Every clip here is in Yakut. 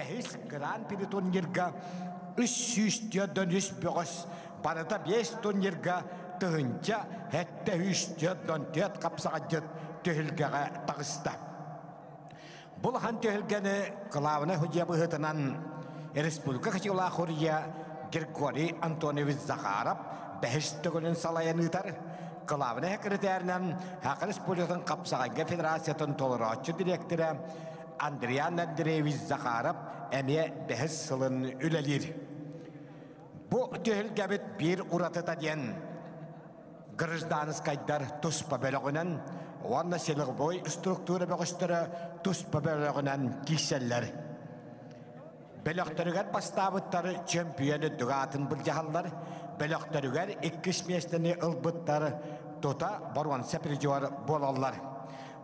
Бэһис Гран-при турнирга 343 бөҕөс, барыта 5 турнирга 1744 хапсаҕайдьыт түһүлгэҕэ таҕыста. Бу улахан түһүлгэни кылаабынай судьуйа быһыытынан республика хачыылаах хуруйа Григорий Антонович Захаров бэһис төгүлүн салайан ыытар. Кылаабынай секретарынан Саха Республикатын хапсаҕайга федерациятын толорооччу дириэктэрэ Андриан Андреевич Захаров эмиэ бэһис сылын үлэлиир. Бу түһүлгэбит биир уратыта диэн гражданскайдар туспа бөлөҕүнэн уонна силовой структура бөҕөстөрө туспа бөлөҕүнэн киирсэллэр. Бөлөхтөрүгэр бастаабыттар чөмпүйүөн үрдүк аатын былдьаһаллар, бөлөхтөрүгэр иккис миэстэни ылбыттар тута боруонса призер буолаллар.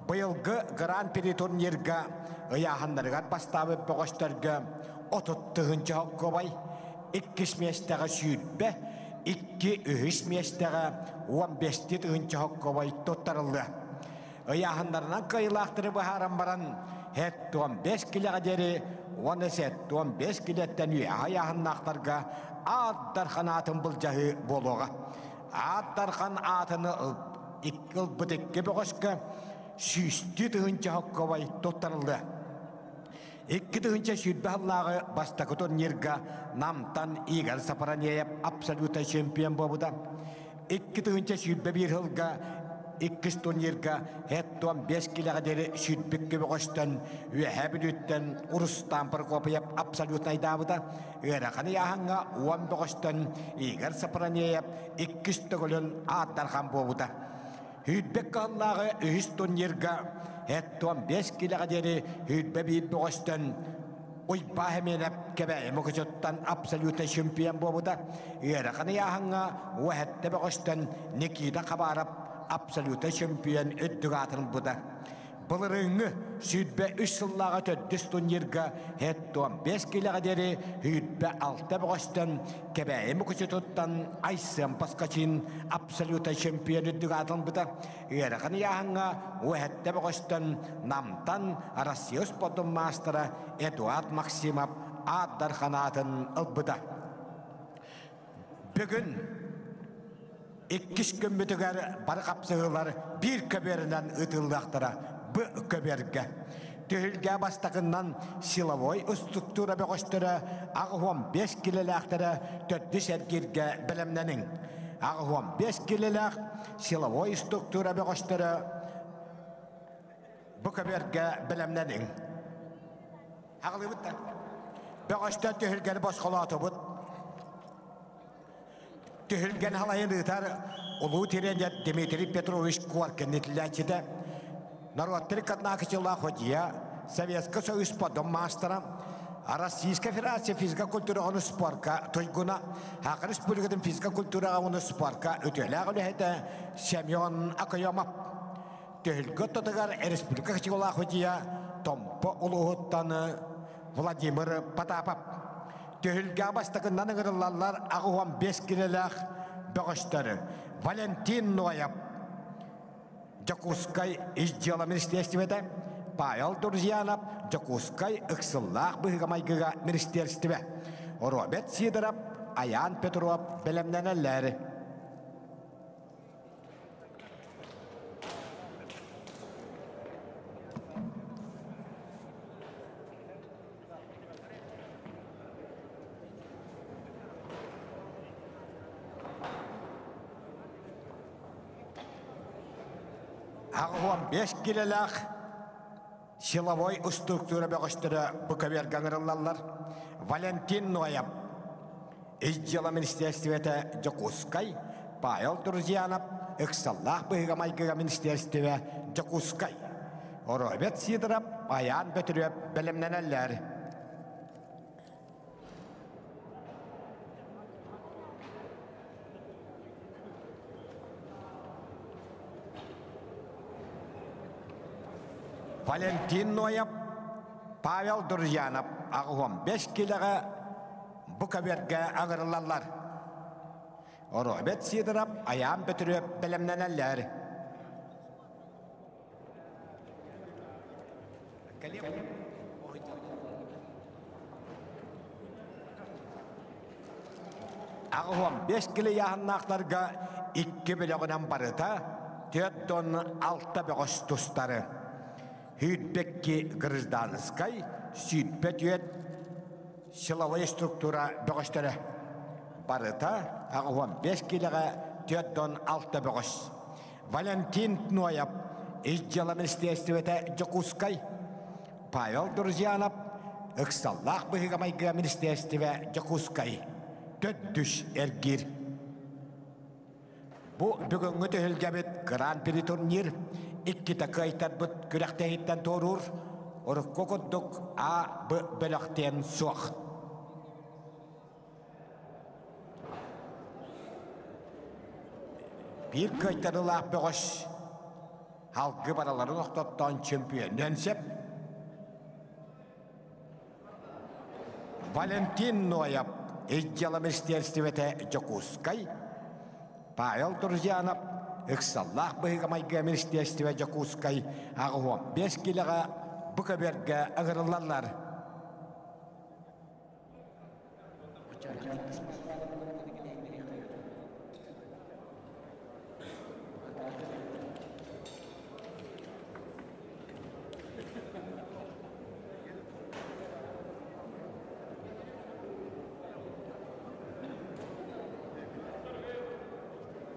Быйылгы Гран-при турнирга ыйааһыннарыгар бастаабыт бөҕөстөргө 30 тыһыынча холкуобай, иккис миэстэҕэ 22, үһүс миэстэҕэ 15 тыһыынча холкуобай туттарыллыа. Ыйааһыннарынан кыайыылаахтары быһааран баран, 75 килэҕэ диэри уонна 75 килэттэн үөһэ ыйааһыннаахтарга Аат Дархан аатын былдьаһыы буолуоҕа. Аат Дархан аатыны ылбыт икки бөҕөскө 100 тыһыынча холкуобай туттарыллыа. 2020 сыллааҕы бастакы турнирга Намтан Игорь Сапаранеев абсолютнай чемпион буолбута. 2021 сылга иккис турнирга 75 килэҕэ диэри сүүрбүккэ бөҕөстөн Үөһээ Бүлүүттэн Рустам Прокопьев абсолютнайдаабыта. Ыарахан ыйааһыҥҥа 10 бөҕөстөн Игорь Сапранеев иккис төгүлүн Аат Дархан буолбута. Сүүрбэк кыһыллааҕы үһүс турнирга 75 килэҕэ диэри 21 бөҕөстөн Уйбаа Хэмиэнэп Кэбээйи Мукучуттан абсолютнай чемпион буолбута. Ыарахан ыйааһыҥҥа 17 бөҕөстөн Никита Хабаров абсолютнай чемпион үрдүк аатын ылбыта. Былырыыҥҥы 23 сыллааҕы төрдүс турнирга 75 килэҕэ диэри 26 бөҕөстөн Кэбээйи Мукучутуттан Айсен Поскачин абсолютнай чемпион үрдүк аатын ылбыта. Ыарахан ыйааһыҥҥа 17 бөҕөстөн Намтан Россия спордун маастара Эдуард Максимов Аат Дархан аатын ылбыта. Бүгүн иккис күммүтүгэр бары хапсыһыылар биир көбүөрүнэн ыытыллыахтара б көбүөргэ. Түһүлгэ бастакыннан силовой структура бөҕөстөрө 85 килэлээхтэрэ төрдүс эргииргэ бэлэмнэниҥ. 85 килэлээх силовой структура бөҕөстөрө бу көбүөргэ бэлэмнэниҥ. Аҕалыбыт да. Бөҕөстөр түһүлгэни босхолоотубут. Түһүлгэни халайын ыытар улуу тренер Дмитрий Петрович Коркин итиллээччитэ, норуоттары катнаакычылаах ходья, Советский Союз спордун маастара, Российская Федерация физика-культураҕа спорка туйгуна, Саха Республикатын физика-культураҕа уонна спорка үтүөлээх үлэһитэ Семен Акоемов. Түһүлгэ ортотугар республика хачыгалаах ходья Томпо улууһуттан Владимир Потапов. Түһүлгэ бастакынан ыҥырыллаллар 85 килэлээх бөҕөстөр Валентин Ноев, Дьокуускай ис дьыала министиэристибэтэ, Павел Друзьянов, Дьокуускай ыксыллаах быһыыга-майгыга министиэристибэ, Роберт Сидоров, Айаан Петров бэлэмнэнэллэр. 85 килэлээх силовой структура бөҕөстөрө бу көбүөргэ ыҥырыллаллар. Валентин Ноев, Ис дьыала министиэристибэтэ Дьокуускай, Павел Друзьянов, Ыксаллаах быһыыга-майгыга министиэристибэ Дьокуускай. Роберт Сидоров, Айаан Бөтүрүөп бэлэмнэнэллэр. Валентин Ноев, Павел Друзьянов 85 килэҕэ бу көбүөргэ аҥырыллаллар. Роберт Сидоров, Айаан Бөтүрүөп бэлэмнэнэллэр. 85 килэ ыйааһыннаахтарга икки бөлөҕүнэн барыта 46 бөҕөс тустары. 22 гражданскай, 24 силовой структура бөҕөстөрө. Барыта 85 килэҕэ 46 бөҕөс. Валентин Ноев, Ис дьыала министиэристибэтэ Дьокуускай, Павел Друзьянов, Ыксаллаах быһыыга-майгыга министиэристибэ Дьокуускай, төрдүс эргиир. Бу бүгүҥҥү түһүлгэбит Гран-при турнир иккитэ кыайтарбыт күрэхтэһииттэн туоруур, урукку курдук А, Б бөлөхтөн суох. Биир кыайтарыылаах бөҕөс алгы бараларын охтоттоон чөмпүйүөннүөн сөп. Валентин Ноев Ис дьыала министиэристибэтэ Дьокуускай, Павел Друзьянов Ыксаллаах быһыыга-майгыга министиэристибэ Дьокуускай 85 киилэҕэ бу көбүөргэ ыҥырыллаллар.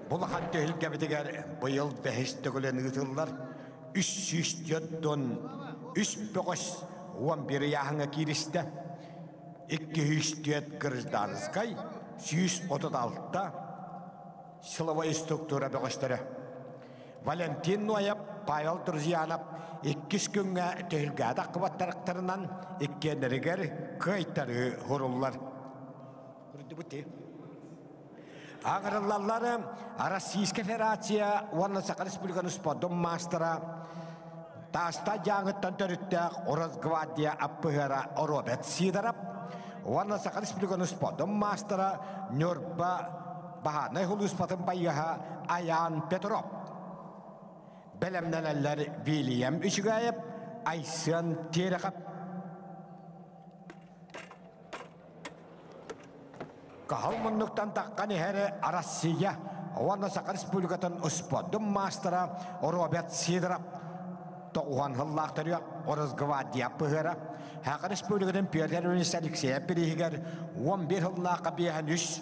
Бу улахан түһүлгэбитигэр быйыл бэһис төгүлүн ыытыллар 304 3 бөҕөс 11 ыйааһыҥҥа кииристэ. 204 гражданскай, 136 силовой структура бөҕөстөрө. Валентин Ноев, Павел Друзьянов иккис күҥҥэ түһүлгээтэх кыбаттарыктарынан иккиэннэригэр кыайтарыы хуруллар. Аҥырыллаллар Российская Федерация уонна Саха Республикатын спордун маастара Тааста Дьааҥыттан төрүттээх Росгвардия аппыһыара Роберт Сидоров уонна Саха Республикатын спордун маастара Ньурба баһаарынай сулууспатын байыаһа Айаан Петров. Бэлэмнэнэллэр Вильям Үчүгэйэп, Айсен Терехов. Кыһыл муннуктан таххан иһэр Россия уонна Саха Республикатын успуордун маастара Роберт Сидоров тоҕуһан сыллаах төрүөх Росгвардия пыһыара Саха Республикатын Петр Ильич Алексеев бирииһигэр 11 сыллаахха биэһэн үс,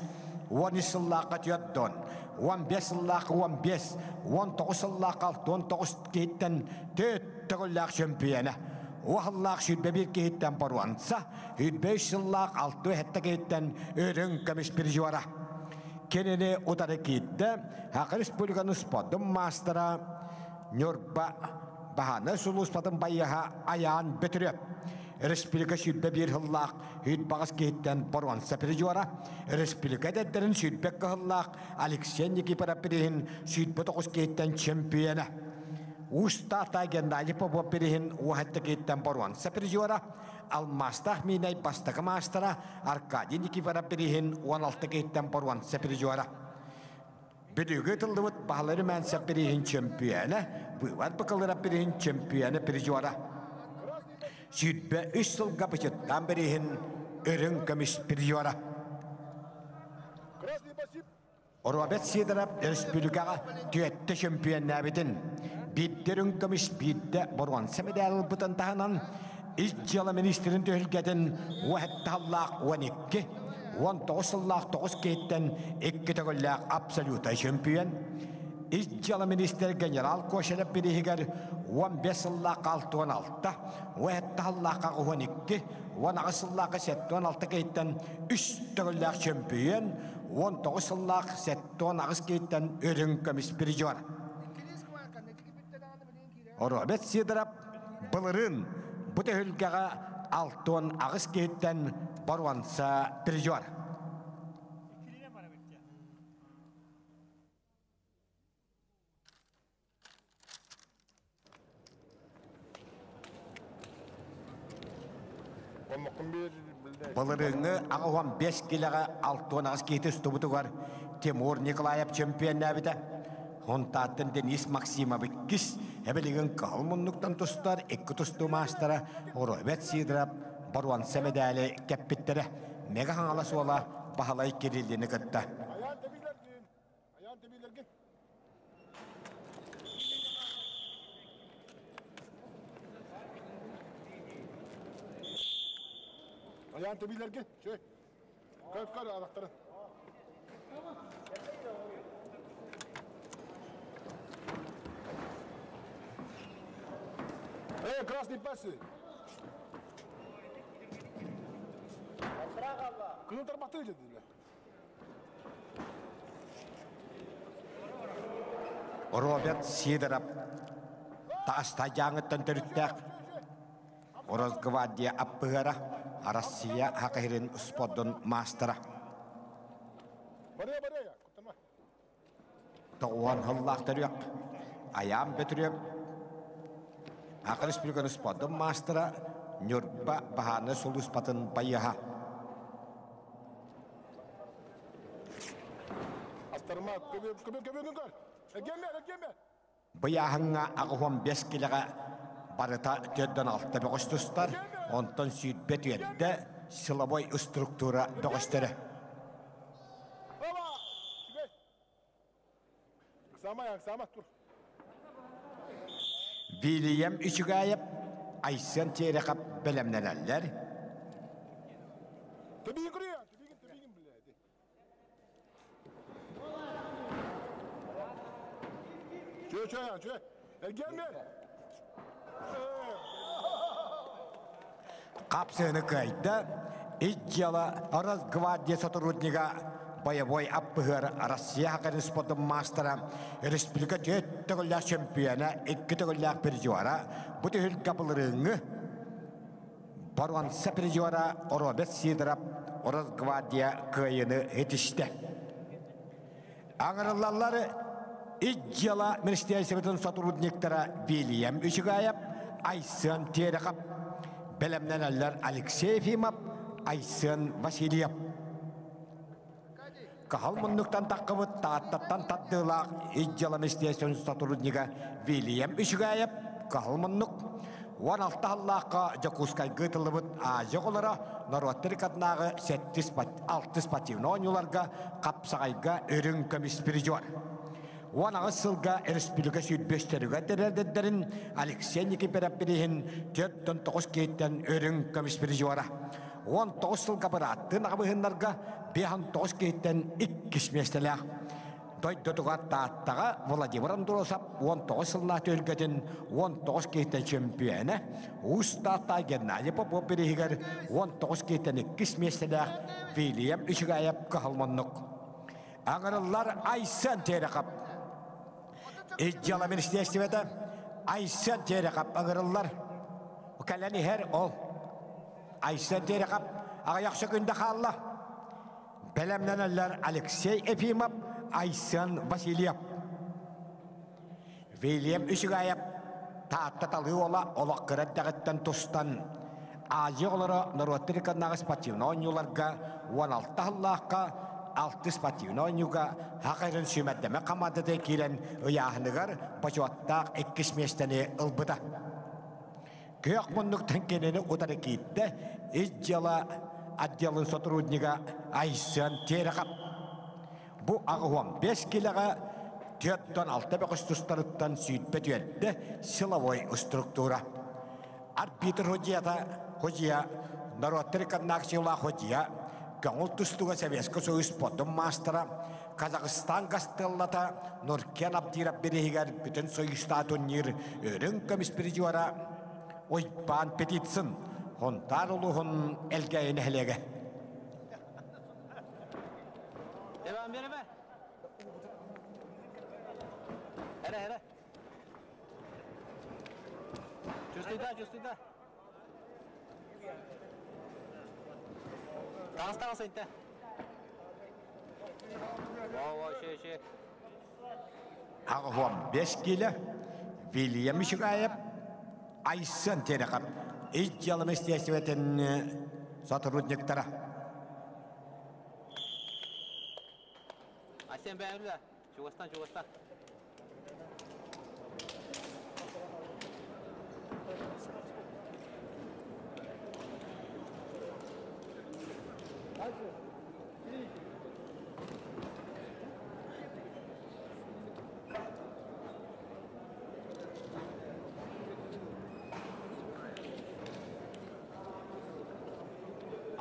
13 сыллаахха түөрт 15 сыллаахха 15, 19 сыллаахха 69 киһиттэн төрт төгүллээх чөмпүйэнэ, уһаллаах 21 киһиттэн боруонса, 105 сыллаах 6 киһиттэн үрүҥ көмүс призера. Кинини утары киирдэ Саха Республиканы спордун маастара Ньурба баһааны сулууспатын байыаһа Айаан Бөтүрүөп. Республика 21 сыллаах 108 киһиттэн боруонса призера, республика эдэрдэрин 22 сыллаах Алексей Никифоров приһин 29 киһиттэн чемпиона. Уус-Таата Геннадий Попов приһин 17 киһиттэн боруонса призера, Алмаастаах Миинэй бастакы маастара Аркадий Никифоров бирииһин 16 киһиттэн боруонса призера. Бүлүүгэ тыллыбыт Баһылай Румянцев бирииһин чөмпүйэнэ, Быыбар Быкылырап бирииһин чөмпүйэнэ призера. 23 сылга бычыттаан бирииһин үрүҥ көмүс призера. Роберт Сидоров өрөспүүбүлүкэҕэ түөттэ чөмпүйэннээбитин, биирдэ үрүҥ көмүс, биирдэ боруонса мэдээл ылбытын таһынан, Ис дьыала министрин түһүлгэтин уһатталлаах 12, 19 сыллаах 9 киһиттэн икки төгүллээх абсолютнай чөмпүйэн, Ис дьыала министр генерал Кошелев бирииһигэр 15 сыллаах 66, уһатталлаахха 12, 18 сыллаахха 76 киһиттэн үс төгүллээх чөмпүйүөн, 19 сыллаах 78 киһиттэн үрүҥ көмүс призер. Роберт Сидоров былырыын бу түһүлгэҕэ 68 киһиттэн боруонса призер. Былырыыҥҥы 85 килэҕэ 68 киһи тустубутугар Тимур Николаев чемпионнээбитэ. Онтааттан Денис Максимов иккис, эбилигин кыһыл муннуктан тустар икки тустуу маастара Роберт Сидоров боруонса мэдээли кэппиттэрэ. Мега Хаҥалас уола Баһылай Кириллини кытта. Ayağın tebilerge, şey. Kör kör anahtarı. Эй, красный пасы. Кызыл тарбахты dediler. Роберт Сидоров тааста дьааҥыттан төрүттээх Росгвардия аппыһыара Россия хакаһирин спордун маастара. Барыа, барыа, куттама. Тоҕуон сыллаах төрүөх Айаан Бөтүрүөп Саха Республикатын спордун маастара Ньурба баһаарынай сулууспатын байыаһа. Астарма, көбү, көбү, көбүгүн көр. Эгиэмэ, эгиэмэ. Быйааһыҥҥа 85 килэҕэ барыта 46 бөҕөс тустар, онтон 24 силовой структура бөҕөстөрө. Оба! Үчүгэй. Ыксаама, ыксаама, тур. Вильям Үчүгээйэп, Айсен Терехов бэлэмнэнэллэр. Тэбиин көрүө, тэбиигин, тэбиигин билээди. Чүө, чүө, чүө. Эргиэн бер. Хапсыыны кыайда, ис дьыала Росгвардия сотруднига боевой аппыһыар Россия хакарын спордун маастара, республика түөрт төгүллээх чөмпүйүөнэ, икки төгүллээх призера, бу түһүлгэ былырыыҥҥы боруонса призера Роберт Сидоров Росгвардия кыайыыны ситистэ. Аҥырыллаллар ис дьыала министерствотын сотрудниктара Вильям Үчүгээйэп, Айсен Терехов, бэлэмнэнэллэр Алексей Ефимов, Айсен Васильев. Каһал муннуктан таххыбыт Тааттаттан тардыылаах ис дьыала министерствотын сотруднига Вильям Үчүгээйэп каһал муннук 16 сыллаахха Дьокуускайга ыытыллыбыт Азия оҕолоро норуоттар иккардынааҕы сэттис алтыс спортивнай оонньууларга хапсаҕайга үрүҥ көмүс призер. 18 сылга республика сүүрбэстэригэр тэрилтэлэрин Алексей Никифоров бирииһин 49 киһиттэн үрүҥ көмүс призера. 19 сылга бырааттыын аҕабыһыннарга 59 киһиттэн иккис миэстэлээх. Дойдутугар Тааттаҕа Владимир Андросов 19 сыллаах түһүлгэтин 19 киһиттэн чөмпүйүөнэ, Уус Таатта Геннадий Попов бирииһигэр 19 киһиттэн иккис миэстэлээх Вильям Үчүгээйэп кыһалмоннук. Аҥырыллар Айсен Терехов. Ис дьыала министиэстибэтэ Айсен Терехов ыҥырыллар. Кэлэн иһэр ол. Айсен Терехов аҕыйах сөкүндэ хаалла. Бэлэмнэнэллэр Алексей Ефимов, Айсен Васильев. Вильям Үчүгээйэп Таатта талыы уола олох кыра эрдэҕиттэн тустан Азия оҕолоро норуоттар иккардынааҕы спортивнай оонньууларга 16 сыллаахха алты спортивнай оонньууга Саха сирин сүүмэрдэмэ хамаандата киирэн ыйааһыныгар бочуоттаах иккис миэстэни ылбыта. Күөх муннуктан кинини утары киирдэ ис дьыала отделын сотруднига Айсен Терехов. Бу 85 килэҕэ 46 бөҕөс тустарыттан сүүрбэ түөрдэ силовой структура. Арбитр судьята судья норуоттар иккардынааҕы судья көҥүл тустууга Советский Союз спордун маастара Казахстан гастеллата Нуркен Абдиров бириһигэр бүтүн союзтаа турнир үрүҥ көмүс призера Уйбаан Петицын Хонтаар улууһун Элгээйи нэһилиэгэ. Devam bereme. Here here. Чувствуй чувствуй Таҕыс таҕыс инте. Во во ши ши. 85 киилэ Вильям Мишигаев Айсен Терехов ис дьыала министиэстибэтин сотрудниктара. Айсен бэйэм Чугастан чугастан.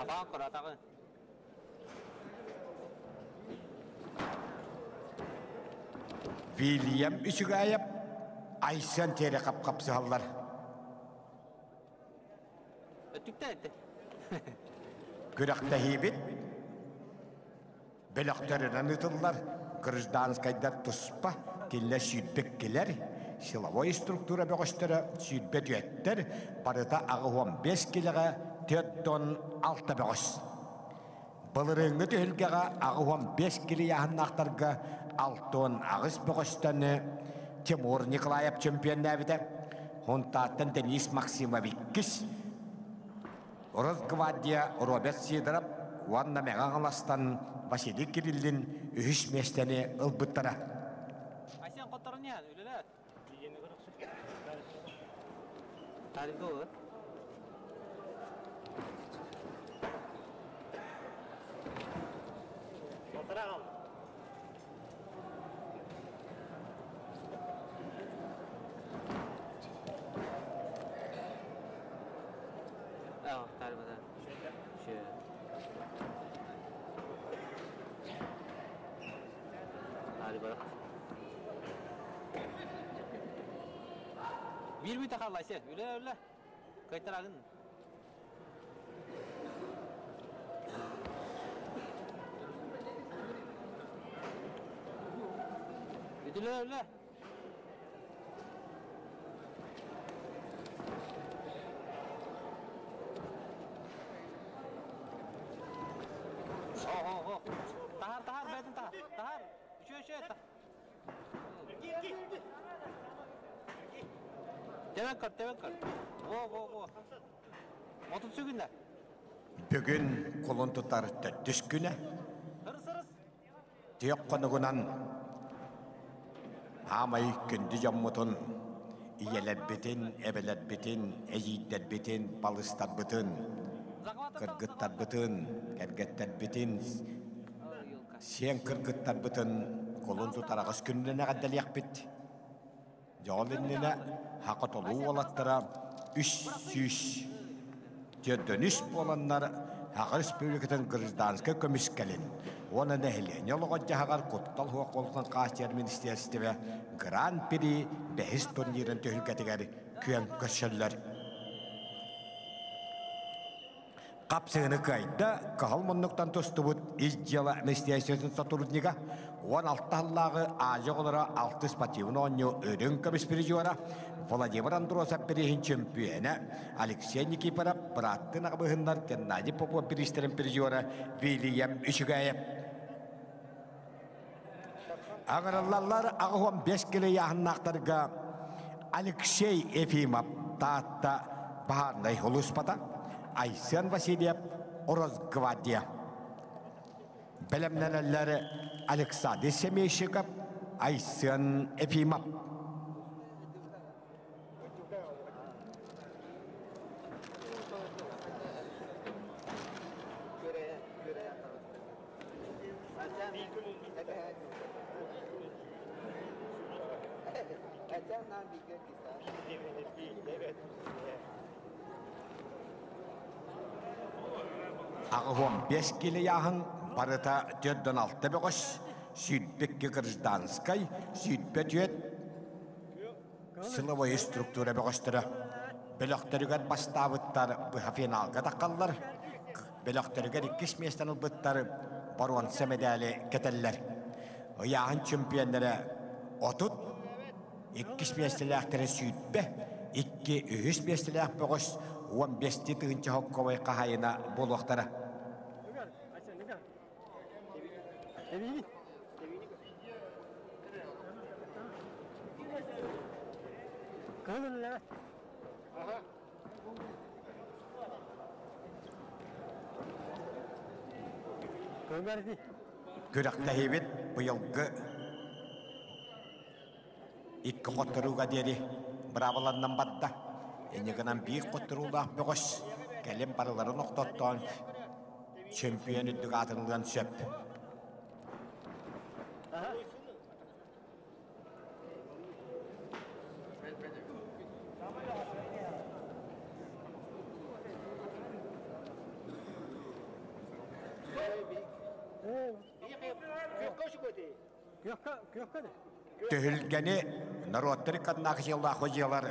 Атаҕын көр, атаҕын. Вильям Үчүгээйэп Айсен Терехов хапсыһаллар. Өттүктэ этэ. Күрэхтэһиибит бөлөхтөрүнэн ыытыллар гражданскайдар туспа, кинилэр сүүрбэккилэр, силовой структура бөҕөстөрө 24-тэр, барыта 85 килэҕэ 46 бөҕөс. Былырыыҥҥы түһүлгэҕэ 85 кили ыйааһыннаахтарга 68 бөҕөстөн Тимур Николаев чемпионнээбитэ. Хунтааттан Денис Максимов иккис, Росгвардия Роберт Сидоров уонна Мэҥэ Хаҥаластан Василий Кириллин үһүс миэстэни ылбыттара. Айсен хотторун үлэлэт. Таридо. Биир бүтэ хаалла Айсен. Үлэ үлэ. Кыайтарагын. Үлэ үлэ. О, о, о. Тахар, тахар, бәтін тахар. Тахар. Үшө, үшө. Тебен көр, тебен көр. Во, во, во. Отут сүгүннэр. Бүгүн кулун тутар төрдүс күнэ. Ырыс, ырыс. Тиэх хонугунан аамай күндү дьоммутун, ийэлэрбитин, эбэлэрбитин, эдьиийдэрбитин, балыстарбытын, кыргыттарбытын, кэргэттэрбитин, сиэн кыргыттарбытын кулун тутар аҕыс күнүнэн эҕэрдэлиэхпит. Дьоҕол иннинэ Хакотолуу уолаттара 343 буоланнар Саха Республикатын гражданскай көмүскэлин уонна нэһилиэнньэ олоҕор-дьаһаҕар куттал суох буолуутун хааччыйар министиэристибэ Гран-при бэһис турнирын түһүлгэтигэр күөн көрсөллөр. Хапсыгыны кыайда, кыһыл муннуктан тустубут ис дьыала министерствотын сотруднига, 16 сыллааҕы Азия оҕолоро алтыс спортивный оонньуу үрүҥ көмүс призера Владимир Андросов бирииһин чөмпүйүөнэ Алексей Никифоров, бырааттын аҕабыһыннар Геннадий Попов бириистэрин призера Вильям Үчүгэйэп. Аҕырыллаллар 85 кило ыйааһыннаахтарга Алексей Ефимов Таатта баһаарынай улууспата, Айсен Васильев Росгвардия. Бэлэмнэнэллэр Александр Семейщиков, Айсен Ефимов. 85 килийааһын барыта 46 бөҕөс, 22 гражданскай, 24 силовой структура бөҕөстөрө. Бөлөхтөрүгэр бастаабыттар быһа финалга таххаллар. Бөлөхтөрүгэр иккис миэстэни ылбыттар боруонса мэдээли кэтэллэр. Ыйааһын чемпионнара 30, иккис миэстэлээхтэрэ 20, икки үһүс миэстэлээх бөҕөс 15 тыһыынча хокковай хаһайына буолуохтара. Күрэхтэһиибит быйылгы икки хотторууга диэри быраабыланнан барда. Инньэ гынан биир хотторуулаах бөҕөс кэлин барыларын охтоттоон чемпион үрдүк аатын ылыан сөп. Түһүлгэни норуоттар ыккардынааҕы дьыалаах дьыалар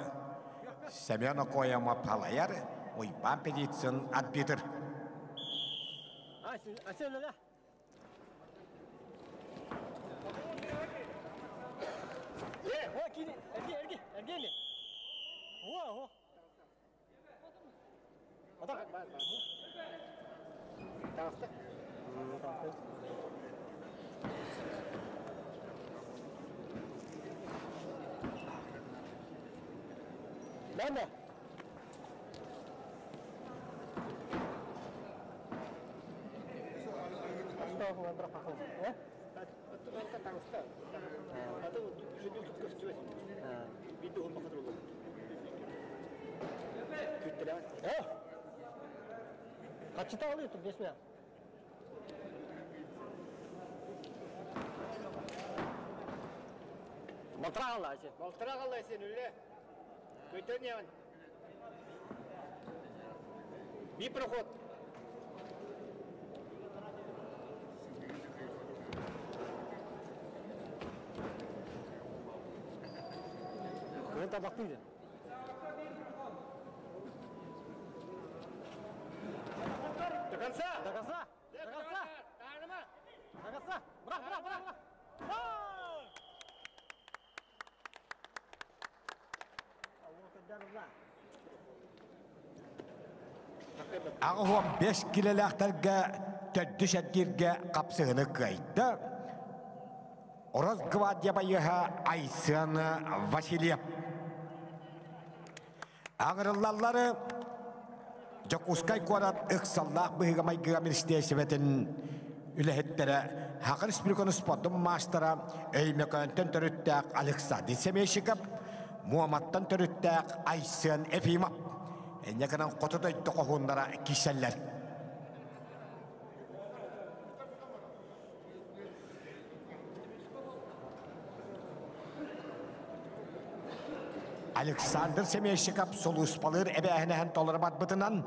Семен Окоемов халайар, Уйбаан Пелицын арбитр. 85 килэлээхтэргэ төрдүс эргииргэ хапсыһыны кыайда. Росгвардия байыаһа Айсен Васильев. Аҥырыллаллары Дьокуускай куорат ыксаллаах быһыыга-майгыга министиэристибэтин үлэһиттэрэ Саха Республикатын спордун маастара Өймөкөөнтөн төрүттээх Александр Семейщиков, Муоматтан төрүттээх Айсен Ефимов инньэ гынан хоту дойду хоһууннара киирсэллэр. Александр Семейщиков сулууспалыыр эбээһинэһин толоро барбытынан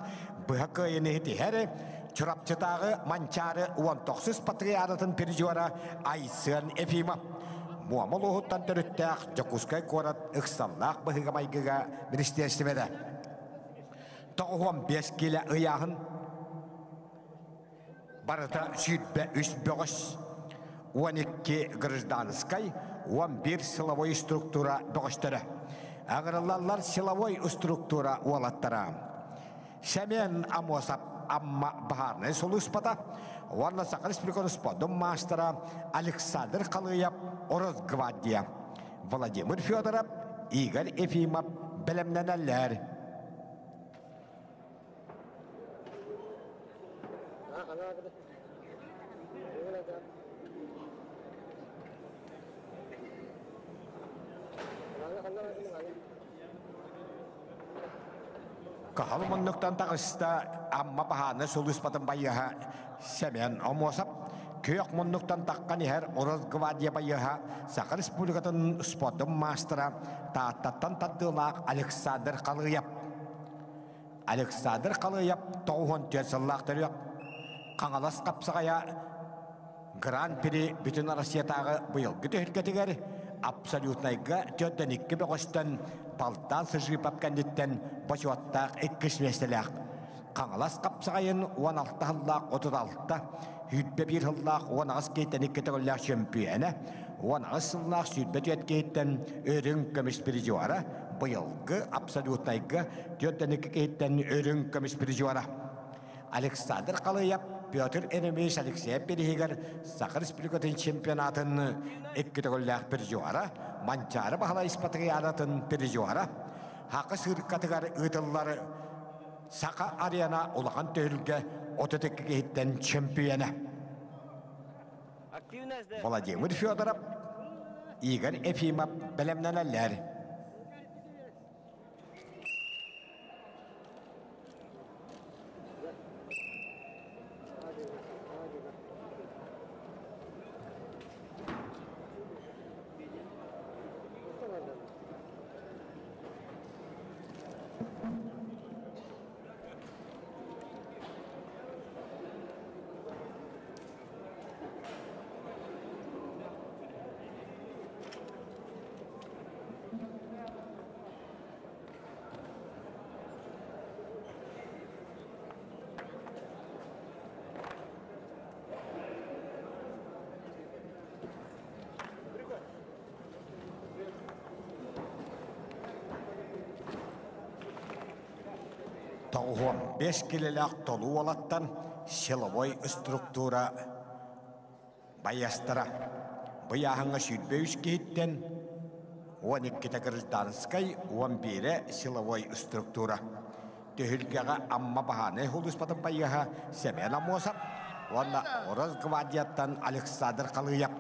быһа кыайыны иһитиһэр Чурапчытааҕы Манчаары 19 патриаратын призера Айсен Ефимов Муома улууһуттан төрүттээх Дьокуускай куорат ыксаллаах быһыыга-майгыга министиэристибэтэ 95 киилэ ыйааһын Барыта 23 бөҕөс, 12 гражданскай, 11 силовой структура бөҕөстөрө. Аҕырыллаллар силовой структура уолаттара. Семен Амосов Амма баһаарынай сулууспата уонна Саха Республикатын спордун маастара Александр Халыев Росгвардия, Владимир Федоров, Игорь Ефимов бэлэмнэнэллэр. Каһал муннуктан таҕыста Амма баһааны сулууспатын байыаһа Семен Омуосап күөх муннуктан таххан иһэр Росгвардия байыаһа Саха Республикатын спордун маастара Тааттаттан тардыылаах Александр Халыев Александр Халыйап 94 сыллаах төрүөх Хаҥалас хапсаҕайа Гран-при бүтүн Россиятааҕы быйылгы түһүлгэтигэр абсолютнайга 42 бөҕөстөн Балтаан Сыжыпов кэнниттэн бочуоттаах иккис миэстэлээх. Хаҥалас хапсаҕайын 16 сыллаах 36, 21 сыллаах 18 киһиттэн икки төгүллээх чөмпүйүөнэ, 18 сыллаах 24 киһиттэн үрүҥ көмүс призера, быйылгы абсолютнайга 42 киһиттэн үрүҥ көмүс призера. Александр Халыев Петр Еремеевич Алексеев бириһигэр Саха Республикатын чемпионатын икки төгүллээх призера, Манчаары Баһылай Испатрианатын призера, Хака сыыркатыгар ыытыллар Саха арена улахан түһүлгэ 32 киһиттэн чөмпүйэнэ. Владимир Федоров, Игорь Ефимов бэлэмнэнэллэр. 95 килэлээх толуу уолаттан силовой структура байыастара. Быйааһыҥҥа 23 киһиттэн 12-тэ гражданскай, 11-э силовой структура. Түһүлгэҕэ Амма Баһаанай сулууспатын байыаһа Семен Амосов уонна Росгвардияттан Александр Халыев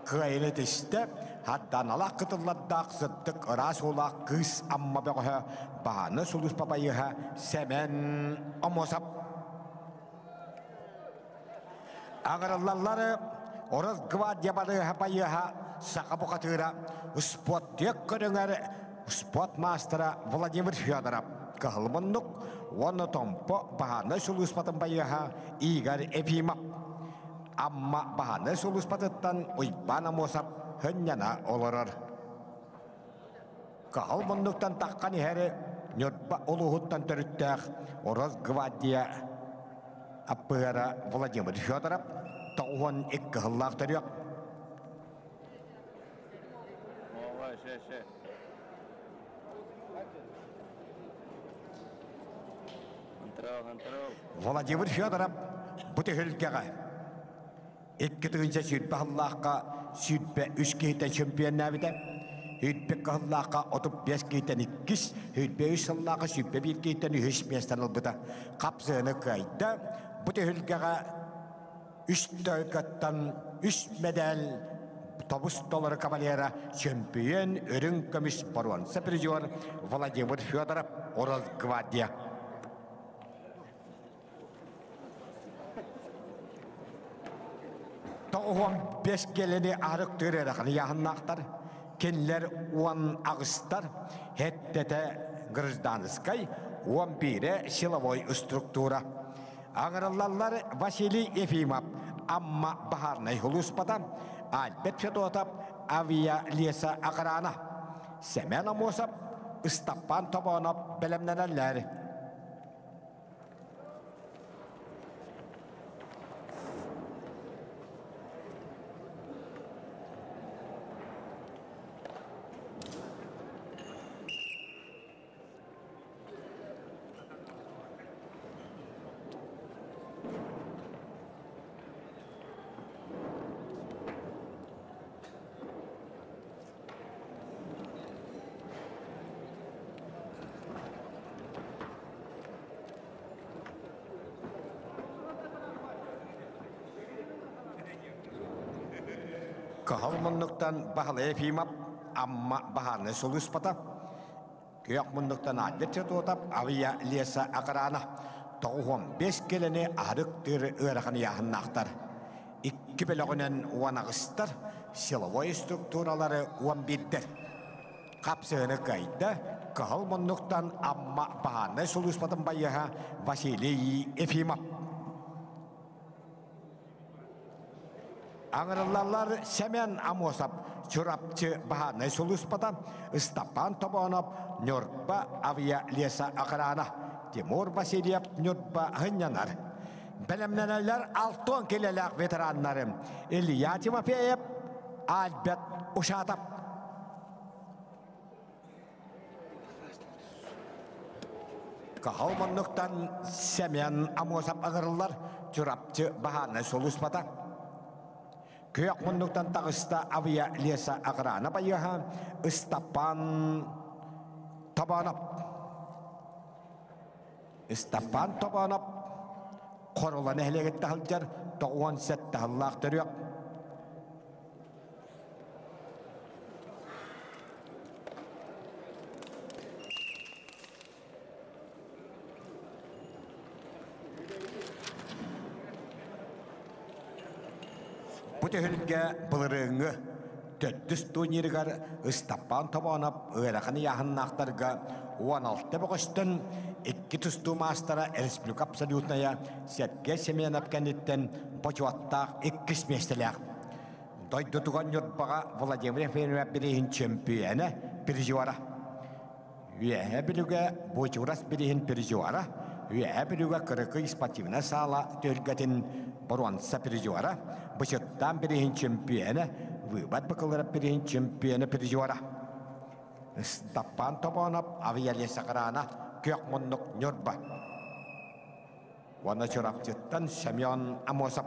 кыайыны тистэ, Харданалаах кытыллардаах сырдык ыраас уулаах кыыс Амма бөҕөһө Баһааны сулууспа байыаһа Семен Амосов. Аҕырыллаллары Росгвардия барыаһа байыаһа саха бухатыыра спорт көрүҥэр спорт маастара Владимир Федоров кыһыл муннук уонна Томпо баһаарынай сулууспатын байыаһа Игорь Ефимов Амма баһаарынай сулууспатыттан Уйбаан Амосов хөнньана олорор. Кыһыл муннуктан таххан иһэри Ньурба улууһуттан төрүттээх Росгвардия аппыһыара Владимир Федоров 92 сыллаах төрүөх. Владимир Федоров бу түһүлгэҕэ 2020 сыллаахха 23 киһитэ чемпионнаабыта. 22 сыллаахха 35 киһиттэн иккис, 23 сыллаахха 21 киһиттэн үһүс миэстэни ылбыта. Хапсыаны кыайда. Бу түһүлгэҕэ үс тойкаттан үс мэдээл тобус толору кавалера чөмпүйүөн үрүҥ көмүс боруонса призер Владимир Федоров Росгвардия. 95 кэлэни арыктыыр эрэ ыйааһыннаахтар, кинилэр 18-тар, хэттэтэ гражданскай, 11-э силовой структура. Аҥырыллаллар Василий Ефимов, Амма баһаарынай сулууспата, Альберт Федотов, авиалеса охрана, Семен Амосов, Ыстаппан Тобонов бэлэмнэнэллэр. Кыһыл муннуктан Баһылай Ефимов Амма баһаарынай сулууспата Күөх муннуктан Альберт Федотов авиа леса охрана 95 кэлэни аһарык-тыыр ыарахан ыйааһыннаахтар. Икки бөлөҕүнэн 18-тар, силовой структуралары 11-дэр. Хапсыһыны кыайда Кыһыл муннуктан Амма баһаарынай сулууспатын байыаһа Василий Ефимов. Аҥырыллаллар Семен Амосов, Чурапчы баһаарынай сулууспата, Ыстапаан Тобоонов, Ньурба авиалеса охрана, Тимур Васильев Ньурба сынньанар. Бэлэмнэнэллэр 60 килэлээх ветераннары Илья Тимофеев, Альберт Ушатов. Каһыл муннуктан Семен Амосов ыҥырыллар Чурапчы баһаарынай сулууспата. Күөх муннуктан таҕыста авиа леса охрана байыаһа Ыстапан Тобонов. Ыстапан Тобонов Хорула нэһилиэгиттэн сылдьар 97 сыллаах төрүөх. Бу түһүлгэ былырыыҥҥы төрдүс турнирыгар Ыстапаан Тобоонов ыарахан ыйааһыннаахтарга 16 бөҕөстөн икки тустуу маастара республика абсолютная Сергей Семенов кэнниттэн бочуоттаах иккис миэстэлээх. Дойдутугар Ньурбаҕа Владимир Ефремов бирииһин чөмпүйүөнэ призера. Үөһээ Бүлүүгэ Бочурас бирииһин призера, Үөһээ Бүлүүгэ Кырыкый спортивнай саала түһүлгэтин боруонса призера, Бычыттаан бирииһин чөмпүйүөнэ, Выбор Быкылыров бирииһин чөмпүйүөнэ призера. Ыстаппаан Тобоонов авиалесохрана Күөх муннук Ньурба. Уонна Чурапчыттан Семен Амосов.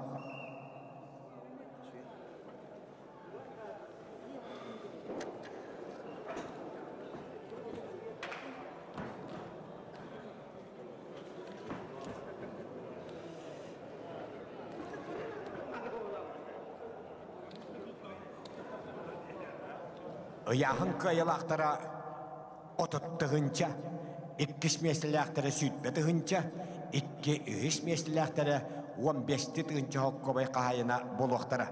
Ыйааһын кыайылаахтара 30 тыһыынча, иккис миэстэлээхтэрэ 20 тыһыынча, икки үһүс миэстэлээхтэрэ 15 тыһыынча хоккобай хаһайына буолуохтара.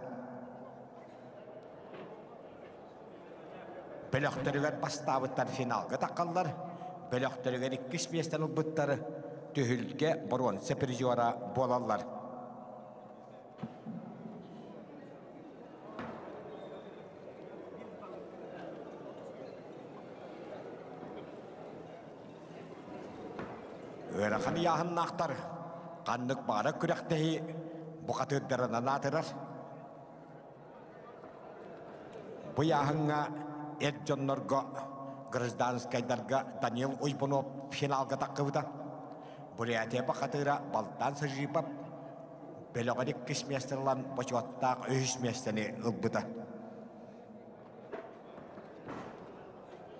Бөлөхтөрүгэр бастаабыттар финалга таххаллар, бөлөхтөрүгэр иккис миэстэни ылбыттар түһүлгэ боруонса призера буолаллар. Ыарахан ыйааһыннаахтар ханнык баара күрэхтэһии бухатыырдарынан аатырар. Бу ыйааһыҥҥа эр дьоннорго гражданскайдарга Данил Уйбунов финалга таххыбыта. Бурятия бухатыыра Балтан Сажипов бөлөҕөр иккис миэстэни ылан бочуоттаах үһүс миэстэни ылбыта.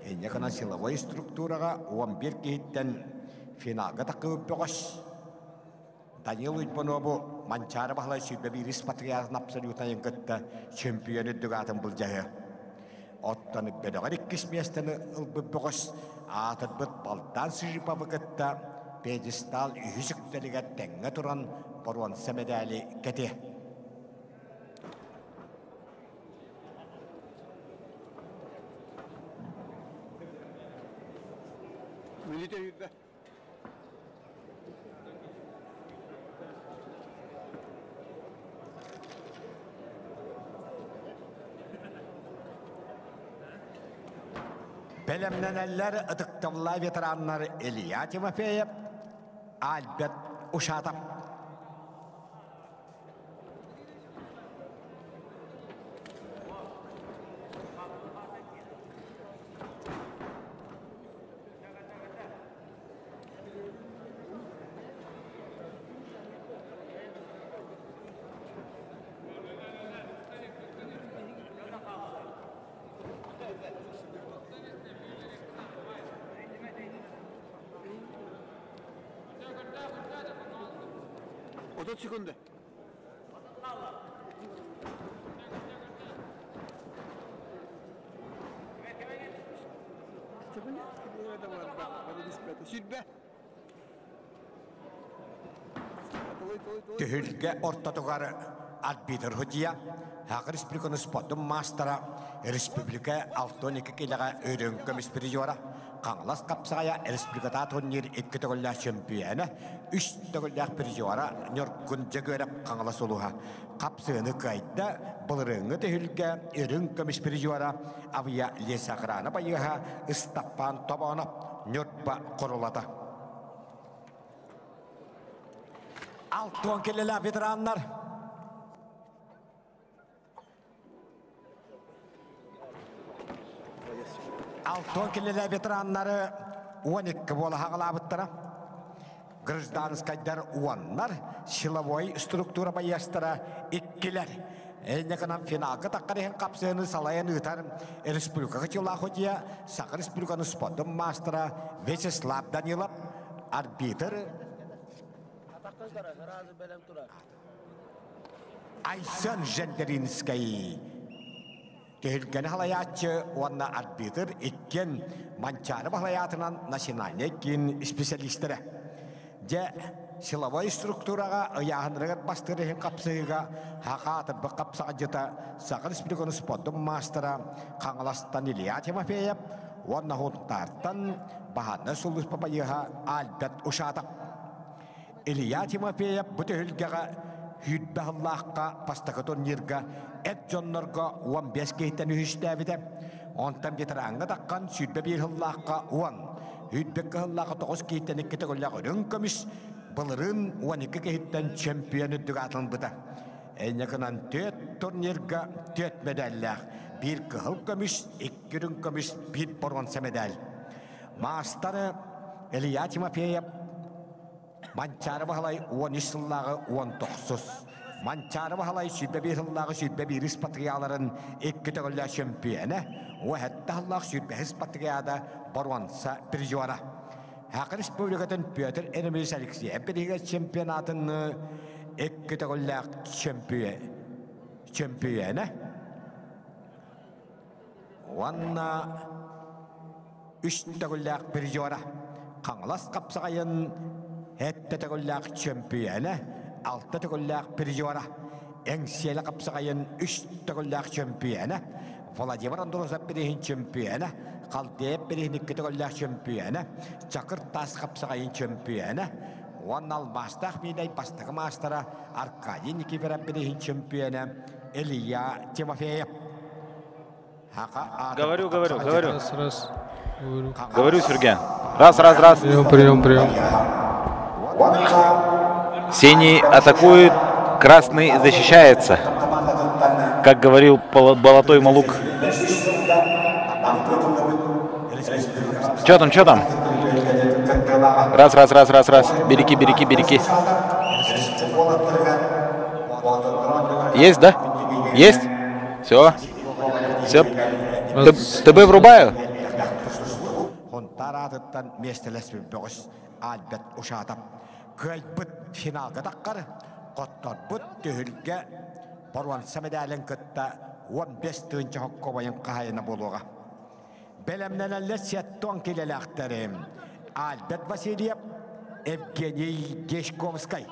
Инньэ гынан силовой структураҕа 11 киһиттэн финалга таххыбыт бөҕөс Данил Уйбанову Манчаары Баһылай 21 патриархын абсолютнайын кытта чөмпүйүөн үрдүк аатын былдьаһыа. Оттон бөлөҕөр иккис миэстэни ылбыт бөҕөс аатырбыт Балтан Сыжиповы кытта пьедестал үһүс үктэлигэр тэҥҥэ туран боруонса мэдээли кэтиэ. Мүнүүтэ үүрбэ. Бэлэмнэнэллэр ытыктабыллаах ветераннар Илья Тимофеев, Альберт Ушатов. 30 секунды. Сүрбэ. Түһүлгэ ортотугар арбитр судья, Саха Республиканы спордун маастара, республика 62 килэҕэ үрүҥ көмүс призера, Хаҥалас хапсаҕайа республиката турнир икки төгүллээх чөмпүйүөнэ, үс төгүллээх призера Ньургун Дьөгүөрэп Хаҥалас улууһа хапсыыны кыайда, былырыыҥҥы түһүлгэ үрүҥ көмүс призера Авия лесохрана байыаһа Ыстаппаан Тобоонов Ньурба Хорулата. Алтуон кэлэлээх ветераннар Алтуон кэлэлээх ветераннары 12 буола хаҕалаабыттара. Гражданскайдар уоннар, силовой структура байыастара иккилэр. Инньэ гынан финалга таххар иһин хапсыаны салайан ыытар республика Хачилахудия, Саха Республиканы спордун маастара Вячеслав Данилов, арбитр Айсен Жендеринскэй. Түһүлгэни халайааччы уонна арбитр иккиэн Манчаары баһылайаатынан национальнай киин специалистэрэ. Дьэ, силовой структураҕа ыйааһыннарыгар бастыыр иһин хапсыһыыга хахаатырбыт хапсаҕадьыта Саха Республиканы спордун маастара Хаҥаластан Илья Тимофеев уонна Һунтаартан баһаарынай сулууспа байыаһа Альберт Ушатов. Илья Тимофеев бу түһүлгэҕэ 20 сыллаахха бастакы турнирга эр дьоннорго 15 киһиттэн үһүстээбитэ. Онтон ветераҥҥа таххан 21 сыллаахха 10, 22 сыллаахха 9 киһиттэн икки төгүллээх үрүҥ көмүс, былырыын 12 киһиттэн чемпион үрдүк аатылынбыта. Инньэ гынан түөрт турнирга түөрт медаллаах, биир кыһыл көмүс, икки үрүҥ көмүс, биир боруонса медаль. Маастары Илья Тимофеев. Манчаары Баһылай 13 сыллааҕы 19. Манчаары Баһылай 21 сыллааҕы 21 спартакиадаларын икки төгүллээх чөмпүйэнэ, 17 сыллаах 25 спартакиада боруонса призера. Саха Республикатын Петр Еремеевич Алексеев бириигэ чемпионатын икки төгүллээх чөмпүйэнэ. Уонна үс төгүллээх призера Хаҥалас хапсаҕайын сэттэ төгүллээх чөмпүйэнэ, алта төгүллээх призера Эҥсиэлэ хапсаҕайын үс төгүллээх чөмпүйэнэ, Владимир Андросов бирииһин чөмпүйэнэ, Халдеев бирииһин икки төгүллээх чөмпүйэнэ, Чакыр таас хапсаҕайын чөмпүйэнэ уонна алмаастаах миинэй бастакы маастара Аркадий Никифоров бирииһин чөмпүйэнэ Илья Тимофеев. Говорю, говорю, говорю. Раз, раз. Говорю. Говорю, Сергей. Раз, раз, раз. Прием, прием, прием. Синий атакует, красный защищается. Как говорил Балатой Малук. Че там, че там? Раз, раз, раз, раз, раз. Береги, береги, береги. Есть, да? Есть? Все. Все. ТБ врубаю? Хонтар аатыттан миэстэлэспит бөҕөс Альберт Ушатов кыайбыт финалга таххар, хотторбут түһүлгэ боруонса мэдээлин кытта 15 тыһыынча хоккобойун хаһайына буолуоҕа. Бэлэмнэнэллэр сеттон килэлээхтэри Альберт Васильев, Евгений Дешковскай.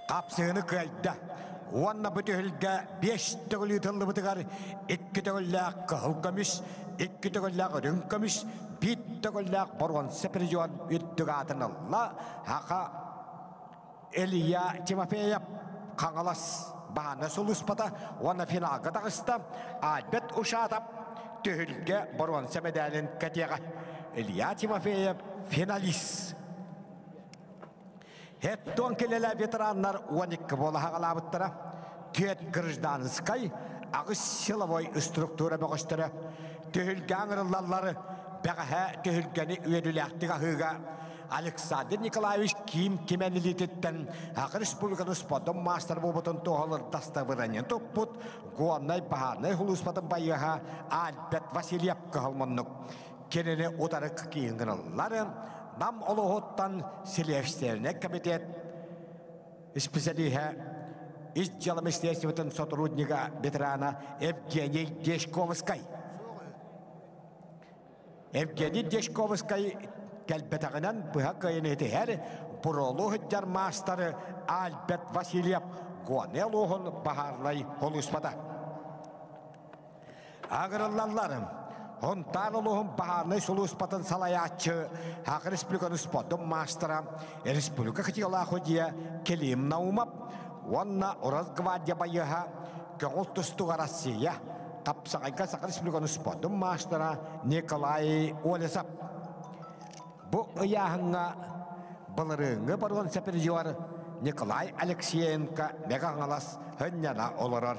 Хапсыыны кыайда. Уонна бу түһүлгэ биэс төгүл ыытыллыбытыгар икки төгүллээх кыһыл көмүс, икки төгүллээх үрүҥ көмүс, биир төгүллээх боруонса призер үрдүк аатын ылла. Хаха Илья Тимофеев Хаҥалас баһаана сулууспата уонна финалга таҕыста. Альберт Ушатов түһүлгэ боруонса мэдээлин кэтиэҕэ. Илья Тимофеев финалист. Хеттон келеле ветераннар 12 бола хагалаабыттара. Түөт гражданскай, аҕыс силовой структура бөҕөстөрө. Түһүлгэ аңырыллаллары бэҕэһээ түһүлгэни үөрүүлээхтик аһыыга Александр Николаевич Ким Кимен илиититтэн Саха Республикатын спордун маастар буолбутун туоһулар дастабырыанньаны туппут Горнай баһаарынай сулууспатын байыаһа Альберт Васильев кыһыл муннук. Кинини утары киин гыналлар. Нам олоһуттан Следственный комитет специалиһэ ис дьыала министерствотын сотруднига ветерана Евгений Дешковскай. Евгений Дешковскай кэлбэтэҕинэн быһа кыайан этиһэр буруолуу сылдьар маастары Альберт Васильев Гонел уоһун баһаарынай холуспата. Агырыллаллар. Хонтаар улууһун баһаарынай сулууспатын салайааччы Саха Республиканы спордун маастара республика хатыгалаах судья Келим Наумов уонна Росгвардия байыаһа көҥүл тустууга Россия Хапсаҕайга Саха Республиканы спордун маастара Николай Олесов. Бу ыйааһыҥҥа былырыыҥҥы боруонса призер Николай Алексеенко Мэҥэ-Хаҥалас сынньана олорор.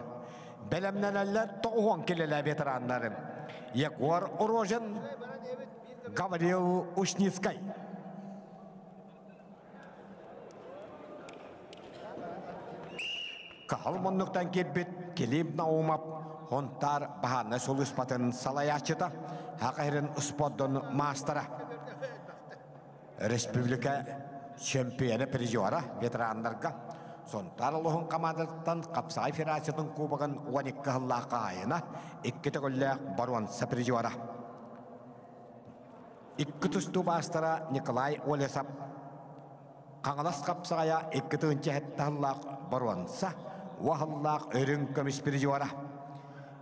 Бэлэмнэнэллэр 90 килэлээ ветераннары Егор Рожин, Гаврил Ушницкай. Каһыл муннуктан киирбит Килип Наумов Хонтаар баһаарынай сулууспатын салайааччыта, Саха сирин спордун маастара. Республика чемпиона призера ветераннарга Сунтаар улууһун командатыттан Хапсаҕай Федерациятын кубогын 12 сыллаах хаһаайына, икки төгүллээх боруонса призера. Икки тустуу маастара Николай Олесов Хаҥалас хапсаҕайа 2 сыллаах боруонса, уоһаллаах үрүҥ көмүс призера.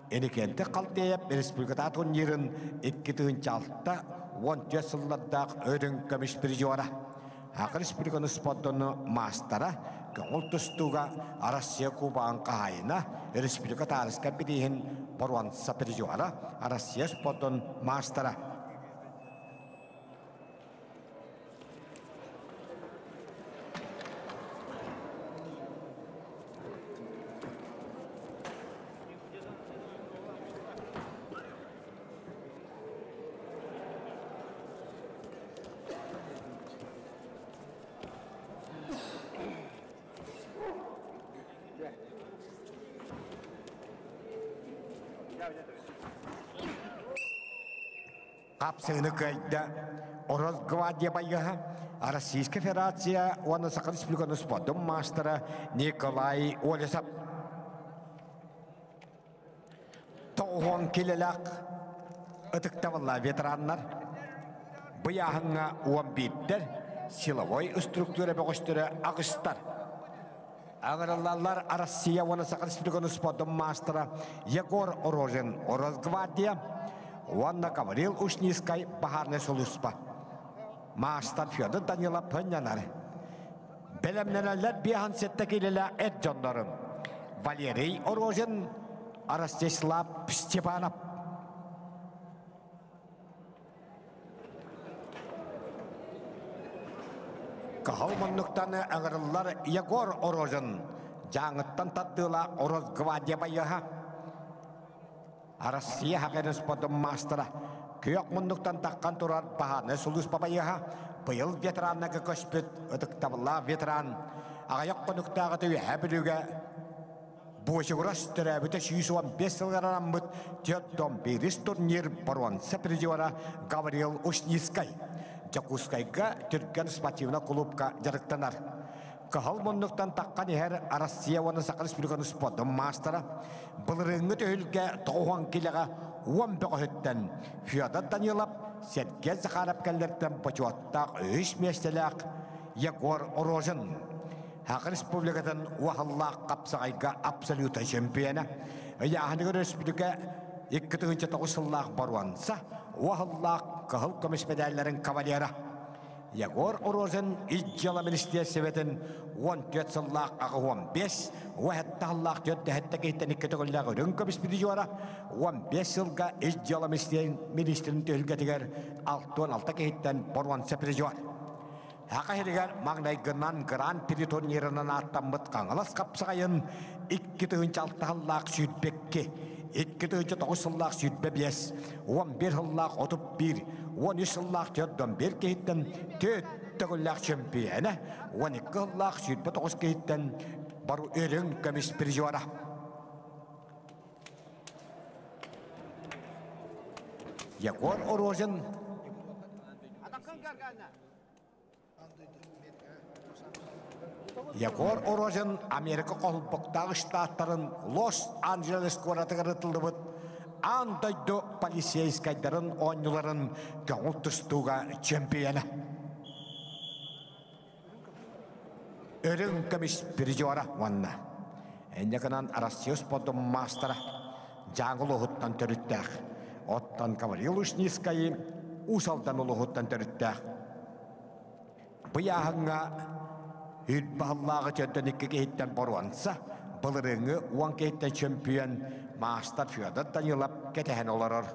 Эникенте Халтеев республиката турнирын 2006-14 сыллардаах өрүн көмүс призера. Саха Республиканы спордуну маастара, көҥүл тустууга Россия Кубогын хаһаайына, республика таарыска бирииһин боруонса призера, Россия спордун маастара. Хапсыыны кыайда Росгвардия байыаһа, Российская Федерация уонна Саха Республикатын спордун маастара Николай Олесов. Тоҕуһуон килэлээх ытыктабыллаах ветераннар быйааһыҥҥа уон биирдэр силовой структура бөҕөстөрө аҕыстар. Аҕырыллаллар Россия уонна Саха Республикатын спордун маастара Егор Рожин Росгвардия уонна Гаврил Ушницкай баһаарынай сулууспа. Маастар Федор Данилов хынньанар. Бэлэмнэнэллэр биэһэн сэттэ киилэлээх эр дьоннорум. Валерий Рожин, Ростислав Степанов. Кыһыл муннуктан ыҥырыллар Егор Рожин, Дьааҥыттан тардыылаах Росгвардия байыаһа. Россия хагын спордун маастара күөх муннуктан таххан турар баһаарынай сулууспа байыаһа быйыл ветераннарга көспүт ытыктабыллаах ветеран аҕыйах хонуктааҕыта Үөһээ Бүлүүгэ Бочугурас төрөөбүтэ 115 сылыгар анаммыт Тёддом биирис турнир боруонса призера Гаврил Ушницкай Дьокуускайга Түргэн спортивнай кулуупка дьарыктанар. Кыһыл муннуктан таххан иһэр Россия уонна Саха Республикатын спордун маастара былырыыҥҥы түһүлгэ 90 килэҕэ уон бөҕөһүттэн Федор Данилов, Сергей Захаров кэллэртэн бочуоттаах үһүс миэстэлээх Егор Рожин Саха Республикатын уахаллаах хапсаҕайга абсолюта чемпиона, ыйааһыныгар өрөспүүбүлүкэ 2009 сыллаах боруонса уахаллаах кыһыл көмүс мэдээллэрин кавалера. Егор Рожин ис дьыала министиэристибэтин 14 сыллаах 85, 17 сыллаах 47 киһиттэн икки төгүллээх үрүҥ көмүс призера, 15 сылга ис дьыала министрин түһүлгэтигэр 66 киһиттэн боруонса призер. Саха сиригэр маҥнайгынан Гран-при турнирынан ааттаммыт Хаҥалас хапсаҕайын 2006 сыллаах 22, 2009 сыллаах 25, 11 сыллаах 31, 13 сыллаах 41 киһиттэн 4 төгүллээх чөмпүйүөнэ, 12 сыллаах 29 киһиттэн бару үрүҥ көмүс призера. Егор Рожин Егор Рожин Америка Холбоктаах штаттарын Лос-Анджелес куоратыгар ытыллыбыт аан дойду полицейскайдарын оонньууларын көҥүл тустууга чемпиона. Өрүҥ көмүс призера уонна инньэ гынан Россия спордун маастара Дьааҥы улууһуттан төрүттээх. Оттон Гаврил Ушницкай Уус Алдан улууһуттан төрүттээх. Быйааһыҥҥа үрбаһыллааҕы төрдөн икки киһиттэн боруонса, былырыыҥҥы уон киһиттэн чөмпүйүөн маастар Федор Данилов кэтэһэн олорор.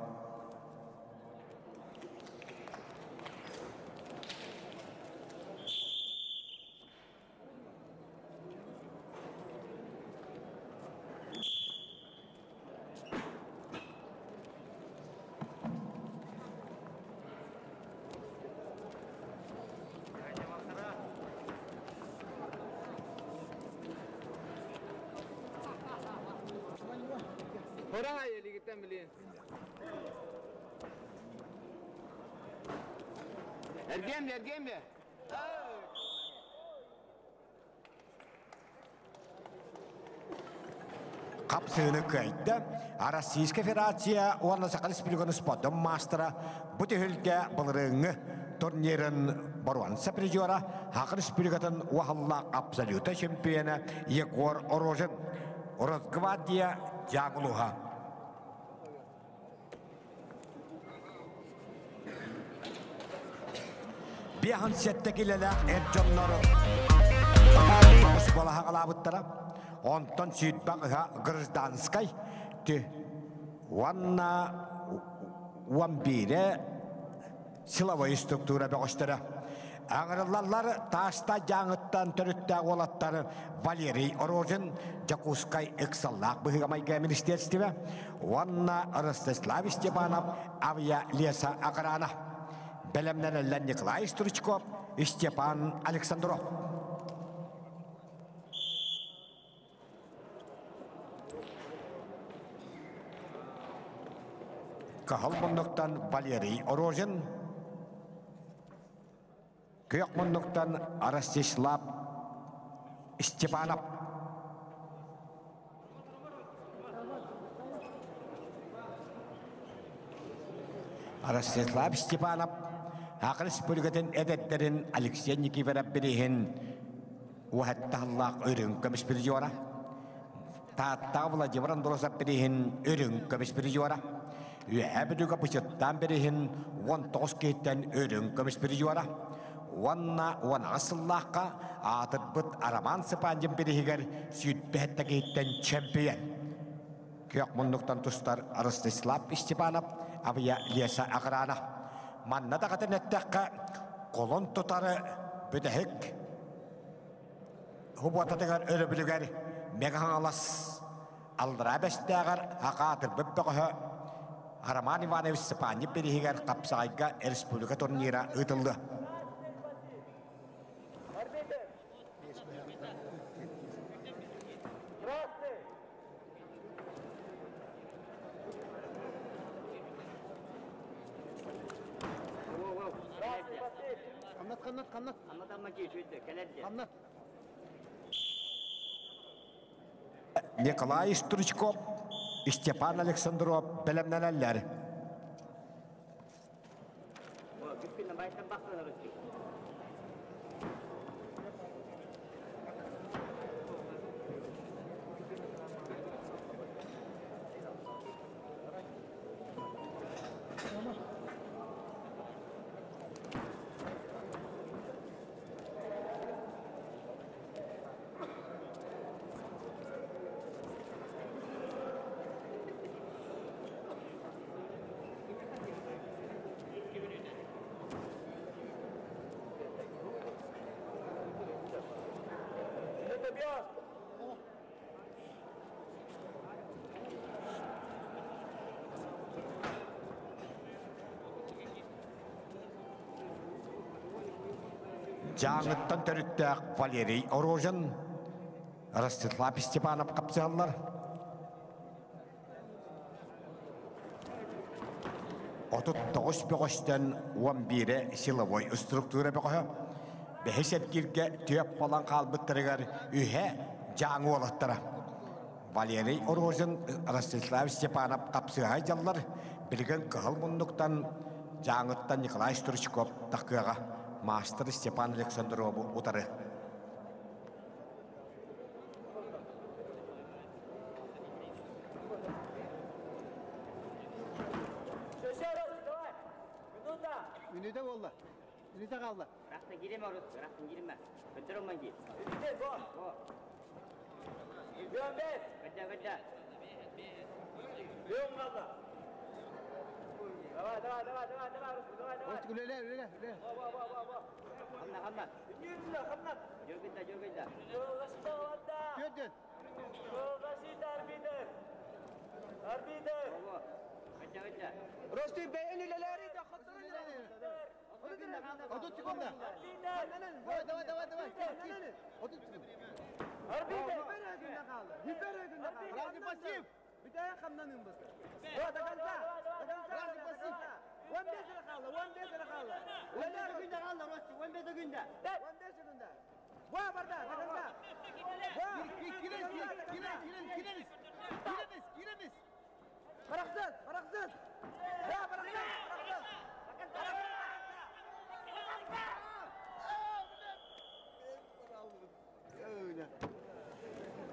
Эргиэм эргиэм Хапсыыны кыайда. Российская Федерация уонна Саха Республикатын спордун маастара бу түһүлгэ былырыыҥҥы турнирын боруонса призера Саха Республикатын уахаллаах абсолюта чемпиона Егор Рожин. Росгвардия Дьааҥылуһа. 57 килэлээх эр дьоннору балаһаҕалаабыттара. Онтон сүүрбэх ыһа гражданскай уонна уон биирэ силовой структура бөҕөстөрө. Аҥырыллаллар Тааста дьааҥыттан төрүттээх уолаттар Валерий Рожин, Дьокуускай ыксаллаах быһыыга-майгыга министиэристибэ уонна Ростислав Степанов авиа-леса охрана. Бэлэмнэнэллэр Николай Стручков, Степан Александров. Кыһыл муннуктан Валерий Рожин, күөх муннуктан Ростислав Степанов. Ростислав Степанов Саха Республикатын эдэрдэрин Алексей Никифоров бирииһин уһаттаһаллаах үрүҥ көмүс призера. Тааттаҕа Владимир Андросов бирииһин үрүҥ көмүс призера. Үөһээ Бүлүүгэ Бычыттаан бирииһин 19 киһиттэн үрүҥ көмүс призера. Уонна 18 сыллаахха аатырбыт Роман Цыпандин бирииһигэр 107 киһиттэн чемпион. Күөх муннуктан тустар Ростислав Степанов Авия Леса Охрана. Манна даҕатан эттэххэ, колон тутары бүтэһик Хубуотатыгар өрөбүлүгэр Мэҥэ Хаҥалас Аллараа Бэстээҕэр Акаатырбыт бөҕөһө Роман Иванович Степанев бирииһигэр хапсаҕайга республика турнира ыытыллыа. Хамнат, хамнат, хамнат. Хамнат. Николай Стручков, Степан Александров бэлэмнэнэллэр. Дьааҥыттан төрүттээх Валерий Рожин, Ростислав Степанов хапсыһаллар. 39 бөҕөстөн 11-э силовой структура бөҕөһө. Бэһис эргииргэ түөп буолан хаалбыттарыгар үһэ дьааҥы уолаттара. Валерий Рожин, Ростислав Степанов хапсыһа дьаллар. Билигин кыһыл муннуктан Дьааҥыттан Николай Стручков такыаҕа маастар Степан Александрову утары. Мүнүүтэ буолла. Мүнүүтэ хаалла. Рахтан киирeme orası. Рахтан киирeme. Көтөр онман киир. Во. Көтө көтө. Үлэлэ, үлэлэ, үлэлэ. Хамна хамна. Жөргүндэ жөргүндэ. Түөрт ден. Во. Көтө көтө. 30 секунда. Давай, давай, давай, давай. 30 секунд. Разный пассив. Разный пассив. 15 секунда kaldı Ростик. 15 секунда. Кирилл, Кирилл, Кирилл, Кирилл. Кирилл, Кирилл.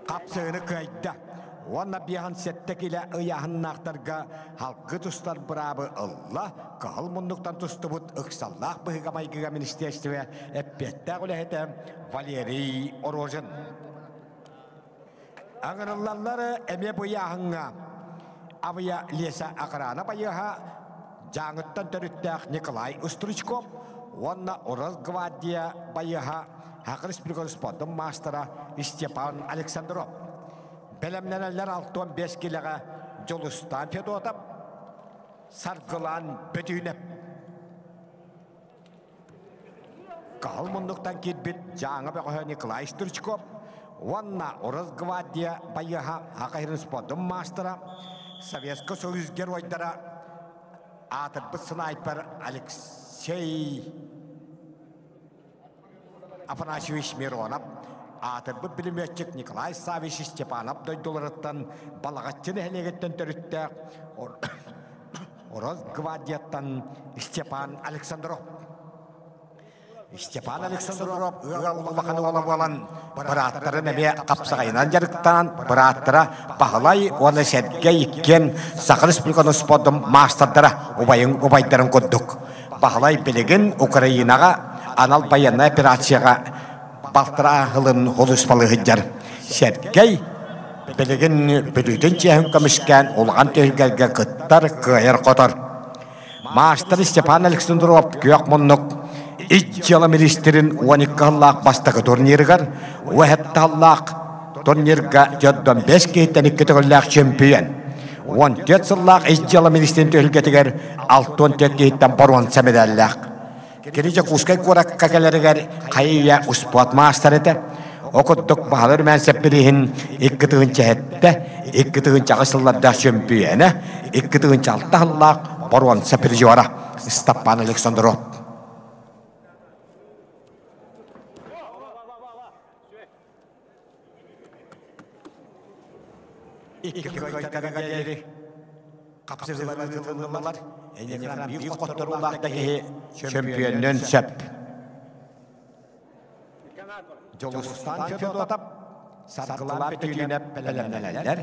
Хапсыыны кыайда. Уонна биэһэн сэттэ килэ ыйааһыннаахтарга халгы тустар быраабы ылла, кыһыл муннуктан тустубут ыксаллаах быһыыга-майгыга министиэристибэ эппиэттээх үлэһитэ Валерий Рожин. Аҥырыллаллар эмиэ бу ыйааһыҥҥа Авия Леса охрана байыаһа Дьааҥыттан төрүттээх Николай Устручков уонна Росгвардия байыаһа Саха Республикатын спордун маастара Степан Александров. Бэлэмнэнэллэр 65 килэҕэ Дьулустаан Федотов, Саргылаан Бөтүүнэп. Кыһыл муннуктан киирбит Дьааҥы бөҕөһө Николай Стручков уонна Росгвардия байыаһа Саха сирин спордун маастара, Советскай Союз геройдара аатырбыт снайпер Алексей Афанасьевич Миронов, аатырбыт пулеметчик Николай Саввич Степанов дойдуларыттан Балаҕаччы нэһилиэгиттэн төрүттээх Росгвардияттан Степан Александров. Степан Александров ыал улахан уола буолан бырааттарын эмиэ хапсаҕайынан дьарыктаан бырааттара Баһылай уонна Сэргэй иккиэн Саха Республикатын спордун маастардара убайын убайдарын курдук. Баһылай билигин Украинаҕа анал байыаннай операцияҕа балтараа сылын сулууспалыы сылдьар. Сэргэй билигин Бүлүүтүн чиэһин көмүскээн улахан түһүлгэлэргэ кыттар, кыайар-хотор. Маастар Степан Александров күөх муннук ис дьыала министрин 12 сыллаах бастакы турнирыгар уһэттэ сыллаах турнирга 45 киһиттэн икки төгүллээх чемпион. 14 сыллаах ис дьыала министрин түһүлгэтигэр 64 киһиттэн боруонса медаллаах. Кини Дьокуускай куоракка кэлэригэр хайы-үйэ успуорт маастар этэ. Ол курдук Баһылай Румянцев бирииһин 2 7, 2008 сыллардаах чөмпүйүөнэ, 2006 сыллаах боруонса призера Степан Александров. Икки кыайтарыга диэри хапсыһыылар ыытыллаллар. Эйиэхэ биир хотторуулаах да киһи чөмпүйүөннүөн сөп. Дьулустаан Федотов, Саргылаан Петюнев бэлэмнэнэллэр.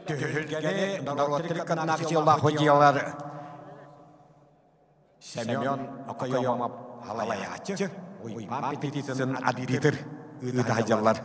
Түһүлгэни норуоттар ыккардынаах дьыалар Семен Окоемов халайааччы, Уйбаан Петицын арбитр ыыта сылдьаллар.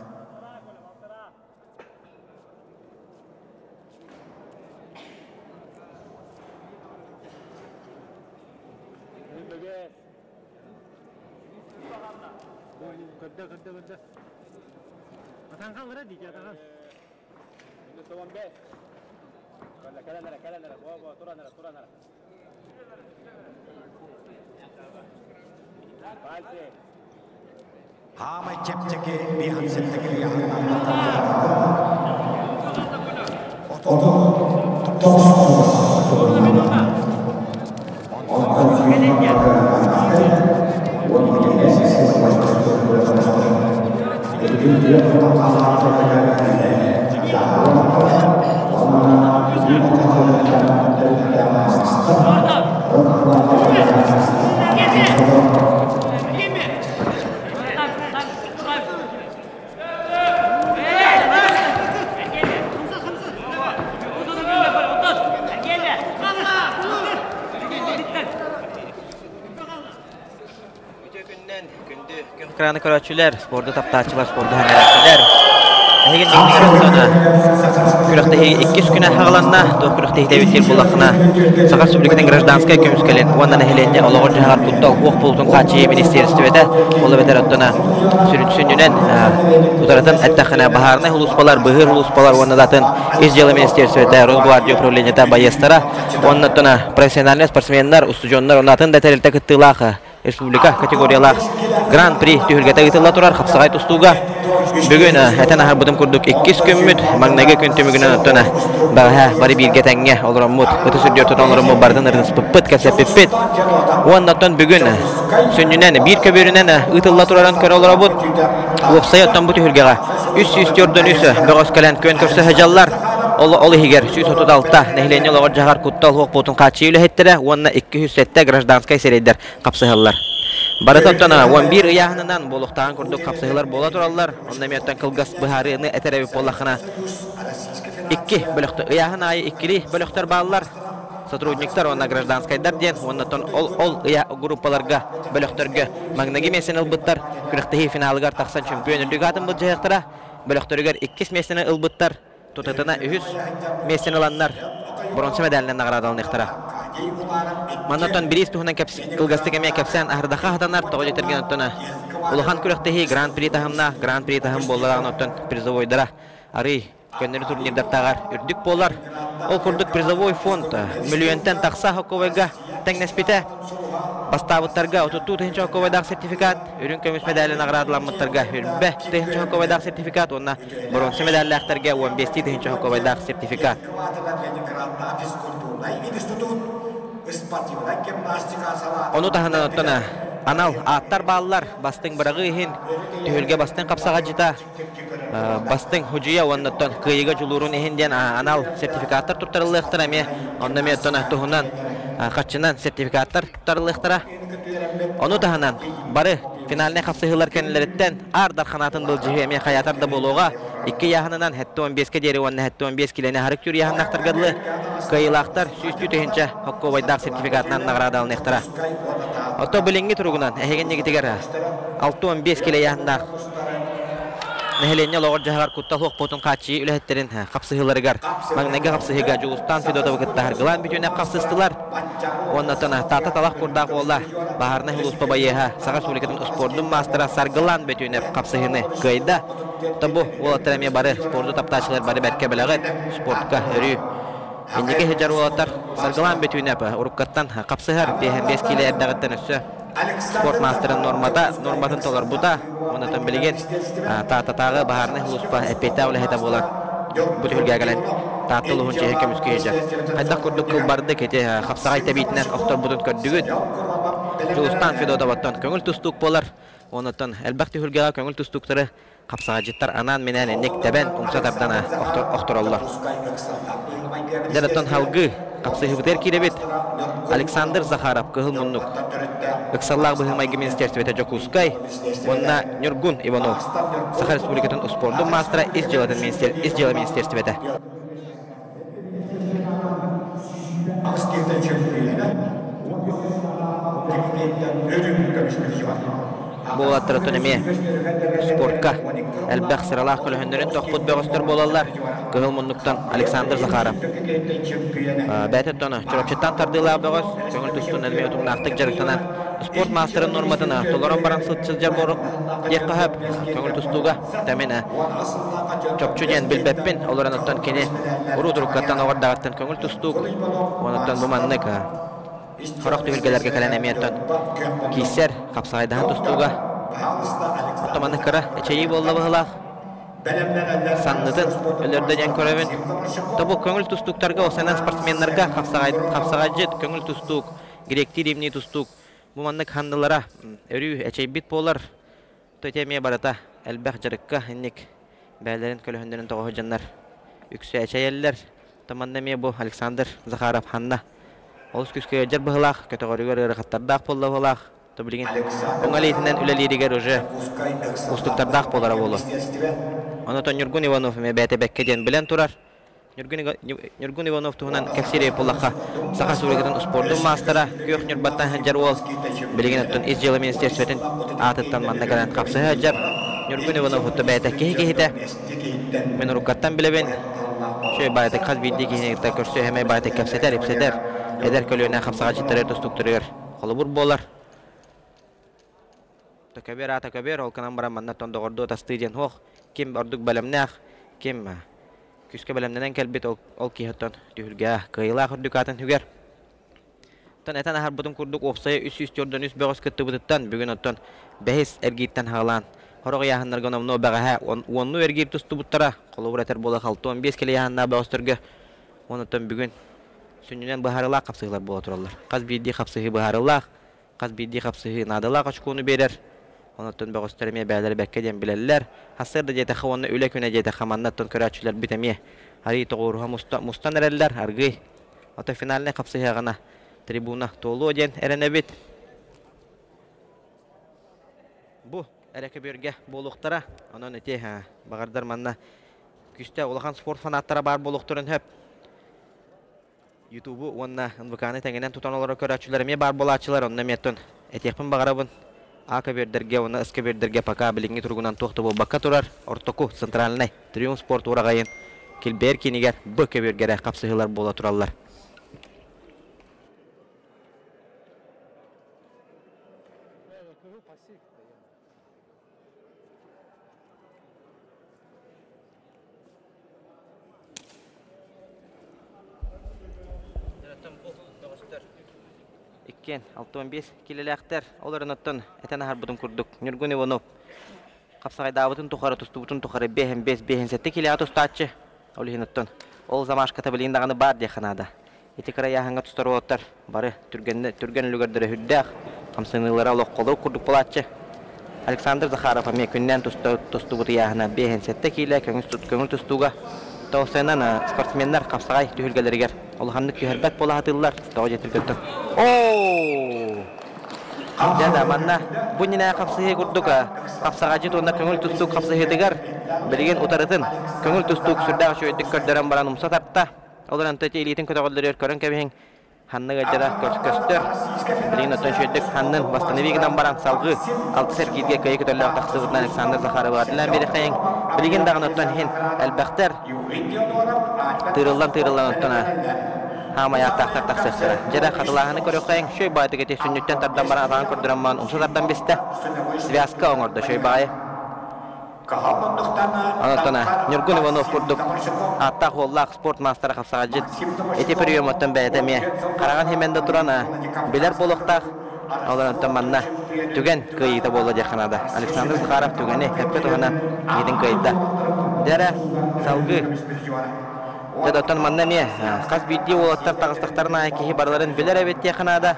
Хаамай чэпчэки биэһэн сэттэ Үтүө күннэн күндү күөх экраны көрөөччүлэр, спорду таптааччылар, спорду сэҥээрээччилэр. Эһигин күрэхтэһии иккис күнэ аҕаланна. Туох күрэхтэһиитэ эбит буллаххына, Саха Республикатын гражданскай көмүскэлин уонна нэһилиэнньэ олоҕор-дьаһаҕар куттал суох буолуутун хааччыйыы министиэристибэтэ, ол эбэтэр оттона сүрүн-сүнньүнэн утарытын эттэххинэ, баһаарынай сулууспалар, быыһыыр сулууспалар уонна да атын ис дьыала министиэристибэтэ, Росгвардия управлениета байыастара уонна оттона профессиональнай спортсменнар, устудьуоннар уонна атын да тэрилтэ кыттыылаах. республика категориялаах Гран-при түһүлгэтэ ыытылла турар хапсаҕай тустууга. Бүгүн этэн аһарбытым курдук иккис күммүт, маҥнайгы күн түмүгүнэн оттон бэҕэһээ бары бииргэ тэҥҥэ олороммут, ытыс үрдүгэр тутан олороммут барытын ырытыспыппыт, кэпсэппиппит. Уонна оттон бүгүн сүнньүнэн биир көбүөрүнэн ыытылла турарын көрө олоробут. Уопсайа оттон бу түһүлгэҕэ 343 бөҕөс кэлэн күөн көрсө сылдьаллар. Ол, ол иһигэр 136 нэһилиэнньэ олоҕор дьаһар куттал суох буолтун хааччыйыы үлэһиттэрэ уонна 207 гражданскай сирэйдэр хапсыһаллар. Барыта оттон 11 ыйааһынынан буолуохтааҕын курдук хапсыһыылар буола тураллар. Онно эмиэ оттон кылгас быһаарыыны этэр эбит буоллаххына, икки бөлөхтөр ыйааһын аайы иккилии бөлөхтөр бааллар. Сотрудниктар уонна гражданскайдар диэн уонна оттон ол ол ыйа группаларга бөлөхтөргө маҥнайгы миэстэни ылбыттар күрэхтэһии финалыгар тахсан чөмпүйүөн үрдүк аатын былдьаһыахтара. Бөлөхтөрүгэр иккис миэстэни ылбыттар тутатына үһүс миэстэни ыланнар боруонса мэдээлинэн наҕараадаланыахтара. Манна оттон бириис туһунан кылгастык эмиэ кэпсээн аһардаха хатанар, тоҕо диэтэргин оттон улахан күрэхтэһии гран-при таһымнаах, гран-при таһым буоллаҕына оттон призовойдара арый көннөрү турнирдартааҕар үрдүк буолар. Ол курдук призовой фонд мөлүйүөнтэн тахса хоккобойга тэҥнэспитэ. Бастаабыттарга 32 тыһыынча хоккобойдаах сертификат, үрүҥ көмүс мэдээли наҕараадаламмыттарга үрбэ тыһыынча хоккобойдаах сертификат уонна боруонса мэдээллээхтэргэ 15 тыһыынча хоккобойдаах сертификат. Ону таһынан оттон анал ааттар бааллар бастыҥ быраҕыы иһин түһүлгэ бастыҥ хапсаҕадьыта бастыҥ худьуйа уонна оттон кыайыыга дьулуурун иһин диэн анал сертификаттар туттарыллыахтара эмиэ онно эмиэ оттон туһунан харчынан сертификаттар туттарыллыахтара. Ону таһынан бары финальнай хапсыһыылар кэннилэриттэн Аар Дарханаатын былдьаһыы эмиэ хайаатар да буолуоҕа. Икки ыйааһынынан 75-кэ диэри уонна 75 киилэни аһарык түр ыйааһыннаахтарга дылы кыайыылаахтар 103 тыһыынча хоккуобайдаах сертификатынан наҕараадаланыахтара. Оттон билиҥҥи туругунан эһигиннигитигэр 65 килэ ыйааһыннаах Нэһилиэнньэ олоҕор-дьаһаҕар куттал суох хааччыйыы үлэһиттэрин хапсыһыыларыгар маҥнайгы хапсыһыыга Дьулустаан Федотовы кытта Саргылаан бүтүнэ хапсыстылар. Уонна Таатта талах курдаах уола баһаарынай сулууспа байыаһа Саха Республикатын успуордун маастара Саргылаан Бөтүүнэп хапсыһыыны кыайда. Тобу уолаттар эмиэ бары спорду таптааччылар бары бэркэ билэҕит. Спортка өрүү инники сылдьар уолаттар Саргылаан Бөтүүнэп уруккаттан хапсыһар 55 киилэ эрдэҕиттэн өссө спорт маастарын нуормата нуорматын толорбута. Онтон билигин Тааттатааҕы баһаарынай сулууспа эппиэттээх үлэһитэ буолан бу түһүлгэҕэ кэлэн Таатта улууһун чиэһин көмүскүү сылдьар. Хайдах курдук кылбардык ити хапсаҕай тэбиитинэн охторбутун көрдүгүт. Дьулустаан Федотоваттан көҥүл тустуук буолар. Онтон элбэх түһүлгэҕэ көҥүл тустууктары хапсаҕайдьыттар анаан-минээн инник тэбэн умса тардан охтороллор. Дьэ оттон салгыы хапсыһыыбытыгар киирэбит. Александр Захаров Кыһыл муннук ыксаллаах быһыы-майгы министиэристибэтэ Дьокуускай уонна Ньургун Иванов Саха Республикатын успуордун маастара ис дьыалатын ис дьыала министиэристибэтэ. Бу уолаттар эмиэ спортка элбэх сыралаах көлөһүннэрин тохпут бөҕөстөр буолаллар. Кыһыл муннуктан Александр Захаров. Бэйэтэ тоно Чурапчыттан тардыылаах бөҕөс, көҥүл тустуунан эмиэ утумнаахтык дьарыктанан спорт маастарын нуорматын толорон баран сылдьар буолук диэххэ сөп. Көҥүл тустууга Тамин чопчу диэн билбэппин, олорон оттон кини уруу туруккаттан оҕордаҕыттан көҥүл тустуук, онуттан бу маннык сорох түһүлгэлэргэ кэлэн эмиэ оттон кииссэр хапсаҕайдаһан тустууга оттон маннык кыра эчэйии буолла быһыылаах саннытын өлөрдө диэн көрөбүн. То бу көҥүл тустууктарга, осанан спортсменнарга хапсаҕайдьыт, көҥүл тустуук, гректии римнии тустуук бу маннык ханнылара өрүү эчэйбит буолар. Тетя эмиэ барыта элбэх дьарыкка инник бэйэлэрин көлөһүннэрин тоҕо сылдьаннар үксэ эчэйэллэр. Манна эмиэ бу Александр Захаров ханна олус күүскэ ыалдьар быһыылаах, көтөҕөрүгэр ыарахаттардаах буолла быһыылаах. То билигин уҥа илиитинэн үлэлииригэр уже уустуктардаах буолара буолуо. Онон Ньургун Иванов эмиэ бэйэтэ бэккэ диэн билэн турар. Ньургун Иванов туһунан кэпсиир буоллахха, Саха Республикатын успуордун маастара, Күөх Ньурбаттан сылдьар уол, билигин оттон Ис дьыала министиэристибэтин аатыттан манна кэлэн хапсыһа сылдьар. Ньургун Иванов отто бэйэтэ киһи киһитэ. Мин уруккаттан билэбин. Үчүгэй баайытык хас биирдии киһини кытта көрсүө эмэй баайытык кэпсэтэр, ипсэтэр, эдэр көлүөнэ хапсаҕайдьыттары тустууктарыгар холобур буолар. Төкөбүөр аата көбүөр, ол гынан баран манна оттон доҕордуу атастыы диэн суох. Ким ордук бэлэмнээх, ким күүскэ бэлэмнэнэн кэлбит, ол, ол киһи оттон түһүлгэ кыайыылаах үрдүк аатын сүгэр. Оттон этэн аһарбытым курдук уопсайа 343 бөҕөс кыттыбытыттан бүгүн оттон бэһис эргииртэн хаалаан сорох ыйааһыннарга номнуо бэҕэһээ уоннуу эргиир тустубуттара. Холобур этэр буола 65 килэ ыйааһыннаах бөҕөстөргө онтон бүгүн сүнньүнэн быһаарыылаах хапсыһыылар буола тураллар. Хас биирдии хапсыһыы быһаарыылаах, хас биирдии хапсыһыы наадалаах очкону биэрэр. Онтон бөҕөстөр эмиэ бэйэлэрэ бэккэ диэн билэллэр. Сарсыарда диэтэххэ уонна үлэ күнэ диэтэххэ манна оттон көрөөччүлэрбит эмиэ арыый тоҕуоруһа мустан эрэллэр, аргыый. Ото финальнай хапсыһыаҕына трибуна туолуо диэн эрэнэбит. Бу эрэ көбүөргэ буолуохтара. Онон ити баҕардар манна күүстээх улахан спорт фанаттара баар буолуохтарын сөп. Ютубу уонна НВК-ны тэҥинэн тутан олорор көрөөччүлэр эмиэ баар буолааччылар. Онно эмиэ оттон этиэхпин баҕарабын. А көбүөрдэргэ уонна С көбүөрдэргэ пока билиҥҥи туругунан туох да буолбакка турар. Ортоку центральнай Триумф спорт ураҕайын Килбэйэр киинигэр Б көбүөргэ эрэ хапсыһыылар буола тураллар. Иккиэн 65 килэлээхтэр. Ол эрэн оттон этэн аһарбытым курдук Ньургун Иванов хапсаҕайдаабытын тухары, тустубутун тухары биэһин биэс, биэһин сэттэ килэҕэ тустааччы. Ол иһин оттон ол замашката билигин даҕаны баар диэххэ наада. Ити кыра ыйааһыҥҥа тустар уолаттар бары түргэн, түргэн үлүгэрдэрэ сүрдээх, хамсаныылара олоххолор курдук буолааччы. Александр Захаров эмиэ күннээн тустубут ыйааһына 57 киилэ көҥүл тустууга тоҕусайынан спортсменнар хапсаҕай түһүлгэлэригэр улаханнык түһэрбэт буола сатыыллар. Тоҕо диэтиргэ Оо! Дьэ да, манна бу иннинэ хапсыһыы курдук хапсаҕайдьыт уонна көҥүл тустуук хапсыһыытыгар билигин утарытын көҥүл тустуук сүрдээх үчүгэйдик көрдөрөн баран умса тарта. Ол эрэн ити илиитин көтөҕөллөрүгэр көрөн кэбиһиҥ, ханнык ыалдьара көстөр. Билигин оттон үчүгэйдик ханнын восстанови гынан баран салгыы алтыс эргииргэ кыайыы көтөллөөх тахсыбытынан Александр Захарова аатынан биэриэххэйиҥ. Билигин даҕаны оттон иһин элбэхтэр тыырыллан-тыырыллан оттон хаамай ааттаахтар тахсыахтара. Дьэрэ хатылааһыны көрүөххэйиҥ, шөй баайдык ити сүнньүттэн тардан баран атаҕын көрдөрөн баран умса тардан бистэ. Связка оҥордо шөй баайы. Онтон Ньургун Иванов курдук ааттаах-уоллаах спорт маастара хапсаҕайдьыт ити приемуттан бэйэтэ эмиэ хараҕын химэн да туран билэр буолуохтаах. Ол онтон манна түгэн кыайыыта буолла диэххэ наада. Александр Захаров түгэни сөпкө туһанан иитин кыайда. Дьэ салгыы Дьэ, оттон манна эмиэ хас биирдии уолаттар таҕыстахтарын аайы киһи барыларын билэр эбит диэххэ наада.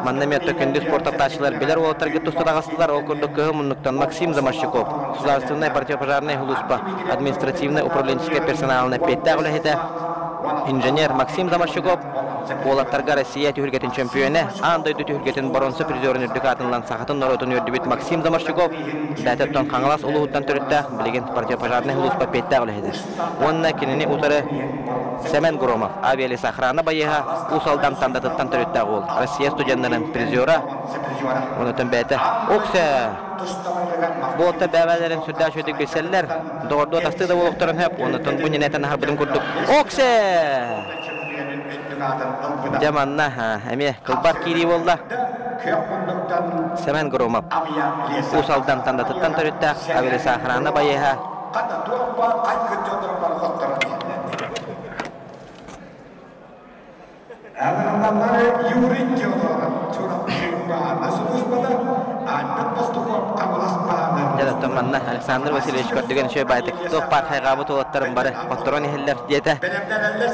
Манна эмиэ күндү спорт таптааччылар билэр уолаттарга туста таҕыстылар. Ол курдук кыһыл муннуктан Максим Заморщиков, Государственная противопожарная сулууспа административнай управленческай персоналын эппиэттээх үлэһитэ, инженер Максим Заморщиков, уолаттарга Россия түһүлгэтин чөмпүйүөнэ, аан дойду түһүлгэтин боруонса призерун үрдүк аатынан сахатын норуотун үөрдүбүт Максим Заморщиков, бэйэтэ Хаҥалас улууһуттан төрүттээх, билигин противопожарнай сулууспа эппиэттээх үлэһитэ. Уонна кинини утары Сэмэн Громов, авиалесоохрана байыаһа, Уус Алдан Тандатыттан төрүттээх уол, Россия студеннарын призера, онтон бэйэтэ Оксе! Буолта бэйэлэрин сүрдээх үчүгэйдик билсэллэр, доҕордуу атастыы да буолуохтарын сөп, онтон бу ньинэтэн аһарбытым курдук Оксе! Дьэ манна эмиэ кылбар киирии буолла. Сэмэн Громов, Уус Алдан Тандатыттан төрүттээх авиалесоохрана байыаһа, Хата туох баар хайгыр дьоннорун бары хотторон иһэллэр. Ылынналлары Юрий Теодоров Чурапчы сулууспата Альберт Пастухов Хаҥалас баһаамнарын Дьэ, оттон манна Александр Васильевич көрдүгэн үчүгэй баайтык туох баар хайҕаабыт уолаттарым бары хотторон иһэллэр диэтэ.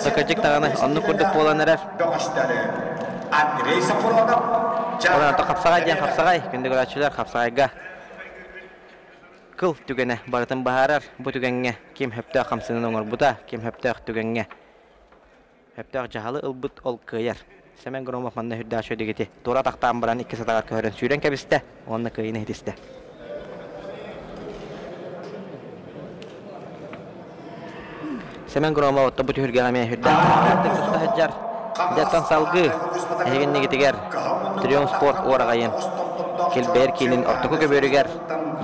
Сокочик даҕаны оннук курдук буолан эрэр. бөҕөстөрү Андрей Сафронов Онон хапсаҕай диэн хапсаҕай, күндү көрөөччүлэр хапсаҕайга Кыл түгэнэ барытын быһаарар. Бу түгэҥҥэ ким сөптөөх хамсаныыны оҥорбута, ким сөптөөх түгэҥҥэ сөптөөх дьаһалы ылбыт ол кыайар. Сэмэн Громов манна үрдээх үчүгэйдик туора атахтаан баран иккис атаҕар көһөрөн сүүрэн кэбистэ уонна кыайыыны ситистэ. Сэмэн Громов отто бу түһүлгэҕэ эмиэ үрдээх туста сылдьар. Дьэ, салгыы эһигиннигитигэр Триумф спорт уораҕайын Килбэйэр киинин ортоку көбүөрүгэр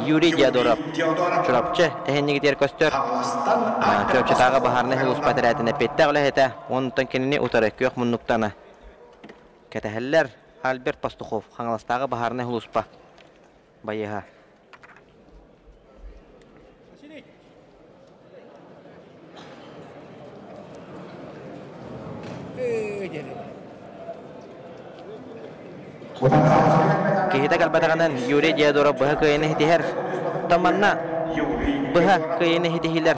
Юрий Диодоров Чурапчы эһиннигитигэр көстөр. Чурапчытааҕы баһаарынай сулууспа этэрээтин эппиэттээх үлэһитэ, онтон кинини утары күөх муннуктан кэтэһэллэр Альберт Пастухов, Хаҥаластааҕы баһаарынай сулууспа байыаһа. Киһитэ кэлбэтэҕинэн Юрий Диодоров быһа кыайыыны ситиһэр. Оттон манна быһа кыайыыны ситиһиилэр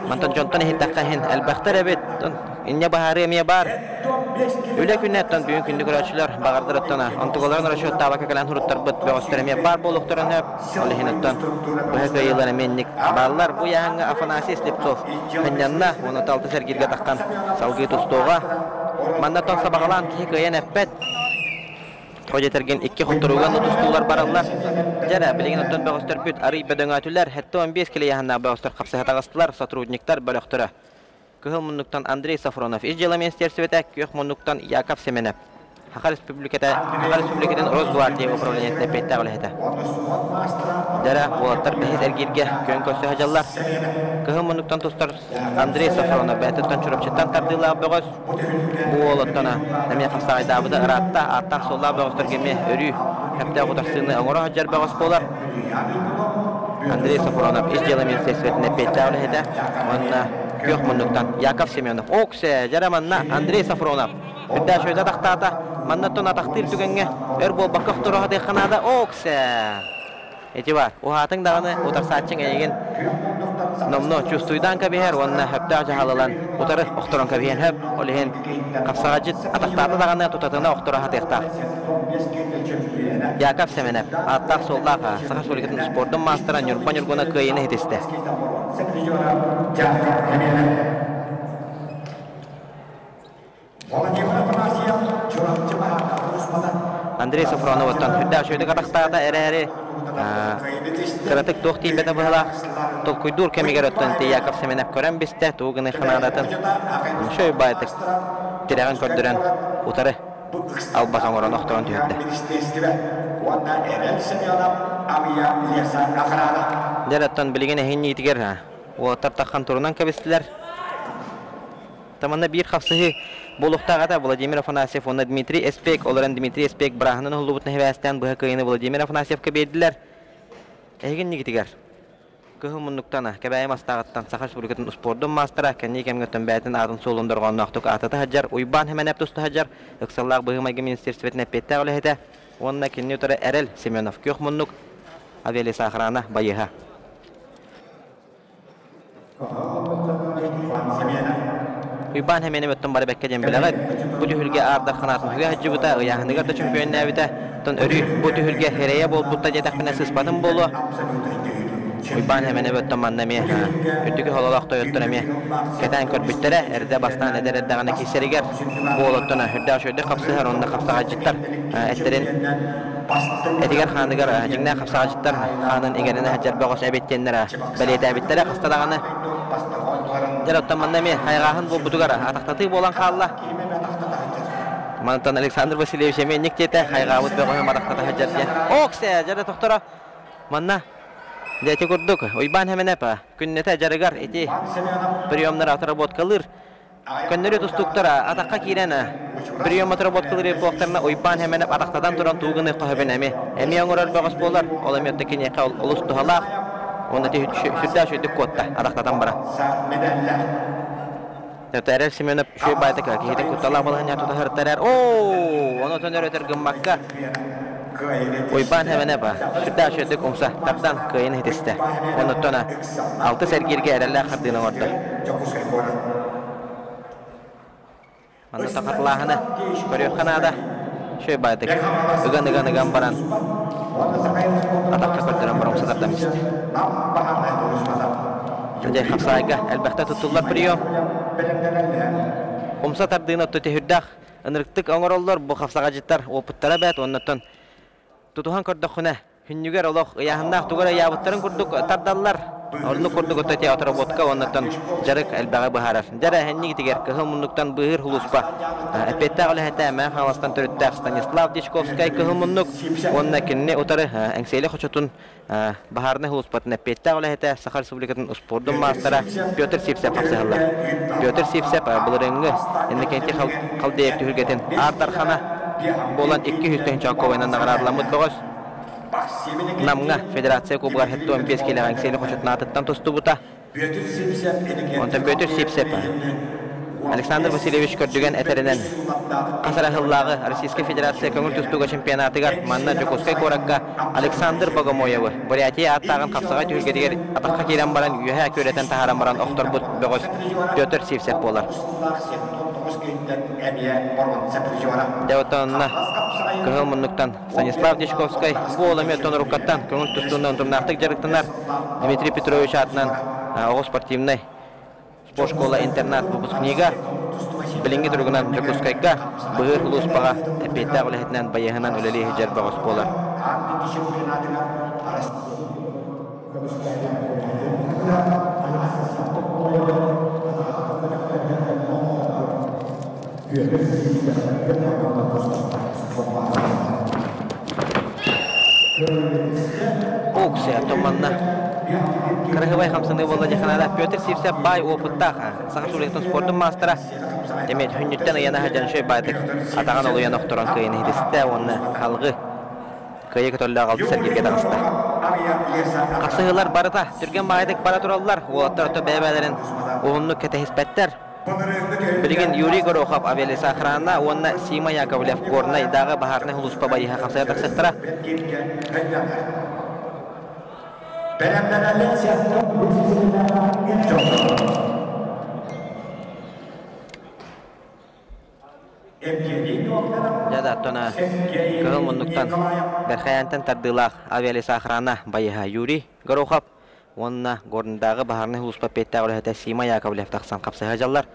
мантан дьонтон иһиттэххэ иһин элбэхтэр эбит. Инньэ быһаарыы эмиэ баар. Үлэ күнэ оттон бүгүн күндү көрөөччүлэр баҕардар оттон онтугаларын расчеттаабакка кэлэн суруттарбыт бөҕөстөр эмиэ баар буолуохтарын сөп. Ол иһин оттон быһа кыайыылар эмиэ инник бааллар. Бу ыйааһыҥҥа Афанасий Слепцов сынньанна уонна алты сэргииргэ таххан салгыы тустууга. Манна оттон сабаҕалаан киһи кыайан эппэт. Тоҕо диэтэргин икки хотторууга тустуулар бараллар. Дьэ эрэ, билигин оттон бөҕөстөрбүт арый бөдөҥөөтүлэр. 75 килэ ыйааһыннаах бөҕөстөр хапсыһа таҕыстылар, сотрудниктар бөлөхтөрө. Кыһыл муннуктан Андрей Сафронов ис дьыала министиэристибэтэ, күөх муннуктан Яков Семенов. Саха Республиката, Саха Республикатын Росгвардия управлениетын эппиэттээх үлэһитэ. Дьэ уолаттар бэһис эргииргэ күөн көрсө сылдьаллар. Кыһыл муннуктан тустар Андрей Сафронов бэйэтиттэн Чурапчыттан тардыылаах бөҕөс. Бу уол оттон эмиэ хапсаҕайдаабыта ыраатта, ааттаах-суоллаах бөҕөстөргө эмиэ өрүү сөптөөх утарсыыны оҥоро сылдьар бөҕөс буолар. Андрей Сафронов ис дьыала министиэристибэтин эппиэттээх үлэһитэ уонна күөх муннуктан Яков Семенов. Оксе, дьэрэ манна Андрей Сафронов үрдээх шөйдө атахтаата. Манна оттон атахтыыр түгэҥҥэ өр буолбакка охторо сатыахха наада. Оксе! Ити баар, уһаатыҥ даҕаны утарсааччыҥ эйигин номнуо чувствуйдаан кэбиһэр уонна сөптөөх дьаһал ылан утары охторон кэбиһиэн сөп. Ол иһин хапсаҕайдьыт атахтаата даҕаны тутатына охторо сатыахтаах. Яков Сэмэнэп ааттаах-суоллаах Саха Республикатын спордун маастара Ньурба Ньургуна кыайыыны ситистэ. Андрей Софроновыттан сүрдээх үчүгэйдик атахтаата эрээри кыратык туох тиийбэтэ быһалаах толкуйдуур кэмигэр оттон Яков Семенов көрөн бистэ тугу гыныах наадатын үчүгэй баайтык тирэҕин көрдөрөн утары албас оҥорон охторон түһэрдэ. Дьэ оттон билигин эһинниитигэр уолаттар таххан турунан кэбистилэр. Таманна биир хапсыһыы буолуохтаах этэ Владимир Афанасьев уонна Дмитрий Эспек. Ол эрэн Дмитрий Эспек бырааһынан уһуллубутун сибээстээн быһа кыайыыны Владимир Афанасьевка биэрдилэр. Эһигин нигитигэр кыһыл муннуктан Кэбээйи мастааҕыттан Саха Республикатын успуордун маастара кэнники кэмҥэ бэйэтин аатын суолун дорҕоонноохтук аатата сылдьар Уйбаан Хэмэнэп туста сылдьар ыксаллаах быһыы-майгы министиэристибэтин эппиэттээх үлэһитэ уонна кинини утары Эрэл Семенов күөх муннук авиалесоохрана байыһа. Уйбаан Хэмиэнэп оттон бары бэккэ диэн билэҕит. Бу түһүлгэ аардар ханаатын үһүгэ сылдьыбыта, ыйааһыныгар да чөмпүйүөннээбитэ. Оттон өрүү бу түһүлгэ эрэйэ буолбута диэтэхпинэ сыыспатым буолуо. Уйбаан Хэмиэнэп оттон манна эмиэ үрдүкү сололоох тойоттор эмиэ кэтээн көрбүттэрэ. Эрдэ бастаан эдэр эрдэҕинэ киирсэригэр буол оттон үрдээх үчүгэйдик хапсыһар уонна хапсаҕайдьыттар эттэрин этигэр-хааныгар дьиҥнээх хапсаҕайдьыттар хаанын иҥэринэ сылдьар бөҕөс эбит диэннэр бэлиэтээбиттэрэ хаста даҕаны. Дьэ, оттон манна эмиэ хайҕааһын буолбутугар атахтатыы буолан хаалла. Мантан Александр Васильевич эмиэ инник диэтэ, хайҕаабыт бөҕөһүм атахтата сылдьар диэн. Оксе, дьэ тохторо. Манна дьэ ити курдук Уйбаан Хэмэнэп күннэтэ дьарыгар ити приемнары отработкалыыр. Көннөрү тустууктара атахха киирэн прием отработкалыыр буолтарына Уйбаан Хэмэнэп атахтатан туран туу гыныах хоһобун эми эмиэ оҥорор бөҕөс буолар. Ол эмиэ киниэхэ олус туһалаах. Уонна сүрдээх үчүгэйдик куотта атахтатан баран. Тэрэл Семенов үчүгэй баайта киһитин кутталаах балаһыанньа тутаһар тэрэр. Оо, ону төнөр өтөр гыммакка Уйбаан Хэмэнэп сүрдээх үчүгэйдик умса тардан кыайан иһитистэ. Онуттан алтыс эргииргэ эрэллээх хардыыны оҥордо. Манна тахатылааһыны көрүөххэ наада. Үчүгэй баайдык ыган-ыган-ыган баран атахха көрдөрөн баран умса тардан истэ. Дьэ, хапсаайга элбэхтэ туттуллар прием. Умса тардыыны отто түһүрдээх ынырыктык оҥороллор бу хапсаҕадьыттар опыттара бэрт уоннаттан тутуһан көрдөххүнэ Күннүгэр олох ыйааһыннаах тугу эрэ ыйаабыттарын курдук тардаллар. Оннук курдук ити отработка уоннаттан дьарык элбэҕи быһаарар. Дьэ иннигитигэр кыһыл муннуктан быыһыыр сулууспа эппиэттээх үлэһитэ Мэҥэ Хаҥаластан төрүттээх Станислав Дьячковскай кыһыл муннук уонна кинини утары Эҥсиэли хочотун баһаарынай сулууспатын эппиэттээх үлэһитэ Саха Республикатын успуордун маастара Петр Сивцев хапсыһаллар. Петр Сивцев былырыыҥҥы Иннокентий Халдеев түһүлгэтин Аар Дархана буолан 200 тыһыынча чокковайынан наҕараадаламмыт бөҕөс. Намҥа Федерация Кубогар 75 киилэҕэ Эҥсиэли хочотун аатыттан тустубута. Онтон Петр Сивцев Александр Васильевич көрдүгэн этэринэн, хас эрэ сыллааҕы Российскай Федерация көҥүл тустууга чемпионатыгар манна Дьокуускай куоракка Александр Богомоевы Бурятия ааттааҕын хапсаҕай түһүлгэтигэр атахха киирэн баран үөһэ күөрэтэн таһааран баран охторбут бөҕөс Петр Сивцев буолар. Дьэ оттон онно кыһыл муннуктан Станислав Дьячковскай бу уол эмиэ оттон уруккаттан көҥүл тустуунан утумнаахтык дьарыктанар Дмитрий Петрович аатынан оҕо спортивнай спортшкола-интернат выпускнига билиҥҥи туругунан Дьокуускайга быһыыр улууспаҕа эппиэттээх үлэһитинэн байыаһынан үлэлии сылдьар бөҕөс буолар. Уксия туманна. Кырыһыбай хамсаныы буолла дьаханаада Петр Сивцев баай опыттаах Саха Республикатын спордун маастара эмиэ хүннүттэн ыйана сылдьан үчүгэй баайдык атаҕын олуйан охторон кыайан иһитистэ уонна алгы кыайыы көтөллөөх алтыс эргииргэ таҕыста. Хапсыһыылар барыта түргэн баайдык бара тураллар. Уолаттар ото бэйэ-бэйэлэрин уһуннук кэтэһиспэттэр. Билигин Юрий Горохов авиалесоохрана уонна Сима Яковлев Горнайдааҕы баһаарынай сулууспа байыһа хапсыһа тахсыахтара. Дьэ да, оттон кыһыл муннуктан Бэрхэйээнтэн тардыылаах авиалесоохрана байыһа Юрий Горохов уонна Горнайдааҕы баһаарынай сулууспа эппиэттээх үлэһитэ Сима Яковлев тахсан хапсыһа дьаллар.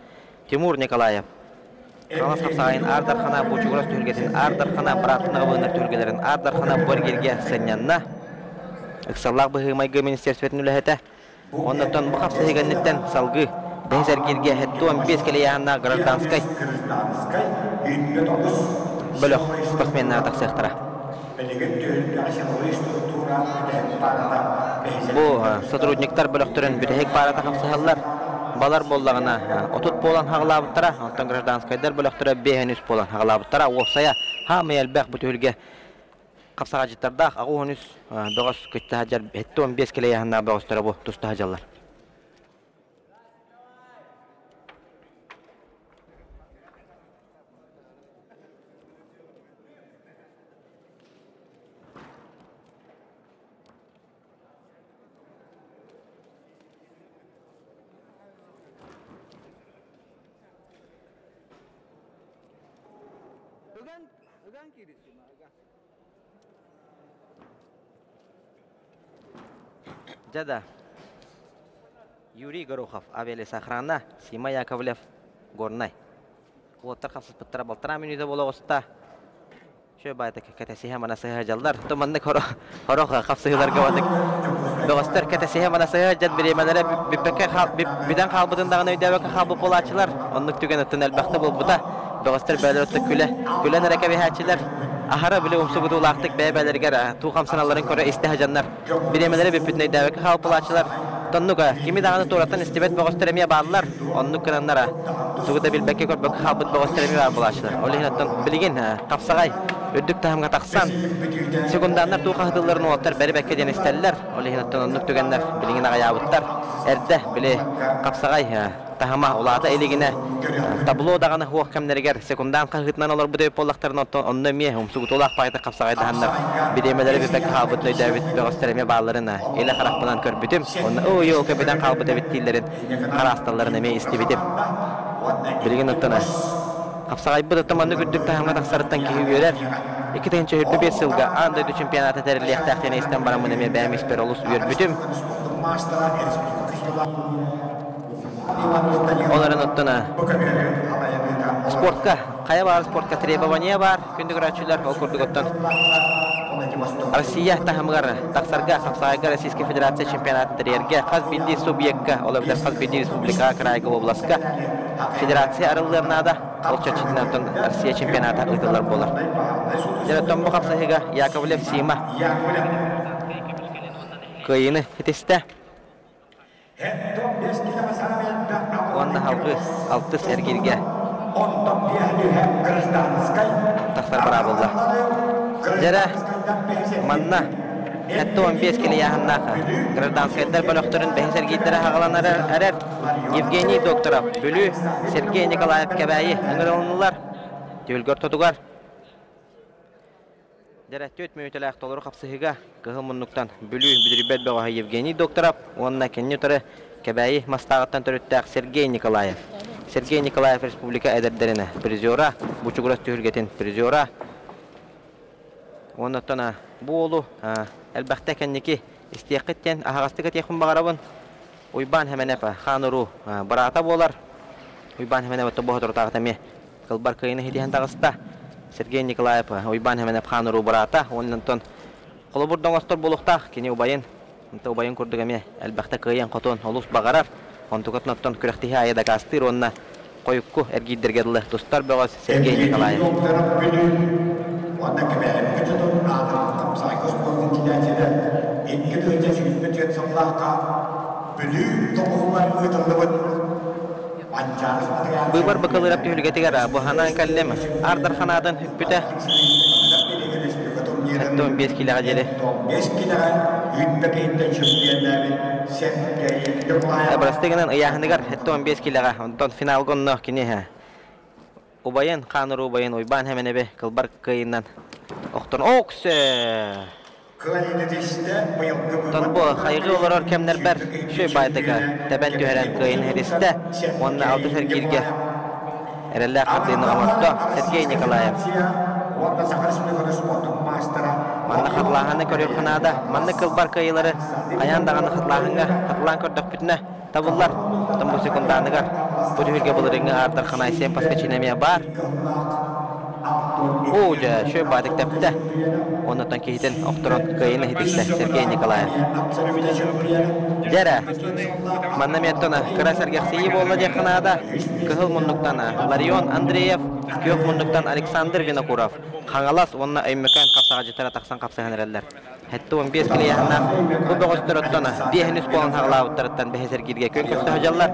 Тимур Николаев Хаҥалас хапсаҕайын Аар Дархана Бучугурас түһүлгэтин Аар Дархана бырааттынаҕа быһынар түһүлгэлэрин Аар Дархана бу эргииргэ сынньанна. Ыксаллаах быһыы-майгы министиэристибэтин үлэһитэ. Оннуттан бу хапсыһыы кэнниттэн салгыы бэһис эргииргэ 75 килийааһыннаах гражданскай бөлөх спортсменнара тахсыахтара. Бу сотрудниктар бөлөхтөрүн бүтэһик паарата хапсыһаллар. Балар буоллаҕына 30 буолан хаҕылаабыттара, оттон гражданскайдар бөлөхтөрө 53 буолан хаҕылаабыттара. Уопсайа хаамый элбэх бу түһүлгэ хапсаҕадьыттардаах 83 бөҕөс кытта сылдьар 75 килэйээһиннээх бөҕөстөрө бу туста сылдьаллар. Дьэ да, Юрий Горохов, авиалесоохрана, Сима Яковлев, Горнай. Уоттар хапсыспыттара балтараа мүнүүтэ буола оҕуста. Шө баайта кэтэсиһэ манасыһа дьаллар. То маннык хорох хапсыһыыларга маннык бөҕөстөр кэтэсиһэ манасыһа дьат бириэмэлэрэ бүппэккэ бүтэн хаалбытын даҕаны өйдөөбөккө хаалбыт буолааччылар. Оннук түгэн оттон элбэхтэ буолбута. Бөҕөстөр бэйэлэр отто күлэ күлэн эрэ кэбиһээччилэр. Аһара били умсугутуулаахтык бэйэ-бэйэлэригэр туу хамсаналларын көрө истэ сылдьаннар бириэмэлэрэ бүппүтүн өйдөөбөккө хаалбыт буолааччылар. Тоннук кими даҕаны туораттан истибэт бөҕөстөр эмиэ бааллар. Оннук гынаннар тугу да билбэккэ көрбөккө хаалбыт бөҕөстөр эмиэ баар буолааччылар. Ол иһин оттон билигин хапсаҕай үрдүк таһымҥа тахсан секунданнар туу хаһытылларын уолаттар бэри-бэккэ диэн истэллэр. Ол иһин оттон оннук түгэннэр билигин аҕыйаабыттар. Эрдэ били хапсаҕай таһыма улаата илигинэ табло даҕаны суох кэмнэригэр секундаан хаһыытынан олорбут эбит буоллахтарына оттон онно эмиэ умсугутуулаах баҕайытык хапсаҕайдаһаннар бириэмэлэри бүппэккэ хаалбытын өйдөөбүт бөҕөстөр эмиэ баалларын илэ харахпынан көрбүтүм уонна ой ол көбүтэн хаалбыт эбит дииллэрин хараасталларын эмиэ истибитим. Билигин оттон хапсаҕайбыт оттон маннык үрдүк таһымҥа тахсарыттан киһи үөрэр. 2025 сылга аан дойду чемпионата тэриллиэхтээх диэн истэн бараммын эмиэ бэйэм испэр олус үөрбүтүм. Ол эрэн оттон спортка, хайа баар спортка требование баар, күндү көрөөччүлэр, ол курдук оттон Россия таһымыгар тахсарга, хапсаҕайга Российскай Федерация чемпионатын тэрийэргэ хас биирдии субъекка, ол эбэтэр хас биирдии республикаҕа, кыраайга, областка федерация арыллыан наада. Ол чэрчитинэн оттон Россия чемпионата ыытыллар буолар. Дьэ, оттон бу хапсаһыыга Яковлев Сима кыайыыны ситистэ. Уонна салгыы алтыс эргииргэ тахсар быраабылла. Дьэрэ, манна. 75 килийааһыннаах гражданскайдар бөлөхтөрүн бэһис эргиирдэрэ аҕаланар эрэр Евгений Докторов, Бүлүү, Сергей Николаев Кэбээйи ыҥырылыннылар. Түһүлгэ ортотугар Дьэрэ 4 мүнүүтэлээх толору хапсыһыыга кыһыл муннуктан Бүлүү бүдүрүйбэт бөҕөһө Евгений Докторов уонна кэнни утары Кэбээйи Мастааҕыттан төрүттээх Сергей Николаев. Сергей Николаев республика эдэрдэрин призера, Бучугурас түһүлгэтин призера. Уонна бу уолу элбэхтэ кэнники истиэххит диэн аһаҕастык этиэхпин баҕарабын. Уйбаан Хэмэнэп хаан уруу быраата буолар. Уйбаан Хэмэнэп тобо соторутааҕыта эмиэ кылбар кыайыыны ситиһэн таҕыста. Сергей Николаев Уйбаан Хэмэнэп хаан уруу быраата. Уонна онтон холобур да оҥостор буолуохтаах кини убайын онто убайын курдук эмиэ элбэхтэ кыайан-хотуон олус баҕарар. Онтукатын оттон күрэхтэһии аайы дакаастыыр уонна хойукку эргиирдэргэ дылы тустар бөҕөс Сергей Николаев. Уонна Кэбээйи дьонун аатын хапсаҕайга спорт интеллигенцията 2 сүүс сыллаахха Бүлүү тоҕуһугар ыытыллыбыт Быыбар быкылыырап түһүлгэтигэр быһанан кэллим. Ардар ханаатын үппүтэ. 75 киилэҕэ диэри. 5 киилэҕэ үүнбэкэйиттэн чөмпүйэннээбит Сергей Бырастыы гынан ыйааһыныгар 75 киилэҕэ. Онтон финалга онно кини убайын, хаан уруу убайын Уйбаан Хэмэнэби кылбар кыайынан охтон оксе Оттон бу хайгыы олорор кэмнэрбэр үчүгэй баайдыга тэбэн түһэрэн кыайын иһитистэ уонна алтыс эргииргэ эрэллээх хардыыны оҥордо Сергей Николаев. Манна хатылааһыны көрүөххэ наада. Маннык кылбар кыайыылары хайаан даҕаны хатылааһыҥҥа хатылаан көрдөхпүтүнэ табыллар. Оттон бу секундааныгар бу түһүлгэ былырыыҥҥы аардар Ханайсен Паскачина эмиэ баар. Оо, дьэ, үчүгэй баатык тэптэ. Оннуттан киһитин охторон кыайыыны иһитистэ Сергей Николаев. Дьэ эрэ, манна эмиэ оттон кыра сэргэхсийии буолла диэххэ наада. Кыһыл муннуктан Ларион Андреев, күөх муннуктан Александр Винокуров, Хаҥалас уонна Өймөкөөн хапсаҕадьыттара тахсан хапсыһан эрэллэр. 75 килийээннээх бу бөҕөстөр оттон биэһин үс буолан хаҕылаабыттарыттан бэһис эргииргэ күөн көрсө сылдьаллар.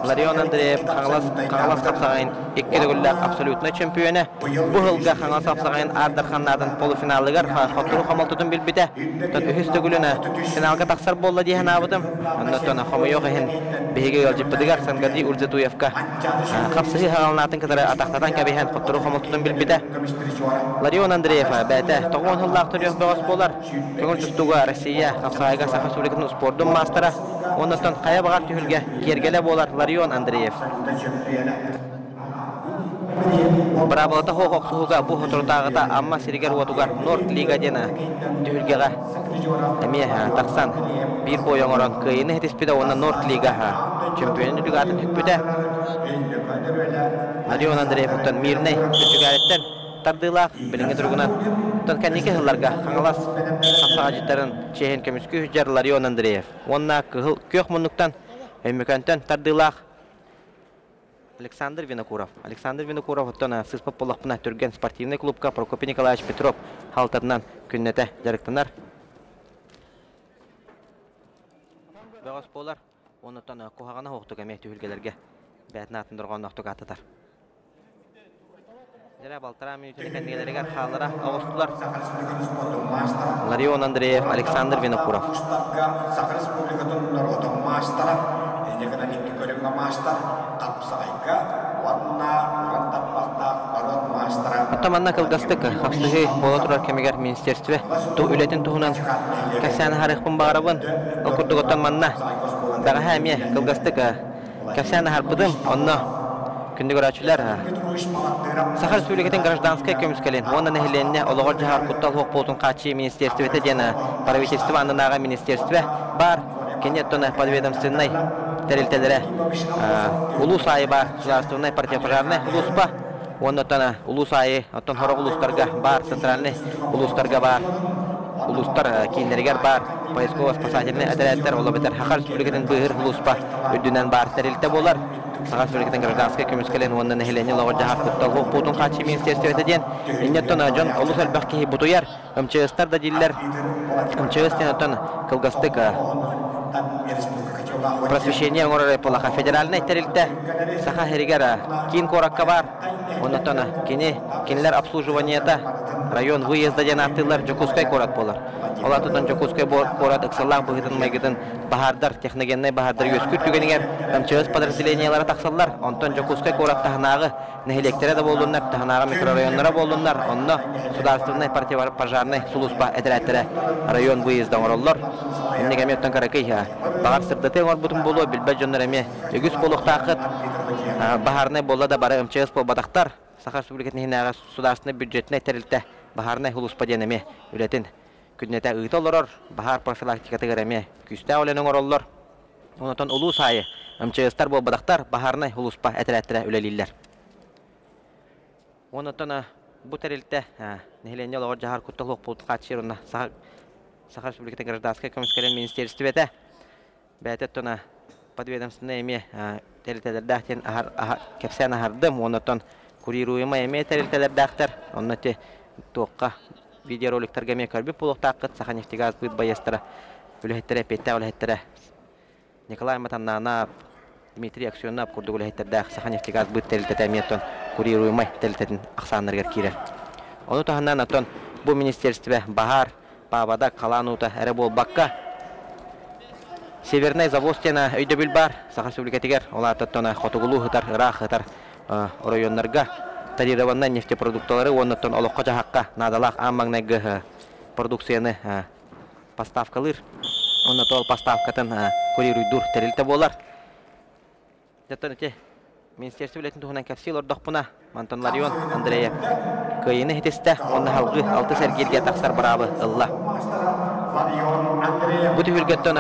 Ларион Андреев Хаҥалас Хаҥалас хапсаҕайын икки төгүллээх абсолютнай чөмпүйүөнэ. Бу сылга Хаҥалас хапсаҕайын Аар Дарханнаатын полуфиналыгар хотторуу хомолтотун билбитэ. Оттон үһүс төгүлүн финалга тахсар буолла дии санаабытым. Оннуттан хомойуох иһин биһиги ыалдьыппытыгар Сангадий Ульзатуевка хапсыһыы хаҕаланаатын кытары атахтатан кэбиһэн хотторуу хомолтотун билбитэ. Ларион Андреев бэйэтэ 90 сыллаах төрүөх бөҕөс буолар. Көҥүл тустууга Россия хапсаҕайга Саха Республикатын спордун маастара. Оннуттан хайа баҕар түһүлгэ киэргэлэ буолар Ларион Андреев. Быраабылата суох охсуһууга бу соторутааҕыта Амма сиригэр-уотугар Норд Лига диэн түһүлгэҕэ эмиэ тахсан биир бой оҥорон кыайыыны ситиспитэ уонна Норд Лига чөмпүйүөнүн үрдүк аатын сүкпүтэ. Ларион Андреевтан Мирнэй Сүтүгээриттэн тардыылаах билиҥҥи туругунан оттон кэнники сылларга Хаҥалас хапсаҕайдьыттарын чиэһин көмүскүү сылдьар Ларион Андреев уонна Кыһыл Күөх муннуктан Өймөкөөнтөн тардыылаах Александр Винокуров. Александр Винокуров оттон сыыспат буоллахпына Түргэн спортивнай клубка Прокопий Николаевич Петров халтатынан күннэтэ дьарыктанар. Бөҕөс буолар. Оннуттан куһаҕана суохтук эмиэ түһүлгэлэргэ бэйэтин аатын дорҕоонноохтук ааттатар. Дьэрэ балтараа мүнүүтэни кэннигэлэригэр хааллара оҕустулар. Ларион Андреев, Александр Винокуров. Саха Республикатын норуотун маастара, инньэ икки көрүҥҥэ маастар, хапсаҕайга уонна уран тарбахтаах норуот маастара. Оттон манна кылгастык хапсыһыы буола турар кэмигэр министерство ту үлэтин туһунан кэпсээн аһарыахпын баҕарабын. Ол курдук оттон манна бэҕэһээ эмиэ кылгастык кэпсээн аһарбытым. Онно күндү көрөөччүлэр Саха Республикатын гражданскай көмүскэлин уонна нэһилиэнньэ олоҕор-дьаһар куттал суох буолуутун хааччыйыы министиэристибэтэ диэн правительство аннынааҕы министиэристибэ баар. Кини оттон подведомственнай тэрилтэлэрэ улуус аайы баар государственнай противопожарнай улууспа уонна оттон улуус аайы оттон сорох улуустарга баар центральнай улуустарга баар улуустар кииннэригэр баар поисково-спасательнай этэрээттэр ол эбэтэр Саха Республикатын быыһыыр улууспа үрдүнэн баар тэрилтэ буолар. Саха Республикатын гражданскай көмүскэлин уонна нэһилиэнньэ олоҕор-дьаһах куттал буолуутун хааччыйыы министиэристибэтэ диэн инньэттэн дьон олус элбэх киһи бутуйар МЧС-тар да дииллэр. МЧС диэн оттон кылгастык просвещение оҥорор эполаха федеральнай тэрилтэ Саха сиригэр киин куоракка баар. Оннотон кини кинилэр обслуживаниета район выезда диэн ааттыыллар Дьокуускай куорат буолар. Ол аатыттан Дьокуускай куорат ыксаллаах быһыытын-майгытын баһаардар, техногеннай баһаардар үөскүүр түгэнигэр МЧС подразделениелара тахсаллар. Онтон Дьокуускай куорат таһынааҕы нэһилиэктэрэ да буоллуннар, таһынааҕы микрорайоннара буоллуннар, онно судаарыстыбаннай пожарнай сулууспа этэрээттэрэ район выезда оҥороллор. Инник эмиэ оттон кыракый баҕар сырдатыы оҥорбутум буолуо, билбэт дьоннор эмиэ үгүс буолуохтааххыт. Баһаарынай буолла да бары МЧС буолбатахтар. Саха Республикатын иһинээҕи судаарыстыбаннай бюджетнай тэрилтэ баһаарынай сулууспа диэн эмиэ үлэтин күннэтэ ыыта олорор. Баһаар профилактикатыгар эмиэ күүстээх үлэни оҥороллор. Онтон улуус аайы МЧСтар буолбатахтар, баһаарынай сулууспа этэрээттэрэ үлэлииллэр. Онтон бу тэрилтэ нэһилиэнньэ олоҕор дьаһар куттал суох буолуутун хааччыйар уонна Саха Саха Республикатын гражданскай көмүскэлин министиэристибэтэ бэйэтэ оттон подведомственнай эмиэ тэрилтэлэрдээх диэн кэпсээн аһардым. Онтон курируемай эмиэ тэрилтэлэрдээхтэр. Онно ити туохха видеороликтарга эмиэ көрбүт буолуохтааххыт. Саханефтегаз быыт байыастара үлэһиттэрэ, эппиэттээх үлэһиттэрэ Николай Матаннанов, Дмитрий Аксенов курдук үлэһиттэрдээх Саханефтегаз быыт тэрилтэтэ эмиэ оттон курируемай тэрилтэтин ахсааннарыгар киирэр. Ону таһынан оттон бу министерстве баһаар, паводок, халаан уута эрэ буолбакка, Северный завоз диэн өйдөбүл баар Саха Республикатыгар, ол аата оттон хотугулуу сытар, ыраах сытар оройуоннарга тарированнай нефтепродукталары уонна оттон олоххо-дьаһахха наадалаах аан маҥнайгы продукцияны поставкалыыр уонна ол поставкатын курируйдуур тэрилтэ буолар. Оттон ити министерство үлэтин туһунан кэпсии олордохпуна, мантан Ларион Андреев кыайыыны ситистэ уонна салгыы алтыс эргииргэ тахсар быраабы ылла. Бу түһүлгэттэн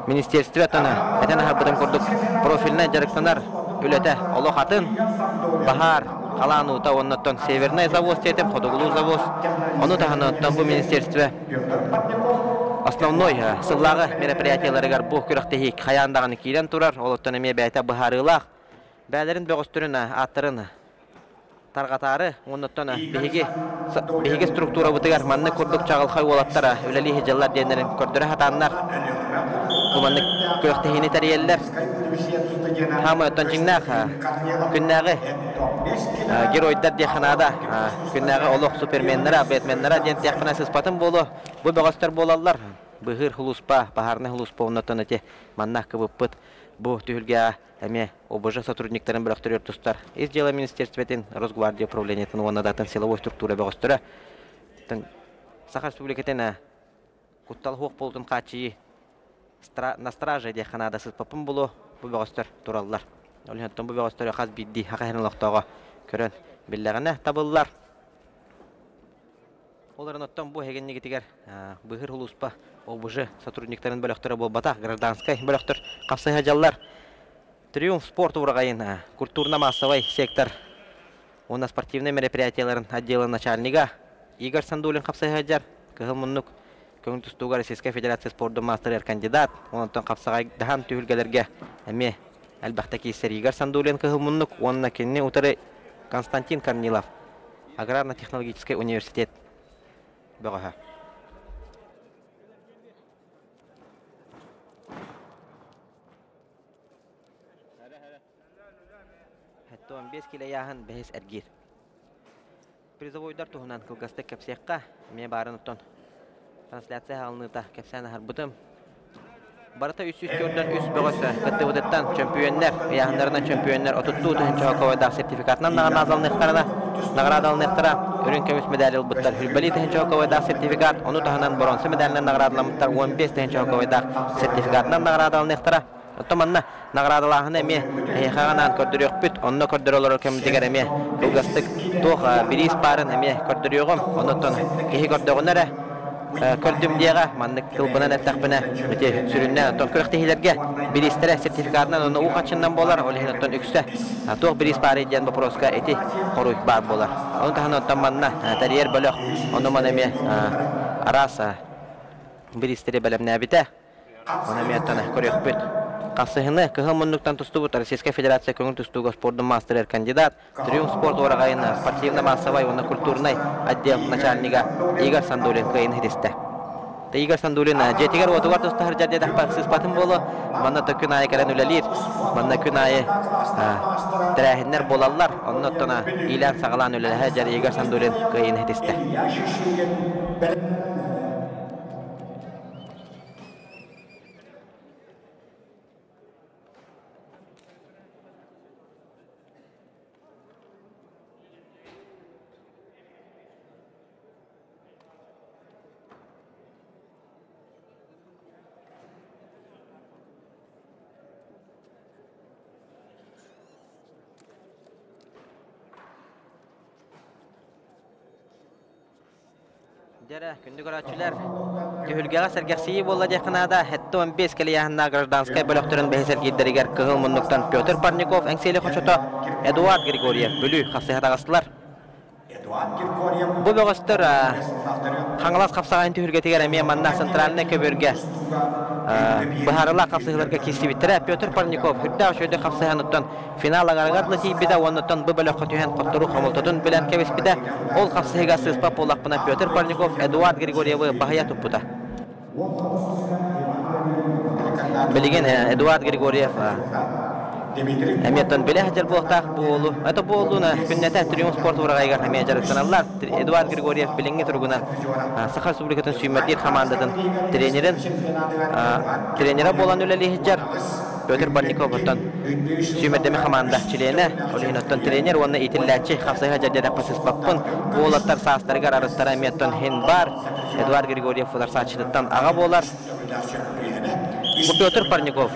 министерство этэн аһарбытым курдук профильнай дьарыктанар үлэтэ олох атын, баһаар, халаан уута уонна оттон Северный завоз диэтим, Хотугулуу завоз. Ону таһынан оттон бу министерство основной сыллааҕы мероприятиеларыгар бу күрэхтэһии хайаан даҕаны киирэн турар, ол оттон эмиэ бэйэтэ быһаарыылаах. Бэйэлэрин бөҕөстөрүн ааттарын тарҕатаары уонна оттон биһиги биһиги структурабытыгар маннык курдук чаҕылхай уолаттара үлэлии сылдьаллар диэннэрин көрдөрө сатааннар бу маннык күрэхтэһиини тэрийэллэр. Хаамай оттон дьиҥнээх күннээҕи геройдар диэххэ наада. Күннээҕи олох суперменнара, бэтменнара диэн тиэхпинэ сыспатым буолуо. Бу бөҕөстөр буолаллар. Быһыыр сулууспа, баһаарынай сулууспа оннуттан ити манна кыбыппыт бу түһүлгэҕэ эмиэ ОБЖ сотрудниктарын бөлөхтөрүгэр тустар Ис дьыала министерствотын, Росгвардия управлениетын уонна да атын силовой структура бөҕөстөрө Саха Республикатын куттал суох буолуутун хааччыйыы на страже диэххэ наада сыппаппын буолуо бу бөҕөстөр тураллар. Ол иһин бу бөҕөстөрү хас биирдии саха иһин олохтооҕо көрөн биллэҕинэ табыллар. Ол эрэн оттон бу эһигиннигитигэр быыһыыр сулууспа ОБЖ сотрудниктарын бөлөхтөрө буолбатах, гражданскай бөлөхтөр хапсыһа дьаллар. Триумф спорт ураҕайын культурно-массовай сектор уонна спортивнай мероприятиеларын отделын начальнига Игорь Сандулин хапсыһа сылдьар. Кыһыл муннук көҥүл тустууга Российскай Федерация спордун маастарыгар кандидат, онтон хапсаҕайдаһан түһүлгэлэргэ эмиэ элбэхтэ киирсэр Игорь Сандулин кыһыл муннук уонна кинини утары Константин Корнилов Аграрно-технологическай университет бөҕөһө. Хэттон 5 килэ ыйааһын бэһис эргиир. Призовойдар туһунан кылгастык кэпсиэххэ, эмиэ баарын оттон трансляция хаалыныыта кэпсээн аһарбытым. Барыта 343 бөҕөс кыттыбытыттан чөмпүйүөннэр, ыйааһыннарынан чөмпүйүөннэр 32 тыһыынча хоковайдаах сертификатынан наҕараадаланыахтарына, наҕараадаланыахтара, үрүҥ көмүс медаль ылбыттар Хүрбэлии тыһыынча хоковайдаах сертификат, ону таһынан боруонса медалынан наҕараадаламмыттар 15 тыһыынча хоковайдаах сертификатынан наҕараадаланыахтара. Оттон манна наҕараадалааһыны эмиэ эһиэхэ анаан көрдөрүөхпүт, онно көрдөрө олорор кэммитигэр эмиэ кылгастык туох бириис баарын эмиэ көрдөрүөҕүм. Оннуттан киһи көрдөҕүнэ эрэ көрдүм диэҕэ, маннык тылбынан эттэхпинэ ити сүрүннээн оттон күрэхтэһиилэргэ бириистэрэ сертификатынан уонна уу хаччыннан буолар, ол иһин оттон үксэ туох бириис баарый диэн боппуруоска ити хоруй баар буолар. Ону таһынан оттон манна тэрийэр бөлөх ону-маны эмиэ араас бириистэри бэлэмнээбитэ. Ону эмиэ оттон көрүөхпүт. Хасыһыны кыһыл муннуктан тустубут Российскай Федерация көҥүл тустууга спордун маастарыгар кандидат, Триумф спорт уораҕайын спортивно-массовай уонна культурнай отдел начальнига Игорь Сандулин кыайыыны ситистэ. Игорь Сандулин дьиэтигэр уотугар тустаһар дьэ диэтэхпэ сыыспатын буолуо. Манна то күн аайы кэлэн үлэлиир. Манна күн аайы тэрээһиннэр буолаллар. Онно оттон иилээн-саҕалаан үлэлэһэ дьэр Игорь Сандулин кыайыыны ситистэ. Дьэрэ, күндү көрөөччүлэр, түһүлгэҕэ сэргэхсийии буолла диэххэ наада. 75 кэлийээһиннээх гражданскай бөлөхтөрүн бэһис эргиирдэригэр кыһыл муннуктан Петр Парников, Эҥсиэли хочото, Эдуард Григорьев, Бүлүү хасыһа таҕыстылар. Бу бөҕөстөр Хаҥалас хапсаҕайын түһүлгэтигэр эмиэ манна центральнай көбүөргэ быһаарыылаах хапсыһыыларга киирсибиттэрэ. Петр Парников үрдээх үчүгэйдик хапсыһаныттан финал аҥарыгар да тиийбитэ уоннуттан бу бөлөххө түһэн хотторуу хомолтотун билэн кэбиспитэ. Ол хапсыһыыга сыыспат буоллахпына Петр Парников Эдуард Григорьевы баһыйа туппута. Билигин Эдуард Григорьев эмиэ оттон билэ сылдьар буолуохтаах буолу. Это буоллуна күннэтэ Триумф спорт ураҕайыгар эмиэ дьарыктаналлар. Эдуард Григорьев билиҥҥи туругунан Саха Республикатын сүүмэрдиир хамаандатын тренерин тренерэ буолан үлэлии сылдьар. Петр Барников оттон сүүмэрдэми хамаанда чилиэнэ, ол иһин оттон тренер уонна иитиллээччи хапсыһа дьэрдэрэ сыспаппын. Уолаттар саастарыгар арыттара эмиэ оттон хин баар. Эдуард Григорьев утарсааччытыттан аҕа буолар. Бу Петр Парников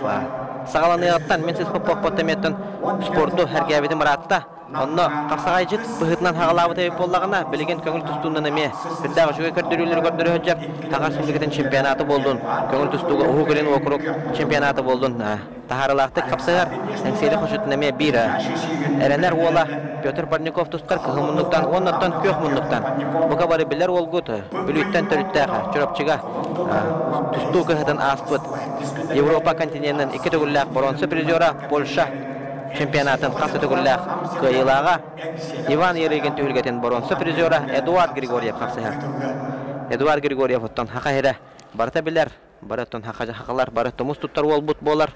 саҕаланыаҕыттан мин сыспаппаппыттан эмиэттэн спорду сэргээбитим ыраатта. Онно хапсаҕайдьыт быһыытынан хаҕалаабыт эбит буоллаҕына, билигин көҥүл тустуунан эмиэ сүрдээх үчүгэй көрдөрүүлэри көрдөрө сылдьар. Саха Республикатын чемпионата буоллун, көҥүл тустууга Уһук Илин уокурук чемпионата буоллун таһаарыылаахтык хапсыһар. Эҥсиэли хочотун эмиэ биир эрэнэр уола Петр Парников тустар кыһыл муннуктан уонна оттон күөх муннуктан. Бука бары билэр уолгут Бүлүүттэн төрүттээх Чурапчыга тустуу кыһатын ааспыт Европа континенын икки төгүллээх боруонса призера Польша чемпионатын хас да төгүллээх кыайыылааҕа Иван Ерыгин түһүлгэтин боруонса призера Эдуард Григорьев хапсыһар. Эдуард Григорьев оттон хаха иһирэ барыта билэр, бары оттон хахалар бары тумус туттар уолбут буолар.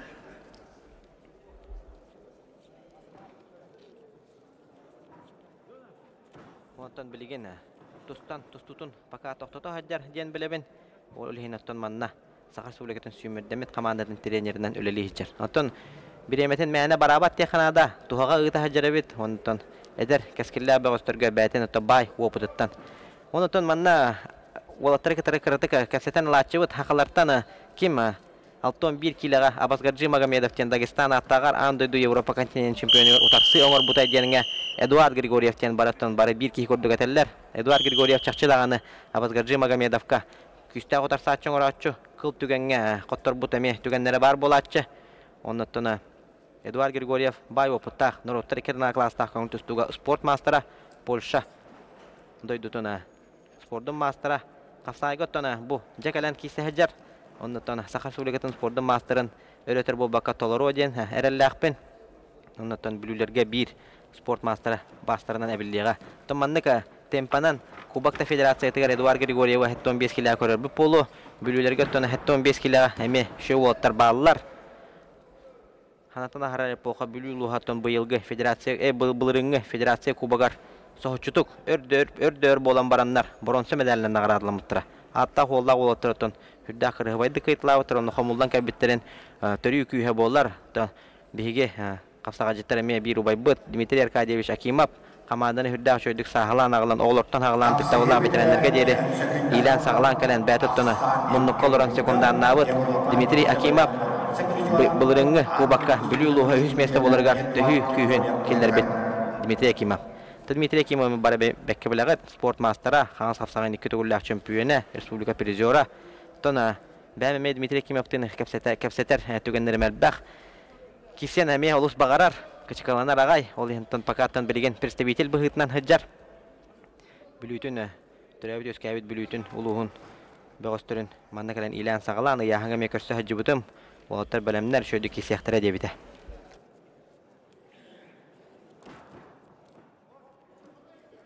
Онтон билигин тустан тустутун пока тохтото сылдьар диэн билэбин. Ол иһин оттон манна Саха Республикатын сүүмэрдэммит хамаандатын тренеринэн үлэлии сылдьар. Оттон бириэмэтин мээнэ бараабат диэххэ наада. Туһаҕа ыыта сылдьар эбит. Онтон эдэр кэскиллээх бөҕөстөргө бэйэтин оттон баай уопутуттан. Онтон манна уолаттары кытары кыратык кэпсэтэн ылааччыбыт хахалартан ким 61 киилэҕэ Абасгарджи Магомедов диэн Дагестан ааттааҕар аан дойду Европа континент чемпионугар утарсыы оҥорбута диэҥҥэ Эдуард Григорьев диэн барыттан бары биир киһи курдук этэллэр. Эдуард Григорьев чахчы даҕаны Абасгарджи Магомедовка күүстээх утарсааччы оҥорооччу, кыл түгэҥҥэ хотторбут эмиэ түгэннэрэ баар буолааччы. Оннуттан Эдуард Григорьев баай уопуттаах, норуоттар икки кылаастаах көҥүл тустууга спорт маастара, Польша дойдутун спордун маастара. Хапсаайга оттон бу дьэ кэлэн киирсэ сылдьар. Оннуттан Саха Республикатын спордун маастарын өрөтөр буолбакка толоруо диэн эрэллээхпин. Оннуттан бүлүүлэргэ биир спорт маастара маастарынан эбиллиэҕэ. Оттон маннык темпанан Кубок федерациятыгар Эдуард Григорьева 75 килэҕэ көрөрбүт буолуо. Бүлүүлэргэ оттон 75 килэҕэ эмиэ үчүгэй уолаттар бааллар. Ханатан аһарар эпоха Бүлүү улууһаттан быйылгы федерация былырыыҥҥы федерация кубогар соһуччутук өр-дөр буолан бараннар боруонса мэдээлинэн наҕараадаламмыттара. Ааттаах уоллаах уолаттар оттон сүрдээх кырыһыбайдык кыайталаабыттар, онно хомуллан кэлбиттэрин төрүү күүһэ буолар. Биһиги хапсаҕайдьыттар эмиэ биир убайбыт Дмитрий Аркадьевич Акимов хамаанданы сүрдээх үчүгэйдик сааһылаан аҕалан оҕолортон аҕалаан тыктабыллаах бэтэрээннэргэ диэри иилээн-саҕалаан кэлэн бэйэтэ оттоно муннукка олорон секундааннаабыт Дмитрий Акимов былырыыҥҥы кубокка Бүлүү улууһа үһүс миэстэ буоларыгар төһүү күүһүн киллэрбит Дмитрий Акимов. Дмитрий Акимов бары бэккэ билэҕит, спорт маастара, хаҥас хапсаҕайын икки төгүллээх чөмпүйүөнэ, республика призера. Оттон бэйэм эмиэ Дмитрий Акимовтыын кэпсэтэр түгэннэрим элбэх. Кисен эмиэ олус баҕарар, кычыкаланар аҕай, ол иһин покаттан билигин представитель быһыытынан сылдьар. Бүлүүтүн, төрөөбүт-үөскээбит Бүлүүтүн улууһун бөҕөстөрүн манна кэлэн иилээн-саҕалаан ыйааһыҥҥа эмиэ көрсө сылдьыбытым. Уолаттар бэлэмнэр, үчүгэйдик киирсиэхтэрэ диэбитэ.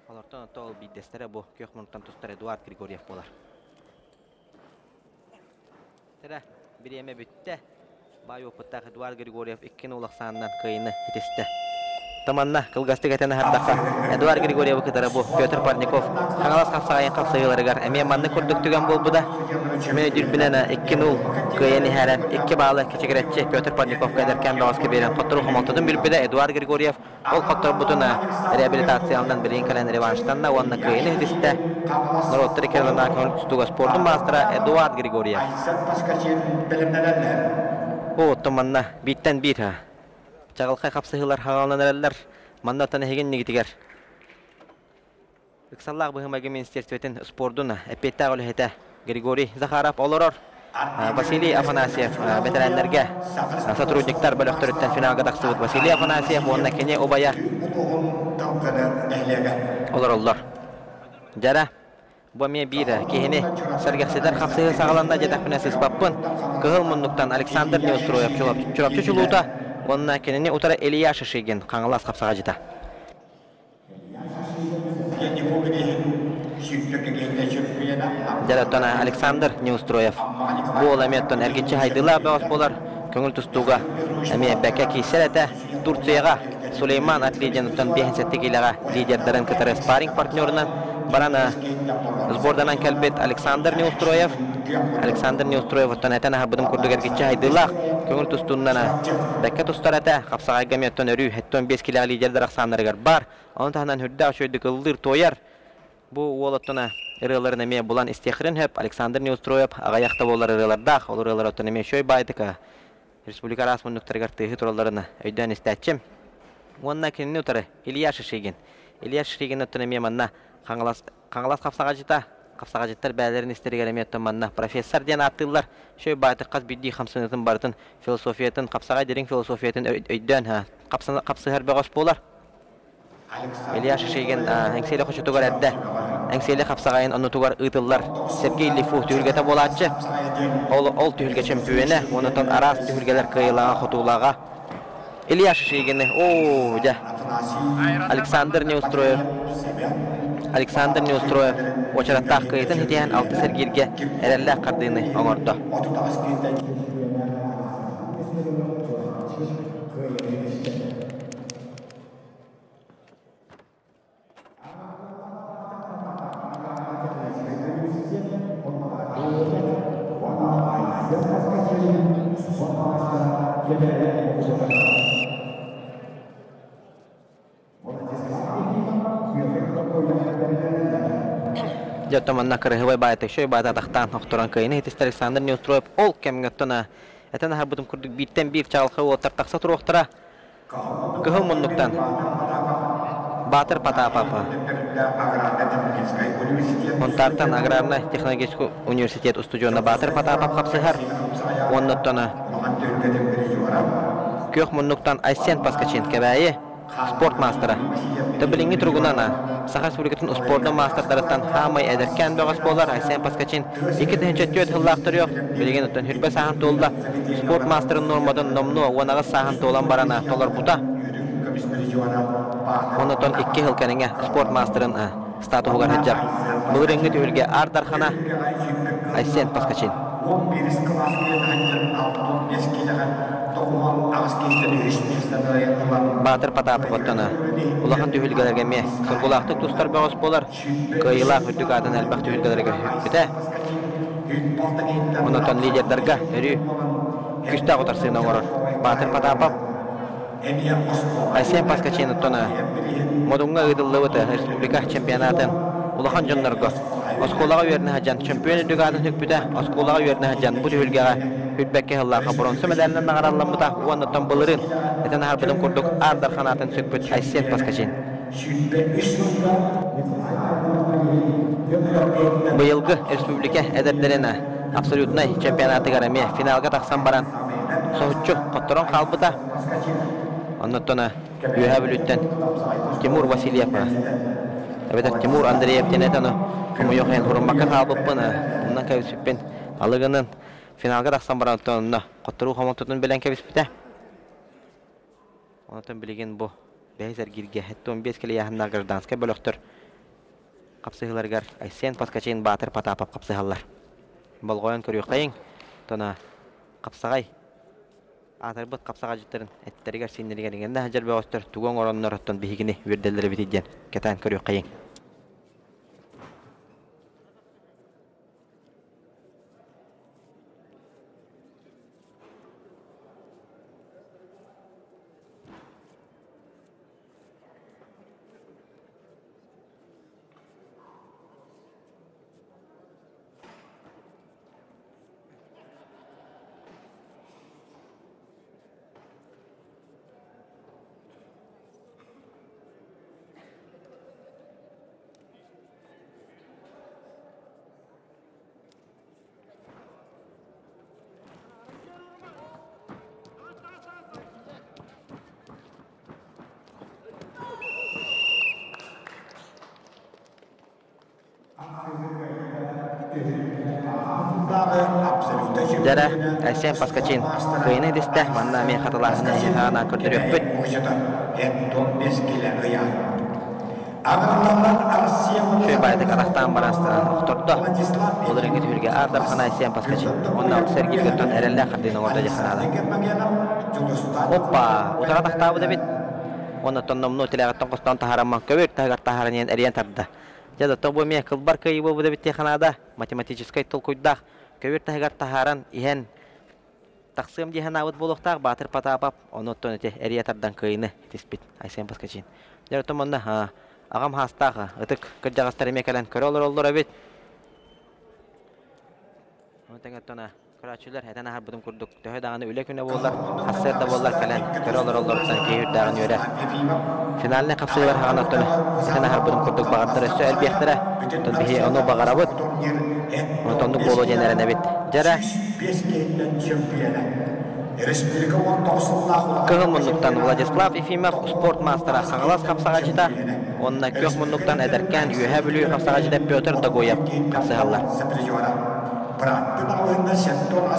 Олортон ото ол биирдэстэрэ бу күөх муннуктан тустар Эдуард Григорьев буолар. Тирэ бириэмэ бүттэ. Баай опыттаах Эдуард Григорьев иккин улахсаанынан кыайыны итистэ. Таманна кылгастык этэн аһардахха, Эдуард Григорьевы кытары бу Петр Парников Хаҥалас хапсаҕайын хапсыһыыларыгар эмиэ маннык курдук түгэн буолбута. Мин өйдүүрбүнэн 2-0 кыайан иһээрэн икки баалы кичигирэччи Петр Парниковка эдэркээн бөҕөскө биэрэн хотторуу хомолтотун билбитэ Эдуард Григорьев Ол хотторбутун реабилитацияланан билигин кэлэн реванштанна уонна кыайыны ситистэ. Норуоттар икки көҥүл тустууга спордун маастара Эдуард Григорьев. О, оттон манна бииртэн биир чаҕылхай хапсыһыылар хаҕаланан эрэллэр. Манна оттон эһигин нигитигэр Ыксаллаах быһыы-майгы министиэристибэтин спордун эппиэттээх үлэһитэ Григорий Захаров олорор. Василий Афанасьев бэтэрээннэргэ сотрудниктар бөлөхтөрүттэн финалга тахсыбыт Василий Афанасьев уонна кини убайа олороллор. Дьара, бу эмиэ биир киһини сэргэхситэр хапсыһыы саҕаланна диэтэхпинэ сыыспаппын. Кыһыл муннуктан Александр Неустроев Чурапчы чулуута уонна кинини утары Илья Шишигин Хаҥалас хапсаҕадьыта. Дьэ, Александр Неустроев бу уол эмиэ оттон эргиччи хайдыылаах бөҕөс буолар, көҥүл тустууга эмиэ бэккэ киирсэр этэ. Турцияҕа Сулейман Атлидиныттан 57 киилэҕэ лидердарын кытары спарринг партнерынан баран сборданан кэлбит Александр Неустроев. Александр Неустроев оттон этэн аһарбытым курдук эргиччи хайдыылаах көҥүл тустууннан бэккэ тустар этэ. Хапсаҕайга эмиэ оттон өрүү 75 киилэҕэ лидердэр ахсааннарыгар баар. Ону таһынан үрдээх үчүгэйдик ыллыыр-туойар. Бу уол оттон ырыаларын эмиэ булан истиэххитин сөп. Александр Неустроев аҕыйах да буолар ырыалардаах. Ол ырыалар оттон эмиэ үчүгэй баайдык республика араас муннуктарыгар тыаһыы туралларын өйдөөн истээччим. Уонна кинини утары Илья Шишигин. Илья Шишигин оттон эмиэ манна Хаҥалас Хаҥалас хапсаҕадьыта, хапсаҕадьыттар бэйэлэрин истэригэр эмиэ оттон манна профессор диэн ааттыыллар. Үчүгэй баайтык хас биирдии хамсаныытын барытын философиятын, хапсаҕай дириҥ философиятын өйдөөн хапсыһар бөҕөс буолар. Илья Шишигин Эҥсиэли хочотугар эрдэ Эҥсиэли хапсаҕайын оннутугар ыытыллар Сергей Лифу түһүлгэтэ буолааччы. Ол, ол түһүлгэ чөмпүйүөнэ, онтон араас түһүлгэлэр кыайыылааҕа-хотуулааҕа Илья Шишигины, оо, дьэ, Александр Неустроев, Александр Неустроев уочараттаах кыайыытын ситиһэн алтыс эргииргэ эрэллээх хардыыны оҥордо. Дьэ, оттон манна кырыһыбай баайта үчүгэй баайта атахтаан охторон кыайыны иһитистэр Александр Неустроев ол кэмҥэ оттон этэн аһарбытым курдук бииртэн биир чаҕылхай уолаттар тахса туруохтара. Кыһыл муннуктан Баатыр Потапов Мунтаартан аграрнай технологическай университет устудьуона Баатыр Потапов хапсыһар уонна оттон күөх муннуктан Айсен Паскачин Кэбээйи спорт маастара. Билиҥҥи туругунан Саха Республикатын спордун маастардарыттан хаамай эдэркээн бөҕөс буолар Айсен Паскачин 2004 сыллаах төрүөх, билигин оттон хүрбэ сааһын туолла. Спорт маастарын нуорматын номнуо 18 сааһын туолан баран толорбута. Онтон икки сыл кэриҥэ спорт маастарын статуһугар сылдьар. Былырыыҥҥы түһүлгэ Аар Дархана Айсен Паскачин. Баатыр Потапов оттон улахан түһүлгэлэргэ эмиэ соргулаахтык тустар бөҕөс буолар. Кыайыылаах үрдүк аатын элбэх түһүлгэлэргэ сүкпүтэ. Онтон лидердарга өрүү күүстээх утарсыыны оҥорор Баатыр Потапов. Айсен Паскачин оттон Модуҥҥа ыытыллыбыт республика чемпионатын улахан дьоннорго оскуолаҕа үөрэнэ сылдьан чөмпүйүөн үрдүк аатын сүкпүтэ. Оскуолаҕа үөрэнэ сылдьан бу түһүлгэҕэ үрбэккэ сыллаахха боруонса мэдээлинэн наҕаралламмыта уонна оттон былырыын этэн аһарбытым курдук Аар Дархан аатын сүкпүт Айсен Паскачин. Быйылгы республика эдэрдэрин абсолютнай чемпионатыгар эмиэ финалга тахсан баран соһуччу хотторон хаалбыта. Оннуттан Үөһээ Бүлүүттэн Тимур Васильев эбэтэр Тимур Андреев диэн этэн хомойуох иһин хуруммакка хаалбыппын, оннон кэбиспиппин алыгынан финалга тахсан баран онно хотторуу хомолтотун билэн кэбиспитэ. Онтон билигин бу бэһис эргииргэ 75 килийааһыннаах гражданскай бөлөхтөр хапсыһыыларыгар Айсен Поскачин, Баатыр Потапов хапсыһаллар. Болҕойон көрүөххэйиҥ. Тона хапсаҕай аатырбыт хапсаҕайдьыттарын эттэригэр-сииннэригэр иҥэннэ сылдьар бөҕөстөр тугу оҥороннор оттон биһигини үөрдэллэр эбитий диэн кэтээн көрүөххэйиҥ. Дьэрэ, Айсен Поскачин кыайыны дистэ, манна эмиэ хатылааһыны эһиэхэ анаан көрдөрүөхпүт. Үчүгэй баайдык атахтаан баран охтордо. Ол эрэнгэ түһүлгэ Аар Дархан Айсен Поскачин. Уонна алтыс эргииргэ эрэллээх хардыыны оҥордо дьаханаада. Оппа! Утара атахтаабыт эбит. Уонна номнуо тилэҕиттэн хостоон таһаарамман көбүр таһыгар таһааран иһэн эрийэн тарда. Дьэ, да бу эмиэ кылбар кыайыы буолбут эбит дии математическай толкуйдаах көбүр таһыгар таһааран иһэн тахсыам дии санаабыт буолуохтаах Баатыр Потапов ону оттон ити эрийэ тардан кыайыыны тиспит Айсен Поскачин. Дьэ, оттон манна аҕам хаастаах ытык кырдьаҕастар эмиэ кэлэн көрө олороллор эбит. Ону тэҥэ оттон Көрөөччүлэр этэн аһарбытым курдук, төһө даҕаны үлэ күнэ буоллар, сарсыарда буоллар кэлэн көрө олороллоруттан киһи үрдээҕин үөрэр. Финальнай хапсыһыылар хаҕан оттон этэн аһарбытым курдук баҕардар өссө элбиэхтэрэ. Оттон биһи ону баҕарабыт. Онтоннук буолуо диэн эрэнэбит. Дьэрэ. Кыһыл муннуктан Владислав Ефимов спорт маастара Хаҥалас хапсаҕайдьыта уонна күөх муннуктан эдэркээн Үөһээ Бүлүү хапсаҕайдьыта Петр Догоев хапсыһаллар.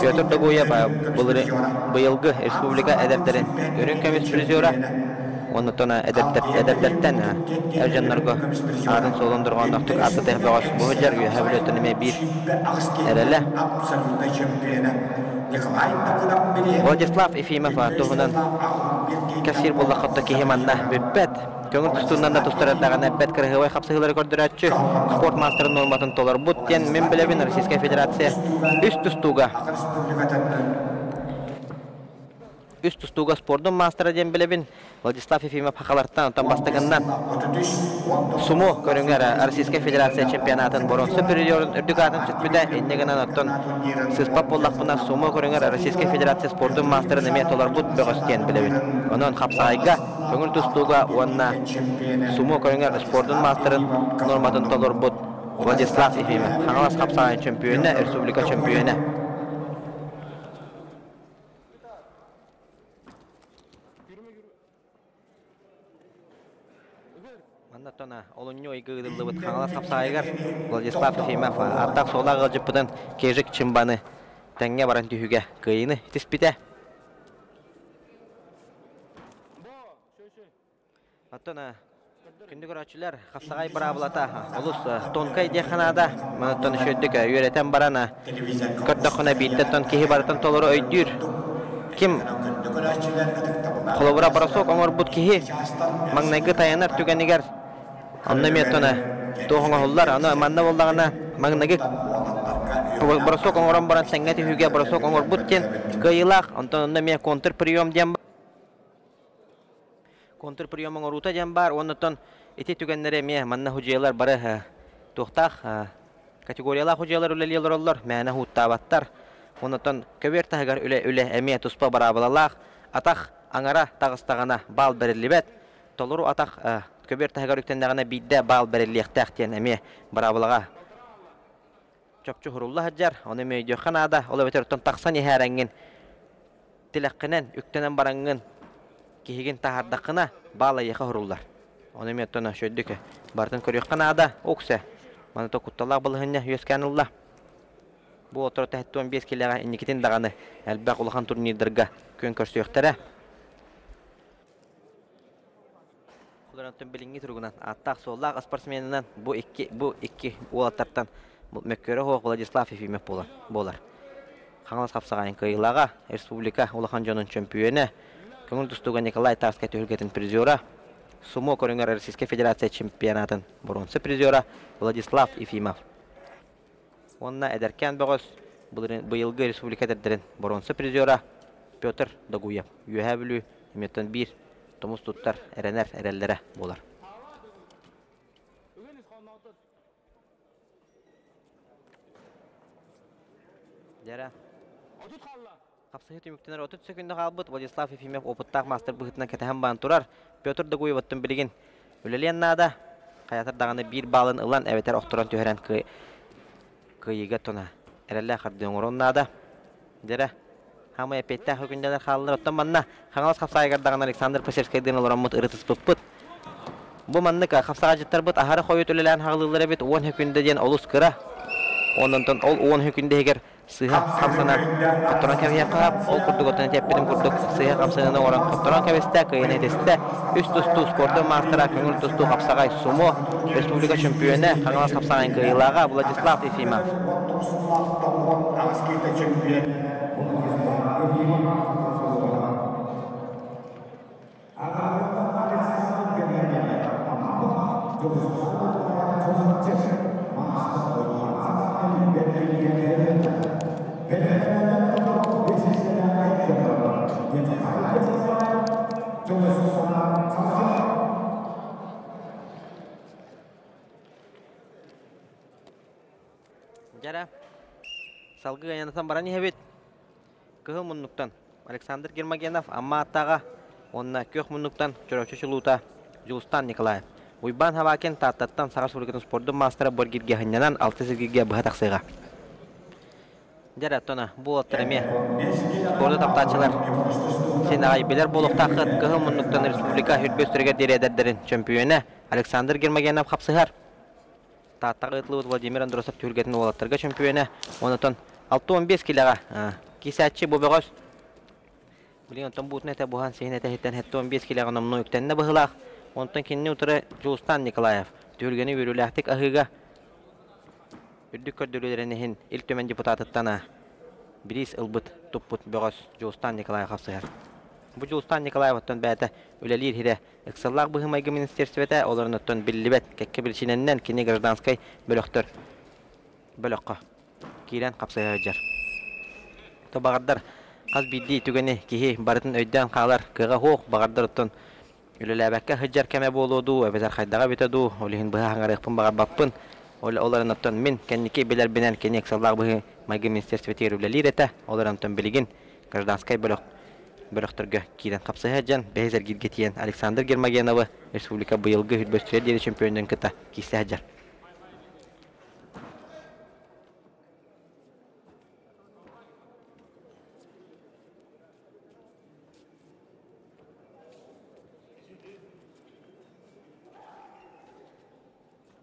Петр Догуев быйылгы республика эдэрдэрин үрүҥ көмүс призера, оннуттан эдэрдэртэн эр дьоннорго аатын-суолун дорҕоонноохтук ааттатыах бөҕөс бу сылдьар Үөһээ Бүлүүттэн эмиэ биир эрэлэ. Владислав Ефимов туһунан кэпсиир буоллахха киһи манна бүппэт. Көҥүл тустуунан да тустар эрдэҕинэ бэрт кыраһыабай хапсыһыылары көрдөрөөччү, спорт маастарын нуорматын толорбут диэн мин билэбин Российскай Федерация үс тустууга үс тустууга спордун маастара диэн билэбин. Владислав Ефимов хахалартан оттон бастакыннан сумо көрүҥэр Российскай Федерация чемпионатын боруонса призерын үрдүк аатын сүкпүтэ. Инньэ гынан оттон сыспат буоллахпына сумо көрүҥэр Российскай Федерация спордун маастарын эмиэ толорбут бөҕөс диэн билэбин. Онон хапсаҕайга көҥүл тустууга уонна сумо көрүҥэр спордун маастарын нуорматын толорбут Владислав Ефимов, Хаҥалас хапсаҕайын чөмпүйүөнэ, республика чөмпүйүөнэ. Манна тона олунньу ыйга ыытыллыбыт Хаҥалас хапсаҕайыгар Владислав Ефимов аттаах-суоллаах ыалдьыппытын Кежик Чымбаны тэҥҥэ баран түһүүгэ кыайыыны ситиспитэ. Оттон күндү көрөөччүлэр, хапсаҕай быраабылата олус тонкай диэххэ наада. Оттон үчүгэйдик үөрэтэн баран көрдөххүнэ биирдэ оттон киһи барытын толору өйдүүр. Ким холобура бросок оҥорбут киһи маҥнайгы тайанар түгэнигэр онно эмиэ оттон туох оҥоһуллар. Аны манна буоллаҕына маҥнайгы бросок оҥорон баран тэҥҥэ түһүүгэ бросок оҥорбут диэн кыайыылаах. Онтон онно эмиэ контрприем диэн контрприем оҥоруута диэн баар. Оннуттан ити түгэннэри эмиэ манна худьуйалар бары туохтаах категориялаах худьуйалар үлэлии олороллор, мээнэ уһууттаабаттар. Оннуттан көбүөр таһыгар үлэ-үлэ эмиэ туспа быраабылалаах. Атах аҥара таҕыстаҕына баал бэриллибэт. Толору атах көбүөр таһыгар үктэннэҕинэ биирдэ баал бэриллиэхтээх диэн эмиэ быраабылаҕа чопчу уһурулла сылдьар, ону эмиэ өйдүөххэ наада. Ол эбэтэр оттон тахсан иһээрэҥҥин, тилэххинэн үктэнэн бараҥҥын киһигин таһаардаххына, баал эйиэхэ уһуруллар. Ону эмиэ оттон үчүгэйдик барытын көрүөххэ наада. Уксэ, маны то кутталлаах балаһыанньа үөскээн ылла. Бу отторо 15 килэҕэ инникитин даҕаны элбэх улахан турнирдарга күөн көрсүөхтэрэ. Олорон билиҥҥи туругунан ааттаах-суоллаах спортсменынан бу икки уолаттартан мөккүөрэ суох Владислав Ефимов буолар. Хаҥалас хапсаҕайын кыайыылааҕа, республика улахан дьонун чөмпүйүөнэ, көҥүл тустууга Николай Тарскай түһүлгэтин призера, сумо көрүҥэр Российскай Федерация чемпионатын боруонса призера Владислав Ефимов. Уонна эдэркээн бөҕөс быйылгы республика эдэрдэрин боруонса призера Петр Догуев. Үөһээ Бүлүү эмиэттэн биир тумус туттар эрэнэр эрэллэрэ буолар. Дьэрэ. Хапсыһыы түмүктэнэр 30 секунда хаалбыт Владислав Ефимов опыттаах маастар быһыытынан кэтэһэн баран турар. Петр Догуеваттан билигин үлэлиэн наада. Хайатар даҕаны биир баалын ылан эбэтэр охторон түһэрэн кыайыыга тона эрэллээх хардыы оҥоруон наада. Дьэрэ, хаамай эппиэттээх өкүндэлэр хааллар. Оттон манна Хаҥалас хапсаайыгар даҕаны Александр Посельскайдыын олороммут ырытыспыппыт. Бу маннык хапсаҕайдьыттарбыт аһары хойут үлэлээн хаалыыллар эбит. 10 сөкүндэ диэн олус кыра. Онон ол 10 сөкүндэ иһигэр сыыһа хамсанан хотторон кэбиһиэххэ ол курдук оттон эппитим курдук сыыһа хамсаныыны оҥорон хотторон кэбистэ, кыайыыны итистэ. Үс тустуу спордун маастара, көҥүл тустуу хапсаҕай сумо, республика чөмпүйүөнэ, Хаҥалас хапсаҕайын кыайыылааҕа Владислав Ефимов. Дьара, салгыы айаннатан баран иһэбит. Кыһыл муннуктан Александр Гермогенов Амма Аттааҕа уонна Күөх муннуктан Чурапчы чулуута Дьулустаан Николаев. Уйбаан Хабакин Тааттаттан Саха Республикатын спордун маастара Боргиргэ сынньанан алта сиргиргэ быһа тахсыаҕа. Дьэ, оттон бу уолаттар эмиэ спорду таптааччылар син аҕай билэр буолуохтааххыт. Кыһыл муннуктан республика үрбөстөрүгэр диэри эдэрдэрин чөмпүйүөнэ Александр Гермогенов хапсыһар. Тааттаҕа ыытыллыбыт Владимир Андросов түһүлгэтин уолаттарга чөмпүйүөнэ. Онтон 65 килэҕэ киисээччи бу бөҕөс. Билигин онтон буутун этэ буһан сиһин этэһиттэн 75 килэҕэ номнуо үктэннэ быһыылаах. Онтон кинини утары Дьулустаан Николаев түһүлгэни үөрүүлээхтик аһыыга үрдүк көрдөрүүлэрин иһин Ил Түмэн депутатыттан бириис ылбыт, туппут бөҕөс Дьулустаан Николаев хапсыһар. Бу Дьулустаан Николаев оттон бэйэтэ үлэлиир сирэ Ыксаллаах быһыы-майгы министиэристибэтэ олорон оттон биллибэт кэккэ биричиинэннэн кини гражданскай бөлөхтөр бөлөххө киирэн хапсыһа сылдьар. То баҕардар хас биирдии түгэни киһи барытын өйдөөн хаалар кыаҕа суох, баҕардар оттон үлэлээбэккэ сылдьар кэмэ буолуо дуу, эбэтэр хайдаҕа эбитэ дуу, ол иһин быһа хаҥарыахпын баҕарбаппын. Ол олорон оттон мин кэнники билэрбинэн кини ыксаллаах быһыы-майгы министиэристибэтигэр үлэлиир этэ. Ол эрэн оттон билигин гражданскай бөлөх бөлөхтөргө киирэн хапсыһа сылдьан, бэһис эргииргэ тиийэн Александр Гермогеновы республика быйылгы үрбөстүрэ диэри чемпионун кытта киирсэ сылдьар.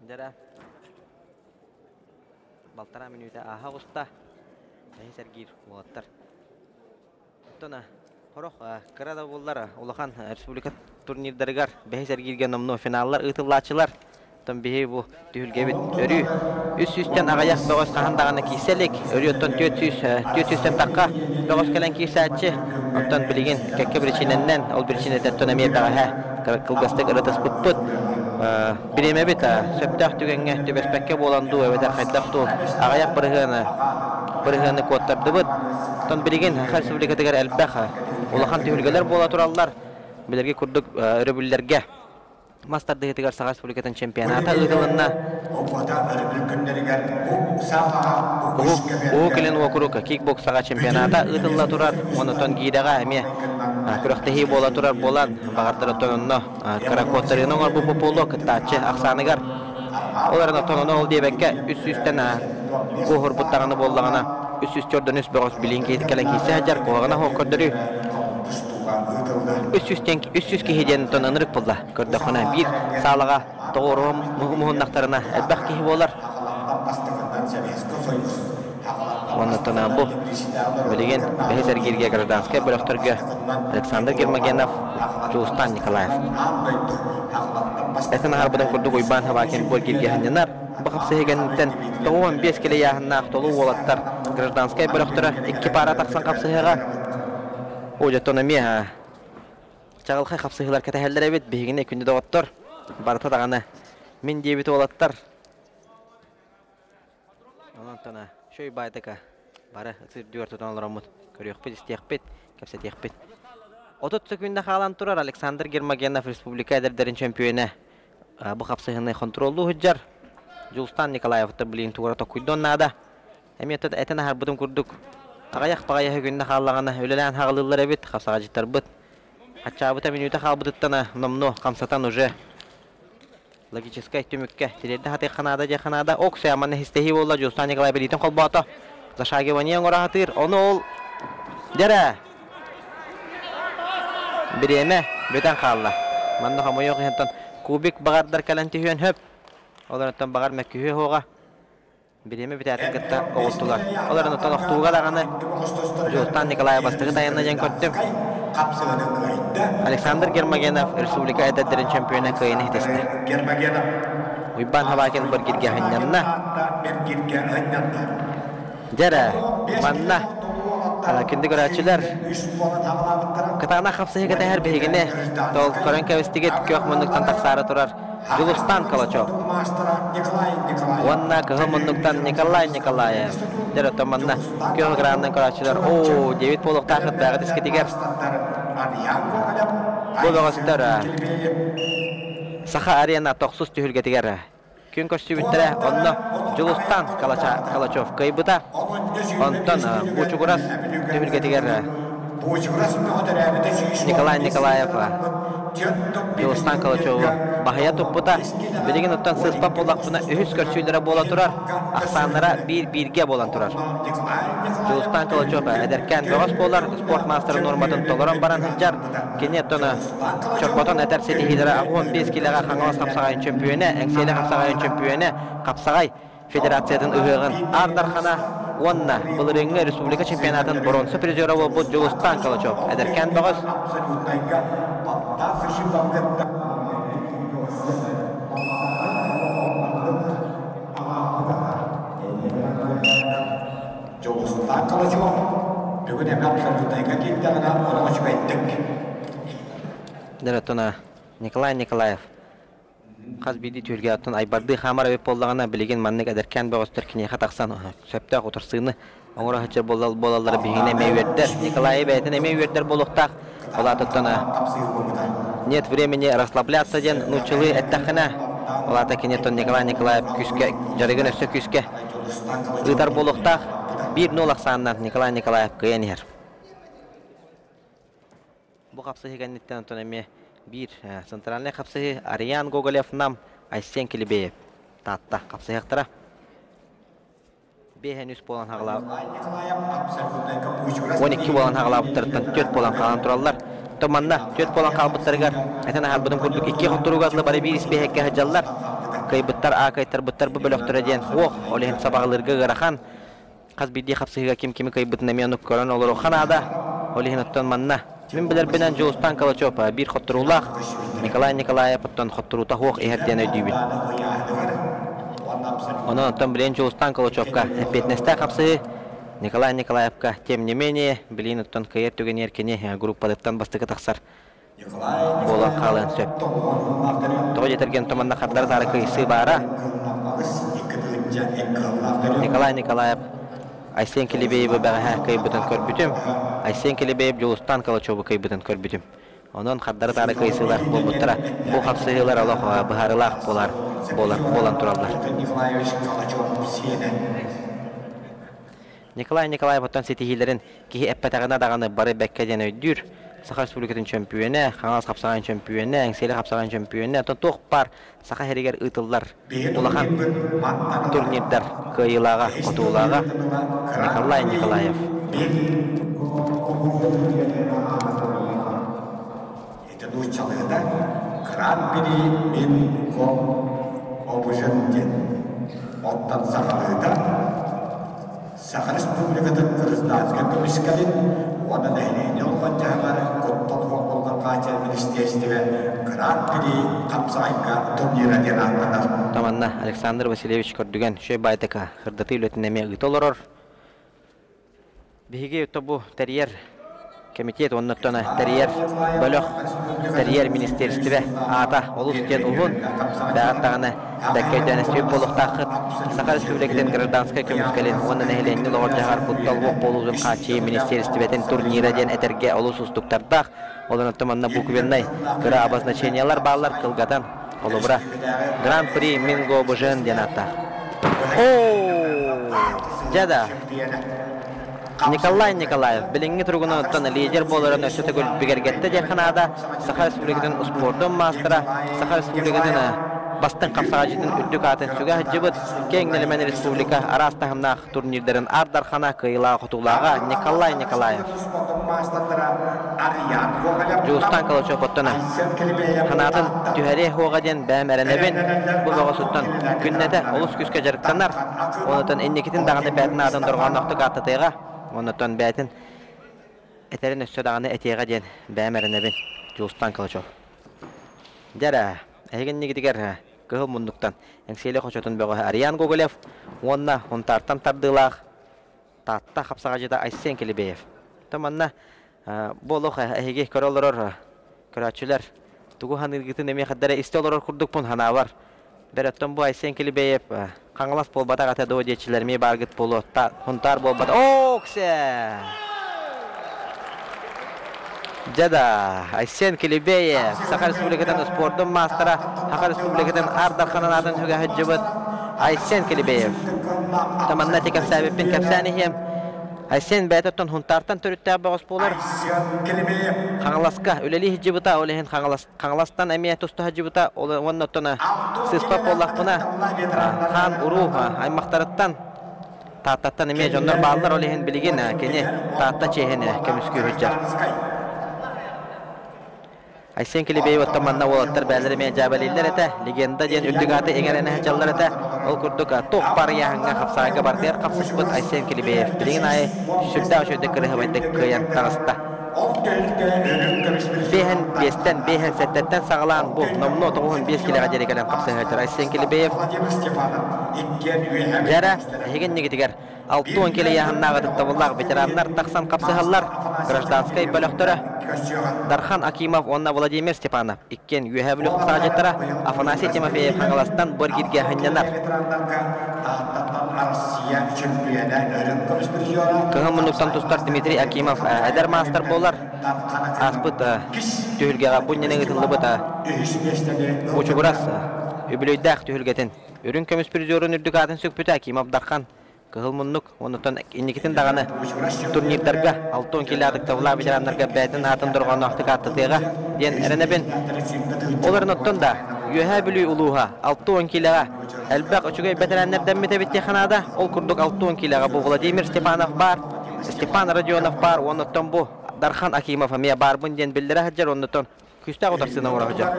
Дьэрэ, балтараа мүнүүтэ ааһа оҕуста. Бэһис эргиир уолаттар. Оттон хорох кыра да буоллар улахан республика турнирдарыгар бэһис эргииргэ номнуо финаллар ыытыллааччылар. Оттон биһи бу түһүлгэбит өрүү үс сүүстэн аҕыйах бөҕөс хаһан даҕаны киирсэ илик. Өрүү оттон 400 400-тэн тахха бөҕөс кэлэн киирсээччи. Оттон билигин кэккэ биричиинэннэн, ол биричиинэтэ эмиэ бэҕэһээ кылгастык ырытыспыппыт. Бириэмэбит сөптөөх түгэҥҥэ түбэспэккэ буолан дуу, эбэтэр хайдах дуу аҕыйах бырыһыаны бырыһыаны куоттардыбыт. Оттон билигин Саха Республикатыгар элбэх улахан түһүлгэлэр буола тураллар. Билэрги курдук өрөбүллэргэ мас тардыһыытыгар Саха Республикатын чемпионата ыытылынна. Уһук Илин уокурук кикбоксаҕа чемпионата ыытылла турар. Онтон гиирэҕэ эмиэ күрэхтэһии буола турар буолан, баҕардар оттон онно кыра куоттарыыны оҥорбут буолуо кыттааччы ахсааныгар. Ол эрэн оттон ону ол диэбэккэ үс сүүстэн куоһурбут даҕаны буоллаҕына 304 үс бөҕөс билиин киһи кэлэн киирсэ сылдьар куһаҕана суох көрдөрүү. 300 киһи диэн оттон ынырык буолла. Көрдөххүнэ биир саалаҕа тоҕуоруһан муһуннахтарына элбэх киһи буолар. Уонна бу билигин бэһис эргииргэ гражданскай бөлөхтөргө Александр Гермогенов, Дьулустаан Николаев. Этэн аһарбытын курдук Уйбаан Хабакин бу эргииргэ сынньанар. Бу хапсыһыы кэнниттэн 95 килэ ыйааһыннаах толуу уолаттар гражданскай бөлөхтөрө икки паара тахсан хапсыһыаҕа. О, эмиэ чаҕылхай хапсыһыылар кэтэһэллэр эбит биһигини күндү доҕоттор. Барыта даҕаны мин диэбит уолаттар. Онон шөй баайтака бары ытырдүгэр тутан олороммут көрүөхпүт, истиэхпит, кэпсэтиэхпит. 30 секунда хаалан турар Александр Гермогенов республика эдэрдэрин чөмпүйүөнэ бу хапсыһыны хонтуруоллуу сылдьар. Дьулустан Николаевтар билигин тугура токкуйдуон наада. Эмиэ этэн аһарбытым курдук, аҕыйах баҕайы күннэ хааллаҕына үлэлээн хаалыыллар эбит, хапсаҕадьыттарбыт. Хаччаабыта мүнүүтэ хаалбытыттан номнуо хамсатан уже логическай түмүккэ тириэрдэ сатыахха наада диэххэ наада. Оксия манна истэһии буолла, Дьулустан Николай билиитин холбоото. Зашагивание оҥоро сатыыр. Ону ол дьэрэ бириэмэ бүтэн хаалла. Манна хомойуох иһинтэн кубик баҕардар кэлэн түһүөн хөп. Олорунтан баҕар мөккүһүө суоҕа. Бириэмэ бүтээтин кытта оҕустулар. Ол эрэн оттон охтууга даҕаны Дьулустан Николаев бастакы тайанна диэн көрдүм. Александр Гермогенов республика эдэрдэрин чемпиона кыайыны иһитистэ. Уйбаан Хабакин Быргиргэ ханньанна. Дьэрэ, манна күндү көрөөччүлэр кытаанах хапсыһыы кэтэһэр биһигини тол көрөн кэбистигит күөх муннуктан тахсаары турар Дьулустан Калачев уонна кыһыл муннуктан Николай Николаев. Дьэ, оттон манна күөх экранынан көрөөччүлэр оо диэбит буолуохтаах бэҕэ дискитигэр бу бөҕөстөр Саха арена тохсус түһүлгэтигэр күн көрсүбүттэрэ. Онно Дьулустан Калачев кыайбыта. Онтон Бучугурас түһүлгэтигэр Николай Николаев Дьулустан Калачеву баһыйа туппута. Билигин оттон сыыспат буоллахпына үһүс көрсүүлэрэ буола турар. Ахсааннара биир-бииргэ буолан турар. Дьулустан Калачев эдэркээн бөҕөс буолар, спорт маастарын нуорматын толорон баран сылдьар. Кини оттон чорботон этэр ситиһиилэрэ 15 килэҕэ Хаҥалас хапсаҕайын чөмпүйүөнэ, Эҥсиэли хапсаҕайын чөмпүйүөнэ, хапсаҕай Федерациятын ыһыаҕын Аар Дархана уонна былырыыҥҥы республика чемпионатын боруонса призера буолбут Дьулустан Калачев эдэркээн бөҕөс. Дьулустан Калачев бүгүн эмэ абсолютнайга киирдэҕинэ олох үчүгэйдик. Дөрөттона Николай Николаев Хас биирдии түһүлгэ оттон айбардыы хаамар эбит буоллаҕына, билигин маннык эдэркээн бөҕөстөр киниэхэ тахсан сөптөөх утарсыыны оҥоро сылдьар буолаллара биһигини эмиэ үөрдэр. Николайы бэйэтин эмиэ үөрдэр буолуохтаах. Ол аата нет времени расслабляться диэн нууччалыы эттэххинэ, ол аата кини оттон Николай Николаев күүскэ дьарыгын өссө күүскэ ыытар буолуохтаах. 1-0 ахсаанынан Николай Николаев кыайан иһэр. Бу хапсыһыы кэнниттэн онтон эмиэ биир центральнай хапсыһыы Ариан Гоголев Нам, Айсен Килибеев Таатта хапсыһыахтара. Биэһэн үс буолан хаҕалаа 12 буолан хаҕалаабыттарыттан түөрт буолан хаалан тураллар. То манна түөрт буолан хаалбыттарыгар этэн аһарбытым курдук икки хотторууга дылы бары биир испиэһэккэ сылдьаллар. Кыайбыттар, аа кыайтарбыттар бу бөлөхтөрө диэн суох. Ол иһин сабаҕалыырга ыарахан. Хас биирдии хапсыһыыга ким кими кыайбытын эмиэ оннук көрөн олоруохха наада. Ол иһин оттон манна мин билэрбинэн Дьулустан Калачев биир хотторуулаах, Николай Николаев оттон хотторуута суох иһэр диэн өйдүүбүн. Онон оттон билигин Дьулустан Калачевка эппиэтинэстээх хапсыһыы, Николай Николаевка тем не менее билигин оттон кыайар түгэнигэр кини группатыттан бастакы тахсар буолан хаалыан сөп. Тоҕо диэтэргин манна хардары таары кыйсыы баара. Николай Николаев Айсен Килибеевы бэҕэһээ кыайбытын көрбүтүм. Айсен Килибеев Дьулустан Калачеву кыайбытын көрбүтүм. Онон хардары таары кыайсыылар буолбуттара. Бу хапсыһыылар олох быһаарыылаах буолар, буолар, буолан тураллар. Николай Николаев оттон ситиһиилэрин киһи эппэтэҕинэ даҕаны бары бэккэ диэн өйдүүр. Саха Республикатын чөмпүйүөнэ, Хаҥалас хапсаҕайын чөмпүйүөнэ, Эҥсиэли хапсаҕайын чөмпүйүөнэ, оттон туох баар Саха сиригэр ыытыллар улахан турнирдар кыайыылааҕа, хотуулааҕа Николай Николаев. Ити нууччалыыта Гран-при мин ком обужен диэн. Оттон сахалыыта Саха Республикатын гражданскай көмүскэлин уонна нэһилиэнньэ олоҕун дьаһаҕар куттал суох буолбут хааччах министиэристибэ. Гран-при хапсаҕайга турнира диэн ааттанар. Таманна Александр Васильевич Көрдүгэн Шөй Байтака сырдатыы үлэтин эмиэ ыыта олорор. Биһиги тобу тэрийэр кэмитиэт уонна тэрийэр бөлөх, тэрийэр министиэристибэ аата олус диэн уһун, бэҕэт даҕаны бэккэ өйдөөн истибит буолуохтааххыт. Саха Республикатын гражданскай көмүскэлин уонна нэһилиэнньэ олоҕор-дьаһаҕар куттал суох буолуутун хааччыйыы министиэристибэтин турнира диэн этэргэ олус уустуктардаах. Ол онтон манна буквеннай кыра обозначениелар бааллар кылгатан. Холобура, Гран-при Минго Бужен диэн ааттаах. Оо! Дьэ да, Николай Николаев билиҥҥи туругунан оттон лидер буоларын өссө төгүл бигэргэттэ диэххэ наада. Саха Республикатын успуордун маастара, Саха Республикатын бастыҥ хапсаҕайдьытын үрдүк аатын сүгэ сылдьыбыт, киэҥ нэлэмэн республика араас таһымнаах турнирдарын Аар Дархана кыайыылаах-хотуулааҕа Николай Николаев. Дьулустаан Калачев оттон санаатын түһэриэ суоҕа диэн бэйэм эрэнэбин. Бу бөҕөсүттэн күннэтэ олус күүскэ дьарыктанар. Онтон инникитин даҕаны бэйэтин аатын дорҕоонноохтук ааттатыаҕа. Онтон бэйэтин этэрин өссө даҕаны этиэҕэ диэн бэйэм эрэнэбин. Дьулустаан Калачев. Дьэ эрэ, эһиги иннигитигэр кыһыл муннуктан Эҥсиэли хочотун бөҕөһө Ариан Гоголев уонна Хунтаартан тардыылаах Таатта хапсаҕайдьыта Айсен Килибеев. То манна бу олох эһиги көрө олорор көрөөччүлэр тугу саныыргытын эмиэ хардара истэ олорор курдукпун санаабар. Бэрөттөн бу Айсен Килибеев Хаҥалас буолбатах этэ дуо диэччилэр эмиэ бааргыт буолуо. Хунтаар буолбата. Ооксе! Дьэ да, Айсен Килибеев, Саха Республикатын спордун маастара, Саха Республикатын Аар Дарханын аатын сүгэ сылдьыбыт Айсен Килибеев. Таманна ити кэпсээбиппин кэпсээн иһиэм. Айсен бэйэтэ Хунтаартан төрүттээх бөҕөс буолар. Хаҥаласка үлэлии сылдьыбыта, ол иһин Хаҥалас, Хаҥаластан эмиэ туста сылдьыбыта, уонна оттон сыыспат буоллахпына, хаан уруу аймахтарыттан Тааттаттан эмиэ дьоннор бааллар, ол иһин билигин кини Таатта чиэһин көмүскүү сылдьар. Айсен Килибеев оттон манна уолаттар бээлэр эмиэ дьаабэлииллэр этэ. Легенда диэн үрдүк ааты иҥэрэн сылдьаллар этэ. Ол курдук туох баар ыйааһыҥҥа хапсаҕайга бартыгар хапсыспыт Айсен Килибеев билигин аайы сүрдээх үчүгэйдик кырыһыбайдык кыайан таҕыста. Биэһэн биэстэн, биэһэн сэттэттэн саҕалаан бу номнуо 95 килэҕэ диэри кэлэн хапсыһыаччар Айсен Килибеев Дьэрэ, эһиги иннигитигэр 60 килэ ыйааһыннаах ытыктабыллаах ветераннар тахсан хапсыһаллар. Гражданскай бөлөхтөрө Дархан Акимов уонна Владимир Степанов иккиэн Үөһээ Бүлүү хапсаҕайдьыттара Афанасий Тимофеев Хаҥаластан бу эргииргэ сынньанар. Кыһыл муннуктан тустар Дмитрий Акимов эдэр маастар буолар. Ааспыт түһүлгэҕэ бу иннинэ ыытыллыбыт Мучугурас үбүлүөйдээх түһүлгэтин үрүҥ көмүс призерун үрдүк аатын сүкпүтэ Акимов Дархан Кыһыл муннук оннуттан инникитин даҕаны турнирдарга 60 килэ атыктабылаах ветераннарга бэйэтин аатын дорҕоонноохтук ааттатыаҕа диэн эрэнэбин. Ол эрэн оттон да Үөһээ Бүлүү улууһа 60 килэҕэ элбэх үчүгэй бэтэрээннэрдэммит эбит диэххэ наада. Ол курдук 60 килэҕэ бу Владимир Степанов баар, Степан Родионов баар, уоннуттан бу Дархан Акимов эмиэ баарбын диэн биллэрэ сылдьар, оннуттан күүстээх утарсыыны оҥоро сылдьар.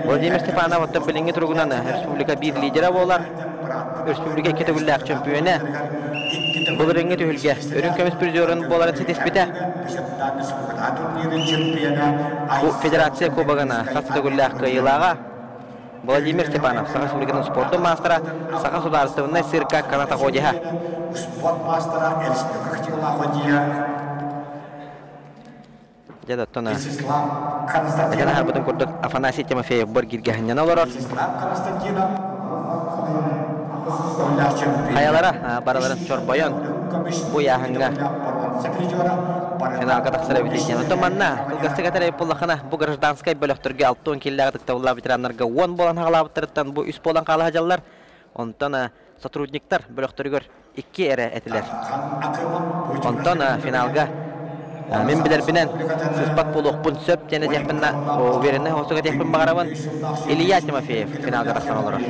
Владимир Степанов оттон билиҥҥи туругунан республика биир лидерэ буолар. Республика икки төгүллээх чөмпүйүөнэ. Былырыыҥҥы түһүлгэ үрүҥ көмүс призерун буоларын ситиспитэ. Бу федерация кубогын хас төгүллээх кыайыылааҕа Владимир Степанов, Саха Республикатын спордун маастара, Саха судаарыстыбаннай цирка канатоходиһа. Спорт маастара республика Дьэ оттон этэн аһарбытын курдук Афанасий Тимофеев быр гиргэһинньэн олорор. Хайалара барыларын чорбойон бу ыйааһыҥҥа финалга тахсар эбит диэн. Оттон манна кылгастык этэр эбит буоллаххына, бу гражданскай бөлөхтөргө 60 киллээх ытыктабыллаах ветераннарга 10 буолан хаалаабыттарыттан бу үс буолан хаала сылдьаллар. Онтон сотрудниктар бөлөхтөрүгэр икки эрэ этилэр. Онтон финалга мин билэрбинэн сыспат буолуохпун сөп диэн этиэхпин уверенный оҕустук этиэхпин баҕарабын. Илья Тимофеев финалга тахсан олорор.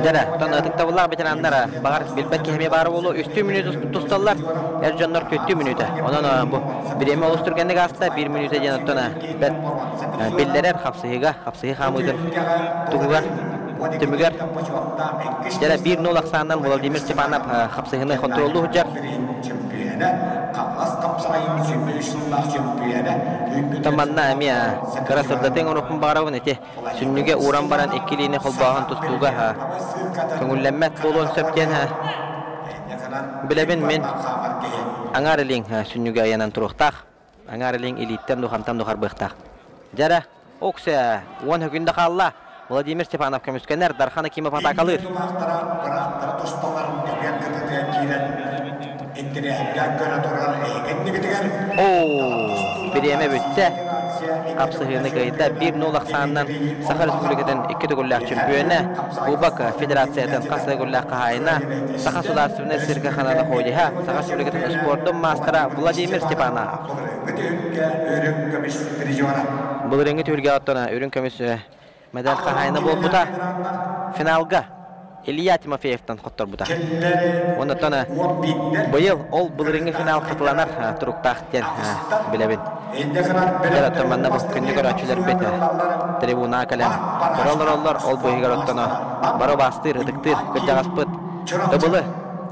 Дьэрэ, оттон ытыктабыллаах ветераннар баҕар билбэт киһи эмиэ баар буолуо. Үстүү мүнүүтэ тусталлар, эр дьоннор түөртүү мүнүүтэ. Онон бу бириэмэ олус түргэнник ааста, биир мүнүүтэ диэн оттон бэрт биллэрэр хапсыһыыга, хапсыһыы хаамыытын туһугар түмүгэр дьэрэ 1-0 ахсаанынан Владимир Степанов хапсыһыыны хонтуруоллуу сылдьар. чөмпүйүөнэ, Хаҥалас хапсаҕайын 23 сыллаах чөмпүйүөнэ, Манна эмиэ кыра сырдатыҥ оҥоруохпун баҕарабын ити сүнньүгэ ууран баран икки илиини холбооһун тустууга көҥүллэммэт буолуон сөп диэн билэбин мин аҥаар илииҥ сүнньүгэ ыйанан туруохтаах аҥаар илииҥ илииттэн духантан духарбыахтаах дьэрэ оксе уон хөкүндэ хаалла Владимир Степанов көмүскэнэр Дархан Акимов атаакалыыр Оо, бириэмэ бүттэ. Хапсыһыыны кыайда. 1-0 ахсаанынан Саха Республикатын икки төгүллээх чөмпүйүөнэ, Кубок Федерациятын хас төгүллээх хаһаайына, Саха судаарыстыбаннай циркэ ханаада ходиһа, Саха Республикатын спордун маастара Владимир Степанов. Былырыыҥҥы түһүлгэҕэ оттон үрүҥ көмүс Медаль хаһаайына буолбута. Финалга Илья Тимофеевтан хотторбута. Оннуттан быйыл ол былырыыҥҥы финал хатыланар туруктаах диэн билэбин. Дьэ, оттон манна бу күндү көрөөччүлэрбит трибунаҕа кэлэн көрө олороллор. Ол быыһыгар оттон бары убаастыыр, ытыктыыр кырдьаҕаспыт Ыбылы,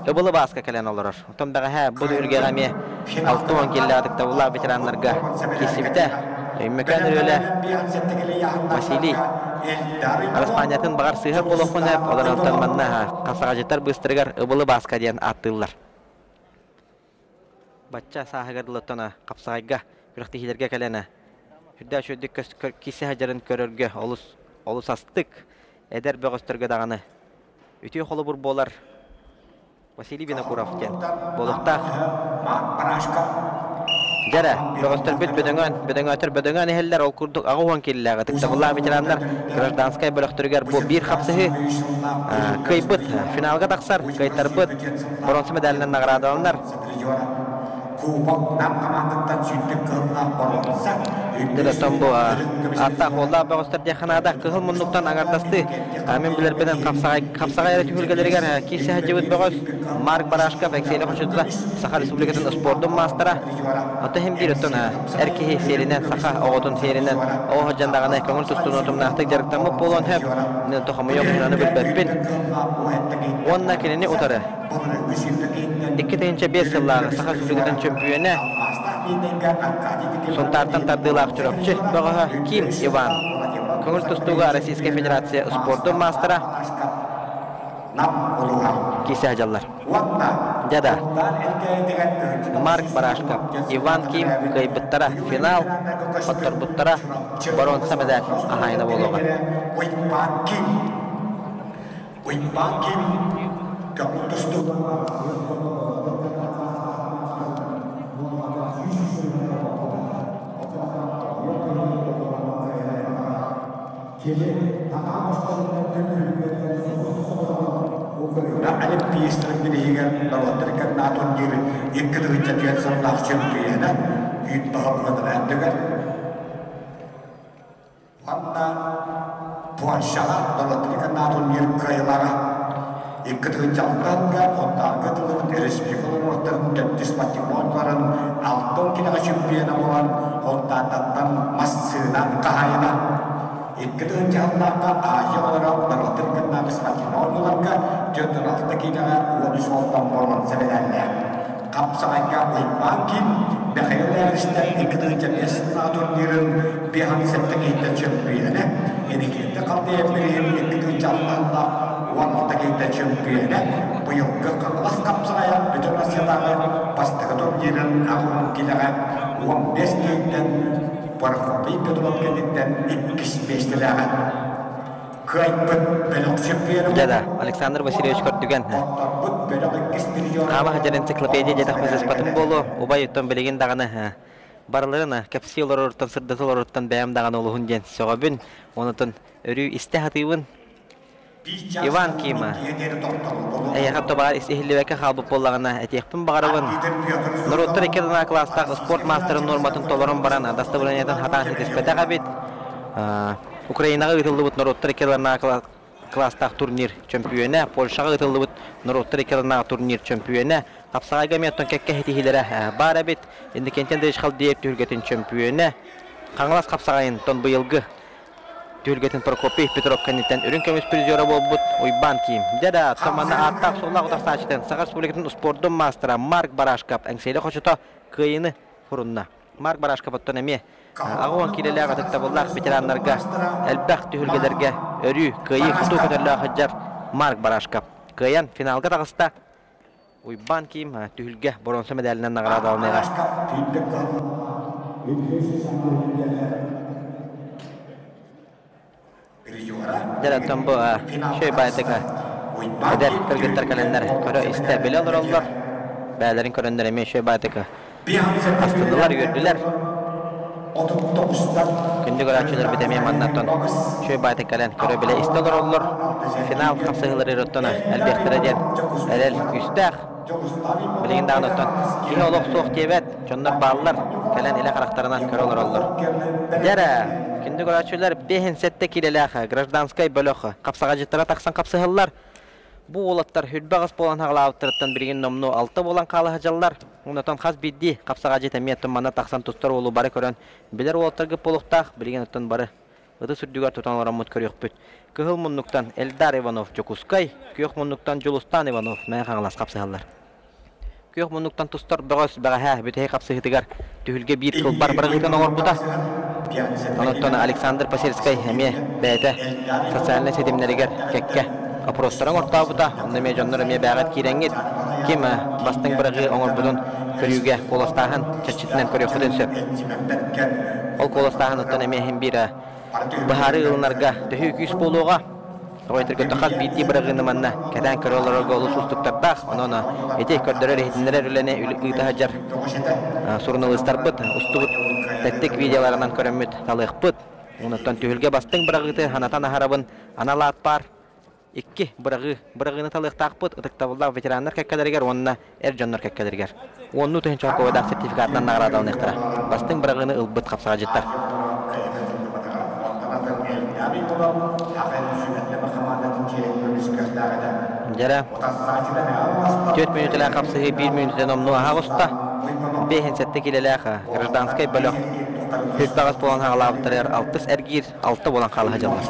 Ыбылы Бааска кэлэн олорор. Оттон бэҕэһээ бу түһүлгэҕэ эмиэ 60 киллээх ытыктабыллаах ветераннарга киирсибитэ. Өймөкөөн өрүөлэ Василий араспаанньатын баҕар сыыһа буолуоххун сөп, олорон манна хасаҕадьыттар быыстарыгар Ыбылы Бааска диэн ааттыыллар. Бачча сааһыгар дылыттан хапсаҕайга күрэхтэһиилэргэ кэлэн үрдээх үчүгэйдик киирсэ сылдьарын көрөргө олус олус астык. Эдэр бөҕөстөргө даҕаны үтүө холобур буолар Василий Винокуров диэн буолуохтаах. Дьэрэ, бөҕөстөрбүт бөдөҥөөн, бөдөҥөөтөр бөдөҥөөн иһэллэр, ол курдук 80 киилэлээх ытыктабыллаах ветераннар гражданскай бөлөхтөрүгэр бу биир хапсыһыы кыайбыт, финалга тахсар, кыайтарбыт, боруонса медалынан наҕараадаланар. Кубок Нам хамаандаттан сүүрдүк кыһыллаах боруонса Дөрөтөн бу ааттаах уоллаах бөҕөстөр диэххэ наада. Кыһыл муннуктан аҥардастыы мин билэрбинэн хапсаҕай хапсаҕай эрэ түһүлгэлэригэр киирсэ сылдьыбыт бөҕөс Марк Барашков Эксиэли хочотута Саха Республикатын спордун маастара. Оттон иһин биир оттон эр киһи сиэринэн, саха оҕотун сиэринэн оҕо сылдьан даҕаны көҥүл тустууну утумнаахтык дьарыктаммыт буолуон сөп. Хомойуох иһин ону билбэппин. Уонна кинини утары 2005 сыллааҕы Саха Республикатын чөмпүйүөнэ Сунтаартан тардыылаах Чурапчы бөҕөһө Ким Иван көҥүл тустууга Российскай Федерация спордун маастара киирсэ сылдьаллар. Дьэ Марк Барашков, Иван Ким кыайбыттара финал, хотторбуттара боруонса мэдээль хаһаайына буолуоҕа. Уйбаан Ким көҥүл тустуу Олимпийскай бирииһигэр норуоттарыгар НАТО диир икки тыһыынча түөрт сыллаах чөмпүйүөнэ үүт баһылыгын үрдүгэр Уонна Польшаҕа норуоттарга турнир кыайыылааҕа икки тыһыынча алтыга Онтаарга тылыбыт республика норуоттарын төрдүс патриоттарын алтын кинигэ чемпиона буолан Онтаартаттан массыына хаһаайына 2 сыллаахха Азия олорор норуоттарын кытта спортивнай оонньууларга 46 киилэҕэ 13 уолтан боруонса медаллээх. Хапсаҕайга Уйбаан Ким Михаил Эристэн 2005 сыллааҕы турнирын 57 киһиттэн чөмпүйүөнэ, Эникиэтэ Халдеев бирииһин 2006 16 киһиттэн чөмпүйүөнэ, быйылгы Хаҥалас хапсаҕайа Бүтүн Россиятааҕы бастакы турнирын аҕыс киилэҕэ 15 киһиттэн Прокопий Петров кэнниттэн иккис миэстэлээҕэ. Дьэ Александр Васильевич көрдүгэн хаама сылдьар энциклопедия диэтэхпэ сыспатым буолуо убай оттон билигин даҕаны барыларын кэпсии олороруттан сырдата олороруттан бэйэм даҕаны олуһун диэн сөҕөбүн онутун өрүү истэ сатыыбын Иван Кима эйиэхэ тобаар иһиллибэккэ хаалбыт буоллаҕына этиэхпин баҕарабын норуоттар икки тына кылаастаах спорт маастарын нуорматын толорон баран дастабырыанньатын хатаан ситиспэтэх эбит Украинаҕа ыытыллыбыт норуоттар икки ардыларынааҕы кылаастаах турнир чөмпүйүөнэ, Польшаҕа ыытыллыбыт норуоттар икки ардыларынааҕы турнир чөмпүйүөнэ, хапсаҕайга эмиэ оттон кэккэ ситиһиилэрэ баар эбит. Иннокентий Андреевич Халдеев түһүлгэтин чөмпүйүөнэ, Хаҥалас хапсаҕайын тон быйылгы Түһүлгэтин Прокопий Петров кэнниттэн үрүҥ көмүс призера буолбут Уйбаан Ким. Дьэ да, манна ааттаах-суоллаах утарсааччытын Саха Республикатын успуордун маастара Марк Барашков Эҥсиэли хочото кыайыыны хурунна. Марк Барашков оттон эмиэ 80 киилэлээх ытыктабыллаах ветераннарга элбэх түһүлгэлэргэ өрүү кыайыы хотуу көтөллөөх сылдьар Марк Барашков кыайан финалга таҕыста. Уйбаан Ким түһүлгэ боруонса мэдээлинэн наҕараадаланыаҕа. Дьэ, оттон бу үчүгэй баайдык эдэр кыргыттар кэлэннэр көрө-истэ билэ олороллор. Бэйэлэрин көрөннөр эмиэ үчүгэй баайдык астыннылар, үөрдүлэр. Күндү көрөөччүлэрбит эмиэ маннаттан үчүгэй баайдык кэлэн көрө-билэ истэ олороллор. Финал хапсыһыылары оттон элбиэхтэрэ диэн эрэл күүстээх. Билигин даҕаны оттон киһи олох суох диэбэт, дьоннор бааллар, кэлэн илэ харахтарынан көрө олороллор. Дьэ эрэ, күндү көрөөччүлэр, 57 киилэлээх гражданскай бөлөх хапсаҕадьыттара тахсан хапсыһаллар. Бу уолаттар хүрбэ аҕыс буолан хаҕалаабыттарыттан билигин номнуо алта буолан хаала сылдьаллар. Онтон хас биирдии хапсаҕадьыт эмиэ манна тахсан тустар уолу бары көрөн билэр уолаттаргыт буолуохтаах. Билигин оттон бары ытыс үрдүгэр тутан олороммут көрүөхпүт. Кыһыл муннуктан Эльдар Иванов Дьокуускай, күөх муннуктан Дьулустаан Иванов Мэҥэ Хаҥалас хапсыһаллар. Күөх муннуктан тустар бөҕөс бэҕэһээ бүтэһик хапсыһыытыгар түһүлгэ биир кылбар бырагыытын оҥорбута. Онуттан Александр Посельскай эмиэ бэйэтэ социальнай ситимнэригэр кэккэ опростары оҥортообута. Онно эмиэ дьоннор эмиэ бээҕэт киирэҥҥит ким бастыҥ бырагыы оҥорбутун көрүүгэ куоластааһын чэрчитинэн көрүөххүтүн сөп. Ол куоластааһыныттан эмиэ иһин биир быһаарыы ылынарга төһүү күүс буолуоҕа. Тоҕо этэргэ хас биирдии бырагыыны манна кэтээн көрө олорорго олус уустуктардаах. Онон ити көрдөрөр-иһитиннэрэр үлэни ыыта сылдьар суруналыыстарбыт устубут тэттик видеоларынан көрөммүт талыахпыт. Онуттан түһүлгэ бастыҥ бырагыыты санатан аһарабын анал аат баар. Икки быраҕыы быраҕыыны талыахтаахпыт ытыктабыллаах ветераннар кэккэлэригэр уонна эр дьоннор кэккэлэригэр. Уоннуу тыһыынча холкуобайдаах сертификатынан наҕараадаланыахтара. Бастыҥ быраҕыыны ылбыт хапсаҕадьыттар. Дьэрэ, 4 мүнүүтэлээх хапсыһыы 1 мүнүүтэ номнуо аһа оҕуста. 57 киилэлээх гражданскай бөлөх 48 буолан хаҕалаабыттарыгар алтыс эргиир алта буолан хаала сылдьаллар.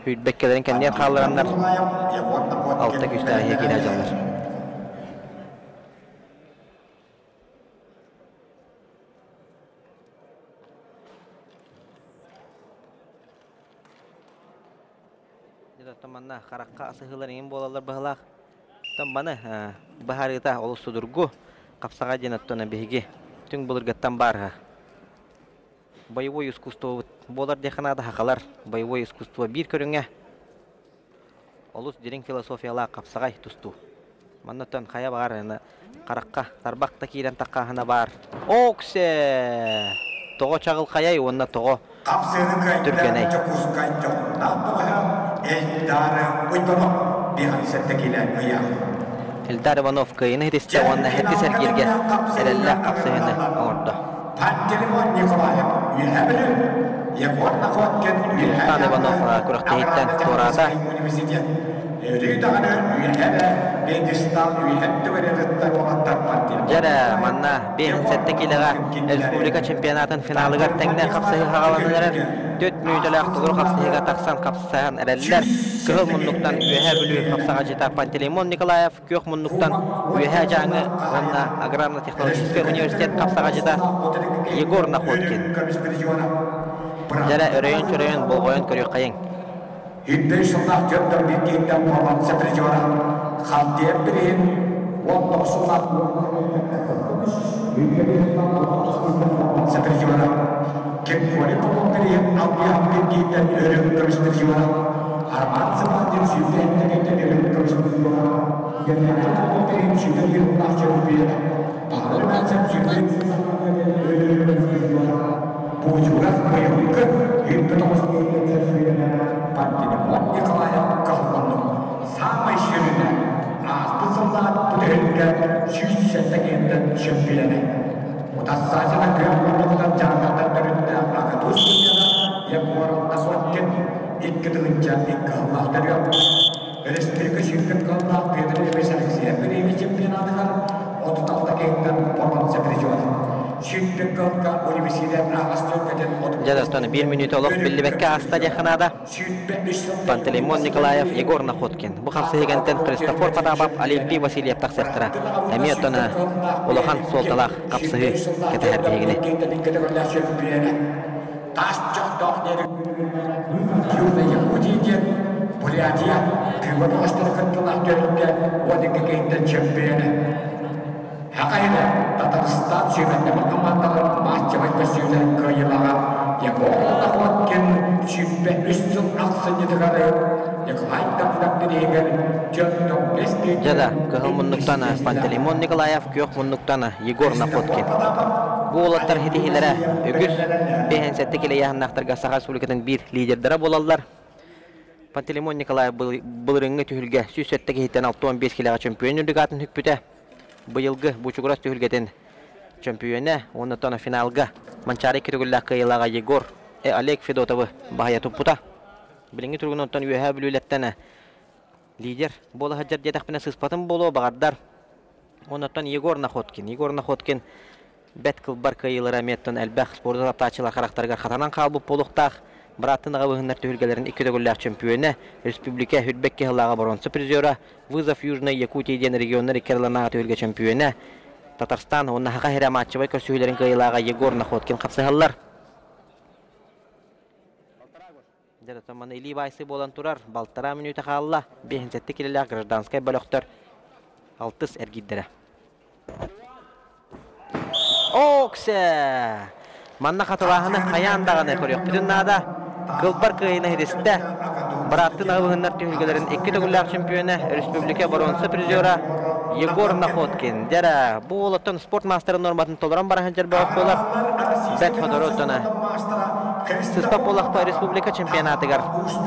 Сүүрбэккэлэрин кэннигэр хааллараннар алта күүстээх иһэ киирэ сылдьаллар. Дьэ, манна харахха асыһыылар иҥин буолаллар быһалаах. Оттон маны быһаарыыта олус судургу. Хапсаҕай диэн оттон биһиги түҥ былыргыттан баар боевой искусствобут буолар диэххэ наада сахалар боевой искусство биир көрүҥэ олус дириҥ философиялаах хапсаҕай тустуу. Манна оттон хайа баҕар харахха тарбах да киирэн таххаһына баар. Оксе! Тоҕо чаҕылхайай уонна тоҕо Хапсыаны кыайда түргэнэй? Дьокуускай дьоһуннаах бөҕөһө Эльдар Уйбанов 57 киилэ ыйаах. Эльдар Иванов кыайыыны ситистэ Дьэ, уонна сэттис финалга эргииргэ тэҥнээх хапсыһыыга эрэллээх хапсыһыыны ыҥырыллаллар. оҥордо. Пантелеймон Николаев Үөһээ Бүлүү, Егор Находкин Үөһээ Дьулустаан Дьааҥы Иванов күрэхтэһииттэн туораата. Аграрно-техническай университет. Өрүү даҕаны Үөһээ да пьедестал үөһэ түгэрэрыттан уолаттар Дьэ Пантелеймон эрэ, Николаев, манна Егор 57 киилэҕэ Находкин кинилэри республика чемпионатын финалыгар Пантелеймон тэҥнээх хапсыһыы Николаев хаҕаланан эрэр. үтүөлүккэ 4 мүнүүтэлээх ааспыт толору хапсыһыыга сыллааҕы тахсан хапсыһан эрэллэр. сүүс Кыһыл сэттэ муннуктан киһиттэн Үөһээ Бүлүү чөмпүйүөнэ хапсаҕадьыта Пантелеймон Николаев, күөх муннуктан Кубок Үөһээ уонна Дьааҥы уонна хаһаайына Аграрно-технологическай университет өрөспүүбүлүкэттэн хапсаҕадьыта уонна отут икки Егор үрүҥ Находкин. көмүс призера Дьэ эрэ, быраабыла өрөйөн-чөрөйөн, болҕойон көрүөххэйиҥ. Икки сыллаах дьон биирдииттэн буолан призера Халтиев бириһин 19 сыллаах призера Кеккори Попов бириһин Албиан биирдииттэн өрүҥ көмүс призера Арман Сыбандин сүүрдэһиттэн өрүҥ көмүс призера Геннадий Попов бириһин сүүрдэн биир чөмпүйүөнэ Павел Мальцев сүүрдэн өрүҥ көмүс призера Буучугас быйылгы 29 чөмпүйүөнэ Пантелеймон Николаев кыһылланным саамай сүрүнэ ааспыт сыллаах бүтэһиккэ 107 киһиттэн чөмпүйүөнэ Утассаачына күөх муннугунан дьаҥнардан төрүттээх Акатуус студияна Егор Находкин икки тыһыынча икки сыллаах төрүөх. Өрөспүүбүлүкэ сүүрбэ кыһыллаах Петр Ильич Алексеев бириэмэ чемпионатыгар 36 киһиттэн боруонса призер. Дьэ, достон биир мүнүүтэ олох биллибэккэ ааста диэххэ наада. Пантелеймон Николаев, Егор Находкин. Бу хапсыһыгантан Христофор Потапов, Олимпий Васильев тахсыахтара. Эмиэ оттон улахан суолталаах хапсыһыы кэтэһэр биһигини. Таас чохтоох Якутия диэн Бурятия Кыыба бөҕөстөрө кыттылаах төрүттэ 12 киһиттэн чөмпүйэнэ. Хахайда Татарстан сүүмэрдэммит хамаандаларын мааччабай көстүүлэрин кыайыылааҕа Егор Находкин 23 сыл ахсынньытыгар Николай Давыдов бирииһигэр 45 Дьэ да, кыһыл муннуктан Пантелеймон Николаев, күөх муннуктан Егор Находкин. Бу уолаттар ситиһиилэрэ үгүс. 57 килэйээһиннээхтэргэ Саха Республикатын биир лидердэрэ буолаллар. Пантелеймон Николаев былырыыҥҥы түһүлгэ 107 киһиттэн 65 килэҕэ чөмпүйүөн үрдүк аатын сүкпүтэ. Быйылгы Бучугурас түһүлгэтин чөмпүйүөнэ уонна финалга Манчаары икки төгүллээх кыайыылааҕа Егор Олег Федотовы баһыйа туппута. Билиҥҥи туругунан оттон Үөһээ Бүлүүлэртэн лидер буола сылдьар диэтэхпинэ сыыспатым буолуо, баҕардар. Оннуттан Егор Находкин. Егор Находкин бэт кылбар кыайыылара эмиэттэн элбэх спорду таптааччылар харахтарыгар хатанан хаалбыт буолуохтаах. Бырааттын аҕабыһыннар түһүлгэлэрин икки төгүллээх чөмпүйүөнэ, республика Үрбэк киһилааҕа боруонса призера, Вызов Южной Якутии диэн регионнар икки ардыларынааҕы түһүлгэ чөмпүйүөнэ, Татарстан уонна Саха сирэ матчевай көрсүһүүлэрин кыайыылааҕа Егор Находкин хапсыһаллар. Дьэ, маны илии баайсыы буолан турар, балтараа мүнүүтэ хаалла. Биэһинсэтти килэлээх гражданскай бөлөхтөр алтыс эргийдэрэ. Оксе! Манна хатылааһыны хайаан даҕаны көрүөхпүтүн наада. Кылбар кыайыыны иһитистэ. Бырааттын аҕабыһыннар түһүлгэлэрин икки төгүллээх чемпиона, республика боруонса призера Егор Находкин. Дьэ, бу уолаттан спорт маастарын норматын толорон баран сылдьар бөҕөх буолар. Бэрт сотору оттон сыспат буоллахпа республика чемпионатыгар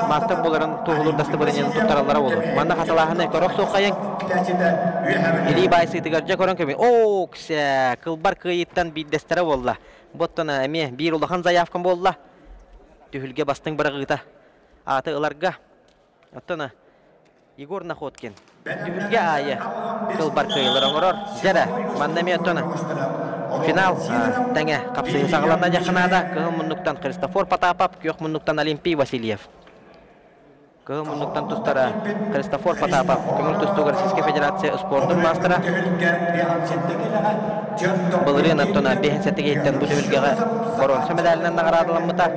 маастар буоларын туоһулуур дастабырыанньаны туттараллара буолуо. Манна хатылааһыны көрөх суоххайыҥ. Илии баайсыытыгар дьэ көрөн көмө. Оо, кылбар кыайыыттан биирдэстэрэ буолла. Бу оттон эмиэ биир улахан заявкам буолла. Түһүлгэ бастыҥ быраҕыыта ааты ыларга. Оттон Егор Находкин түһүлгэ аайы кылбар кыайыылар оҥорор. Дьэрэ, манна эмиэ оттон финал тэҥэ хапсыһыы саҕаланна диэххэ наада. Кыһыл муннуктан Христофор Потапов, күөх муннуктан Олимпий Васильев. Кыһыл муннуктан тустара Христофор Потапов, көҥүл тустууга Российскай Федерация спордун маастара. Былырыын оттон 57 киһиттэн бу түһүлгэҕэ боруонса медалынан наҕараадаламмыта.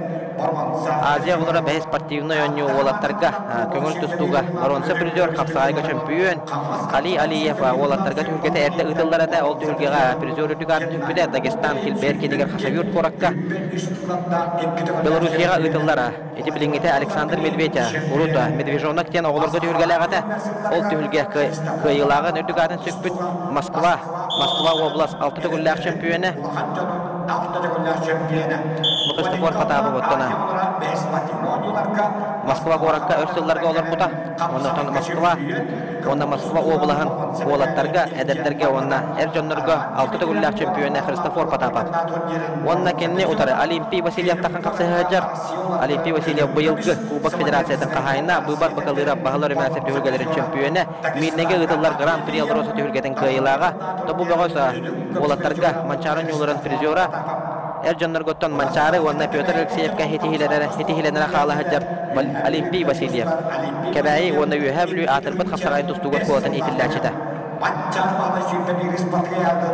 Азия оҕолоро бэһис спортивнай оонньуу уолаттарга көҥүл тустууга боруонса призер, хапсаҕайга чөмпүйүөн Али Алиев уолаттарга түһүлгэтэ эрдэ ыытыллар этэ. Ол түһүлгэҕэ призер үрдүк аатын түспүтэ Дагестан Килбэйэр киинигэр Хасавюрт куоракка Белоруссияҕа ыытыллар. Ити билиҥҥитэ Александр Медведь урут Медвежонок диэн оҕолорго түһүлгэлээх этэ. Ол түһүлгэ кыайыылааҕын үрдүк аатын сүкпүт Москва, Москва область алта төгүллээх чөмпүйүөнэ Бу Христофор Потапов оттон Москва куоракка өр сылларга олорбута. Оннуттан Москва уонна Москва уобалаһын уолаттарга, эдэрдэргэ уонна эр дьоннорго алта төгүллээх чөмпүйүөнэ Христофор Потапов. Уонна кинини утары Олимпий Васильев тахан хапсыһа сылдьар. Олимпий Васильев быйылгы Кубок Федерациятын хаһаайына, быыбар бакалыыра баһылар Румянцев түһүлгэлэрин чөмпүйүөнэ, Миирнэйгэ ыытыллар Гран-при Алроса түһүлгэтин кыайыылааҕа, Тобу бөҕөс уолаттарга Манчаары ньууларын призера, эр дьонноргуттан Манчаары уонна Петр Алексеевка итиһилэнэрэ хаала сылдьар Олимпий Васильев, Кэбээйи уонна Үөһээ Бүлүү аатырбыт хапсаҕайын тустууга оскуолатын иитиллээччитэ.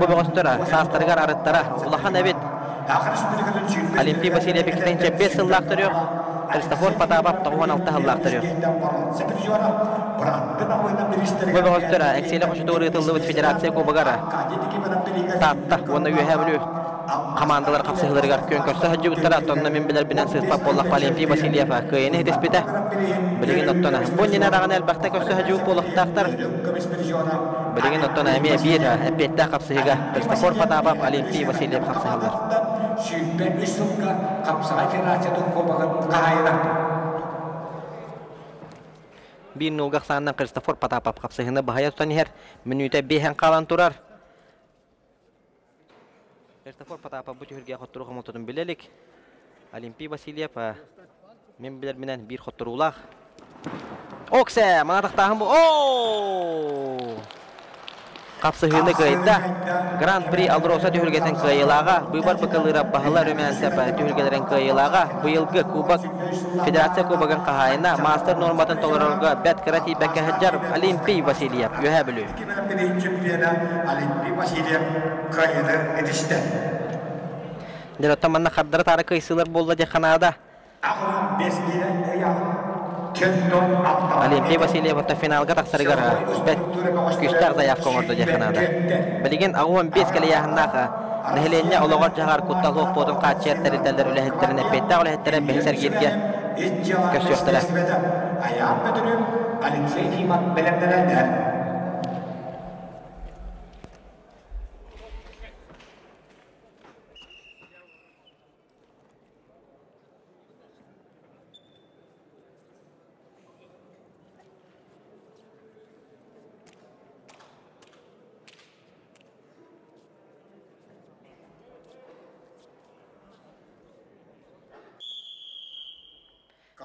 Бу бөҕөстөр саастарыгар арыттара улахан эбит. Олимпий Васильев иккитинчи 5 сыллаах төрүөх, Христофор Потапов 96 сыллаах төрүөх. Бу бөҕөстөр Эксиэлэ хочотугар ыытыллыбыт Федерация Кубогар Таатта уонна Үөһээ Бүлүү хамаандалар хапсыһыыларыгар күөн көрсө сылдьыбыттара. Онно мин билэрбинэн сыыспат буоллахпа Олимпий Васильев кыайыыны ситиспитэ. Билигин оттон бу иннинэ даҕаны элбэхтэ көрсө сылдьыбыт буолуохтаахтар. Билигин оттон эмиэ биир эппиэттээх хапсыһыыга Христофор Потапов, Олимпий Васильев хапсыһаллар. 23 сылга хапсаҕай федерациятын кубогын хаһаайына. Биир нуулга ахсаанынан Христофор Потапов хапсыһыыны баһыйа тутан иһэр. Мүнүүтэ биэһэн хаалан турар. Христофор Потапов бу түһүлгэ хотторуу хомолтотун билэ илик. Олимпий Васильев мин билэрбинэн биир хотторуулаах. Оксе! Мана тахтааһын бу. Оо! Хапсыһыыны кыайда. Гран-при Алроса түһүлгэтин кыайыылааҕа, быыбар быкылыыра Баһыла Румянцев түһүлгэлэрин кыайыылааҕа, быйылгы Кубок Федерация Кубогын хаһаайына, маастар нуорматын толорорго бэрт кыра тиийбэккэ сылдьар Олимпий Васильев, Үөһээ Бүлүү. Олимпий Васильев кыайыыны итистэ. Дьэ, оттон манна хардары-таары кыайсыылар буолла диэх ханаада. Олимпий Васильев финалга тахсарыгар бэрт күүстээх заявка оҥордо диэх наада. Билигин 85 кэлийээһиннээх нэһилиэнньэ олоҕор-дьаһаҕар куттал суох буотун хааччыйар тэрилтэлэр үлэһиттэрин эппиэттээх үлэһиттэрэ бэһис эргииргэ көрсүөхтэрэ. Айаан Бөтүрүм Алексей Фимов бэлэмнэнэллэр.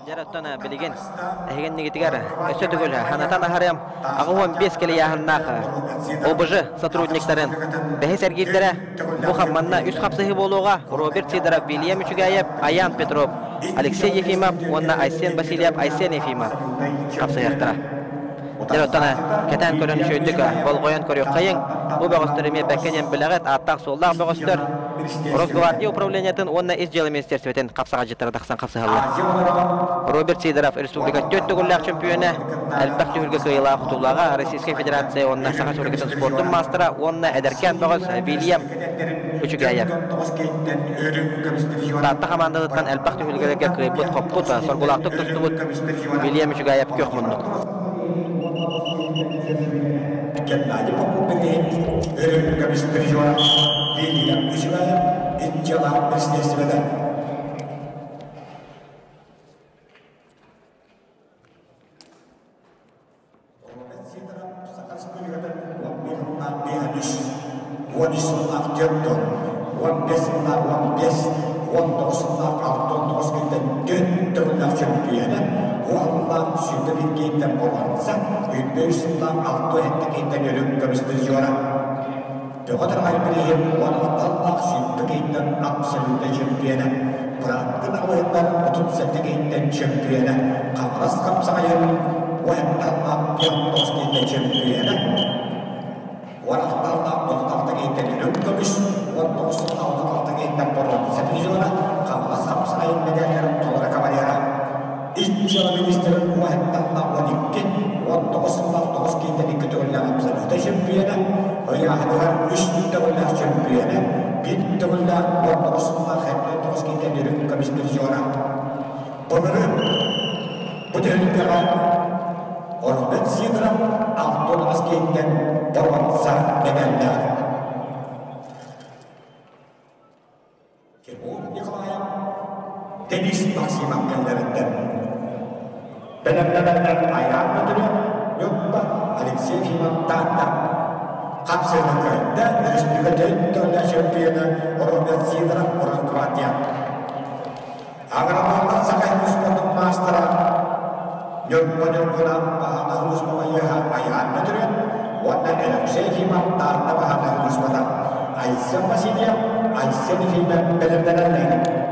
Дьэр оттон билигин эһигиннигитигэр өссө төгүл ханатан аһарыам 85 кэлийааһыннаах ОБЖ сотрудниктарын бэһис эргиирдэрэ бу манна үс хапсыһыы буолуоҕа Роберт Сидоров, Вильям Үчүгээйэп, Аян Петров, Алексей Ефимов уонна Айсен Васильев, Айсен Ефимов хапсыһыахтара. Дьэр оттон кэтээн көрөн үчүгэйдик болҕойон көрүөххэйиҥ. Бу бөҕөстөр эмиэ бэккэ диэн билэҕит, ааттаах-суоллаах бөҕөстөр. Росгвардия управлениетын уонна Ис дьыала министерствотын хапсаҕайдьыттара тахсан хапсыһаллар. Роберт Сидоров республика түөрт төгүллээх чөмпүйүөнэ, элбэх түһүлгэ кыайыылаах хотуулааҕа, Российскай Федерация уонна Саха Республикатын спордун маастара уонна эдэркээн бөҕөс Вильям Үчүгээйэп. Таатта хамаандатыттан элбэх түһүлгэлэргэ кыайбыт-хоппут, соргулаахтык тустубут Вильям Үчүгээйэп күөх муннук. Геннадий Попов өрүн көмүс призера Вильям Үчүгээйэп иччилаах министерствода. Саха Республикатын 11 13 сыллаах 4 тон, 15 сыллаах 15, 19 сыллаах 69 күнтэн 4 төгүллээх чөмпүйүөнэ, уонна 21 киинтэн боруонса, 23 сыллаах 67 киинтэн өлүк көмүс призера. Петр Альбриев 16 сүүрбэ киинтэн абсолютнай чөмпүйүөнэ, бырааттыы аҕыйахтар 37 киинтэн чөмпүйүөнэ, Хаҥалас хапсаҕайын уһатталлаах 49 киинтэн чөмпүйүөнэ, 16 36 киинтэн үрүҥ көмүс, 19 66 киинтэн боруонса призера, Хаҥалас хапсаҕайын мэдээллэрин толору кавалера. Ис дьыала министрин уһатталлаах 12, 19 сыллаах 9 киинтэн икки төгүллээх абсолютнай чөмпүйүөнэ, ыйааһыныгар үс төгүллээх чөмпүйүөнэ, биир төгүллээх 19 сыллаах 79 киинтэн үрүҥ көмүс призера. Былырыын бу түһүлгэҕэ Роберт Сидоров 68 киинтэн боруонса мэдээллээх. Тимур Николаев Денис Максимов кэллэриттэн бэлэмнэнэллэр Айаан Мөтүрү, Ньурба, Алексей Ефимов Таатта хапсыһыыны кыайда республика төрүт чемпиона Роберт Сидоров Росгвардия. Агрономнар Саха спордун маастара Ньурба Ньургуна Баһаана Улуспабайыаха Айаан Мөтүрү уонна Алексей Ефимов Таатта Баһаана Улуспата Айсен Васильев Айсен Ефимов бэлэмнэнэллэр.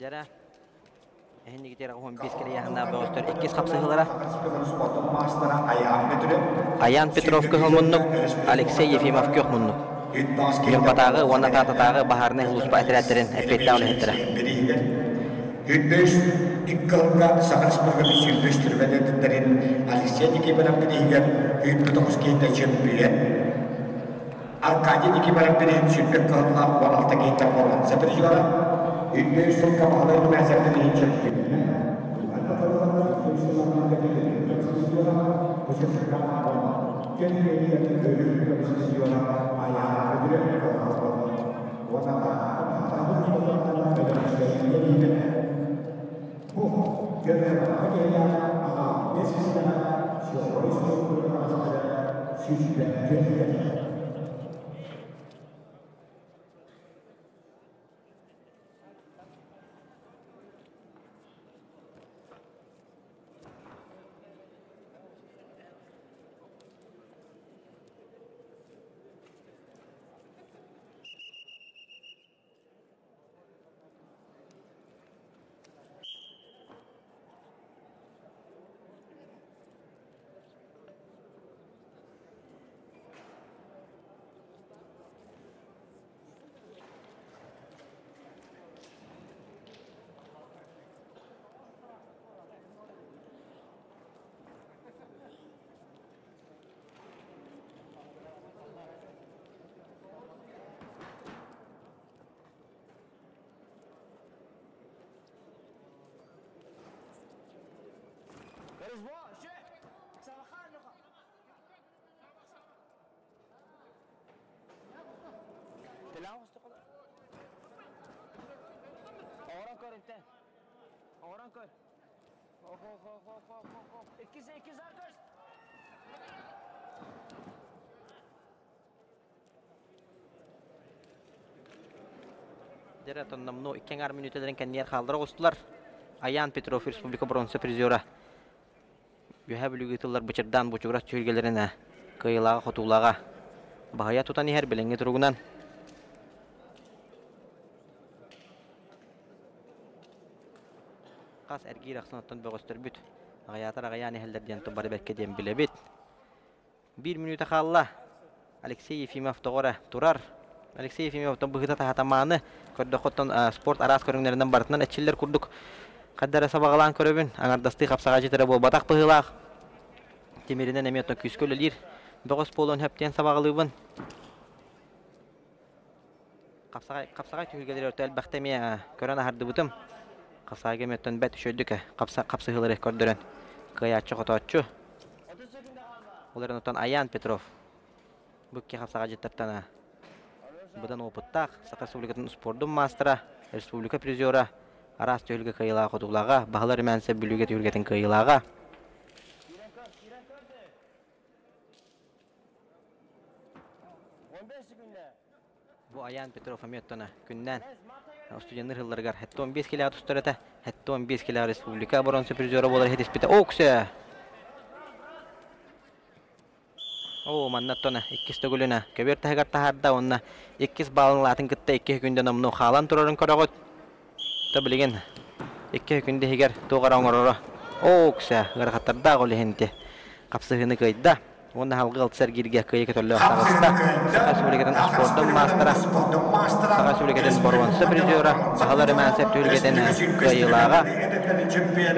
Дьара эһиннигитер 15 килияһыннаах бөҕөстөр иккис хапсыһыылара. Аян Петров кыһыл муннук, Алексей Ефимов күөх муннук. Ньурбатааҕы уонна Таататааҕы баһаарынай сулууспа этэрээттэрин эппиэттээх үлэһиттэрэ. Үс икки ылга Саха Республикатын сүүрбэ үс Алексей Никифоров бирииһигэр 109 киһитэ чөмпүйэн Аркадий Никифоров бирииһин сүүрбэ кыһыллаах 16 киһиттэн боруонса призера. 105 сылга Баһылай Румянцевтан иһин чөмпүйүөнэ. Дьэрэ тонномну икки аҥаар мүнүүтэлэрин кэннигэр хааллара оҕустулар. Аян Петров республика бронза призера. Үөһээ Бүлүүгэ ыытыллар Бычырдаан Бучугурас түһүлгэлэрин кыайыылааҕа-хотуулааҕа баһыйа тутан иһэр билиҥҥи туругунан. Хас эргиир ахсын оттон бөҕөстөрбүт аҕыйаатар аҕыйаан иһэллэр диэн бары бэркэ диэн билэбит. Биир мүнүүтэ хаалла. Алексей Ефимов тоҕо эрэ турар. Алексей Ефимовтан быһыыта таһатамааны көрдөххө оттон спорт араас көрүҥнэринэн барытынан эчиллэр курдук хайда эрэ сабаҕалаан көрөбүн. Аҥардастыы хапсаҕайдьыт эрэ буолбатах быһыылаах. Тимиринэн эмиэ оттон күүскэ үлэлиир бөҕөс буолуон сөп диэн сабаҕалыыбын. Хапсаҕай, хапсаҕай түһүлгэлэри өртө элбэхтэ эмиэ көрөн аһардыбытым. Хапсаҕайга эмиэ оттон бэрт үчүгэйдик хапсыһыылары көрдөрөн кыайааччы-хотооччу. Ол эрэн оттон Аян Петров бу икки хапсаҕайдьыттартан быдан опыттаах Саха Республикатын спордун маастара, республика призера, араас түһүлгэ кыайыылаах-хотуулааҕа, Баһылар Румянцев Бүлүүгэ түһүлгэтин кыайыылааҕа. Бу Аян Петров эмиэ оттон күннээн студеннар сылларыгар 75 килэҕэ тустар этэ. 75 килэҕэ республика оборонса призера буолар иһитиспитэ. Оксе! Оо, манна оттон иккис төгүлүн көбүөр таһыгар таһаарда уонна иккис баалын лаатын кытта икки күндэ номнуо хаалан турарын көрөҕүт. Та билигин икки күндэ иһигэр туох эрэ оҥороро. Оксе, ыарахаттардаах ол иһин ити хапсыһыыны кыайда. Уонна салгыы алтыс эргииргэ кыайыы көтөллөөх таҕыста. Саха Республикатын спордун маастара, Саха Республикатын боруонса призера, Баһылар Румянцев түһүлгэтин кыайыылааҕа,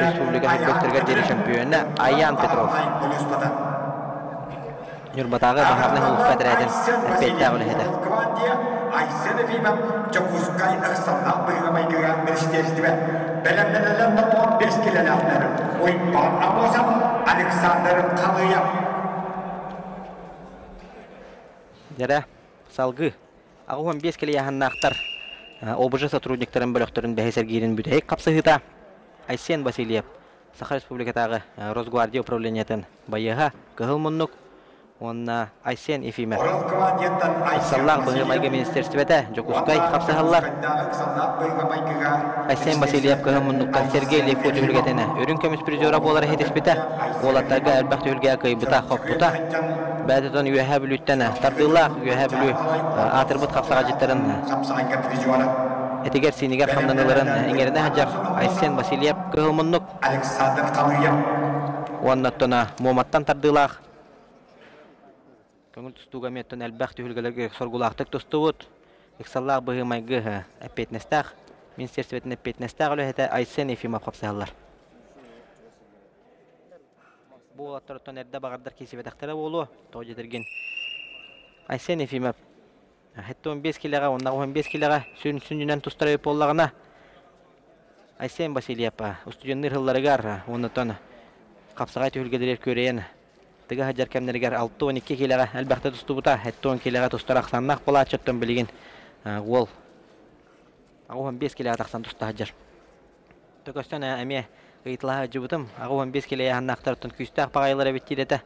республика сирбэттэригэр диэри чөмпүйүөнэ Аян Петров. Ньурбатааҕы баһаарынай сулууспа этэрээтин эппиэттээх үлэһитэ. Айсен Ефимов Дьокуускай ыксаллаах быһыыга-майгыга министиэристибэ бэлэмнэнэллэр 15 килэлээхтэр Уйбаан Аммосов, Александр Халыев. Дьэрэ, салгыы 85 килийааһыннаахтар ОБЖ сотрудниктарын бөлөхтөрүн бэһис эргиирин бүтэһик хапсыһыыта Айсен Васильев Саха Республикатааҕы Росгвардия управлениетын байыаһа Кыһыл муннук уонна Айсен Ефимов Ыксаллаах быһыы-майгы министиэристибэтэ Дьокуускай хапсыһаллар. Айсен Васильев кыһыл муннуктан Сергей Левко түһүлгэтин үрүҥ көмүс призера буолар иһитиспитэ. Уолаттарга элбэх түһүлгэҕэ кыайбыта, хоппута. Бэйэтин Үөһээ Бүлүүттэн тардыылаах Үөһээ Бүлүү аатырбыт хапсаҕайдьыттарын этигэр-сиинигэр хамнаныыларын иҥэринэ сылдьар Айсен Васильев кыһыл муннук Александр Халыев уонна оттон Муоматтан тардыылаах көҥүл тустууга эмиэ оттон элбэх түһүлгэлэргэ соргулаахтык тустубут ыксаллаах быһыы-майгы эппиэтинэстээх министиэристибэтин эппиэтинэстээх үлэһитэ Айсен Ефимов хапсыһаллар. Бу уолаттар оттон эрдэ баҕардар киирсибэтэхтэрэ буолуо. Тоҕо диэтэргин Айсен Ефимов 75 килэҕэ уонна 15 килэҕэ сүн сүнньүнэн тустар эбит буоллаҕына, Айсен Васильев устудьуоннуур сылларыгар уоннатан хапсаҕай түһүлгэлэригэр күөрэйэн тыга сылдьар кэмнэригэр 62 киилэҕэ элбэхтэ тустубута, 70 киилэҕэ тустар ахсааннаах буолааччыттан билигин уол 85 киилэҕэ тахсан туста сылдьар. Төкөстөн эмиэ ыйыталаһа сылдьыбытым, 85 киилэ ыйааһыннаахтарыттан күүстээх баҕайылар эбит диир этэ.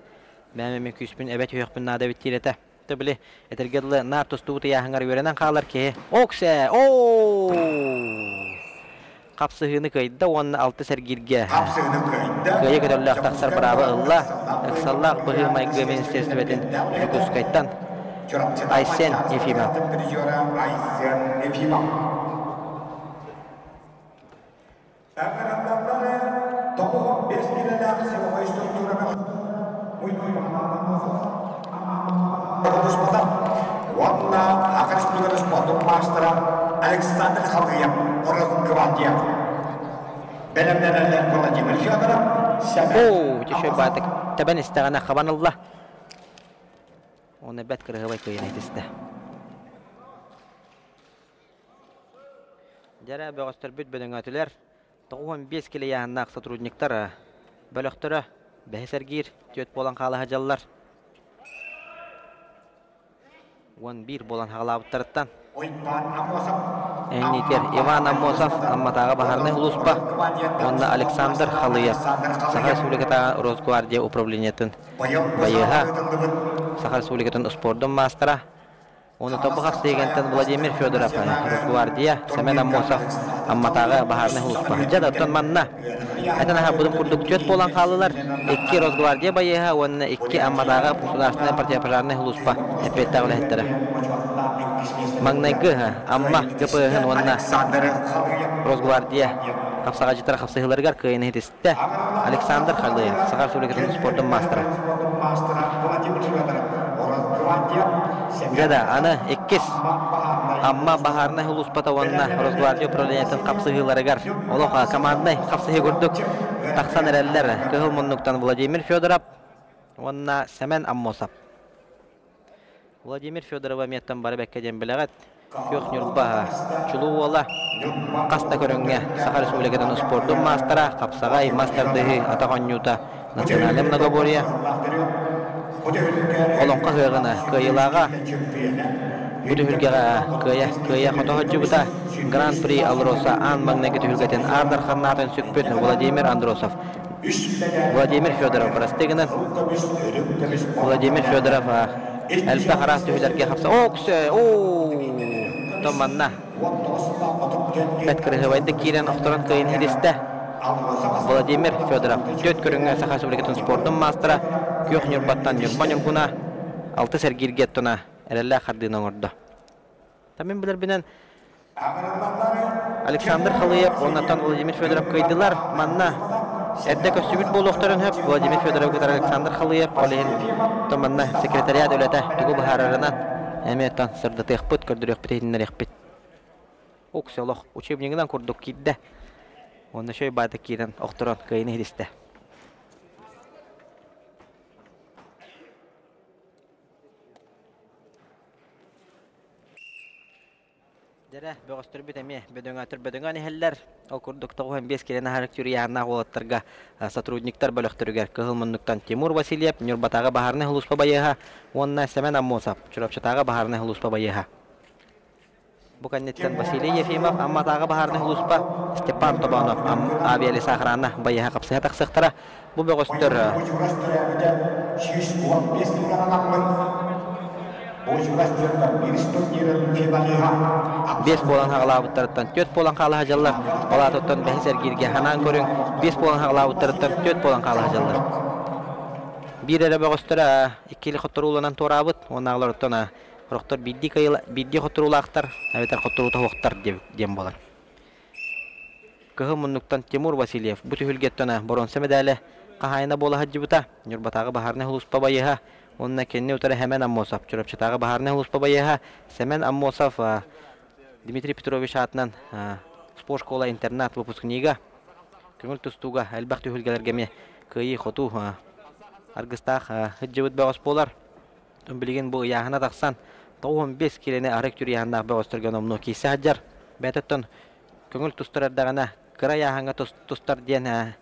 Бэйэм эмиэ күүспүн эбэ түһүөхпүн наада эбит диир этэ. Били этэргэ дылы наар тустубут ыйааһыҥар үөрэнэн хаалар киһи Оксе! Оо! Хапсыһыыны кыайда уонна алты сэргииргэ кыайа көтөллөөх тахсар бырааба ылла. Ыксаллаах быһыы-майгы министиэристибэтин Дьокуускайтан Айсен Ефимов. Уонна Саха Республикатын спордун маастара Александр Халыев Росгвардия бэлэмнэнэллэр Владимир Федоров Оо, ити баатык тэбэн истэҕинэ хабан ылла. Оны бэт кырыһыбай кыйын этистэ. Дьэрэ бөҕөстөрбүт бөдөҥөөтүлэр. 95 килэ ыйааһыннаах сотрудниктар бөлөхтөрө бэһис эргиир түөрт буолан хаала сылдьаллар. 11 буолан хаалаабыттарыттан Эннитер Иван Аммосов Амматааҕы баһаарынай улууспа уонна Александр Халыев Саха Республикатааҕы Росгвардия управлениетын байыаһа Саха Республикатын спордун маастара Ону тобук тиэгэнтэн Владимир Федоров, Росгвардия, Семен Аммосов, Амматааҕы баһаарынай сулууспа. Дьэ, оттон манна этэн аһарбытым курдук түөрт буолан хааллылар. Икки Росгвардия байыаһа уонна икки Амматааҕы государственнай противопожарнай сулууспа эппиэттээх үлэһиттэрэ. Маҥнайгы Амма ГПС-ын уонна Росгвардия хапсаҕайдьыттара хапсыһыыларыгар кыайыыны ситистэ Александр Халыев, Саха Республикатын спордун маастара. Дьэ да, аны иккис Амма баһаарынай сулууспата уонна Росгвардия управлениетын хапсыһыыларыгар олох команднай хапсыһыы курдук тахсан эрэллэр Кыһыл муннуктан Владимир Федоров уонна Сэмэн Аммосов. Владимир Федорова эмиэттэн бары бэккэ диэн билэҕит. Күөх Ньурба чулуу уола хас да көрүҥҥэ Саха Республикатын спордун маастара, хапсаҕай, мас тардыһыы, атах оонньуута, национальнай многоборье, олоҥхо ыһыаҕына кыайыылааҕа бу түһүлгэҕэ кыайа кыайа хото сылдьыбыта Гран-при Алроса аан маҥнайгы түһүлгэтин Аар Дарханнаатын сүкпүт Владимир Андросов Владимир Федоров бырастыы гынан Владимир Федоров элбэх араас түһүүлэргэ хапса оксе оо манна бэт кырыһыбайдык киирэн охторон кыайын ситистэ Владимир Федоров түөрт көрүҥҥэ Саха Республикатын спордун маастара Күөх Ньурбаттан Ньурба Ньургуна алтыс эргииргэ туна эрэллээх хардыыны оҥордо. Тамин билэрбинэн Александр Халыев уоннаттан Владимир Федоров кыайдылар. Манна эрдэ көстүбүт буолуохтарын сөп. Владимир Федоров кытары Александр Халыев ол иһин манна секретариат үлэтэ тугу быһаарарынан эмиэ оттон сырдатыахпыт, көрдөрүөхпүт, иһитиннэриэхпит. Укс олох учебнигынан курдук киирдэ. Уонна шөй баата киирэн охторон кыайыны ситистэ. Дьэрэ, бөҕөстөрбүт эмиэ бөдөҥөөтөр бөдөҥөөн иһэллэр. Ол курдук 95 килэни аһарык түрүйээннээх уолаттарга сотрудниктар бөлөхтөрүгэр Кыһыл муннуктан Тимур Васильев, Ньурбатааҕы баһаарынай сулууспа байыаһа уонна Сэмэн Аммосов, Чурапчытааҕы баһаарынай сулууспа байыаһа. Бу кэнниттэн Василий Ефимов, Амматааҕы баһаарынай сулууспа, Степан Тобонов, авиалесоохрана байыаһа хапсыһа тахсыахтара. Бу бөҕөстөр Биэс буолан хаҕалаабыттарыттан түөрт буолан хаала сылдьаллар. Ол аатыттан бэһис эргииргэ ханаан көрүҥ, биэс буолан хаҕалаабыттарыттан түөрт буолан хаала сылдьаллар. Биир эрэ бөҕөстөрө иккили хотторууланан туораабыт, уоннааҕыларыттан сорохтор биирдии кыайыла биирдии хотторуулаахтар эбэтэр хотторуута суохтар диэн буолар. Кыһыл муннуктан Тимур Васильев бу түһүлгэттэн боруонса мэдээлэ хаһаайына буола сылдьыбыта. Ньурбатааҕы баһаарынай сулууспа байыаһа уонна кинини утары Сэмэн Аммосов, Чурапчытааҕы баһаарынай сулууспа байыаһа Сэмэн Аммосов Дмитрий Петрович аатынан спортшкола интернат выпускнига көҥүл тустууга элбэх түһүлгэлэргэ эмиэ кыайыы-хотуу аргыстаах сылдьыбыт бөҕөс буолар. Билигин бу ыйааһына тахсан 95 киилэни арык түрүйэһэннээх бөҕөстөргө номнуо киирсэ сылдьар. Бэйэтиттэн көҥүл тустар эрдэҕинэ Кыра ыйааһыҥҥа тустар диэн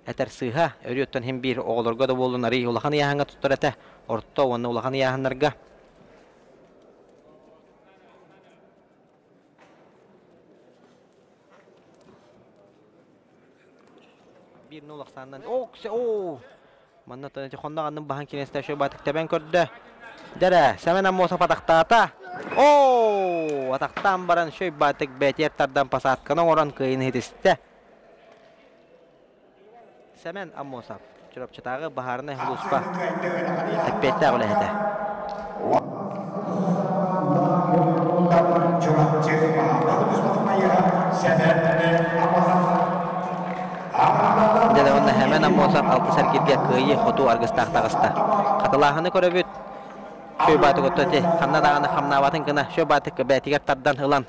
этэр сыыһа. Өрүөттэн иһин биир оҕолорго да буоллун арый улахан ыйааһыҥҥа туттар этэ. Орто уонна улахан ыйааһыннарга. Биир нул ахсаанынан оо оо манна тон хонно аннын баһан кинестэ шөй батык тэбэн көрдө. Дэрэ, Сэмэн Аммосов атахтаата. Оо, атахтаан баран шөй батык бэтиэр тардан посадканы оҥорон кыайын иһитистэ. Сэмэн Аммосов, Чурапчытааҕы баһаарынай сулууспа эппиэттээх үлэһитэ. Дьэ уонна Сэмэн Аммосов алтыс эргиргэ кыайыы-хотуу аргыстаах таҕыста. Хатылааһыны көрөбүт. Шөй баатык отто ити ханна даҕаны хамнаабатын гына шөй баатык бээтигэр тардан ылан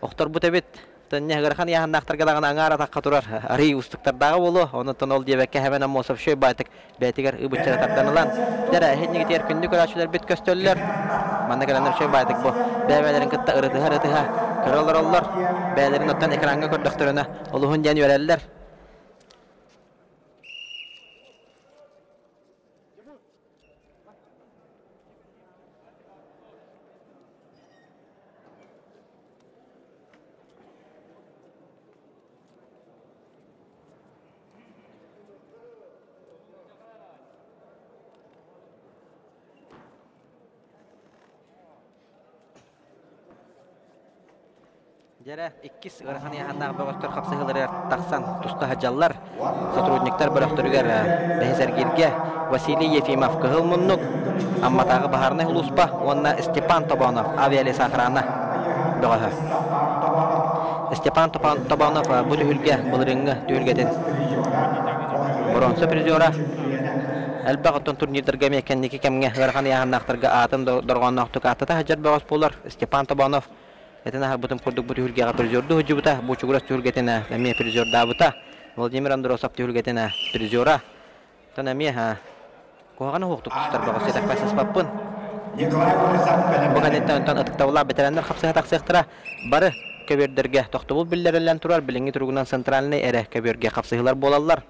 охторбут эбит. Төннө ыарахан ыйааһыннаахтарга даҕаны аҥаар атахха турар арыый уустуктардааҕа буолуо. Онон ол диэбэккэ Сэмэн Аммосов шөй баатык бэйэтигэр ыбыччара тардан ылан, дьэ иһиннигитигэр күндү көрөөччүлэрбит көстөллөр. Манна кэлэннэр шөй баатык бу бэйэ-бэйэлэрин кытта ырытыһа-ырытыһа көрө олороллор. Бэйэлэрин оттон экраҥҥа көрдөхтөрүнэ олуһун диэн үөрэллэр. Дьэрэ, иккис ыарахан ыйааһыннаах бөҕөстөр хапсыһыыларыгар тахсан туста сылдьаллар. Сотрудниктар бөлөхтөрүгэр бэһис эргииргэ Василий Ефимов Кыһыл муннук, Амматааҕы баһаарынай сулууспа уонна Степан Тобонов авиалесоохрана бөҕөһө. Степан Тобонов бу түһүлгэ былырыыҥҥы түһүлгэтин боруонса призера. Элбэх оттон турнирдарга эмиэ кэнники кэмҥэ ыарахан ыйааһыннаахтарга аатын дорҕоонноохтук ааттата сылдьар бөҕөс буолар. Степан Тобонов Этэн аһарбытым курдук бу түһүлгэҕэ призердуу сылдьыбыта, Бучугурас түһүлгэтин эмиэ призердаабыта. Владимир Андросов түһүлгэтин призера. Тон эмиэ куһаҕаны уһуктук тустар бөҕөс этэхпэ сыспаппын. Бу кэнниттэн онтон ытыктабыллаах бэтэрээннэр хапсыһа тахсыахтара. Бары көбүөрдэргэ тохтобул биллэриллэн турар, билиҥҥи туругунан центральнай эрэ көбүөргэ хапсыһыылар буолаллар.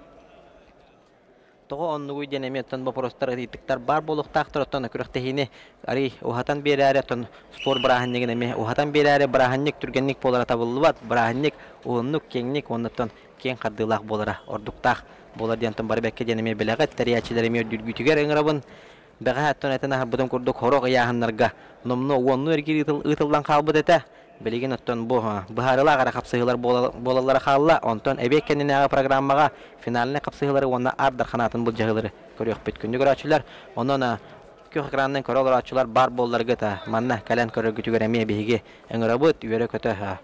Тоҕо оннугуй диэн эмиэ оттон боппуруостар, ыйытыктар баар буолуохтаахтар. Оттон күрэхтэһиини арый уһатан биэрээри, оттон спорт бырааһынньыгын эмиэ уһатан биэрээри, бырааһынньык түргэнник буолара табыллыбат. Бырааһынньык уһуннук, киэҥник уонна оттон киэҥ хардыылаах буолара ордуктаах буолар диэн оттон бары бэккэ диэн эмиэ билэҕит. Тэрийээччилэр эмиэ үрдүргүүтүгэр ыҥырабын. Бэҕэһээ оттон этэн аһарбытым курдук сорох ыйааһыннарга номнуо уоннуу эргиир ыытыллан хаалбыт этэ. Билигин оттон бу быһаарыылаах эрэ хапсыһыылар буолаллара хаалла. Онтон эбиэт кэннинээҕи программаҕа финальнай хапсыһыылары уонна Аар Дархан аатын былдьаһыылары көрүөхпүт. Күндү көрөөччүлэр, онон күөх экранынан көрө олорооччулар баар буолларгыт манна кэлэн көрөргүтүгэр эмиэ биһиги ыҥырабыт, үөрэ-көтө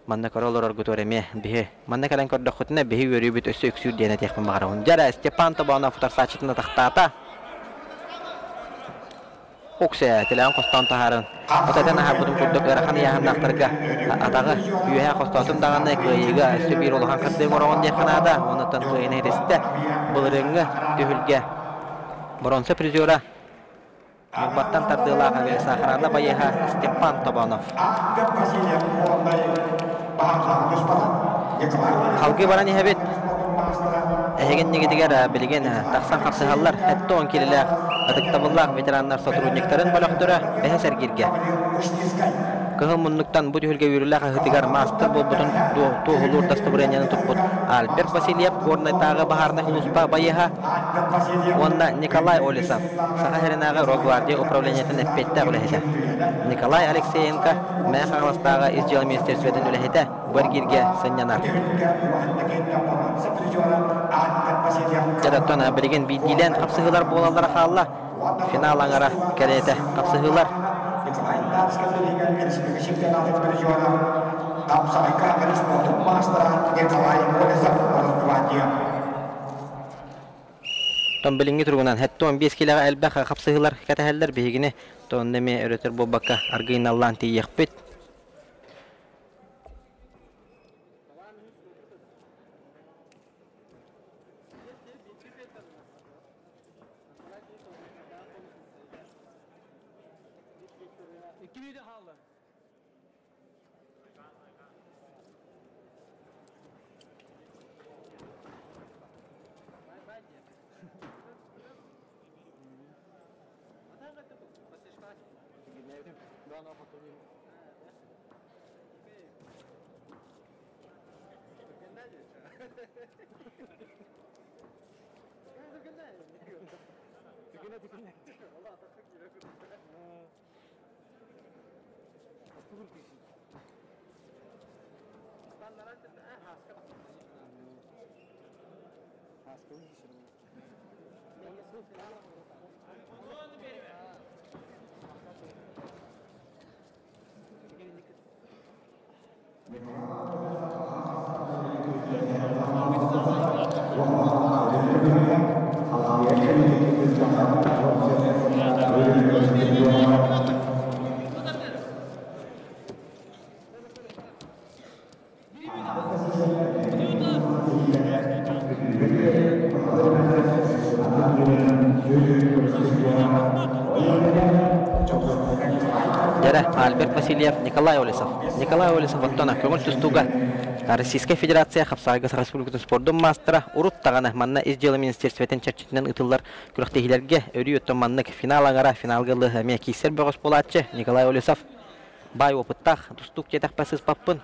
манна көрө олороргутугар эмиэ биһи манна кэлэн көрдөххүтүнэ биһи үөрүүбүт өссө үксүүр диэн этиэхпин баҕарабын. Дьэ Степан Тобонов утарсааччытын атахтаата. Уксэ, тилэҕин хостоон таһааран, отатан аһарбытым курдук ыарахан ыйааһыннаахтарга атаҕы үөһэ хостоотум даҕаны кыайыыга өссө биир улахан хардыы оҥороҕун диэххэ наада. Онуттан кыайыыны иһитистэ. Былырыыҥҥы түһүлгэ боруонса призера Ньурбаттан тардыылаах авиасахарана байыаһа Степан Тобонов. Халгыы баран иһэбит. Эһигин нигитигэр билигин тахсан хапсыһаллар. 70 килилээх ытыктабыллаах ветераннар сотрудниктарын бөлөхтөрө бэһис эргииргэ. Кыһыл муннуктан бу түһүлгэ үөрүүлээх аһыытыгар маастар буолбутун туоһулуур дастабырыанньаны туппут Альберт Васильев Горнайтааҕы баһаарынай сулууспа байыаһа уонна Николай Олесов Саха сиринээҕи Росгвардия управлениетын эппиэттээх үлэһитэ Николай Алексеенко Мэҥэ Хаҥаластааҕы Ис дьыала министиэристибэтин үлэһитэ бу эргииргэ сынньанар. Дьэ, оттон билигин биирдиилээн хапсыһыылар буолаллара хаалла. Финал аҥара кэриэтэ хапсыһыылар. Тон билиҥҥи туругунан 75 килэҕэ элбэх хапсыһыылар кэтэһэллэр биһигини. Тон эмиэ өрөтөр буолбакка аргыйналлаан тиийиэхпит. Дьэрэ, Альберт Васильев, Николай Олесов. Николай Олесов оттон көҥүл тустууга Российскай Федерация хапсаҕайга Саха Республикатын спордун маастара урут даҕаны манна Ис дьыала министерствотын чэрчитинэн ыытыллар күрэхтэһиилэргэ өрүү оттон маннык финал аҥара финалга ылы эмиэ киирсэр бөҕөс буолааччы Николай Олесов баай опыттаах тустуук диэтэхпэ сыыспаппын.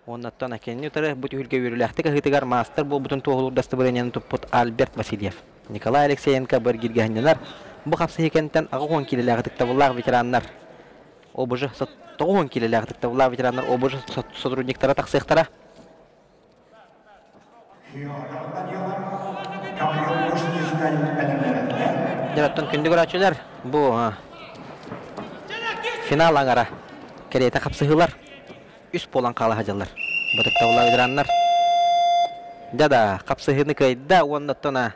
Уоннаттан кинини утары бу түһүлгэ үөрүүлээхтик аһыытыгар маастар буолбутун туоһулуур дастабырыанньаны туппут Альберт Васильев. Николай Алексеенко быргиргэһиннэнэр бу хапсыһыы кэнниттэн 80 киилэлээх ытыктабыллаах ветераннар ОБЖ 90 киилэлээх ытыктабыллаах ветераннар ОБЖ сотрудниктара тахсыахтара. Дьэ, оттон күндү көрөөччүлэр, бу финал аҥара кэриэтэ хапсыһыылар үс буолан хаала сылдьаллар. Ытыктабыллаах ветераннар. Дьэ да, хапсыһыыны кыайда уонна оттон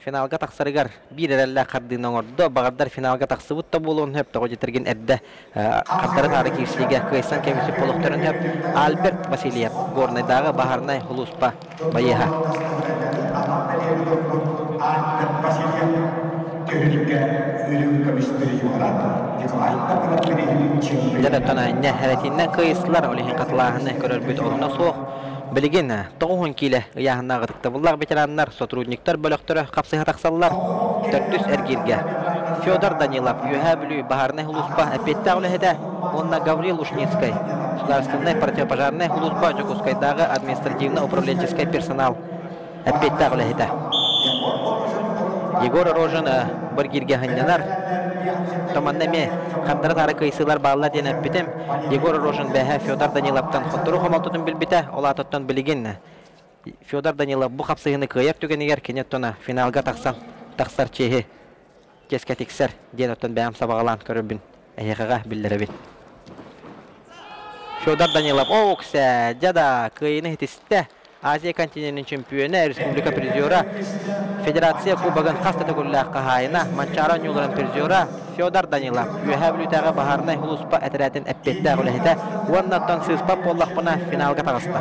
финалга тахсарыгар биир эрэллээх хардыыны оҥордо. Баҕардар финалга тахсыбыт да буолуон сөп, тоҕо дьэтэргин эрдэ хардары таары киирсиигэ кыайсан кэмисип олохторун сөп. Альберт Васильев, Горнайдааҕы баһаарынай сулууспа байыаһа. Дьэ, инньэ эрэтииннэн кыайыстылар, ол иһин хатылааһыны көрөрбүт орунна суох. Билигин 90 киилэ ыйааһыннаах ытыктабыллаах ветераннар, сотрудниктар бөлөхтөрө хапсыһа тахсаллар. Төрдүс эргииргэ Федор Данилов, Үөһээ Бүлүү баһаарынай сулууспа эппиэттээх үлэһитэ уонна Гаврил Ушницкай, Государственнай противопожарнай сулууспа Дьокуускайдааҕы административно-управленческай персонал эппиэттээх үлэһитэ. Егор Рожин быргииргэ сынньанар. Томанна эмиэ хардары-таары кыайсыылар бааллар диэн эппитим. Егор Рожин бэһэ Федор Даниловтан хотторуу хомолтотун билбитэ. Ол аатыттан билигин Федор Данилов бу хапсыһыыны кыайар түгэнигэр кини оттон финалга тахсан тахсар чиэһи чиэскэ тиксэр диэн оттон бэйэм сабаҕалаан көрөрбүн эһиэхэҕэ биллэрэбин. Федор Данилов ооксэ дьэ да кыайыыны ситистэ. Азия континенын чемпиона, республика призера, Федерация Кубогын хас да төгүллээх хаһаайына, Манчаары оонньууларын призера Федор Данилов, Үөһээ Бүлүүтээҕи баһаарынай сулууспа этэрээтин эппиэттээх үлэһитэ уонна оттон сыыспат буоллахпына финалга таҕыста.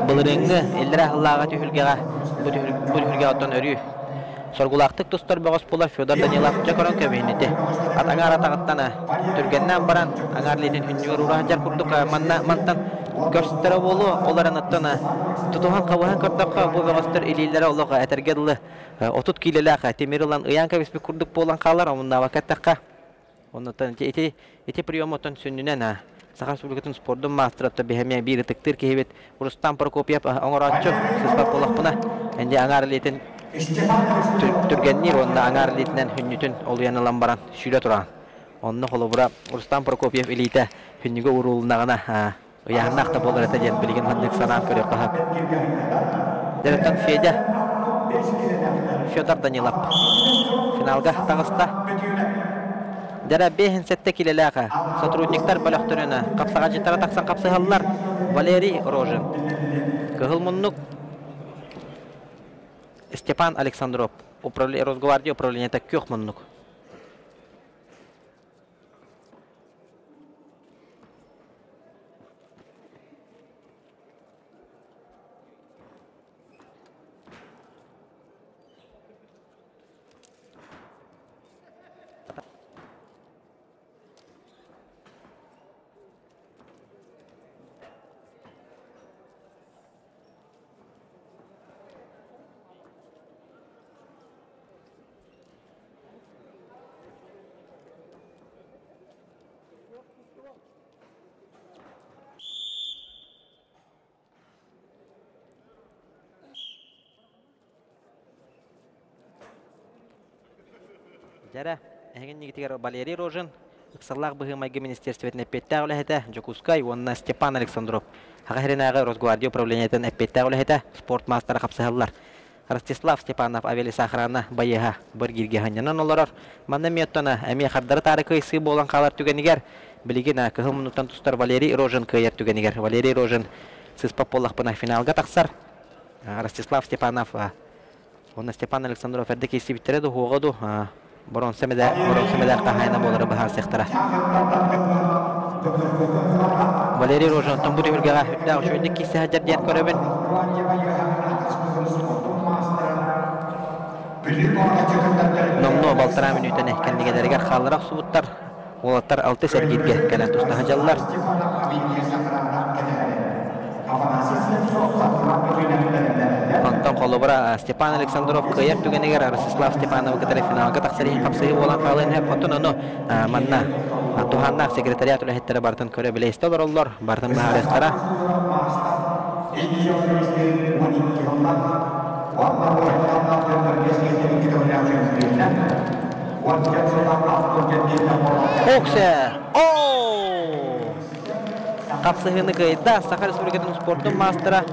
Былырыыҥҥы иллэрээ сыллааҕы түһүлгэҕэ бу түһүлгэҕэ оттон өрүү Соргулаахтык тустар бөҕөс буолар Федор Данилов дьэ көрөн кэбиһинити. Ат аҥаар атаҕыттан түргэннээн баран, аҥаар илиитин хүннүгэр уура сылдьар курдук манна мантан көрсүтэрэ буолуо. Ол эрэн оттон тутуһан хабыһан көрдөххө, бу бөҕөстөр илиилэрэ олох этэргэ дылы 30 киилэлээх тимир ылан ыйаан кэбиспит курдук буолан хаалар, омуннаабакка эттэххэ. Оннуттан ити ити прием оттон сүнньүнэн Саха Республикатын спордун маастара биһэмиэ биир ытыктыыр киһибит Рустам Прокопьев оҥорооччу сыспат буоллахпына энди аҥаар илиитин түргэнниир уонна аҥаар илиитинэн хүнньүтүн олуйан ылан баран сүүрэ туран. Онно холобура Рустам Прокопьев илиитэ хүннүгэ уурулуннаҕына ыйааһыннаах да буолар этэ диэн билигин маннык санаан көрүөххэ сөп. Дьэ, Федя Федор Данилов финалга таҕыста. Дьэрэ 57 килэлээх сотрудниктар бөлөхтөрүн хапсаҕадьыттара тахсан хапсыһаллар. Валерий Рожин. Кыһыл муннук Степан Александров. Росгвардия управлениета күөх муннук. Дьэрэ, эһигин нигитигэр Валерий Рожин, ыксаллаах быһыы-майгы министиэристибэтин эппиэттээх үлэһитэ Дьокуускай уонна Степан Александров, Саха сиринээҕи Росгвардия управлениетын эппиэттээх үлэһитэ, спорт маастара хапсыһаллар. Ростислав Степанов авиалесоохрана байыаһа быргииргэ сынньанан олорор. Манна эмиэ оттон эмиэ хардары-таары кыайсыы буолан хаалар түгэнигэр, билигин кыһыл муннуктан тустар Валерий Рожин кыайар түгэнигэр Валерий Рожин сыспат буоллахпына финалга тахсар. Ростислав Степанов уонна Степан Александров эрдэ киирсибиттэрэ ду хуоҕа ду боронса медаль хаһаайына буолары быһаарсыахтара. Валерий Рожин оттон бу түһүлгэҕэ үрдээх үчүгэйдик киирсэ сылдьар диэн көрөбүн. Номнуо балтараа мүнүүтэни кэннигэлэригэр хааллара охсубуттар. Уолаттар алтыс эргииргэ кэлэн туста сылдьаллар. Онтон холобура Степан Александров кыайар түгэнигэр Ростислав Степановы кытары финалга тахсар иһин хапсыһыы буолан хаалыан сөп. Оттон ону манна туһааннаах секретариат үлэһиттэрэ барытын көрө-билэ истэ олороллор, барытын быһаарыахтара. Оксе! О! Хапсыһыыны кыайда Саха Республикатын спордун маастара,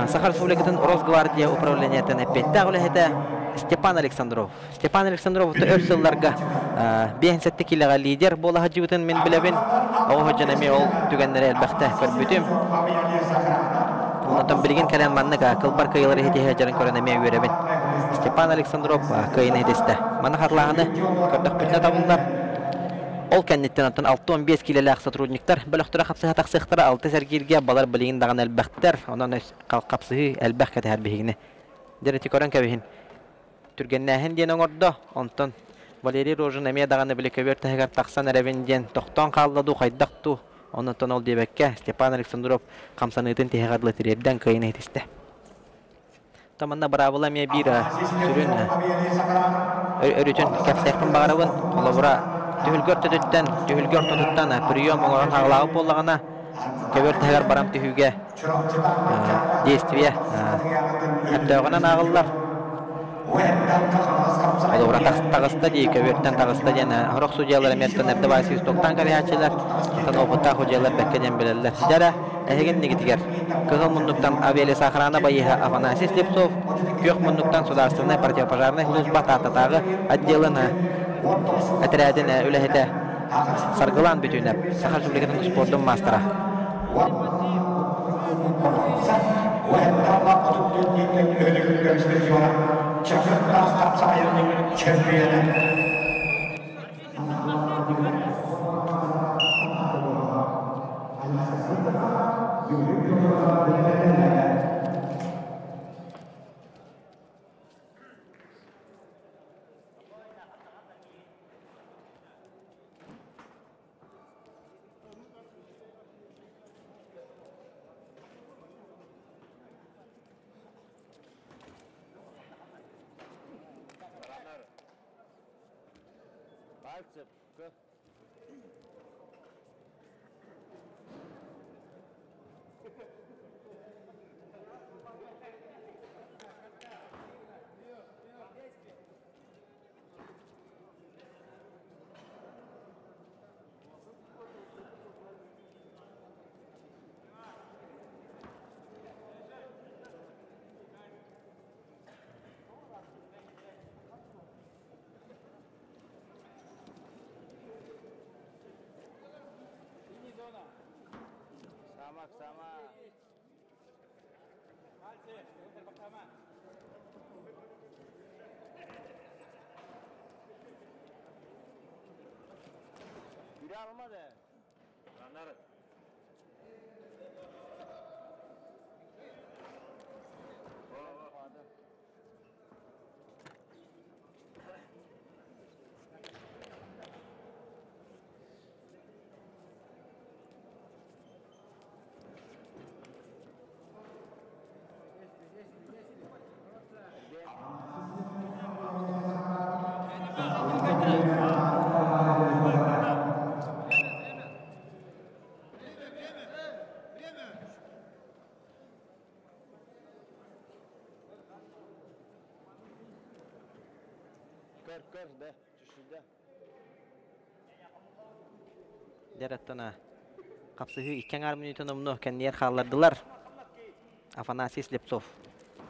Саха Республикатын Росгвардия управлениетын эппиэттээх үлэһитэ Степан Александров. Степан Александров өр сылларга 57 килэҕэ лидер буола сылдьыбытын мин билэбин. Оҕо сылдьан эмиэ ол түгэннэри элбэхтэ көрбүтүм. Онтон билигин кэлэн маннык кылбар кыайыылары ситиһэ сылдьарын көрөн эмиэ үөрэбин. Степан Александров кыайыыны ситистэ. Маны хатылааһыны көрдөхпүтүнэ табыллар. Ол кэнниттэн оттон 65 киилэлээх сотрудниктар бөлөхтөрө хапсыһа тахсыахтара алты сэргииргэ балар билигин даҕаны элбэхтэр. Онон хапсыһыы элбэх кэтэһэр биһигини. Дьэ ити көрөн кэбиһин. Түргэннээһин диэн оҥордо. Онтон Валерий Рожин эмиэ даҕаны били көбүөр таһыгар тахсан эрэбин диэн тохтоон хаалла дуу, хайдах дуу. Онтон ол диэбэккэ Степан Александров хамсаныытын тиһэҕэр дылы тириэрдэн кыайыыны ситистэ. Манна быраабыла эмиэ биир сүрүн өрүтүн кэпсиэхпин баҕарабын. Холобура, түһүлгэ ортотуттан, түһүлгэ ортотуттан прием оҥорон хаалаабыт буоллаҕына, көбүөр таһыгар баран түһүүгэ действие өттөөҕүнэн ааҕыллар. Холобура, таҕыста дии, көбүөртэн таҕыста диэн сорох судьуйалар эмиэ эрдэ баайсыы стоктаан кэбиһээччилэр, оттон опыттаах судьуйалар бэккэ диэн билэллэр. Дьэ эрэ, эһиги иннигитигэр Кыһыл муннуктан авиалесоохрана байыаһа Афанасий Слепцов, Күөх муннуктан судаарыстыбаннай противопожарнай служба Тааттатааҕы отделын этэрээтин үлэһитэ Саргылаан Бүтүүнэп, Саха Республикатын спордун маастара. Көр, көр, да. Дьэ, хапсыһыы икки аҥаар мүнүүтэ номнуо кэннигэр хааллардылар. Афанасий Слепцов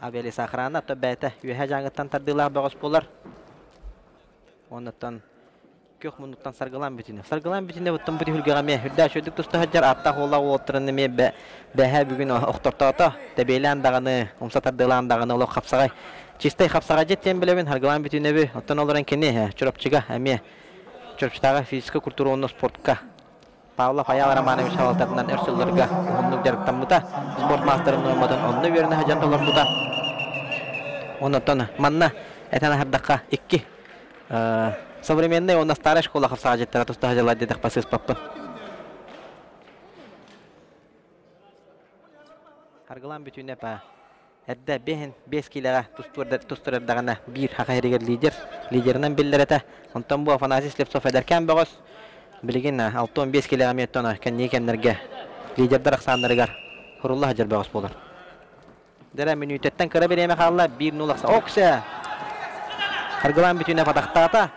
авиалесоохрана то бэйэтэ үөһэ дьааҥыттан тардыылаах бөҕөс буолар. Оннуттан күөх муннуктан саргылаан бүтүнэ. Саргылаан бүтүнэ буттан бу түһүлгэҕэ эмиэ үрдээх үчүгэйдик туста сылдьар ааттаах уоллаах уолаттарын эмиэ бэһээ бүгүн охтортоото. Тэбиэлээн даҕаны, умса тардыалаан даҕаны олох хапсаҕай. Чистай хапсаҕайдьыт диэн билэбин, Саргылаан бүтүнэби. Оттон олорон кини Чурапчыга эмиэ Чурапчытааҕы физическэй культура уонна спортка Павлов Айаал Романович салалтатынан өр сылларга уһуннук дьарыктаммыта, спорт маастарын нуорматын онно үөрэнэ сылдьан толорбута. Оннуттан манна этэн аһардахха икки современный уонна старая школа хапсаҕадьыттара туста сылдьаллар диэтэхпэ сыыспаппын. Харгылаан бүтүүнэ па Эрдэ биэһин биэс киилэҕэ тустар эрдэҕинэ биир саха иһигэр лидер, лидеринэн биллэр этэ. Онтон бу Афанасий Слепцов эдэркээн бөҕөс. Билигин 65 киилэҕэ эмиэ оттон кэнники кэмнэргэ лидердэр ахсааннарыгар сурулла сылдьар бөҕөс буолар. Дэрэ мүнүүтэттэн кыра бириэмэ хаалла, 1-0 ахса. Оксе! Харгылаан бүтүүнэ фатахтаата.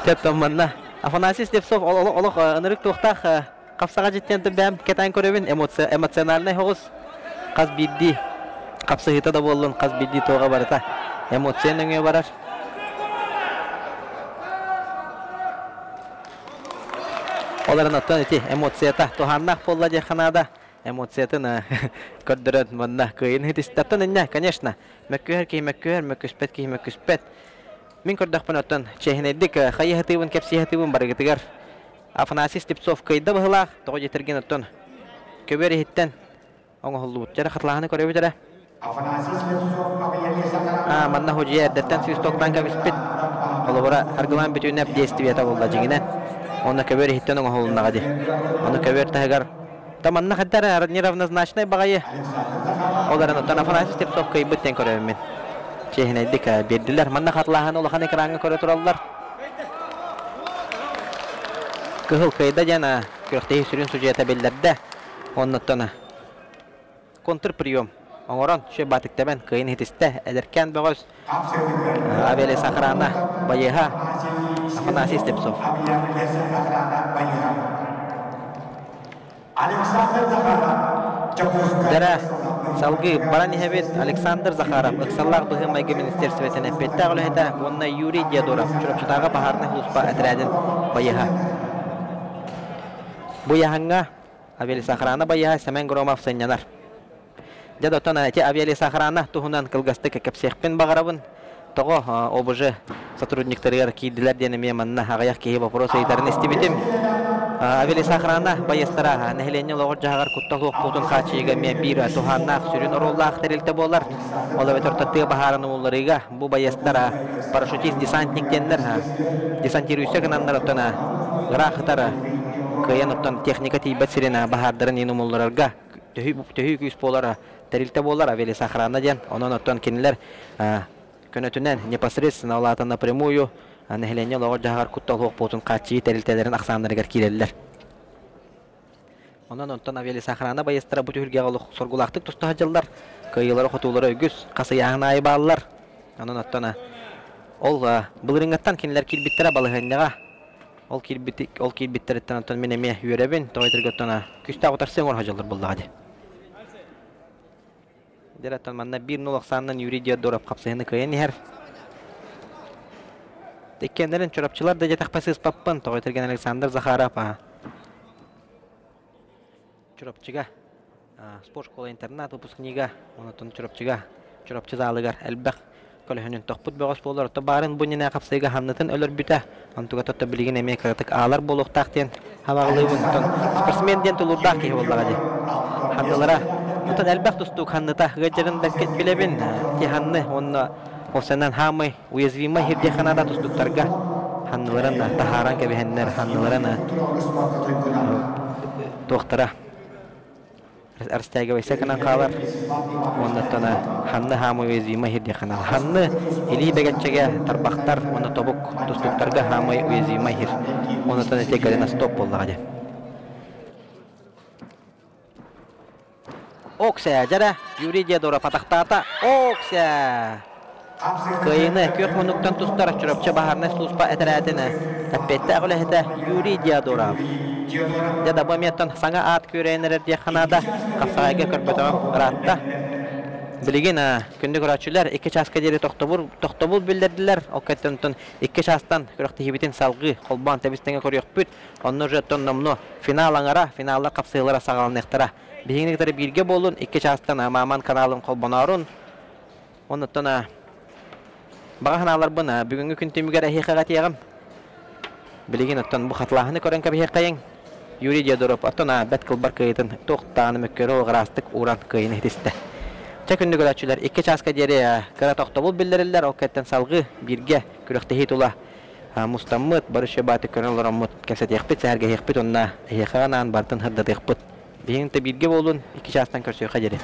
Тэптэн манна Афанасий Слепцов олох ынырык туохтаах хапсаҕа дьиттэн бэм кэтээн көрөбүн эмоциональнай соҕус хас биирдии хапсыһыыта да буоллун хас биирдии туоҕа барыта эмоция нөҥүө барар. Ол эрэн оттон ити эмоцията туһааннаах буолла диэххэ наада. Эмоциятын көрдөрөн манна кыайын иһитистэ. иннэ, конечно, мөккүһэр киһи мөккүһэр, мөккүспэт киһи мөккүспэт. Мин көрдөхпүн оттон чиэһинэйдик хайыһатыыбын, кэпсиэһэтыыбын барыгытыгар Афанасий Слепцов кыайда быһылаах, тоҕо диэтэргин оттон көбүөр иһиттэн оҥоһуллубут. Дьэ, хатылааһыны көрөбүт эрэ. Аа, манна худьуйа эрдэттэн свистоктаан кэбиспит. Холобура, Харгылаан бүтүүнэп действиета буолла дьиҥинэн. Онно көбүөр иһиттэн оҥоһулуннаҕа дии. Ону көбүөр таһыгар та манна хайдах неравнозначнай баҕайы. Ол эрэн оттон Афанасий Слепцов кыайбыт диэн көрөбүн мин. Чиэһинэйдик биэрдилэр. Манна хатылааһыны улахан экраҥҥа көрө тураллар. Кыһыл кыайда диэн күрэхтэһии сүрүн судьуйата биллэрдэ. Оннуттан контрприем оҥорон сүө баатыктабан кыайын иһитистэ. Эдэркээн бөҕөс Авелис охрана байыһа Афанасий Слепцов. Дэрэ, салгыы баран иһэбит Александр Захаров, ыксаллаах быһыы-майгы министиэристибэтин эппиэттээх үлэһитэ уонна Юрий Диодоров, Чурапчытааҕы баһаарынай сулууспа этрээтин байыһа. Бу яһаҥҥа авиалесоохрана байыһа Сэмэн Громов сынньанар. Дьэ, оттон эти авиалесоохрана туһунан кылгастык кэпсиэхпин баҕарабын. Тоҕо ОБЖ сотрудниктарыгар киирдилэр диэн эмиэ манна аҕыйах киһи вопрос ыйытарын истибитим. Авиалесоохрана байыастара нэһилиэнньэ олоҕор-дьаһаҕар куттал суох хааччыйыыга эмиэ биир туһааннаах сүрүн оруоллаах тэрилтэ буолар. Ол эбэтэр тыа баһаарын умулларыыга бу байыастар парашютист десантник диэннэр десантирующай гынаннар оттон ыраах ытар кыайан оттон техника тиийбэт сирин баһаардарын иин умулларарга төһүү күүс буолар тэрилтэ буолар авиалесоохрана диэн. Онон оттон кинилэр көнөтүнэн непосредственно ол аата напрямую нэһилиэнньэ олоҕор-дьаһаҕар куттал суох буолуутун хааччыйыы тэрилтэлэрин ахсааннарыгар киирэллэр. Онон онтон авиалесоохрана байыастара бу түһүлгэҕэ олох соргулаахтык туста сылдьаллар. Кыайыылара-хотуулара үгүс, хас ыйааһын аайы бааллар. Онон оттон ол былырыыҥҥаттан кинилэр киирбиттэрэ балаһыанньаҕа. Ол киирбит ол киирбиттэриттэн оттон мин эмиэ үөрэбин, тоҕо этэргэ оттон күүстээх утарсыы оҥоро сылдьаллар буоллаҕа дии. Дьэ оттон манна 1-0 ахсаанынан Юрий Диодоров хапсыһыыны кыайан иһэр. Иккиэннэрин чурапчылар да дьэтэхпэ сыыспаппын, тоҕо этэргэн Александр Захаров Чурапчыга спорт школа интернат выпускнига, онтон Чурапчыга Чурапчы залыгар элбэх көлөһүнүн тохпут бөҕөс буолар. Ото баарын бу иннинэ хапсыйга ханнытын өлөрбүтэ. Онтуга тотто билигин эмиэ кыратык аалар буолуохтаах диэн хабаҕалыыбын. Оттон спортсмен диэн тулуурдаах киһи буоллаҕа дии. Ханнылара Оттон элбэх тустуук ханныта ыалдьарын бэркэ билэбин. Ти ханны уонна ол сэнэн хаамай уязвимай хирдиэххэ тустуктарга ханныларын таһааран кэбиһэннэр ханныларын туохтара растягивайся гынан хаалар уоннаттан ханны хаамы уязвимай хирдиэххэ ханны илии бэгэччэгэ тарбахтар уонна тобук тустуктарга хаамай уязвимай хир оннуттан ити галина стоп буоллаҕа дии. Окся, дьэрэ, Юрий Диодоров атахтаата. Окся! Кыайыыны күөх муннуктан тустар Чурапчы баһаарынай служба этэрээтин эппиэттээх үлэһитэ Юрий Диодоров. Дьэ да бу эмиэттэн саҥа аат күөрэйэн эрэр диэххэ наада. Хапсаҕайга көрбөтөҕүм ыраатта. Билигин күндү көрөөччүлэр икки чааска диэри тохтобул, тохтобул биллэрдилэр. Ол кэнниттэн икки чаастан күрэхтэһиибитин салгыы холбоон тэбис-тэҥэ көрүөхпүт. Онно уже оттон номнуо финал аҥара, финаллар хапсыһыылара саҕаланыахтара. Биһигини кытары бииргэ буолун, икки чаастан Мааман каналын холбоноорун. Оннуттан баҕа санааларбын бүгүҥҥү күн түмүгэр эһиэхэ этиэҕим. Билигин оттон бу хатылааһыны көрөн кэбиһиэххэйиҥ. Юрий Диодоров оттон бэт кылбар кыайытын туох даҕаны мөккүөрү ыраастык ууран кыайыны ситистэ. Чэ күндү көрөөччүлэр, икки чааска диэри кыра тохтобул биллэриллэр, ол кэнниттэн салгыы бииргэ күрэхтэһии тула мустаммыт, бары үчүгэй көрөн олороммут кэпсэтиэхпит, сэһэргэһиэхпит уонна эһиэхэ анаан барытын сырдатыахпыт. Биһигин да бииргэ буолун, икки чаастан көрсүөххэ диэри.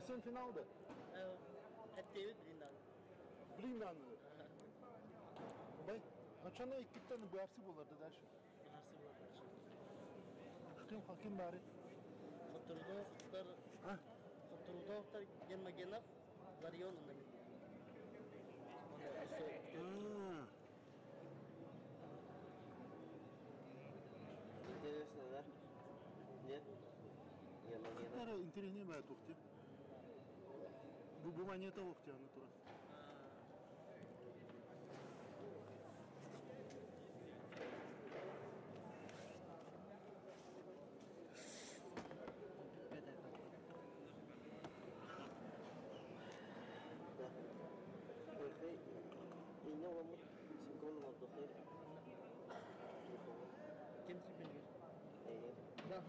Sen finalda. Блин, Бай, açana ikitten bu hepsi bulardı der. Hakim hakim bari. Ha? Ha. Интересно, да? Нет? Гермогенов. Кара интереснее бая тухти. Bu bu монета ухти аны тура. Да.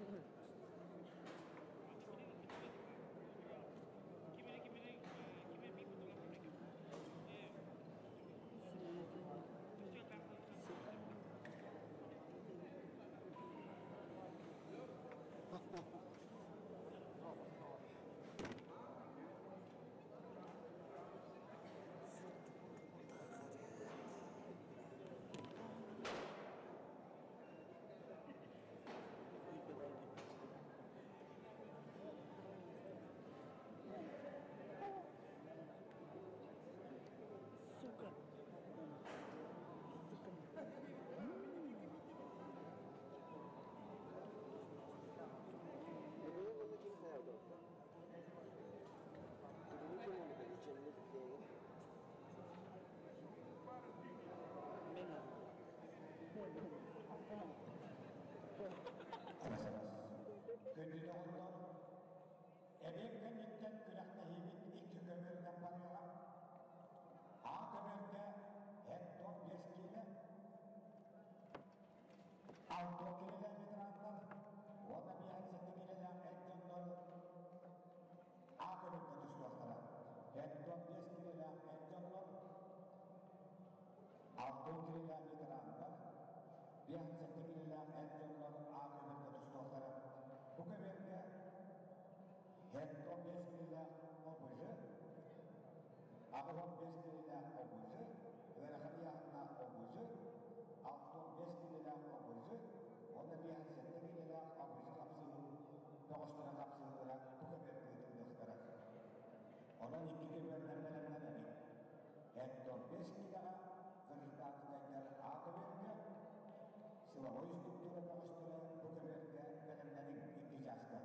85 килэлээх обузы, ыарахан ыйааһыннаах обузы, 65 килэлээх обузы уонна 57 килэлээх обузы хапсыһыы бөҕөстөрө хапсыһыылара бу көбүөр ыытыллыахтара. Онон икки көбүөрүнэн бэлэмнэнэбит. 75 киилэҕэ гражданскайдар А көбүөргэ, силовой структура бөҕөстөрө бу көбүөргэ бэлэмнэниҥ икки чааска.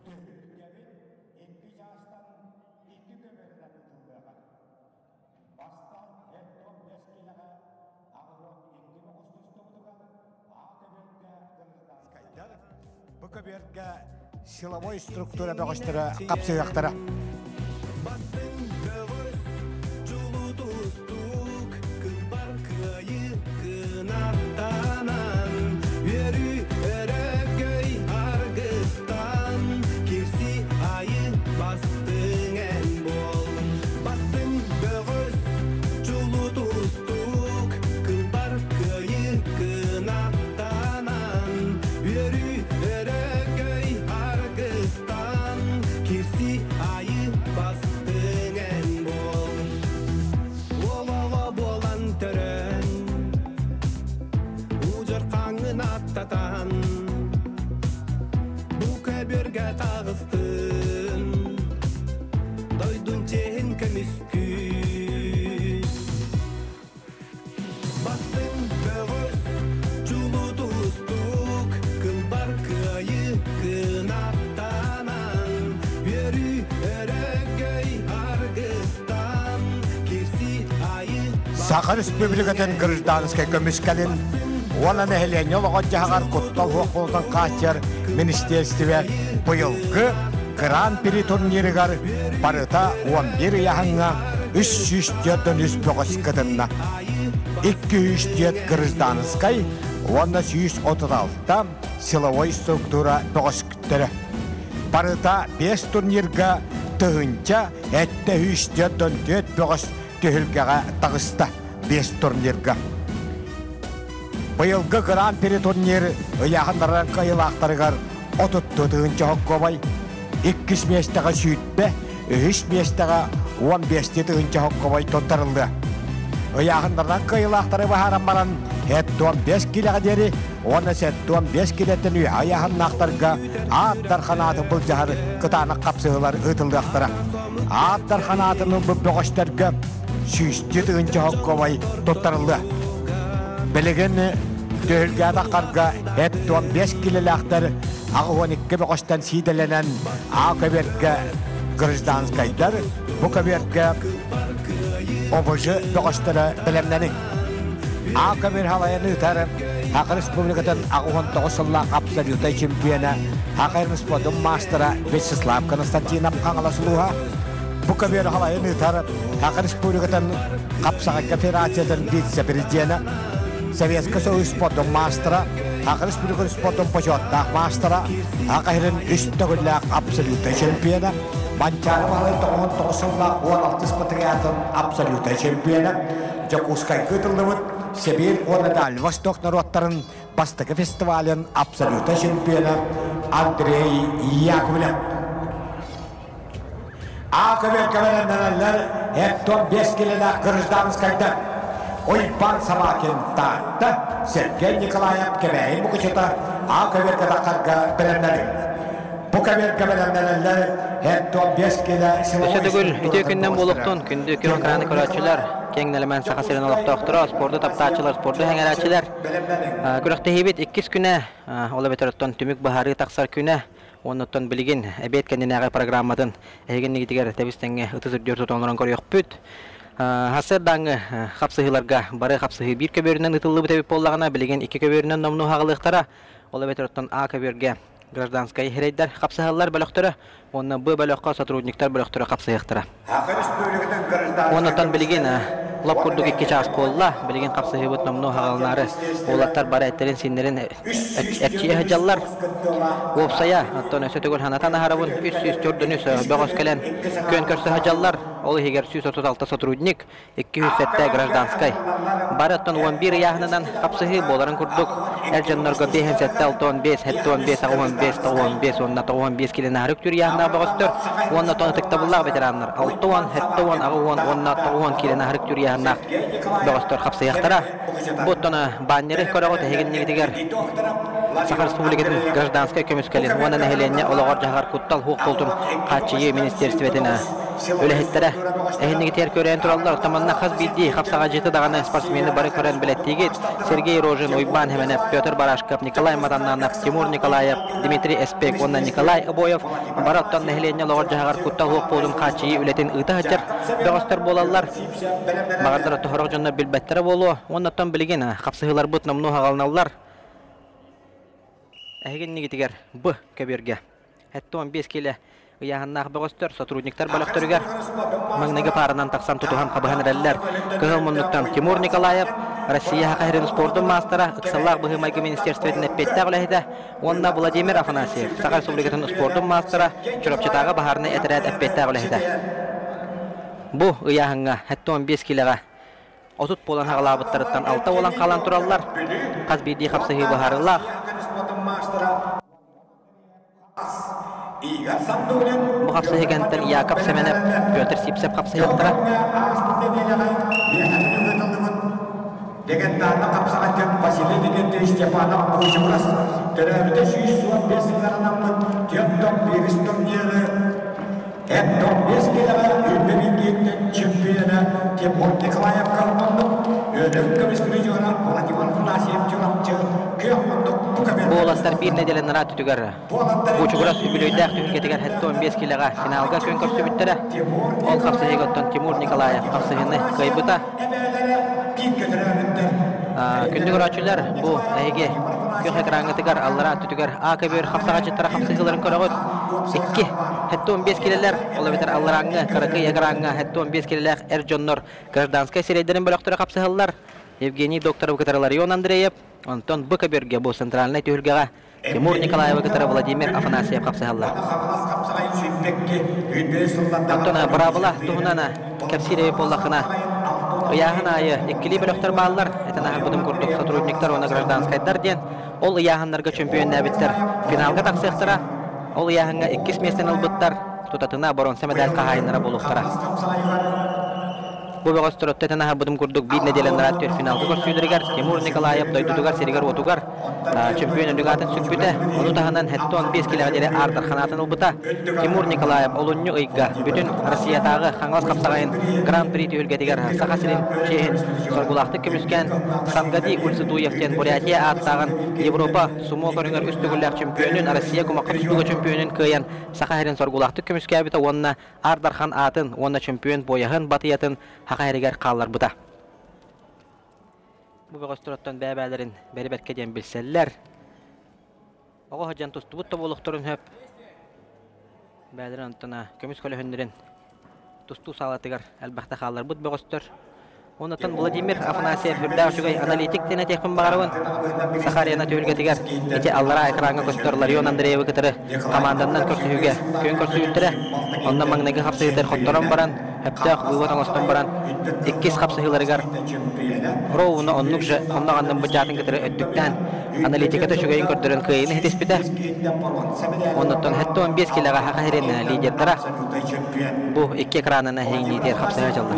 Түһүлгэбит икки чаастан икки көбүөрүнэн ыытыллыаҕа. Бастаан Эрдон Бэскилэҕэ 82 оҕус тустубутугар А көбүөргэ гражданскайдар, Б көбүөргэ силовой структура бөҕөстөрө хапсыһыахтара. Бастыҥ бөҕөс, чулуу-тустуук, кылбар кыайыы кынаттанан, үөрүү өрөгөй аргыстан, кирси айы бастыҥ эн буол. Бастыҥ бөҕөс, чулуу-тустуук, кылбар кыайыы кынаттанан, үөрүү өрөгөй аргыстан, кирси айы бастыҥ эн буол. Уол буолан төрөн, удьар хаҥын аттатан, бу көбүөргэ таҕыстын, дойдун чиэһин көмүскүү. Бастыҥ бөҕөс, чулуу тустуук, кылбар кыайыы кынаттанан, үөрүү өрөгөй аргыстан, кирси айы Саха Республикатын гражданскай көмүскэлин уонна нэһилиэнньэ олоҕор-дьаһаҕар куттал суох буолуутун хааччыйар министиэристибэ быйылгы Гран-при турнирыгар барыта 11 ыйааһыҥҥа 343 бөҕөс кытынна. 204 гражданскай уонна 136 силовой структура бөҕөскүттэрэ. Барыта 5 турнирга 1704 бөҕөс түһүлгэҕэ таҕыста биэс турнирга. Быйылгы Гран-при турнир ыйааһыннарынан кыайыылаахтарыгар 30 тыһыынча хоккуобай, иккис миэстэҕэ 20, үһүс миэстэҕэ 15 тыһыынча хоккуобай туттарыллыа. Ыйааһыннарынан кыайыылаахтары быһааран баран, 75 киилэҕэ диэри уонна 75 киилэттэн үөһэ ыйааһыннаахтарга Аат Дархан аатын былдьаһар кытаанах хапсыһыылар ыытыллыахтара. Аат Дархан аатын ылбыт бөҕөстөргө 100 тыһыынча хоккуобай туттарыллыа. Билигин түһүлгэ таххарга 75 киилэлээхтэр 82 бөҕөстөн сиидэлэнэн А көбүөргэ гражданскайдар, бу көбүөргэ ОБЖ бөҕөстөрө бэлэмнэниҥ. А көбүөр халайан ыытар Саха Республикатын 89 сыллаах абсолютнай чемпиона, Саха спортун маастара Вячеслав Константинов Хаҥалас улууһа. Бу көбүөр халайан ыытар Саха Республикатын Хапсаҕайга федерациятын вице-президенэ, Советский Союз спордун маастара, Саха Республикатын спордун почеттаах маастара, Саха сирин үс төгүллээх абсолютнай чемпиона, Манчаары Баһылай 99 сыллаах 16 спартакиадатын абсолютнай чемпиона, Дьокуускайга ыытыллыбыт Сибиир уонна Дальний Восток норуоттарын бастакы фестивалын абсолютнай чемпиона Андрей Яковлев. А көбүөр көбөлөннөрөллөр 75 килэлээх гражданскайдар. Уйбан Собакин Таатта, Сергей Николаев Кэбээйи Мукучута А көбүөргэ таххарга бэлэмнэнин. Бу көбүөргэ бэлэмнэнэллэр 75 килэ Өссө төгүл үтүө күннэн буолуохтун, күндү күн экраны көрөөччүлэр, киэҥ нэлэмэн Саха сирин олохтоохторо, спорду таптааччылар, спорду сэҥээрээччилэр. Күрэхтэһиибит иккис күнэ, ол эбэтэр оттон түмүк быһаарыы тахсар күнэ. Оннуттан билигин эбиэт кэннинээҕи программатын эһигиннигитигэр тэбис-тэҥҥэ ытыс үрдүгэр тутан олорон көрүөхпүт. Сарсыардааҥҥы хапсыһыыларга бары хапсыһыы биир көбүөрүнэн ыытыллыбыт эбит буоллаҕына, билигин икки көбүөрүнэн номнуо хаҕылыахтара. Ол эбэтэр оттон А көбүөргэ гражданскай сирэйдэр хапсыһаллар бөлөхтөрө уонна Б бөлөххө сотрудниктар бөлөхтөрө хапсыһыахтара. Уоннаттан билигин лоп курдук икки чаас буолла. Билигин хапсыһыыбыт номнуо хаҕалынаары уолаттар бары эттэрин-сииннэрин эрчийэ сылдьаллар. Уопсайа, оттон өссө төгүл санатан аһарабын, 304 бөҕөс кэлэн күөн көрсө сылдьаллар. Ол иһигэр 136 сотрудник, 207 гражданскай. Бары оттон 11 ыйааһынынан хапсыһыы буоларын курдук, эр дьоннорго 57, 65, 75, 85, 95 уонна 95 килин аһары үктүүр ыйааһыннаах бөҕөстөр уонна оттон ытыктабыллаах ветераннар 60, 70, 80 уонна 90 килин аһары үктүүр ыйааһыннаах бөҕөстөр хапсыһыахтара. Бу оттон баннеры көрөҕүт эһигиннигитигэр Саха Республикатын гражданскай көмүскэлин уонна нэһилиэнньэ олоҕор-дьаһаҕар куттал суох буолтун хааччыйыы министиэристибэтин үлэһиттэрэ эһиннигитигэр көрөн тураллар. Оттон манна хас биирдии хапсаҕайдьыты даҕаны спортсмены бары көрөн билэттиигит. Сергей Рожин, Уйбаан Хеменев, Петр Барашков, Николай Матаннанов, Тимур Николаев, Дмитрий Эспек уонна Николай Обоев бары оттон нэһилиэнньэ олоҕор-дьаһаҕар куттал суох буолуутун хааччыйыы үлэтин ыыта сылдьар бөҕөстөр буолаллар. Баҕардар сорох дьоннор билбэттэрэ буолуо. Уонна оттон билигин хапсыһыыларбыт номнуо хаҕаланаллар. Эһиги иннигитигэр Б көбүөргэ 75 киилэ ыйааһыннаах бөҕөстөр сотрудниктар бөлөхтөрүгэр маҥнайгы пааранан тахсан тутуһан хабыһан эрэллэр. Кыһыл муннуктан Тимур Николаев, Россия Саха сирин спордун маастара, ыксаллаах быһыы-майгы министерствотын эппиэттээх үлэһитэ уонна Владимир Афанасьев, Саха Республикатын спордун маастара, Чурапчытааҕы баһаарынай этэрээт эппиэттээх үлэһитэ. Бу ыйааһыҥҥа 75 киилэҕэ 30 буолан хаҕалаабыттарыттан алта буолан хаалан тураллар. Хас биирдии хапсыһыы быһаарыылаах. Бу хапсыһыы кэнниттэн Яков Семенов, Петр Сипсев хапсыһыахтара. Легендарный хапсаҕайдьыт Василий Викентьевич Степанов Бучугурас төрөөбүтэ 115 сылларынаммыт түөрт биирис турниры 45 килэҕэ үрдэ чемпиона Тимур Николаев Калманнык, Өлөк көмүс призера Владимир Афанасьев Чурапчы күөх мундук Бу уолаттар биир нэдиэлэ нараат түтүгэр Бучугурас үбүлүөйдээх түһүлгэтигэр 75 килэҕэ финалга күөн көрсүбүттэрэ. Ол хапсыһыыга оттон Тимур Николаев хапсыһыыны кыайбыта. Күндү көрөөччүлэр, бу эһиги күөх экраҥҥытыгар аллараа өттүтүгэр А көбүөр хапсаҕайдьыттара хапсыһыыларын көрөҕүт. Икки 75 килэлэр, ол эбэтэр алларааҥҥы кыракый экраҥҥа 75 килэлээх эр дьоннор гражданскай сирэйдэрин бөлөхтөрө хапсыһаллар. Евгений Докторов кытары Ларион Андреев, онтон Б көбүөргэ бу центральнай түһүлгэҕэ Тимур Николаевы кытары Владимир Афанасьев хапсыһаллар. Оттон быраабыла туһунан кэпсиир эбит буоллаххына, ыйааһын аайы иккилии бөлөхтөр бааллар. Этэн аһарбытым курдук сотрудниктар уонна гражданскайдар диэн ол ыйааһыннарга чөмпүйүөннээбиттэр финалга тахсыахтара. Ол ыйааһыҥҥа иккис миэстэни ылбыттар тутатына боруонса мэдээль хаһаайыннара буолуохтара. Бу бөҕөстөр өттөтөн аһарбытым курдук биир нэдиэлэ анараа түөрт финалга көрсүүлэригэр Тимур Николаев дойдутугар сиригэр-уотугар чөмпүйүөн үрдүк аатын сүкпүтэ. Ону таһынан 75 килэҕэ диэри аар дархан ылбыта. Тимур Николаев олунньу ыйга бүтүн Россиятааҕы Хаҥалас хапсаҕайын Гран-при түһүлгэтигэр Саха сирин чиэһин соргулаахтык көмүскээн Сангади Ульсутуев диэн Бурятия ааттааҕын Европа сумо көрүҥэр үс төгүллээх чөмпүйүөнүн Россия кумахха тустууга чөмпүйүөнүн кыайан Саха сирин соргулаахтык көмүскээбитэ уонна Аар Дархан аатын уонна чөмпүйүөн пояһын батыйатын Саха сиригэр хаалларбыта. Бу бөҕөстөр оттон бэйэ-бэйэлэрин бэри-бэркэ диэн билсэллэр. Оҕо сылдьан тустубут да буолуохтарын сөп. Бэйэлэрин онтон көмүс көлөһүннэрин тустуу саалатыгар элбэхтэ хаалларбыт бөҕөстөр. Онтон Владимир Афанасьев үрдээх үчүгэй аналитик диэн этиэхпин баҕарабын. Саха арена түһүлгэтигэр ити аллараа экраҥҥа көстөр Ларион Андреевы кытары команданан көрсүһүүгэ күөн көрсүбүттэрэ. Онно маҥнайгы хапсыһыытыгар хотторон баран, сөптөөх вывод оҥостон баран, иккис хапсыһыыларыгар ровно оннук же онно ханнын быдьаатын кытары өттүктээн аналитиката үчүгэйин көрдөрөн кыайыыны ситиспитэ. Оннуттан 75 килэҕэ Саха сирин лидердара бу икки экранынан эһиҥниитигэр хапсыһа сылдьаллар.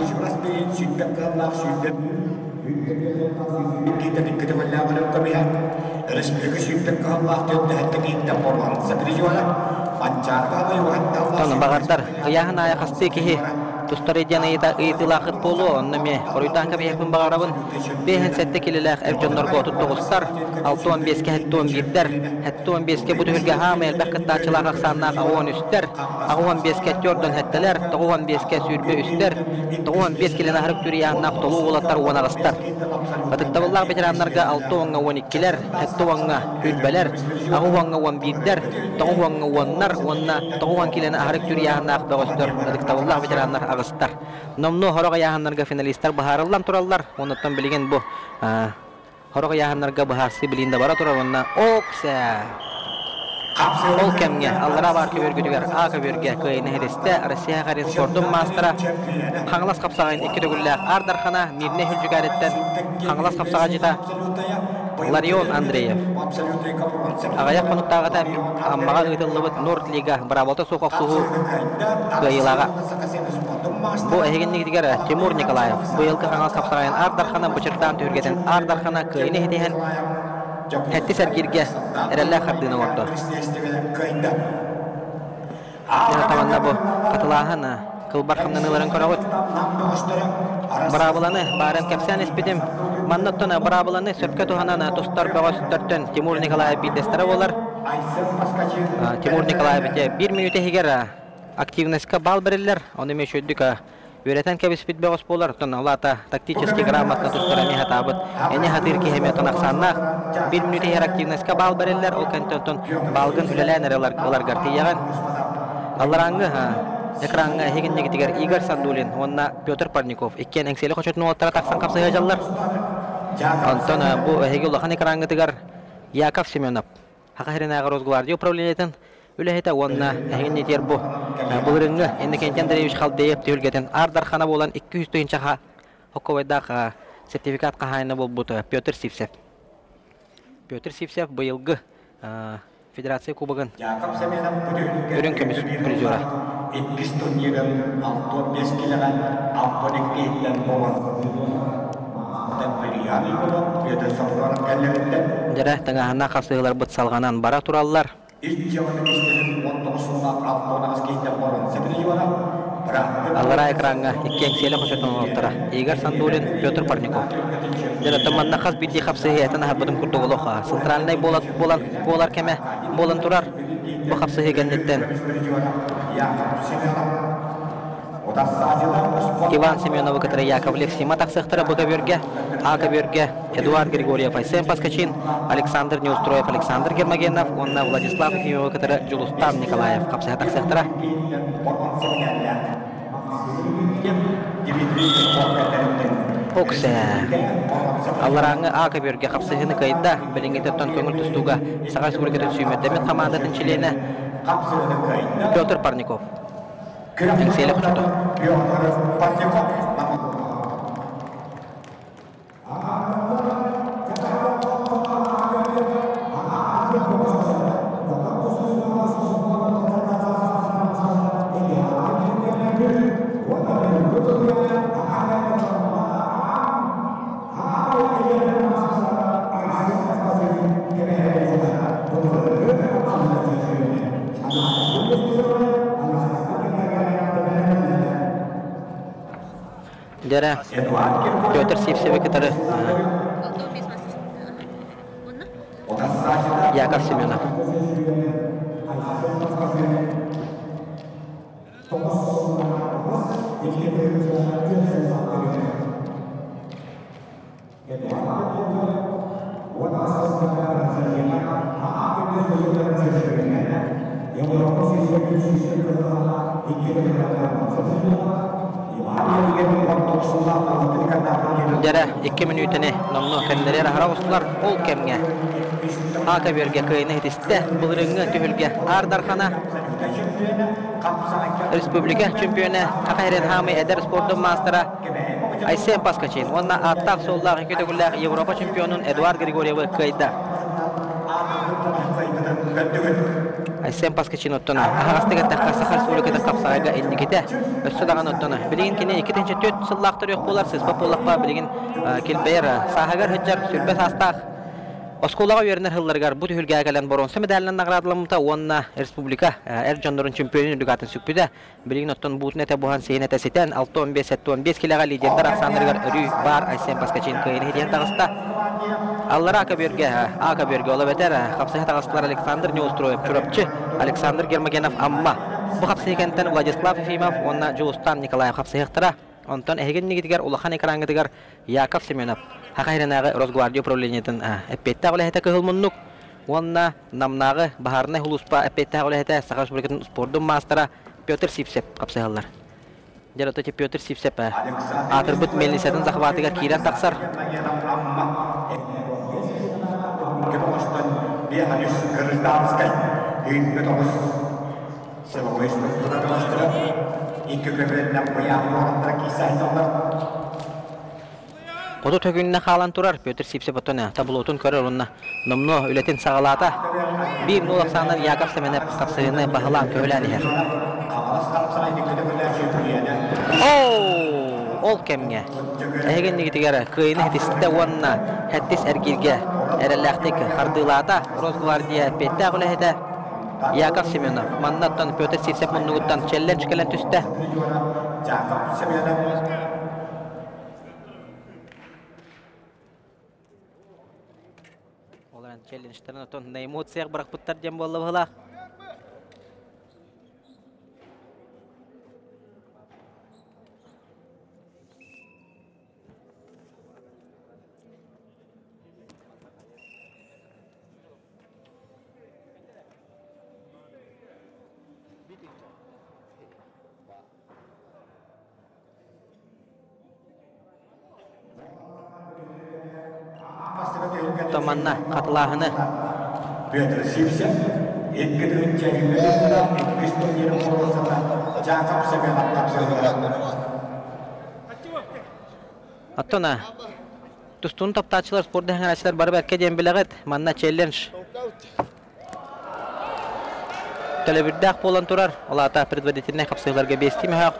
Оттон баҕардар ыйааһын аайы хастыы киһи тустар диэн ыйытыылаахыт буолуо, онно эмиэ хоруйдаан кэбиһиэхпин баҕарабын. 57 килэлээх эр дьоннорго 39-тар, 65-кэ 71-дэр, 75-кэ бу түһүлгэ хаамай элбэх кыттааччылаах ахсааннаах 83-тэр, 85-кэ 47-лэр, 95-кэ 23-тэр, 95 килэни аһарык түрүйааннаах толуу уолаттар 18-тар. Ытыктабыллаах ветераннарга 6-ҥа 12-лэр, 7-ҥа 20-лэр, 8-ҥа 11-дэр, 9-ҥа 10-нар уонна 90 килэни аһарык түрүйааннаах бөҕөстөр ытыктабыллаах ветераннар аҕыстар. Номнуо сорох ыйааһыннарга финалистар быһаарыллан тураллар. Онуттан билигин бу сорох ыйааһыннарга быһаарсыы билигин да бара турар уонна Окся ол кэмҥэ аллараа баар көбүөргүтүгэр А көбүөргэ кыайыыны иһиристэ Россия харин спордун маастара Хаҥалас хапсаҕайын икки төгүллээх Аар Дархана Мирнэй Хүлдьүкээриттэн Хаҥалас хапсаҕайдьыта Ларион Андреев. Аҕыйах хонуктааҕыта Аммаҕа ыытыллыбыт Норд Лига быраабылата суох охсуһуу кыайыылааҕа. Бу эһигиннигитигэр Тимур Николаев быйылгы Хаҥалас хапсаҕайын Аар Дархана бычырдаан түһүлгэтин Аар Дархана кыайыыны ситиһэн сэттис эргииргэ эрэллээх хардыыны оҥордо. Манна бу хатылааһын кылбар хамнаныыларын көрөҕүт. Быраабыланы баарын кэпсээн испитим. Манна оттон быраабыланы сөпкө туһанан тустар бөҕөстөртөн Тимур Николаев биирдэстэрэ буолар. Тимур Николаев ити биир мүнүүтэ иһигэр активностька баал бэриллэр. Ону эмиэ үчүгэйдик үөрэтэн кэбиспит бөҕөс буолар. Оттон ол аата тактически грамотно туттар эмиэ сатаабыт. Эни сатыыр киһи эмиэ оттон ахсааннаах. Биир мүнүүтэ иһэр активностька баал бэриллэр. Ол кэнниттэн оттон баалгын үлэлээн эрэ ыларгар тиийэҕин. Алларааҥҥы экраҥҥа эһигиннигитигэр Игорь Сандулин уонна Петр Парников иккиэн Эҥсиэли хочотун уолаттара тахсан хапсыһа дьаллар. Онтон бу эһиги улахан экраҥҥытыгар Яков Семенов Саха сиринээҕи Росгвардия управлениетын үлэһитэ уонна эһигин итиэр бу былырыыҥҥы Иннокентий Андреевич Халдеев түһүлгэтин Аар Дархана буолан 200 тыһыынча хоккобайдаах сертификат хаһаайына буолбут Петр Сивцев. Петр Сивцев быйылгы Федерация Кубогын үрүҥ көмүс призера. Иккис турнирын 65 килэҕэ 62 иһиттэн буолан Дьэрэ тыҥааһыннаах хапсыһыыларбыт салҕанан бара тураллар. Аллараа экраҥҥа икки эҥсиэлэ хочотун оҥоруохтара Игорь Сандулин, Петр Парников. Дьэ, манна хас биирдии хапсыһыы этэн аһарбытым курдук олох центральнай буолан буолар кэмэ буолан турар. Бу хапсыһыы кэнниттэн Иван Семеновы кытары Яковлев Сима тахсыахтара бу көбүөргэ, А көбүөргэ Эдуард Григорьев, Айсен Паскачин, Александр Неустроев, Александр Гермогенов уонна Владислав Ефимовы кытары Дьулустан Николаев хапсыһа тахсыахтара. Оксе алларааҥҥы А көбүөргэ хапсыһыыны кыайда. Билиҥҥитэ оттон көҥүл тустууга Саха Республикатын сүүмэрдэммит хамаандатын чилиэнэ Петр Парников. Эҥсиэли хочото. Дьэрэ, Петр Сивцеви кытары Яков Семенов. Дьэрэ, 2 мүнүүтэни номнуо кэннилэр аһара оҕустулар. Ол кэмҥэ Ака Бөргэ кыайыны ситистэ. Былырыыҥҥы түһүлгэ Аар Дархана республика чемпиона Саха сирин хаамыы эдэр спордун маастара Айсен Паскачин уонна ааттаах-суоллаах икки төгүллээх Европа чемпионун Эдуард Григорьевы кыайда. Айсен Паскачин оттон аһаҕастык эттэххэ Саха Республикатын хапсаҕайга инникитэ өссө даҕаны оттон билигин кини 2004 сыллаах төрүөх буолар сыспат буоллахха билигин килбэйэр сааһыгар сылдьар сүрбэ саастаах Оскуолаҕа үөрэнэр сылларыгар бу түһүлгэҕэ кэлэн боруонса медалынан наҕараадаламмыта уонна республика эр дьоннорун чемпионун үрдүк аатын сүкпүтэ. Билигин оттон буутун этэ буһан сиһин этэ ситэн 65-75 килэҕэ лидердэр ахсааннарыгар өрүү баар Айсен Паскачин кыайыыны ситиһэн таҕыста. Аллара көбүөргэ, А көбүөргэ ол эбэтэр хапсыһа таҕыстылар Александр Неустроев Чурапчы, Александр Гермогенов Амма. Бу хапсыһыы кэнниттэн Владислав Ефимов уонна Дьулустан Николаев хапсыһыахтара. Онтон эһиги иннигитигэр улахан экраҥҥытыгар Яков Семенов, Саха сиринээҕи Росгвардия управлениетын эппиэттээх үлэһитэ Кыһыл Муннук уонна Намнааҕы баһаарынай сулууспа эппиэттээх үлэһитэ Саха Республикатын спордун маастара Петр Сивцев хапсыһаллар. Дьэ, оттон Петр Сивцев аатырбыт мельницатын захватыгар киирэн тахсар. Силовой структура бөҕөстөрө икки көбүөннэн быйаан уолаттара киирсэ сылдьаллар. Хоту төгүннэ хаалан турар Петр Сивцев оттон таблотун көрөр уонна номнуо үлэтин саҕалаата. Биир нуол ахсаанынан Яков Семенов хапсыһыыны баһылаан көһүлээн иһэр. Оо, ол кэмҥэ эһиги иннигитигэр кыайыыны ситистэ уонна сэттис эргииргэ эрэллээхтик хардыылаата Росгвардия эппиэттээх үлэһитэ Яков Семенов маннаттан Петр Сивцев муннугуттан челлендж кэлэн түстэ. Яков Семенов Ол эрэн челленджтэрин отон на эмоциях бырахпыттар диэн буолла быһылаах. Манна хатылааһыны Петр Сивцев икки тыһыынча иккис турнирын боруонсата Жакоб Семенов тапсырдылар. Оттон тустууну таптааччылар, спорду сэҥээрээччилэр бары бэркэ диэн билэҕит. Манна челлендж төлөбүрдээх буолан турар. Ол аата предварительнай хапсыһыыларга биэстии мөһөөх.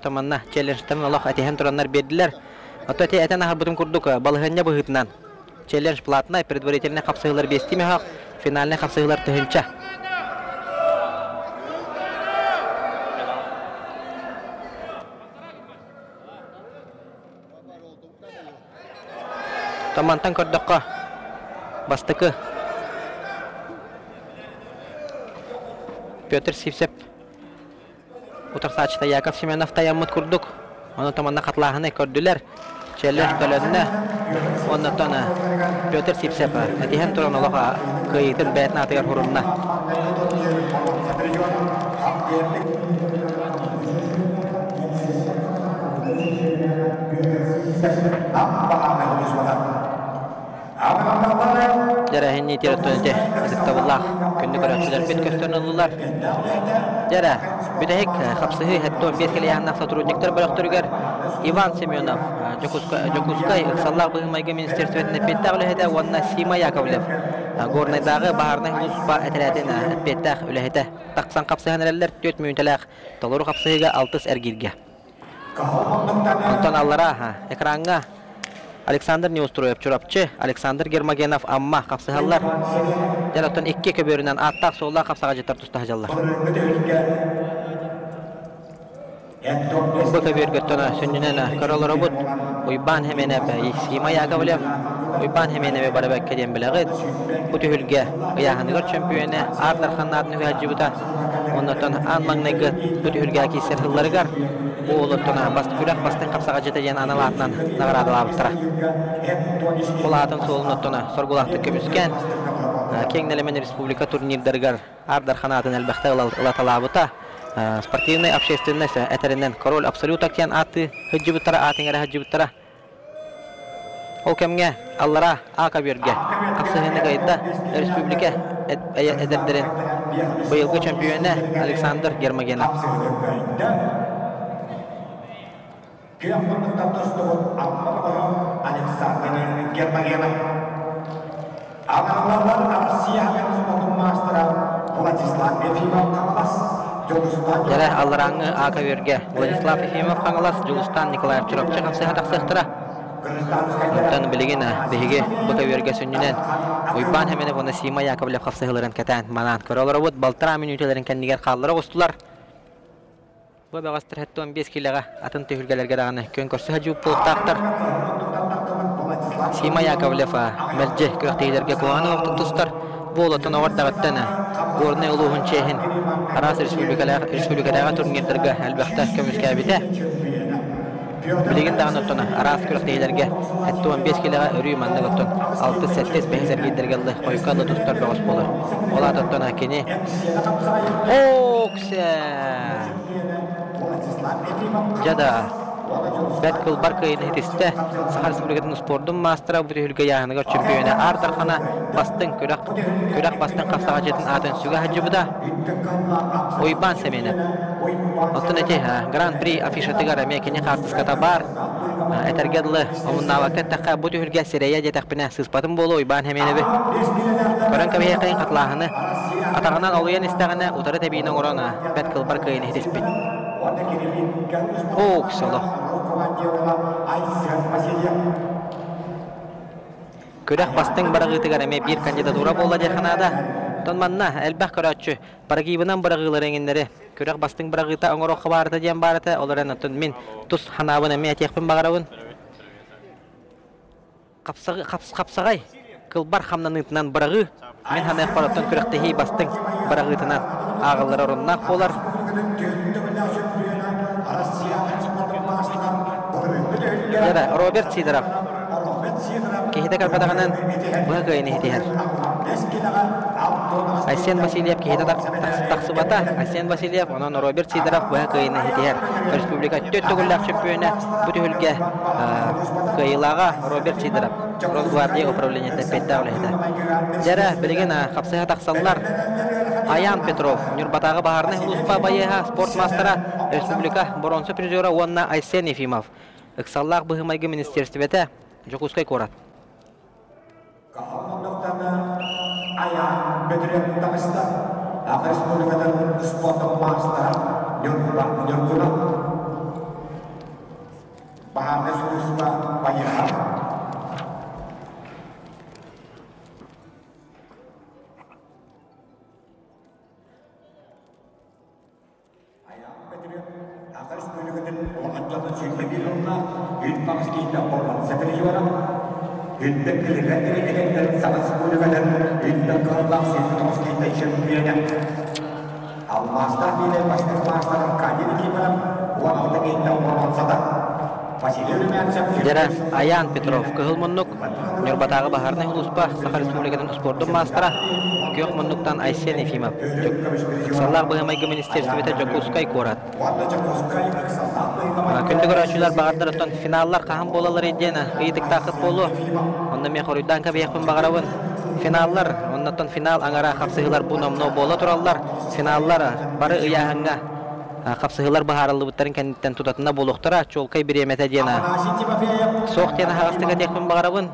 Манна челленджтэн олох этиһэн тураннар биэрдилэр. Ото эти этэн аһарбытым курдук балаһыанньа быһыытынан челлендж платнай, предварительнай хапсыһыылар биэстии мөһөөх, финальнай хапсыһыылар тыһыынча. Мантан көрдөххө, бастакы Петр Сивцев утарсааччыта Яков Семенов тайаммыт курдук. Ону манна хатылааһыны көрдүлэр. Челлеш төлөннө. Оннотон Петр Сипсев этиһэн туран олох кыайыытын бэйэтин аатыгар хурунна. Дьэрэһиннии тиэртон ити ытыктабыллаах күндү көрөөччүлэрбит көстөн ыллылар. Дьэрэ, бүтэһик хапсыһыы 75 килийааннаах сотрудниктар бөлөхтөрүгэр Иван Семенов, Дьокуускай ыксаллаах быһыы-майгы министерствотын эппиэттээх үлэһитэ уонна Сима Яковлев, Горнайдааҕы баһаарынай сулууспа этэрээтин эппиэттээх үлэһитэ тахсан хапсыһан эрэллэр 4 мүнүүтэлээх толору хапсыһыыга алтыс эргииргэ. Онтон аллараа экраҥҥа Александр Неустроев Чурапчы, Александр Гермогенов Амма хапсыһаллар. Дьэ, оттон икки көбүөрүнэн ааттаах-суоллаах хапсаҕадьыттар туста сылдьаллар. Бу көбүөргөттөн сүнньүнэн көрө олоробут. Уйбаан Хеменэп, Сима Яковлев, Уйбаан Хеменеви барабакка диэн билэҕит. Бу түһүлгэ ыйааһыныгар чөмпүйүөнэ Аар Дархан аатын үһү Оннотон аан маҥнайгы бу түһүлгэҕэ киирсэр сылларыгар бу уолуттан күрэх бастыҥ хапсаҕадьыта диэн анал аатынан наҕараадалаабыттара. Ол аатын суолун оттон соргулаахтык көмүскээн, киэҥ нэлэмэн республика турнирдарыгар Аар Дархан аатын элбэхтэ ылаталаабыта. Спортивнай общественность этэринэн король абсолюта диэн ааттыы сылдьыбыттара, аатын эрэ сылдьыбыттара. Ол кэмҥэ аллараа А көбүөргэ хапсыһыыны кыайда республика эдэрдэрин быйылгы чөмпүйүөнэ Александр Гермогенов. Күөх муннуктан тустубут Амма бөҕөһө Александр Гермогенов. Аналлар Россия спортун маастара Владислав Ефимов Хаҥалас, Дьулустан Дьэрэ алларааҥҥы А көбүөргэ Владислав Ефимов Хаҥалас, Дьулустан Николаев Чурапчы хапсыһа тахсыахтара. Оттон билигин биһиги бу көбүөргэ сүнньүнэн Уйбаан Хеменов уонна Сима Яковлев хапсыһыыларын кэтээн манаан көрө олоробут. Балтараа мүнүүтэлэрин кэннигэр хааллара оҕустулар. Бу бөҕөстөр 75 киилэҕэ атын түһүлгэлэргэ даҕаны күөн көрсө сылдьыбыт буолуохтаахтар. Сима Яковлев мэлдьи күрэхтэһиилэргэ куһаҕан олохтук тустар. Бу олоттон оҕо эрдэҕиттэн Горнай улууһун чиэһин араас республикатааҕы турнирдарга элбэхтэ көмүскээбитэ. Билигин даҕаны оттон араас күрэхтэһиилэргэ 75 киилэҕэ өрүү маннык оттон 6-7 бэһис эргиирдэргэ ыллы хойукка ылы тустар бөҕөс буолар. Ол аата оттон кини Оксе! Дьэ да, бэрт кылбар кыайыыны ситистэ. Саха Республикатын спордун маастара бу түһүлгэ ыйааһыныгар чөмпүйүөнэ Аар Дархана бастыҥ күрэх күрэх бастыҥ хапсаҕайдьытын аатын сүгэ сылдьыбыта. Уйбаан Сэмэнэп. Оттон ити Гран-при афишатыгар эмиэ кини хаартыската баар. Этэргэ дылы, омуннаабакка эттэххэ, бу түһүлгэ сирэйэ диэтэхпинэ сыыспатым буолуо Уйбаан Сэмэнэби. Көрөн кэбиһиэххэйин хатылааһыны. Атаҕынан олуйан истэҕинэ, утары тэбиини оҥорон, бэрт кылбар кыайыыны ситиспит. Ок, солох. Күрэх бастыҥ быраҕыытыгар эмиэ биир кандидатура буолла диэххэ наада. Оттон манна элбэх көрөөччү Парагибынан быраҕыылары эҥиннэри күрэх бастыҥ быраҕыыта оҥоруохха баарыта диэн баарыта, ол эрэн оттон мин тус санаабын эмиэ этиэхпин баҕарабын. Хапсаҕай кылбар хамнаныытынан быраҕыы мин саныахпар оттон күрэхтэһии бастыҥ быраҕыытынан ааҕыллар оруннаах буолар. Дьэ, Роберт Сидоров киһитэ көрбөтөҕүнэн быһа кыайан иһитиһэр. Айсен Васильев киһитэ тахсыбата. Айсен Васильев, онон Роберт Сидоров быһа кыайыны иһитиһэр. Республика төрт төгүллээх чөмпүйүөнэ бу түһүлгэ кыайыылааҕа Роберт Сидоров, Росгвардия управлениетын эппиэттээх үлэһитэ. Дьэрэ, билигин хапсыһа тахсаллар. Аян Петров, Ньурбатааҕы баһаарынай сулууспа байыаһа, спорт маастара, республика боруонса призера уонна Айсен Ефимов, Ыксаллаах быһыы-майгы министиэристибэтэ, Дьокуускай куорат. Муннуктаны айаан бөтүрүөп таҕыста. Саха Республикатын спордун маастара Ньурба Ньургунов. Баһаарынай сулууспа байыаһа. Айаан Петров Саха Республикатын улахан дьонун сүүрбэ уонна үт киһитэ Боруонса призера, Үрдүк килиһэ тренердэр Саха Республикатын үрдүк кыаллаах 109 киһитэ чөмпүйүөнэ. Алмаастаах биирэ бастакы маастар Аркадий Никифоров 16 киһитэ Боруонсата. Василий Румянцев. Дьэрэ Айаан Петров Кыһыл муннук, Ньурбатааҕы баһаарынай улууспа Саха Республикатын успуордун маастара, Күөх муннуктан Айсен Ефимов, Ыксаллаах быһыы-майгы министиэристибэтэ Дьокуускай куорат. Күндү көрөөччүлэр баҕардар оттон финаллар хаһан буолалларый диэн ыйытыктааххыт буолуо. Онно эмиэ хоруйдаан кэбиһиэхпин баҕарабын. Финаллар, оннуттан финал аҥара хапсыһыылар бу номнуо буола тураллар. Финаллар бары ыйааһыҥҥа хапсыһыылар быһаарыллыбыттарын кэнниттэн тутатына буолуохтара. Чуолкай бириэмэтэ диэн суох диэн аһаҕастык этиэхпин баҕарабын.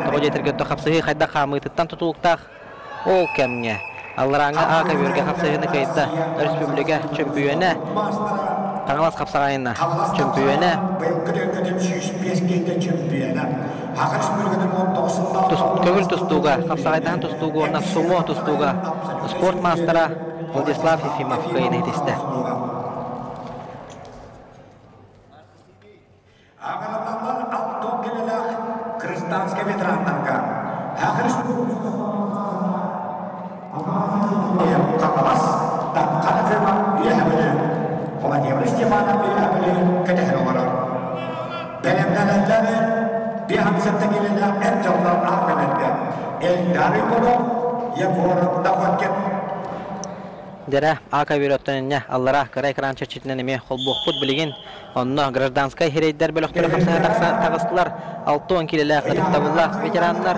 Тоҕо диэтэргэ хапсыһыы хайдах хаамыытыттан тутулуктаах. Ол кэмҥэ алларааҥҥы А көбүөргэ хапсыһыыны кыайда өрөспүүбүлүкэ чөмпүйүөнэ Хаҥалас хапсаҕайына чөмпүйүөнэ көҥүл тустууга хапсаҕайдаһан тустууга уонна сумо тустууга спорт маастара Владислав Ефимов кыайыыны ситистэ. Аҕалаллар алтон кэлэлээх гражданскай ветераннарга Хаҥалас Таҥхара фирма үөһэбили Владимир Степанов үөһэбили кэтэһэн олорор. Бэлэмнэнэллэри биһамсытта килэлээх эр дьоннор аахтанарга Эльдар Егоров, Егор Находкин. Дьэрэ, АК бюроттан инньэ аллара кыра экран чэрчитинэн эмиэ холбуохпут билигин. Онно гражданскай хирэйдэр бөлөхтөрө хапсыһа таҕыстылар. 60 киилэлээх ытыктабыллаах ветераннар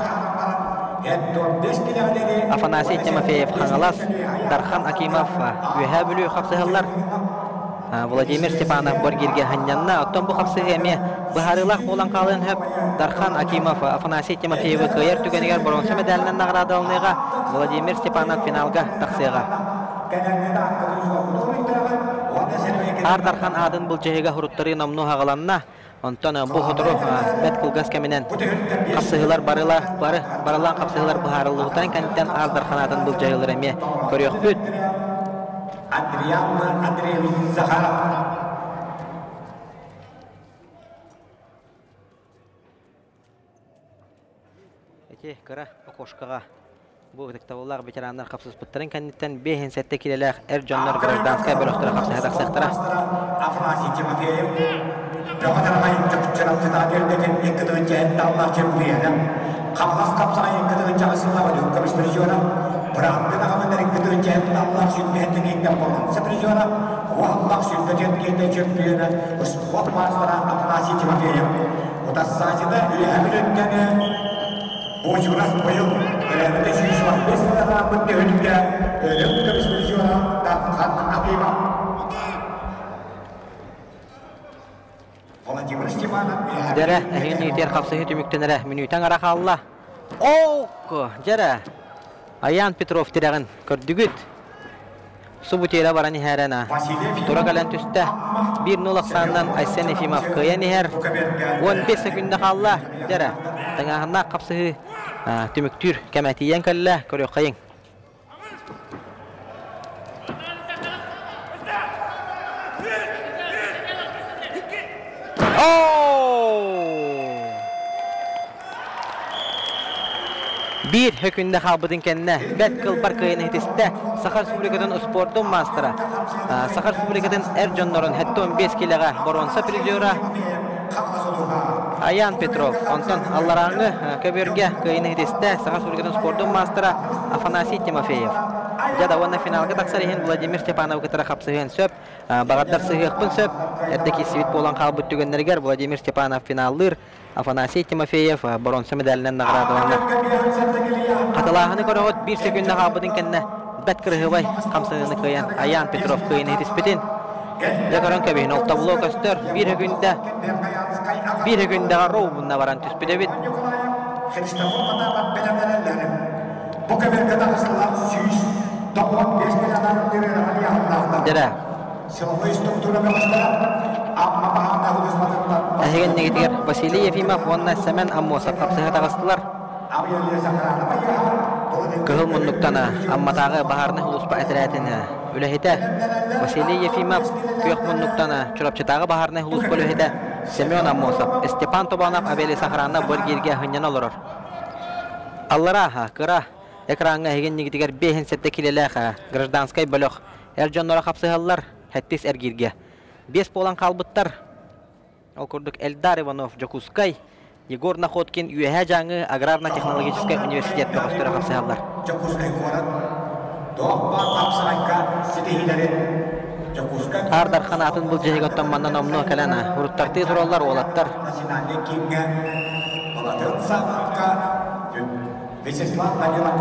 Афанасий Тимофеев Хаҥалас, Дархан Акимов Үөһээ Бүлүү хапсыһаллар. Владимир Степанов Боргиргэ ханньанна. Оттон бу хапсыһыы эмиэ быһаарыылаах буолан хаалыан сөп. Дархан Акимов Афанасий Тимофеевы кыайар түгэнигэр боруонса мэдээлинэн наҕараадаланыаҕа. Владимир Степанов финалга тахсыаҕа. Аар Дархан аатын былдьаһыыга суруттарыы номнуо аҕаланна. Онтон бу сотору бэрт кылгас кэминэн хапсыһыылар барыла бары барылаан хапсыһыылар быһаарыллыбыттарын кэнниттэн Аар Дархан аатын былдьаһыылары эмиэ көрүөхпүт. Андриан Андреевич Захаров. Ити кыра окошкаҕа бу ытыктабыллаах ветераннар хапсыспыттарын кэнниттэн 57 килэлээх эр дьоннор гражданскай бөлөхтөрө хапсыһа тахсыахтара. Афанасий Тимофеев Бөҕө Тарамай Чапчарапчытаа түөлбэтин икки тыһыынча чемпионы, Хаҥалас хапсаҕай 2 тыһыынча сыллаах Өлүөх көмүс призера, Бырааттыы даҕаманнар 2 тыһыынча 177 боруонса призера, Уһаллах 24 чемпиона, спорт маастара Афанасий Тимофеев. Утассаачыда үөһэ Бүлүүттэн Бочурас быйыл төрөөбүтэ 115 сыллаахпыт түһүлгэ Өлөк көмүс призера Дархан Акимов. Владимир Степанов Дьэрэ, эһигин иитиэр хапсыһыы түмүктэнэрэ мүнүүтэ аҥара хаалла. Оок! Дьэрэ, Аян Петров тирэҕин көрдүгүт? Субу тиэрэ баран иһэрэн тура кэлэн түстэ. 1-0 ахсаанынан Айсен Ефимов кыайан иһэр. 15 секунда хаалла. Дьэрэ, тыҥааһыннаах хапсыһыы түмүктүүр кэмэ тиийэн кэллэ. Көрүөххэйиҥ. Биир хөкүндэ хаалбытын кэннэ бэрт кылбар кыайан иһитистэ Саха Республикатын успуордун маастара, Саха Республикатын эр дьоннорун 75 килэҕэ боруонса призера Аян Петров. Онтон алларааҥҥы көбүөргэ кыайан иһитистэ Саха Республикатын спордун маастара Афанасий Тимофеев. Дьэ да уонна финалга тахсар иһин Владимир Степановы кытары хапсыһыан сөп. Баҕардар сыһыахпын сөп. Эрдэ киирсибит буолан хаалбыт түгэннэригэр Владимир Степанов финаллыыр. Афанасий Тимофеев боруонса медалынан наҕараадаланар. Хатылааһыны көрөҕүт биир секунда хаалбытын кэннэ бэрт кырыһыбай хамсаныыны кыайан Аян Петров кыайан иһитиспитин дьэ көрөн кэбиһин ол табло көстөр биир секунда биир секундаҕа роубунна баран түспүт эбит. Дьэрэ Эһиги иннигитигэр Василий Ефимов уонна Сэмэн Аммосов хапсыһа таҕыстылар. Кыһыл муннуктан Амматааҕы баһаарынай сулууспа этэрээтин үлэһитэ Василий Ефимов, күөх муннуктан Чурапчытааҕы баһаарынай сулууспа үлэһитэ Семен Аммосов, Степан Тобонов авиалесохрана бу эргииргэ сынньана олорор. Аллараа кыра экраҥҥа эһиги иннигитигэр 57 килэлээх гражданскай бөлөх эр дьонноро хапсыһаллар, сэттис эргииргэ. Биэс буолан хаалбыттар. Ол курдук Эльдар Иванов Дьокуускай, Егор Находкин Үөһээ Дьааҥы аграрно-технологическай университет бөҕөстөрө хапсыһаллар. Дьокуускай куорат Дооппа хапсаҕайга ситиһиилэрин Дьокуускай Аар Дархан атын былдьаһыгы оттон манна номнуо кэлэн уруттартыы тураллар уолаттар. Национальнай кииҥҥэ Балатын Саахатка Вячеслав Данилов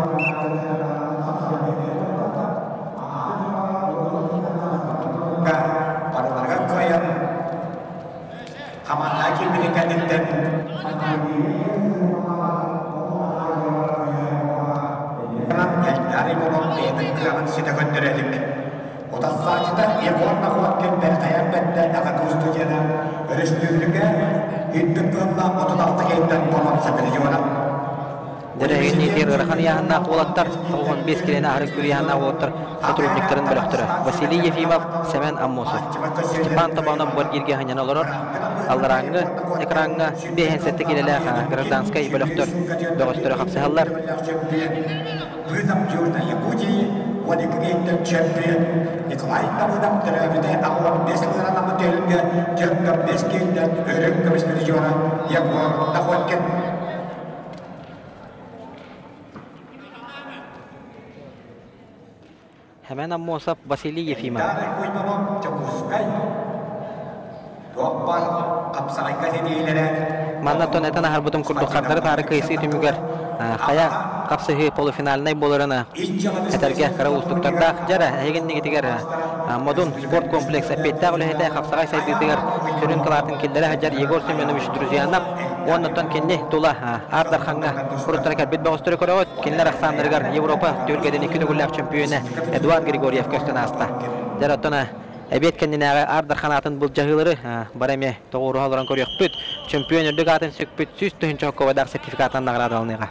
барыларыгар кыайан хамаанда киирбитин кэнниттэн Эльдар Егоров бэйэтин кыаҕын ситэ көрдөрө илик. Утарсааччыта Егор Находкин бэртэйэн бэртэ АГАТУ студена өрөспүүбүлүкэ үрдүк кыһыллаах 36 киһиттэн боруонса призера. Дэрэһигин ыарахан ыйааһыннаах уолаттар, 95 килэни аһары күр ыйааһыннаах уолаттар сотрудниктарын бөлөхтөрө Василий Ефимов, Сэмэн Аммосов, Степан Тобонов Баргиргэ ханньана олорор, алларааҥҥы экраҥҥа 57 килэлээх гражданскай бөлөхтөр бөҕөстөрө хапсыһаллар. Вызов Южной Якутии 12 киһиттэн чемпион Николай Давыдов төрөөбүтэ 85 сылынан амматыырга 45 киһиттэн өрүҥ көмүс призера Егор Находкин. Хэмэн Аммосов, Василий Ефимов. Дарий Куйманов, Дьокуускай. Туох баар хапсаҕайга ситиһиилэрэ Манна тон этэн аһарбытым курдук хардары таары кыайсыы түмүгэр хайа хапсыһыы полуфинальнай буоларын этэргэ кыра уустуктардаах. Дьара, эһигиннигитигэр Модун спорт комплекс эппиэттээх үлэһитэ хапсаҕай сайдыытыгар сүрүн кылаатын киллэрэ сылдьар Егор Семенович Друзьянов уоннаттан кини тула Аар Дархаҥҥа уруттара кэлбит бөҕөстөрү көрөҕүт. Кинилэр ахсааннарыгар Европа түһүлгэтин икки төгүллээх чөмпүйүөнэ Эдуард Григорьев көстөн ааста. Дьэ, оттон эбиэт кэннинээҕи Аар Дархан аатын былдьаһыылары бары эмиэ тоҕуоруһа олорон көрүөхпүт. Чөмпүйүөн үрдүк аатын сүкпүт 100 000 чоккобайдаах сертификатынан наҕараадаланыаҕа.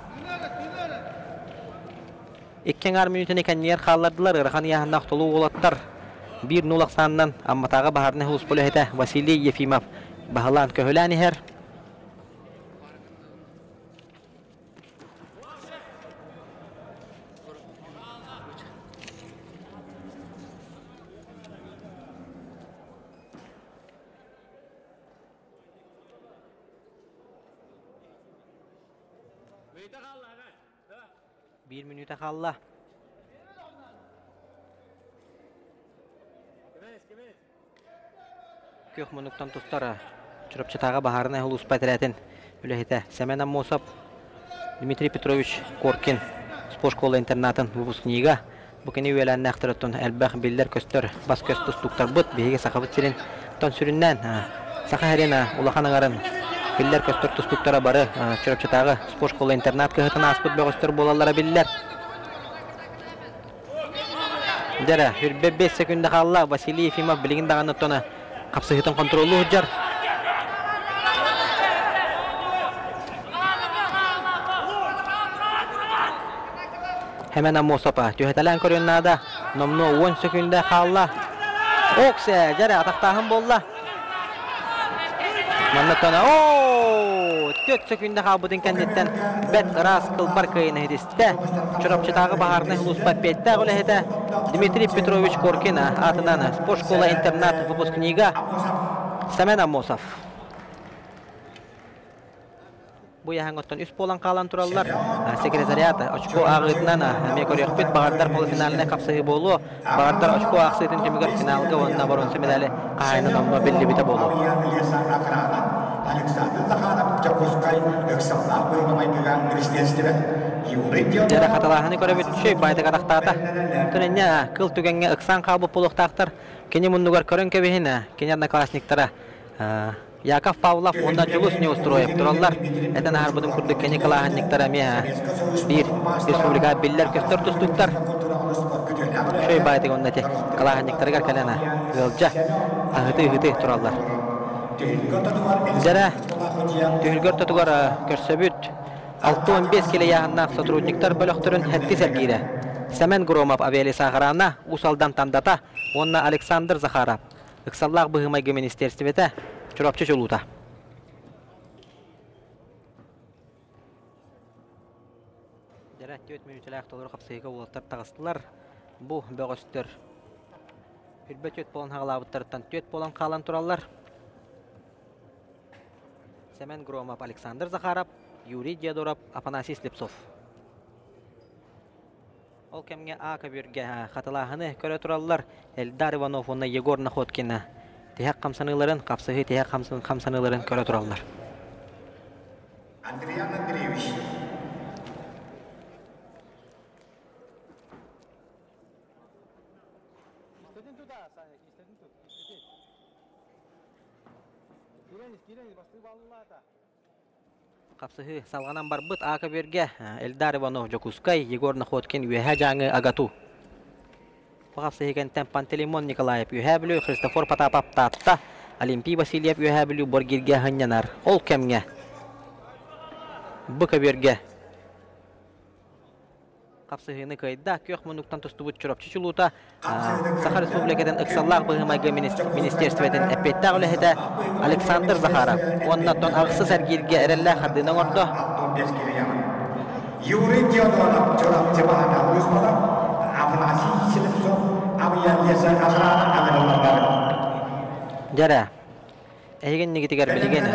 Икки аҥаар мүнүүтэни кэннигэр хааллардылар ыарахан ыйааһыннаах толуу уолаттар биир нуул ахсаанынан Амматааҕы баһаарынай сулууспа үлэһитэ Василий Ефимов баһылаан көһүлээн иһэр. Биир мүнүүтэ хаалла. Күөх муннуктан тустар Чурапчытааҕы баһаарынай сулууспа этэрээтин үлэһитэ Сэмэн Аммосов, Дмитрий Петрович Коркин спортшкола интернатын выпускнига. Бу кини үөлээннээхтэр элбэх биллэр-көстөр бас-көс тустууктарбыт биһиги Сахабыт сирин тон сүрүннээн Саха сирин улахан аҥарын биллэр-көстөр тустууктара бары Чурапчытааҕы спортшкола интернат кыһытын ааспыт бөҕөстөр буолаллара биллэр. Дьэ үрбэ 5 секунда хаалла. Василий Ефимов билигин даҕаны оттон хапсыһыытын хонтуруоллуу сылдьар. Хэмэн Аммосов түһэтэлээн көрүөн наада. Номнуо 10 секунда хаалла. Оксе, дьэрэ атахтааһын буолла. Манна тона оо 4 секунда хаалбытын кэнниттэн бэт ыраас кылбар кыайыны иһитистэ. Чурапчытааҕы баһаарынай сулууспа эппиэттээх үлэһитэ Дмитрий Петрович Коркин аатынан спортшкола интернат выпускнига Семен Аммосов. Бу яһаҥ үс буолан хаалан тураллар. Секретариат очко ааҕыытынан эмиэ көрүөхпүт. Баҕардар полуфинальнай хапсыһыы буолуо. Баҕардар очко аахсыытын түмүгэр финалга уонна боруонса медали хаһаайына номнуо биллибитэ буолуо. Александр Захаров Дьокуускай ыксаллаах быһыыга-майгыга министиэристибэ Дьэрэ хатылааһыны көрөбүт үчүгэй баайдык атахтаата. Онтон кыл түгэҥҥэ ыксаан хаалбыт буолуохтаахтар. Кини муннугар көрөн кэбиһин, кини одноклассниктара Яков Павлов уонна Дьулус Неустроев тураллар. Этэн аһарбытым курдук кини кылааһынньыктара эмиэ биир республика биллэр-көстөр тустууктар. Үчүгэй баайтык уонна ити кылааһынньыктарыгар кэлэн ыалдьа аһытыы-ыһытыы тураллар. Дьэрэ түһүлгэ ортотугар көрсөбүт 65 килэ ыйааһыннаах сотрудниктар бөлөхтөрүн сэттис эргиирэ. Сэмэн Громов авиалесоохрана Уус Алдан Тандата уонна Александр Захаров Ыксаллаах быһыы-майгы министиэристибэтэ Чурапчы чулуута. Дьэрэ 4 мүнүүтэлээх толору хапсыһыыга уолаттар таҕыстылар. Бу бөҕөстөр үрбэ 4 буолан хаалаабыттарыттан 4 буолан хаалан тураллар. Сэмэн Громов, Александр Захаров, Юрий Диодоров, Афанасий Слепцов. Ол кэмҥэ А көбүөргэ хатылааһыны көрө тураллар Эльдар Иванов уонна Егор Находкина тиһэх хамсаныыларын, хапсыһыы тиһэх хамсаныыларын көрө тураллар. Андриан Андреевич. Хапсыһыы салҕанан барбыт А көбүөргэ Эльдар Иванов Дьокуускай, Егор Находкин Үөһээ Дьааҥы АГАТУ. Бу хапсыһыы кэнниттэн Пантелеймон Николаев Үөһээ Бүлүү, Христофор Потапов Таатта, Олимпий Васильев Үөһээ Бүлүү Боргиргэ сынньанар. Ол кэмҥэ бу көбүөргэ хапсыһыыны кыайда. Күөх муннуктан тустубут Чурапчы чулуута Саха Республикатын ыксаллаах быһыы-майгы министерствотын эппиэттээх үлэһитэ Александр Захаров уонна оттон ахсыс эргииргэ эрэллээх хардыыны оҥордо. Юрий Теодоров Чурапчы баһана Уйбалар Афанасий Слепцов авиалеса охрана аҕырыллар. Дьэрэ, Эһиги иннигитигэр билигин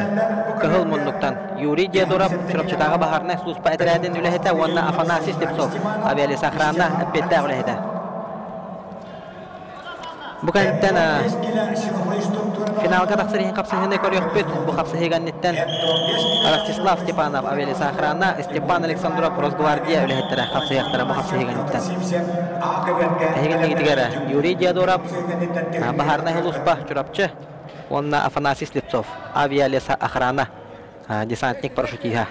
Кыһыл муннуктан Юрий Диодоров, Чурапчытааҕы баһаарынай сулууспа этэрээтин үлэһитэ уонна Афанасий Слепцов, авиалесохрана эппиэттээх үлэһитэ. Бу кэнниттэн финалга тахсар иһин хапсыһыыны көрүөхпүт. Бу хапсыһыы кэнниттэн Ростислав Степанов авиалесохрана, Степан Александров Росгвардия үлэһиттэрэ хапсыһыахтара бу хапсыһыы кэнниттэн. Эһиги иннигитигэр Юрий Диодоров, баһаарынай сулууспа Чурапчы уонна Афанасий Слепцов, авиалеса охрана, десантник парашютиһа.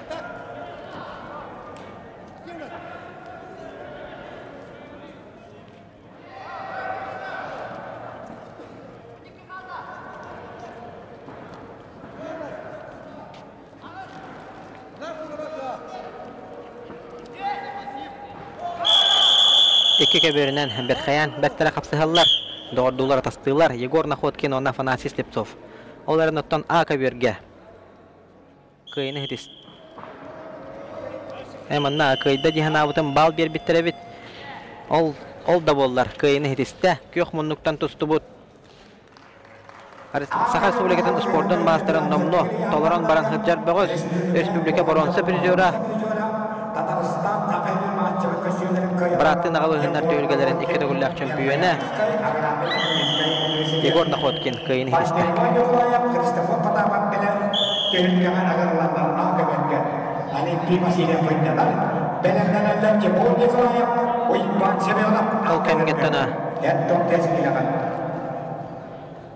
Икки көбүөрүнэн Бэрхэйээн бэртэрэ хапсыһаллар, доҕордуулар атастыылар Егор Находкин уонна Афанасий Слепцов. Ол эрэн оттон А көбүөргэ кыайыны иһитис. Э манна кыайда дии санаабытым баал биэрбиттэр эбит. Ол ол да буоллар кыайыны иһитистэ. Күөх муннуктан тустубут Саха Республикатын спордун маастарын номнуо толорон баран сылдьар бөҕөс, республика боруонса призера, бырааттыы наҕылыһыннар түһүлгэлэрин икки төгүллээх чөмпүйүөнэ Егор Находкин кыайыыны ситистэ. Ол кэмҥэ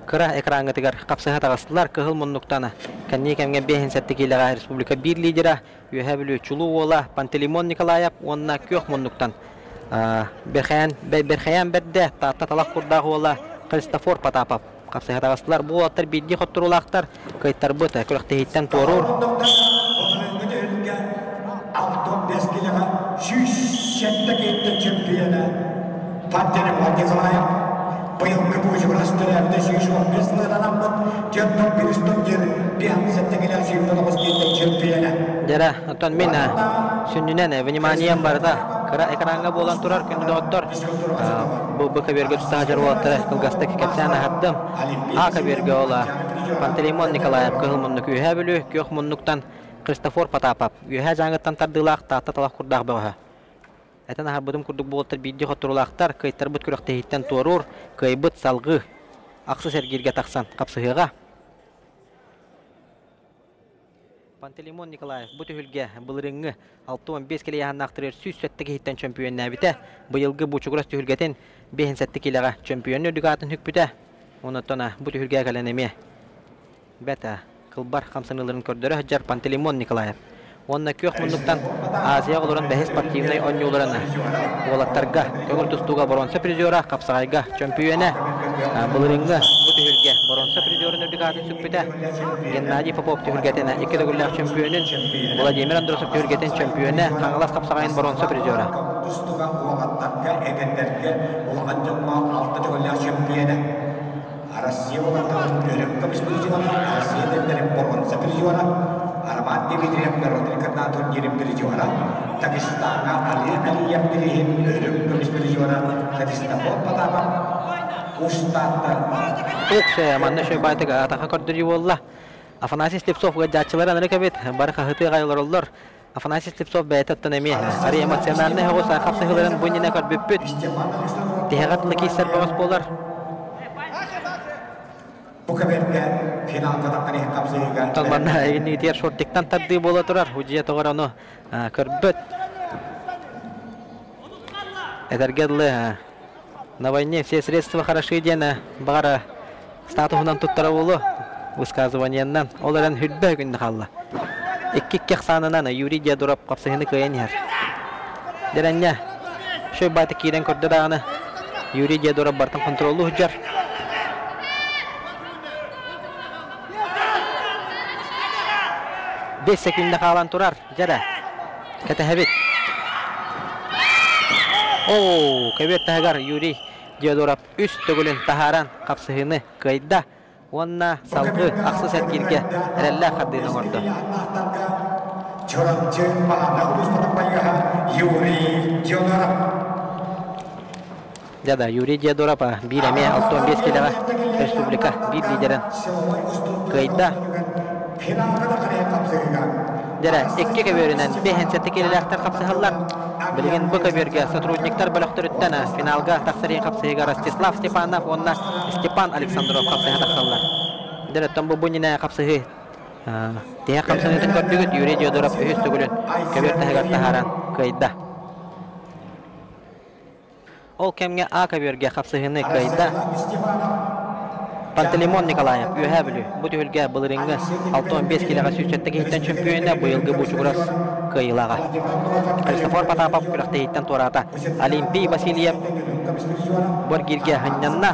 Кыра экраҥҥытыгар хапсыһа таҕыстылар кыһыл муннуктан кэнники кэмҥэ 57 киилэҕэ республика биир лидера Үөһээ Бүлүү чулуу уола Пантелеймон Николаев уонна күөх муннуктан Бэрхэйээн Бэрхэйээн бэрдэ Таатта талах курдаах уола Христофор Потапов хапсыһа таҕыстылар. Бу уолаттар биирдии хотторуулаахтар кыайтарбыт күрэхтэһииттэн туоруур. 65 килэҕэ 107 киһиттэн чемпиона Пантелеймон Николаев быйылгы буучугурас төрөөбүтэ 115 сылынан дьонтон Бристон диэн 57 килэ 109 киһиттэн чемпиона. Дьэрэ, оттон мин сүнньүнэн вниманием барыта кыра экраҥҥа буолан турар күндү доҕоттор бу б көбүөргэ тута сылдьар уолаттары кылгастык кэпсээн аһардым. А көбүөргэ ол Пантелеймон Николаев кыһыл муннук Үөһээ Бүлүү күөх муннуктан Христофор Потапов Үөһээ Дьааҥыттан тардыылаах Таатта талах курдаах бөҕөһө. Этэн аһарбытым курдук буолтар биирдии хотторуулаахтар кыайтарбыт күрэхтэһииттэн туоруур, кыайбыт салгыы ахсыс эргииргэ тахсан хапсыһыаҕа. Пантелеймон Николаев бу түһүлгэ былырыыҥҥы 65 килэ ыйааһыннаахтарыгар 107 киһиттэн чөмпүйүөннээбитэ. Быйылгы Бучугурас түһүлгэтин 57 килэҕэ чөмпүйүөн үрдүк аатын сүкпүтэ. Онтон бу түһүлгэҕэ кэлэн эмиэ бэрт кылбар хамсаныыларын көрдөрө сылдьар Пантелеймон Николаев уонна күөх муннуктан Азия оҕолорун бэһис спортивнай оонньууларын уолаттарга көҥүл тустууга боруонса призера, хапсаҕайга чөмпүйүөнэ, былырыыҥҥы бу түһүлгэ боруонса призерын үрдүк аатын сүкпүтэ Геннадий Попов түһүлгэтин икки төгүллээх чөмпүйүөнүн, Владимир Андросов түһүлгэтин чөмпүйүөнэ, Хаҥалас хапсаҕайын боруонса призера. Тустууга уолаттарга, эдэрдэргэ улахан дьоҥҥо алта төгүллээх чөмпүйүөнэ Россия уолаттарын өрөм көмүс призера, Россия эдэрдэрин боруонса призера, Роман Дмитриев народный турнирын призера, Дагестаҥҥа Али Алиев бирииһин өрөм көмүс призера Христофор Потапов устааттар. Туох манна үчүгэй баайтык атаха көрдөрүү буолла. Афанасий Слепцов ыалдьааччылар анарык эбит, бары хаһытыы аҕай олороллор. Афанасий Слепцов бэйэтэ оттон эмиэ арый эмоциональнай оҕус хапсыһыыларын бу иннинэ көрбүппүт. Тиһэҕэр тылы киирсэр бөҕөс буолар. Бу кэбэргэ финалга таххан иһин хапсыһыыга Оттон манна эгиннигитигэр шортиктан тардыы буола турар. Удьуйа тоҕор ону көрбөт. Этэргэ дылы на войне все средства хороши диэн баҕара статуһунан туттара буолуо высказываниеннан. Ол эрэн хүрбэ күннэ хаалла. Икки-икки ахсаанынан Юрий Диадуров хапсыһыны кыайан иһэр. Дэрэнньэ, шөй баата киирэн көрдө даҕаны Юрий Диадуров бартын контроллуу сылдьар. 5 секунда хаалан турар. Дьэрэ, кэтэһэбит. Оо, көбүөр таһыгар Юрий Диодоров үс төгүлүн таһааран хапсыһыыны кыайда уонна салгыы ахсыс эргииргэ эрэллээх хардыыны оҥордо. Чурапчы Маһана улуустарын байыаһа Юрий Диодоров. Дьэ да, Юрий Диодоров биир эмиэ 65 килэҕэ республика биир лидерин кыайда. Дьэрэ, икки көбүөрүнэн 5 килэлээхтэр хапсыһаллар. Билигин бу көбүөргэ сотрудниктар бөлөхтөрүттэн финалга тахсар хапсыһыыга Ростислав Степанов уонна Степан Александров хапсыһа тахсаллар. Дьэрэ, оттон бу бу хапсыһыы тиһэх хамсаныытын көрдүгүт Юрий Диодоров үһүс төгүлүн көбүөр таһыгар таһааран кыайда. Ол кэмҥэ А көбүөргэ хапсыһыыны кыайда Пантелеймон Николаев, Үөһээ Бүлүү. Бу түһүлгэ былырыыҥҥы 65 киилэҕэ 107 киһиттэн чөмпүйүөнэ, быйылгы Буучугурас кыайыылааҕа. Христофор Потапов күрэхтэһииттэн туораата. Олимпий Васильев бу эргииргэ сынньанна.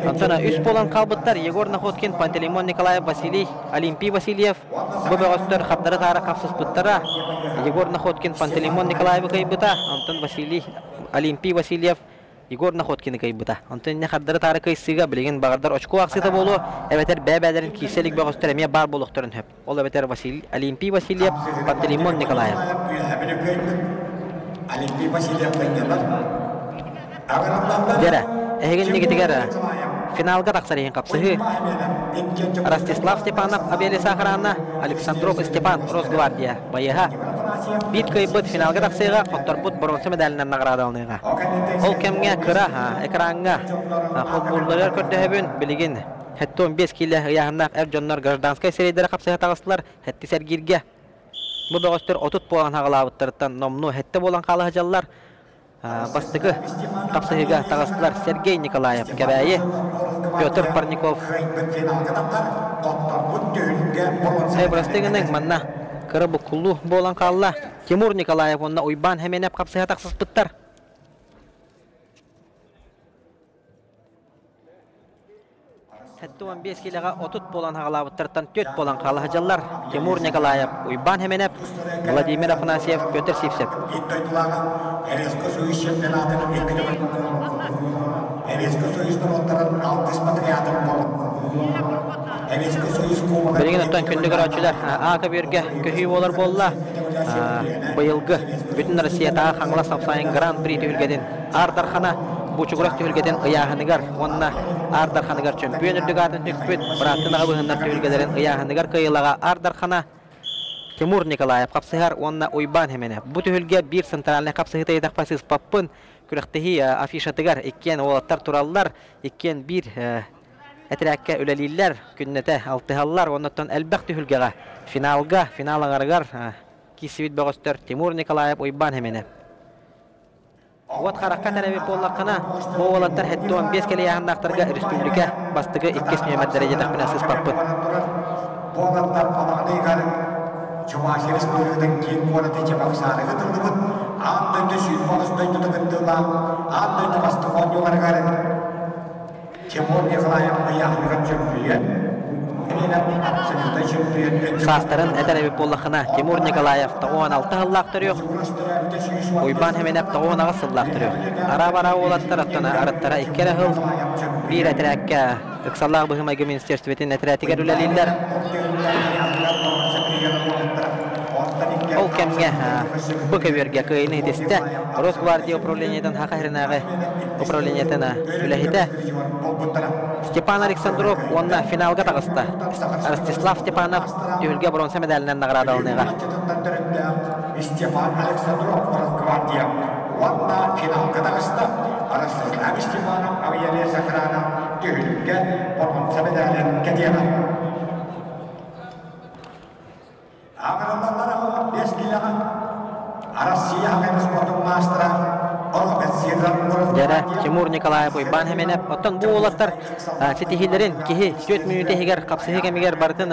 Онтон үс буолан хаалбыттар Егор Находкин, Пантелеймон Николаев, Василий Олимпий Васильев. Бу бөҕөстөр хардары-таары хапсыспыттара. Егор Находкин Пантелеймон Николаевы кыайбыта, онтон Василий Олимпий Васильев Егор Находкины кыайбыта. Онтон инньэ хардары-таары кыайсыыга билигин баҕардар очко ахсыыта буолуо, эбэтэр бэйэ-бэйэлэрин киирсэ илик бөҕөстөр эмиэ баар буолуохтарын сөп. Ол эбэтэр Василий Олимпий Васильев, Пантелеймон Николаев. Олимпий Васильев кыайдылар. Дьэрэ, эһигин нигитигэр финалга тахсар иһин хапсыһыы. Ростислав Степанов Абели Сахаранна, Александров Степан Росгвардия байыһа. Биир кыайбыт финалга тахсыыга хотторбут боруонса медалынан наҕараадаланыаҕа. Ол кэмҥэ кыра экраҥҥа холбуулларыгар көрдөһөбүн, билигин 75 киилэ ыйааһыннаах эр дьоннор гражданскай сирэйдэрэ хапсыһа таҕыстылар, сэттис эргииргэ. Бу бөҕөстөр 30 буолан хаҕалаабыттарыттан номнуо сэттэ буолан хаала сылдьаллар. Бастакы хапсыһыыга таҕыстылар Сергей Николаев, Кэбээйи, Петр Парников. Бырастыы гыныҥ, манна кыра буккуллуу буолан хаалла. Тимур Николаев уонна Уйбаан Хэмэнэп хапсыһа тахсыспыттар. 75 киилэҕэ 30 буолан хаҕалаабыттартан 4 буолан хаала сылдьаллар. Тимур Николаев, Уйбаан Хэмэнэп, Владимир Афанасьев, Петр Сивцев. Билигин оттон күндү көрөөччүлэр А көбүөргэ көһүү буолар буолла. Быйылгы Бүтүн Россиятааҕы Хаҥалас Апсайын Гран-при түһүлгэтин Аар Дархана Бучугурас түһүлгэтин ыйааһыныгар уонна Аар Дарханыгар чөмпүйүөн үрдүк аатын сүкпүт бырааттын аҕа быһыннар түһүлгэлэрин ыйааһыныгар кыайыылаҕа Аар Дархана Тимур Николаев хапсыһар уонна Уйбаан Хэмэнэ. Бу түһүлгэ биир центральнай хапсыһыыта ыйдахпа сыыспаппын. Күрэхтэһии афишатыгар иккиэн уолаттар тураллар, иккиэн биир этэрээккэ үлэлииллэр, күннэтэ алтыһаллар уонна оттон элбэх түһүлгэҕэ финалга, финал аҥарыгар киирсибит бөҕөстөр Тимур Николаев, Уйбаан Хэмэнэ. Уот харахха тэрэбит буоллаххына, бу уолаттар 75 кэлийааһыннаахтарга республика бастакы иккис нүөмэрдэрэ диэтэхпинэ сыспаппыт. Буолаттар Аманыгар Чувашия Республикатын киин куораты Чебоксарыга тыллыбыт аан дойду сүүрбэ дойдута кыттыылаах аан дойду бастакы оонньууларыгар Тимур Николаев ыйааһыныгар чөмпүйүөн, абсолютнай чөмпүйүөн Саастарын этэр эбит буоллаххына, Тимур Николаев 96 сыллаах төрүөх, Уйбаан Хэмэнэп 98 сыллаах төрүөх. Араа-бараа уолаттар оттон арыттара икки эрэ сыл биир этэрээккэ ыксаллаах быһыы-майгы министерствотын этэрээтигэр үлэлииллэр. Ол кэмҥэ бу көбүөргэ кыайыыны ситистэ. Росгвардия управлениетын Саха сиринээҕи управлениетын үлэһитэ Степан Александров уонна финалга таҕыста. Ростислав Степанов түһүлгэ бронза медалынан наҕараадаланыаҕа. Степан Александров Росгвардия уонна финалга таҕыста. Ростислав Степанов авиалес охрана түһүлгэ бронза медалын кэтиэҕэ. Ааҕырыллаллар 5 киилэҕэ Россия аҕай спортун маастара Дьэрэ, Тимур Николаев, Уйбаан Хэмэнэп. Оттон бу уолаттар ситиһиилэрин киһи 4 мүнүүтэ иһигэр хапсыһыы кэмигэр барытын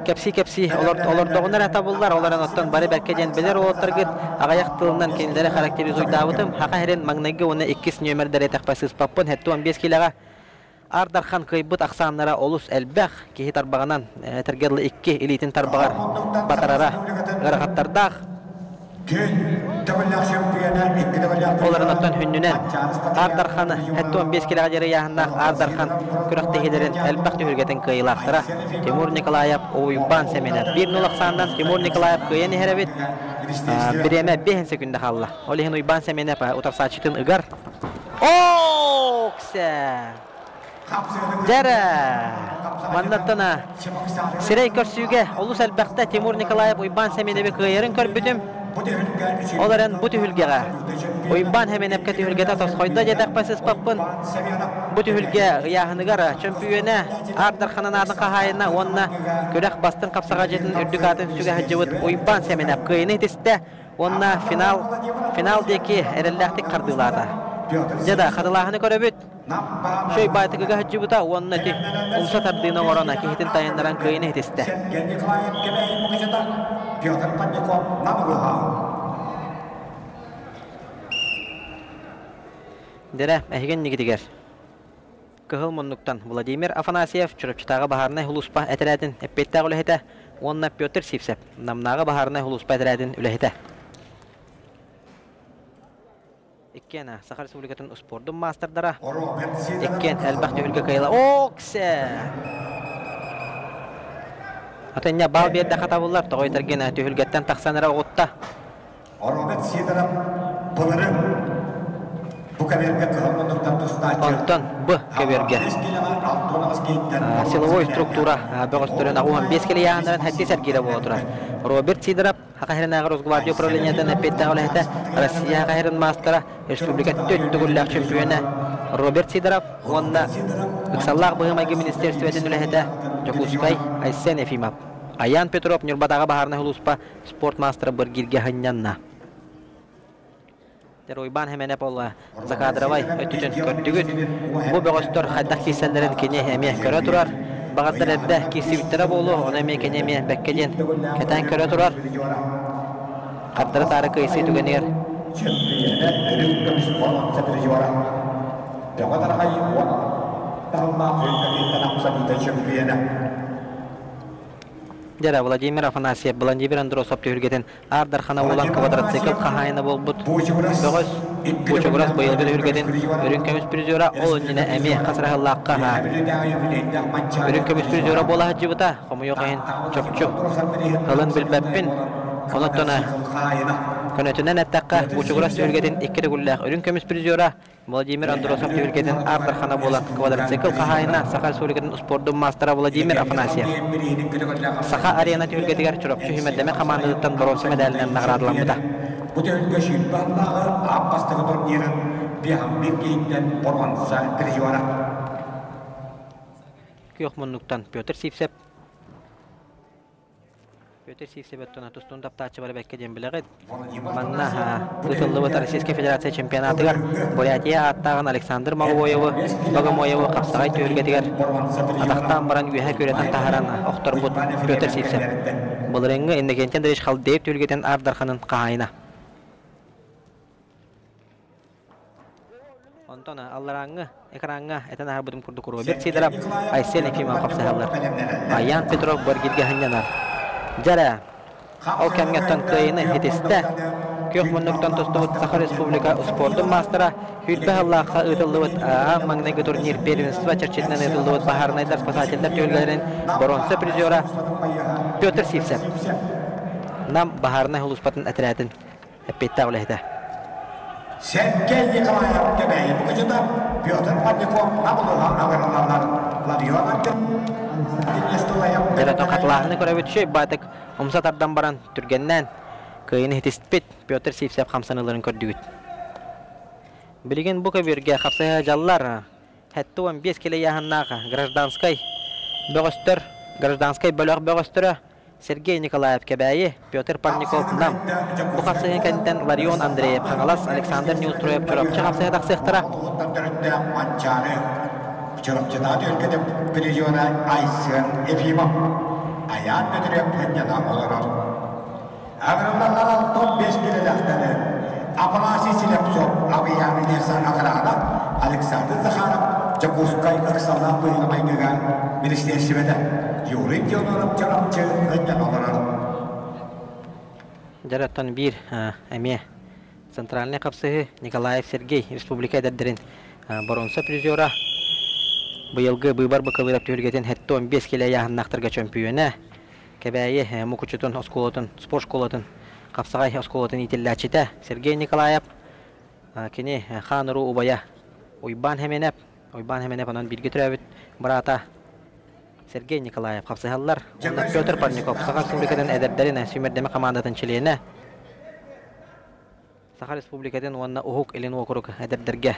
кэпсии-кэпсии олордоҕуна эрэ табыллар. Ол эрэн оттон бары бэркэ диэн билэр уолаттаргыт аҕыйах тылынан кинилэри характеризуйдаабытым. Саха сирин маҥнайгы уонна иккис нүөмэрдэри этэхпэ сыыспаппын. 75 киилэҕэ Аар Дархан кыайбыт ахсааннара олус элбэх, киһи тарбаҕынан, этэргэ дылы икки илиитин тарбаҕар батарара ыарахаттардаах. Ол эрэн оттон хүннүнэн Аар Дарханы 75 килэҕэ диэри ыйааһыннаах Аар Дархан күрэхтэһиилэрин элбэх түһүлгэтин кыайыылаахтара Тимур Николаев, Уйбаан Сэмэнэп. 1-0 ахсаанынан Тимур Николаев кыайан иһэр эбит. Бириэмэ 5 секунда хаалла. Ол иһин Уйбаан Сэмэнэп утарсааччытын ыгар. Ооксэ! Дьэрэ! Маннаттан сирэй көрсүүгэ олус элбэхтэ Тимур Николаев Уйбаан Сэмэнэби кыайарын көрбүтүм. Ол эрэн бу түһүлгэҕэ Уйбаан Сэмэнэпкэ түһүлгэтэ тосхойдо диэтэхпэ сыспаппын. Бу түһүлгэ ыйааһыныгар чөмпүйүөнэ Аар Дарханын аатын хаһаайына уонна күрэх бастыҥ хапсаҕайдьытын үрдүк аатын сүгэ сылдьыбыт Уйбаан Сэмэнэп кыайыыны ситистэ. Уонна финал, финал диэки эрэллээхтик хардыылаата. Дьэ да, хатылааһыны көрөбүт. Шөй баайтыгыга сылдьыбыта уонна ити умса тардыыны оҥорон киһитин тайыннаран кыайыны ситистэ. Дэрэ, эһиги иннигитигэр Кыһыл муннуктан Владимир Афанасьев, Чурапчытааҕы баһаарынай сулууспа этэрээтин эппиэттээх үлэһитэ уонна Петр Сивцев, Намнааҕы баһаарынай сулууспа этэрээтин үлэһитэ. Иккиэн Саха Республикатын успуордун маастардара. Иккиэн элбэх түһүлгэ кыайыла. Оксе! Атынньа баал биэрдэ хатабыллар, тоҕой тэргин түһүлгэттэн тахсан эрэ оҕутта. Роберт Сидоров былырын бу кэбиэргэ кыһыл муннуктан тустааччы. Онтон Б кэбиэргэ силовой структура бөҕөстөрүн 65 килийааннарын хэттис эргиирэ буола турар. Роберт Сидоров Саха сиринээҕи Росгвардия управлениетын эппиэттээх үлэһитэ, Россия Саха сирин маастара, республика төрт төгүллээх чөмпүйүөнэ Роберт Сидоров уонна ыксаллаах быһыы-майгы министиэристибэтин үлэһитэ Дьокуускай Айсен Ефимов. Айаан Петров Ньурбатааҕы баһаарынай сулууспа спорт маастара быргииргэ сынньанна. Уйбаан Хэмэнэп ол закадровай өттүтүн көрдүгүт. Бу бөҕөстөр хайдах киирсэллэрин кини эмиэ көрө турар. Баҕардар эрдэ киирсибиттэрэ буолуо, ону эмиэ кини эмиэ бэккэ диэн кэтээн көрө турар. Хардары таары кыайсыы түгэнигэр Дьэ, Владимир Афанасьев, Владимир Андросов түһүлгэтин Аар Дархана уолан квадроцикл хаһаайына буолбут бөҕөс Бучугурас быйылгы түһүлгэтин үрүҥ көмүс призера ол иннинэ эмиэ хас ыраһыллаахха үрүҥ көмүс призера буола сылдьыбыта, хомойуох иһин чопчу тылын билбэппин. Онон көнөтүнэн эттэххэ, Бучугурас түһүлгэтин икки төгүллээх үрүҥ көмүс призера Владимир Андросов түһүлгэтин Аар Дархана буолан квадроцикл хаһаайына Саха Республикатын успуордун маастара Владимир Афанасьев. Саха арена түһүлгэтигэр Чурапчы Сүүмэрдэмэ хамаандатыттан боруонса мэдээлинэн наҕараадаламмыта. Бу түһүлгэ сүүрбэ сыллааҕы аан бастакы турнирын биһаммыт киһиттэн боруонса призера. Күөх муннуктан Петр Сивцев Петр Сивцев-Өттүн тустууну таптааччы бары бэккэ диэн билэҕит. Манна ыытыллыбыт Российскай Федерация чемпионатыгар Бурятия ааттааҕын Александр Маловоевы, Богомоевы хапсаҕай түһүлгэтигэр атахтаан баран үөһэ күөрэтэн таһааран охторбут Петр Сивцев. Былырыыҥҥы Иннокентий Андреевич Халдеев түһүлгэтин Аар Дарханын хаһаайына. Онтон алларааҥҥы экраҥҥа этэн аһарбытым курдук Роберт Сидоров, Айсен Ефимов хапсыһаллар. Аян Петров Баргиргэ сынньанар. Дьэрэ, ол кэмҥэ кыайыыны ситистэ. Күөх муннуктан тустубут Саха Республика успуордун маастара сүүрбэ сыллаахха ыытыллыбыт аан маҥнайгы турнир первенство чэрчитинэн ыытыллыбыт баһаарынайдар спасателлэр түһүлгэлэрин боруонса призера Петр Сивцев. Нам баһаарынай сулууспатын этэрээтин эппиэттээх үлэһитэ. Сергей Николаев Кэбээйи букачыта Петр Парников Намылыха аҕырыллаллар Ларион Дьэрэтон хатылааһыны көрөбүт үчүгэй баатык умса тардан баран түргэннээн кыайыны иһитиспит Петр Сивцев хамсаныыларын көрдүгүт. Билигин бу көбүөргэ хапсыһа дьаллар 75 килэ ыйааһыннаах гражданскай бөҕөстөр, гражданскай бөлөх бөҕөстөрө Сергей Николаев Кэбээйи, Петр Парников Нам. Бу хапсыһыы кэнниттэн Ларион Андреев Хаҥалас, Александр Неустроев Чурапчы хапсыһа тахсыахтара. Төрүттээх Манчаары Чурапчытаат өлгөтө призера Айсен Ефимов Айаан Бөтүрүөп ханньана олорор. Аграрлар 65 килэлээхтэри Афанасий Слепцов Абыйааны Леса Аграна Александр Захаров Дьокуускай ыксаллаах быһыыга-майгыга министиэристибэтэ Юрий Федоров Чурапчы ынньана олорор. Дьараттан биир эмиэ центральный хапсыһыы Николаев Сергей республика эдэрдэрин боруонса призера быйылгы быыбар быкылыырап түһүлгэтин 75 килэ ыйааһыннаахтарга чөмпүйүөнэ Кэбээйи Мукучутун оскуолатын спорт школатын хапсаҕай оскуолатын иитиллээччитэ Сергей Николаев кини хаан уруу убайа Уйбаан Хэмэнэп Уйбаан Хэмэнэп онон бииргэ төрөөбүт быраата Сергей Николаев хапсыһаллар уонна Петр Парников Саха Республикатын эдэрдэрин сүүмэрдэмэ хамаандатын чилиэнэ Саха Республикатын уонна Уһук Илин уокурук эдэрдэргэ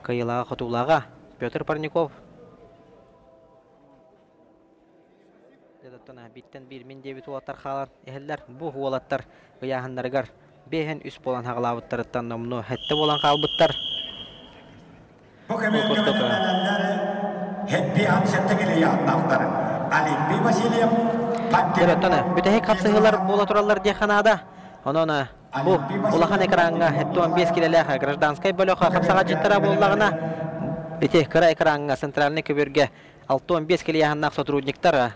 кыайыылааҕа-хотуулааҕа Петр Парников Дьэ, бииртэн биир мин диэбит уолаттар хаалан иһэллэр. Бу уолаттар ыйааһыннарыгар биэһин үс буолан хаҕылаабыттарыттан номнуо сэттэ буолан хаалбыттар. Бу курдук Дьэ, бүтэһик хапсыһыылар буола тураллар диэххэ наада. Онон бу улахан экраҥҥа 75 килэлээх гражданскай бөлөх хапсаҕайдьыттара буоллаҕына, ити кыра экраҥҥа центральный көбүөргэ 65 килийааһыннаах сотрудниктар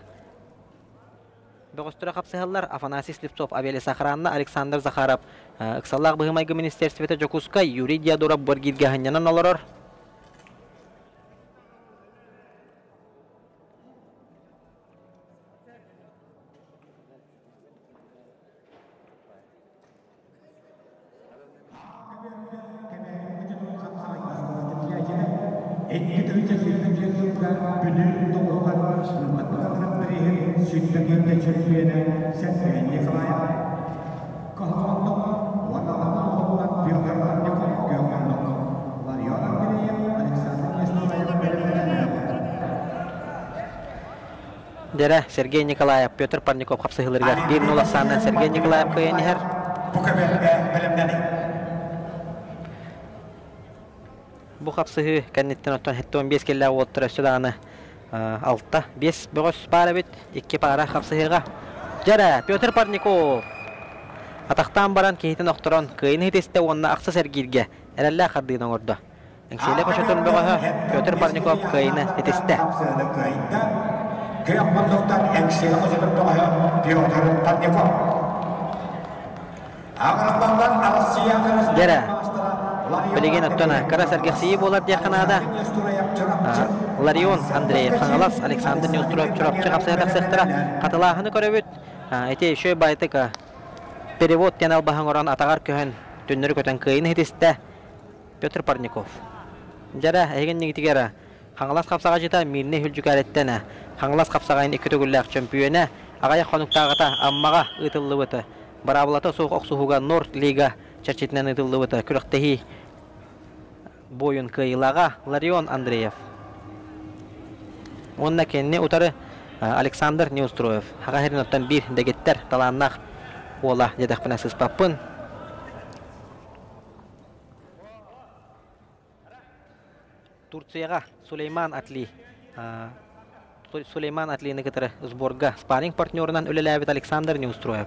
бөҕөстөрө хапсыһаллар Афанасий Слепцов авиалесохранна Александр Захаров ыксаллаах быһыы-майгы министиэристибэтэ Дьокуускай Юрий Диодоров Боргиргэ сынньанан олорор. Бүлүү тоҕуһугар Ылбат бирииһин сүттэгиэргэ чөмпүйүөнэ Сергей Николаев Кыһыл уонна Ламан Петр Ларников Күөх Ларион Андреев Александр Нестоев Дэрэ Сергей Николаев, Петр Парников хапсыһыыларыгар 1-0 ахсаанынан Сергей Николаев кыайан иһэр. Бу көбүөргэ бэлэмнэниҥ. Бу хапсыһыы кэнниттэн оттон 75 киллээх уолаттар өссө даҕаны 6 5 бөҕөс баар эбит. Икки паара хапсыһыыга. Дьэрэ, Петр Парников атахтаан баран киһитин охторон кыайыны хитистэ уонна ахсыс эргииргэ эрэллээх хардыыны оҥордо. Эҥсиэлэ хочотун бөҕөһө Петр Парников кыайыны ситистэ. Күөх муннуктан Эҥсиэлэ хочотун бөҕөһө Петр Парников. Дьэрэ, билигин оттон кыра сэргэхсийии буолар диэххэ наада. Ларион Андреев Хаҥалас, Александр Неустроев Чурапчы хапсыһа тахсыахтара. Хатылааһыны көрөбүт. Ити еще байтык перевод диэн албаһын оҥорон атаҕар көһөн түннэри көтөн кыайыны ситистэ. Петр Парников. Дьэрэ, эһигин нигитигэр Хаҥалас хапсаҕайдьыта Мирный Хүлдьүкээриттэн Хаҥалас хапсаҕайын икки төгүллээх чөмпүйүөнэ аҕыйах хонуктааҕыта Аммаҕа ыытыллыбыт быраабылата суох охсуһууга Норд Лига чэрчитинэн ыытыллыбыт күрэхтэһии буойун кыайыылааҕа Ларион Андреев уонна кинини утары Александр Неустроев Саха сирин оттон биир дэгиттэр талааннаах уола диэтэхпинэ сыыспаппын. Турцияҕа Сулейман Атли Сулейман Атлины кытары сборга спарринг партнерунан үлэлээбит Александр Неустроев.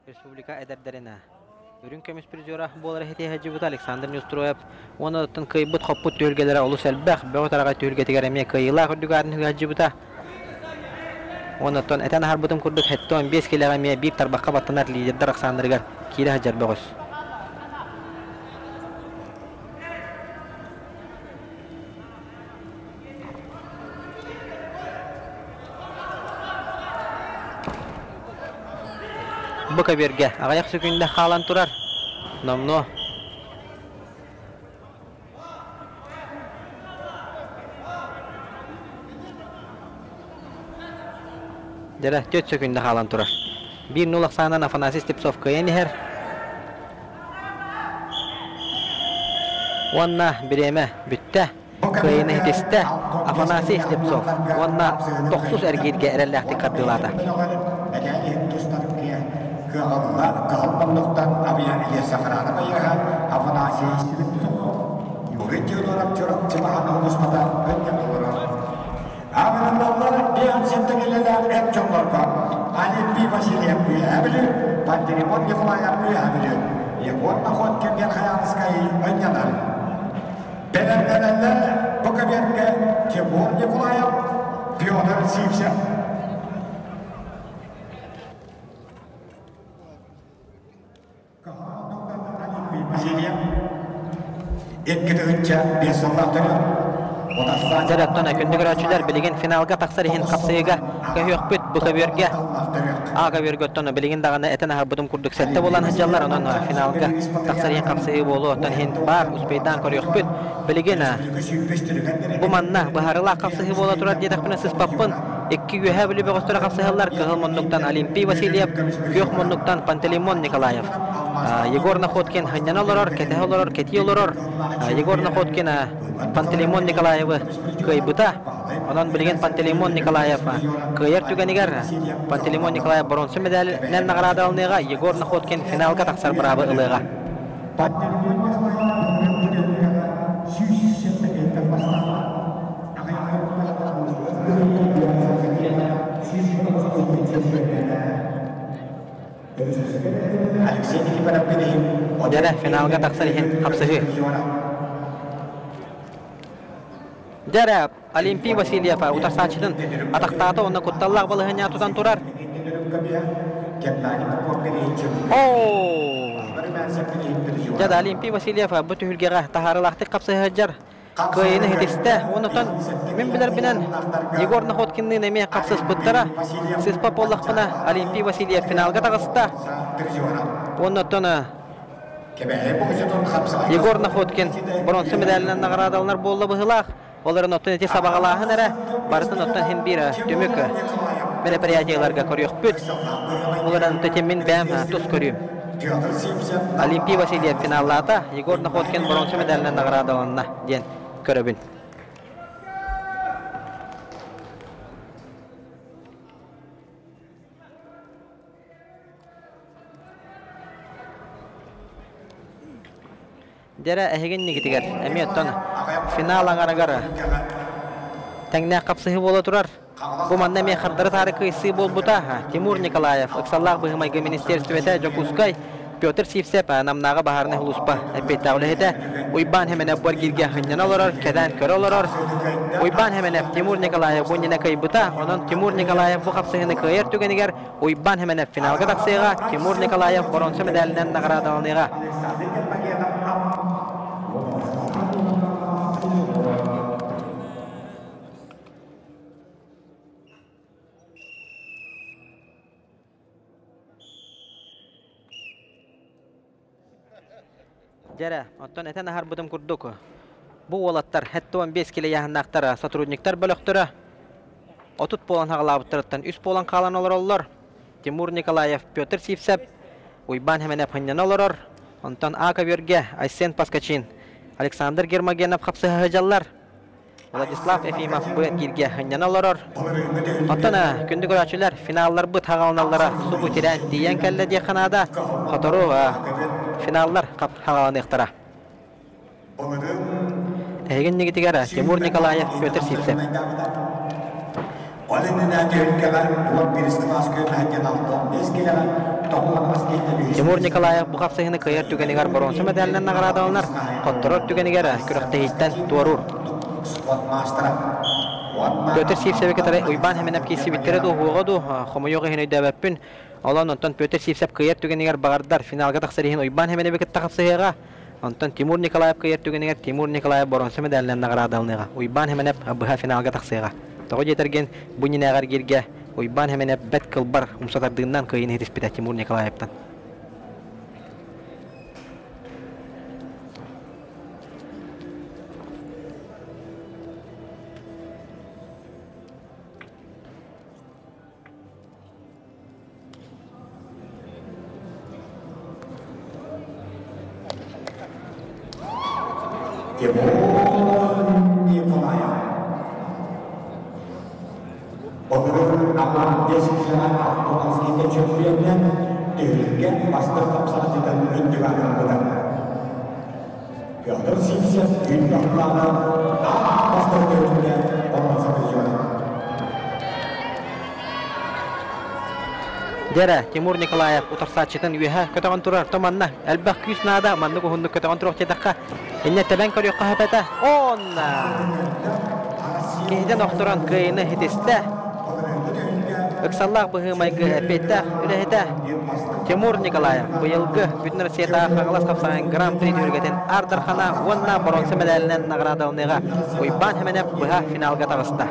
Республика эдэрдэринэ үрүҥ көмүс призера буолар иһити сылдьыбыта Александр Неустроев уонна оттон кыайбыт-хоппут түһүлгэлэрэ олус элбэх, бөҕө тараҕай түһүлгэтигэр эмиэ кыайыылаах үрдүк аатын сылдьыбыта. Уонна оттон этэн аһарбытым курдук 75 килэҕэ эмиэ биир тарбахха баттанар лидердэр ахсааннарыгар киирэ сылдьар бөҕөс. Бу көбүөргэ аҕыйах сөкүүндэ хаалан турар. Номнуо Дьэрэ, 4 сөкүүндэ хаалан турар. 1-0 ахсаанынан Афанасий Степцов кыайан иһэр. Уонна бириэмэ бүттэ. Кыайыыны ситистэ Афанасий Слепцов уонна тохсус эргииргэ эрэллээхтик хардыылаата. Бэлэмнэнэллэр бу кабинетка Тимур Николаев, Петр Сивцев. Икки тыһыынча биэс сыллаах төрүт. Дьэ, күндү көрөөччүлэр, билигин финалга тахсар иһин хапсыйыга көһүөхпүт бу көбүөргэ. А көбүөргэ оттон билигин даҕаны этэн аһарбытым курдук сэттэ буолан сылдьаллар, онон финалга тахсар иһин хапсыһыы буолуо, оттон иһин баар успейдаан көрүөхпүт. Билигин бу манна быһаарыылаах хапсыһыы буола турар диэтэхпинэ сыспаппын. Икки үөһээ Бүлүү бөҕөстөрө хапсыһаллар кыһыл муннуктан Олимпий Васильев, күөх муннуктан Пантелеймон Николаев. Егор Находкин ханньана олорор, кэтэһэ олорор, кэтии олорор. Егор Находкин Пантелеймон Николаевы кыайбыта. Онон билигин Пантелеймон Николаев кыайар түгэнигэр Пантелеймон Николаев боруонса медалынан наҕараадаланыаҕа, Егор Находкин финалга тахсар быраабы ылыаҕа. Дьэрэ, финалга тахсар иһин хапсыһыы. Дьэрэ, Олимпий Васильев утарсааччытын атахтаата уонна кутталлаах балаһыанньа тутан турар. Оо! Дьэ да, Олимпий Васильев бу түһүлгэҕэ таһаарыылаахтык хапсыһа сылдьар. Кыайыыны ситистэ. Онтон мин билэрбинэн Егор Находкинныын эмиэ хапсыспыттара. Сыспа буоллахпына Олимпий Васильев финалга таҕыста. Оннуттан Егор Находкин бронза медалынан наҕараадаланар буолла быһыылаах. Ол эрэн оттон ити сабаҕалааһын эрэ барытын оттон иһин биир түмүк мероприятиеларга көрүөхпүт. Ол эрэн ити мин бэйэм тус көрүүм. Олимпий Васильев финаллаата, Егор Находкин бронза медалынан наҕараадаланна диэн көрөбүн. Дьэрэ эһигин нигитигэр эмиэ оттон финал аҥарыгар тэҥнээх хапсыһыы буола турар. Бу манна эмиэ хардары-таары кыайсыы буолбута. Тимур Николаев, ыксаллаах быһыы-майгы министиэристибэтэ Дьокуускай, Петр Сивцев, Намнааҕы баһаарынай сулууспа эппиэттээх үлэһитэ, Уйбаан Хэмэнэп бу эргииргэ сынньана олорор, кэтээн көрө олорор. Уйбаан Хэмэнэп Тимур Николаев бу иннинэ кыайбыта, онон Тимур Николаев бу хапсыһыыны кыайар түгэнигэр Уйбаан Хэмэнэп финалга тахсыаҕа, Тимур Николаев боруонса мэдээлинэн наҕараадаланыаҕа. Дьэрэ, оттон этэн аһарбытым курдук, бу уолаттар 75 килэ ыйааһыннаахтар сотрудниктар бөлөхтөрө 30 буолан хаҕалаабыттарыттан үс буолан хаалан олороллор. Тимур Николаев, Петр Сивцев, Уйбаан Хэмэнэп ханньана олорор. Онтон А көбүөргэ Айсен Паскачин, Александр Гермогенов хапсыһа сылдьаллар. Владислав Ефимов бу эргииргэ сынньана олорор. Оттон күндү көрөөччүлэр, финалларбыт хаҕаланаллара субу тирээн тиийэн кэллэ диэххэ наада. Сотору финаллар хаҕаланыахтара. Эһигин нигитигэр Тимур Николаев, Петр Сивцев. Ол иннинэ түһүлгэҕэ 11 кылаас күөмэһиттэн 65 килэҕэ Тимур Николаев бу хапсыһыыны кыайар түгэнигэр боруонса мэдээлинэн наҕараадаланар, хотторор түгэнигэр күрэхтэһииттэн туоруур. Петр Сивцеви кытары Уйбаан Хэмэнэп киирсибиттэрэ дуу, уһуоҕа дуу, хомойуох иһин өйдөөбөппүн. Онон онтон Петр Сивцев кыайар түгэнигэр баҕардар финалга тахсар иһин Уйбаан Хэмэнэби кытта хапсыһыаҕа. Онтон Тимур Николаев кыайар түгэнигэр Тимур Николаев боруонса мэдээлинэн наҕараадаланыаҕа. Уйбаан Хэмэнэп быһа финалга тахсыаҕа. Тоҕо диэтэргин, бу иннинээҕи эргииргэ Уйбаан Хэмэнэп бэт кылбар умсатардыыннан кыайыыны иһитиспитэ Тимур Николаевтан. Тимур Николаев. Отурун Аман 5 километр автобуска чөмпүйэннэн түһүлгэ бастыҥ хапсаҕайдьытын үрдүк аатырбыта. Петр Сивцев күн баһылаана аан бастакы көрүҥҥэ боруонса призера. Дьэрэ, Тимур Николаев утарсааччытын үөһэ көтөҕөн турар. То манна элбэх күүс наада, маннык уһуннук көтөҕөн туруох диэтэххэ, инньэ тэбэн көрүөххэ сөп этэ. Онна! Киһитин охторон кыайыыны ситистэ. Ыксаллаах быһыы-майгы эппиэттээх үлэһитэ Тимур Николаев быйылгы Бүтүн Россиятааҕы Хаҥалас хапсаҕайын Гран-при түһүлгэтин Аар Дархана уонна боруонса мэдээлинэн наҕараадаланыаҕа Уйбаан Хэмэнэп быһа финалга таҕыста.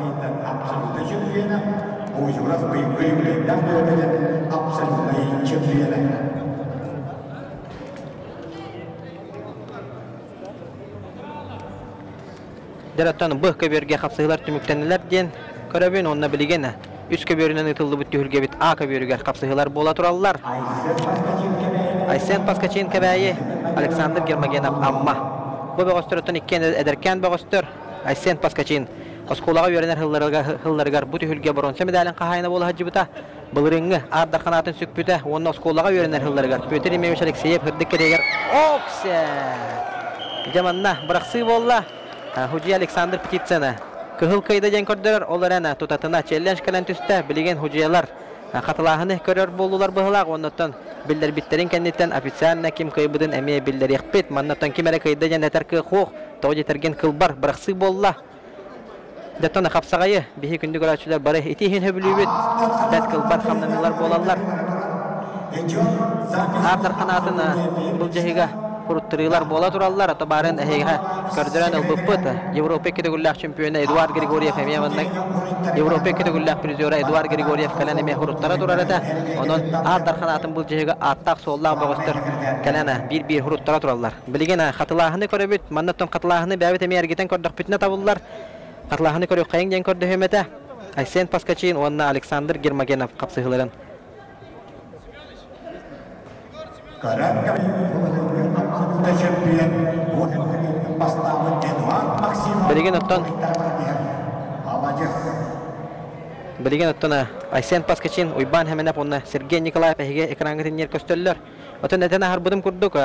Буйурас быйылгы түһүлгэтин абсолютнай чемпиона. Дьэ, бу көбүөргэ хапсыһыылар түмүктэннилэр диэн көрөбүн уонна билигин үс көбүөрүнэн ыытыллыбыт түһүлгэбит А көбүөрүгэр хапсыһыылар буола тураллар. Айсен Паскачин Кэбээйи, Александр Гермогенов Амма. Бу бөҕөстөрүттэн иккиэн эдэркээн бөҕөстөр. Айсен Паскачин оскуолаҕа үөрэнэр сылларыгар бу түһүлгэ боруонса медалын хаһаайына буола сылдьыбыта. Былырыыҥҥы Аар Дархан аатын сүкпүтэ уонна оскуолаҕа үөрэнэр сылларыгар Петр Ефимович Алексеев сырдык кэриэгэр Оксе! Дьэ манна бырахсыы буолла. Худья Александр Птицына кыһыл кыайда диэн көрдөрөр, ол эрэн тутатына челлендж кэлэн түстэ. Билигин худьялар хатылааһыны көрөр буоллулар быһылаах, оннуттан биллэрбиттэрин кэнниттэн официально ким кыайбытын эмиэ биллэриэхпит. Маннаттан ким эрэ кыайда диэн этэр кыах суох. Тоҕо диэтэргин кылбар бырахсыы буолла. Дьоттон хапсаҕайы биһи күндү көрөөччүлэр бары ити иһин сөбүлүүбүт. Бэт кылбар хамнаныылар буолаллар. Аар Дархан аатын былдьаһыыга куруттарыылар буола тураллар. Ото баарын эһиэхэ көрдөрөн ылбыппыт. Европа икки төгүллээх чемпиона Эдуард Григорьев эмиэ манна Европа икки төгүллээх призера Эдуард Григорьев кэлэн эмиэ хуруттара турар этэ. Онон Аар Дархан аатын былдьаһыыга ааттаах-суоллаах бөҕөстөр кэлэн биир-биир хуруттара тураллар. Билигин хатылааһыны көрөбүт. Манна оттон хатылааһыны бэйэбит эмиэ эргитэн көрдөхпүтүнэ табыллар. Хатылааһыны көрүөххэйиҥ диэн көрдөһүөм этэ. Айсен Паскачин уонна Александр Гермогенов хапсыһыыларын. Билигин оттон Билигин оттон Айсен Паскачин, Уйбаан Хэмэнэп уонна Сергей Николаев эһиги экраҥҥа тинньэр көстөллөр. Оттон этэн аһарбытым курдук,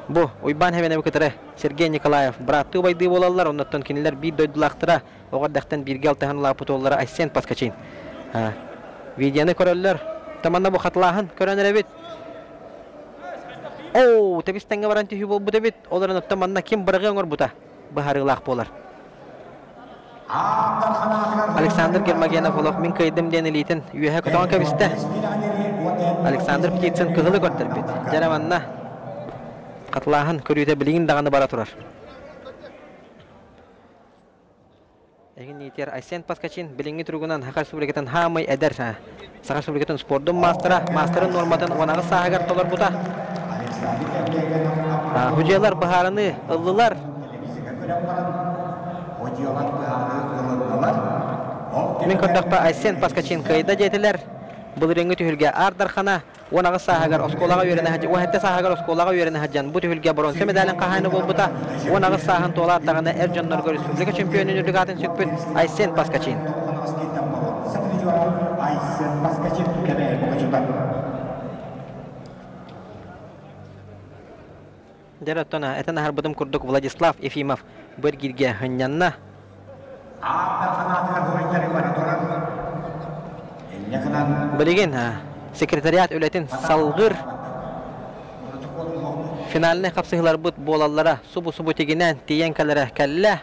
Бу Уйбаан Хэмэнэби кытары Сергей Николаев бырааттыы убайдыы буолаллар, оннуттан кинилэр биир дойдулаахтара, оҕо эрдэхтэн бииргэ алтыһан улааппыт уоллара Айсен Паскачин. Видеоны көрөллөр. Таманна бу хатылааһын көрөн эрэбит. Оо, тэбис тэҥҥэ баран түһүү буолбут эбит. Ол эрэн оттон манна ким быраҕыы оҥорбута быһаарыылаах буолар. Александр Гермогенов олох мин кыайдым диэн илиитин үөһэ көтөҕөн кэбистэ. Александр Птицын кыһылы көрдөрбүт. Дьэ манна хатылааһын көрүүтэ билигин даҕаны бара турар. Эһин иитиэр Айсен Паскачин билиҥҥи туругунан Саха Республикатын хаамай эдэр Саха Республикатын спордун маастара, маастарын нуорматын 18 сааһыгар толорбута. Худьялар быһаарыны ыллылар. Мин көрдөхпө Айсен Паскачин кыайда диэтилэр. Былырыыҥҥы түһүлгэ Аар Дархана 18 сааһыгар оскуолаҕа үөрэнэ сылдьан, 17 сааһыгар оскуолаҕа үөрэнэ сылдьан бу түһүлгэ боруонса медалын хаһаайына буолбута. 18 сааһын туолаат даҕаны эр дьоннорго республика чемпионун үрдүк аатын сүкпүт Айсен Паскачин. Айсен Паскачин кэбээйи Дьэ, оттон этэн аһарбытым курдук Владислав Ефимов бу эргииргэ һынньанна. Билигин секретариат үлэтин салгыр финальнай хапсыһыыларбыт буолаллара субу-субу тигинэн тиийэн кэлэрэ кэллэ.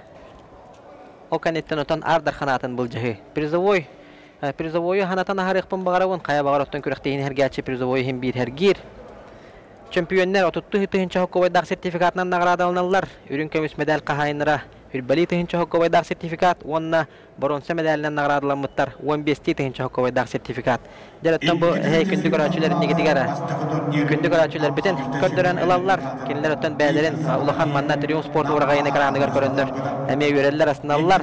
Ол кэнниттэн отон Аар Дархан аатын былдьаһыы. Призовой призовойу ханатан аһарыахпын баҕарабын. Хайа баҕар оттон күрэхтэһиини сэргээччи призовой иһин биир сэргиир. Чөмпүйүөннэр 33 тыһыынча холкуобайдаах сертификатынан наҕараадаланаллар. Үрүҥ көмүс мэдээл хаһаайыннара Хүрбэлии тыһыынча хоккобайдаах сертификат уонна боруонса мэдээлинэн наҕараадаламмыттар 15 тыһыынча хоккобайдаах сертификат. Дьэ, бу эһэй күндү көрөөччүлэр иннигитигэр күндү көрөөччүлэрбитин көрдөрөн ылаллар. Кинилэр оттон бэйэлэрин улахан манна Триумф спорт уораҕайын экраныгар көрөннөр эмиэ үөрэллэр, астыналлар.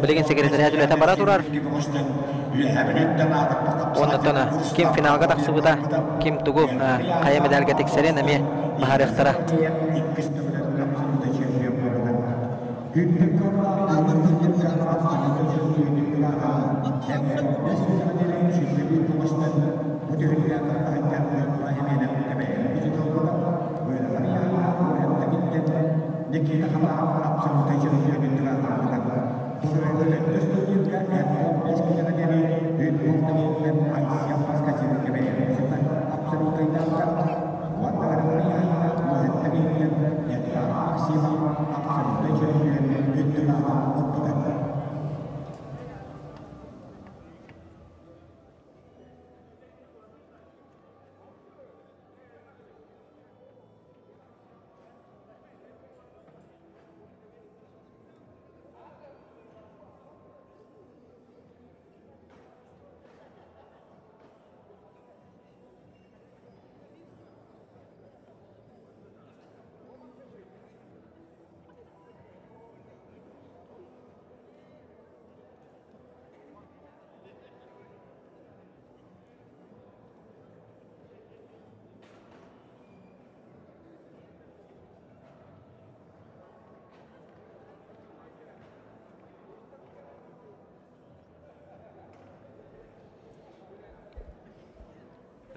Билигин секретарь үлэтэ бара турар. Оннуттан ким финалга тахсыбыта, ким тугу хайа медальга тиксэрин эмиэ баһарыахтара.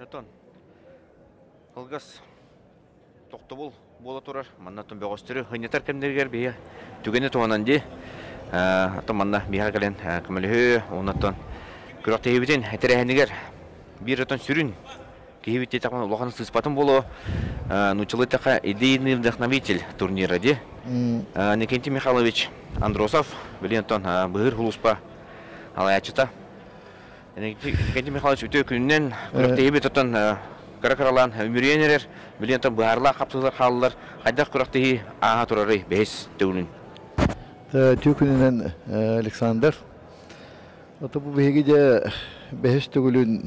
Отон кылгас тохтобул буола турар. Манна оттон бөҕөстөрү ынньатар кэмнэригэр биһи түгэни туһанан дии. Оттон манна биһиэхэ кэлэн көмөлөһүү, оннуттан күрэхтэһиибитин тэрээһинигэр биир отон сүрүн киһибит диэтэхпинэ улахан сыыспатым буолуо. Нууччалыы эттэххэ идейный вдохновитель турнира дии. Никентий Михайлович Андросов, билин оттон быһыыр хулуспа алаяччыта. Никентий Михайлович үтүө күнүнэн күрэхтэһиибит оттон кыра-кыралаан үмүрүйэн эрэр, билин оттон быһаарылаах хапсыһыылар хааллылар. Хайдах күрэхтэһии ааһа турарый бэһис төгүлүн? Үтүө күнүнэн, Александр. Ото бу биһиги дьэ бэһис төгүлүн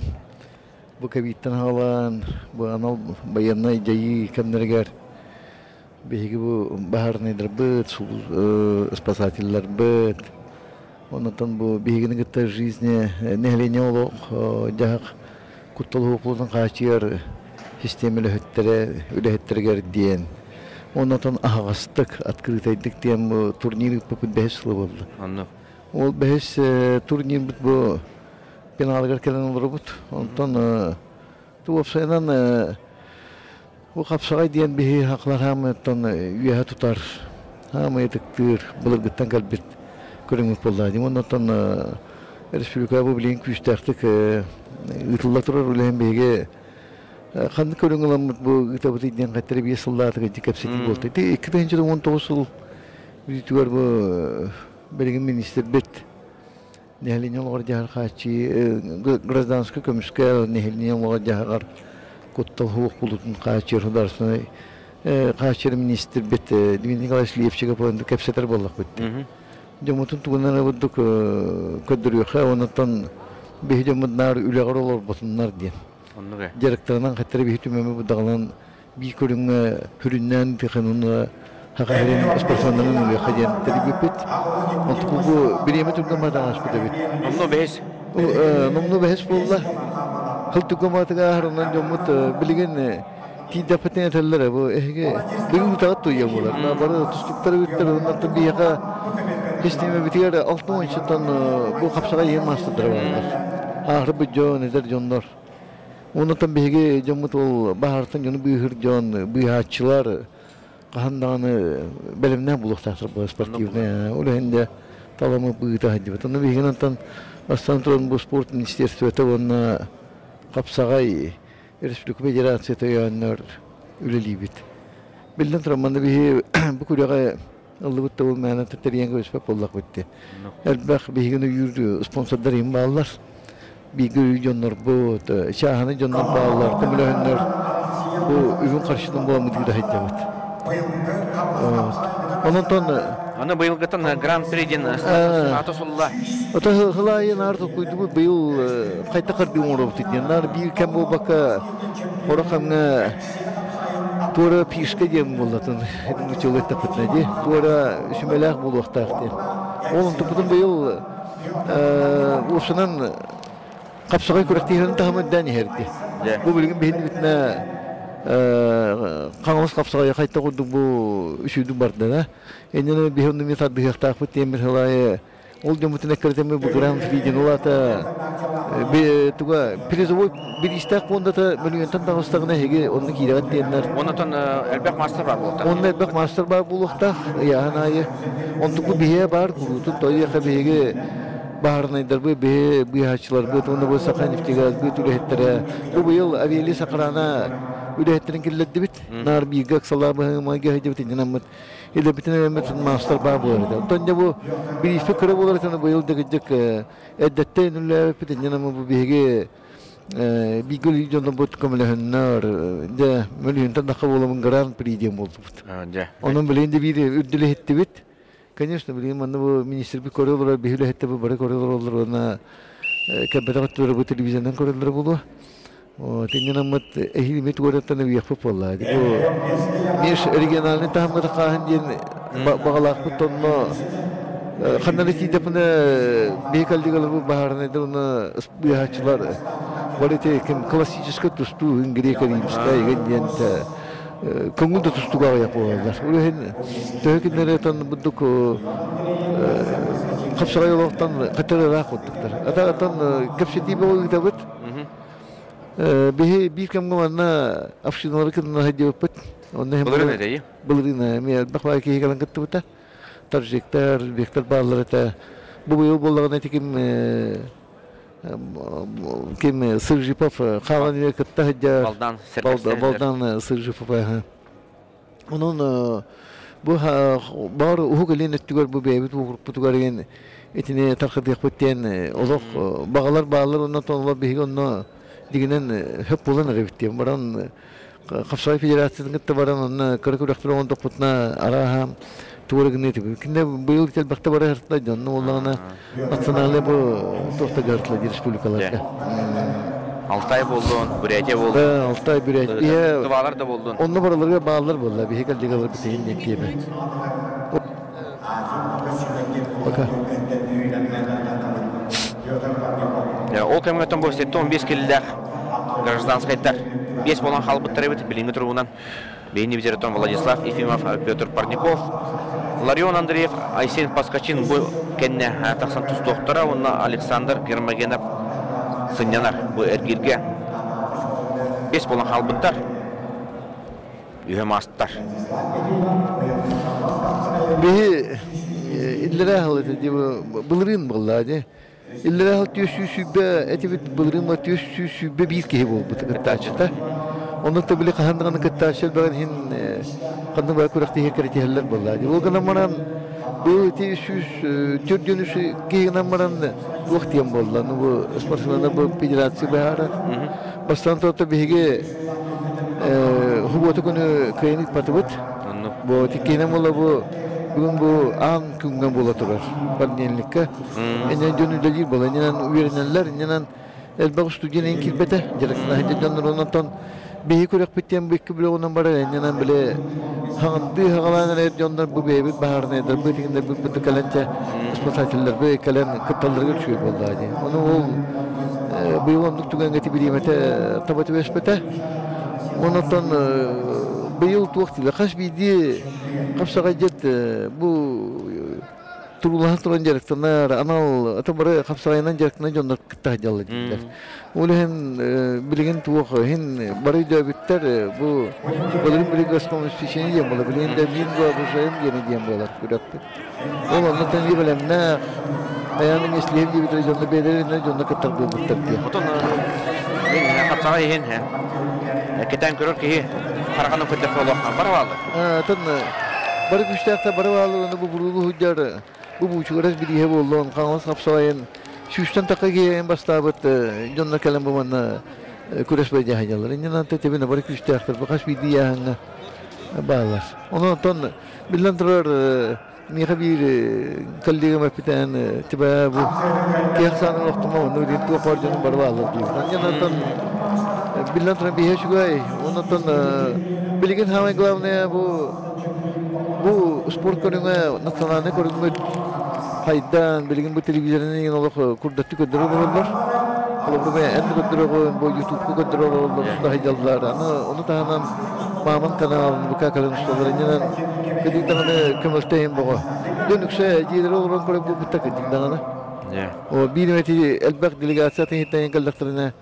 бу кэбииттэн аҕалан бу анал байыаннай дьайыы кэмнэригэр биһиги бу баһаарынайдарбыт, спасателларбыт, оннуттан бу биһигини кытта жизни нэһилиэнньэ олох дьаһах куттал уһуклутун хааччыйар систиэмэ үлэһиттэрэ үлэһиттэригэр диэн оннотон аһаҕастык открытайдык диэн бу турнир ыыппыппыт бэһис сыла буолла. Оннук. Ол бэһис турнирбыт бу финалыгар кэлэн олоробут. Онтон уопсайынан бу хапсаҕай диэн биһи хахлар хаамыттан үөһэ тутар, хаамыы ытыктыыр былыргыттан кэлбит көрүҥмүт буолла. Оннуттан республика бу билигин күүстээхтик ыытылла турар үлэһин биһиги ханнык көрүҥ ыламмыт бу ыытабыт диэн хаттары биир сыллаатык ити кэпсэтии буолта. Ити 2019 сыл бүтүгэр бу билигин министрбит нэһилиэнньэ олоҕор дьаһар хааччыйыы гражданскай көмүскэл нэһилиэнньэ олоҕор дьаһаҕар куттал суох булутун хааччыйар государственнай хааччыйар министрбит Дмитрий Николаевич Левчиков кэпсэтэр буоллахпыт дьоммутун тугунан бурдук көрдөрүөххэ оннуттан биһи дьоммут наар үлэҕэр олорботуннар диэн дьарыктарынан хаттары биһи түмэммит будаҕынан биир көрүҥҥэ сүрүннээн тыханына Саха сирин спортсменнарын ылыахха диэн тэрийбиппит. Онтуку бу бириэмэ түргэн барытан ааспыт эбит. Номнуо бэһис. Номнуо бэһис буолла. Хыл түргэн барытыгар ааһарынан дьоммут билигин тиийдэхпитин этэллэр бу эһиги бүгүн утаҕыт туйа буолар. Бары тустуктар эбиттэр оннуттан биһиэхэ систиэмэбитигэр алтын уончаттан бу хапсаҕай иһин маастардара бааллар. Ааһырбыт дьон, эдэр дьоннор. Оннуттан биһиги дьоммут ол баһаартан дьону быыһыыр дьон, быыһааччылар хаһан даҕаны бэлэмнээх буолуохтаахтар бу спортивнай. Ол иһин дьэ таламы быыта сылдьыбыт. Онно биһигин онтон бастаан туран бу спорт министерствота уонна хапсаҕай республика федерацията өйөөннөр үлэлиибит. Биллэн туран манна биһи бу күрэҕи ыллыбыт да мээнэ тэрийэн көбүспэт буоллахпыт дии. Элбэх биһигини өйүүр спонсордар иһин бааллар. Бииргэ өйүүр дьоннорбут, чааһынай дьоннор бааллар, көмөлөһөннөр бу үбүн харчытын буламмыт ыыта сылдьабыт. Онон Аны быйылгытын Гран-при диэн статус ылла. Ото хылайын ар токуйдубут быйыл хайта кырды оҥоробут диэн. Нар биир кэм буолбакка орохамҥа туора фишка диэн буоллатын учуол эттэхпитинэ дии. Туора сүмэлээх буолуохтаах диэн. Ол онтуппутун быйыл уопсанан хапсаҕай күрэхтэһиилэрин таһыма үрдээн иһэрди. Бу билигин биһинибитинэ Хаҥалас хапсаҕайа хайта курдук бу үсүйдүк бардана. Иннинэ биһи онну ми тардыһыахтаахпыт диэн бир хылайы ол дьоммутун эккирэтэммит бу гран при улаата туга призовой бириистээх пуондата мөлүйүөнтэн таҕыстаҕына эһиги онно киирэҕит диэннэр. Оннотон элбэх мастер бар буолуохтаах. Онно элбэх мастер бар буолуохтаах ыйааһын аайы. Онтуку биһиэ баар куруутун тойуоха биһиги баһаарынайдарбыт, биһи быыһааччыларбыт уонна бу Саха нефтегазбыт үлэһиттэрэ бу быйыл Авиализ охрана үлэһиттэрин киллэрдибит. Наар бииргэ ыксалаах быһыымайга сылдьыбыт иннинаммыт илэбитин эммит маастар баа буолар этэ. Онтон дьэ бу бирииспит кыра буолар этэ быйыл дэгиддик эрдэттэн үлэлээбиппит иннинаммыт бу биһиги бииргэ үлэлиир дьоннорбут көмөлөһөннөр дьэ мөлүйүөнтэн тахха буоламмын гран-при диэн буоллубут. Онон билигин да биир үрдүлэ иһиттибит. Конечно, билигин манна бу министрбит көрө олорор, биһи үлэһиттэр бу бары көрө олороллор уонна кэлбэтэх өттүлэрэ бу телевизорынан көрөллөрө буолуо. Тиннинаммыт эһиилимит уораттан үөхпүт буолла. Бу межрегиональный таһымҥа тахааһын диэн баҕалаахпыт онно ханна да тиийдэппинэ биһи коллегаларбыт баһаарынайдар уонна быыһааччылар бары ити ким классическай тустуу греко-римскай игин диэн көҥүл да тустууга аҕыйах буолаллар. Ол иһин төһө кинилэри тон бурдук хапсаҕай олохтон хатырыраах курдуктар. Ата кэпсэтии бөҕө ыытабыт. Биһи биир кэмҥэ манна общиналары кытына сылдьыбыппыт. Онно Былырыын этэй? Былырыын эмиэ элбэх баай киһи кэлэн кыттыбыта. Таджиктар, узбектар бааллар этэ. Бу быйыл буоллаҕына ити ким ким Сыржипов хаалан үйэ кытта сылдьар Балдан Балдан Сыржипов Онон бу баар уһук илин өттүгэр бу бэйэбит уокурукпутугар игин итини тархатыахпыт диэн олох баҕалар бааллар онно олор биһиги онно дигинэн хөп буолан эрэбит диэн баран Хапсаҕай федерациятын кытта баран онно кыра күрэхтэр оҥордохпутуна арааһа туора гыныы этибит. Кинилэр быйыл элбэхтэ бара сыртылар дьонно буоллаҕына национальный бу туохта гартыла республикаларга. Алтай буоллун, Бурятия буоллун. Да, Алтай, Бурятия. Тывалар да буоллун. Онно бараларга бааллар буолла. Биһи коллегалар битигин диэн тиэмэ. Пока. Ол кэмҥэ бу 75 киллээх гражданскайдар биэс буолан хаалбыттар эбит билиҥҥи туругунан. Бэйини бизеретон Владислав Ефимов, Петр Парников, Ларион Андреев, Айсен Паскачин бу кэннэ тахсан тустуохтара уонна Александр Гермогенов сынньанар бу эргииргэ биэс буолан хаалбыттар. Үһэ маастар. Биһи иллэрээ сыл ити былырыын буолла дии. Иллэрээ сыл 420 этибит былырыын 421 киһи буолбут кыттааччыта. Онно да били хаһан даҕаны кыттааччы элбэҕин иһин ханнык баар күрэхтэһиэ кэрэтиһэллэр буолла. Ол гынан баран быйыл ити 343 киһи гынан баран туох диэн буолла. Ну бу спортсменнар бу федерация быһаарар. Бастаан туотта биһиги субуота күнү кыайан ыыппатыбыт. Бу тиккиэнэ буола бу бүгүн бу аан күҥҥэ буола турар понедельникка. Иннинэн дьон үлэлиир буола. Иннинэн үөрэнэллэр, иннинэн элбэх студент эн киирбэтэ. Дьарыктана сылдьар дьоннор онтон биһи күрэхпит диэн бу икки блогунан барар. Иннинэн били хаҥындыы хаҕалаан эрэр дьоннор бу бэйэбит баһаарынайдарбыт иҥиннэрбит бу кэлэн чэ спасателлэрбит кэлэн кытталларыгар үчүгэй буоллаҕа дии. Ону ол быйыл оннук түгэҥҥэ бириэмэтэ таба түбэспэтэ. Онтон быйыл туох дииллэр хас биирдии хапсаҕайдьыт бу туруулаһан туран дьарыктанар анал аты бары хапсаҕайынан дьарыктанар дьоннор кытта сылдьаллар дииллэр. Ол иһин билигин туох иһин бары өйдөөбүттэр бу былырыын билигин госкомосвещение диэн буолар билигин да мин вооружен диэн диэн буолар күрэхпит. Ол онно тэҥҥэ бэлэмнээх айаанын ислиһим диэбитэ дьонно бэйэлэринэн дьонно кыттар буолбуттар диэн. Отон мин хапсаҕай иһин кэтээн көрөр киһи хараҕынан көрдөххө олох бары бааллар. Отон бары күүстээхтэр бары бааллар уонна бу буруулу сылдьар бу буучугарас бирииһэ буоллун Хаҥалас хапсаҕайын сүүстэн тахха киһи бастаабыт дьонно кэлэн бу манна күрэс бэйдээһинялар. Иннинэн тэбинэ бары күүстээхтэр бу хас биирдии яһаҥҥа. Баалар. Онон биллэн турар миэхэ биир коллегам эппитэн типа бу киэх саанын охтума онну диэн туох баар дьонум бары бааллар диир. Онон биллэн туран биһиэ үчүгэй. Онон билигин самое главное бу спорт көрүҥэ национальный көрүҥмүт хайдан билигин бу телевизорынан олох курдаттыы көрдөрө олороллор. Холобур эн көрдөрөҕүн, бу ютубка көрдөрө олороллор, хайдаллар. Аны ону таһынан Мамон каналын бука кэлэн усталар иннинэн кыдык даҕаны көмөлтөйүн боҕо. Дьон үксэ дьиэлэри олорон көрөр буолбуттар кыдык даҕаны. О биир эти элбэх делегация тиһиттэн кэллэхтэринэ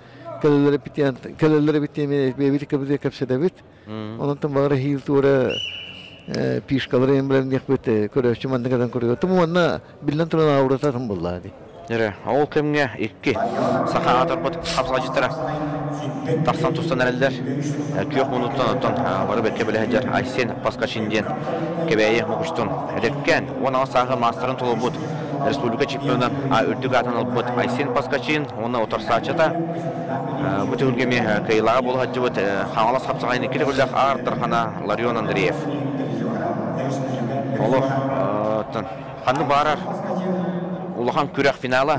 кэлэллэрэ битиэн кэлэллэрэ битиэми бэйэбит кэбитэ кэпсэтэбит. Онон баҕара хиил туора пишкалары эмбилэмниэхпит көрөөччү манна кэлэн көрүө. Тум уонна биллэн туран аурататын буллаа дии. Эрэ, ол кэмҥэ икки саха аатырбыт хапсаҕайдьыттара тахсан тустан эрэллэр. Күөх муннуттан оттон бары бэркэ билэ сылдьар Айсен Паскачин диэн Кэбээйи Мукучтун эдэркээн 16 сааһы маастарын толорбут республика чемпионун үрдүк аатын ылбыт Айсен Паскачин уонна утарсааччыта бу түһүлгэ эмиэ кыайыылааҕа буола сылдьыбыт Хаҥалас хапсаҕайын икки төгүллээх аар дархана Ларион Андреев. Олох ханнык баарар улахан күрэх финала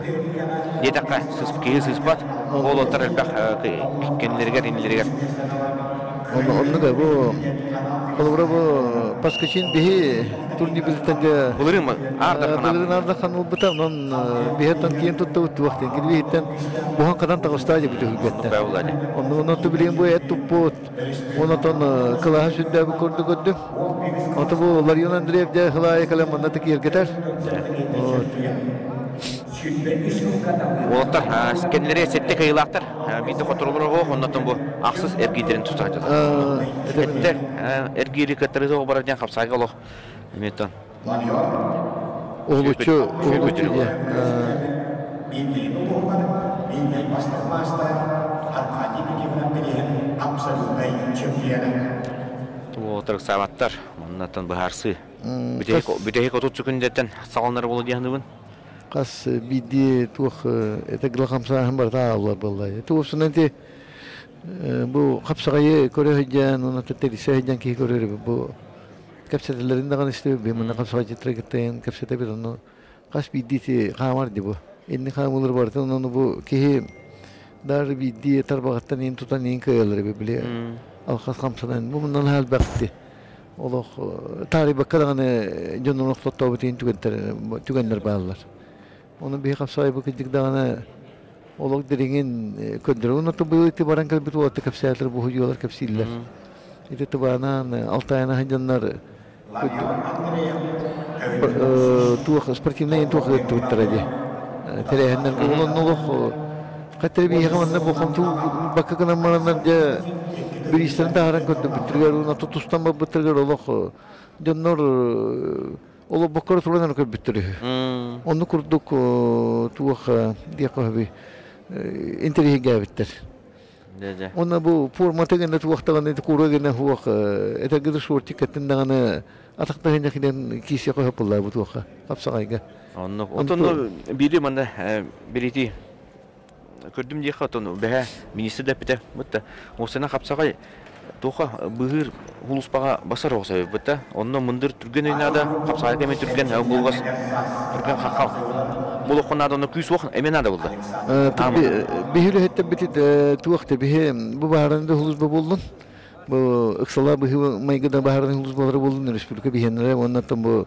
диэтэххэ киһи сыыспат уолаттар элбэх кэннилэригэр иннилэригэр Оннук бу холобура бу Паскачин биһи турнирбытыттан дьэ былырыын аардархан былырыын аардархан ылбыта онон биһиттэн киэн туттубут туох диэн кини биһиттэн буһан хатан таҕыстаа дебит үһүггэттэн онну онон билигин бу эт туппут Онотон кылааһы сүрдээбит курдук көрдүм. Ото бу Ларион Андреев дьэ хылаайы кэлэн манна киэргэтэр. Уолаттар кэннилэри сэттэ кыайыылаахтар. Биирдэ хотурулар оһох, оннотон бу ахсыс эргиирдэрин тустааччылар. Эттэр эргиири кыттарыы барар диэн хапсаайга олох эмиэтон. Уһулуччу, уһулуччу диye. Уолаттар ыксаабаттар, маннаттан быһаарсыы. Бүтэһик 30 секүндэттэн саҕаланар буолуо дии саныыбын. Хас биирдии туох это хамсааһын барыта ааллар буолла. Туосунан ти бу хапсаҕайы көрө сылдьан, уонна тэрийсэ сылдьан киһи көрөр бу кэпсэтэллэрин даҕаны истэбит манна хапсаҕайдьыттары кытта кэпсэтэбит онно хас биирдии хаамар дии бу инни хаамыылар барытын ону бу киһи даже биирдии тарбаҕыттан иин тутан иин кыайаллар эбит били алхас хамсанан бу муннан элбэхти олох таарыйбакка даҕаны дьонун охтоттообут иин түгэннэр бааллар ону биһи хапсаҕайбыт кырдьык даҕаны олох дириҥин көрдөрөр уонна быйыл ити баран кэлбит уолаттар кэпсээтилэр буһуйуолар кэпсииллэр ити тыбаанан алтайана сылдьаннар туох спортивнай туох ыыттыбыттара дии тэрээһиннэр онон олох хаттары биһиэхэ манна бу бакка гынан бараннар дьэ бириистэрин таһааран көрдөрбүттэригэр уонна тустан барбыттарыгар олох дьоннор олорбокко туран көрбүттэр үһү. Онну курдук туох диэххэ сөбүй интэриэһиргээбиттэр. Уонна бу формата гына туохтаҕына кура гына хуох этэргэ шортик кэттин даҕаны атахтаһын килэн киисиэхэ сөп буолла бу туохха хапсаҕайга. Оннук. Отон биири манна бирити көрдүм диэххэ отон бэһэ министр да эппитэ бутта осына хапсаҕай туоха быһыыр хулуспаҕа басар оҕосо бутта онно мындыр түргэн өй наада хапсаҕай кэми түргэн булгас түргэн хахал болоххо наада онно күүс уох эмэ наада булда биһи үлэһиттэр битит туох биһи бу баһараны да хулуспа буллун бу ыксала быһыы майгыда баһараны хулуспалары буллун республика биһиэннэрэ уонна бу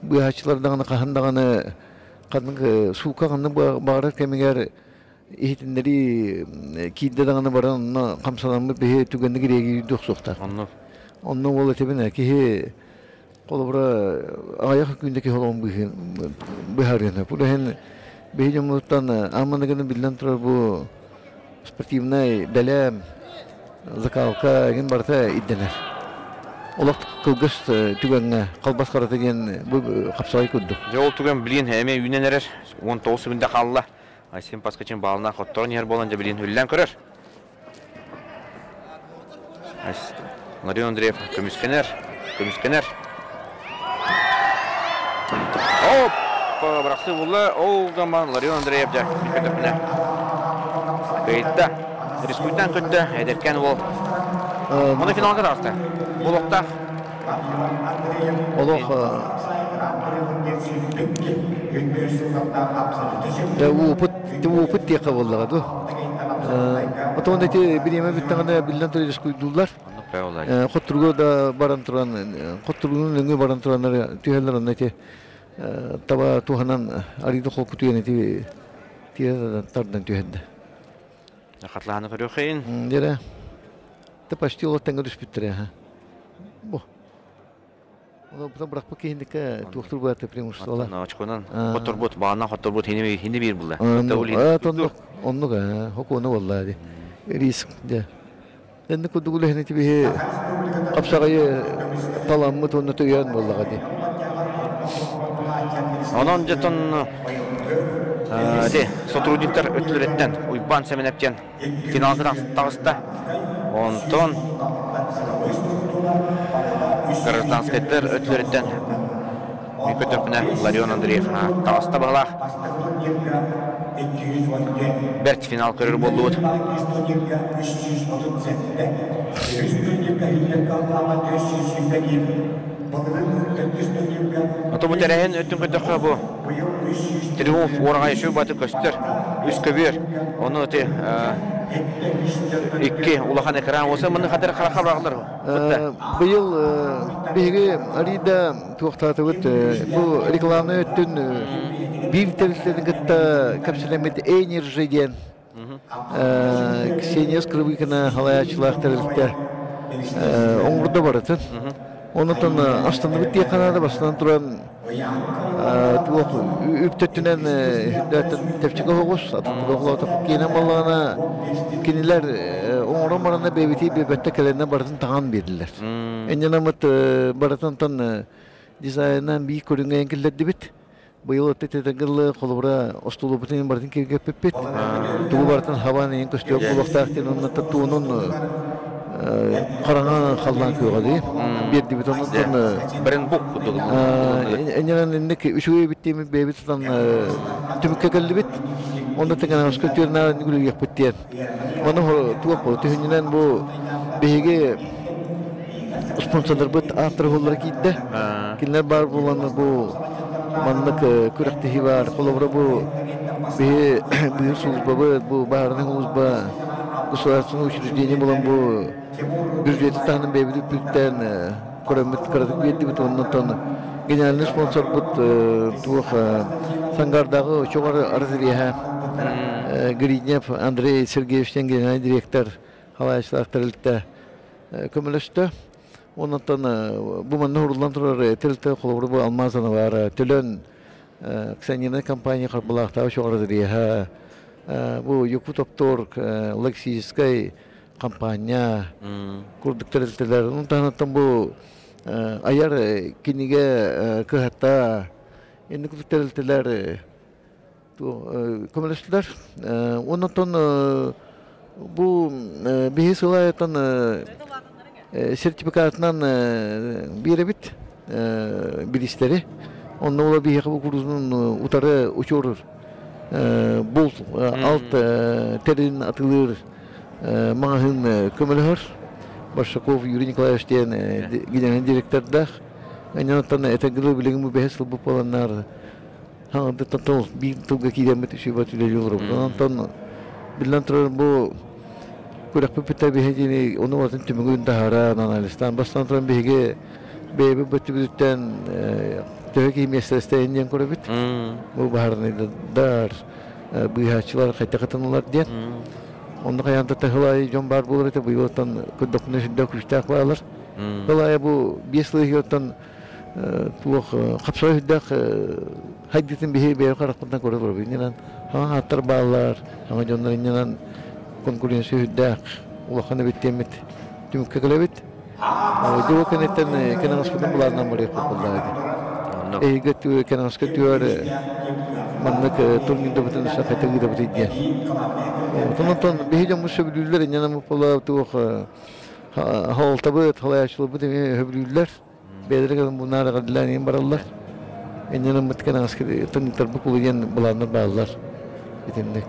быыһааччылар даҕаны хаһан даҕаны ханнык суука ханнык баҕарар кэмигэр иһитиннэрии киирдэ даҕаны баран онно хамсанаммыт биһи түгэнник реагируйдуох суохтаах. Онно. Онно уол этибин киһи холобура аҕыйах күндэ киһи олоҕун быһаарыан Бу иһин биһи дьоммутуттан амманыгын биллэн турар бу спортивнай бэлэм закалка игин барыта ирдэнэр. Олох кылгас түгэҥҥэ халбас харата диэн бу хапсаҕай курдук. Дьэ ол түгэн билин эмиэ үүнэн эрэр 19 секунда хаалла. Айсен Паскачин баалына хотторон иһэр буолан дьэ билин үллэн көрөр. Ларион Андреев көмүскэнэр, көмүскэнэр. Оп! Бырахсы булла. Ол гаман Ларион Андреев дьэ көтөпүнэ. Кыйытта. Рискуйтан көттө. Эдэркэн уол. Оны финалга таҕыста. Булуктаах. Олох дьэ опыт опыт диэххэ буоллаҕа дуу. Отон эти бириэмэ бүттэҕинэ биллэн турар искуйдууллар. Хотурга да баран туран хотургунун өҥө баран тураннар түһэллэр онно ити таба туһанан арыйда холкутуйан ити тиэрэ тардан түһэрдэ. Хатлааны көрүөххейин. Дьэрэ. Ты почти ол тэҥҥэ түспүттэрэ. Бу. Оны бырахпыт киһиндикке туохтур баата преимуществола. Очконан хотторбут, баанан хотторбут хини хини биир булла. Оннук, оннук хокуону болла ди. Риск де. Энни курдук үлэһини тибиһи хапсаҕайы таламмыт уонна төйөөн буоллаҕа дии. Онон дьэтон де сотрудниктар өттүлэриттэн Уйбаан Сэмэнэп диэн финалга таҕыста. Онтон гражданскайдар өттүлэриттэн көтөхпүнэ Ларион Андреев таҕыста баһылаах. Бэрт финал көрөр буоллубут. Ото бу тэрээһин өттүн көрдөххө бу Триумф уораҕай үчүгэй баты көстөр, үс көбүөр. Ону ити икки улахан экран болса маны хатыр хараха бырағылар. Быйыл биһиги арыйда туохтаатыбыт бу рекламный өттүн биир тэрилтэни кытта кэпсэлэммит Энерджи диэн Ксения Скрыбыкина халайааччылаах тэрилтэ оҥордо барытын. Онтон астынныбыт диэххэ бастатан туран туох үп төттүнэн тэпчэки оһоҕус атыттык киэнэн буоллаҕына кинилэр оҥорон баранна бэйэбитий биэрбэттэ кэлэннэ барытын таҥан биэрдилэр. Инньэнаммыт барытын дизайнынан биир көрүҥҥэ киллэрдибит. Быйыл өттө тетагыллы холобура остулубутун барытын киргэппиппит. Тугу барытын хабан иин көстүөх буолуохтаах диэн онно туунун хараҥа халлаан күөҕэ дии. Биэрдибит оннуттан Брендбук курдук. Энньэнэн инник үчүгэй эбит диэмит бэйэбит тутан түмүккэ кэллибит. Онно тэҥэнэ түөрнаа нүгүлүгүөхпүт диэн. Ону туох бу түһүнүнэн бу биһиги спонсордарбыт ааттара уһуллара киирдэ. Кинилэр баар буолан бу маннык күрэхтэһии баар. Холобура бу биһи быйыл службабыт, бу баһаарынай служба государственное учреждение буолан бу бюджети таһынан бэйэбит үппүттэн көрөммүт кыратык биэрдибит. Оннуттан генеральный спонсорбут туох Сангаардааҕы чоҕор разреһа Гриднев Андрей Сергеевич диэн генеральный директор халаайчылаах тэрилтэ көмөлөстө. Оннуттан бу манна уруллан турар тэрилтэ холобура бу алмаазаны баара төлөн акционернай компания Харбалаахтааҕы чоҕор разреһа бу Якутопторг логистическай компания курдук тэрилтэлэр. Онон таһынаттан бу айар кинигэ кыһата инник тэрилтэлэр көмөлөстүлэр. Оннуттан бу биһи сыл айыттан сертификатынан биэрэбит биристэри. Онно ола биһиэхэ бу курсунун утары учуор булт алт тэрин атылыыр маҕаһыын көмөлөһөр. Большаков Юрий Николаевич диэн генеральный директордаах. Анньанаттан этэргэ билигин бу бэһис сыл буоланнар хаҥырдыттан биир тылга киирэммит үчүгэй үлэлии олоробут. Онтон биллэн турар бу күрэхпит бүтэ биһигини ону барытын түмүгүн таһааран анализтаан бастаан туран биһиги бэйэбит бөттүбүтүттэн төһө киһи миэстэлэстэйин диэн көрөбүт. Бу баһаарынайдар быыһааччылар хайдах ытыналар диэн. Онно хайаан да тыһылай дьон баар буолар этэ быйылтан көрдөхпүнэ сүрдээх күүстээх баалар. Тылайа бу биэс сыл иһигэр туох хапсаҕай сүрдээх хайдытын биһи бэйэ харахпытынан көрө олоробут. Иннинэн хаҥа ааттар бааллар, хаҥа дьоннор иннинэн конкуренция сүрдээх улахан эбит диэммит түмүккэ кэлэбит. Дьэ ол кэнниттэн кэнэҕэспитин былааннаан барыахпыт буоллаҕа дии. Эһиги кэнэҕэскэ түөр маннык турнирдабытын сахата ыытабыт диэн. Онтон биһи дьоммут сөбүлүүллэр иннинэн буолла туох Холтабыт, халайааччыларбыт эмиэ өһөбүлүүллэр. Бэйэлэрэ кэлэн бунаары эҕэрдэлээн иһин бараллар. Иннинэн кэнэҕэски тынньыктарбыт кулу диэн былааннар бааллар. Итинник.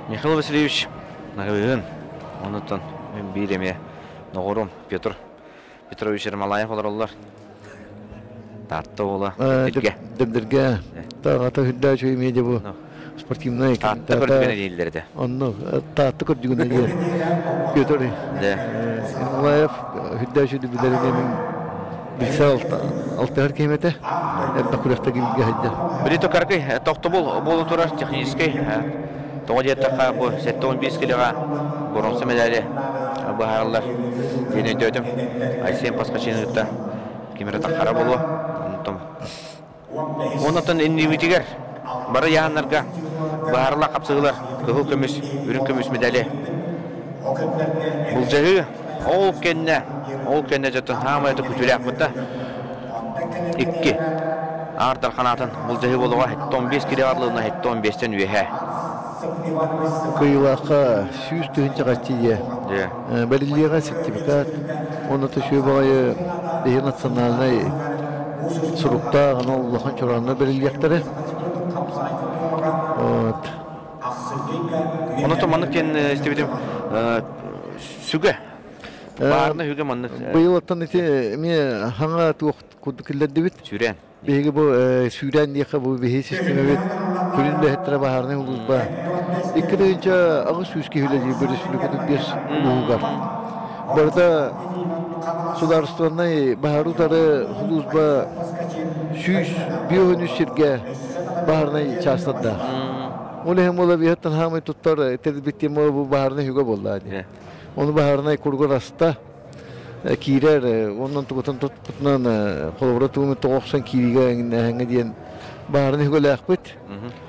Михаил Васильевич Наҕыһын, онуттан мин биир эмиэ доҕорум Петр. Петрович Ермолаев олороллор. Таатта уола Дэбдиргэ. Дэбдиргэ. Таата үрдэ үчүгэй медиа бу спортивный. Таатта көрдүгүнэ дииллэр этэ. Онно Таатта көрдүгүнэ диэн. Петр Ермолаев үрдэ үчүгэй билэринэн билсэ алтыһар киһим этэ. Элбэх күрэхтэһиигэ сылдьар. Брито Каркый тохтобул буола турар техническэй тоҕо диэтэххэ бу 75 килоҕа боруонса медали быһаараллар диэн өйдөөтүм. Айсен Паскачины кытта ким эрэ таххара буолуо. Онтон Оннотон иннибитигэр бары яһаннарга быһаарылла хапсыһыылар кыһыл көмүс, үрүҥ көмүс медали былдьаһыы ол кэннэ ол кэннэ дьоттон хаамай күтүлээх бытта икки Аар Дархан былдьаһыы буолуоҕа 15 кило арлыына 15-тэн үөһэ. Кыйылаахха 100 тыһыынча тиийэ. Бэриллиэҕэ сертификат уонна төсүө баҕайы биһи национальнай суруктаах анал улахан чорооннор бэриллиэхтэрэ. Вот. Онон маннык диэн истибитим сүгэ. Баарына үгэ маннык. Быйыл оттон ити эмиэ хаҥа туох курдук киллэрдибит. Сүүрэн. Биһиги бу сүүрэн диэххэ бу биһи системабыт күнүн үлэһиттэрэ баһаарынай улууспа 2800 киһи үлэлиир бу республикатын биэс улууһугар. Барыта судаарыстыбаннай баһаары утары улууспа 153 сиргэ баһаарынай чаастардаах. Ол иһин буола биһиттэн хаамай туттар тэрилбит тема бу баһаарынай үгэ буолла дии. Ону баһаарынай кургар аста киирэр онон тугутун туппутунан холобура тугу тоҕо охсон киириигэ эҥнээһиҥҥэ диэн баарын үгөлээхпит.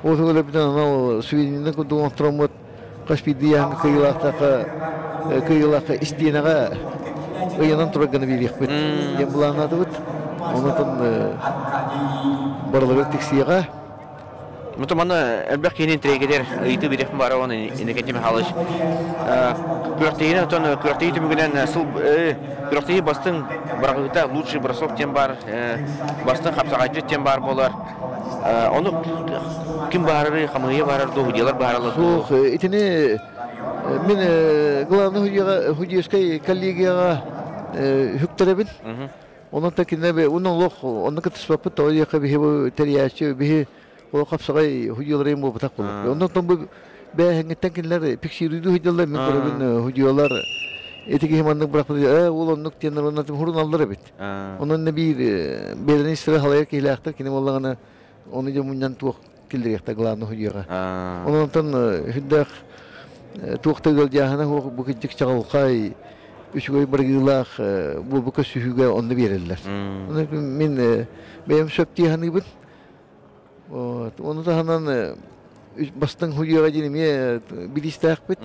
Ол үгөлөбүтүн анал свинина курдук оҥостороммут хас биирдии яһаҥҥа кыайыылаахтаахха кыайыылаахха истиэнэҕэ ыйанан турар гына биэриэхпит диэн былааннаатыбыт. Онон барыларыгар тиксиэҕэ. Ну, маны элбэх киһини интриэгэтэр ыйытыы бириэхпин баара уонна Иннокентий Михайлович күрэхтэһиини оттон күрэхтэһии түмүгүнэн сыл күрэхтэһии бастыҥ быраҕыыта лучший бросок диэн баар бастыҥ хапсаҕайдьыт диэн баар буолар ону ким баарарый хамыыһыйа баарар дуу судьялар бааралар Суох, итини мин главный судейскай коллегияҕа үктэребин. Онон та кинилэр уну олох онно кытыспаппыт тоҕо диэххэ биһи бу тэрийээччи биһи ол хапсаҕай судьуйаларын буолбатах буолуох. Оннуттан бу бээһиҥҥиттэн кинилэр фиксируйдуу сылдьаллар мин көрөбүн судьуйалар ити киһи маннык бырахпыт ээ ол оннук диэннэр онно хуруналлар эбит. Онон биир бэйэлэрин истэрэ халайар киһилээхтэр кини буоллаҕына ону дьэ мунньан туох киллэриэхтэ главный судьуйаҕа. Онон сүрдээх туох да ыалдьааһына суох бу кырдьык чаҕылхай үчүгэй барыгыылаах буолбу көрсүһүүгэ онно биэрэллэр. Ону мин бэйэм сөп дии саныыбын. Ону таһынан бастыҥ судьуйаҕа диэн эмиэ билиистээхпит.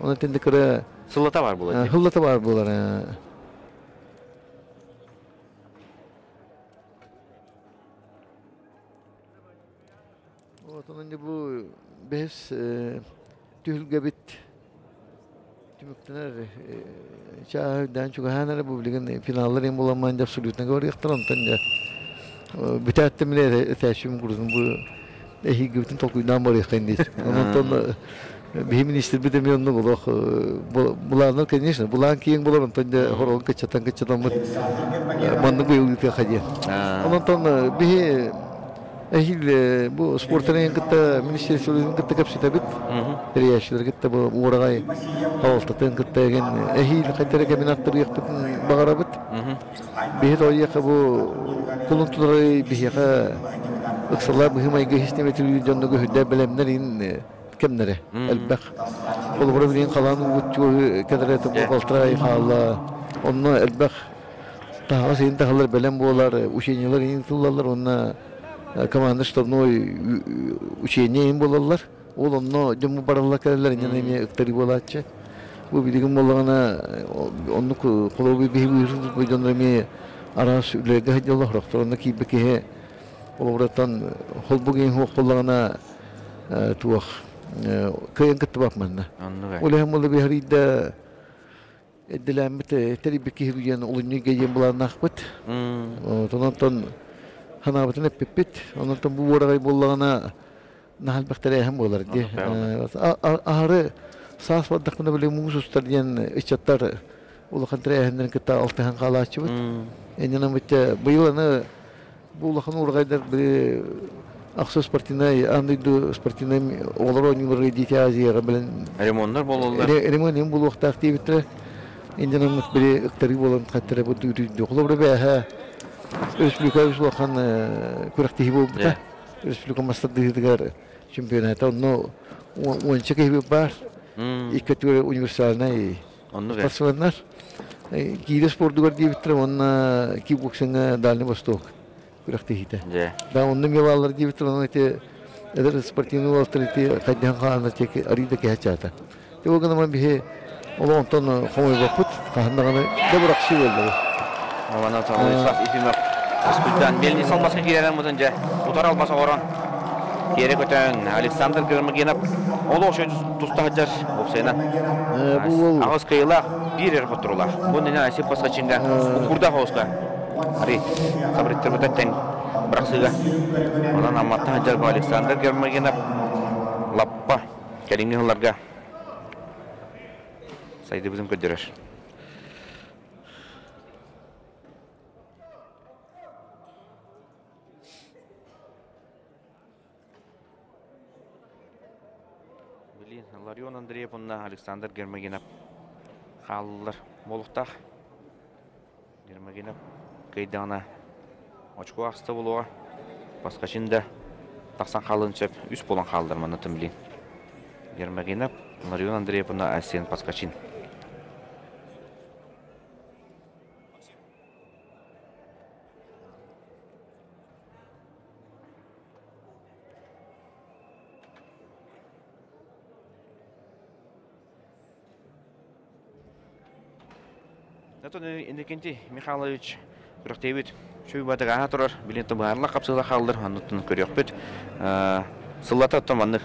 Онон тэнде кыра Сыллата бар буолар. Сыллата бар буолар. Вот онон дьэ бу бэһис түһүлгэбит түмүктэнэр чааһа үрдээн чугаһаан эрэ бу билигин финаллар им буламмаан дьэ абсолютно говориахтар онтон дьэ бүтээттим билэ этээччим курдун бу эһиигибитин толкуйдаан барыаххайын диир онтон биһи министрбит эмиэ оннук олох булааннар конечно булаан киэҥ булар онтон дьэ хоролун кыччатан кыччатаммыт маннык быйылгытыаха диэн онтон биһи эһиил бу спортарын кытта министерстволарын кытта кэпсэтэбит тэрийээччилэри кытта бу уораҕай салалтатын кытта эгин эһиил хайдара кэмин аттарыахпытын баҕарабыт биһи тоойуохха бу кулун тутарай биһиэхэ ыксаллаах быһыы-майгы иһистэмэтилии дьоннорго үрдэ бэлэмнэр иһин кэмнэрэ элбэх. Холобура билигин халаан уубут чуоһу кэлэрэ балтараа ай хаалла. Онно элбэх таһаҕас иһин таһаллар бэлэм буолар, учениелар иһин тыллаллар уонна команда штабной учение иһин буолаллар. Ол онно дьоммут бараллар кэлэллэр инньэ эмиэ ыктарыы буолааччы. Бу билигин буоллаҕына оннук холобур биһи быыһыр дьоннор эмиэ араас үлэлэргэ сылдьаллар, сорохтор онно киирбит киһи холобураттан холбук иһин суох буоллаҕына туох кыайан кыттыбат манна. Ол иһин буолла биһарыйда эрдэлээммит тэрийбит киһи диэн олунньуга диэн былааннаахпыт. Онтон ханаабытын эппиппит. Онтон бу уораҕай буоллаҕына наһаа элбэх тэрээһин буолар дии. Аһары саас бардахпына били муус устар диэн ыччаттар. Улахан тэрээһиннэрин кытта алтыһан хаалааччыбыт. Иннинэн битте быйыл аны бу улахан урҕайдар ахсы спортивнай аан дойду спортивнай оҕолор оонньуулары Дети Азияҕа билэн Ремоннар буолаллар. Ремонт булуохтаах диэбиттэрэ. Иннинэн били ыктарыы буолан хаттара бу дүйдүү. Холобура бээһэ республика улахан күрэхтэһии буолбута. Республика мастардыһыытыгар чемпионата онно уонча киһи баар. Икки өттүгэр универсальнай спортсменнар. Киирэ спордугар диэбиттэрэ уонна кикбоксиҥҥа Дальний Восток күрэхтэһиитэ. Да онно эмиэ бааллар диэбиттэр онон ити эдэр спортивный уолаттар ити хайдыһан хааланнар тиэки арыый да кэһэ чаата. Те ол гынан биһи ол онтон хомойбоппут хаһан даҕаны да бырахсыы буолла. Онон Владислав Ефимов Спиртан Мельни салбаска киирэрэн мутун дьэ утар албас оҕорон киэрэ көтөн Александр Гермогенов олох ошо туста сылдьар опсайынан аҕыс кыйылаах биир эр хотурулаах бу нина Осип Паскачинга укурдаах оҕуска ари сабырыттырбыта тэҥ бырахсыыга онон Амматтан сылдьар бу Александр Гермогенов лаппа кэлиҥҥи сылларга сайдыбытын көрдөрөр. Блин, Ларион Андреев уонна Александр Гермогенов хааллылар буолуохтаах. Гермогенов кыайдаҕына очко ахста буолуоҕа. Паскачин да тахсан хаалыан сөп. Үс буолан хааллар манна блин. Гермогенов, Ларион Андреев уонна Айсен Паскачин. Онтон Иннокентий Михайлович күрэхтэһиибит чуйбатык ааһа турар, билин тыбыһаарла хапсыыла хааллар, оннуттан көрүөхпүт. Сыллата оттон маннык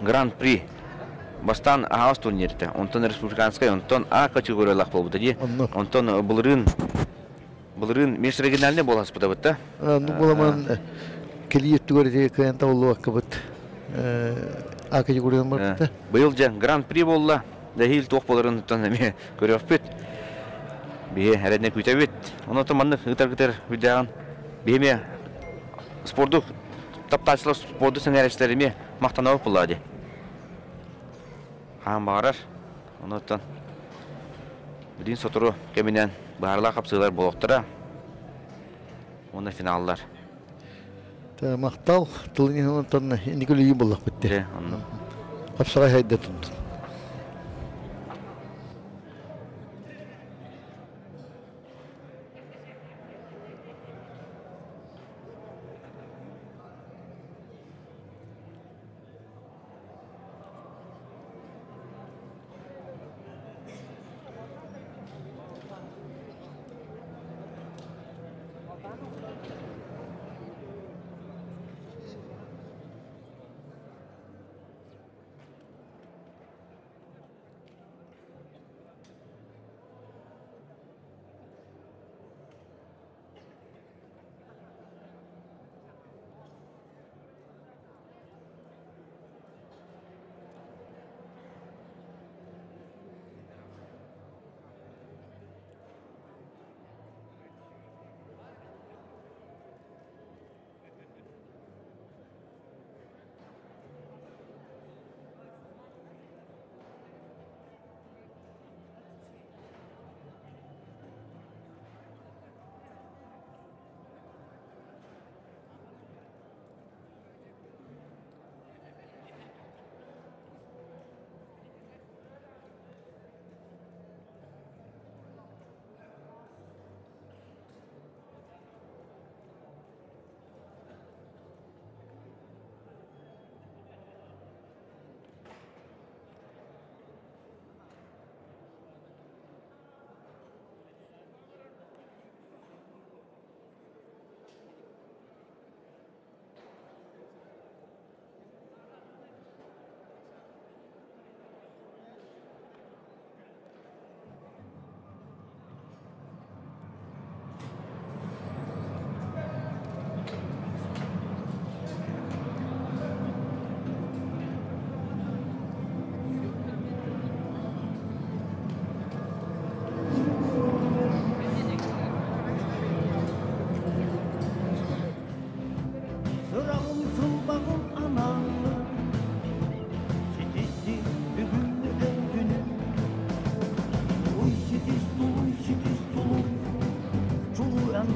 Гран-при бастаан аһаҕас турнир этэ. Онтон республиканскай, онтон А категориялаах буолбута дии. Онтон былырыын былырыын межрегиональный буоласпыта бытта. Ну буламан кэлии өттүгэр ити кыайан табыллыбаккабыт А категориянан барбыта. Быйыл дьэ Гран-при буолла. Эһиил туох буоларын эмиэ көрүөхпүт. Биһи эрэнэ күүтэбит. Онон маннык ыытар-гытар үрдээҕин биһи эмиэ спорду таптааччылар спорду сэҥээрээччилэр эмиэ махтанабыт буоллаҕа дии. Хаан баҕарар. Онуттан билигин сотору кэминэн быһаарылаах хапсыылар буолуохтара. Уонна финаллар. Махтал тылын иһин инники үлүйүү буоллахпыт дии. Хапсаҕай хайда тундун.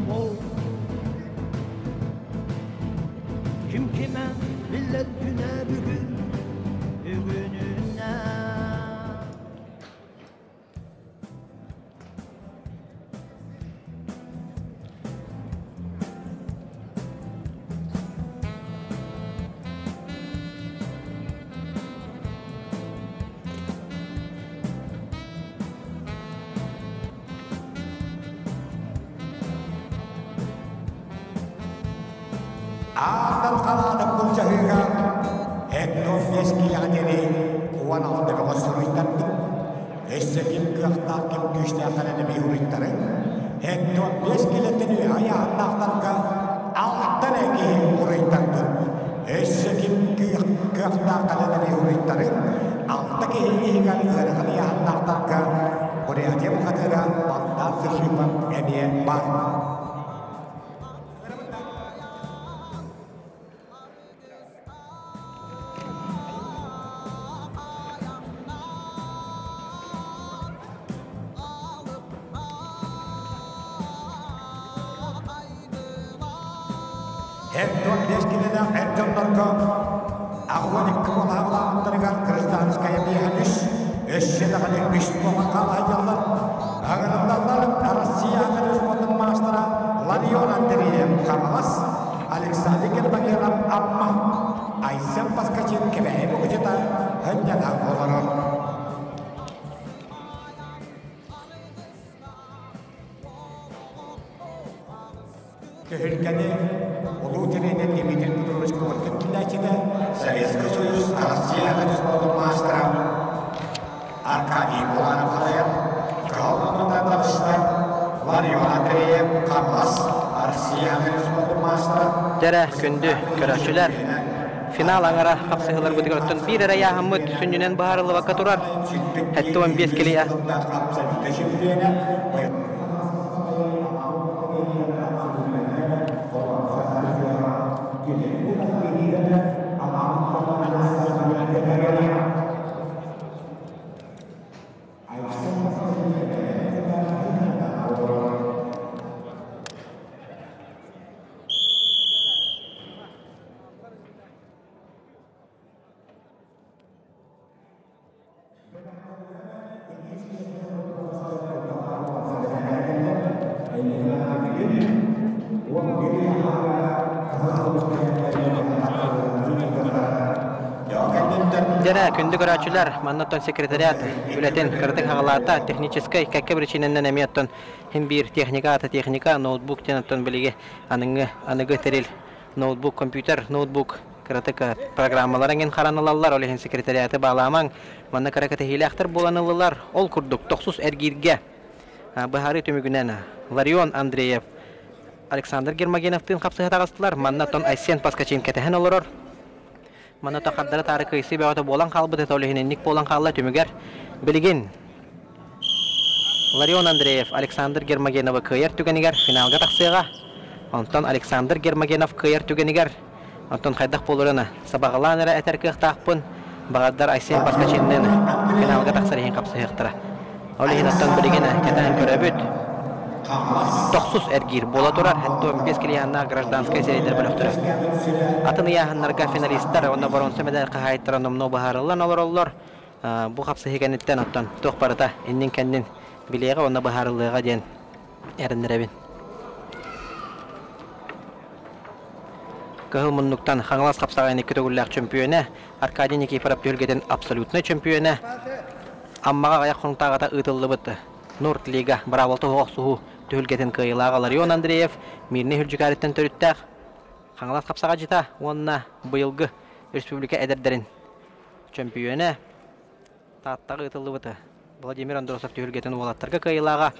Бол Kim kime millet güne bugün Bugününe Аатар халаатык былдьаһыыга Эддон Бескияҕа диэри 16 бөҕө суруйтардым. Өссө ким кыахтаах, ким күүстээх кэлэн эмиэ уруйтарыҥ. Эддон Бескилэттэн үөһэ айааһыннаахтарга алта эрэ киһи уруйтардым. Өссө ким кыахтаах кэлэн эмиэ уруйтарыҥ. Алта киһи иһигэр ыарахан ыйааһыннаахтарга Бурятия бухатыыра Балтаан Сышипов эмиэ баар. Эр дьон биэс килэлээх эр дьоннорго 82 буолаабылаабыттарыгар Гражданская биэһэн үс, өссө даҕаны үс буолан хаалаһыйаллар. Аҕырыллаллар Россия спортун маастара Ларион Андреев Хаҥалас, Александр Гермогенов Амма, Айсен Паскачин Кэбээйи Мукучута Хынньана олорор. Түһүлгэни улуу тренер Дмитрий Петрович Коркин киллээччитэ, Советский Союз Россия спортун маастара Аркадий Буланов салайар. Кыһыл муннуктан таҕыста Ларион Андреев Хаҥалас, Россия спортун маастара. Дэрэ күндү көрөөччүлэр, финал аҥара хапсыһыыларбытыгар оттон биир эрэ ыйааһыммыт сүнньүнэн быһаарыллыбакка турар. 75 килиэ. Дьэрэ, күндү көрөөччүлэр, манна оттон секретариат үлэтин кыратык хаҕалаата, техническэй кэккэ биричиинэнэн эмиэ оттон хин биир техника аата техника, ноутбук диэн оттон билиги аныгы аныгы тэрил ноутбук, компьютер, ноутбук кыратык программалар эҥин харан ылаллар, ол иһин секретариаты баалаамаҥ. Манна кыра кэтэһиилээхтэр буолан ыллылар. Ол курдук, тохсус эргииргэ быһаарыы түмүгүнэн Ларион Андреев Александр Гермогеновтыын хапсыһа таҕыстылар. Манна оттон Айсен Паскачин кэтэһэн олорор. Манна хардары таары кыайсыы бөҕөтө буолан хаалбыт, ол иһин инник буолан хаалла түмүгэр. Билигин Ларион Андреев Александр Гермогеновы кыайар түгэнигэр финалга тахсыаҕа. Онтон Александр Гермогенов кыайар түгэнигэр онтон хайдах буоларын сабаҕалаан эрэ этэр кыахтаахпын. Баҕардар Айсен Паскачинныын финалга тахсар иһин хапсыһыахтара. Ол иһин оттон билигин кэтээн көрөбүт. Тохсус эргиир буола турар 75 килианнаах гражданскай сэриилэр бөлөхтөрө. Атын ыйааһыннарга финалистар уонна боруонса медаль хаһаайыттара номнуо быһаарыллан олороллор. Бу хапсыһыы кэнниттэн оттон туох барыта иннин-кэннин билиэҕэ уонна быһаарыллыаҕа диэн эрэннэрэбин. Кыһыл муннуктан Хаҥалас хапсаҕайын икки төгүллээх чөмпүйүөнэ Аркадий Никифоров түһүлгэтин абсолютнай чөмпүйүөнэ Аммаҕа аҕыйах хонуктааҕыта ыытыллыбыт Норд Лига быраабылата суох охсуһуу түһүлгэтин кыайыылааҕа Ларион Андреев Мирнэй Хүлдьүкээриттэн төрүттээх Хаҥалас хапсаҕайдьыта уонна быйылгы республика эдэрдэрин чөмпүйүөнэ Тааттаҕа ыытыллыбыта. Владимир Андросов түһүлгэтин уолаттарга кыайыылааҕа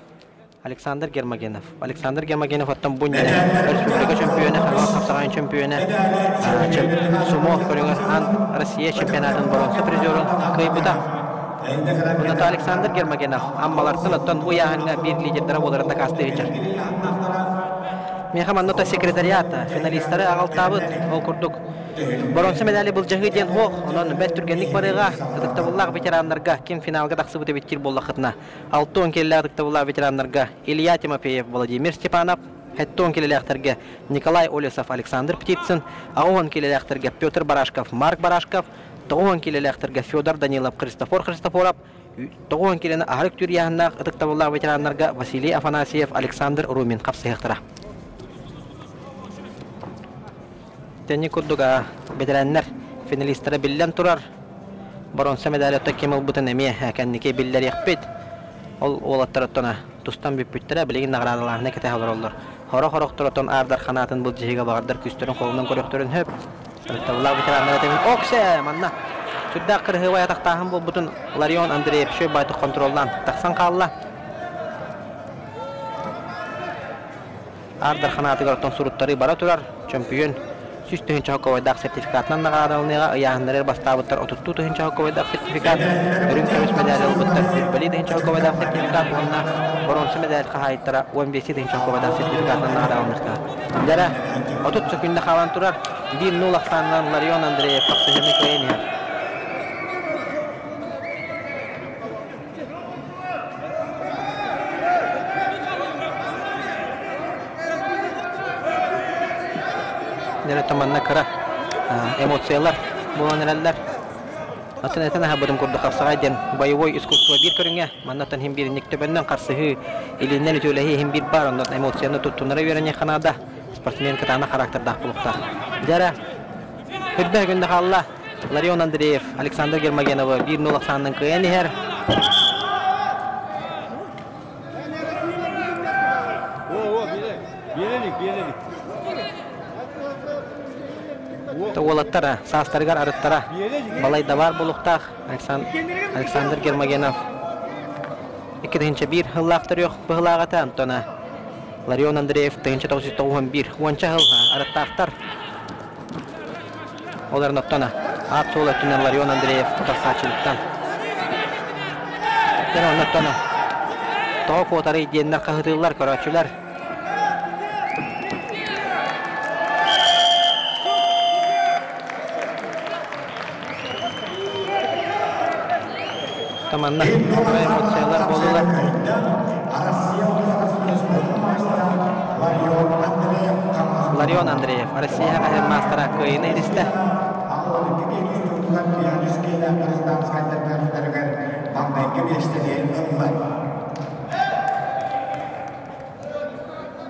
Александр Гермогенов. Александр Гермогенов оттон бу иннинэ республика чөмпүйүөнэ, Хаҥалас хапсаҕайын чөмпүйүөнэ, сумо көрүҥэр Аан Россия чемпионатын боруонса призерун кыайбыта. Онуоха Александр Гермогенов Аммалартан оттон бу ыйааһыҥҥа биир лидердара буоларын дакаастыы сылдьар. Миэхэ манна секретариат финалистары аҕалтаабыт. Ол курдук Боруонса медали былдьаһыы диэн суох, онон бэрт түргэнник барыаҕа. Ытыктабыллаах ветераннарга ким финалга тахсыбыт эбиттиир буоллаххытына, 60 киһилээх ытыктабыллаах ветераннарга Илья Тимофеев, Владимир Степанов, 70 килэлээхтэргэ Николай Олесов, Александр Птицын, 80 килэлээхтэргэ Петр Барашков, Марк Барашков, 90 килэлээхтэргэ Федор Данилов, Христофор Христофоров, 90 килэни аһарык түрүйэһиннээх ытыктабыллаах ветераннарга Василий Афанасьев, Александр Румин хапсыһыахтара. Тэнни курдук бэтэрээннэр финалистара биллэн турар. Боруонса медали оттон ким ылбытын эмиэ кэнники биллэриэхпит. Ол уолаттар оттон тустан бүппүттэрэ, билигин наҕараадалааһыны кэтэһэ олороллор. Хорох-хорохтор оттон аардар ханаатын былдьаһыыга баҕардар күүстэрин холунан көрүөхтэрин сөп. Ытыктабыллаах ветераннар этэбин, Оксе! Манна сүрдээх кырыһыабай атахтааһын буолбутун Ларион Андреев үчүгэй баайтык хонтуруоллаан тахсан хаалла. Аар Дархан аатыгар оттон суруттарыы бара турар. Чөмпүйүөн 100 000 холкуобайдаах сертификатынан наҕараадаланыаҕа. Ыйааһыннары бастаабыттар 32 тыһыынча холкуобайдаах сертификат, үрүҥ көмүс мэдээли ылбыттар сүүрбэлии тыһыынча холкуобайдаах сертификат уонна боруонса мэдээл хаһаайыттара 15 тыһыынча холкуобайдаах сертификатынан наҕараадаланыахтара. Дьэрэ, 30 сөкүүндэ хаалан турар. 1-0 ахсаанынан Ларион Андреев хапсыһыыны кыайан иһэр. Дьэ, манна кыра эмоциялар буолан эрэллэр. Атын этэн аһабытым курдук хапсаҕай диэн боевой искусство биир көрүҥэ. Маннаттан иһин биир инник төбөннөн харсыһыы, илииннэн үтүөлэһии иһин биир баар, онон эмоцияны туттунара үөрэниэххэ наада. Спортсмен кытаанах характердаах буолуохтаах. Дьэ, үрдэ күндэ хаалла. Ларион Андреев Александр Гермогеновы 1-0 ахсаанынан кыайан иһэр. Уолаттара саастарыгар арыттара балай да баар буолуохтаах Александр Гермогенов 2001 сыллаах төрүөх быһылаах этэ Антона Ларион Андреев 1991 уонча сыл арыттаахтар. Ол эрэн оттон аат-суол өттүнэн Ларион Андреев утарсааччылыттан. Дьэ оннуттан тоҕо куотарый диэннэр хаһытыыллар көрөөччүлэр. Таманна эмоциялар буоллулар. Ларион Андреев Россия хаһыат маастара кыайыыны иристэ.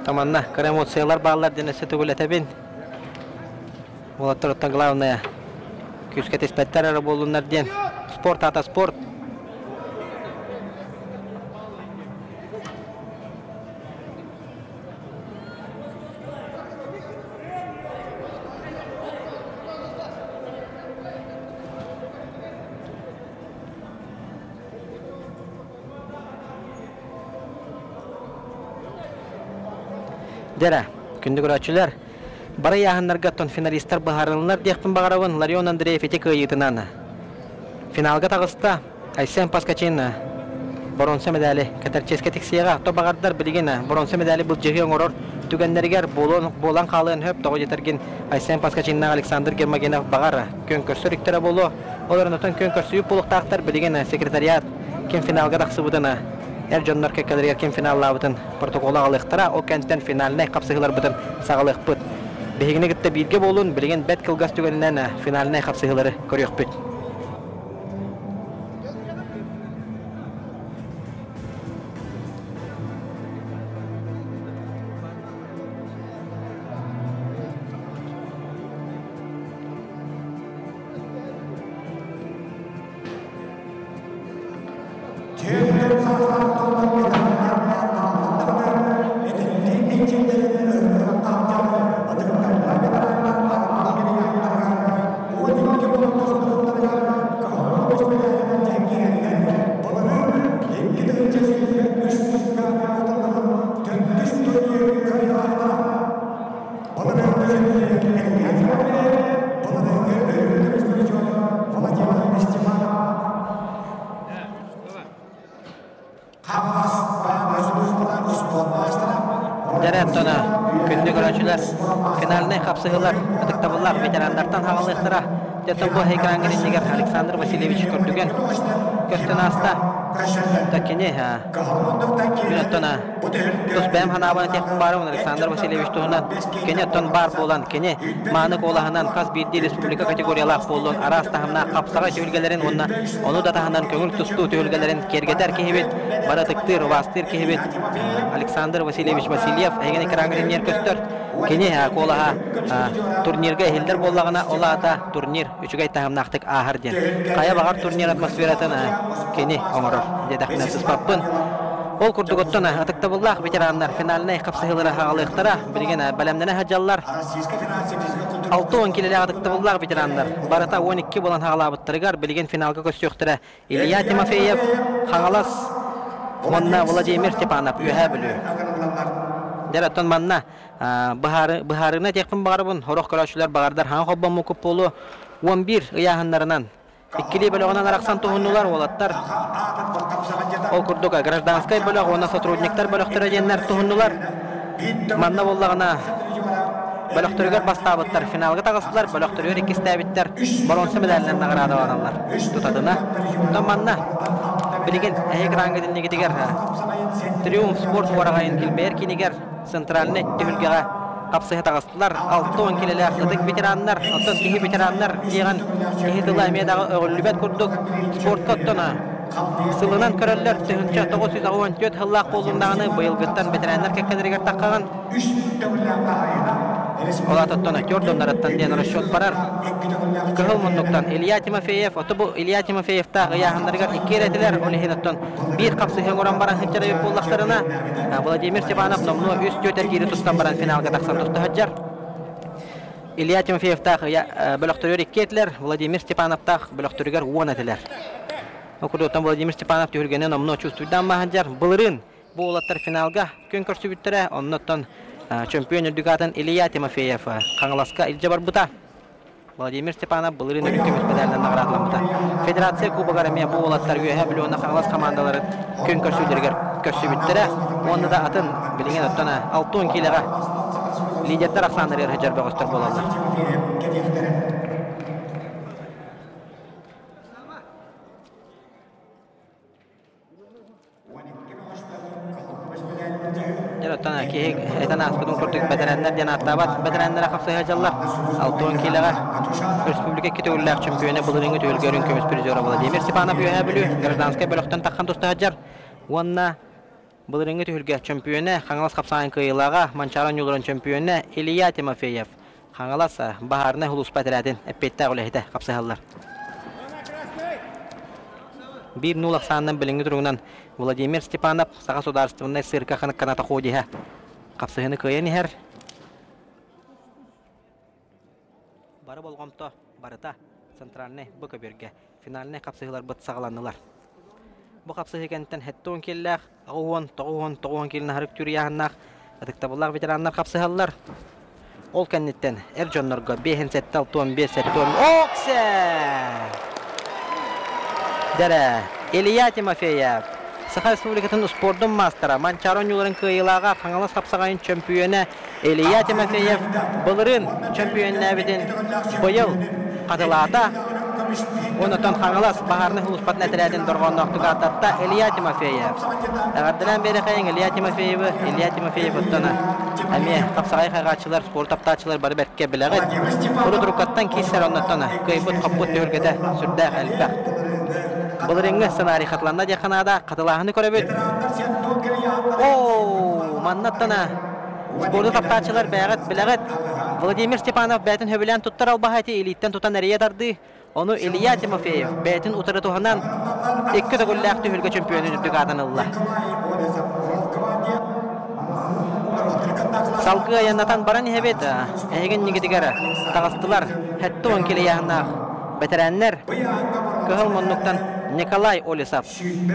Таманна кыра эмоциялар бааллар диэн өссө төгүл этэбин. Уолаттар оттон главное күүскэ түспэттэр эрэ буоллуннар диэн. Спорт аата спорт. Дьэрэ, күндү көрөөччүлэр, бары ыйааһыннарга оттон финалистар быһаарылыннар диэхпин баҕарабын. Ларион Андреев ити кыайыытынан финалга таҕыста. Айсен Паскачин боруонса медали кэтэр чиэскэ тиксиэҕэ. То баҕардар билигин боруонса медали былдьаһыы оҥорор түгэннэригэр буолуон буолан хаалыан сөп. Тоҕо диэтэргин Айсен Паскачиннаах Александр Гермогенов баҕар күөн көрсөр үктэрэ буолуо. Ол эрэн отон күөн көрсүү буолуохтаахтар билигин секретариат ким финалга тахсыбытын эр дьоннор кэккэлэригэр ким финаллаабытын протокола аҕалыахтара. Ол кэнниттэн финальнай хапсыһыыларбытын саҕалыахпыт. Биһигини кытта бииргэ буолун, билигин бэрт кылгас түгэнинэн финальнай хапсыһыылары көрүөхпүт. Дьэрэ күндү көрөөччүлэр, финальнай хапсыһыылар ытыктабыллаах ветераннартан хаалыахтара. Дьэ бу экраҥҥын иннигэр Александр Васильевич Көрдүгэн көстөн ааста. Кини мин оттон тус бэйэм ханаабын этиэхпин баарым Александр Васильевич туһунан кини оттон баар буолан кини мааны куолаһынан хас биирдии республика категориялаах буоллун араас таһымнаах хапсаҕай түһүлгэлэрин уонна ону да таһынан көҥүл тустуу түһүлгэлэрин киэргэтэр киһибит, бары ытыктыыр, убаастыыр киһибит Александр Васильевич Васильев эһигини экраҥҥа турнир көстөр. Кини куолаһа турнирга иһиллэр буоллаҕына, ол аата турнир үчүгэй таһымнаахтык ааһар диэн. Хайа баҕар турнир атмосфератын кини оҥорор диэтэхпинэ сыспаппын. Ол курдук оттон ытыктабыллаах ветераннар финальнай хапсыһыылары хаалыахтара, билигин бэлэмнэнэ сылдьаллар. 60 килэлээх ытыктабыллаах ветераннар барыта 12 буолан хаалаабыттарыгар билигин финалга көрсүөхтэрэ Илья Тимофеев, Хаҥалас уонна Владимир Степанов, Үөһээ Бүлүү. Дьэ, оттон манна быһаарыыны этиэхпин баҕарабын, сорох көрөөччүлэр баҕардар хаҥа холбоммуккут буолуо. 11 ыйааһыннарынан иккилии бөлөҕүнэн арахсан туһуннулар уолаттар. Ол курдук гражданскай бөлөх уонна сотрудниктар бөлөхтөрө диэннэр туһуннулар. Манна буоллаҕына бөлөхтөрүгэр бастаабыттар финалга таҕыстылар, бөлөхтөрүгэр иккистээбиттэр боруонса медалынан наҕараадаланаллар. Тутатына. Оттон манна билигин эһиги экраҥҥа иннигитигэр Триумф спорт уораҕайын килбэйэр киинигэр центральнай түһүлгэҕэ хапсыһа таҕыстылар. 60 килэлээх ытык ветераннар, оттон киһи ветераннар диэҕин киһи тыла эмиэ даҕы өҕүллүбэт курдук спортка оттон сылынан көрөллөр. 1994 сыллаах буоллуннаҕына быйылгыттан бэтэрээннэр кэккэлэригэр таххаҕын. Ол аатыттан актер доннарыттан диэн расчет барар. Кыһыл муннуктан Илья Тимофеев, ото бу Илья Тимофеевтаах ыйааһыннарыгар икки эрэтилэр, ол иһин оттон биир хапсыһыы оҥорон баран сылдьар эбит буоллахтарына, Владимир Степанов номнуо үс-түөрт эргиири тустан баран финалга тахсан туста сылдьар. Илья Тимофеевтаах бөлөхтөрүгэр икки этилэр, Владимир Степановтаах бөлөхтөрүгэр уон этилэр. Ол курдук Владимир Степанов түһүлгэни номнуо чувствуйдаан баһадьар. Былырыын бу уолаттар финалга күн көрсүбүттэрэ, оннуттан чөмпүйүөн үрдүк аатын Илья Тимофеев Хаҥаласка илдьэ барбыта. Владимир Степанов былырыын үрдүк көмүс медалынан наҕараадаламмыта. Федерация Кубогар эмиэ бу уолаттар Үөһээ Бүлүү уонна Хаҥалас хамаандаларын күн көрсүүлэригэр көрсүбүттэрэ. Уонна да атын билигин оттон 60 киилэҕэ лидердэр ахсааннарыгар сылдьар бөҕөстөр буолаллар. Дьэ, оттон киһи этэн ааспытын курдук бэтэрээннэр диэн ааттаабат бэтэрээннэрэ хапсыһа дьаллар. 60 киилэҕэ республика икки төгүллээх чөмпүйүөнэ былырыыҥҥы түһүлгэ үрүҥ көмүс призера Владимир Степанов Үөһээ Бүлүү гражданскай бөлөхтөн таххан туста сылдьар. Уонна былырыыҥҥы түһүлгэ чөмпүйүөнэ Хаҥалас хапсаҕайын кыайыылааҕа Манчаары оонньууларын чөмпүйүөнэ Илья Тимофеев Хаҥалас баһаарынай сулууспа этэрээтин эппиэттээх үлэһитэ хапсыһаллар. Биир нуул ахсаанынан билиҥҥи туругунан Владимир Степанов Саха судаарыстыбаннай цирка канатоходиһа хапсыһыыны кыайан иһэр. Бары болҕомто барыта центральнай бу көбүөргэ финальнай хапсыһыыларбыт саҕаланнылар. Бу хапсыһыы кэнниттэн 70 кииллээх, 80, 90, 90 киилин аһарык түрүйааһыннаах ытыктабыллаах ветераннар хапсыһаллар. Ол кэнниттэн эр дьоннорго 5 7 65 70 Оксе! Дэрэ, Илья Тимофеев, Саха Республикатын спордун маастара, Манчаары оонньууларын кыайыылааҕа, Хаҥалас хапсаҕайын чөмпүйүөнэ Илья Тимофеев былырыын чөмпүйүөннээбитин быйыл хатылаата. Онтон Хаҥалас баһаарынай сулууспатын этэрээтин дорҕоонноохтук ааттатта Илья Тимофеев. Эҕэрдэлээн биэрэхэйиҥ Илья Тимофеевы, Илья Тимофеев оттон эмиэ хапсаҕай хайҕааччылар, спорт таптааччылар бары бэркэ билэҕит. Урут уруккаттан киирсэр оннуттан кыайбыт-хоппут түһүлгэтэ сүрдээх элбэх. Былырыыҥҥы сценарий хатыланна диэххэ наада, хатылааһыны көрөбүт. Оо, маннаттан Спорду таптааччылар бэйэҕит билэҕит. Владимир Степанов бэйэтин сөбүлээн туттар албаһа ити илииттэн тутан эрийэ тардыы. Ону Илья Тимофеев бэйэтин утары туһанан икки төгүллээх түһүлгэ чөмпүйүөнүн үрдүк аатын ылла. Салгыы айаннатан баран иһэбит. Эһигин нигитигэр таҕыстылар. Хэттуон килийааһыннаах бэтэрээннэр Кыһыл муннуктан Николай Олесов,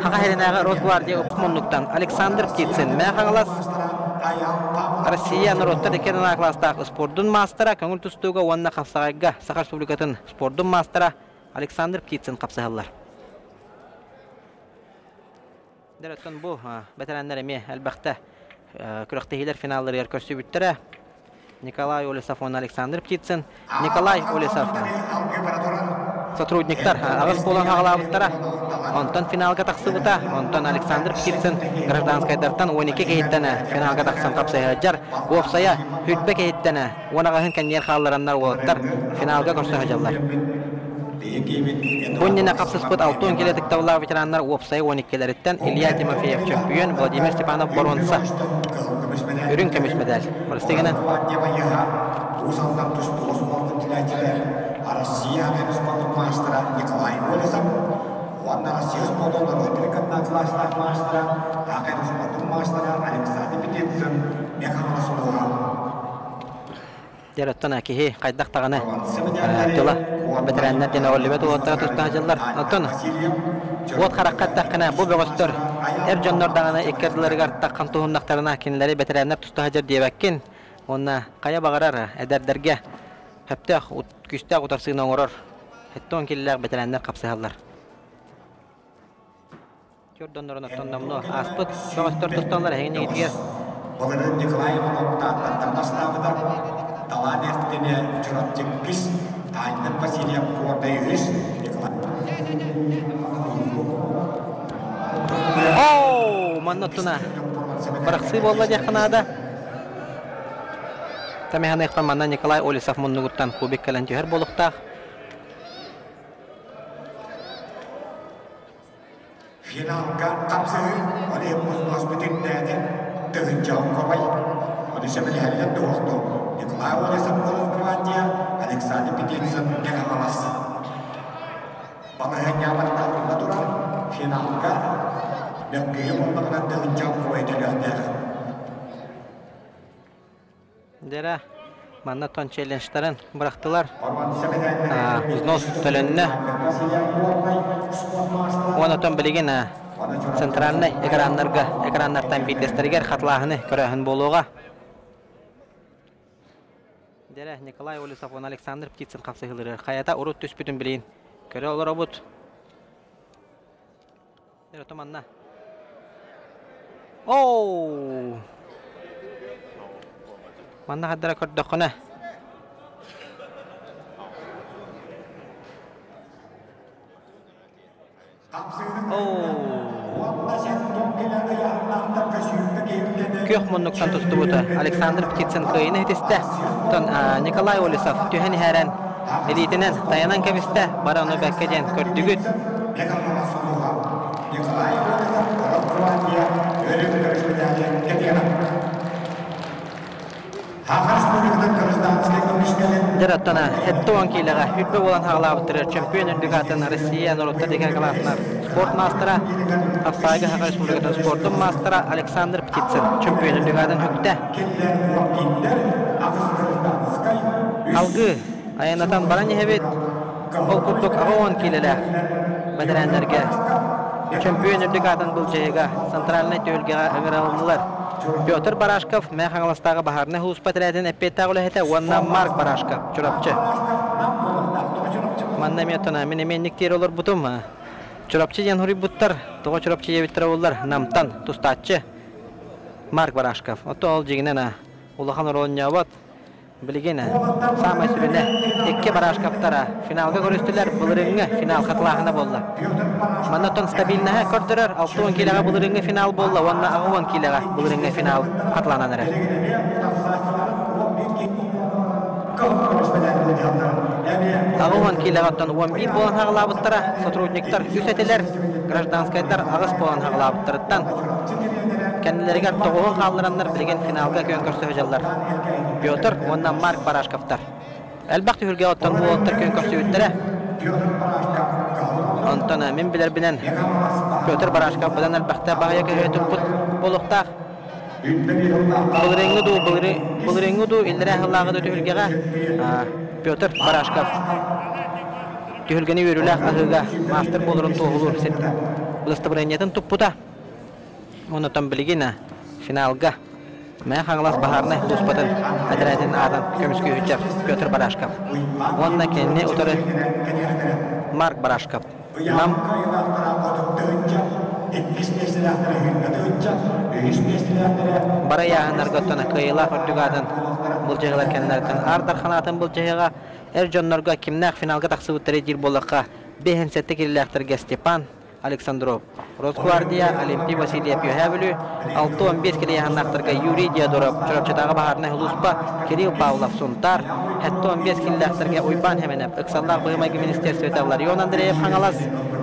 Хаха Херинээҕи Росгвардия муннуктан Александр Птицын, Мээ Хаҥалас Россия норуоттар икки кылаастаах спордун маастара, көҥүл тустууга уонна хапсаҕайга Саха Республикатын спордун маастара Александр Птицын хапсыһаллар. Дөрөттөн бу бэтэрээннэр эмиэ элбэхтэ күрэхтэһиилэр финалларыгар көрсүбүттэрэ. Николай Олесов уонна Александр Птицын. Николай Олесов. Сотрудниктар аҕыс буолан хаҕалаабыттара. Онтон финалга тахсыбыта. Онтон Александр Птицын гражданскайдартан 12 киһиттэн финалга тахсан хапсыһыдьар. Уопсайа хүрбэ киһиттэн 10 аҕаһын кэнниэр хааллараннар уолаттар финалга көрсө сылдьаллар. Бу иннинэ хапсыспыт 60 килэ ытыктабыллаах ветераннар уопсайа 12-лэриттэн Илья Тимофеев чөмпүйүөн, Владимир Степанов боруонса, үрүҥ көмүс медаль. Простигынан. Россия спортун маастара Николай Олесов уонна Россия спортун норуот класстаах маастара, АХР спортун маастара Александр Петицын Механосулуга. Дьэр оттон киһи хайдах даҕаны тыла бэтэрээннэр диэн өҕүллүбэт уолаттара тустаах дьыллар. Оттон уот харахха эттэххинэ, бу бөҕөстөр эр дьоннор даҕаны икки ардыларыгар таххан туһуннахтарына, кинилэри бэтэрээннэр туста сылдьар диэбэккин. Уонна хайа баҕарар эдэрдэргэ сөптөөх күүстээх утарсыыны оҥорор 70 киллээх бэтэрээннэр хапсыһаллар. Чордоннорун оттон номнуо ааспыт бөҕөстөр тусталлар эһигин игитигэр. Былырыын Николай Иванов Тааттаттан бастаабыта. Талаан эртине Чурапчыккыс, Таанньын Васильев Куордай үһүс, Николай Оу, манна оттуна бырахсыы буолла диэххэ наада. Тамиһаныахтан манна Николай Олесов муннугуттан кубик кэлэн түһэр буолуохтаах. Финалга хапсыһыы Олег Музнос бүтүннээтэ тыһыынча Ону сөбүлэһэллэр дуоһукту Николай Олесов Гвардия, Александр Петицын Мэҥэ-Хаҥалас. Балаһыанньаларга турар финалга мөккүһү буоллаҕына тыһыынча төлүөхтээх. Дьэрэ, манна тон челленджтарын бырахтылар. Взнос төлөннө. Уонна отон билигин центральнай экраннарга экраннартан биирдэстэригэр хатылааһыны көрөөһүн буолуоҕа. Дьэрэ, Николай Олесов уонна Александр Птицын хапсыһыыларыгар хайата урут түспүтүн билигин көрө олоробут. Дьэ, манна. Оу! Манна хардара көрдөххүнэ. Күөх муннуктан тустубута Александр Птицын кыайыыны ситистэ. Оттон Николай Олесов түһэн иһэрэн илиитинэн тайанан кэбистэ. Бары ону бэккэ диэн көрдүгүт. Дьэр оттон 70 киилэҕэ үрбэ буолан хаалаабыттарыгар чөмпүйүөн үрдүк аатын Россия норуоттар декан кылаасынар спорт маастара, Хапсаайга Саха Республикатын спордун маастара Александр Птицын чөмпүйүөн үрдүк аатын сүктэ. Алгыы айаннатан баран иһэбит. Ол курдук 80 киилэлээх бэтэрээннэргэ чөмпүйүөн үрдүк аатын былдьаһыыга центральнай түһүлгэҕэ ыҥырылыннылар. Петр Барашков, Мэҥэ Хаҥаластааҕы баһаарынай сулууспа этэрээдин эппиэттээх үлэһитэ уонна Марк Барашков, Чурапчы. Манна эмиэ оттон мин эмиэ инник тиэрэ олорбутум. Чурапчы диэн суруйбуттар. Тоҕо Чурапчы диэбиттэрэ буоллар, Намтан тустааччы Марк Барашков. Ото ол дьиҥинэн улахан оруолунньообот. Билигин саамай сүрүнэ икки барашкаптара финалга көрүстүлэр, былырыыҥҥы финал хатылааһына буолла. Манна оттон стабильноһы көрдөрөр 60 киилэҕэ былырыыҥҥы финал буолла уонна 80 киилэҕэ былырыыҥҥы финал хатыланан эрэр. 80 киилэҕэ оттон 11 буолан хаҕылаабыттара, сотрудниктар үс этилэр, гражданскайдар аҕыс буолан хаҕылаабыттарыттан кэннилэригэр тоҕуһун хааллараннар билигин финалга күөн көрсө сылдьаллар. Петр уонна Марк Барашковтар. Элбэх түһүлгэ оттон уолаттар күөн көрсүбүттэрэ. Онтон мин билэрбинэн Петр Барашков быдан элбэхтэ баһыйа көһө туппут буолуохтаах. Былырыыҥҥы дуу, былырыыҥҥы дуу иллэрээ сыллааҕы да түһүлгэҕэ Петр Барашков түһүлгэни үөрүүлээх аһыыга маастар буоларын туоһулуур удостоверениетын туппута. Онтон билигин финалга Мэҥэ Хаҥалас баһаарынай сулууспатын этэрээтин аатын көмүскүүһүччэ Петр Барашков уонна кинини утары Марк Барашков Нам Бары ыйааһыннарга оттон кыайыылаах үрдүк аатын былдьаһыылар кэннилэриттэн Аар Дархан аатын былдьаһыыга. Эр дьоннорго кимнээх финалга тахсыбыттары диир буоллахха, 57 килилээхтэргэ Степан Александров, Росгвардия, Олимпий Васильев Үөһээ Бүлүү, 65 килийаһаннаахтарга Юрий Диодоров, Чурапчытааҕы баһаарынай сулууспа, Кирилл Павлов, Сунтаар, 75 килилээхтэргэ Уйбаан Хэмэнэп, Ыксаллаах быһыы-майгы министиэристибэтэ Ларион Андреев, Хаҥалас,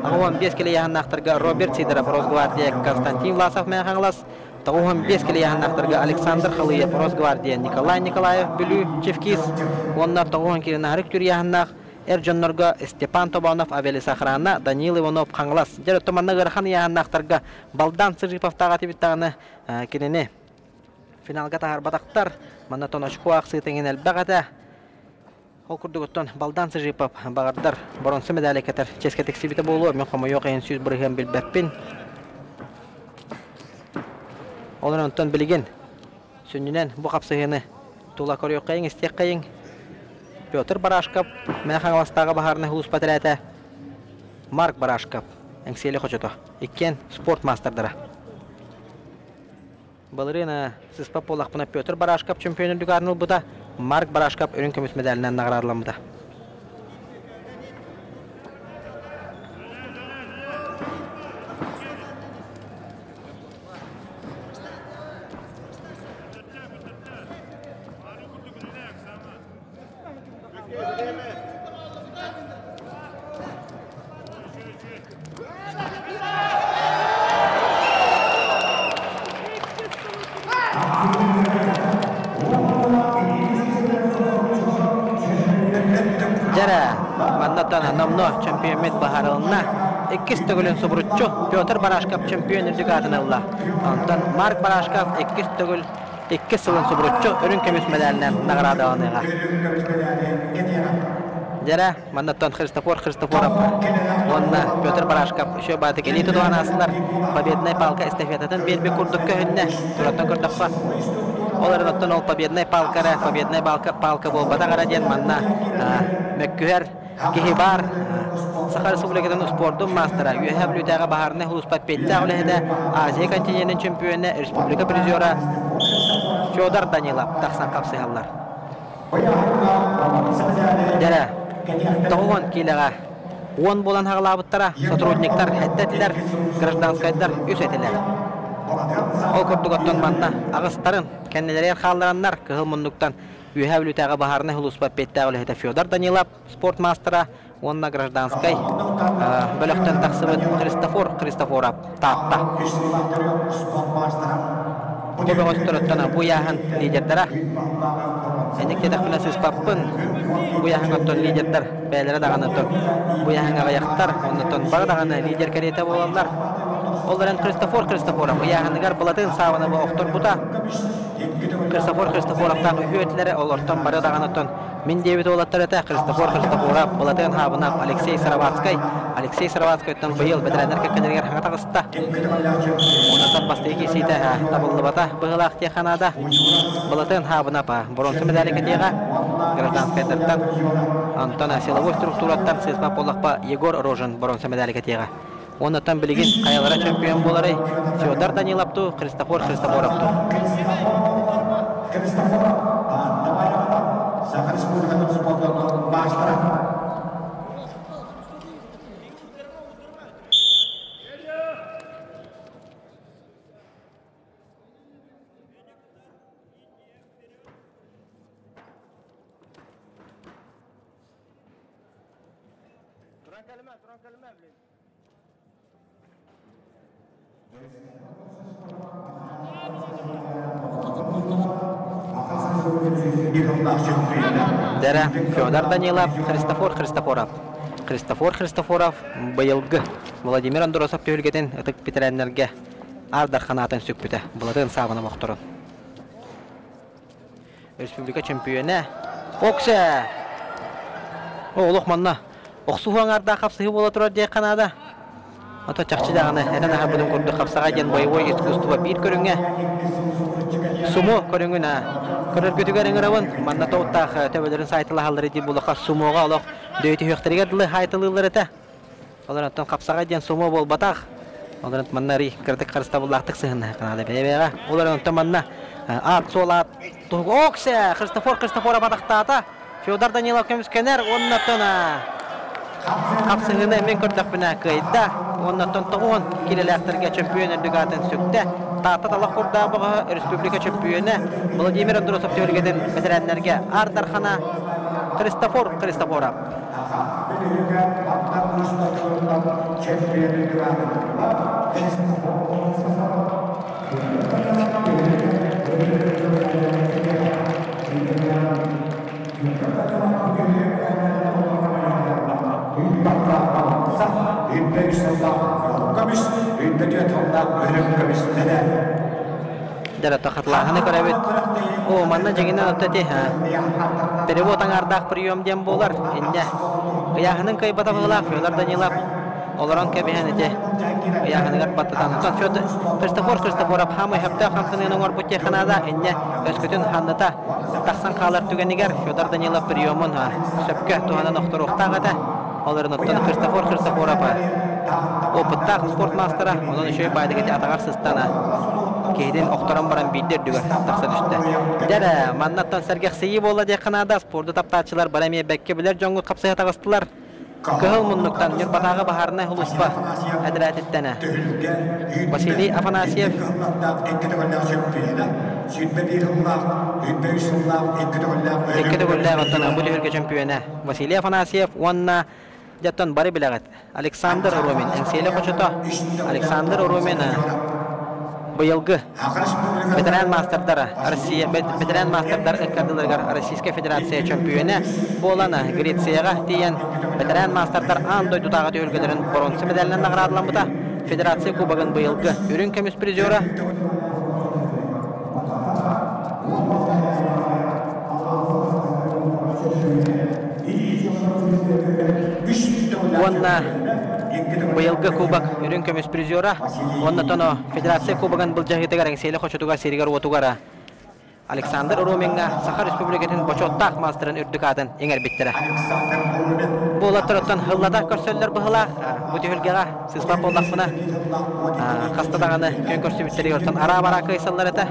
85 килийаһаннаахтарга Роберт Сидоров, Росгвардия, Константин Власов, Мэҥэ Хаҥалас, 95 килийаһаннаахтарга Александр Халыев, Росгвардия, Николай Николаев, Бүлүү, Чевкис уонна 90 килинаарык түрүйаһаннаах эр дьоннорго Степан Тобонов, Авелисохрана, Даниил Иванов, Хаҥалас. Дьэ, оттон манна ыарахан ыйааһыннаахтарга Балдан Сыжиповтаах этибит даҕаны кинини финалга таһаарбатахтар. Манна тон очко аахсыытыҥын элбэх этэ. Ол курдук оттон Балдан Сыжипов баҕардар боронсо медали кэтэр чиэскэ тиксибитэ буолуо. Мен хомойуох иһин 100% билбэппин. Ол эрэн онтон билигин сүнньүнэн бу хапсыһыыны тула көрүөххэйиҥ, истиэххэйиҥ. Петр Барашков, Мэҥэ Хаҥаластааҕы баһаарынай сулууспа этэрээтэ Марк Барашков, Эҥсиэли хочото. Иккиэн спорт маастардара. Былырыын сыспат буоллахпына Петр Барашков чемпион үрдүк аатын ылбыта, Марк Барашков үрүҥ көмүс медалынан наҕараадаламмыта. Дьэрэ, маннаттан номнуо чөмпүйүөммүт быһаарылынна. Иккис төгүлүн субуруччу Петр Барашков чөмпүйүөн үрдүк аатын ылла. Онтон Марк Барашков иккис төгүл иккис сылын субуруччу үрүҥ көмүс мэдээлинэн наҕараадаланыаҕа. Дьэрэ, маннаттан Христофор Христофоров уонна Петр Барашков үчүгэй баатык илии тутуһан аастылар. Победная палка эстафетатын биэрбит курдук көһүннэ. Тураттан көрдөххө, ол эрэн оттон ол победная палка эрэ, победная палка, палка буолбатах эрэ диэн манна мөккүһэр киһи баар. Саха Республикатын успуордун маастара, Үөһээ Бүлүүтээҕи баһаарынай сулууспа эппиэттээх үлэһитэ, Азия континенын чөмпүйүөнэ, республика призера Федор Данилов тахсан хапсыһаллар. Дьэрэ, 90 киилэҕэ 10 буолан хаҕылаабыттара, сотрудниктар сэттэ этилэр, гражданскайдар үс этилэр. Ол курдук оттон манна аҕыстарын кэннилэригэр хааллараннар кыһыл муннуктан Үөһээ Бүлүүтээҕи баһаарынай сулууспа эппиэттээх үлэһитэ Федор Данилов, спорт маастара уонна гражданскай бөлөхтөн тахсыбыт Христофор Христофоров Таатта. Бу бөҕөстөрүттэн бу ыйааһын лидердара Эник диэтэхпинэ сыыспаппын. Бу ыйааһыҥҥа оттон лидердэр бэйэлэрэ даҕаны оттон бу ыйааһыҥҥа аҕыйахтар, оннуттан бары даҕаны лидер кэриэтэ буолаллар. Ол эрэн Христофор Христофоров ыйааһыныгар Былатын Саабанабы охторбута. Христофор Христофоровтаах үһү этилэрэ, олортон бары даҕаны оттон Мин диэбит уолаттар этэ Христофор Христофоров, Былатыан Хаабынап, Алексей Сыроватскай. Алексей Сыроватскайтан быйыл бэтэрээннэр кэккэлэригэр хаҥа таҕыста. Онтон бастакы киирсиитэ табыллыбата быһыылаах диэххэ наада. Былатыан Хаабынап боруонса медали кэтиэҕэ гражданскайдартан. Онтон силовой структураттан сыыспат буоллахпа Егор Рожин боруонса медали кэтиэҕэ. Оннуттан билигин хайалара чемпион буоларый? Федор Даниловту, Христофор Христофоровту. Христофоров Саха Республикатын спордун маастара. Дэрэ Федор Данилов, Христофор Христофоров. Христофор Христофоров быйылгы Владимир Андросов түһүлгэтин ытык бэтэрээннэргэ Аар Дархан аатын сүкпүтэ. Былатын саабына мохторун. Республика чөмпүйүөнэ Оксе! Олох манна охсуһуу аҥаардаах хапсыһыы буола турар диэххэ наада. Ото чахчы даҕаны этэн аһарбытым курдук хапсаҕай диэн боевой искусство биир көрүҥэ. Сумо көрүҥүн көрөргүтүгэр ыҥырабын. Манна тоуттаах төбөлөрүн сайтылаһаллары диир булаха сумоҕа олох дөйүтүһүөхтэригэр дылы хайтылыыллар этэ. Олор оттон хапсаҕай диэн сумо буолбатах. Олор манна арый кыратык харыстабыллаахтык сыһыннаһа наада бэйэ-бэйэҕэ. Олор онтон манна аат суол аат туһуг Оксе! Христофор Христофоров атахтаата. Федор Данилов көмүскэнэр уоннаттан хапсыһыыны мин көрдөхпүнэ кыайда. Уоннаттан 90 килэлээхтэргэ чөмпүйүөн үрдүк аатын сүктэ. Таатта талах курдаах бөҕөһө республика чөмпүйүөнэ Владимир Андросов түһүлгэтин бэтэрээннэргэ Аар Дархана Христофор Христофоров. Дьэ, хатылааһыны көрөбүт. О, манна дьиҥинэн отто ити перевод аҥаардаах прием диэн буолар. Инньэ ыйааһынын кыайбата быһыылаах Федор Данилов олорон кэбиһэн ити ыйааһыныгар баттатан. Оттон Федор Христофор Христофоров хаамай сөптөөх хамсаныыны оҥорбут диэххэ инньэ өскөтүн ханныта тахсан хаалар түгэнигэр Федор Данилов приемун сөпкө туһанан охторуохтаах этэ. Ол эрэн оттон Христофор Христофоров опыттаах спорт маастара, онон үчүгэй баайдык ити атаҕар сыстан киһитин охторон баран биирдэ үрдүгэр тахса түстэ. Дьэ, маннаттан сэргэхсийии буолла диэххэ наада, спорду таптааччылар бары эмиэ бэккэ билэр дьоҥҥут хапсыһа таҕыстылар. Кыһыл муннуктан Ньурбатааҕы баһаарынай сулууспа этэрээтиттэн Василий Афанасьев икки төгүллээх оттон бу түһүлгэ чөмпүйүөнэ Василий Афанасьев уонна дьэттон бары билэҕит Александр Румин Эҥсиэли хочото Александр Румин быйылгы ветеран маастардара Россия ветеран маастардар ыккардыларыгар Российскай Федерация чөмпүйүөнэ буолан Грецияҕа тиийэн ветеран маастардар аан дойдутааҕы түһүлгэлэрин боруонса медалынан наҕараадаламмыта. Федерация Кубогын быйылгы үрүҥ көмүс призера уонна быйылгы кубок үрүҥ көмүс призера уонна тоно Федерация Кубогын былдьаһыытыгар Эҥсиэли хочотугар сиригэр-уотугар Александр Ромиҥҥа Саха Республикатын бочуоттаах маастарын үрдүк аатын иҥэрбиттэрэ. Бу уолаттар хыллата көрсөллөр быһылаах. Бу түһүлгэҕэ сыыспат буоллахпына хаста даҕаны күөн көрсүбүттэригэр оттон араа-бараа кыайсаллар этэ.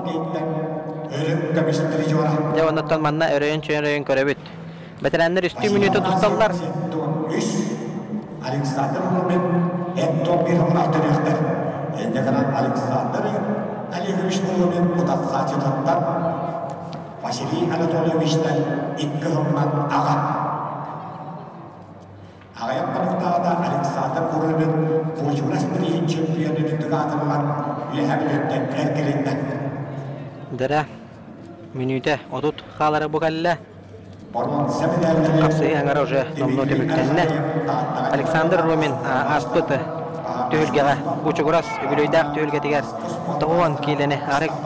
Дьэ оннуттан манна өрөйөн-чөйөн көрөбүт. Бэтэрээннэр үстүү мүнүүтэ тусталлар. Александр Рубин Эттон bir төрүөхтэр. Энне гынан Александр Олегович Рубин утарсаачытыттан Василий Анатольевичтан икки сылынан аҕа. Аҕыйах хонуктааҕыта Александр Рубин Кучурас бирииһин чемпионун үрдүк аатырылан Үөһээ Бүлүүттэн эргилиннэ. Дэрэ мүнүүтэ 30 хаалара бу кэллэ. Хапсыһыы аҥара уже номнуо түмүктэннэ. Александр Румин ааспыт түһүлгэҕэ Кучугурас үбүлүөйдээх түһүлгэтигэр 90 киилэни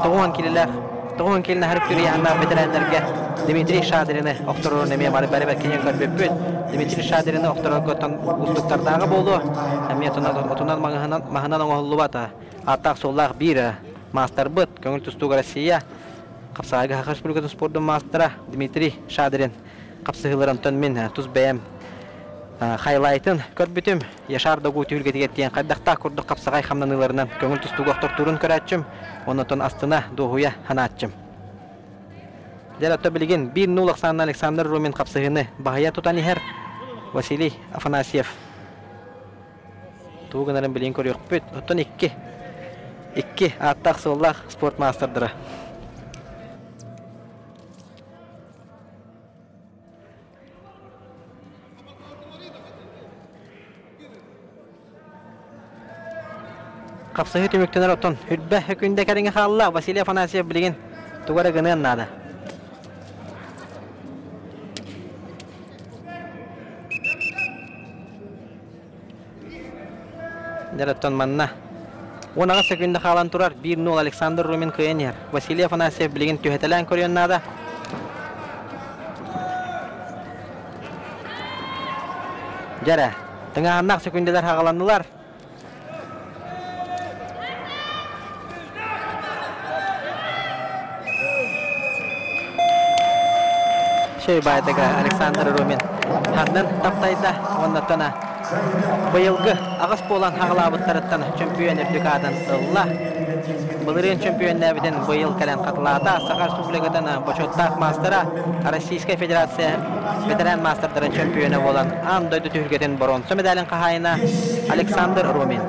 90 киилэлээх 90 киилэни аһарып түрүйэһаннаах бэтэрээннэргэ Дмитрий Шадрины охторорун эмиэ бары бары бэркинэн көрбүппүт. Дмитрий Шадрины охторорго устуктардааҕы буолуо. Эмиэ отунан маһынан оҥоһуллубат ааттаах-суоллаах биир маастарбыт көҥүл тустууга Россия Хапсаҕайга Саха Республикатын спордун маастара Дмитрий Шадрин хапсыһыыларынтан мин тус бэйэм хайлайтын көрбүтүм. Яшар Догу түһүлгэтигэр тиийэн хайдахтаах курдук хапсаҕай хамнаныыларынан көҥүл тустууга охтортуурун көрөөччүм, оннотон астына, дуоһуйа санааччым. Дьэ, оттон билигин 1-0 ахсаанна Александр Румин хапсыһыыны баһыйа тутан иһэр Василий Афанасьев. Тугу гынарын билигин көрүөхпүт. Оттон икки икки ааттаах-суоллаах спорт маастардара. Хапсыһыы түмүктэнэр оттон үрбэ өкүндэ кэриҥэ хаалла. Василий Афанасьев билигин тугу эрэ гыныан наада. Дьэ, оттон манна 18 секунда хаалан турар 1-0 Александр Румин кыайан иһэр. Василий Афанасьев билигин түһэтэлээн көрүөн наада. Дьэрэ, тыҥааһыннаах секундалар хаҕаланнылар. Шөй баайдыга Александр Румин ханнын таптайда, оннаттана. Быйылгы аҕыс буолан хаҕылаабыттарыттан чөмпүйүөн үрдүк аатын ылла. Былырыын чөмпүйүөннээбитин быйыл кэлэн хатылаата. Саха Республикатын бочуоттаах маастара, Российскай Федерация ветеран маастардарын чөмпүйүөнэ буолан аан дойду түһүлгэтин боруонса медалын хаһаайына Александр Румин.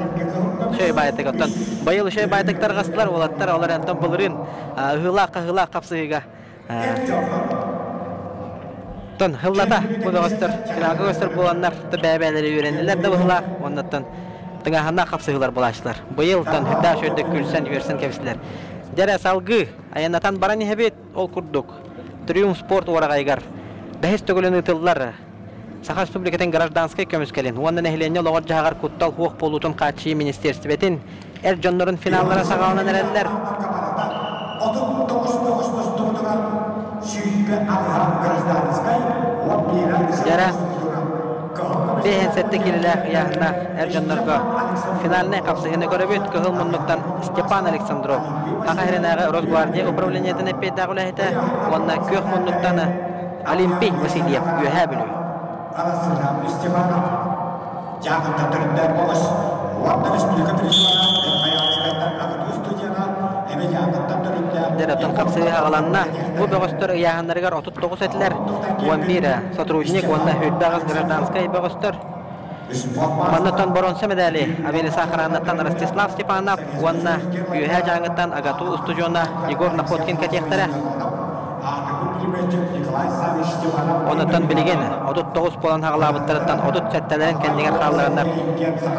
Үчүгэй баайтык оттон быйыл үчүгэй баайтык тарҕастылар уолаттар олор онтон былырыын ыһыылаах-хаһыылаах хапсыһыыга Тон хыллата бу бөҕөстөр финалга көстөр буоланнар бэйэ-бэйэлэри үөрэннилэр да быһылаах уоннаттан тыҥааһыннаах хапсыһыылар булааччылар. Быйыл тон үрдээх үчүгэйдик күлсэн үөрсэн кэбистилэр. Дьэрэ салгыы айаннатан баран иһэбит ол курдук Триумф спорт уораҕайыгар бэһис төгүлүн ыытыллар Саха Республикатын гражданскай көмүскэлин уонна нэһилиэнньэ олоҕор-дьаһаҕар куттал суох буолуутун хааччыйыы министиэристибэтин эр дьоннорун финаллара саҕаланан эрэллэр. Дьара 57 киилэлээх ыйааһыннаах эр дьоннорго финальнай хапсыһыыны көрөбүт. Кыһыл муннуктан Степан Александров, Саха сиринээҕи Росгвардия управлениетын эппиэттээх үлэһитэ уонна күөх муннуктан Олимпий Васильев, Үөһээ Бүлүү. Дэрэтон хапсыһыы аҕаланна. Бу бөҕөстөр ыйааһыннарыгар 39 этилэр, 11 сотрудник уонна 28 гражданскай бөҕөстөр. Маннаттан боруонса медали Авелия Сахаранаттан Ростислав Степанов уонна Үөһээ Дьааҥыттан АГАТУ устудьуона Егор Находкин кэтиэхтэрэ. Онуттан билигин 39 буолан хаҕалаабыттарыттан 37-лэрин кэннигэр хааллараннар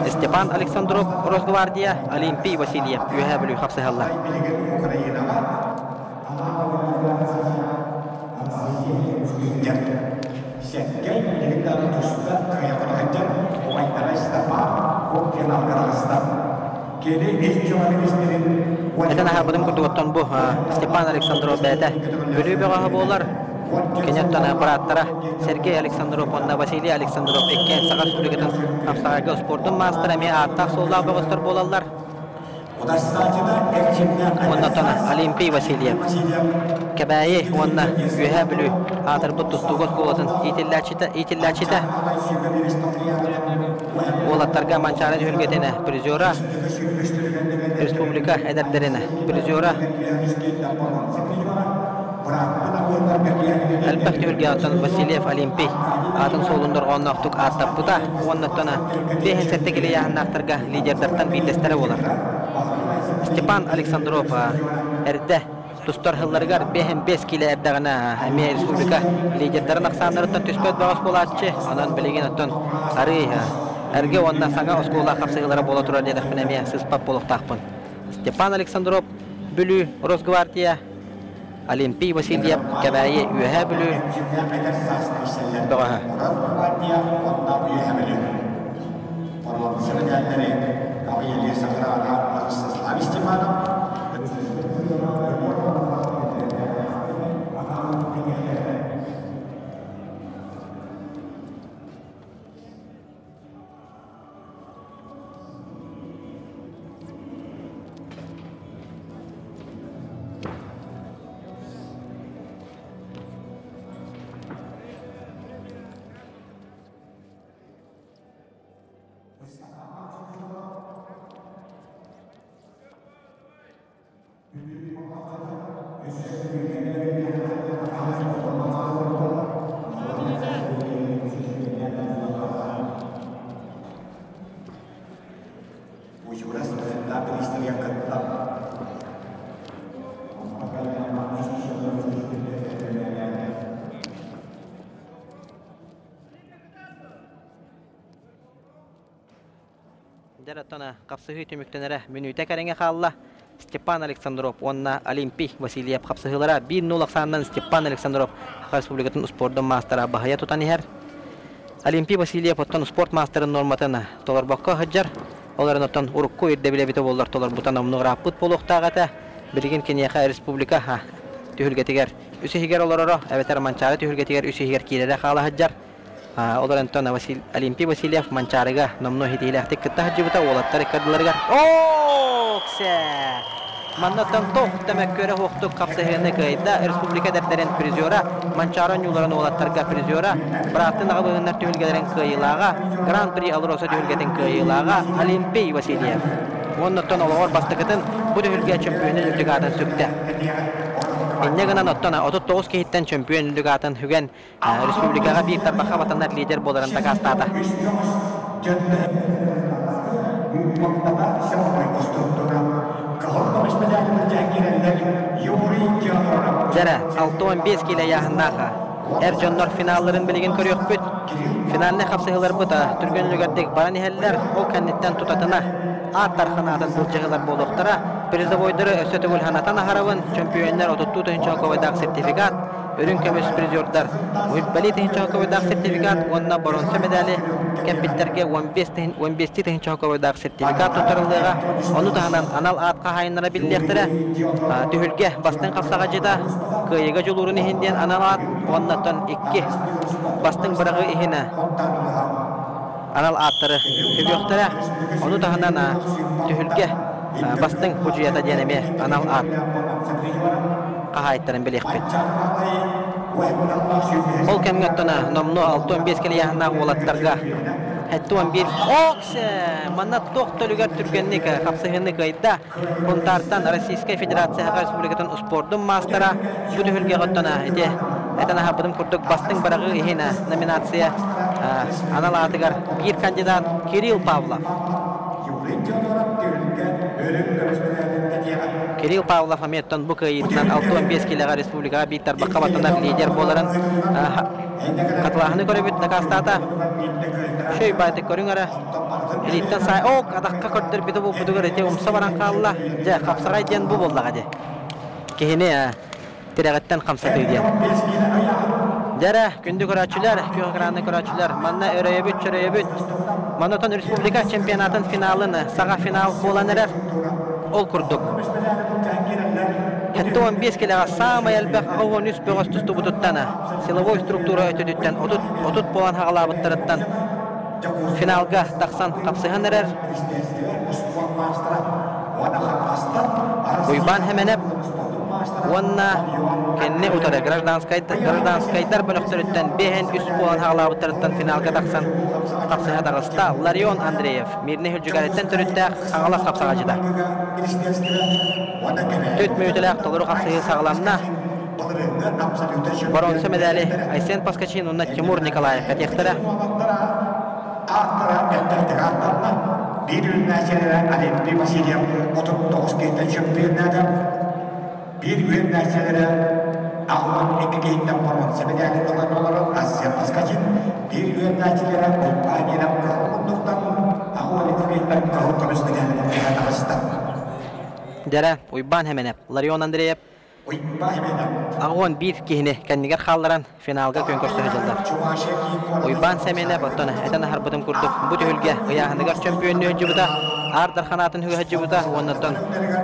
Степан Александров Росгвардия, Олимпий Васильев Үөһээ Бүлүү хапсыһаллар. Сэргэй билигин даҕаны туста кыайа-хото сылдьар убайдара Степан бу финалга таҕыста. Кини ис дьыала министрин Этэн аһарбытым курдук оттон бу Степан Александров бэйэтэ Бүлүү бөҕөһө буолар. Кини оттон бырааттара Сергей Александров уонна Василий Александров иккиэн Саха Республикатын хапсаҕайга успуордун маастара эмиэ ааттаах-суоллаах бөҕөстөр буолаллар. Уонна Олимпий Васильев Кэбээйи уонна Үөһээ Бүлүү аатырбыт тустууга оскуолатын иитиллээччитэ, уолаттарга Манчаары түһүлгэтин призера, республика эдэрдэрин призера, Элбэх түһүлгэҕиттэн Васильев Олимпий аатын суолун дорҕоонноохтук ааттаппыта уонна 57 килэ ыйааһыннаахтарга лидердартан биирдэстэрэ буолар. Степан Александров эрдэ тустар сылларыгар 5 килэ эрдэҕинэ эмиэ республика лидердарын ахсааннарыттан түспэт бөҕөс буолааччы. Онон билигин оттон арыый эргэ уонна саҥа оскуола хапсыһыылара буола турар диэтэхпинэ эмиэ сыыспат буолуохтаахпын. Степан Александров Бүлүү Росгвардия Олимпий Васильев Кэбээйи Үөһээ Бүлүү бөҕөһө. Дьэр оттон хапсыһыы түмүктэнэрэ мүнүүтэ кэриҥэ хаалла. Степан Александров уонна Олимпий Васильев хапсыһыылара 1-0 ахсаанынан Степан Александров Саха Республикатын успуордун маастара баһыйа тутан иһэр. Олимпий Васильев оттон спорт маастарын нуорматын толорбокко сылдьар. Ол эрэн оттон урукку ирдэбил эбитэ буоллар толорбута номнуо ырааппыт буолуохтаах этэ. Билигин киниэхэ республика түһүлгэтигэр үс иһигэр олороро, эбэтэр Манчаары түһүлгэтигэр үс иһигэр киирэрэ хаала сылдьар. Ол эрэн Олимпий Васильев Манчаарыга номнуо ситиһиилээхтик кытта сылдьыбыта уолаттар икки ардыларыгар. Ооксэ! Маннаттан тох тэмэккөрө хуохтук хапсыһыыны кыайда республика эдэрдэрин призера, Манчаары оонньууларын уолаттарга призера, бырааттын аҕа быһыннар түһүлгэлэрин кыайыылааҕа, Гран-при Алроса түһүлгэтин кыайыылааҕа Олимпий Васильев. Уоннаттан олоҕор бастакытын бу түһүлгэ чөмпүйүөнүн үрдүк аатын сүктэ. Инньэ гынан оттон 39 киһиттэн чөмпүйүөн үрдүк аатын сүгэн республикаҕа биир тарбахха батанар лидер буоларын дакаастаата. Дьэрэ, 65 киилэ ыйааһыннаах эр дьоннор финалларын билигин көрүөхпүт. Финальнай хапсыһыыларбыт түргэн үлүгэрдик баран иһэллэр. Ол кэнниттэн тутатына аат тархан аатын былдьаһыылар буолуохтара. Призовойдары өссө төгүл санатан аһарабын. Чөмпүйүөннэр 32 тыһыынча солкуобайдаах сертификат, үрүҥ көмүс призердар Уйбали тыһыынча солкуобайдаах сертификат уонна боруонса медали кэлбиттэргэ 15 тыһыынча солкуобайдаах сертификат туттарыллыаҕа. Ону таһынан анал аат хаһаайыннара биллиэхтэрэ. Түһүлгэ бастыҥ хапсаҕайдьыта кыайыыга дьулуурун иһин диэн анал аат уоннаттан икки бастыҥ быраҕыы иһин анал ааттары сүгүөхтэрэ. Ону таһынан түһүлгэ бастыҥ судьуйата диэн эмиэ анал аат хаһаайыттарын билиэхпит. Ол кэмҥэ оттон номнуо 65 килийааһыннаах уолаттарга 71 Оксе! Манна туох төлүгэр түргэнник хапсыһыыны кыайда. Хунтаартан Российскай Федерация Саха Республикатын успуордун маастара бу түһүлгэҕэ оттон ити этэн аһарбытым курдук бастыҥ быраҕыы иһин номинация анал аатыгар биир кандидат Кирилл Павлов. Кирилл Павлов эмиэттэн бу кыайыытынан 65 килэҕэ республикаҕа биир тарбахха баттанар лидер буоларын хатылааһыны көрөбүт дакаастаата. Шөй баайтык көрүҥ эрэ. Илииттэн саай ок атахха көрдөрбүтэ буолбутугар ити умса баран хаалла. Дьэ, хапсаҕай диэн бу буоллаҕа дии. Киһини тирэҕиттэн хамсатыы диэн. Дьэ эрэ, күндү көрөөччүлэр, күөх экранны көрөөччүлэр, манна өрөйөбүт, чөрөйөбүт. Манна республика чемпионатын финалын саҕа финал буолан эрэр. Ол курдук. 75 килэҕэ саамай элбэх 83 бөҕөс тустубутуттан силовой структура өтөтүттэн 30 30 буолан хаҕалаабыттарыттан финалга тахсан хапсыһан эрэр. Уйбаан Хэмэнэп уонна кэнни утары гражданскайдар бөлөхтөрүттэн биэһэн үс буолан хаҕалаабыттарыттан финалга тахсан хапсыһа таҕыста Ларион Андреев Мирный Хүлдьүгэриттэн төрүттээх Хаҥалас хапсаҕачыта. Түт мүнүүтэлээх толору хапсыһыы саҕаланна. Боруонса медали Айсен Паскачин уонна Тимур Николаев кэтиэхтэрэ. Ааттара элбэхтик ааттанна. Биир үүннээччилэрэ Олимпий Васильев 39 киһиттэн чөмпүйүннээтэ. Биир үөрэнээччилэрэ 82 киһиттэн боруонса медали ылан олорон Айсен Паскачин, биир үөрэнээччилэрэ Уйбаан Кыһыл муннуктан 82 киһиттэн кыһыл көмүс медалин түһэ таҕыста. Дьэрэ, Уйбаан Хэмэнэп, Ларион Андреев 81 киһини кэннигэр хаалларан финалга күөн көрсө сылдьаллар. Уйбаан Сэмэнэп оттон этэн аһарбытым курдук бу түһүлгэ ыйааһыныгар чөмпүйүөннүү сылдьыбыта, Аар Дархан аатын үгэ сылдьыбыта уонна оттон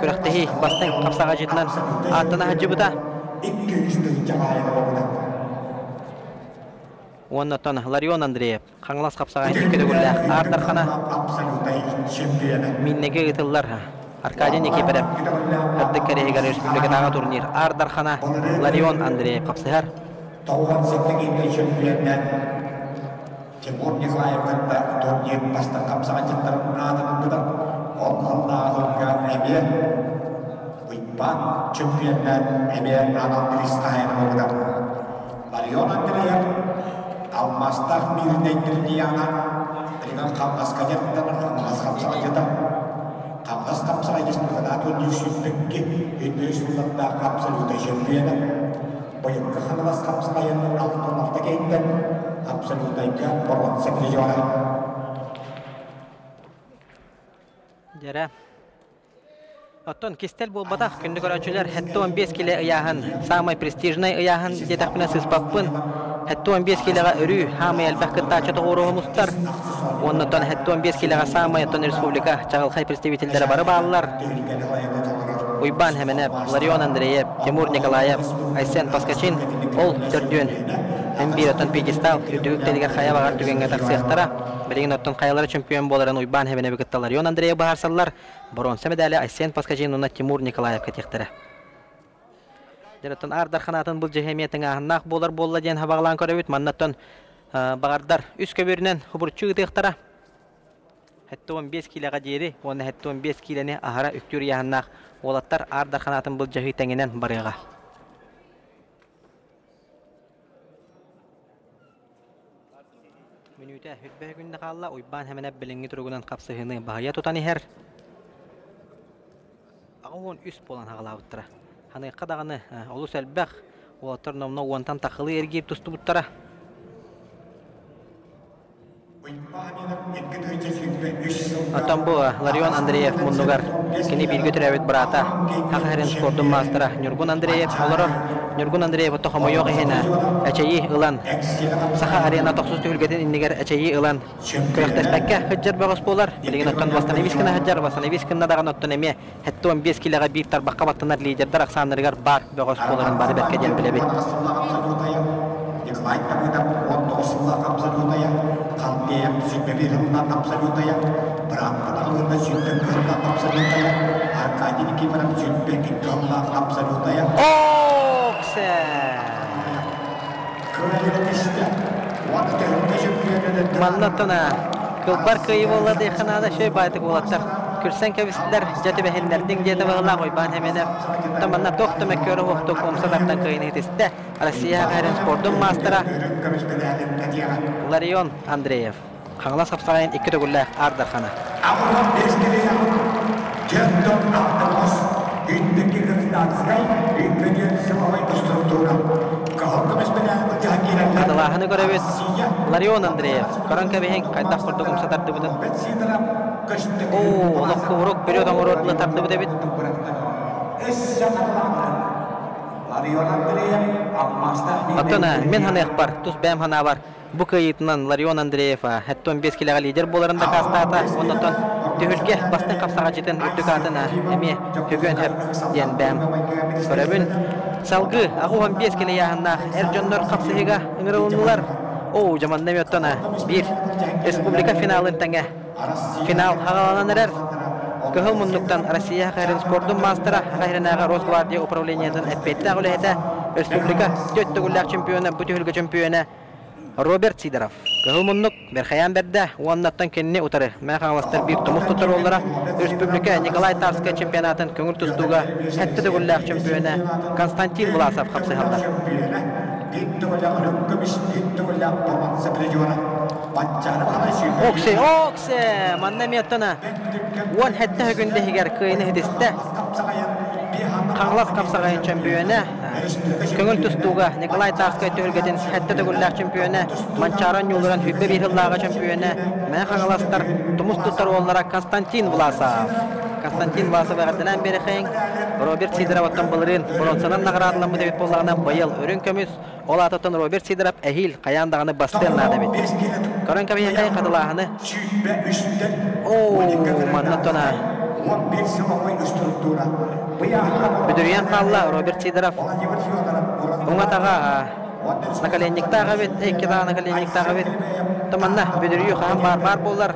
күрэхтэһии бастыҥ хапсаҕайдьытынан ааттана сылдьыбыта. Уонна оттон Ларион Андреев Хаҥалас хапсаҕайын икки төгүллээх Аар Дархана Миннэгэ ыытыллар Аркадий Никифоров Ырдык кэриэһигэр республикатааҕы турнир Аар Дархана Ларион Андреев хапсыһар. Тимур Николаев кытта турнир бастакы хапсаҕайдьыттарын аатын ылбыта. Ол сыллааҕы эмиэ Уйбаан чөмпүйүөннээн эмиэ анал бириис хаһаайына буолбута. Ларион Андреев алмаастаах мииринэйдэр Диана билигин Хаҥаска дьарыктанар Хаҥалас хапсаҕайдьыта. Хаҥалас хапсаҕайдьытын Анатолий сүүрбэкки өйдөй сыллардаах абсолютнай чөмпүйүөнэ. Быйылгы Хаҥалас хапсаҕайын 66 киһиттэн абсолютнайга боруонса призера. Дьэрэ. Оттон кистэл буолбатах, күндү көрөөччүлэр, 75 килэ ыйааһын, саамай престижнай ыйааһын диэтэхпинэ сыыспаппын. 75 килэҕэ өрүү хаамай элбэх кыттааччы тоҕуоруһу мустар. Уонна оттон 75 килэҕэ саамай оттон республика чаҕылхай представителлэрэ бары бааллар. Уйбаан Хэмэнэп, Ларион Андреев, Тимур Николаев, Айсен Поскачин ол төрдүөн. Эн биир оттон пьедестал үрдүк үктэлигэр хайа баҕар түгэҥҥэ тахсыахтара. Билигин оттон хайалара чемпион буоларын Уйбаан Хэбэнэби кытта Ларион Андреев быһаарсаллар. Боруонса медали Айсен Паскачин уонна Тимур Николаевка тиэхтэрэ. Дьэ, оттон Аар Дархан былдьаһыы эмиэ тыҥааһыннаах буолар буолла диэн хабаҕалаан көрөбүт. Маннаттан баҕардар үс көбүөрүнэн хубурчу ыытыахтара. 75 киилэҕэ диэри уонна 75 киилэни аһара үктүүр ыйааһыннаах уолаттар Аар Дархан аатын былдьаһыы тэҥинэн барыаҕа. Мүнүүтэ үрбэһэ күндэ хаалла, Уйбаан Хэмэнэп билиҥҥи туругунан хапсыһыыны баһыйа тутан иһэр. 83 буолан хаҕалаабыттара. Ханыахха даҕаны олус элбэх, уолаттар номнуо уонтан тахылыы эргиир тустубуттара. Оттон бу Ларион Андреев муннугар кини бииргэ төрөөбүт быраата, Саха сирин спордун маастара Ньургун Андреев олорор. Ньургун Андреев отто хомойуох иһин эчэйии ылан, Саха арена тохсус түһүлгэтин иннигэр эчэйии ылан күрэхтэспэккэ сылдьар бөҕөс буолар. Билигин оттон Восстановискина сылдьар, Восстановискина даҕаны оттон эмиэ 75 киилэҕэ биир тарбахха баттанар лидердэр ахсааннарыгар баар бөҕөс буоларын бары бэркэ диэн билэбит. Николай Давыдов 19 сыллаах абсолютая, Халдеев 21 сыллаах абсолютая, Бырааппа 22 сыллаах абсолютая, Аркадий Никифоров 22 сыллаах абсолютая. Оксе! Манна кылбар кыайыы буолла диэххэ наада, шөй баайтык уолаттар күлсэн кэбистилэр, дьэ түбэһиннэрдиҥ диэтэ быһылаах Уйбаан Хэмэнэп. Манна туох да мөккүөрэ суохтук умса тардан кыайыыны ситистэ. Россия хаһарын спордун маастара Ларион Андреев. Хаҥалас хапсаҕайын икки төгүллээх Аар Дархана. Хатылааһыны көрөбүт. Ларион Андреев. Көрөн кэбиһиҥ, хайдах курдук умса тардыбытын. Оо, олох кубурук период оҥоруор дылы тардыбыт эбит. Оттон мин ханыахпар, тус бэйэм ханаабар, Бу кыайыытынан Ларион Андреев 75 килэҕэ лидер буоларын дакаастаата. Оннотон түһүлгэ бастыҥ хапсаҕаччытын үрдүк аатын эмиэ Төгүөн Хөп диэн бэйэм көрөбүн. Салгыы 85 килэ ыйааһыннаах эр дьоннор хапсыһыыга ыҥырылыннылар. Оо, дьаманна эмиэ оттон биир республика финалын тэҥэ финал хаҕаланан эрэр. Кыһыл муннуктан Россия Сахарин спордун маастара, Сахаринааҕы Росгвардия управлениетын эппиэттээх үлэһитэ, республика түөрт төгүллээх чемпиона, бу түһүлгэ чемпиона Роберт Сидоров. Кыһыл муннук Бэрхэйээн бэрдэ уоннаттан кинини утары Мэҥэ Хаҥаластар биир тумус тутар уоллара республика Николай Тарскай чемпионатын көҥүл тустууга сэттэ төгүллээх чемпиона Константин Власов хапсыһаллар. Оксе, Оксе! Манна эмиэ оттон 17 күн иһигэр кыайыны ситистэ. Хаҥалас хапсаҕайын чөмпүйүөнэ, көҥүл тустууга Николай Тарскай түһүлгэтин сэттэ төгүллээх чөмпүйүөнэ, Манчаары Ньуулуран 21 сыллааҕы чөмпүйүөнэ, Мэҥэ Хаҥаластар тумус туттар уоллара Константин Власов. Константин Власов эҕэрдэлээн биэрэхэйиҥ. Роберт Сидоров оттон былырыын боруонсанан наҕараадаламмыт эбит буоллаҕына, быйыл үрүҥ көмүс, ол аатыттан Роберт Сидоров эһиил хайаан даҕаны бастыан наада эбит. Көрөн кэбиһиэхэй хатылааһыны. Оо, манна оттон бүдүрүйэн хаалла Роберт Сидоров. Уҥа таҕа наколенниктаах эбит, икки таҕа наколенниктаах эбит. Манна бүдүрүйүү хаһан баар баар буолар.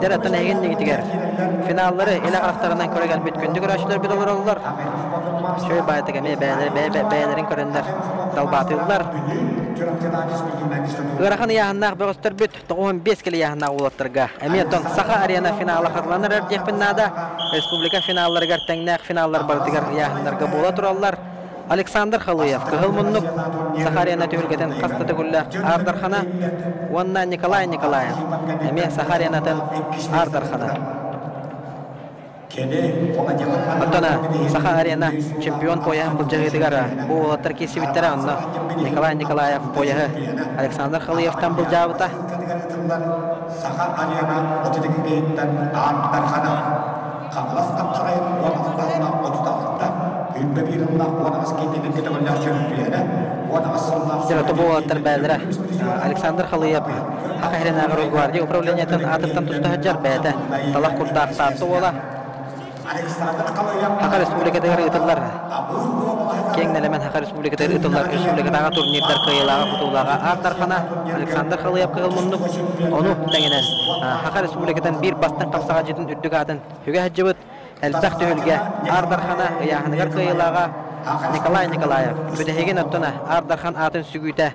Дэр оттон эһигин нигитигэр финаллары илэ харахтарынан көрө кэлбит күндү көрөөччүлэрбит олороллор. Үчүгэй баайтык эмиэ бэйэлэрин көрөннөр далбаатыыллар. Ыарахан ыйааһыннаах бөҕөстөрбүт 95 килэ ыйааһыннаах уолаттарга эмиэ оттон Саха арена финала хатыланар эр диэхпин наада. Республика финалларыгар тэҥнээх финаллар барытыгар ыйааһыннарга буола тураллар. Александр Халыев Кыһыл муннук Саха арена түһүлгэтин хас да төгүллээх Аар Дархана уонна Николай Николаев эмиэ Саха аренатын Аар Дархана. Оттон Саха арена чемпион пояһын былдьаһыытыгар бу уолаттар киирсибиттэрэ, онно Николай Николаев пояһы Александр Халыевтан былдьаабыта. Саха арена 32 Аар Дархана Хаҥалас хапсаҕайын уон алталаах 36 101 ыллаах 18 кииннэнэн көтөҕүллээх чөмпүйүөнэ 18 сыллаах Сироту буолаттар бээлэрэ Александр Халыев Саха сиринээҕи Росгвардия управлениетын аатыттан туста сылдьар бэйэтэ талах курдаах Таатта уола. Саха Республикатыгар ыытыллар киэҥ нэлэмэн Саха Республикатыгар ыытыллар республикатааҕы турнирдар кыайыылааҕа хотуулааҕа Аар Дархана Александр Халыев кыһыл муннук ону тэҥинэн Саха Республикатын биир бастыҥ хапсаҕайдьытын үрдүк аатын сүгэ сылдьыбыт Элбэх түһүлгэ Аар Дархана ыйааһыныгар кыайыылааҕа Николай Николаев бүтэһигин оттон Аар Дархан аатын сүгүүтэ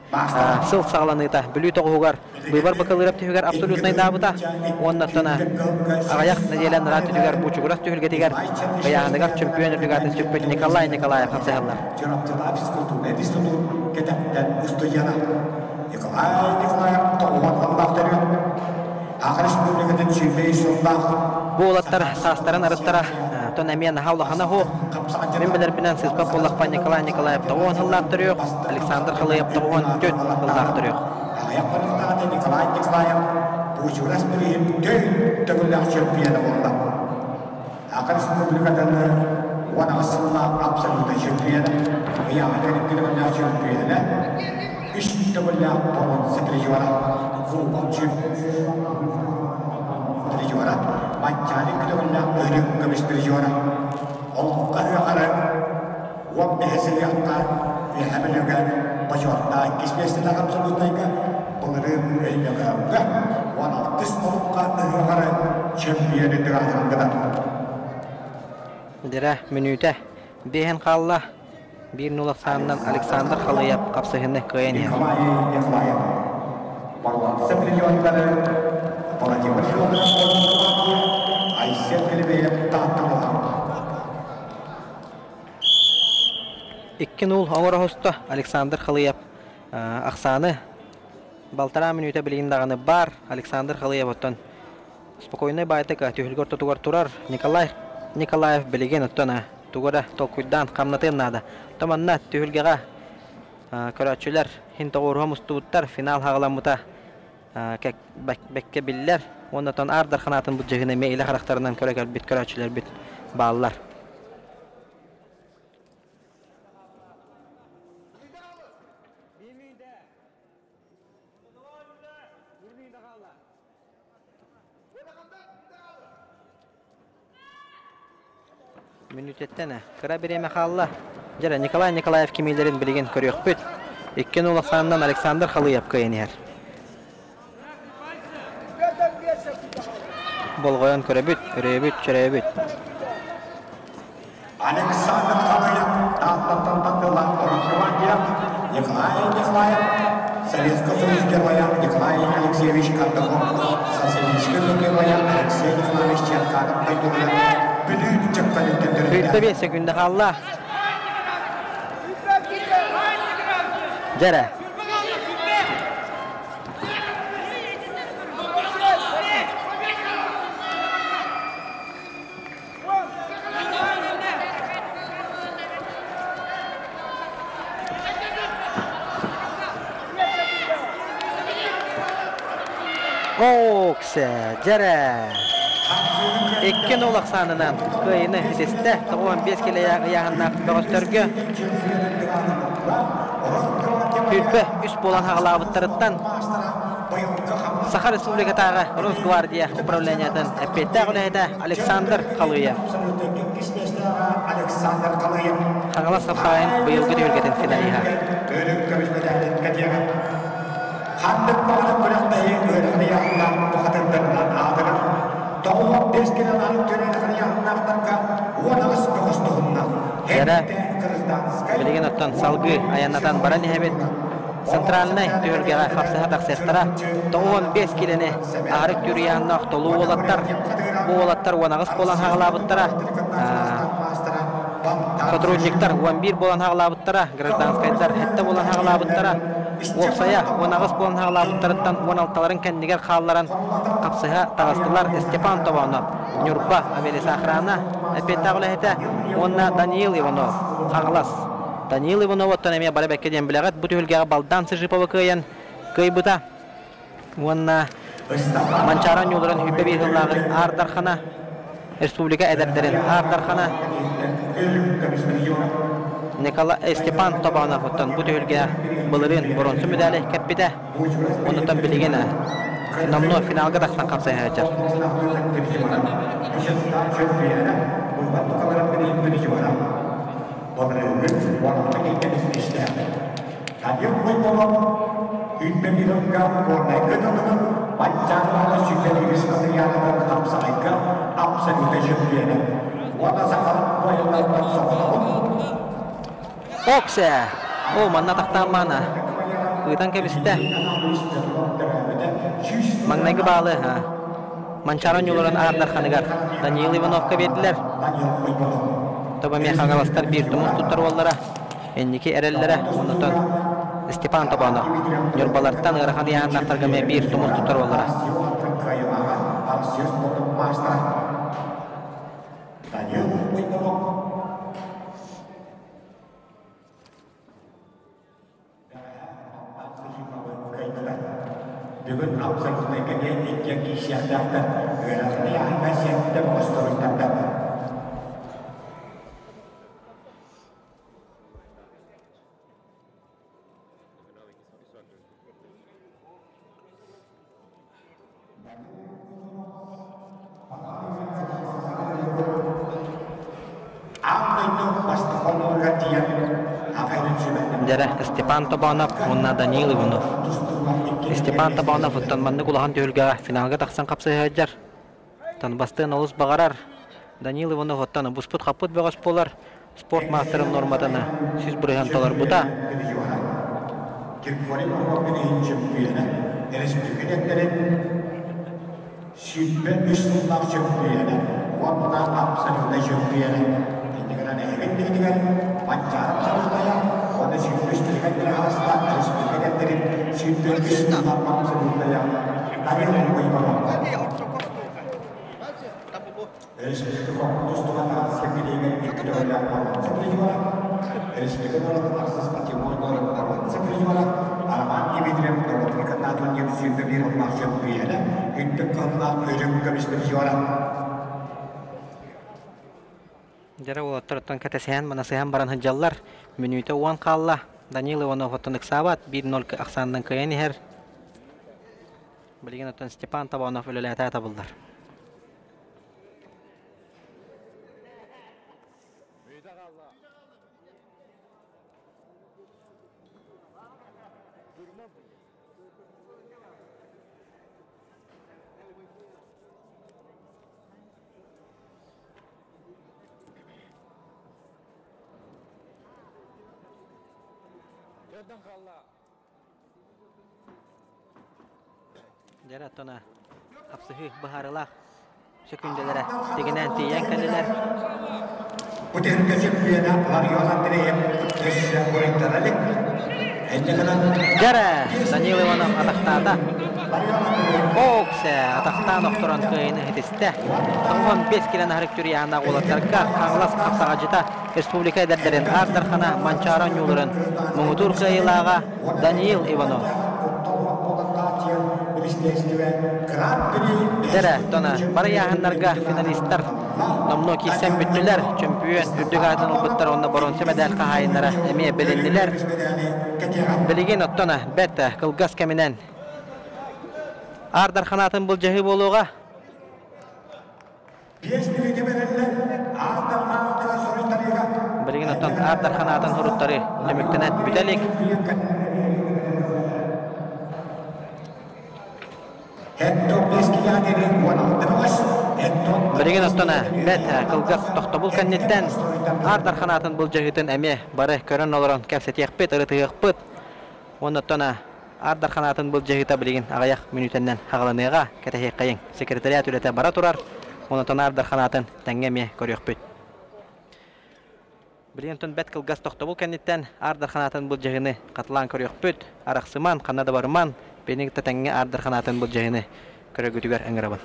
сыл саҕаланыыта Бүлүү тоҕуһугар быыбар бакалыырап түһүгэр абсолютнайдаабыта уонна оттон аҕыйах нэдиэлэ анараа түтүгэр Бучугурас түһүлгэтигэр ыйааһыныгар чөмпүйүөн үрдүк аатын сүкпүт Николай Николаев хапсыһаллар. Николай Николаев тоҕуһан аллаах төрүт Аха Республикатын сүүрбэ сыллаах Бу уолаттар саастарын арыттара тон эмиэ наһаа улахана суох. Мин билэрбинэн сыыспат буоллахпа Николай Николаев тоҕуон сыллаах төрүөх, Александр Халыев тоҕуон түөрт сыллаах төрүөх. Аҕыйах хонуктааҕыта Николай Николаев Буучурас билигин төл төгүллээх чөмпүйүөнэ буолла. Аха Республикатын 18 сыллаах абсолютнай чөмпүйүөнэ, ыйааһын икки төгүллээх чөмпүйүөнэ, үс төгүллээх боруонса призера, кубок призера, Манчаары икки төгүллээх үрүҥ көмүс призера, Олоҥхо ыһыаҕар уон бэһис ыһыахха Үөһээ Бүлүүгэ бочуоттаах иккис миэстэлээх абсолютнайга былырыын Өймөкөөҥҥө уон алтыс олукка ыһыаҕар чөмпүйүөнү тыраахтарбыта. Дьэрэ мүнүүтэ биэһин хаалла. Биир нул ахсаанынан Александр Халыев хапсыһыны кыайан иһэр. Николай Николаев боруонса призердары Владимир Федоров Айсен Килибеев Таатталаах. Икки нул оҥоро оһосто Александр Халыев ахсааны балтараа мүнүүтэ билигин даҕаны баар. Александр Халыев оттон спокойнай баайтык түһүлгэ ортотугар турар. Николай Николаев билигин оттон тугу эрэ толкуйдаан хамнатыан наада. Томанна түһүлгэҕэ көрөөччүлэр хин тоҕуоруһа мустубуттар. Финал хаҕаламмыта бэккэ биллэр. Уонна оттон Аар Дархан аатын былдьаһыыны эмиэ илэ харахтарынан көрө кэлбит көрөөччүлэрбит бааллар. Мүнүүтэттэн кыра бириэмэ хаалла. Дьэ, Николай Николаев кимиилэрин билигин көрүөхпүт. Икки улаханынан Александр Халыев кыайан иһэр. Болҕойон көрөбүт, өрөйөбүт, чөрөйөбүт. Александр Халыев Тааттаттан тардыллан Росгвардия Николай Николаев Советский Союз Героя Николай Алексеевич Кондаков Социалистический Героя Алексей Николаевич Черканов дойдуларын Бүлүү чөккөлүттэн Сүүрбэ биэс секунда хаалла. Дьэрэ. Ооксе, дьэрэ. Икки нол ахсаанынан кыайыны ситистэ. 95 килэ ыйааһыннаах бөҕөстөргө Түрбэ үс буолан хаҕалаабыттарыттан Саха Республикатааҕы Росгвардия управлениетын эппиэттээх үлэһитэ Александр Халыев. Хаҥалас хапсаҕайын быйылгы түһүлгэтин финалиһа. Ханнык баҕарар күрэхтэһии ыарахан ыйааһыннаах бухатырдарынан аатырар. 95 килолаах төрүөтэх ыйааһыннаахтарга 18 бөҕөс туһунна. Эрэ билигин оттон салгыы айаннатан баран иһэбит. Центральнай түһүлгэҕэ хапсыһа тахсыахтара. 95 киилэни аһарык түрүйээннээх толуу уолаттар. Бу уолаттар 18 буолан хаҕалаабыттара. Сотрудниктар 11 буолан хаҕалаабыттара, гражданскайдар 7 буолан хаҕалаабыттара. Уопсайа 18 буолан хаҕалаабыттарыттан 16-ларын кэннигэр хаалларан хапсыһа таҕыстылар Степан Тобонов, Ньурба авиалесоохрана эппиэттээх үлэһитэ уонна Даниил Иванов, Хаҥалас. Даниил Иванов оттон эмиэ бары бэккэ диэн билэҕит, бу түһүлгэҕэ Балдан Сыжиповы кыайан кыайбыта уонна Манчаары оонньууларын сүүрбэ биир сыллааҕы Аар Дархана республика эдэрдэрин Аар Дархана Николай Степан Тобонов оттон бу түһүлгэ былырыын боруонса медали кэппитэ. Онтон билигин Номнуо финалга тахсан хапсайааччар. Оксе! О, манна тахтаан маана. Ыытан кэбистэ. Маҥнайгы баалы Манчаары ньулуран аардар ханыгар Даниил Ивановка биэрдилэр. Тобо эмиэ хаҥаластар биир тумус туттар уоллара, инники эрэллэрэ, оннуттан Степан Тобонов. Ньурбалартан ыарахан ыйааһыннаахтарга эмиэ биир тумус туттар уоллара. Бүгүн абсолютнайга диэн иккиэн киирсиэхтээхтэр ыарахан ыйааһыҥҥа сэттэ бөҕөстөрүттэрдэ. Дьэрэ Степан Тобонов уонна Даниил Иванов. Степан Тобонов оттон маннык улахан түһүлгэҕэ финалга тахсан хапсыһа сылдьар. Оттон бастыан олус баҕарар. Даниил Иванов оттон буспут-хаппыт бөҕөс буолар. Спорт маастарын нуорматын 100% толорбута. 23 сыллаах чөмпүйүөнэ уонна абсолютнай чөмпүйүөнэ инньэ гынан эһигин биһигэр Манчаары абсолютнайа уонна 103 тилигэн хаастаах республика 103 сыллаах абсолютнайа Данил Уйбанов. Республика тустууга сэргилиигэр икки төгүллээх боруонса призера, республика норуотун ахсыс спортивной боруонса призера Роман Дмитриев норуотун кытаатын диэн 101 сыллаах чөмпүйүөнэ, үрдүк кыһыллаах үрүҥ көмүс призера. Дьэрэ уолаттар оттон кэтэсиһэн, манасыһан баран сылдьаллар. Мүнүүтэ уон хаалла. Данил Иванов оттон ыксаабат, 1-0 ахсаанынан кыайан иһэр. Билигин оттон Степан Табанов үлэлээтэ табыллар. Дьэ оттон хапсыһыы быһаарыылаах сөкүүндэлэрэ тигинээн тиийэн кэллилэр. Бу түһүлгэ чөмпүйүөнэ Ларион Андреев өссө буруйдана илик. Инньэ гынан Дьэрэ Данил Иванов атахтаата. Боксе атахтаан охторон кыайыны ситистэ. 95 килэн аһарык түрүйэһээннээх уолаттарга Хаҥалас хапсаҕадьыта республика эдэрдэрин Аар Дархана Манчаары оонньууларын муҥутуур кыайыылааҕа Даниил Иванов. Дэрэ, тона бары ыйааһыннарга финалистар номнуо киирсэн бүттүлэр. Чөмпүйүөн үрдүк аатын ылбыттар уонна боруонса мэдээл хаһаайыннара эмиэ билиннилэр. Билигин оттон бэрт кылгас кэминэн Аар Дархан аатын былдьаһыы буолуоҕа. Билигин оттон Аар Дархан аатын суруттары түмүктэнэн бүтэ илик. Билигин оттон бэрт кылгас тохтобул кэнниттэн Аар Дархан аатын былдьаһыытын эмиэ бары көрөн олорон кэпсэтиэхпит, ырытыһыахпыт. Уонна оттон Аар Дархан аатын былдьаһыыта билигин аҕыйах мүнүүтэннэн хаҕыланыаҕа, кэтэһиэххэйиҥ. Секретариат үлэтэ бара турар, онтон Аар Дархан аатын тэҥҥэ эмиэ көрүөхпүт. Билигин оттон бэрт кылгас тохтобул кэнниттэн Аар Дархан аатын былдьаһыыны хатылаан көрүөхпүт. Арахсыман, ханна да барыман, биһиги кытта тэҥҥэ Аар Дархан аатын былдьаһыыны көрөргүтүгэр ыҥырабын.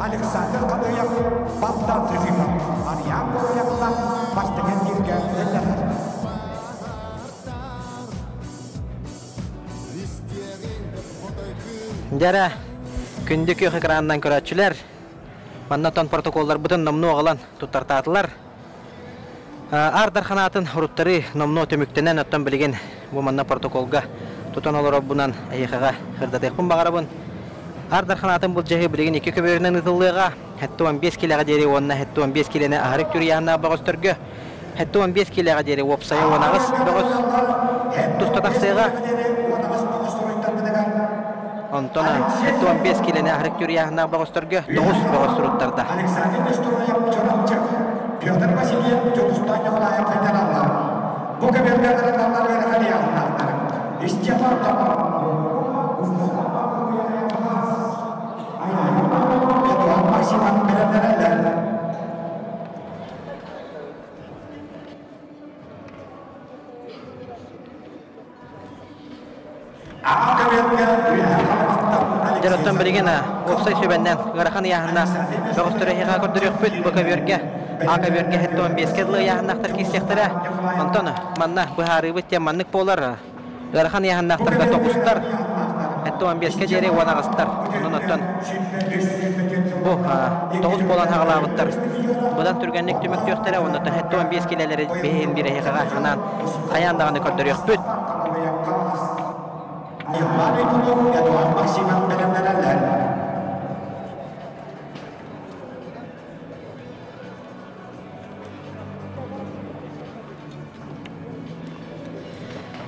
Александр Кадыев, Балтан Тыжимов, Арьян Боруяқта, бастыган дирге эллер. Дьэрэ, күндү күөх экранынан көрөөччүлэр, манна тон протоколларбытын номнуо аҕалан туттартаатылар. Аар Дарханаатын уруттары номнуо түмүктэнэн, оттон билигин бу манна протоколга тутан олоробунан эһиэхэҕэ сырдатыахпын баҕарабын. Аар Дарханаатын былдьаһыы билигин икки көбүөрүнэн ыытыллыаҕа. 75 килэҕэ диэри уонна 75 килэни аһарык түрүйээннээх бөҕөстөргө 75 килэҕэ диэри уопсайа 18 бөҕөс туста тахсыаҕа. Онтон 75 килэни аһарык түрүйээннээх бөҕөстөргө 9 бөҕөс суруттарда. Александр Нестоев Чурапчы, Петр Васильев Дьокустан Николаев Федераллар. Бу көбүөргэ ыарахан Степан. Оттон билигин уопсай сүбэннэн ыарахан ыйааһыннаах бөҕөстөрү эһиэхэ көрдөрүөхпүт. Бу көбүөргэ А көбүөргэ 75-кэ дылы ыйааһыннаахтар киирсиэхтэрэ. Онтон манна быһаарыыбыт диэн маннык буолар. Ыарахан ыйааһыннаахтарга тоҕустар, 75-кэ диэри уон аҕыстар. Онон оттон бу тоҕус буолан хаҕалаабыттар. Быдан түргэнник түмүктүөхтэрэ уонна 75 килэлэри биһиин биир эһиэхэҕэ анаан хайаан даҕаны көрдөрүөхпүт. Эдуард Максимов бэлэмнэнэллэр.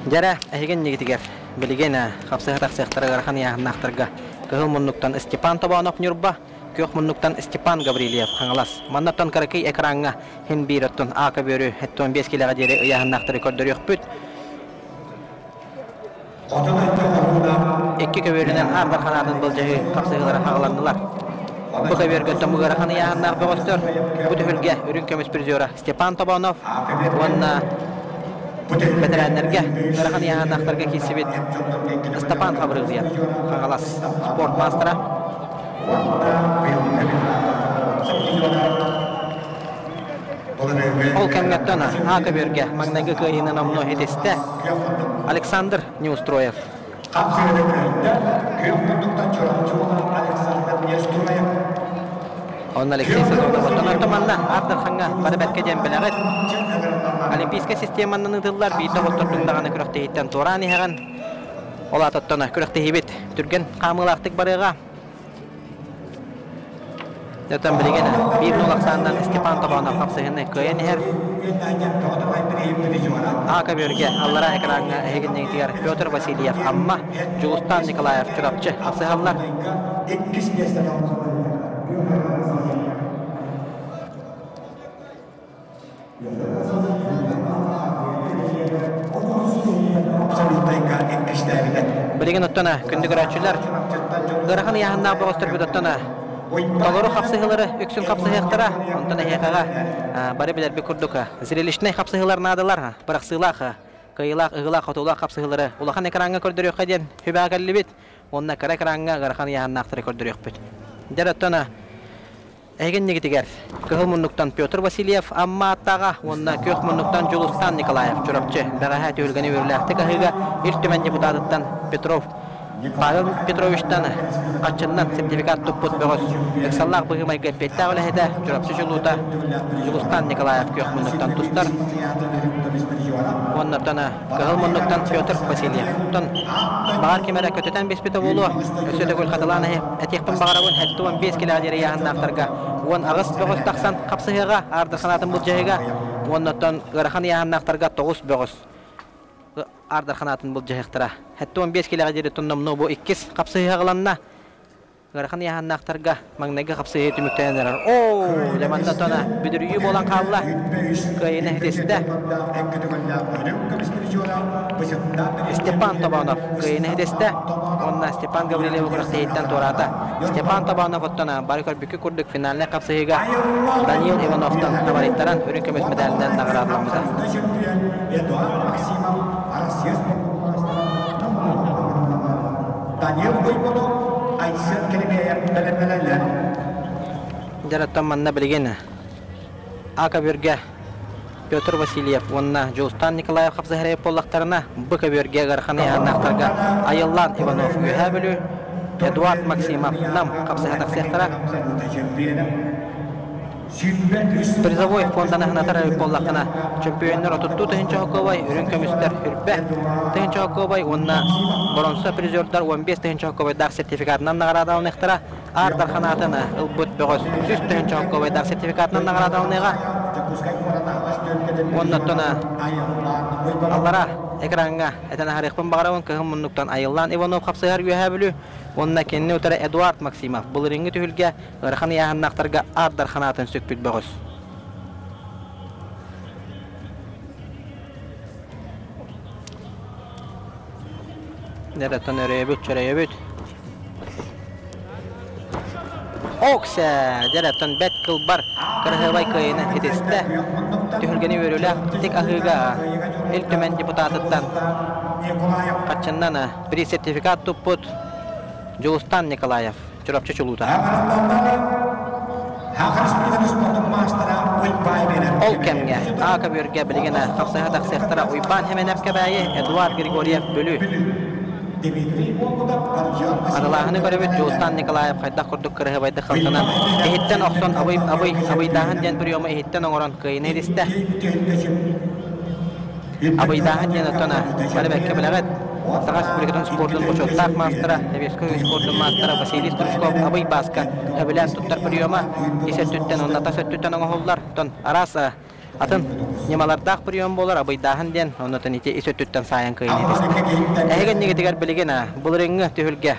Дьэрэ, эһигин иннигитигэр билигин хапсыһа тахсыахтара ыарахан ыйааһыннаахтарга кыһыл муннуктан Степан Тобоонов Ньурба, күөх муннуктан Степан Гаврильев Хаҥалас. Маннаттан кыракый экраҥҥа хин биир оттон А көбүөрү 75 килэҕэ диэри ыйааһыннаахтары көрдөрүөхпүт. Икки көбүөрүнэн аардар ханаатын былдьаһыы хапсыһыылара хаҕыланнылар. Бу көбүөргэ томук ыарахан ыйааһыннаах бөҕөстөр бу түһүлгэ үрүҥ көмүс призера Степан Тобонов уонна бэтэрээннэргэ ыарахан ыйааһыннаахтарга киирсибит Степан Хабырыылыйа Хаҥалас спорт маастара. Ол кэмҥэттэн А көбүөргэ маҥнайгы кыайыыны номнуо ситистэ Александр Неустроев. Онно Алексей Сазонов оттон манна Ардырхаҥҥа бары бэркэ диэн билэҕит. Олимпийскай системанан ыытыллар биирдэ хоттордуҥ даҕаны күрэхтэһииттэн туораан иһэҕин. Ол аата күрэхтэһиибит түргэн хаамыылаахтык барыаҕа. Оттон билигин биир нуол ахсаанынан Степан Тобонов хапсыһыны кыайан иһэр. А көбүөргэ аллараа экраҥҥа эһигиннигитигэр Петр Васильев Амма, Дьулустан Николаев Чурапчы хапсыһаллар. Билигин оттон күндү көрөөччүлэр ыарахан ыйааһыннаах бөҕөстөрбүт оттон толору хапсыһыылары үксүн хапсыһыахтара. Онтон эһиэхэҕэ бары билэрбит курдук зрелищнэй хапсыһыылар наадалар, бырахсыылаах, кыайыылаах, ыһыылаах, хотуулаах хапсыһыылары улахан экраҥҥа көрдөрүөххэ диэн сүбэҕэ кэллибит. Уонна кыра экраҥҥа ыарахан ыйааһыннаахтары көрдөрүөхпүт. Дьэ оттон Эһиги иннигитигэр Кыһыл муннуктан Петр Васильев Амма ааттааҕа уонна Күөх муннуктан Дьулустаан Николаев Чурапчы бэҕэһээ түһүлгэни үөрүүлээхтик аһыыга Ил Түмэн депутатыттан Петров Павел Петровичтан хаччыннан сертификат туппут бөҕөс ыксаллаах быһыы-майгы эппиэттээх үлэһитэ Чурапчы чулуута Дьулустаан Николаев Күөх муннуктан тустар уонна Кыһыл муннуктан Петр Васильев. Оттон баҕар ким эрэ көтүтэн биспитэ буолуо. Өссө төгүл хатылаан этиэхпин баҕарабын, 75 килэҕэ диэри ыйааһыннаахтарга 18 бөҕөс тахсан хапсыһыаҕа, аардар санаатын былдьаһыыга, уонна оттон ыарахан ыйааһыннаахтарга 9 бөҕөс аардар ханаатын былдьаһыахтара. 75 килэҕэ диэри тонномнуо бу иккис хапсыһыы аҕаланна. Ыарахан ыйааһыннаахтарга маҥнайгы хапсыһыы түмүктэнэн эрэр. Оо, дьэ манна тона бүдүрүйүү буолан хаалла. Кыайыыны ситистэ. Степан Тобонов кыайыыны ситистэ. Уонна Степан Гаврильев күрэхтэһииттэн туораата. Степан Тобонов оттон бары көрбүккэ курдук финальнай хапсыһыыга Даниил Ивановтан табарыйтаран үрүҥ көмүс мэдээлинэн наҕараадаламмыта. Данил Бойбонов, Айсен Кирбеев бэлэмнэнэллэр. Дьэ, манна билигин А көбүөргэ Петр Васильев уонна Дьулустан Николаев хапсыһарайып буоллахтарына, Б көбүөргэ ыарахан ыйааһыннаахтарга Айыллаан Иванов Үөһээ Бүлүү, Эдуард Максимов Нам хапсыһа тахсыахтара. Призовой фонданы санатар эбит буоллаххына, чөмпүйүөннэр отуттуу тыһыынча сокуобай, үрүҥ көмүстэр үрбэ тыһыынча сокуобай уонна боронсо призердар 15 тыһыынча сокуобайдаах сертификатынан наҕараадаланыахтара. Аар Дархан аатын ылбыт бөҕөс 100 тыһыынча сокуобайдаах сертификатынан наҕараадаланыаҕа. Уонна оттон аллара экраҥҥа этэн аһарыахпын баҕарабын, кыһын муннуктан Айыллаан Иванов хапсыһар Үөһээ Бүлүү уонна кинини утары Эдуард Максимов былырыыҥҥы түһүлгэ Ыарахан ыйааһыннаахтарга Аар Дархан аатын сүкпүт бөҕөс. Дэрэтон өрөйөбүт, чөрөйөбүт. Оксе! Дэрэтон бэт кылбар кыраһыабай кыайыны ситистэ. Түһүлгэни үөрүүлээх тик аһыыга Ил Түмэн депутатыттан хаччыннан при сертификат туппут. Дьулустан Николаев, Чурапчы чулуута. Ол кэмҥэ А көбүөргэ билигин хапсыһа тахсыахтара Уйбаан Хэмэнэп Кэбээйи, Эдуард Григорьев Бүлүү. Арылааһыны көрөбүт Дьулустан Николаев хайдах курдук кырыһыбайдык халтанан иһиттэн охсон абый абый абыйдааһын диэн приему иһиттэн оҥорон кыайыны илистэ. Абыйдааһын диэн оттон бары бэккэ билэҕит. Саха Республикатын спордун бочуоттаах маастара, Сэбиэскэй спордун маастара Василий Стручков Абый Бааска сөбүлээн туттар приема ис өттүттэн уонна тас өттүттэн оҥоһуллар. Оттон араас атын ньымалардаах прием буолар абыйдааһын диэн, оннотон ити ис өттүттэн саайан кыайын этистэ. Эһиги иннигитигэр билигин былырыыҥҥы түһүлгэ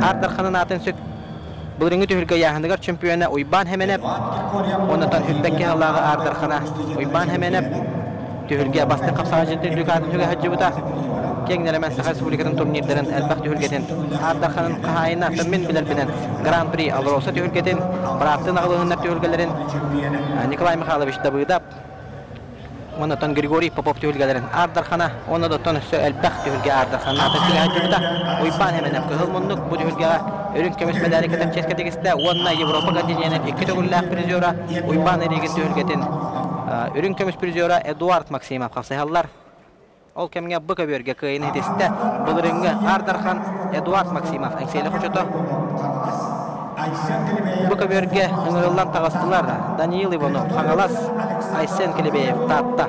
Аар Дарханын аатын сүк былырыыҥҥы түһүлгэ ыйааһыныгар чөмпүйүөнэ Уйбаан Хэмэнэп, оннотон Үрбэкки халааҕы Аар Дархана Уйбаан Хэмэнэп түһүлгэ бастыҥ хапсаҕайдьыт үрдүк аатын сүгэ сылдьыбыта. Киэҥ нэлэмэн Саха Республикатын турнирдарын элбэх түһүлгэтин Аар Дарханын хаһаайына мин билэрбинэн Гран-при Алроса түһүлгэтин, бырааттыы наҕылыһыннар түһүлгэлэрин Николай Михайлович Давыдов, Уонна оттон Григорий Попов түһүлгэлэрин Аар Дархана уонна да оттон өссө элбэх түһүлгэ Аар Дархана атын түһүлгэ сылдьыбыта. Уйбаан Эмэнэп кыһыл муннук бу түһүлгэҕэ үрүҥ көмүс мэдээли кытар чиэскэ тигистэ уонна Европа континенын икки төгүллээх призера Уйбаан Эригин түһүлгэтин үрүҥ көмүс призера Эдуард Максимов хапсыһаллар. Ол кэмҥэ бу көбүөргэ кыайыыны ситистэ былырыыҥҥы Аар Дархан Эдуард Максимов Эҥсиэли хочото. Бу көбүөргэ ыҥырыллан таҕыстылар Даниил Иванов Хаҥалас, Айсен Килибеев Таатта.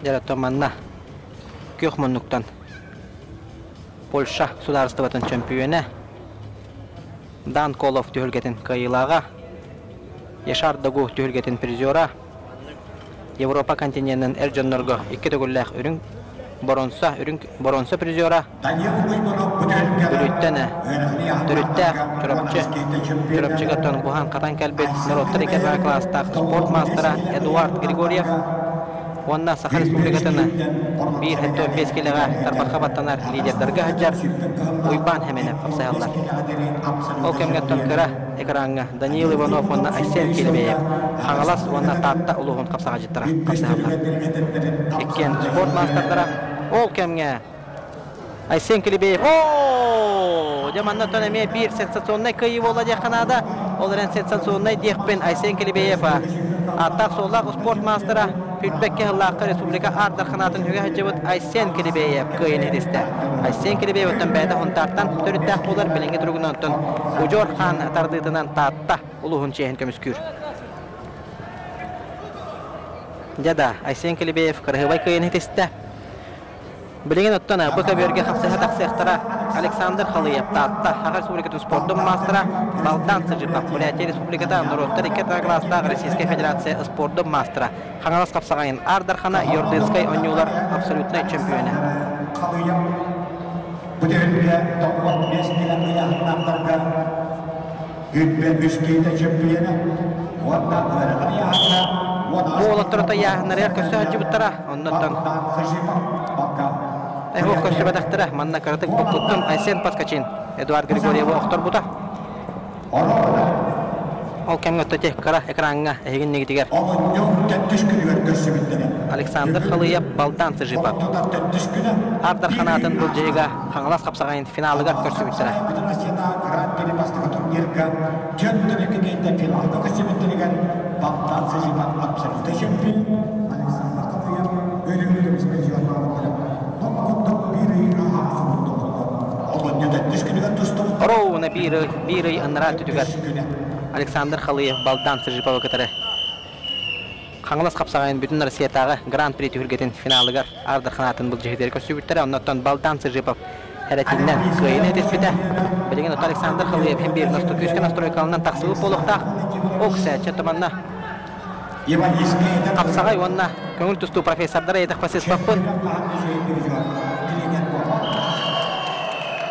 Дьэ, манна күөх муннуктан Польша судаарыстыбатын чөмпүйүөнэ Дан Колов түһүлгэтин кыайыылааҕа, Яшар Дагу түһүлгэтин призера, Европа континенын эр дьоннорго икки төгүллээх үрүҥ боруонса үрүҥ боруонса призера, Бүлүүттэн төрүттээх Чурапчы Чурапчыга буһан-хатан кэлбит норуоттар икки кылаастаах спорт маастара Эдуард Григорьев уонна Саха Республикатын 1,5 килэҕэ тарбахха баттанар лидердарга сылдьар Уйбаан Хэмэнэп хапсыһаллар. Ол кэмҥэ кыра экраҥҥа Даниил Иванов уонна Айсен Килбеев Хаҥалас уонна Таатта улууһун хапсаҕайдьыттара хапсыһаллар. Иккиэн спорт маастардара ол кэмҥэ Айсен Килибеев оо дьэ манна оттон эмиэ биир сенсационнай кыайыы буолла диэххэ наада. Ол эрэн сенсационнай диэхпин Айсен Килибеев ааттаах-суоллаах спорт маастара Күлбэккэ сыллаахха республика Аар Дарханаатын үгэ сылдьыбыт Айсен Килибеев кыайыыны ситистэ. Айсен Килибеев оттон бэйэтэ Хунтаартан төрүттээх буолар билиҥҥи туругунан оттон Удьуор хаан тардыытынан Таатта улууһун чиэһин көмүскүүр. Дьэ да, Айсен Килибеев кыраһыабай кыайыыны ситистэ. Билигин оттон бу көбүөргэ хапсыһа тахсыахтара Александр Халыев, Таатта, Саха Республикатын спордун маастара, Балдан Сыжипов, Бурятия Республиката, норуоттар икки кылаастаах Российскай Федерация спордун маастара, Хаҥалас хапсаҕайын Аар Дархана, Йордынскай оонньуулар абсолютнай чөмпүйүөнэ. Бу түһүлгэ 95 килэ ыйааһыннаахтарга Үрбэ үс киһитэ чөмпүйүөнэ уонна ыарахан ыйааһыҥҥа Бу уолаттар ыйааһыннарыгар көрсө сылдьыбыттара. Оннуттан Эһуох көрсүбэтэхтэрэ. Манна кыратык буккуттун Айсен Поскачин Эдуард Григорьевы охторбута. Ол кэмҥэ өттө кыра экраҥҥа эһигин нигитигэр Александр Халыев Балдан Сыжипов Аар Дарханаатын былдьаһыга Хаҥалас хапсаҕайын финалыгар көрсүбүттэрэ. Ровно биир ый анараа өттүгэр Александр Халыев Балдан Сыжиповы кытары Хаҥалас хапсаҕайын бүтүн Россиятааҕы Гран-при түһүлгэтин финалыгар Аар Дарханаатын былдьаһыытыгар көрсүбүттэрэ. Оннуттан Балдан Сыжипов эрэтиннэн кыайыыны этиспитэ. Билигин отто Александр Халыев иһин биир күүскэ настройкаланан тахсыбыт буолуохтаах. Оксэ, туманна хапсаҕай уонна көҥүл тустуу профессордара етэх фашистпаппын.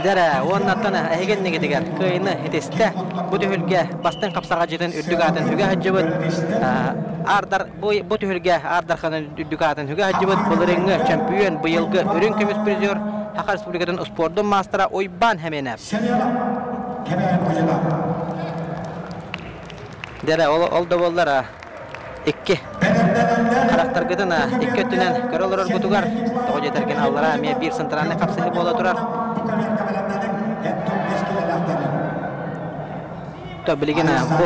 Дэрэ, уоннаттан эһигин нигитигэр кыайыны итистэ. Бу түһүлгэ бастыҥ хапсаҕадьытын үрдүк аатын үгэ сылдьыбыт Ардар бу түһүлгэ Ардарханын үрдүк аатын үгэ сылдьыбыт былырыыҥҥы чөмпүйүөн быйылгы үрүҥ көмүс призер Саха Республикатын спордун маастара Уйбаан Хэмиэнэп. Дэрэ, ол да буоллар. Икки харахтаргытын икки өттүнэн көрө олороргутугар тоҕо диэтэргин аллараа эмиэ биир центральный хапсыһыы буола турар. То билигин бу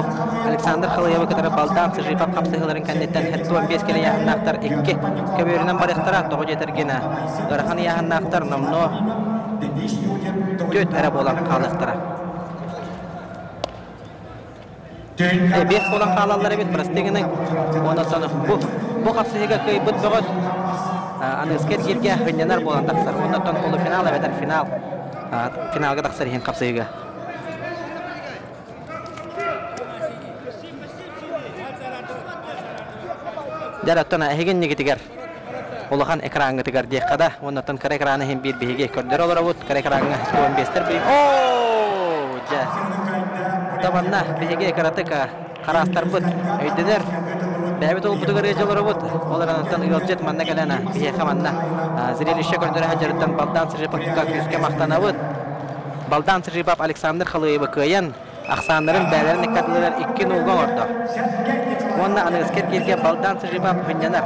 Александр Халыевы кытары Балдан Сыжипов хапсыһыыларын кэнниттэн 75 килэ ыйааһыннаахтар икки көбүөрүнэн барыахтара. Тоҕо диэтэргин ыарахан ыйааһыннаахтар номнуо түөрт эрэ буолан хаалыахтара. Биэс буолан хаалаллар эбит, прости гыныҥ. Онон бу бу хапсыһыыга кыайбыт бөҕөс аныгыскы эргииргэ хынньанар буолан тахсар. Оннуттан полуфинал эбэтэр финал финалга тахсар иһин хапсыһыыга. Дьэ, оттон эһигин нигитигэр улахан экраҥҥытыгар диэххэ да, уоннаттан кыра экраны иһин биир биһиги көрдөрө олоробут. Кыра экраҥҥа 15-тэр би Оо, дьэ. Табанна биһиги кыратык хараастарбыт өйдөнөр. Бэйэбит олбутугар ыалдьа олоробут. Ол эрэн ыалдьыт манна кэлэн биһиэхэ манна зрелище көрдөрө сылдьарыттан Балдан Сыжиповка күүскэ махтанабыт. Балдан Сыжипов Александр Халыевы кыайан ахсааннарын бэйэлэрин ыккардыларыгар икки нуулга оҥордо. Уонна аныгыскы эргииргэ Балдан Сыжипов хынньанар.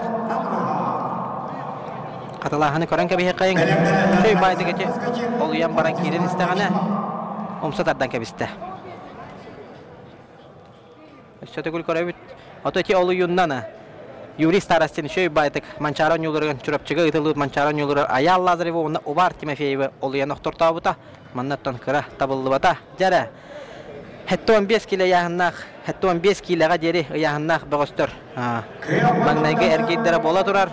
Хатылааһыны көрөн кэбиһиэххэйиҥ. Чөй баайдык ити олуйан баран киирэн истэҕинэ, умса тардан кэбистэ. Өссө төгүл көрөбүт. Ото ити олуйуннан Юрий Старостин үчүгэй баайтык Манчаары оонньууларыгар Чурапчыга ыытыллыбыт Манчаары оонньууларыгар Айаал Лазаревы уонна Увар Тимофеевы олуйан охтортообута. Маннаттан кыра табыллыбата. Дьэ эрэ, 75 киилэ ыйааһыннаах, 75 киилэҕэ диэри ыйааһыннаах бөҕөстөр маҥнайгы эргийдэрэ буола турар.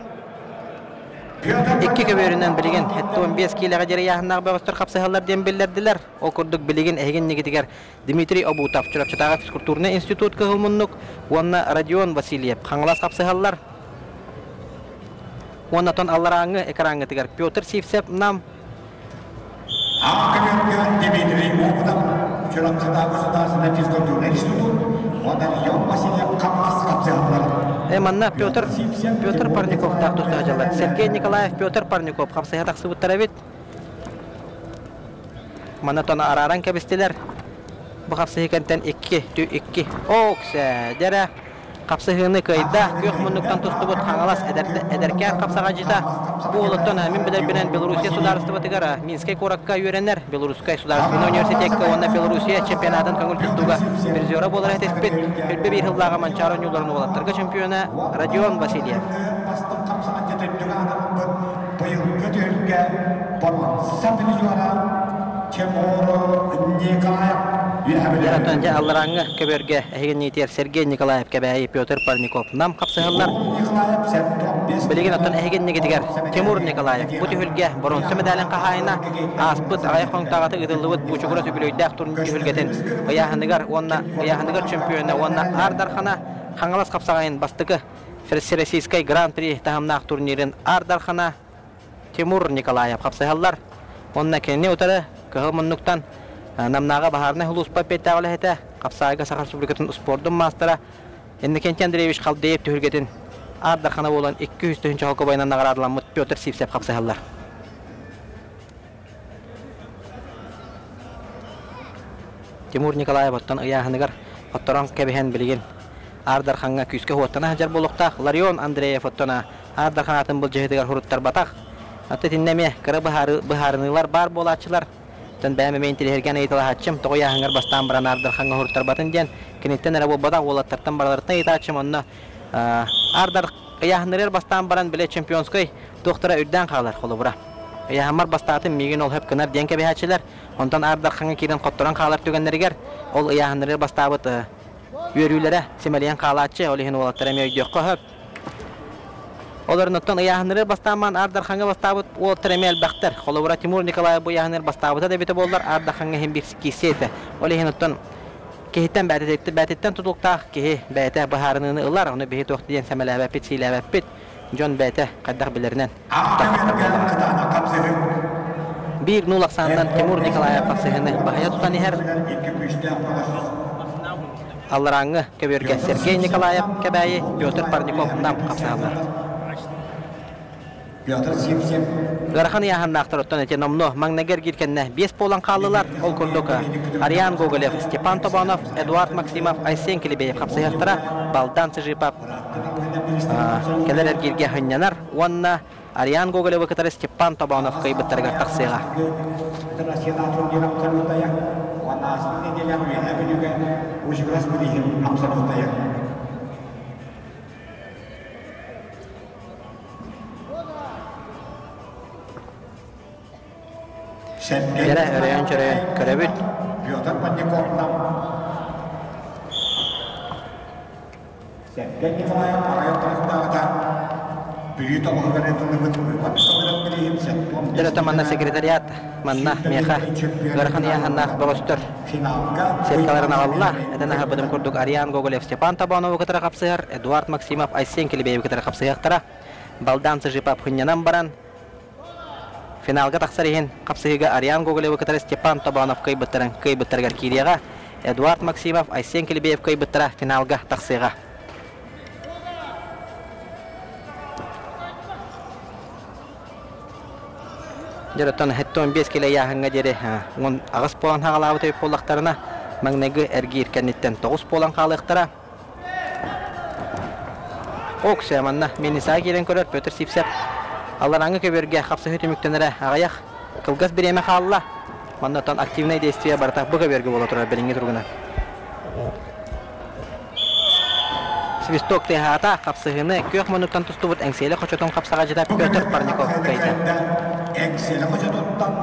Икки көбүөрүнэн билигин 75 киилэҕэ диэри ыйааһыннаах бөҕөстөр хапсыһаллар диэн биллэрдилэр. Ол курдук билигин эһигин нигитигэр Дмитрий Обутов, Чурапчытааҕы физкультурнай институт кыһыл муннук уонна Родион Васильев Хаҥалас хапсыһаллар. Уонна оттон алларааҥҥы экраҥҥытыгар Петр Сивцев Нам. Аҕа көмөргө Дмитрий Обутов, Чурапчытааҕы государственнай физкультурнай институт уонна Леон Васильев Хаҥалас хапсыһаллар. Манна Петр Петр Парниковтаах туста сылдьаллар. Сергей Николаев, Петр Парников хапсыһа тахсыбыттар эбит. Маны тон арааран кэбистилэр. Бу хапсыһыы кэнтэн икки, тү икки. Ооксэ, дьэрэ хапсыһыыны кыайда. Күөх муннуктан тустубут Хаҥалас эдэркээн хапсаҕадьыта. Бу уолуттан мин билэрбинэн Белоруссия судаарыстыбатыгар Минскэй куоракка үөрэнэр. Белорусскай судаарыстыбаннай университекка уонна Белоруссия чемпионатын көҥүл тустууга призера буолар этиспит. Үлбэ биир сыллааҕы Манчаары оонньууларын уолаттарга чемпиона Родион Васильев. Быйылгы түһүлгэ боруонса призера Тимур Николаев Яратан дьэ алларааҥҥы көбүөргэ эһигинниитигэр Сергей Николаев Кэбээйи Петр Парников Нам хапсыһаллар. Билигин оттон эһигиннигитигэр Тимур Николаев бу түһүлгэ боруонса медалин хаһаайына ааспыт аҕыйах хонуктааҕыта ыытыллыбыт Буучугурас үбүлүөйдээх турнир түһүлгэтин ыйааһыныгар уонна ыйааһыныгар чемпиона уонна Аар Дархана Хаҥалас хапсаҕайын бастакы Всероссийскай Гран-при таһымнаах турнирын Аар Дархана Тимур Николаев хапсыһаллар. Уонна кинини утары кыһыл муннуктан Намнааҕы баһаарынай сулууспа эппиэттээх үлэһитэ, Хапсаайга Саха Республикатын успуордун маастара Иннокентий Андреевич Халдеев түһүлгэтин Аар Дархана буолан 200 тыһыынча холкуобайынан наҕараадаламмыт Петр Сивцев хапсыһаллар. Тимур Николаев оттон ыйааһыныгар хотторон кэбиһэн билигин Аар Дархаҥҥа күүскэ уоттана сылдьар буолуохтаах. Ларион Андреев оттон Аар Дархан аатын былдьаһыытыгар суруттарбатах. Оттон итиннэ эмиэ кыра быһаарыныылар баар буолааччылар. Оттон бэйэм эмиэ интириэһиргээн ыйыталаһааччым, тоҕо ыйааһыҥҥар бастаан баран Аар Дархаҥҥа суруттарбатын диэн киниттэн эрэ буолбатах, уолаттартан барыларыттан ыйытааччым. Онно Аар Дар ыйааһыннарыгар бастаан баран бile чемпионскай туохтара үрдээн хаалар холобура. Ыйааһыммар бастаатым миигин ол хөп гынар диэн кэбиһээччилэр. Онтон Аар Дархаҥҥа киирэн хотторон хаалар түгэннэригэр ол ыйааһыннарыгар бастаабыт үөрүүлэрэ симэлийэн хаалааччы, ол иһин уолаттар эмиэ өйдүөххэ сөп. Олорунуттан ыйааһыннары бастаан Аар Дархаҥҥа бастаабыт уолаттар эмиэ элбэхтэр. Холобура, Тимур Николаев бу ыйааһыннар бастаабыта да эбитэ буоллар, Аар Дархаҥҥа иһин биир киирсиэ этэ. Ол иһин оттон киһиттэн бэйэтиттэн тутулуктаах киһи бэйэтэ быһаарыныыны ылар, ону биһи туох диэн сэмэлээбэппит, сиилээбэппит. Дьон бэйэтэ хайдах билэринэн тутар буоллаҕа. Биир нуул ахсаанынан Тимур Николаев хапсыһыыны баһыйа тутан иһэр. Алларааҥҥы көбүөргэ Сергей Николаев Кэбээйи, Петр Парников Нам хапсыһаллар. Петр Сивцев. Ыарахан ыйааһыннаахтар оттон ити номнуо маҥнайгы эргиир кэннэ биэс буолан хааллылар. Ол курдук Ариан Гоголев, Степан Тобонов, Эдуард Максимов, Айсен Килибеев хапсыһыахтара. Балдан Цыжипов кэлэр эргииргэ сынньанар уонна Ариан Гоголевы кытары Степан Тобонов кыайбыттарыгар тахсыаҕа. Дьэрэ өрөйөн-чөрөйөн көрөбүт. Петр Подняковна Сэргэй Николаев аҕыйах хонуктааҕыта Бүлүү тоҕуһугар ыытыллыбыт Уйбат Сылырын бирииһин Дьэрэтэ манна секретариат манна миэхэ ыарахан ыйааһыннаах бөҕөстөр сеткаларын аҕалла. Этэн аһарбытым курдук Ариан Гоголев Степан Тобонову кытары хапсыһар, Эдуард Максимов Айсен Килибеевы кытары хапсыһыахтара. Балдан Цыжипов хынньанан баран финалга тахсар иһин хапсыһыыга Ариан Гоголевы кытары Степан Тобонов кыайбыттарын кыайбыттарыгар киириэҕэ. Эдуард Максимов Айсен Килибеев кыайбыттара финалга тахсыаҕа. Дьэ, оттон 75 килэ ыйааһыҥҥа диэри 18 буолан хаалаабыт эбит буоллахтарына, маҥнайгы эргиир кэнниттэн 9 буолан хаалыахтара. Оксия манна Минисаа киирэн көрөр Петр Сивцев алларааҥҥы көбүөргэ хапсыһыы түмүктэнэрэ аҕыйах кылгас бириэмэ хаалла. Манна оттон активнай действие барыта бу көбүөргэ буола турар билиҥҥи туругунан. Свисток тыаһаата, хапсыһыыны күөх муннуктан тустубут Эҥсиэли хочотун хапсаҕайдьыта Петр Парников кыайда. Эҥсиэли хочотуттан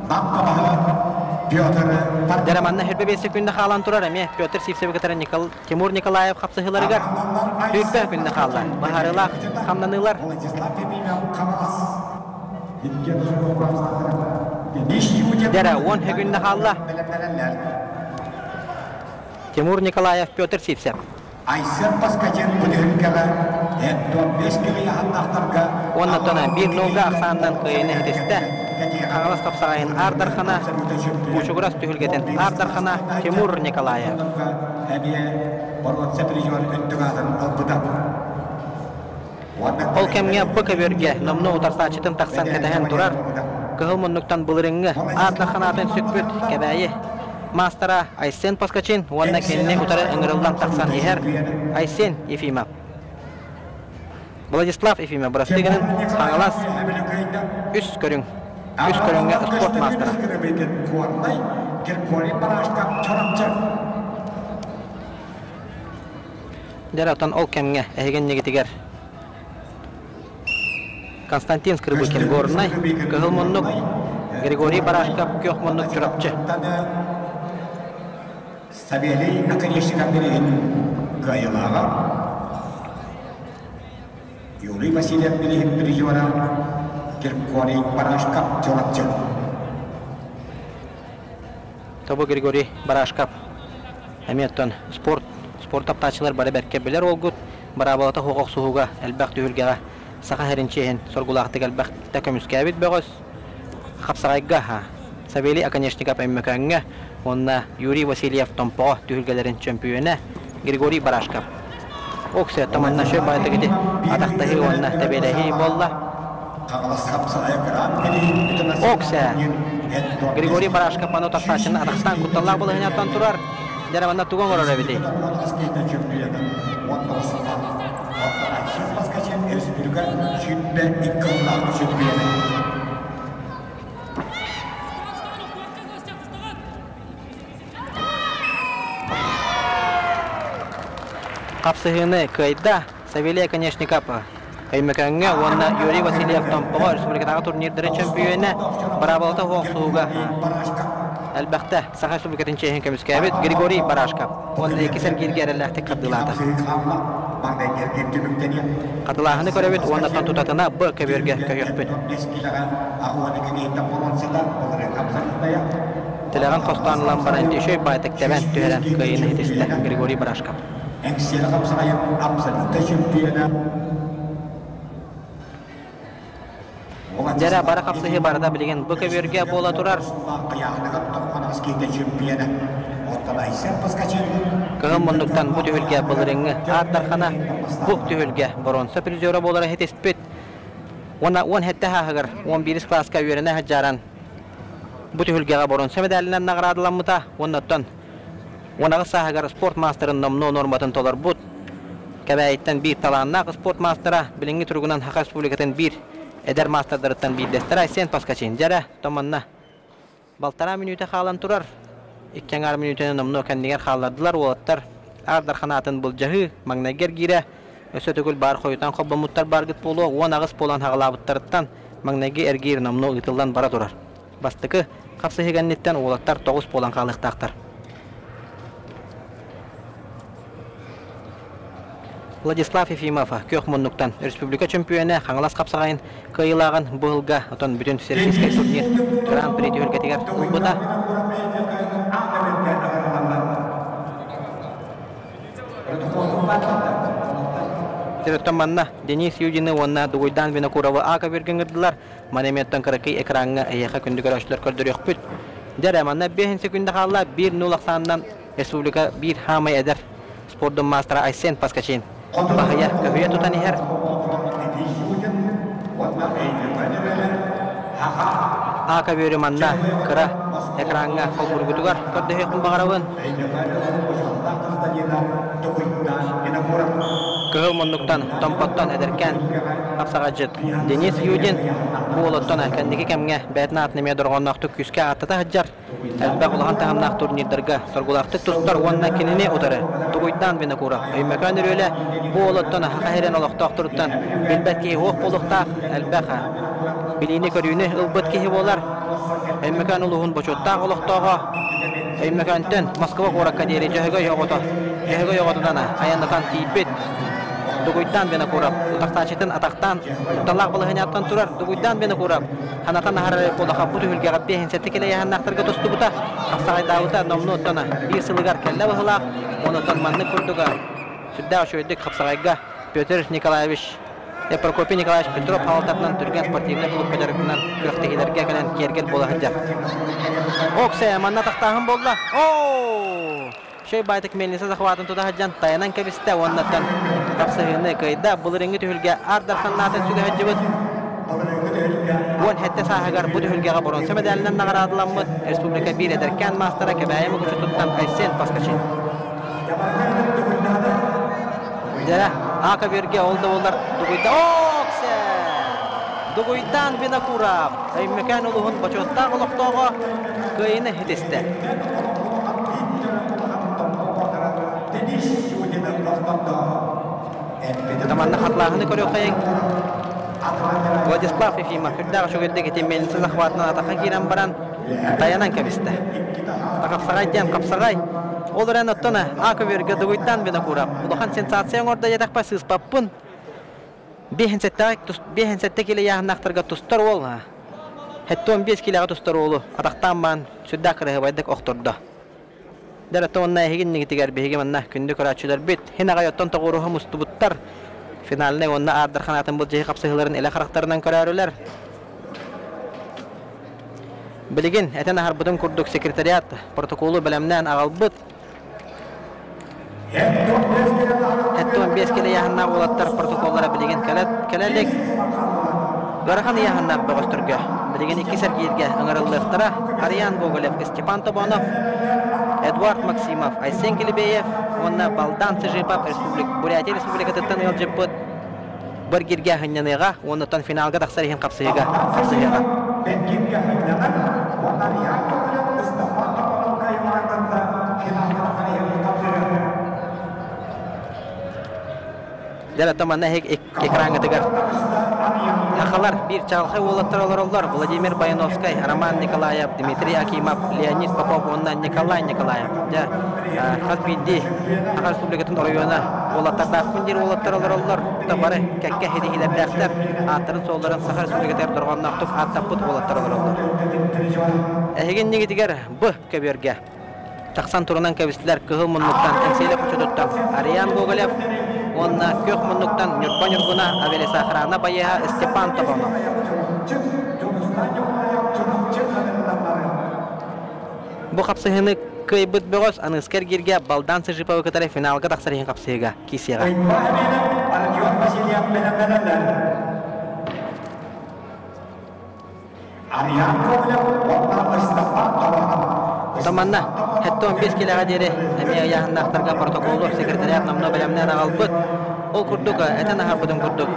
Нам табаһа Петр Дьэ, манна хүрбэ биэс күндэ хаалан турар эмиэ Петр Сивцевы кытары Никол... Тимур Николаев хапсыһыыларыгар сүүрбэ күндэ хаалла. Быһаарыылаах хамнаныылар. Дьэ, 10 күндэ хаалла. Тимур Николаев, Петр Сивцев. Айсен Паскачен бу түһүлгэҕэ 75 киһи аһаннаахтарга Уоннаттан биир нолга ахсаанынан кыайыыны иһитистэ. Хаҥалас хапсаҕайын Аар Дархана, Кучугурас түһүлгэтин Аар Дархана Тимур Николаев. Эмиэ боруонса призер үрдүк аатын ылбыта. Ол кэмҥэ бу көбүөргэ номнуо утарсааччытын тахсан кэтэһэн турар, кыһыл муннуктан былырыыҥҥы Аар Дархан аатын сүкпүт Кэбээйи маастара Айсен Поскачин уонна кинини утары ыҥырыллан тахсан иһэр Айсен Ефимов. Владислав Ефимов бырастыгынан Хаҥалас үс көрүҥ үс көрүҥҥэ спорт маастара. Дьэ, оттон ол кэмҥэ эһиги иннигитигэр Константин Скрыбыкин Горнай, Кыһыл муннук, Григорий Барашков Күөх муннук Чурапчы. Савелий Наконечников билигин кыайыылааҕа Юрий Васильев билигин призера Григорий Барашков Чурапчы. Тобо Григорий Барашков эмиэ оттон спорт спорт таптааччылар бары бэркэ билэр уолгут быраабылата суох охсуһууга элбэх түһүлгэҕэ саха сирин чиэһин соргулаахтык элбэхтэ көмүскээбит бөҕөс хапсаҕайга Савелий Оконешников Өймөкөөҥҥө уонна Юрий Васильев Томпоҕо түһүлгэлэрин чөмпүйүөнэ Григорий Барашков Оксия манна шөп баайтык ити атахтаһыы уонна тэбиэлэһии буолла. Оксия Григорий Барашков маны тахсааччыны атахтаан кутталлаах балаһыанньаттан турар. Дьэ манна тугу оҥорор эбитий? Хапсыһыыны кыайда Савелий Оконешников Өймөкөөҥҥө уонна Юрий Васильев Томпоҕо республикатааҕы турнирдарын чөмпүйүөнэ быраабылата суох охсуһууга элбэхтэ Саха Республикатын чиэһин көмүскээбит Григорий Барашков уонна иккис эргииргэ эрэллээхтик хардыылаата. Хатылааһыны көрөбүт уонна тутатына Б көбүөргэ көһүөхпүт. Тилэҕин хостоон ылан баран үчүгэй баайтык тэбэн түһэрэн кыайыыны ситистэ Григорий Барашков. Эҥсиэли хапсаҕайын абсолютнай чөмпүйүөнэ Дьэрэ бары хапсыһыы барыта билигин бу көбүөргэ буола турар. Кыһыл муннуктан бу түһүлгэ былырыыҥҥы Аар Дархана бу түһүлгэ боруонса призера буолара ситиспит. Уонна 17 сааһыгар 11 кылааска үөрэнэ сылдьаран бу түһүлгэҕэ боруонса мэдээлинэн наҕараадаламмыта уонна оттон 18 сааһыгар спорт маастарын номнуо нуорматын толорбут. Кэбээйиттэн биир талааннаах спорт маастара, билиҥҥи туругунан Саха Республикатын биир эдэр маастардарыттан биирдэстэрэ Айсен Поскачин. Дьэрэ, томанна Балтараа мүнүүтэ хаалан турар. Икки аҥаар мүнүүтэни номнуо кэннигэр хааллардылар уолаттар. Аар Дархан аатын былдьаһыы, маҥнайгы эргиирэ, өссө төгүл баар хойутаан холбоммуттар бааргыт буолуо, 18 буолан хаҕалаабыттарыттан маҥнайгы эргиир номнуо ыытыллан бара турар. Бастакы хапсыһыы кэнниттэн уолаттар 9 буолан хаалыахтаахтар. Владислав Ефимов күөх муннуктан республика чөмпүйүөнэ Хаҥалас хапсаҕайын кыайыылааҕын бу сылга отон бүтүн всероссийскай турнир Гран-при түһүлгэтигэр ылбыта. Оттон манна Денис Юдины уонна Дугуйдаан Винокуровы ака биргин ыҥырдылар. Маны кыракый экраҥҥа эһиэхэ күндү көрөөччүлэр көрдөрүөхпүт. Дьэ манна 5 секунда хаалла 1-0 ахсаанынан республика биир хаамай эдэр спордун маастара Айсен Паскачин баһыйа көһүйэ тутан иһэр. Ака бөрү манна кыра экраҥҥа холбургутугар көрдөһүөхпүн баҕарабын. Кыһыл муннуктан, Томпоттон эдэркээн хапсаҕайдьыт Денис Юдин бу уолуттан кэнники кэмҥэ бэйэтин аатын эмиэ дорҕоонноохтук күүскэ ааттата сылдьар. Элбэх улахан таһымнаах турнирдарга соргулаахтык тустар уонна кинини утары Тугуйдаан Винокуров, Өймөкөөн Өрүөлэ бу уолуттан Саха сирин олохтоохторуттан билбэт киһи суох буолуохтаах, элбэх билиини-көрүүнү ылбыт киһи буолар. Өймөкөөн улууһун бочуоттаах олохтооҕо Өймөкөөнтөн Москва куоракка диэри Дьөһөгөй оҕото Дьөһөгөй оҕотунан айаннатан тиийбит Дугуйдаан Винокуров утахтааччытын атахтаан кутталлаах балаһыанньаттан турар Дугуйдаан Винокуров ханатан аһарар буолаха бу түһүлгэҕэ биэһин килэйэһэннахтарга тустубута хапсаҕайдаабыта номнуо оттон биир сылыгар кэллэ быһылаах онон маннык курдуга сүрдээх үчүгэйдик хапсаҕайга Петр Николаевич Прокопий Николаевич Петров салалтатынан түргэн спортивнай клубка дьарыктанан күрэхтэһиилэргэ кэлэн киэргэл буола сылдьар. Оксе, манна тахтааһын буолла. Оо! Шей байтык мельница захватын тута сылдьан тайанан кэбистэ уоннаттан тапсыһыыны кыайда. Былырыҥҥы түһүлгэ Аар Дарханнаатын сүгэ сылдьыбыт. 17 сааһыгар бу түһүлгэҕэ боруонса мэдээлинэн наҕараадаламмыт республика биир эдэркээн маастара Кэбээйи Мукучутуттан Айсен Паскачин. Дьэ, ака бирге ол да буоллар Дугуйда Оксе! Дугуйдаан Винокуров Өймөкөөн улууһун бочуоттаах олохтооҕо кыайыыны ситистэ. Манна хатлааһыны көрүөххэйиҥ. Владислав Ефимов үрдээх үчүгэйдик ити мельница захватынан атахха киирэн баран тайанан кэбистэ. Хапсаҕай диэн хапсаҕай. Ол эрэн оттон А көбүөргэ Дугуйдаан Винокуров улахан сенсация оҥордо диэтэхпэ сыыспаппын. 5,7 кило ыйааһыннаахтарга тустар уол 75 килоҕа тустар уолу атахтаан баан сүрдээх кыраһыабайдык охтордо. Дэр оттон уонна эһиги иннигитигэр биһиги манна күндү көрөөччүлэрбит хин аҕай оттон тоҕуоруһа мустубуттар финальнай уонна аардар ханаатын былдьаһыы хапсыһыыларын илэ харахтарынан көрөөрүлэр. Билигин этэн аһарбытым курдук секретариат протоколу бэлэмнээн аҕалбыт. 75 килэ ыйааһыннаах уолаттар протоколлара билигин кэлэ илик. Ыарахан ыйааһыннаах бөҕөстөргө билигин иккис эргииргэ ыҥырыллыахтара Ариан Гоголев, Степан Тобонов, Эдуард Максимов, Айсен Килибеев уонна Балдан Цыжипов Бурятия Республикатыттан ыалдьыппыт Баргиргэ сынньаныаҕа уонна оттон финалга тахсар иһин хапсыһыыга хапсыһыаҕа. Дьэ, оттон манна экраҥҥытыгар сахалар биир чаҕылхай уолаттар олороллор Владимир Баяновскай, Роман Николаев, Дмитрий Акимов, Леонид Попов уонна Николай Николаев. Дьэ, хас биирдии Саха Республикатын оройуона уолаттардаахпын диир уолаттар олороллор. Бары кэккэ ситиһиилэрдээхтэр, ааттарын-суолларын Саха Республикатыгар дорҕоонноохтук ааттаппыт уолаттар олороллор. Эһиги иннигитигэр Б көбүөргэ тахсан турунан кэбистилэр кыһыл муннуктан Эҥсиэлэ хочотуттан Ариан Гоголев уонна күөх муннуктан Ньурба Ньургуна Авелесохрана байыаһа Степан Тобонов. Бу хапсыһыыны кыайбыт бөҕөс аныгыскы эргииргэ Балдан Сыжиповы кытары финалга тахсар иһин хапсыһыыга киирсиэҕэ. Таманна, 75 килэҕэ диэри эмиэ ыйааһыннаахтарга протоколу секретариат номнуо бэлэмнээн аҕалбыт. Ол курдук, этэн аһарбытым курдук,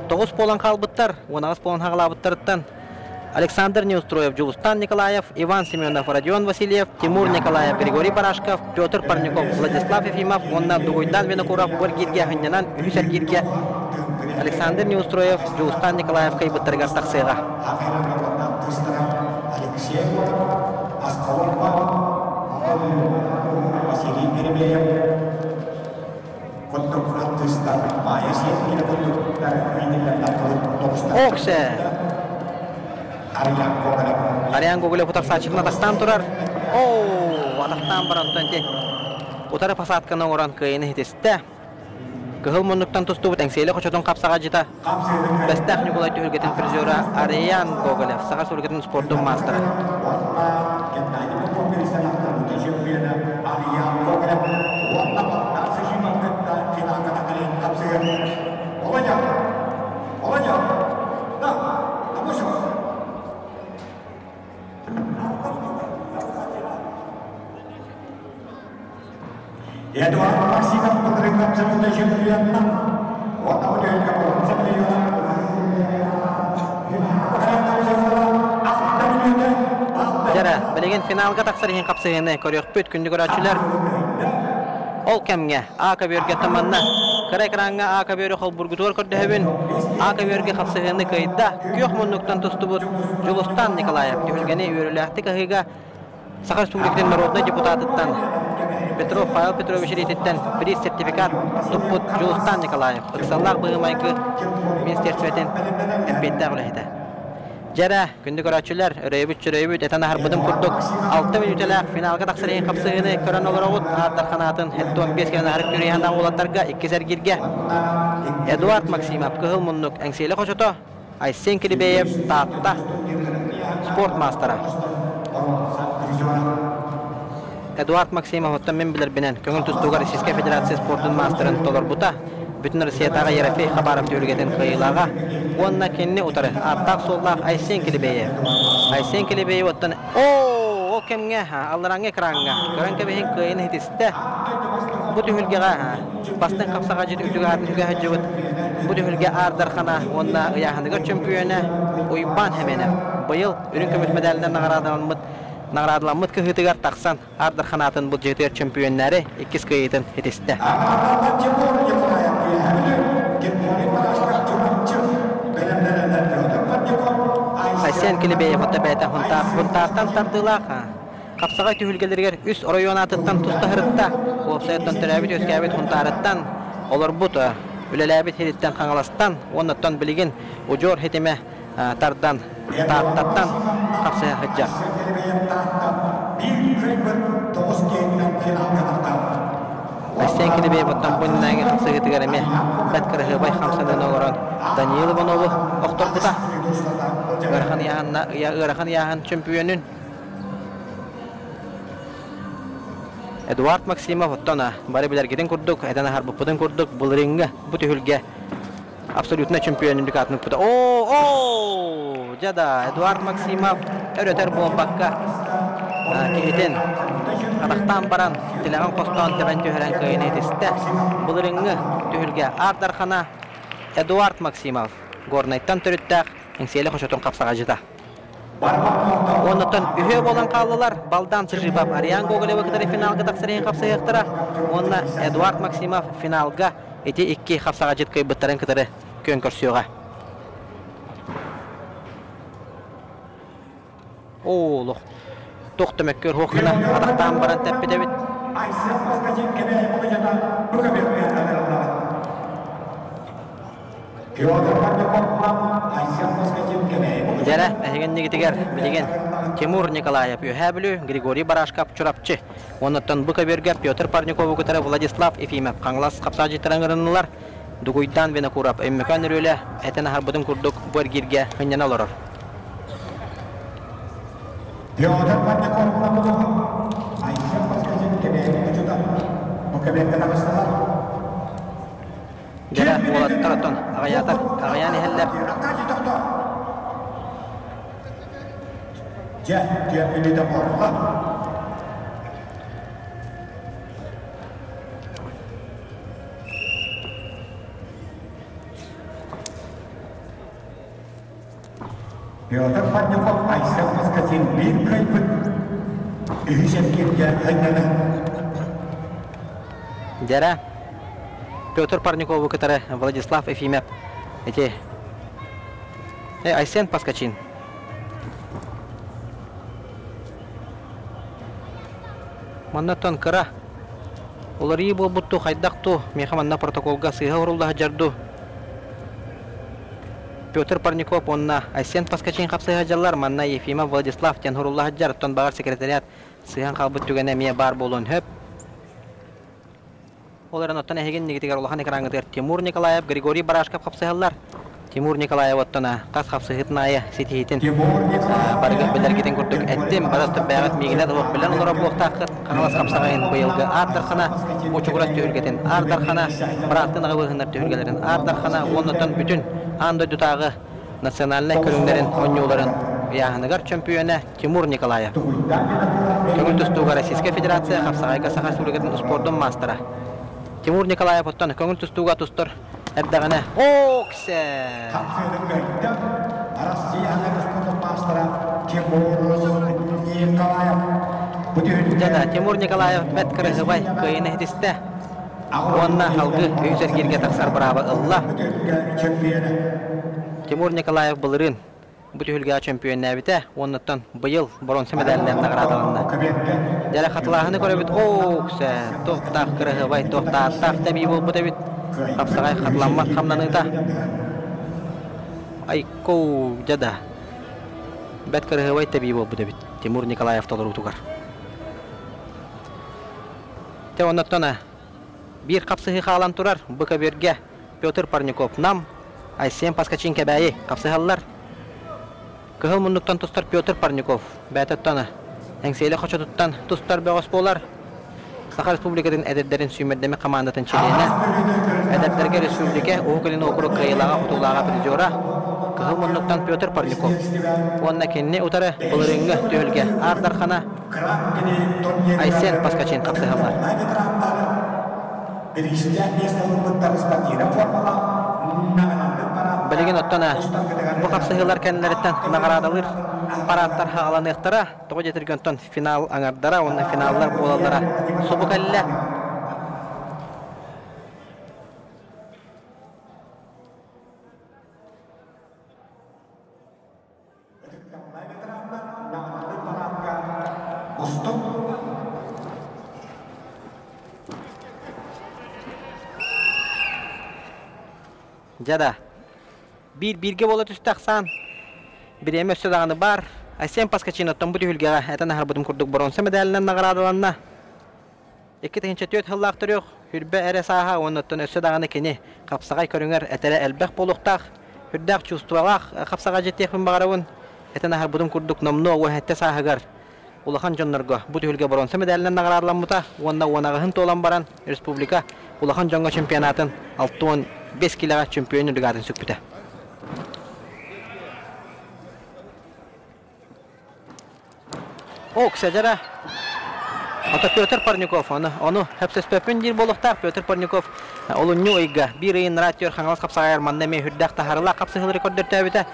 9 буолан хаалбыттар, 18 буолан хаҕалаабыттарыттан Александр Неустроев, Дьулустан Николаев, Иван Семенов, Родион Васильев, Тимур Николаев, Григорий Барашков, Петр Парников, Владислав Ефимов уонна Дугуйдан Винокуров бу эргииргэ аһынньанан үһүс эргииргэ Александр Неустроев, Дьулустан Николаев кыайбыттарыгар тахсыаҕа. Оксе! Ариан Гоголев утарсааччытын атахтаан турар. Оо, атахтаан баран ити утары посадканы оҥорон кыайыны ситистэ. Кыһыл муннуктан тустубут Эҥсиэли хочотун хапсаҕадьыта Бэстээх Ньукулай түһүлгэтин призера Ариан Гоголев, Саха Республикатын спордун маастара. Эдуард Максимов Дьэрэ, билигин финалга тахсар иһин хапсыһыыны көрүөхпүт күндү көрөөччүлэр. Ол кэмҥэ А көбүөргэ таманна. Кыра экраҥҥа А көбүөрү холбургутугар көрдөһөбүн. А көбүөргэ хапсыһыыны кыайда. Күөх муннуктан тустубут Дьулустан Николаев түһүлгэни үөрүүлээхтик аһыыга Саха Республикатын народнай депутатыттан Петров Павел Петрович илиититтэн приз сертификат туппут Дьулустан Николаев ыксаллаах быһыы-майгы министерствотын эппиэттээх үлэһитэ. Дьэрэ, күндү көрөөччүлэр, өрөйбүт-чөрөйбүт этэн аһарбытым курдук, 6 мүнүүтэлээх финалга тахсар иһин хапсыһыыны көрөн олороҕут. Ааттар ханаатын 75 кэлэн аһарык түрүйэһэн уолаттарга иккис эргииргэ Эдуард Максимов кыһыл муннук Эҥсиэли хочото Айсен Килибеев Таатта спорт маастара. Эдуард Максимов оттон мин билэрбинэн көҥүл тустууга Российскай Федерация спордун маастарын толорбута, Бүтүн Россиятааҕы Ерофей Хабаров түһүлгэтин кыайыылааҕа уонна кинини утары ааттаах-суоллаах Айсен Килибеев. Айсен Килибеев оттон оо, ол кэмҥэ алларааҥҥы экраҥҥа көрөн кэбиһин кыайын иһитистэ. Бу түһүлгэҕэ бастыҥ хапсаҕайдьыт үрдүк аатын сүгэ сылдьыбыт бу түһүлгэ Аар Дархана уонна ыйааһыныгар чөмпүйүөнэ Уйбаан Хэмэнов быйыл үрүҥ көмүс мэдээлинэн наҕараадаламмыт наҕараадаламмыт кыһыытыгар тахсан Аар Дарханаатын былдьаһыытыгар чөмпүйүөннээри иккис кыайыытын ситистэ. Айсен Килибеев отто бэйэтэ Хунтаартан тардыылаах Хапсаҕай түһүлгэлэригэр үс оройуон аатыттан туста сырытта. Уопсайыттан төрөөбүт-үөскээбит Хунтаарыттан, олорбут, үлэлээбит сириттэн Хаҥаластан уоннаттан билигин удьуор ситимэ тардан Тааттаттан хапсыһа сылдьар. Айсен Килибеев оттон бу иннинээҥи хапсыһыытыгар эмиэ бэрт кыраһыабай хамсаныыны оҥорон Даниил Иванову охторбута. Ыарахан ыйааһынна ыарахан ыйааһын чөмпүйүөнүн Эдуард Максимов оттон бары билэргитин курдук, этэн аһарбыппытын курдук, былырыыҥҥы бу түһүлгэ абсолютно чемпион индикатын укпута. Оо, оо, дьэ да, Эдуард Максимов өрөтөр буолбакка киһитин атахтаан баран, тилэҕин хостоон тэбэн түһэрэн кыайыны итистэ. Былырыыҥҥы түһүлгэ Аар Дархана Эдуард Максимов Горнайтан төрүттээх Эҥсиэли хочотун хапсаҕайдьыта. Оннуттан үһүө буолан хааллылар. Балдан Сыжибов Ариан Гоголевы кытары финалга тахсар иһин хапсыһыахтара. Уонна Эдуард Максимов финалга ити икки хапсаҕадьыт кыайбыттарын кытары күөн көрсүөҕэ. Оо, олох туох да мөккүөр суох гына атахтаан баран тэппит эбит. Дьэрэ, эһигиннигитигэр билигин Тимур Николаев Үөһээ Бүлүү, Григорий Барашков Чурапчы, уоннаттан бу көбүөргэ Петр Парникову кытары Владислав Ефимов Хаҥалас хапсаадьыттара ыҥырыннылар. Дугуйдаан Винокуров Өймөкөөн өрүөлэ этэн аһарбытын курдук бу эргииргэ ынньана олорор. Петр Парников Айсен Москвин кэбээйи учута бу кэбиэккэ таҕыстылар. Дьэрэ, уолаттар оттон аҕыйаатар, аҕыйаан иһэллэр. Дьэ, түөрт буолла. Петр Парников Айсен Москотин биир кыайбыт үһүс эргииргэ ханньана. Дьэрэ Петр Парникову кытары Владислав Ефимов ити Айсен Паскачин Маннаттан кыра уларыйыы буолбут дуу, хайдах дуу, миэхэ манна протоколга сыыһа урулла сылдьар дуу. Петр Парников уонна Айсен Паскачин хапсыһа сылдьаллар, манна Ефимов Владислав диэн урулла сылдьар, оттон баҕар секретариат сыһан хаалбыт түгэнэ эмиэ баар буолуон сөп. Ол эрэн оттон эһиги иннигитигэр улахан экраҥҥытыгар Тимур Николаев, Григорий Барашков хапсыһаллар. Тимур Николаев оттон хас хапсыһыытын аайы ситиһиитин барыгын билэргитин курдук эттим. Бары бэйэҕит миигинэ да билэн олорор буолуохтааххыт. Хаҥалас хапсаҕайын быйылгы Аар Дархана, Мучугурас түһүлгэтин Аар Дархана, бырааттын аҕабыыһыннар түһүлгэлэрин Аар Дархана уоннаттан бүтүн аан дойдутааҕы национальнай көрүҥнэрин оонньууларын ыйааһыныгар чөмпүйүөнэ Тимур Николаев. Көҥүл тустууга Российскай Федерация хапсаҕайга Саха Республикатын успуордун маастара. Тимур Николаев оттон көҥүл тустууга тустар эрдэҕинэ Оксе! Дьэ Тимур Николаев бэрт кырасыбай кыайыыны ситистэ уонна салгыы үһүс эргииргэ тахсар бырааба ылла. Тимур Николаев былырыын бу түһүлгэҕэ чөмпүйүөннээбитэ уоннаттан быйыл боруонса мэдээлинэн наҕараадаланна. Дьэрэ хатылааһыны көрөбүт, оо, сэ, туохтаах кыраһыабай, туохтааттаах тэбии буолбут эбит. Хапсаҕай хатыламмат хамнаныыта. Айкоу, дьэ да. Бэт кыраһыабай тэбии буолбут эбит Тимур Николаев толоруутугар. Те оннуттан биир хапсыһыы хаалан турар бу көбүөргэ Петр Парников Нам, Айсен Паскачин Кэбээйи хапсыһаллар. Кыһыл муннуктан тустар Петр Парников бэйэтиттэн Эҥсиэли хочотуттан тустар бөҕөс буолар. Саха Республикатын эдэрдэрин сүүмэрдэммит хамаандатын чилиэнэ, эдэрдэргэ республика Уһук Илин уокурук кыайыылааҕа-хотуулааҕа призера, Кыһыл муннуктан Петр Парников уонна кинини утары былырыыҥҥы түһүлгэ Аар Дархана Айсен Паскачин хапсыһаллар. Билигин оттон бу хапсыһыылар кэннилэриттэн наҕараадалыыр парааттар хааланыахтара. Тоҕо диэтэргэ онтон финал аҥардара уонна финаллар буолаллара субу кэллэ. Дьэ да, биир-бииргэ буола түстэ ахсаан. Бириэмэ өссө даҕаны баар. Айсен Паскачиноттан бу түһүлгэҕэ этэн аһарбытым курдук боруонса мэдээлинэн наҕараадаланна. 2004 сыллаах төрүөх, хүрбэ эрэ сааһа уонна оттон өссө даҕаны кини хапсаҕай көрүҥэр этэрэ элбэх буолуохтаах, үрдээх чувстволаах хапсаҕай дьиэтиэхпин баҕарабын. Этэн аһарбытым курдук номнуо 17 сааһыгар улахан дьоннорго бу түһүлгэ боруонса мэдээлинэн наҕараадаламмыта уонна уонаҕыһын туолан баран республика улахан дьоҥҥо чемпионатын 65 килэҕэ чемпион үрдүк аатын сүкпүтэ. О, Ксядера. Ото Петр Парников, ону, ону хөпсөспөппүн диир буолуохтаах Петр Парников олунньу ыйга биир ыйын ратиор Хаҥалас хапсаҕайар манна эмиэ үрдээх таһаарыылаах хапсыһыылары көрдөртөөбүтэ.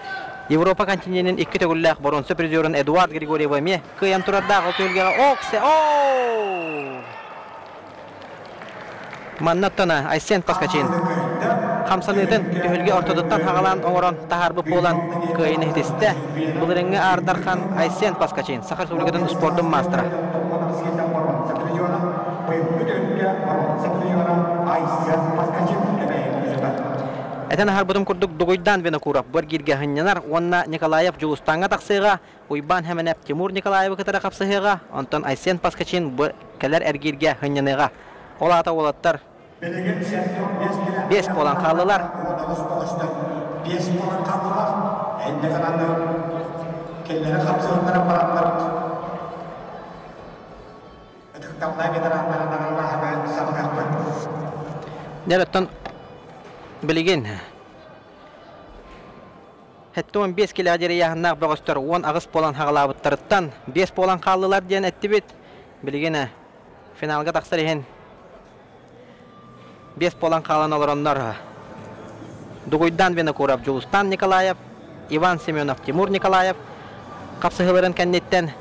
Европа континенин икки төгүллээх боруонса призерун Эдуард Григорьевы эмиэ кыайан турардаах ол түһүлгэҕэ Оксе О! Манна оттон Айсен Поскачин хамсаныытын түһүлгэ ортотуттан хаҕалаан оҥорон таһаарбыт буолан кыайыыны ситистэ. Былырыыҥҥы Аар Дархан Айсен Поскачин Саха Республикатын спордун маастара. Этэн аһарбытым курдук Дугуйдаан Винокуров бу эргииргэ сынньанар уонна Николаев Дьулустааҥҥа тахсыаҕа Уйбаан Хэмэнэп Тимур Николаевы кытары хапсыһыаҕа, онтон Айсен Паскачин бу кэлэр эргииргэ сынньаныаҕа. Ол аата уолаттар биэс буолан хааллылар. Биэс буолан хааллылар. Эннэ гынан кинилэри хапсыһыннара бараннар ытыктабыллаах ветераннары наҕаралааһыны саҕалыахпыт. Дьэ, оттон билигин. 75 килэҕэ диэри ыйааһыннаах бөҕөстөр 18 буолан хаҕалаабыттарыттан 5 буолан хааллылар диэн эттибит. Билигин финалга тахсар иһин 5 буолан хаалан олороннор Дугуйдан Винокуров, Дьулустан Николаев, Иван Семенов, Тимур Николаев хапсыһыыларын кэнниттэн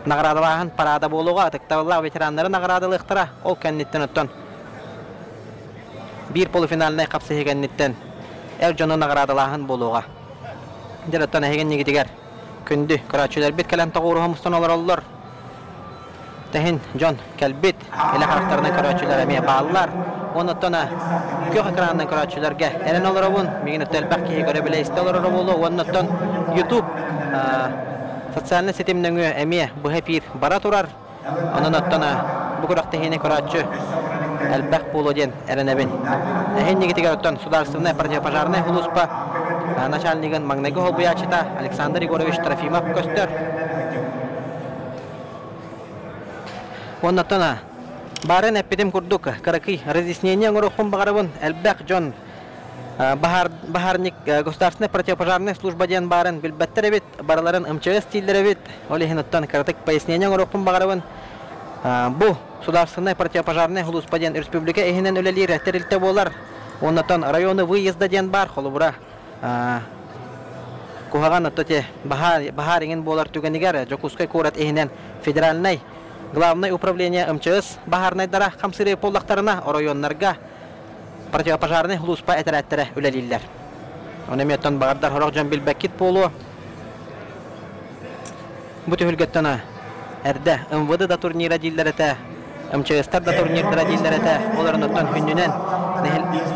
наҕараадалааһын параада буолуоҕа, ытыктабыллаах ветераннары наҕараадалыахтара. Ол кэнниттэн оттон биир полуфинальнай хапсыһыы кэнниттэн эр дьону наҕараадалааһын буолуоҕа. Дьэ оттон эһиги иннигитигэр күндү көрөөччүлэрбит кэлэн тоҕуоруһа мустан олороллор. Тэһин дьон кэлбит, илэ харахтарынан көрөөччүлэр эмиэ бааллар. Оннуттан күөх экранынан көрөөччүлэргэ эрэн олоробун. Миигин өттө элбэх киһи көрө-билэ истэ олороро буолуо. Уоннуттан YouTube социальнай ситим нөҥүө эмиэ быһа эфир бара турар. Онон оттон бу күрэхтэһиини көрөөччү элбэх буолуо диэн эрэнэбин. Эһиннигитигэр оттон Судаарыстыбаннай противопожарнай сулууспа начальнигын маҥнайгы солбуйааччыта Александр Егорович Трофимов көстөр. Уоннаттан баарын эппитим курдук кыракый разъяснение оҥоруохпун баҕарабын. Элбэх дьон баһаарник государственная противопожарная служба диэн баарын билбэттэр эбит, барыларын МЧС дииллэр эбит. Ол иһин оттон кыратык пояснение оҥоруохпун баҕарабын. Бу Судаарственная противопожарная сулууспа диэн республика иһинэн үлэлиир тэрилтэ буолар. Оннотон районы выезда диэн баар, холобура, куһаҕан отто те баһаар иҥин буолар түгэнигэр Дьокуускай куорат иһинэн федеральнай главное управление МЧС баһаарнайдара хамсыыры буоллахтарына оройуоннарга противопожарнай сулууспа этэрээттэрэ үлэлииллэр. Ону эмиэ оттон баҕардар сорох дьон билбэккит буолуо. Бу түһүлгэттэн эрдэ МВД да турнира дииллэр этэ, МЧСтар да турнирдара дииллэр этэ. Ол оттон хүннүнэн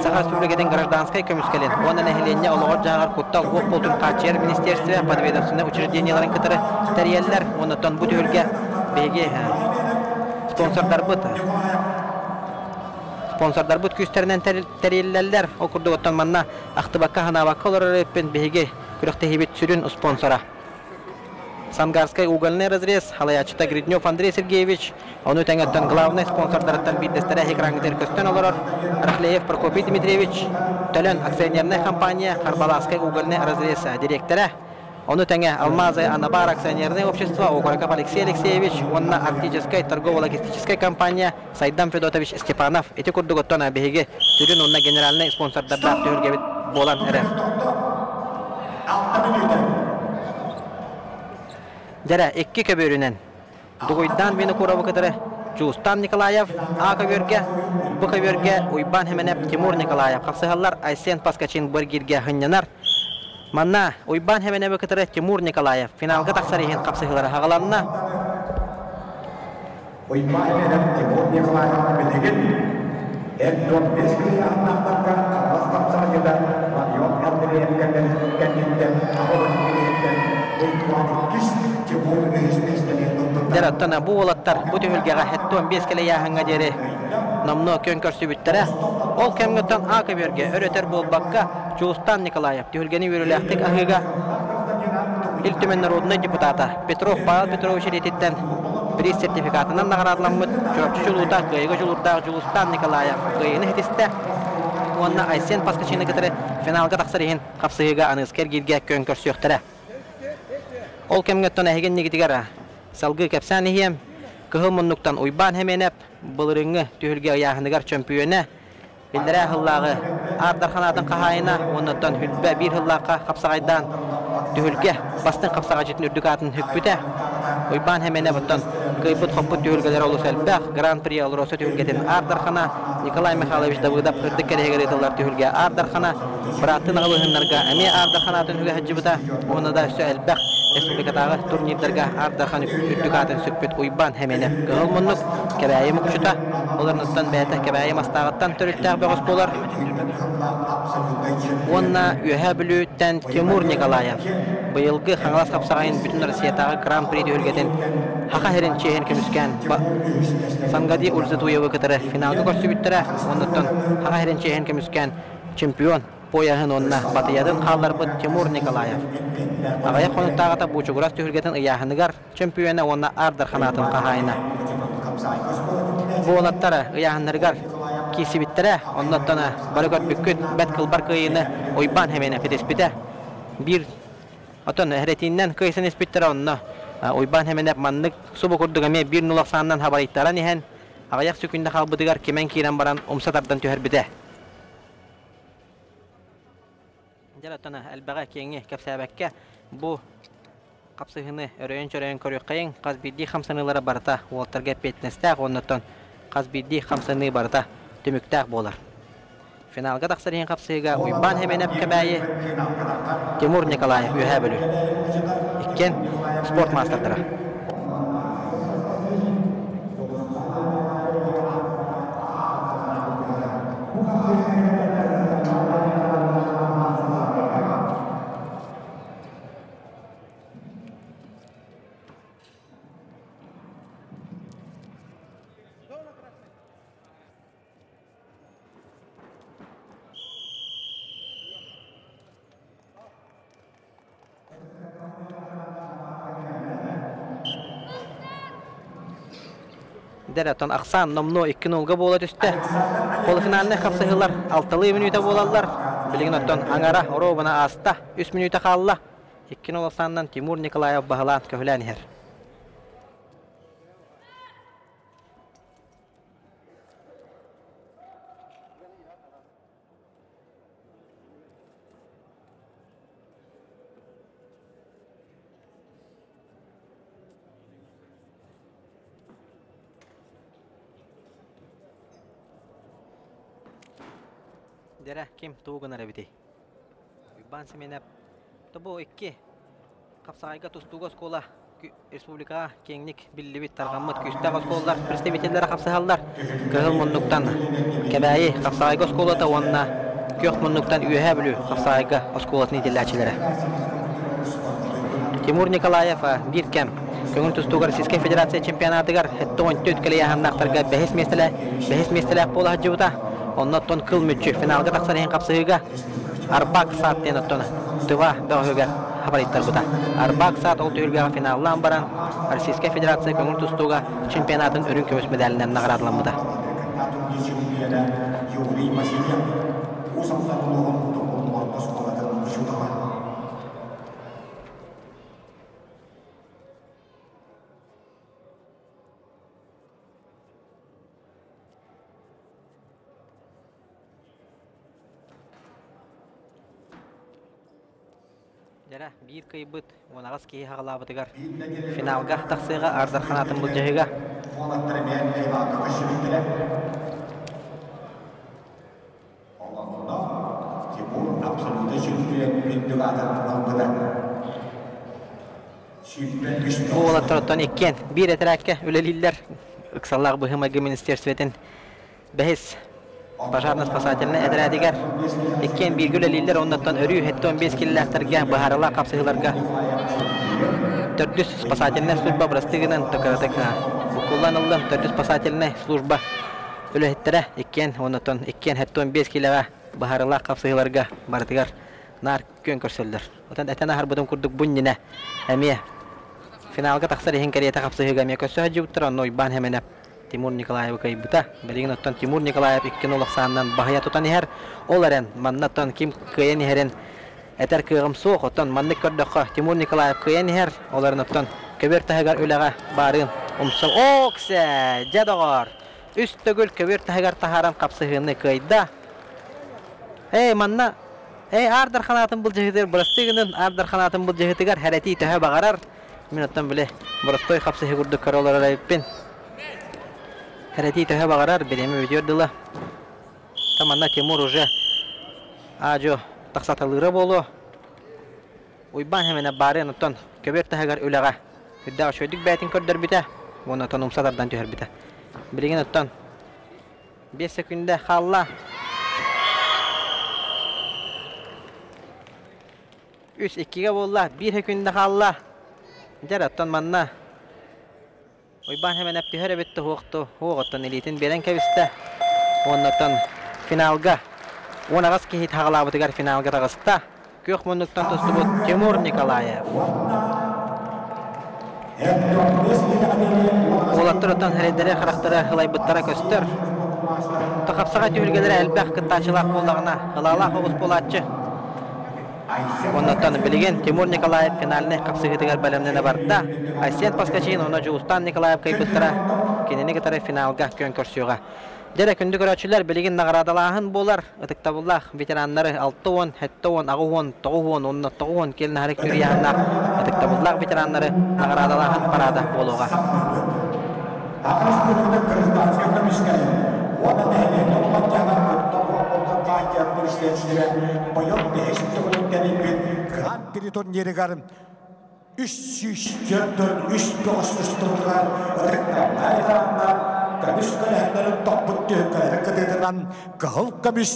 Саха Республикатын гражданскай көмүскэлин уонна нэһилиэнньэ олоҕор-дьаһаҕар куттал уох буолтун хааччыйар министерство подведомственнай учреждениеларын кытары тэрийэллэр. Оннуттан бу түһүлгэ биһиги спонсордарбыт спонсордарбыт күүстэринэн тэриллэллэр. Ол курдук оттон манна ахтыбакка санаабакка олорор эбиппин биһиги күрэхтэһиибит сүрүн спонсора Сангарскай угольный разрез халайааччыта Гриднев Андрей Сергеевич, ону тэҥэттэн главнай спонсордарыттан биирдэстэрэ экраҥҥытыгар көстөн олорор Рахлеев Прокопий Дмитриевич, Төлөн акционернай компания Харбалааскай угольный разрез дириэктэрэ, ону тэҥэ Алмазы Анабар акционерное общество Окороков Алексей Алексеевич уонна Арктическай торгово-логистическай компания Сайдам Федотович Степанов. Ити курдук оттон биһиги сүрүн уонна генеральнай спонсордардаах түһүлгэбит буолан эрэр. Дьэрэ, икки көбүөрүнэн Дугуйдаан Винокуровы кытары Дьулустаан Николаев, А көбүөргэ, Б көбүөргэ Уйбаан Хеменеп, Тимур Николаев хапсыһаллар Айсен Паскачин быргииргэ хынньанар. Манна Уйбаан Хеменеби кытары Тимур Николаев финалга тахсар иһин хапсыһыылара хаҕаланна. Уйбаан Хеменев Тимур Николаев билигин эр дьон бэс кыайааннаахтарга Хаҥалас хапсаҕайыта Марион Андреев кэнниттэн аҕа киһиттэн Уйбаан иккис, Тимур үһүс миэстэни ылбыттар. Дьэ, оттон бу уолаттар бу түһүлгэҕэ 75 кэлэ ыйааһыҥҥа диэри номнуо күөн көрсүбүттэрэ. Ол кэмҥэ оттон А көбүөргэ өр-өтөр буолбакка Дьулустаан Николаев түһүлгэни үөрүүлээхтик аһыыга Ил Түмэн норуодунай депутата Петров Павел Петрович илиититтэн приз сертификатынан наҕараадаламмыт Чурапчы чулуута кыайыыга дьулуурдаах Дьулустаан Николаев кыайыыны ситистэ уонна Айсен Паскачины кытары финалга тахсар иһин хапсыһыыга аныгыскы эргииргэ күөн көрсүөхтэрэ. Ол кэмҥэ оттон эһиги иннигитигэр салгыы кэпсээн иһиэм. Кыһыл муннуктан Уйбаан Хэмиэнэп былырыыҥҥы түһүлгэ ыйааһыныгар чөмпүйүөнэ Иллэрээ сыллааҕы Аар Дархан аатын хаһаайына уоннаттан Хүлбэ биир сыллаахха хапсаҕайдаан түһүлгэ бастыҥ хапсаҕайдьытын үрдүк аатын сүкпүтэ. Уйбаан Хэмэнэп оттон кыайбыт-хоппут түһүлгэлэрэ олус элбэх. Гран-при Алроса түһүлгэтин Аар Дархана, Николай Михайлович Давыдов үрдүк кэрэһигэр ыытыллар түһүлгэ Аар Дархана, бырааттыы аҕабыһыннарга эмиэ Аар Дархан аатын сүгэ сылдьыбыта уонна да өссө элбэх республикатааҕы турнирдарга Аар Дархан үрдүк аатын сүкпүт Уйбаан Хэмэнэп кыһыл муннук Кэбээйи мукучута, олорнуттан бэйэтэ Кэбээйи Мастааҕыттан төрүттээх бөҕөс буолар уонна Үөһээ Бүлүүттэн Тимур Николаев быйылгы Хаҥалас хапсаҕайын бүтүн Россиятааҕы Гран-при түһүлгэтин Саха сирин чиэһин көмүскээн Сангади Ульзатуевы кытары финалга көрсүбүттэрэ. Оннуттан Саха сирин чиэһин көмүскээн чемпион пояһын уонна батыйатын хаалларбыт Тимур Николаев. Аҕыйах хонуктааҕыта Буучугурас түһүлгэтин ыйааһыныгар чөмпүйүөнэ уонна Аар Дархан аатын хаһаайына. Бу уолаттар ыйааһыннарыгар киирсибиттэрэ, оннуттан бары көрбүккүт, бэрт кылбар кыайыыны Уйбаан Хэмиэнэ ситиспитэ. Биир отон эрэтииннэн кыайсан испиттэрэ онно Уйбаан Хэмэнэп маннык субу курдук эмиэ биир нулах саанынан хабарыйтаран иһэн аҕыйах сөкүүндэ хаалбытыгар кимэн киирэн баран умса тардан түһэрбитэ. Дьэ оттон элбэҕи киэҥи кэпсээбэккэ бу хапсыһыыны өрөйөн-чөрөйөн көрүөххэйиҥ. Хас биирдии хамсаныылара барыта уолаттарга эппиэтинэстээх уоннаттан хас биирдии хамсаныы барыта түмүктээх буолар. Финалга тахсар иһин хапсыһыыга Уйбаан Хэмэнэп Кэбээйи, Тимур Николаев Үөһээ Бүлүү. Иккиэн спорт маастардара. Дэр оттон ахсаан номнуо икки нулга буола түстэ. Полуфинальнай хапсыһыылар алталыы мүнүүтэ буолаллар. Билигин оттон аҥара оруобуна ааста. Үс мүнүүтэ хаалла. Икки нул ахсаанынан Тимур Николаев баһылаан көһүлээн иһэр. Дэрэ ким тугу гынар эбитий? Уйбаан Семенов тобу икки хапсаҕайга тустууга оскуола республикаҕа киэҥник биллибит тарҕаммыт күүстээх оскуолалар представителлэрэ хапсыһаллар. Кыһыл муннуктан Кэбээйи хапсаҕайга оскуолата уонна Күөх муннуктан Үөһээ Бүлүү хапсаҕайга оскуолатын иитиллээччилэрэ. Тимур Николаев биир кэм көҥүл тустууга Российскай Федерация чемпионатыгар 74 кэлэйээһиннээхтэргэ бэһис миэстэлээх бэһис миэстэлээх буола сылдьыбыта. Онно оттон кыл мүччү финалга тахсар иһин хапсыһыыга Арбак саат диэн оттон Тыва бөҕөһүгэр хабарыйтарбыта. Арбак саат ол түһүлгэҕэ финаллаан баран Российскай Федерация көҥүл тустууга чемпионатын үрүҥ көмүс медалынан наҕараадаламмыта. Дьэрэ, биир кыайбыт 18 киһи хаҕалаабытыгар финалга тахсыыга Ардар ханаатын былдьаһыыга. Бу уолаттар оттон иккиэн биир этэрээккэ үлэлииллэр. Ыксаллаах быһыы-майгы министерствотын Бэһис пожарно-спасательнай этэрээтигэр иккиэн бииргэ үлэлииллэр уоннаттан өрүү 75 киллээхтэргэ быһаарылаах хапсыһыыларга төрдүс спасательнай служба бырастыы гынан токарытык буккуллан ыллым төрдүс спасательнай служба үлэһиттэрэ иккиэн уоннаттан иккиэн 75 килэҕэ быһаарылаах хапсыһыыларга барытыгар наар күөн көрсөллөр. Отон этэн аһарбытым курдук бу иннинэ эмиэ финалга тахсар иһин кэриэтэ хапсыһыыга эмиэ көрсө сылдьыбыттар онно Уйбаан Хэмэнэп Тимур Николаевы кыайбыта. Билигин оттон Тимур Николаев икки нол ахсаанынан баһыйа тутан иһэр. Ол эрэн, манна оттон ким кыайан иһэрин этэр кыаҕым суох. Оттон маннык көрдөххө, Тимур Николаев кыайан иһэр. Ол эрэн оттон көбүөр таһыгар үлэҕэ баарыын умса... Оксе! Дьэ, доҕоор! Үс төгүл көбүөр таһыгар таһааран хапсыһыыны кыайда. Эй, манна Эй, Аар Дархан аатын былдьаһыытыгар бырастыы гынын, Аар Дархан аатын былдьаһыытыгар хэрэтии төһө баҕарар. Мин оттон били боростуой хапсыһыы курдук көрө олорор эбиппин. Хэрэтии төһө баҕарар, бириэмэ бүтүөр дылы. Та манна Тимур уже аа-дьуо тахсаталыыра буолуо. Уйбаан Хэмэнэ баарыан оттон көбүөр таһыгар үлэҕэ үрдээх үчүгэйдик бэйэтин көрдөрбүтэ уонна оттон умса тардан түһэрбитэ. Билигин оттон 5 секүндэ хаалла. Үс иккигэ буолла, биир секүндэ хаалла. Дьэ, оттон манна Уйбаан Хэмэнэп түһэр эбит туһуохту, уох оттон илиитин биэрэн кэбистэ. Уонна оттон финалга 18 киһи хаҕалаабытыгар финалга таҕыста. Күөх муннуктан тустубут Тимур Николаев. Уолаттар оттон эрэйдэри харахтара ылайбыттара көстөр. Хапсаҕай түһүлгэлэрэ элбэх кыттааччылаах буоллаҕына, ылаалаах оҕус буолааччы. Оннуттан билигин Тимур Николаев финальнай хапсыһыытыгар бэлэмнэнэ барда. Айсен Поскачин уонна Дьулустаан Николаев кыайбыттара кинини кытары финалга күөн көрсүөҕэ. Дьэ эрэ, күндү көрөөччүлэр, билигин наҕараадалааһын буолар. Ытыктабыллаах ветераннары 60, 70, 80, 90 уонна 90 киэлин аһары күрүйэһиннээх ытыктабыллаах ветераннары наҕараадалааһын параада буолуоҕа. Гран-при турнирыгар 304 3 тустуутугар ытыктабыллаах ветераннар көмүс көлөһүннэрин тохпут түһүлгэлэрин кытыытынан кыһыл көмүс,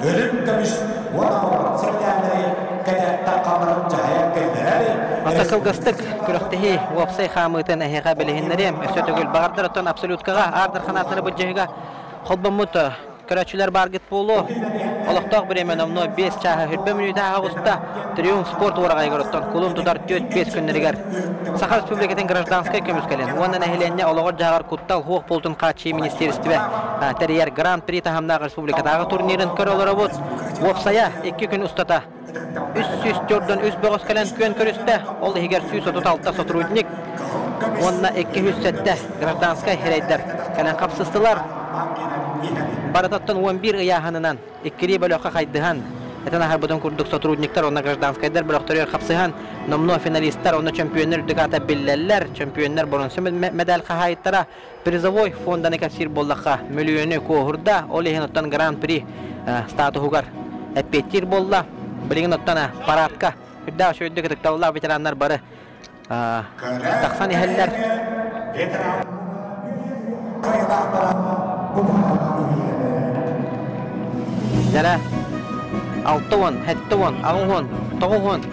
үрүҥ көмүс уонна боруонса мэтээллэри кэтээттэр халларын дьаһайан киллэрэр. Онто кылгастык күрэхтэһии уопсай хаамыытын эһиэхэ билиһиннэриэм. Өссө төгүл баҕардар оттон абсолюткаҕа аардар ханааттары былдьаһыыга холбоммут Көрөөччүлэр бааргыт буолуо. Олохтоох бириэмэ номнуо 5 чааһа 20 мүнүүтэ аҕыста Триумф спорт уораҕайыгар оттон кулун тутар 4-5 күннэригэр Саха Республикатын гражданскай көмүскэлин уонна нэһилиэнньэ олоҕор-дьаһаҕар куттал суох буолтун хааччыйыы министиэристибэ тэрийэр Гран-при таһымнаах республикатааҕы турнирын көрө олоробут. Уопсайа 2 күн устата 304 үс бөҕөс кэлэн күөн көрүстэ. Ол иһигэр 136 сотрудник уонна 207 гражданскай рейдер кэлэн хапсыстылар. Барытыттан 11 ыйааһынынан иккилии бөлөххө хайдыһан, этэн аһарбытын курдук сотрудниктар уонна гражданскайдар бөлөхтөрүгэр хапсыһан, номнуо финалистар уонна чөмпүйүөннэр үрдүк аата биллэллэр. Чөмпүйүөннэр боронсу медаль хаһаайыттара призовой фонданы кэпсиир буоллахха, мөлүйүөнү куоһурда, ол иһин оттон гран-при статуһугар эппиэттиир буолла. Билигин оттон парадка үрдээх үчүгэйдик ытыктабыллаах ветераннар бары тахсан иһэллэр. Дьэрэ 60, 70, 80, 90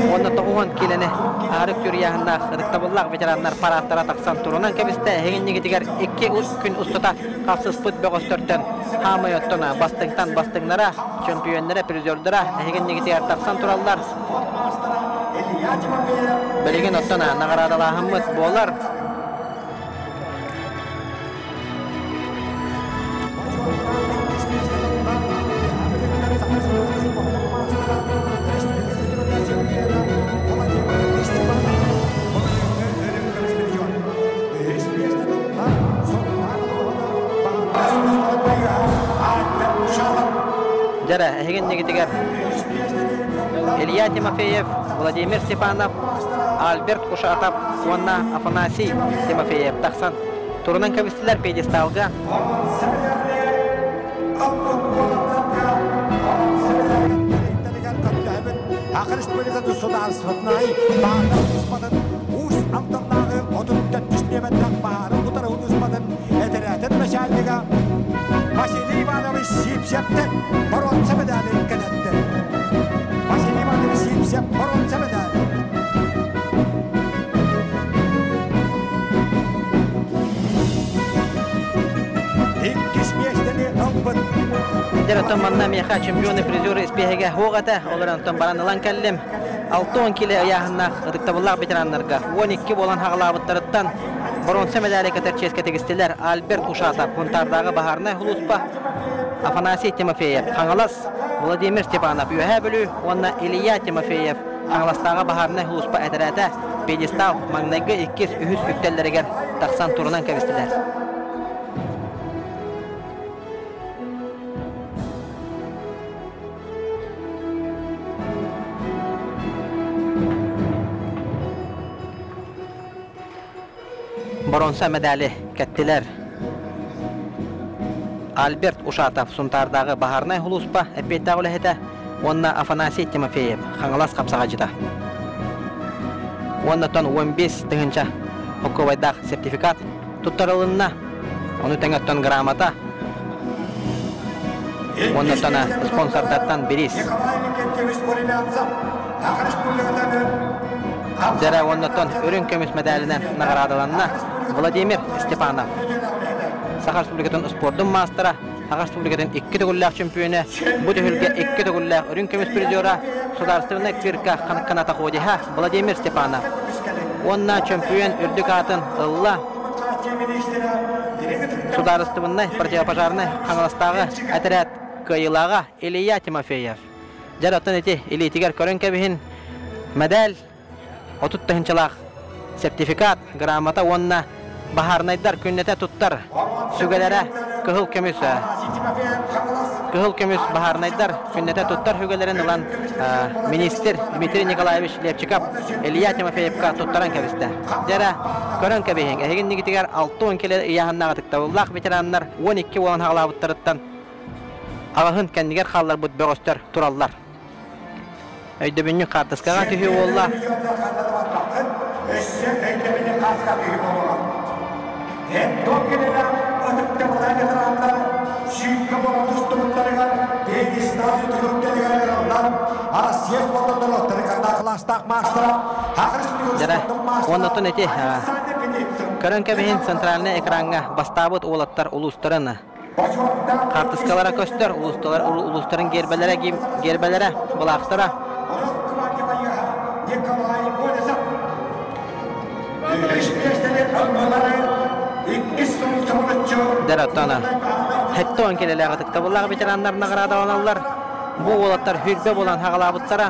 Уонна 90 киилэни аарык түрүйээһиннээх ытыктабыллаах ветераннар парааттара тахсан турунан кэбистэ. Эһигинньигитигэр 2 күн устата хапсыспыт бөҕөстөртөн хаамай оттон бастыҥтан бастыҥнара, чөмпүйүөннэрэ, призердара эһигинньигитигэр тахсан тураллар. Билигин оттон наҕараадалааһыммыт буолар. Дьэрэ, эһигиннигитигэр Илья Тимофеев, Владимир Степанов, Альберт Ушатов уонна Афанасий Тимофеев тахсан турунан кэбистилэр пьедесталга. Саха Республикатын судаарыстыбатынай баһаардар туспатын Уус Алданнааҕы 34 нүөмэрдээх баһаары утары туспатын этэрээтин начальнига Василий Иванович Сипсептэн боруонса медалин кэлэттэ. Василий Иванович Сипсеп боруонса медали. Иккис миэстэни ылбыт. Дьэ, оттон манна миэхэ чемпионы призеры испиэһэгэ суох этэ. Ол эрэн оттон баран ылан кэллим. 60 кило ыйааһыннаах ытыктабыллаах ветераннарга 12 буолан хаҕалаабыттарыттан боруонса медали кэтэр чиэскэ тигистилэр Альберт Ушатов, Хунтаардааҕы баһаарынай сулууспа, Афанасий Тимофеев, Хаҥалас, Владимир Степанов, Үөһээ Бүлүү уонна Илья Тимофеев, Хаҥаластааҕы баһаарынай сулууспа этэрээтэ пьедестал маҥнайгы, иккис, үһүс үктэллэригэр тахсан турунан кэбистилэр. Боруонса медали кэттилэр. Альберт Ушатов Сунтаардааҕы баһаарынай сулууспа эппиэттээх үлэһитэ уонна Афанасий Тимофеев Хаҥалас хапсаҕайдьыта. Уонна оттон 15 тыһыынча холкуобайдаах сертификат туттарылынна. Ону тэҥэ оттон грамота уонна оттон спонсордартан бириис. Дьэрэ уонна оттон үрүҥ көмүс мэдээлинэн наҕараадаланна Владимир Степанов. Саха Республикатын спордун маастара, Саха Республикатын икки төгүллээх чөмпүйүөнэ, бу түһүлгэ икки төгүллээх үрүҥ көмүс призера, Судаарыстыбаннай цирка канатоходиһа Владимир Степанов уонна чөмпүйүөн үрдүк аатын ылла. Судаарыстыбаннай противопожарнай Хаҥаластааҕы этэрээт кыайыылааҕа Илья Тимофеев. Дьэр оттон ити илиитигэр көрөн кэбиһин мэдэл 30 тыһыынчалаах сертификат, грамота уонна баһаарынайдар күннэтэ туттар сүгэлэрэ кыһыл көмүс кыһыл көмүс баһаарынайдар күннэтэ туттар сүгэлэрин ылан министр Дмитрий Николаевич Лепчиков Илья Тимофеевка туттаран кэбистэ. Дьэрэ, көрөн кэбиһиҥ, эһигин нигитигэр 60 килэ ыйааһыннаах ытыктабыллаах ветераннар 12 уолан хаҕалаабыттарыттан аҕаһын кэннигэр хаалларбыт бөҕөстөр тураллар. Өйдөбүнньүк хаартыскаҕа түһүү буолла. Өссө өйдөбүнньүк хаартыскаҕа түһүү буолла. Эн ытыктабыллаах ветераннар сүүргэ буола тустубуттарыгар пьедестал түһүлгэлэригэр ыллан Россия спордун кылаастаах маастара Дьэрэ, уоннаттан эти көрөн кэбиһин центральнай экраҥҥа бастаабыт уолаттар улуустарын Хаартыскалара көстөр, улуусталар улуустарын гиэрбэлэрэ, гиэрбэлэрэ, былаахтара. Дэр оттон хеттон келелээх ытыктабыллаах ветераннар наҕараадаланаллар. Бу уолаттар хүрбэ буолан хаҕалаабыттара.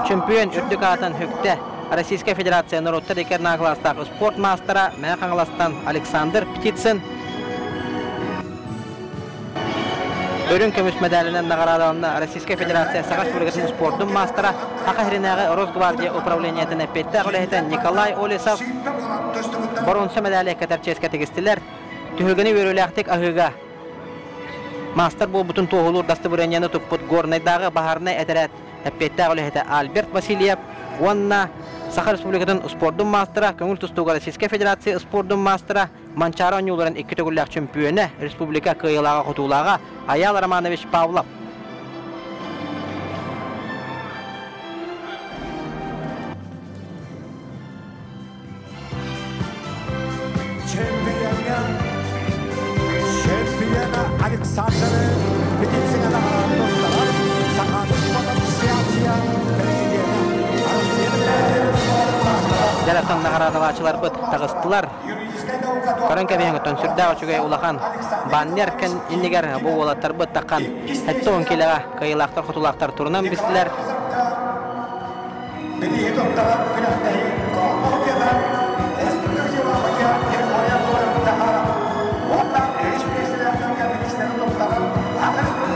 Чемпион үрдүк аатын хүктэ Российскай Федерация норуоттар икки кылаастаах спорт маастара Мэҥэ Хаҥаластан Александр Птицын үрүҥ көмүс мэдээлинэн наҕараадаланна Российскай Федерация Саха Республикатын спордун маастара Саха сиринээҕи Росгвардия управлениетын эппиэттээх үлэһитэ Николай Олесов боруонса мэдээли кэтэр чиэскэ тигистилэр. Түһүлгэни үөрүүлээхтик аһыыга маастар буолбутун туоһулуур дастабырыанньаны туппут Горнайдааҕы баһаарынай этэрээт эппиэттээх үлэһитэ Альберт Васильев уонна Саха Республикатын спордун маастара, көҥүл тустууга Российскай Федерация спордун маастара, Манчаары оонньууларын икки төгүллээх чөмпүйүөнэ, республика кыайыылааҕа-хотуулааҕа Айаал Романович Павлов. Чемпионы, чемпиона Александр Петицина туттарар Сахатын Ассоциация президенэ. Дьараттан наҕараадалааччыларбыт таҕыстылар. Көрөн кэбиһэҥ сүрдээх үчүгэй улахан баннер иннигэр бу уолаттарбыт таххан 70 килэҕэ кыайыылаахтар-хотуулаахтар турунан бистилэр. Билиһи туттарар күрэхтэһии Колхозиядан Республика территория таһаарар уонна үс миэстэлээхтэргэ бириистэри туттарар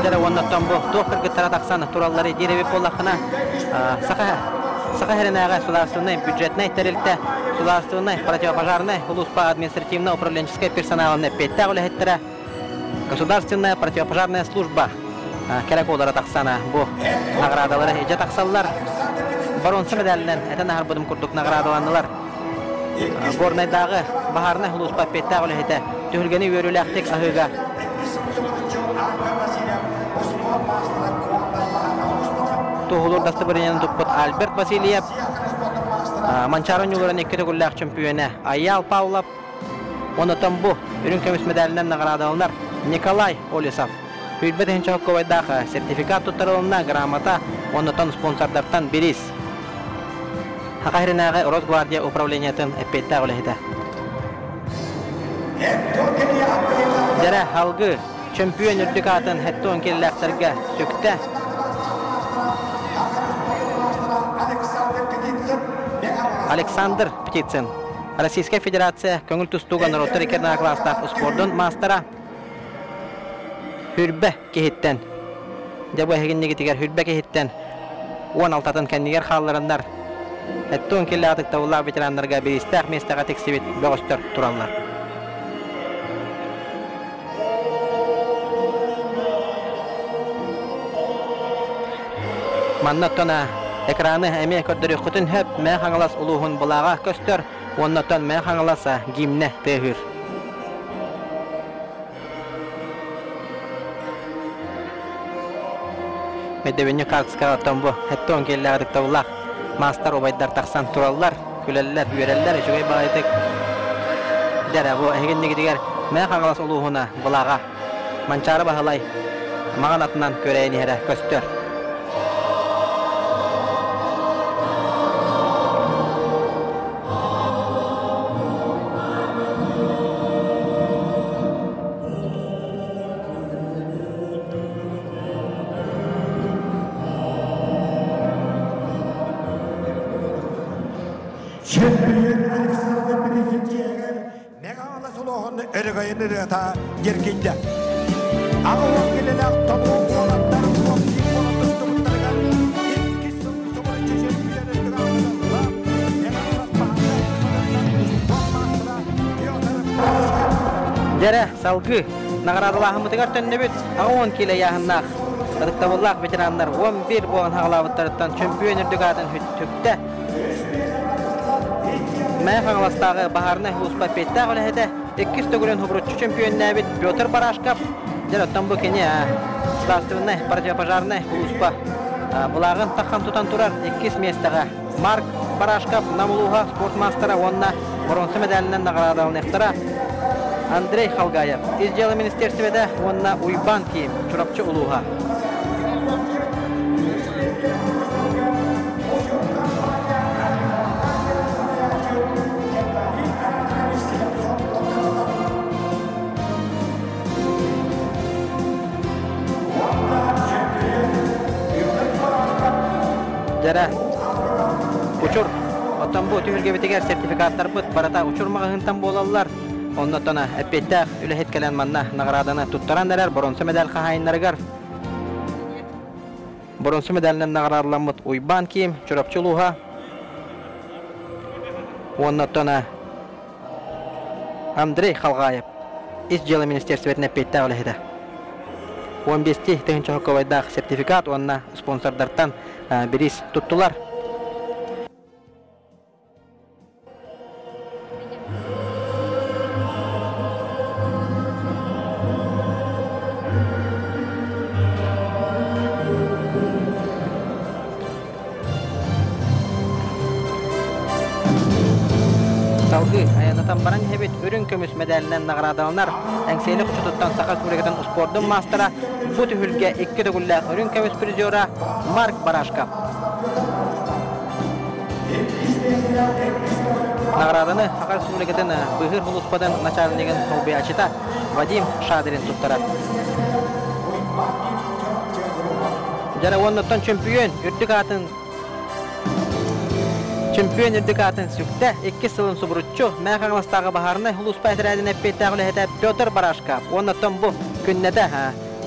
Дьэ уоннаттан бу туох кыргыттара тахсан тураллары диир эбит буоллаххына Саха Саха сиринээҕи судаарыстыбаннай бюджетнай тэрилтэ судаарыстыбаннай противопожарнай улууспа административно-управленческай персоналын эппиэттээх үлэһиттэрэ Государственная противопожарная служба кэрэ куолара тахсан бу наҕараадалары илдьэ тахсаллар. Боруонса мэдээлинэн этэн аһарбытым курдук наҕараадаланнылар. Горнайдааҕы баһаарынай сулууспа эппиэттээх үлэһитэ түһүлгэни үөрүүлээхтик аһыыга туоһулуур дастабырыанньаны туппут Альберт Васильев, Манчаары оонньууларын икки төгүллээх чөмпүйүөнэ Айаал Павлов, Онотон бу үрүҥ көмүс мэдээлинэн наҕараадаланар Николай Олесов. Сүүрбэ тыһыынча холкуобайдаах сертификат туттарылынна, грамота, оннотон спонсордартан бириис. Саха сиринээҕи Росгвардия управлениетын эппиэттээх үлэһитэ. Дьэрэ, алгы, чөмпүйүөн үрдүк аатын хеттуон киллээхтэргэ сүктэ. Александр Птицын. Российскай Федерация көҥүл тустууга норуоттар икки кылаастаах успуордун маастара Хүрбэ киһиттэн дьэ бу эһигиннигитигэр Хүрбэ киһиттэн 16-тын кэннигэр хааллараннар эттуон киллээх ытыктабыллаах ветераннарга бириистээх миэстэҕэ тиксибит бөҕөстөр тураллар. Манна оттон экраны эмиэ көрдөрүөххүтүн сөп Мэҥэ Хаҥалас улууһун былааҕа көстөр уонна оттон Мэҥэ Хаҥалас гимнэ тыаһыыр. Өйдөбүнньүк хаартыскаҕа оттон бу хэттон киэллээх ытыктабыллаах маастар убайдар тахсан тураллар, күлэллэр, үөрэллэр, үчүгэй баҕайытык. Дьэрэ, бу эһигиннигитигэр Мэҥэ Хаҥалас улууһуна былааҕа Манчаары Баһылай маҥан атынан күөрэйэн иһэрэ көстөр. Чемпион Александр Президиэгэр Мэҥэ Солоһун өрөгөйүн ырыата дьиргийдэ. Аҕа килэлээх толуу уолаттар уон буола тустубуттарыгар иккис сыл субуруччу чемпион үрдүк аатыралла Мэҥэ баһылай спорт маастара Петр Барашков. Дьэрэ, салгыы наҕараадалааһыммытыгар төннөбүт 80 киилэ ыйааһыннаах ытыктабыллаах ветераннар 11 буолан хаҕалаабыттарыттан чөмпүйүөн үрдүк аатын сүктэ. Мэҥэ Хаҥаластааҕы баһаарынай сулууспа эппиэттээх үлэһитэ, иккис төгүлүн хобуруччу чөмпүйүөннээбит Петр Барашков, дьэ оттон бу кини государственнай противопожарнай сулууспа былааҕын таххан тутан турар иккис миэстэҕэ Марк Барашков Нам улууһа спорт маастара уонна боруонса мэдээлинэн наҕараадаланыахтара Андрей Халгаев, Ис дьыала министиэристибэтэ уонна Уйбаан Киим, Чурапчы улууһа. Дьэрэ, Учур. Оттон бу түһүлгэбитигэр сертификаттарбыт барыта Учур маҕаһыынтан буолаллар. Оннуттан эппиэттээх үлэһит кэлэн манна наҕарааданы туттаран эрэр боруонса медаль хаһаайыннарыгар боруонса медалынан наҕараадаламмыт Уйбаан Киим, Чурапчы улууһа уонна оттон Андрей Халгаев Ис дьыала министиэристибэтин эппиэттээх үлэһитэ. 15 тыһыынча сокуобайдаах сертификат уонна спонсордартан бириис туттулар. Салгыы айаннатан баран иһэбит үрүҥ көмүс мэдээлинэн наҕараадаланар Эҥсиэли хочотуттан Саха Республикатын успуордун маастара бу түһүлгэ икки төгүллээх үрүҥ көмүс призера Марк Барашков. Наҕарааданы Саха Республикатын быыһыыр сулууспатын начальнигын солбуйааччыта Вадим Шадрин туттарар. Дьара уоннаттан чөмпүйүөн үрдүк аатын Чөмпүйүөн үрдүк аатын сүктэ иккис сылын субуруччу Мэҥэ Хаҥаластааҕы баһаарынай сулууспа этэрээдин эппиэттээх үлэһитэ Петр Барашков уоннаттан бу күннэтэ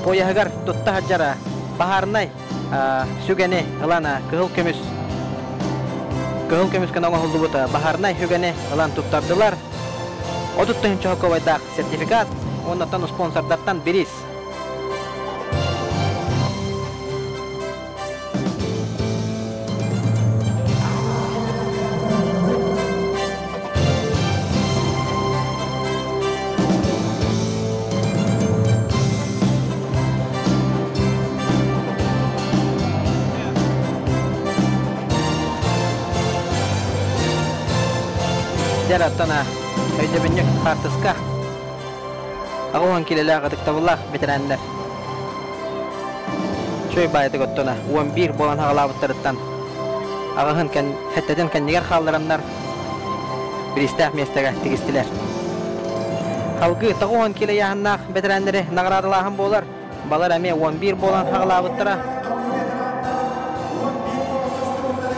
пояһыгар тутта сылдьар баһаарынай сүгэни ылан кыһыл көмүс кыһыл көмүскэ оҥоһуллубут баһаарынай сүгэни ылан туттардылар. 30 тыһыынча сокуобайдаах сертификат уоннаттан спонсордартан бириис. Дьэр оттон өйдөбүнньүк хаартыска 80 килэлээх ытыктабыллаах бэтэрээннэр Чой баайытык оттоно 11 буолан хаҕалаабыттарыттан аҕыһын сэттэтин кэннигэр хааллараннар бириистээх миэстэгэ тигистилэр. Салгыы 90 киилэ ыйааһыннаах бэтэрээннэри наҕараадалааһын буолар. Балар эмиэ 11 буолан хаҕалаабыттара.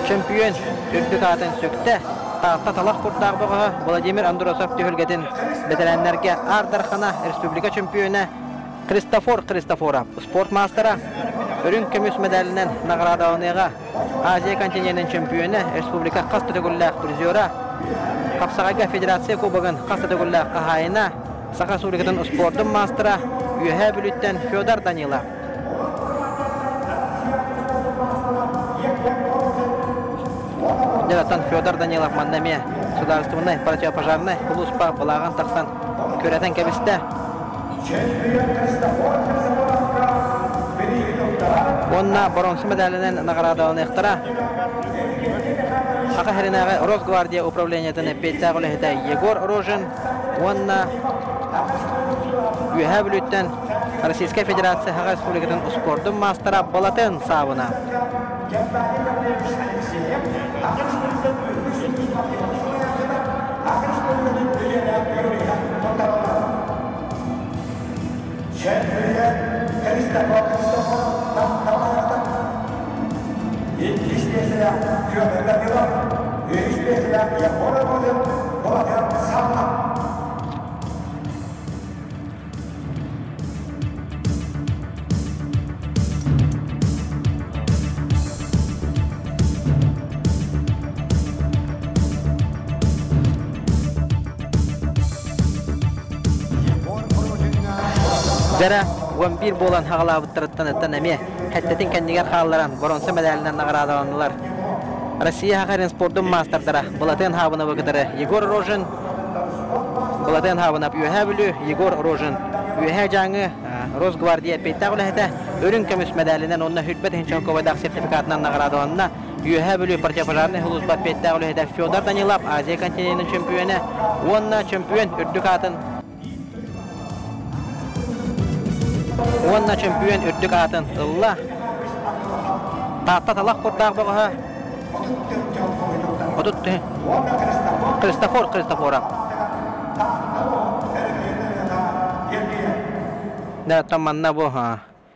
Чөмпүйүөн үрдүк аатын сүктэ. Таатта талах курдаах бөҕөһө Владимир Андросов түһүлгэтин бэтэрээннэргэ Аар Дархана республика чөмпүйүөнэ Христофор Христофоров спорт маастара үрүҥ көмүс мэдээлинэн наҕараадаланыаҕа. Азия континенын чөмпүйүөнэ, республика хас да төгүллээх призера, Хапсаҕайга федерация кубогын хас да төгүллээх хаһаайына, Саха Республикатын спордун маастара Үөһээ Бүлүүттэн Федор Данилов. Дьэ, Федор Данилов манна эмиэ судаарыстыбаннай противопожарнай сулууспа былааҕын тахсан күрэтэн кэбистэ. Уонна боруонса мэдээлинэн наҕараадаланыахтара. Саха сиринээҕи Росгвардия управлениетын эппиэттээх үлэһитэ Егор Рожин уонна Үөһээ Бүлүүттэн Российскай Федерация Саха Республикатын успуордун маастара Балатын Саабына. Дьэрэ 11 буолан хаҕалаабыттарыттан ыттан эмиэ хэттэтин кэннигэр хаалларан боронса мэдээлинэн наҕараадаланнылар. Россия Хахарин спордун маастардара Былатыан Хаабынабы кытары Егор Рожин, Былатыан Хаабынап Үөһээ Бүлүү, Егор Рожин Үөһээ Дьааҥы Росгвардия эппиэттээх үлэһитэ үрүҥ көмүс мэдээлинэн уонна хүрбэт иһин чолковайдаах сертификатынан наҕараадаланна. Үөһээ Бүлүү противопожарнай сулууспа эппиэттээх үлэһитэ Федор Данилов Азия континенын чөмпүйүөнэ уонна чөмпүйүөн үрдүк аатын уонна чөмпүйүөн үрдүк аатын ылла. Таатта талах курдаах бөҕөһө Христофор Христофоров. Да, оттон манна бу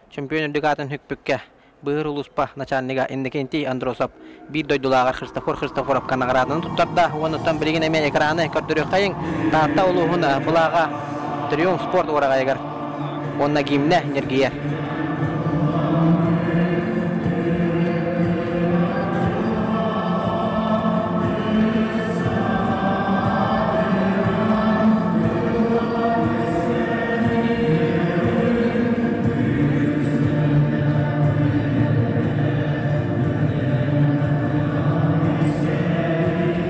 чемпион үрдүк аатын хүкпүккэ Быһыр улууспа начальнига Иннокентий Андросов биир дойдулааҕар Христофор Христофоровка наҕарааданы туттарда. Уонуттан билигин эмиэ экраны көрдөрүөххэйиҥ. Таатта улууһун былааҕа Триумф спорт уораҕайыгар уонна гимнэ ньиргийэр.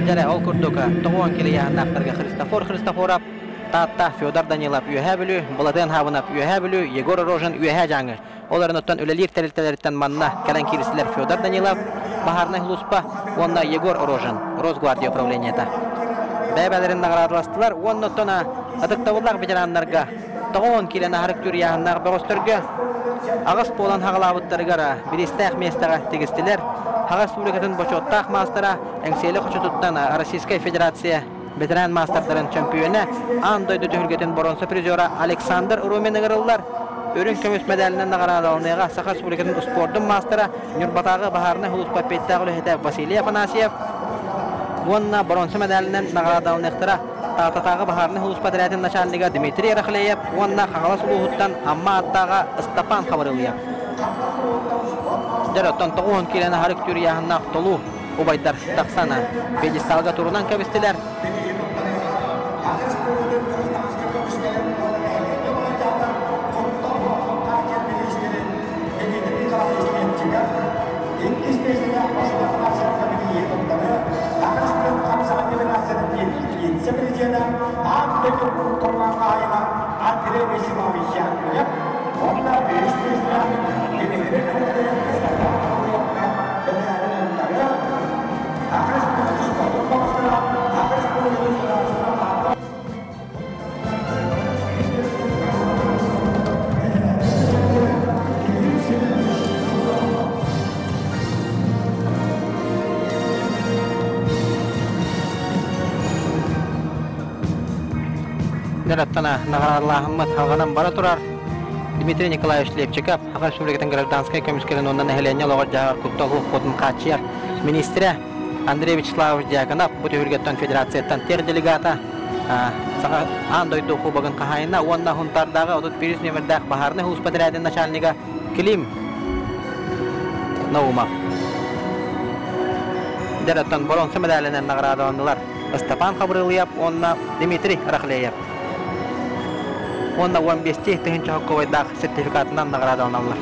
Дьэрэ, ол курдук, тоҕуон килийааннаахтарга Христофор Христофоров, Таатта, Федор Данилов, Үөһээ Бүлүү, Былатыан Хаабынап, Үөһээ Бүлүү, Егор Рожин, Үөһээ Дьааҥы. Ол эрэн үлэлиир тэрилтэлэриттэн манна кэлэн киирсилэр Федор Данилов, Баһаарынай сулууспа уонна Егор Рожин, Росгвардия управлениета. Бэйэ-бэйэлэрин наҕараадаластылар уонна оттон ытыктабыллаах ветераннарга 90 киилэни аһарык түрүйааһыннаах бөҕөстөргө аҕыс буолан хаҕалаабыттарыгар бириистээх миэстэҕэ тигистилэр. Хаҕа Республикатын бочуоттаах маастара Эҥсиэли хочотуттан Российскай Федерация ветеран маастардарын чөмпүйүөнэ, аан дойду түһүлгэтин боруонса призера Александр Румин ыҥырыллар. Үрүҥ көмүс мэдээлинэн наҕараадаланыаҕа Саха Республикатын успуордун маастара, Ньурбатааҕы баһаарынай сулууспа эппиэттээх үлэһитэ Василий Афанасьев уонна боруонса мэдээлинэн наҕараадаланыахтара Таататааҕы баһаарынай сулууспа этэрээтин начальнига Дмитрий Рахлеев уонна Хаҥалас улууһуттан Амма ааттааҕа Ыстапаан Хабырылыйа. Дьэ, оттон 90 киилэни аһары үктүүр ыйааһыннаах толуу убайдар тахсан пьедесталга турунан кэбистилэр. Нөраттана наҕараадалааһыммыт халҕанан бара турар. Дмитрий Николаевич Лепчиков, Саха Республикатын гражданскай көмүскэлин уонна нэһилиэнньэ олоҕор-дьаһаҕар куттал суох хааччыйар министрэ Андрей Вячеславович Дьяконов бу түһүлгэттэн федерацияттан тех делегата Саха аан дойду кубогын хаһаайына уонна Хунтаардааҕы 31 нүөмэрдээх баһаарынай сулууспа этэрээтин начальнига Клим Наумов. Дьэ, боруонса мэдээлинэн наҕараадаланнылар Степан Хабырылыйап уонна Дмитрий Рахлеев. Уонна 15 тыһыынча соккобайдаах сертификатынан наҕараадаланаллар.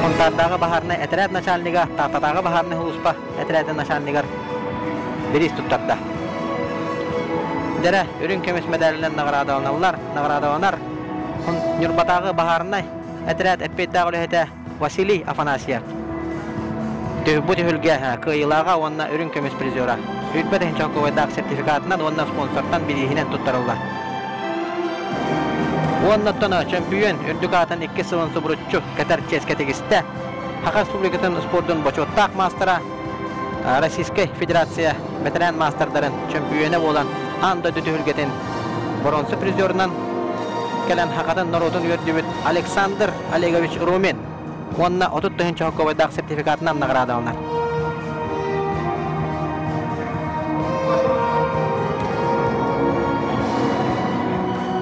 Хонтаардааҕы баһаарынай этэрээт начальнига Тааттатааҕы баһаарынай сулууспа этэрээтин начальнигар бириис туттарда. Дьэрэ, үрүҥ көмүс мэдээлинэн наҕараадаланаллар, наҕараадаланар Ньурбатааҕы баһаарынай этэрээт эппиэттээх үлэһитэ Василий Афанасьев. Бу түһүлгэ кыайыылааҕа уонна үрүҥ көмүс призера. Үрбэ тыһыынча кубайдаах сертификатынан уонна спонсортан бирииһинэн туттарыллар. Уонна оттон чөмпүйүөн үрдүк аатын икки сылын субуруччу кэтэр чиэскэ тигистэ. Саха Республикатын спордун бочуоттаах маастара, Российскай Федерация бэтэрээн маастардарын чөмпүйүөнэ буолан аан дойду түһүлгэтин боруонса призерынан кэлэн Хахатын норуотун үөрдүбүт Александр Олегович Румин. уонна 30 тыһыынча сокуобайдаах сертификатынан наҕараадаланар.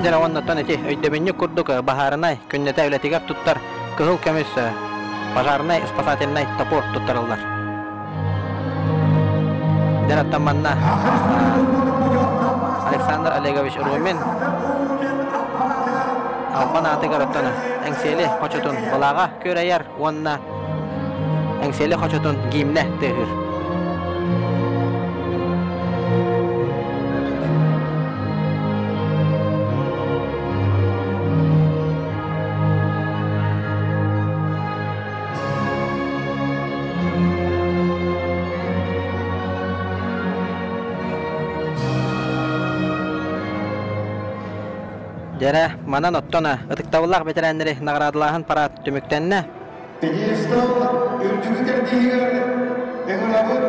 Дьэ уонна ити өйдөбүнньүк курдук баһаарынай күннэтэ үлэтигэр туттар кыһыл көмүс пожарнай спасательнай топор туттарыллар. Дьэ оттон манна Александр Олегович Румин албан аатыгар оттон Эҥсиэли хочотун былааҕа күөрэйэр уонна Эҥсиэли хочотун гимнэ тыаһыыр. Дьэрэ, манан оттон ытыктабыллаах бэтэрээннэри наҕараадалааһын парад түмүктэннэ. Пьедестал үрдүкү кэрдииһигэр ыҥырабыт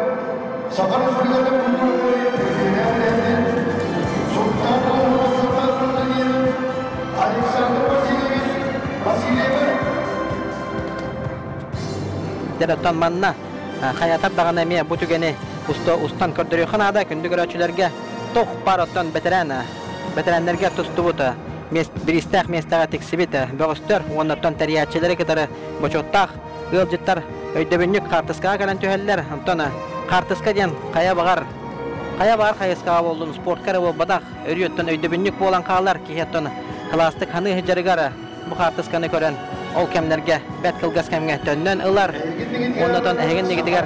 Саха Республикатын культуратын үтүөлээх Султан Александр Васильевич Васильевы. Дьэ, оттон манна хайатар даҕаны эмиэ бу түгэни устан көрдөрүөххэ наада күндү көрөөччүлэргэ туох баар оттон бэтэрээн бэтэрээннэргэ тустубут бириистээх миэстэҕэ тиксибит бөҕөстөр уонна оттон тэрийээччилэри кытары бочуоттаах ыалдьыттар өйдөбүнньүк хаартыскаҕа кэлэн түһэллэр. Онтон хаартыска диэн хайа баҕар хайа баҕар хайысхаҕа буоллун спортка эрэ буолбатах, өрүү оттон өйдөбүнньүк буолан хаалар киһи оттон кылаастык ханыы сылдьарыгар бу хаартысканы көрөн ол кэмнэргэ бэрт кылгас кэмҥэ төннөн ылар уонна оттон эһигин нигитигэр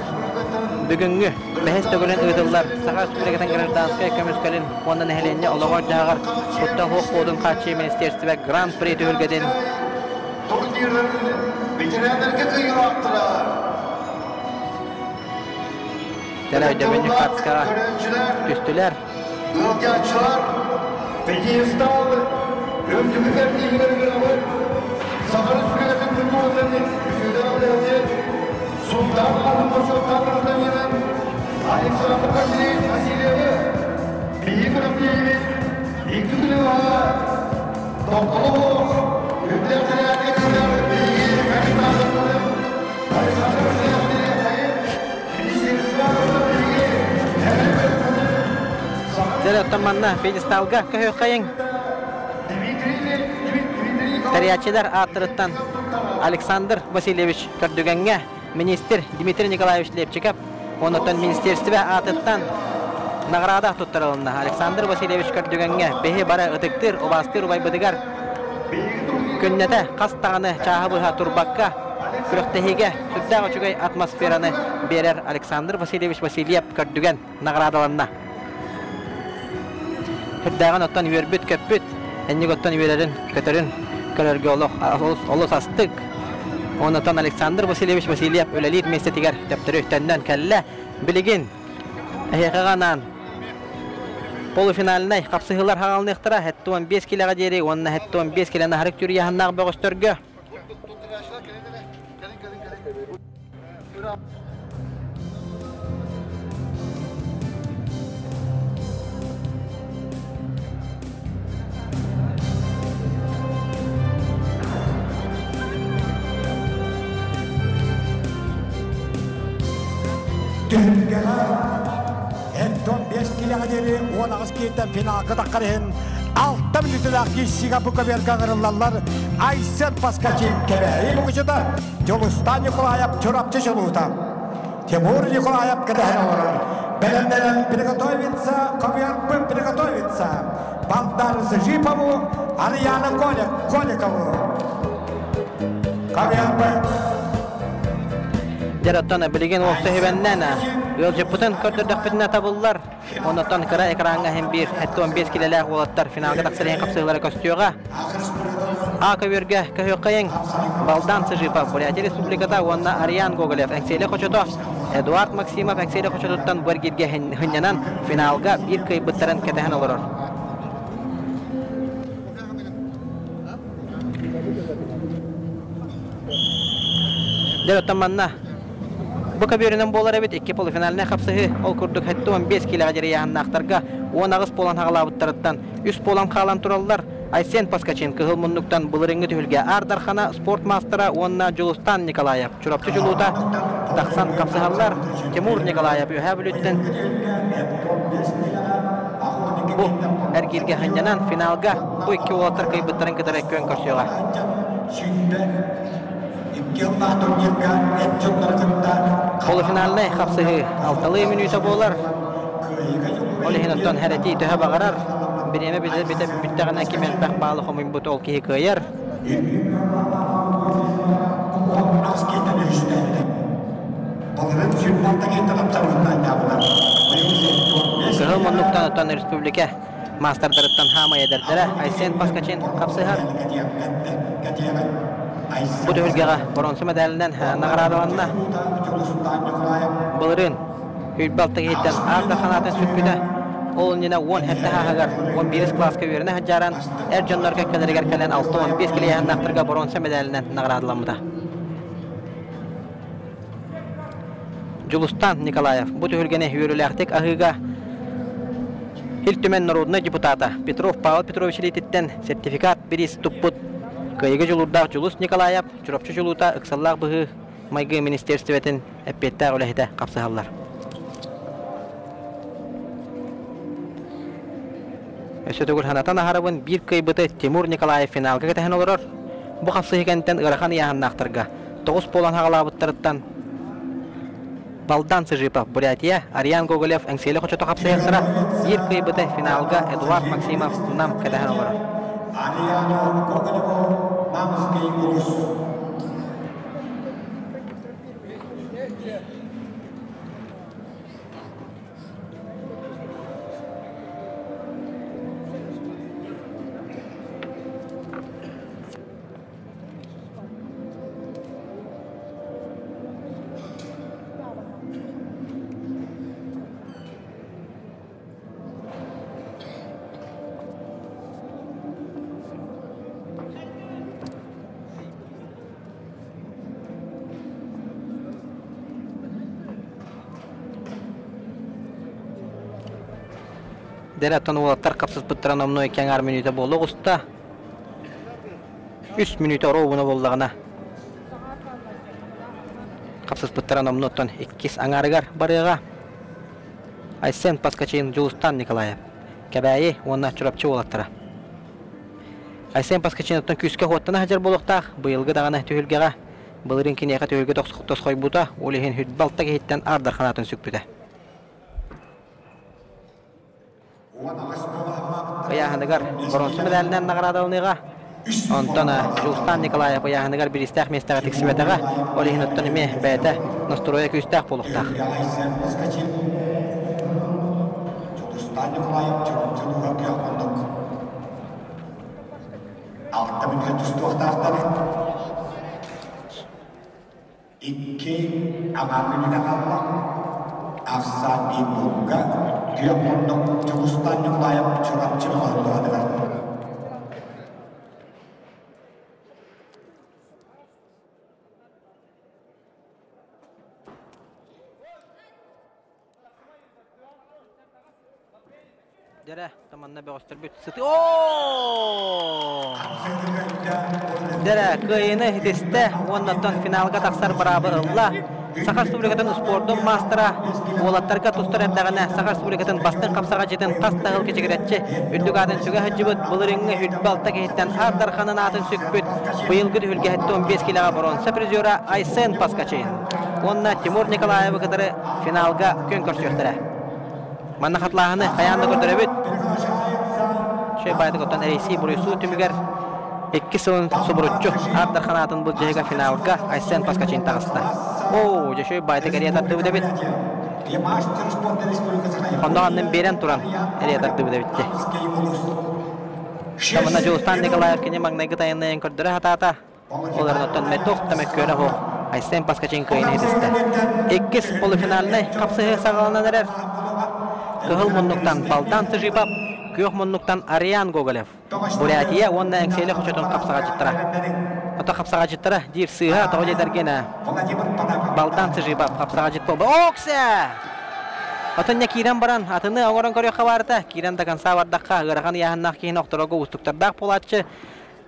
бүгүҥҥү бэһис төгүлүн ыытыллар Саха Республикатын гражданскай көмүскэлин уонна нэһилиэнньэ олоҕор-дьаһаҕар куттал суох буолуутун хааччыйыы министиэристибэ Гран-при түһүлгэтин турнирын ветераннарга кыайыылаахтара Тэлэ өйдөбүнньүк хаартыскаҕа түстүлэр. Ыалдьааччылар пьедестал үрдүкү кэрдииһигэр ыҥырабыт Саха Республикатын культуратын үтүөлээх үлэһитин Султан улууһун бочуоттаах гражданинын Александр Васильевич Васильевы биһиги күрэхтэһиибит икки күнү быһа тохтоло суох үрдээх тэрээһиҥҥэ кыттар биһиги капитаннарбытын Александр Васильев Дьэ, оттон манна пьедесталга көһүөххэйиҥ. Тэрийээччилэр ааттарыттан Александр Васильевич Көрдүгэҥҥэ, министр Дмитрий Николаевич Лепчиков, оннуттан министерство аатыттан наҕараада туттарылынна. Александр Васильевич Көрдүгэҥҥэ биһи бары ытыктыыр, убаастыыр убайбытыгар күннэтэ хас даҕаны чааһы быһа турбакка күрэхтэһиигэ сүрдээх үчүгэй атмосфераны биэрэр Александр Васильевич Васильев көрдүгэн наҕараадаланна. Сүрдээҕин оттон үөрбүт-көппүт, энник оттон үөрэрин, көтөрүн көрөргө олох олус астык. Онтон Александр Васильевич Васильев үлэлиир миэстэтигэр төптөрү төннөн кэллэ. Билигин эһиэхэҕэ анаан полуфинальнай хапсыһыылар хаалыныахтара 75 килэҕэ диэри уонна 75 килэни аһарык түрүйэһаннаах бөҕөстөргө. Түһүлгэҕэ Энтон 5 килэҕэ диэри 18 киһиттэн финалга таххар иһин алта мүнүүтэлээх киирсиигэ бу көбүөргэ ыҥырыллаллар Айсен Паскачин Кэбээйи Мукучута, Дьулустан Николаев Чурапчы Чулуута, Тимур Николаев кэтэһэн олорор. Бэлэмнэнэн приготовиться, көбүөрбүт приготовиться. Балдар Зыжипову, Арияна Голикову. Көбүөрбүт. Дьэр оттон билигин уопсай үһүбэннэн ыалдьыппытын көрдөрдөхпүтүнэ табыллар. Оннуттан кыра экраҥҥа иһин биир 75 килэлээх уолаттар финалга тахсар иһин хапсыһыылара көстүөҕэ. А көбүөргэ көһүөххэйиҥ Балдан Сыжипов, Бурятия Республиката уонна Ариан Гоголев Эҥсиэли хочото, Эдуард Максимов Эҥсиэли хочотуттан бу эргииргэ хынньанан финалга биир кыайбыттарын кэтэһэн олорор. Дьэ, оттон манна бу көбүөрүнэн буолар эбит икки полуфинальнай хапсыһыы. Ол курдук 75 киилэҕэ диэри ыйааһыннаахтарга 18 буолан хаҕалаабыттарыттан үс буолан хаалан тураллар. Айсен Поскачин кыһыл муннуктан былырыыҥҥы түһүлгэ Аар Дархана спорт маастара уонна Дьулустаан Николаев Чурапчы дьулуута тахсан хапсыһаллар. Тимур Николаев Үөһээ Бүлүүттэн бу эргииргэ сынньанан финалга бу икки уолаттар кыайбыттарын кытары күөн көрсүөҕэ. Полуфинальнай хапсыһыы алталыы мүнүүтэ буолар. Ол иһин оттон хэрэтии төһө баҕарар бириэмэ бүттэҕинэ ким элбэх баалы хомуйбут ол киһи кыайар. Кыһыл муннуктан оттон республика маастардарыттан хаамай эдэрдэрэ Айсен Паскачин хапсыһар. Бу түһүлгэҕэ боруонса мэдээлинэн наҕараадаланна. Былырыын Үрбалта киһиттэн аар да ханаатын сүкпүтэ. Ол иннинэ 17 ааһыгар 11 кылааска үөрэнэ сылдьааран эр дьоннор кэккэлэригэр кэлэн 65 килиэһэннээхтэргэ боруонса мэдээлинэн наҕараадаламмыта. Дьулустаан Николаев бу түһүлгэни үөрүүлээхтик аһыыга Ил Түмэн народнай депутата Петров Павел Петрович илиититтэн сертификат бириис туппут кыайыыга дьулуурдаах Дьулус Николаев Чурапчы чулуута ыксаллаах быһыы майгы министиэристибэтин эппиэттээх үлэһитэ хапсыһаллар. Өссө төгүл санатан аһарабын, биир кыайбыты Тимур Николаев финалга кэтэһэн олорор. Бу хапсыһыы кэнниттэн ыарахан ыйааһыннаахтарга тоҕус буолан хаҕалаабыттарыттан Балдан Сыжипов, Бурятия, Ариан Гоголев Эҥсиэли хочото хапсыһыахтара. Биир кыайбыты финалга Эдуард Максимов Нам кэтэһэн олорор. Ариану Гоголеву Намский улус. Дэрэ оттон уолаттар хапсыспыттара номнуо икки аҥаар мүнүүтэ буола оҕуста. Үс мүнүүтэ оруобуна буоллаҕына хапсыспыттара номнуо оттон иккис аҥаарыгар барыаҕа. Айсен Паскачин, Дьулустан Николаев, Кэбээйи уонна Чурапчы уолаттара. Айсен Паскачиновтан күүскэ уоттана сылдьар буолуохтаах. Быйылгы даҕаны түһүлгэҕэ былырыын киниэхэ түһүлгэ тосхойбута, ол иһин хүрбалта киһиттэн аардар ханаатын сүкпүтэ. Ыйааһыныгар боруонса мэдээлинэн наҕараадаланыаҕа. Онтон Дьулустаан Николаев ыйааһыныгар бириистээх миэстэҕэ тиксибэтэҕэ. Ол иһин оттон эмиэ бэйэтэ настроя күүстээх буолуохтаах. Дьулустаан Николаев Чурапчы кыах курдук алта мүнүүтэ тустуохтаахтар. Икки аҥаар мүнүүтэ хаалла. Ахсаан биир буолууга күөх муннук Дьулустаан Николаев Чурапчы бөҕөһүн Дьэрэ, манна бөҕөстөрбүт сыты. Оо! Дьэрэ, кыайыыны итистэ уонна оттон финалга тахсар быраабы ылла. Саха Республикатын спордун маастара уолаттарга тустар эрдэҕинэ Саха Республикатын бастыҥ хапсаҕайдьытын хас да сыл кэчигирэччи үрдүк аатын сүгэ сылдьыбыт былырыыҥҥы үрдү алта киһиттэн Аар Дарханын аатын сүкпүт быйылгы түһүлгэһиттэ 15 килэҕэ боруонса призера Айсен Паскачин уонна Тимур Николаевы кытары финалга күөн көрсүөхтэрэ. Манна хатлааһыны хайаан да көрдөрөбүт. Үчүгэй баайдык оттон эрийсии буруйсуу түмүгэр икки сылын субуруччу Аар Дархан аатын былдьаһыга финалга Айсен Паскачин таҕыста. Оо, дьэ үчүгэй баайдык эрийэ тардыбыт эбит. Онно аннын биэрэн туран эрийэ тардыбыт эбит. Тамына Дьулустан Николаев кини маҥнайгы тайаннайын көрдөрө сатаата. Ол эрэн оттон мэтох да мөккүөрэ суох Айсен Паскачин кыайыыны ситистэ. Иккис полуфинальнай хапсыһыы саҕаланан эрэр. Кыһыл муннуктан Балдан Тыжипов, күөх муннуктан Ариан Гоголев, Бурятия уонна Эҥсиэли хочотун хапсаҕаччыттара. Ото хапсаҕаччыттара диир сыыһа тоҕо диэтэргин Балдан Тыжипов хапсаҕаччыт буолба. Оксе! Отон не киирэн баран, атыны оҥорон көрүөххэ баарыта, киирэн да конца бардахха, ыарахан ыйааһыннаах киһини охторорго уустуктардаах буолааччы.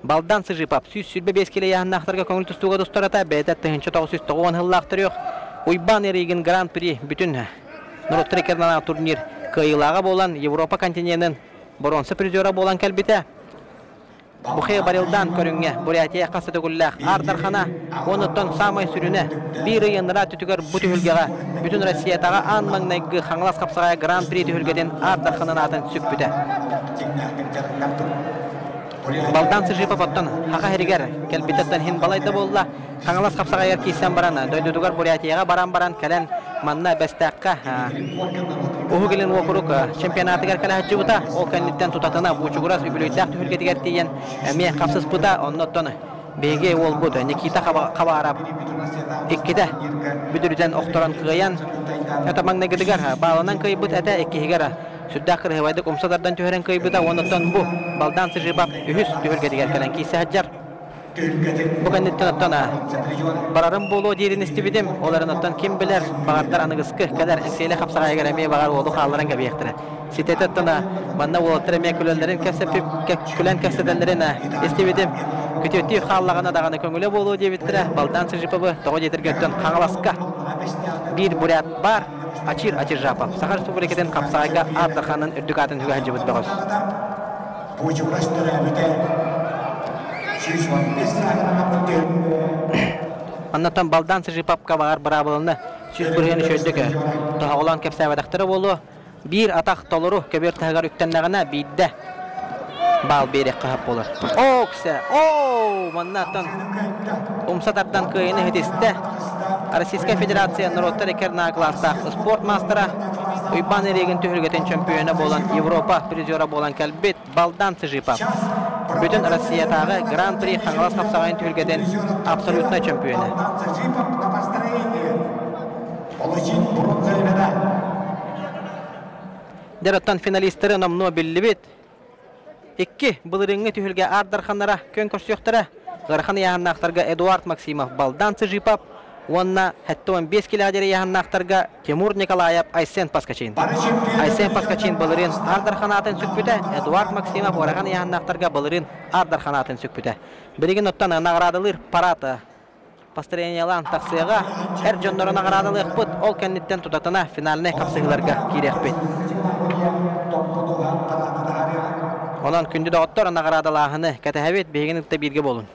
Балдан Сыжипов 125 килэ ыйааһыннаахтарга көҥүл тустууга тустарата, бэйэтэ 1990 сыллаах төрүөх Уйбаан Эригин Гран-при бүтүн норуоттар иккардынан турнир кыайыылааҕа буолан, Европа континенын боруонса призера буолан кэлбитэ. Бухе Барилдан көрүҥҥэ Бурятия хас да төгүллээх Аар Дархана уонуттан саамай сүрүнэ биир ый анараа өттүгэр бу түһүлгэҕэ бүтүн Россиятааҕы аан маҥнайгы Хаҥалас хапсаҕайа Гран-при түһүлгэтин Аар Дарханын аатын сүкпүтэ. Балдан Сыжипов оттон Хаха сиригэр кэлбититтэн иһин балайда буолла. Хаҥалас хапсаҕайыгар киирсэн баран, дойдутугар Бурятияҕа баран баран кэлэн манна Бэстээххэ Уһук Илин уокурук чемпионатыгар кэлэ сылдьыбыта. Ол кэнниттэн тутатына Буучугурас үбүлүөйдээх түһүлгэтигэр тиийэн эмиэ хапсыспыта. Оннуттан биһиги уолбут Никита Хабаров иккитэ бүдүрүтэн охторон кыайан, это маҥнайгытыгар баалынан кыайбыт этэ, иккиһигэр сүрдээх кырыһыбайдык умса тардан түһэрэн кыайбыта. Оннуттан бу Балдан Сыжибап үһүс түһүлгэтигэр кэлэн киирсэ сылдьар. Бу кэнниттэн оттон барарым буолуо диирин истибитим. Ол эрэн оттон ким билэр, баҕардар аныгыскы кэлэр Эҥсиэли хапсаҕайыгар эмиэ баҕар уолу хаалларан кэбиһиэхтэрэ. Ситэтэ оттон манна уолаттар эмиэ күлэллэрин күлэн кэпсэтэллэрин истибитим. Күтүөттүү хааллаҕына даҕаны көҥүлэ буолуо диэбиттэрэ. Балдан Сыжиповы тоҕо диэтэргэ оттон Хаҥаласка биир бурят баар. Ачир Ачиржапов Саха Республикатын хапсаҕайга Аар Дарханын үрдүк аатын үгэ сылдьыбыт бөҕөс. Оннотон Балдан Сыжипапка баҕар быраабыланы 100% үчүгэйдик тоһоҕолоон кэпсээбэтэхтэрэ буолуо. Биир атах толору көбүөр таһыгар үктэннэҕинэ биирдэ баал биэриэххэ сөп буолар. Ооксе! Оо! Маннаттан умса тардан кыайыны иһитистэ. Российскай Федерация норуоттар икки кылаастаах спорт маастара Уйбаан Эригин түһүлгэтин чөмпүйүөнэ буолан Европа призера буолан кэлбит Балдан Цыжипов. Бүтүн Россиятааҕы Гран-при Хаҥалас хапсаҕайын түһүлгэтин абсолютнай чөмпүйүөнэ. Дьэ, оттон финалистары номнуо биллибит. Икки былырыыҥҥы түһүлгэ Аар Дарханнара күөн көрсүөхтэрэ. Ыарахан ыйааһыннаахтарга Эдуард Максимов, Балдан Цыжипов уонна 75 километр ыйааһыннаахтарга Тимур Николаев, Айсен Паскачин. Айсен Паскачин былырыын Аар Дархан аатын сүкпүтэ, Эдуард Максимов ыарахан ыйааһыннаахтарга былырыын Аар Дархан аатын сүкпүтэ. Билигин оттон наҕараадалыыр парад построениелаан тахсыаҕа, эр дьоннору наҕараадалыахпыт, ол кэнниттэн тутатына финальнай хапсыһыыларга киириэхпит. Онон күндү доҕоттор, наҕараадалааһыны кэтэһэбит, биһигини кытта бииргэ буолун.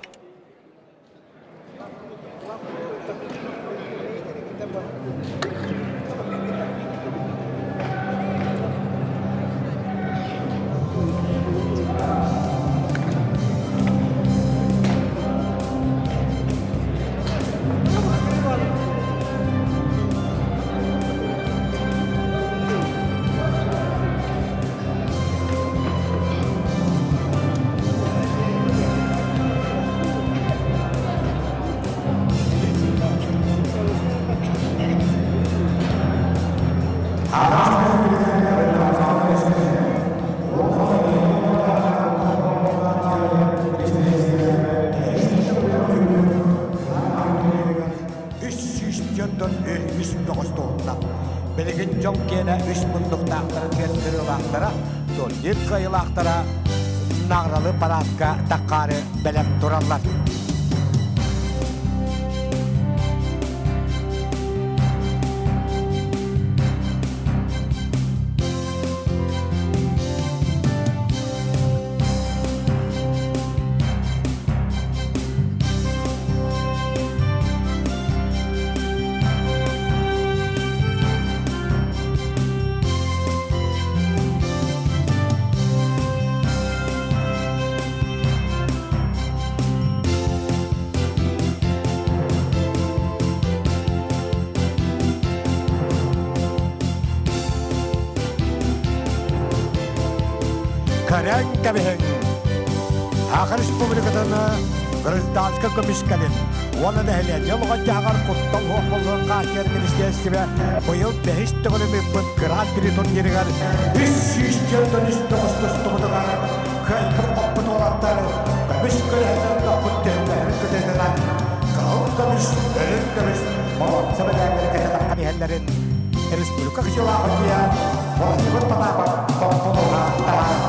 Үс сүүстэн үс тоҕустуунна. Билигин дьон киэнэ үс муннуктаахтара түөрт кырыылаахтара, турнир кыайыылаахтара наҕаралы параадка таххаары бэлэм тураллар. Көрөн кэбиһиҥ! Саха Республикатын гражданскай көмүскэлин уонна нэһилиэнньэ олоҕун-дьаһаҕар куттал суох буолуон хааччыйар министиэристибэ быйыл бэһис төгүлүн ыыппыт Гран-при турнирыгар 343 тустубутугар кыайбыт-хоппут уолаттар көмүс көлөһөнөн тохпут түһүлгэлэрин кытыытынан кыһыл көмүс, үрүҥ көмүс боруонса мэдээллэри кэтэ таххан иһэллэрин. Республика кычылаах судьуйа Владимир Потапов боппуруоһа таһаарар.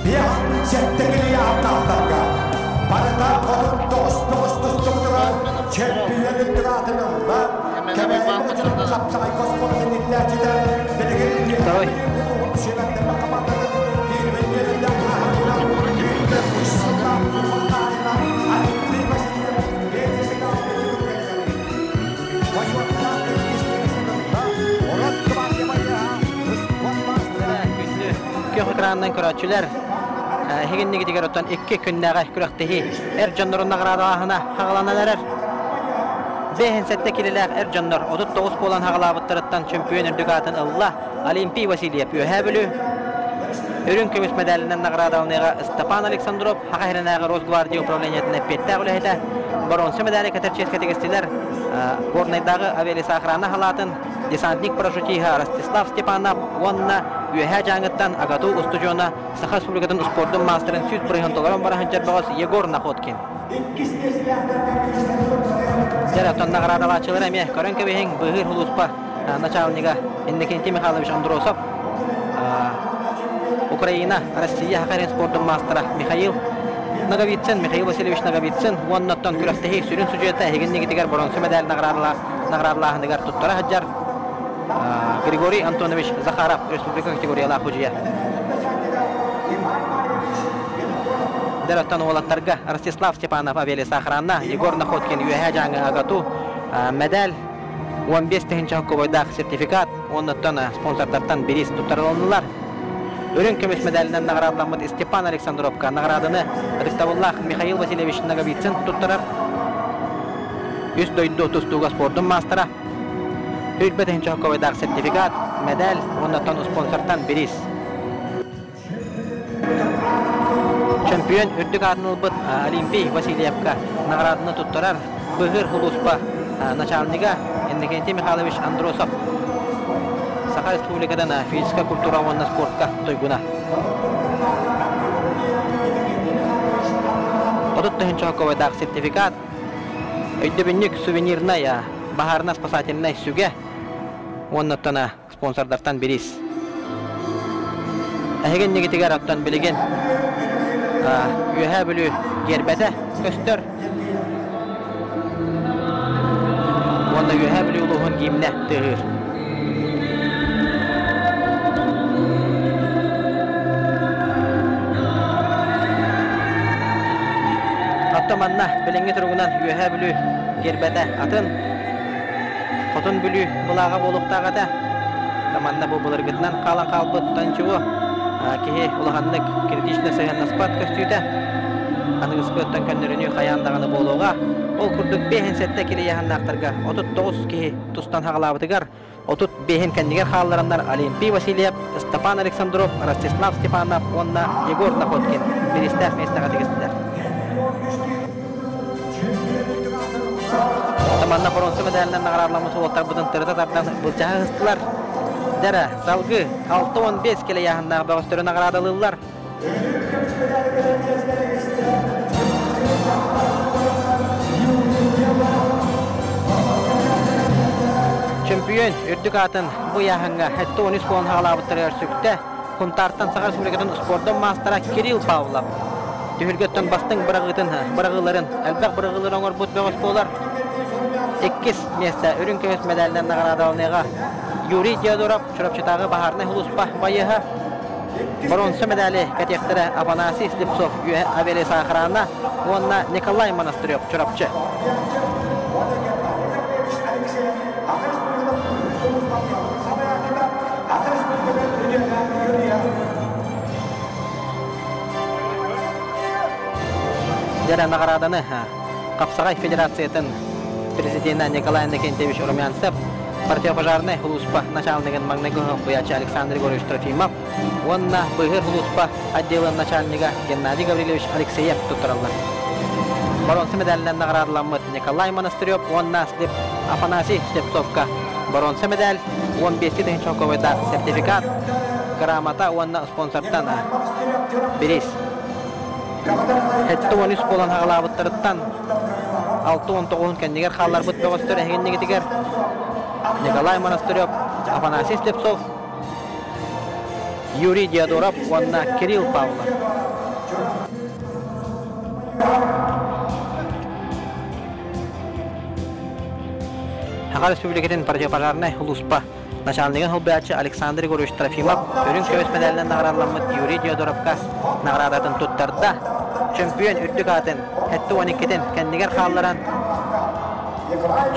Биһан сэттэ килийааттаахтарга барыта 39 тустубутугар чемпион үрдүк ылла. Кэбээйи муҥутунан хапсаҕай оскуолатын иитиллээччитэ билигин Второй. Күндү күөх экранынан көрөөччүлэр, эһигиннигитигэр оттон икки күннээҕи күрэхтэһии эр дьоннорун наҕараадалааһына хаҕаланан эрэр. 57 килэлээх эр дьоннор 39 буолан хаҕалаабыттарыттан чөмпүйүөн үрдүк аатын ылла Олимпий Васильев Үөһээ Бүлүү. Үрүҥ көмүс мэдээлинэн наҕараадаланыаҕа Степан Александров Саха сиринээҕи Росгвардия управлениетын эппиэттээх үлэһитэ боруонса мэдээли кэтэр чиэскэ тигистилэр. Горнайдааҕы авиалесоохрана халаатын десантник парашютиһа Ростислав Степанов уонна Үөһээ Дьааҥыттан АГАТУ устудьуона Саха Республикатын успуордун маастарын 100% толорон бара сылдьар бөҕөс Егор Находкин. Дьэ, оттон наҕараадалааччылары эмиэ көрөн кэбиһиҥ, быыһыыр сулууспа начальнига Иннокентий Михайлович Андросов, Украина, Россия Саха спордун маастара Михаил Ноговицын, Михаил Васильевич Ноговицын уонна оттон күрэхтэһии сүрүн судьуйата эһигиннигитигэр боронсу мэдээль наҕараадалааһыныгар туттара сылдьар Григорий Антонович Захаров республика категориялаах судьуйа. Дэр оттон уолаттарга Ростислав Степанов авиалесоохрана, Егор Находкин Үөһээ Дьааҥы АГАТУ мэдээль 15 тыһыынча кубойдаах сертификат уоннаттан спонсордартан бириис туттарылыннылар. Үрүҥ көмүс мэдээлинэн наҕараадаламмыт Степан Александровка наҕарааданы ытыктабыллаах Михаил Васильевич Ноговицын туттарар. Үс дойду тустууга спордун маастара. Үрбэ тыһыынча кубойдаах сертификат, мэдээль уоннаттан спонсортан бириис. Чөмпүйүөн үрдүк аатын ылбыт Олимпий Васильевка наҕарааданы туттарар Быһыыр сулууспа начальнига Иннокентий Михайлович Андросов Саха Республикатын физическай культура уонна спортка туйгуна. 30 тыһыынча холкуобайдаах сертификат, өйдөбүнньүк сувенирнай баһаарына-спасательнай сүгэ уонна спонсордартан бириис. Эһиги иннигитигэр оттон билигин Үөһээ Бүлүү гиэрбэтэ көстөр. Уонна Үөһээ Бүлүү улууһун гимнэ тыаһыыр. Оттон манна билиҥҥи туругунан Үөһээ Бүлүү гиэрбэтэ атын Хотун Бүлүү былааҕа буолуохтаах этэ. Манна бу былыргытынан хаалан хаалбыт танчугу киһи улаханнык критично сыһыаннаспат көстүүтэ. Аныгыскы өттөн көннөрүнүү хайаан даҕаны буолуоҕа. Ол курдук 57 килийаһаннаахтарга 39 киһи тустан хаҕалаабытыгар 35-ин кэннигэр хааллараннар Олимпий Васильев, Степан Александров, Ростислав Степанов уонна Егор Находкин бириистээх миэстэҕэ тигистилэр. Манна боруонса мэдээлинэн наҕараадаламмыт уолаттарбытын тырыта тардан былдьаһа ыһыстылар. Дьэрэ, салгыы 65 килэ ыйааһыннаах бөҕөстөрү наҕараадалыыллар. Чөмпүйүөн үрдүк аатын бу ыйааһыҥҥа 73 буолан хаҕалаабыттарыгар сүктэ Хунтаартан Саха Республикатын спордун маастара Кирилл Павлов. Түһүлгэттэн бастыҥ быраҕыытын, быраҕыыларын, элбэх быраҕыылары оҥорбут бөҕөс буолар. Иккис миэстэ үрүҥ көмүс мэдээлинэн наҕараадаланыаҕа Юрий Диодоров, Чурапчытааҕы баһаарынай сулууспа байыаһа. Боруонса мэдээли кэтиэхтэрэ Афанасий Слепцов, Үөһэ авиалесоохрана уонна Николай Монастырев, Чурапчы. Дьэрэ наҕарааданы Хапсаҕай Федерациятын президенэ Николай Иннокентьевич Румянцев, противопожарнай сулууспа начальнигын маҥнайгы солбуйааччы Александр Егорович Трофимов уонна быыһыыр сулууспа отделын начальнига Геннадий Гаврильевич Алексеев туттараллар. боруонса медалынан наҕараадаламмыт Николай Монастырев уонна Афанасий Слепцовка боруонса медаль, 15 тыһыынча солкуобайдаах сертификат, грамота уонна спонсортан бириис. 73 буолан хаҕалаабыттарыттан 69-ун кэннигэр хаалларбыт бөҕөстөр эһигиннигитигэр Николай Монастырев, Афанасий Слепцов, Юрий Диодоров уонна Кирилл Павлов. Саха Республикатын противопожарнай улууспа начальнигын солбуйааччы Александр Егорович Трофимов үрүҥ көмүс медалынан наҕараадаламмыт Юрий Диодоровка наҕараадатын туттарда. Чөмпүйүөн үрдүк аатын 72-тин кэннигэр хаалларан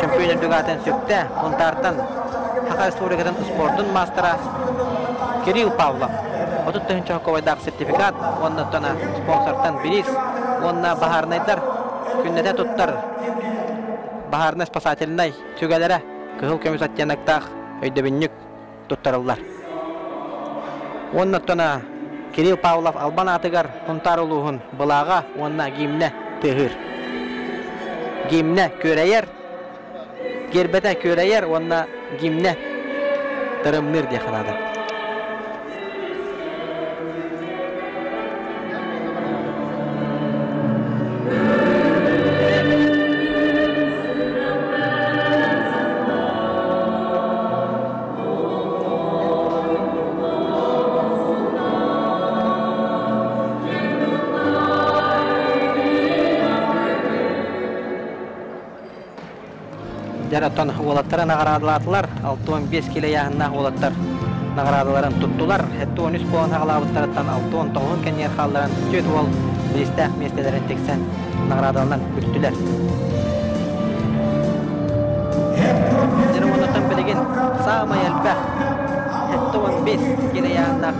чөмпүйүөн үрдүк аатын сүктэ Сунтаартан Саха Республикатын спордун маастара Кирилл Павлов 30 тыһыынча холкуобайдаах сертификат уонна спонсортан бириис уонна баһаарынайдар күннэтэ туттар баһаарынай-спасательнай сүгэлэрэ кыһыл көмүс оттеноктаах өйдөбүнньүк туттарыллар. Уонна оттон Кирилл Павлов албан аатыгар Сунтаар улууһун былааҕа уонна гимнэ тыаһыыр. Гимнэ күөрэйэр, гиэрбэтэ күөрэйэр уонна гимнэ тырымныыр диэххэ наада. Дьэр оттон уолаттары наҕараадалаатылар. 65 килэ ыйааһыннаах уолаттар наҕараадаларын туттулар. 73 буолан аҕалаабыттарыттан 69 кэннигэр хаалларан түөрт уол бириистээх миэстэлэрин тиксэн наҕараадаланан бүттүлэр. Дьэр уонуттан билигин саамай элбэх 75 килэ ыйааһыннаах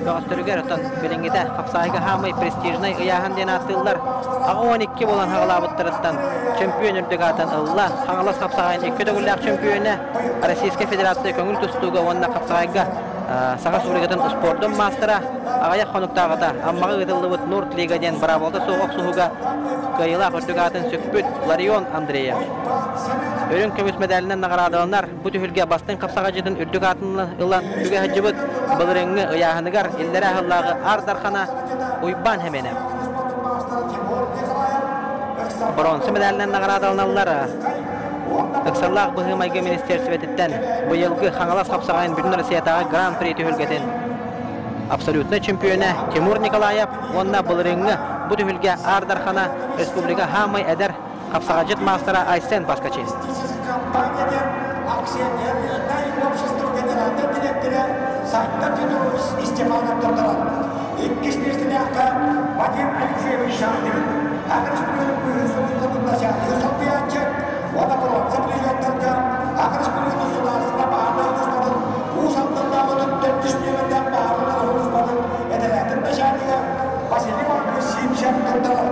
бөҕөстөрүгэр оттон билиҥҥитэ хапсаайга хаамай престижнай ыйааһын диэн ааттыыллар. 82 буолан хаҕалаабыттарыттан чөмпүйүөн үрдүк аатын ылла. Хаҥалас хапсаҕайын икки төгүллээх чөмпүйүөнэ, Российскай Федерация көҥүл тустууга уонна хапсаҕайга Саха Республикатын спордун маастара аҕыйах хонуктааҕыта Аммаҕа ыытыллыбыт Нурт Лига диэн быраабылата суох охсуһууга кыайыылаах үрдүк аатын сүкпүт Ларион Андреев. Үрүҥ көмүс мэдээлинэн наҕараадаланар бу түһүлгэ бастыҥ хапсаҕайдьытын үрдүк аатын ылан сүгэ сылдьыбыт былырыыҥҥы ыйааһыныгар иллэрээ сыллааҕы Аар Дархана Уйбаан Хэмэнэ. Боруонса мэдээлинэн наҕараадаланаллар Ыксаллаах быһыы-майгы министиэристибэтиттэн быйылгы Хаҥалас хапсаҕайын Бүтүн Россиятааҕы Гран-при түһүлгэтин абсолютнай чемпиона Тимур Николаев уонна былырыыҥҥы бу түһүлгэ Аар Дархана республика хаамай эдэр хапсаҕайдьыт маастара Айсен Баскачин. Иккис миэстэлээххэ Вадим Алексеевич Шандин, Агрыс солбуйааччы уонна боруонса призердарга Агрыс государство баһаарынай службатын Уус Алданнааҕы төрдүс нүөмэрдээх баһаарынай службатын этэрээтин начальнига Василий Иванович Симсев туттарар.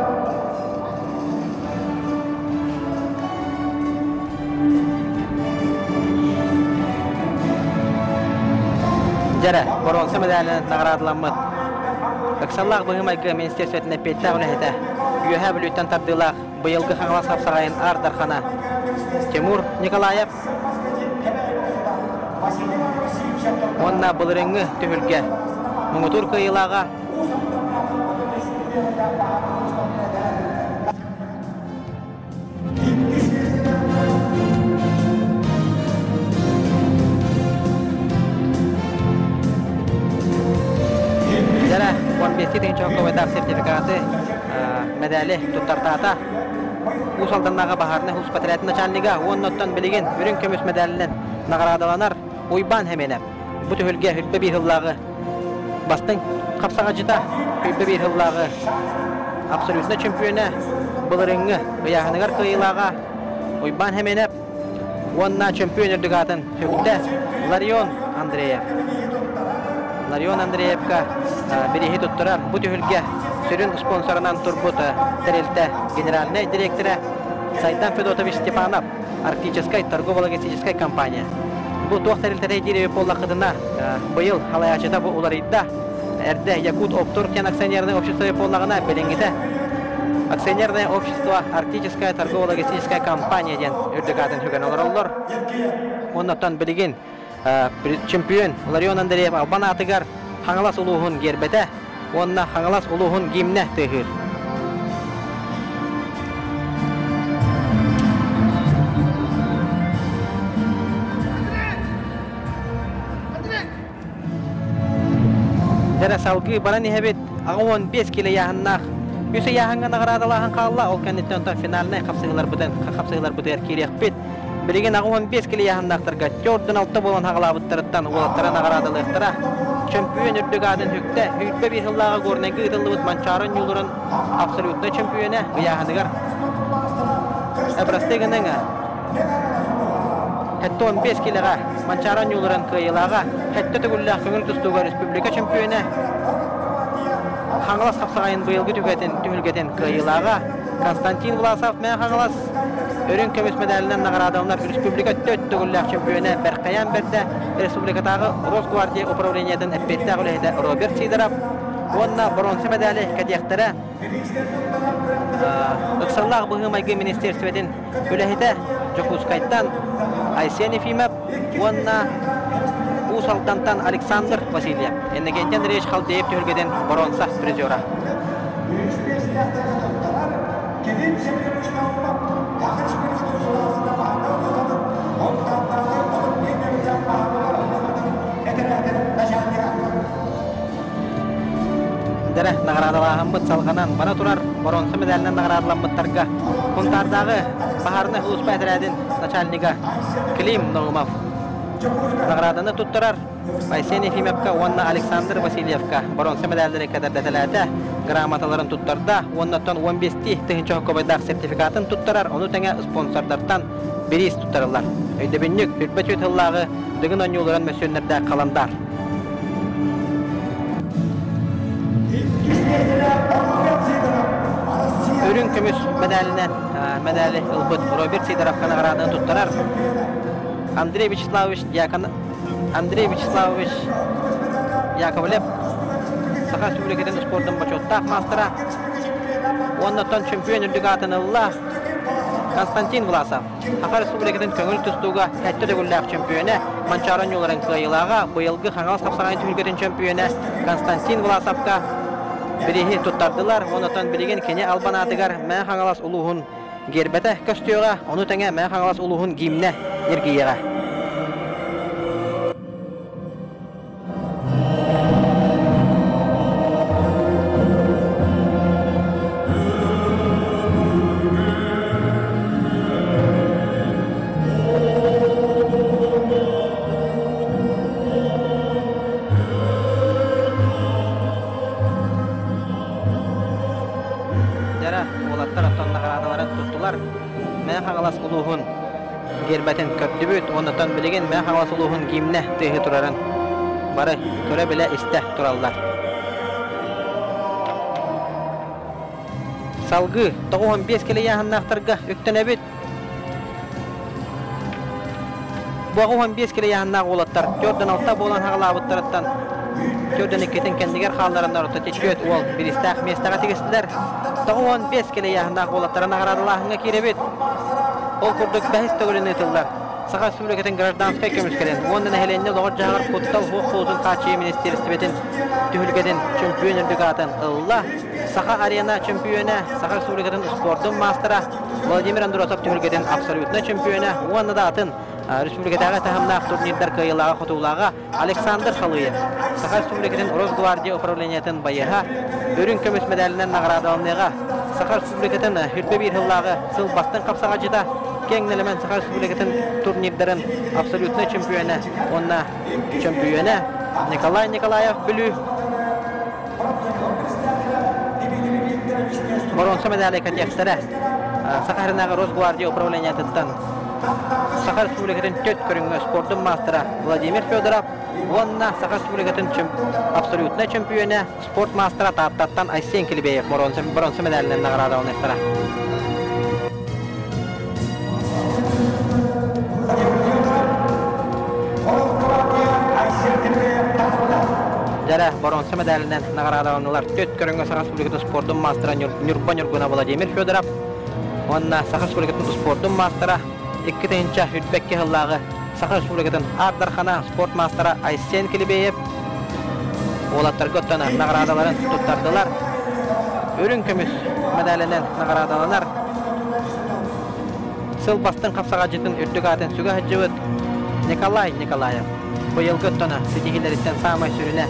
Дьэрэ, боруонса мэдээлинэн наҕараадаламмыт ыксаллаах быһыы-майгы министерствотын эппиэттээх үлэһитэ, Үөһээ Бүлүүттэн тардыылаах быйылгы Хаҥалас хапсаҕайын Аар Дархана Тимур Николаев уонна былырыыҥҥы түһүлгэ муҥутуур кыайыылааҕа Дьэрэ, 15 тыһыынча солкуобайдаах сертификаты, медали туттартаата. Уус Алданнааҕы баһаарынай улууспотрядын начальнига уонна оттон билигин үрүҥ көмүс медалинэн наҕараадаланар Уйбаан Хэмэнэ. Бу түһүлгэ үрбэ биир сыллааҕы бастыҥ хапсаҕайдьыта, үрбэ биир сыллааҕы абсолютнай чөмпүйүөнэ, былырыыҥҥы ыйааһыныгар кыайыылааҕа Уйбаан Хэмэнэп уонна чөмпүйүөн үрдүк аатын сүктэ Ларион Андреев. Ларион Андреевка бирииһи туттарар бу түһүлгэ сүрүн спонсорынан турбут тэрилтэ генеральнай директора Сайдан Федотович Степанов. Арктическай торгово-логистическай компания. Бу туох тэрилтэтэ диир буоллаххытына, быйыл халайааччыта бу уларыйда. Эрдэ Якут Оптур диэн акционернай общество буоллаҕына, билиҥҥитэ Акционерное общество Арктическая торгово-логистическая компания диэн үрдүк аатын сүгэн олороллор. Оннуттан билигин чемпион Ларион Андреев албан аатыгар Хаҥалас улууһун гиэрбэтэ уонна Хаҥалас улууһун гимнэ тыаһыыр. Дьэрэ салгыы баран иһэбит. 85 кило ыйааһыннаах үс ыйааһыҥҥа наҕараадалааһын хаалла. Ол кэнниттэн онтон финальнай хапсыһыыларбытын хапсыһыыларбытыгар киириэхпит. Билигин 85 кило ыйааһыннаахтарга 4-6 буолан хаҕалаабыттарыттан уолаттара наҕараадалыахтара. Чөмпүйүөн үрдүк аатын сүктэ. 21 сыллааҕы Горнайга ыытыллыбыт Манчаары оонньууларын абсолютнай чөмпүйүөнэ ыйааһыныгар Просты гыныҥ 75 килэҕэ Манчаары оонньууларын кыайыылааҕа, сэттэ төгүллээх көҥүл тустууга республика чөмпүйүөнэ, Хаҥалас хапсаҕайын быйылгы түгэтин түһүлгэтин кыайыылааҕа Константин Власов Мэҥэ Хаҥалас үрүҥ көмүс мэдээлинэн наҕараадаланар республика төрт төгүллээх чөмпүйүөнэ Бэрхэйээн Бэрдэ республикатааҕы Росгвардия управлениетын эппиэттээх үлэһитэ Роберт Сидоров уонна боруонса мэдээли кэтиэхтэрэ Ыксаллаах быһыы-майгы министиэристибэтин үлэһитэ Дьокуускайтан Айсен Ефимов уонна Уус Алдантан Александр Васильев. Иннокентий Андреевич Халдеев түһүлгэтин боруонса призера. Дэрэ наҕараадалааһыммыт салҕанан бара турар боруонса мэдээлинэн наҕараадаламмыттарга Сунтаардааҕы баһаарынай сулууспа этэрээтин начальнига Клим Наумов наҕарааданы туттарар Айсен Ефимовка уонна Александр Васильевка боруонса мэдээллэри кэтэрдэтэлээтэ, грамоталарын туттарда уонна оттон 15 тыһыынча сокуобайдаах сертификатын туттарар, ону тэҥэ спонсордартан бириис туттарыллар. Өйдөбүнньүк, 24 сыллааҕы Дыгын оонньууларын мөссүөннэрдээх халандаар. Үрүҥ көмүс мэдээлинэн мэдээли ылбыт Роберт Сидоровка наҕарааданы туттарар Андрей Вячеславович Дьякон Андрей Вячеславович Яковлев Саха Республикатын спордун бочуоттаах маастара уонна оттон чемпион үрдүк аатын ылла Константин Власов. Саха Республикатын көҥүл тустууга сэттэ төгүллээх чөмпүйүөнэ, Манчаары оонньууларын кыайыылааҕа, быйылгы Хаҥалас хапсаҕайын түһүлгэтин чөмпүйүөнэ Константин Власовка бирииһи туттардылар. Онтон билигин кини албан аатыгар Мэҥэ Хаҥалас улууһун гиэрбэтэ көстүөҕэ, ону тэҥэ Мэҥэ Хаҥалас улууһун гимнэ ньиргийиэҕэ. Дьара уолаттар оттон наҕараадаларын туттулар. Мэҥэ Хаҥалас улууһун гиэрбэтин көрдүбүт уонна билигин Мэҥэ Хаҥалас улууһун гимнэ тыаһыы турарын бары көрө-билэ истэ тураллар. Салгыы 95 килэ ыйааһыннаахтарга үктэнэбит. Бу 15 килэ ыйааһыннаах уолаттар 4-6 буолан хаҕалаабыттарыттан 4-2-тин кэннигэр хааллараннар орто түөрт уол бириистээх миэстэҕэ тигистилэр. 95 килэ ыйааһыннаах уолаттары наҕараадалааһыҥҥа киирэбит. Ол курдук бэһис төгүлүн ыытыллар. Саха Республикатын гражданскай көмүскэлин уонна нэһилиэнньэ олоҕор-дьаһаҕар куттал суох буолуутун хааччыйыы министиэристибэтин түһүлгэтин чөмпүйүөн үрдүк аатын ылла. Саха арена чөмпүйүөнэ, Саха Республикатын спордун маастара Владимир Андросов түһүлгэтин абсолютнай чөмпүйүөнэ уонна да атын республикатааҕы таһымнаах турнирдар кыайыылааҕа-хотуулааҕа Александр Халыев, Саха Республикатын Росгвардия управлениетын байыаһа, үрүҥ көмүс мэдээлинэн наҕараадаланыаҕа. Саха Республикатын 21 сыллааҕы сыл бастыҥ хапсаҕайдьыта, киэҥ нэлэмэн Саха Республикатын турнирдарын абсолютнай чемпиона уонна чөмпүйүөнэ Николай Николаев Бүлүү боруонса мэдээли кэтиэхтэрэ. Саха Сиринээҕи Росгвардия управлениетыттан Саха Республикатын төрт көрүҥҥэ спордун маастара Владимир Федоров уонна Саха Республикатын абсолютнай чөмпүйүөнэ, спорт маастара Тааттаттан Айсен Килибеев боруонса мэдээлинэн наҕараадаланыахтара. Дьэрэ. Эрэ боруонса мэдээлинэн наҕараадаланнылар. Түөрт көрүҥҥэ Саха Республикатын спордун маастара Ньурба Ньургуна Владимир Федоров уонна Саха Республикатын спордун маастара 2022 сыллааҕы Саха Республикатын Аар Дархана спорт маастара Айсен Килибеев уолаттарга оттон наҕараадаларын туттардылар. Үрүҥ көмүс мэдээлинэн наҕараадаланар. Сыл бастыҥ хапсаҕайдьытын үрдүк аатын сүгэ сылдьыбыт Николай Николаев быйылгы оттоно ситиһиилэриттэн саамай сүрүнэ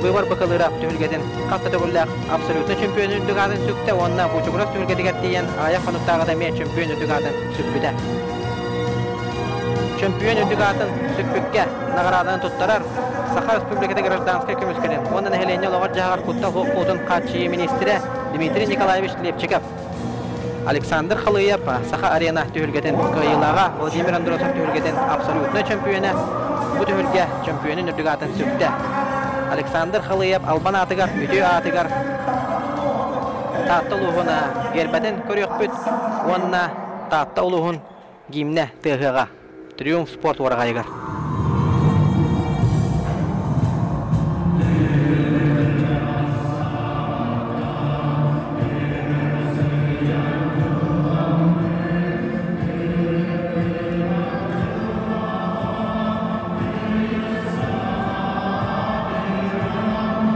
быыбар быкылыыра түһүлгэтин хас да төгүллээх абсолютно чемпион үрдүк аатын сүктэ уонна Бучугурас түһүлгэтигэр тиийэн аҕыйах хонуктааҕыта эмиэ чемпион үрдүк аатын сүкпүтэ. Чемпион үрдүк аатын сүкпүккэ наҕарааданы туттарар Саха Республиката гражданскай көмүскэлин уонна нэһилиэнньэ олоҕор-дьаһаҕар куттал суох хааччыйыы министрэ Дмитрий Николаевич Лепчиков. Александр Халыев Саха Арена түһүлгэтин кыайыылааҕа Владимир Андросов түһүлгэтин абсолютнай чөмпүйүөнэ бу түһүлгэ чөмпүйүөнүн үрдүк аатын сүктэ. Александр Халыев албан аатыгар, үтүө аатыгар Таатта улууһун гербэтин көрүөхпүт уонна Таатта улууһун гимнэ тыаһыаҕа Триумф спорт уораҕайыгар.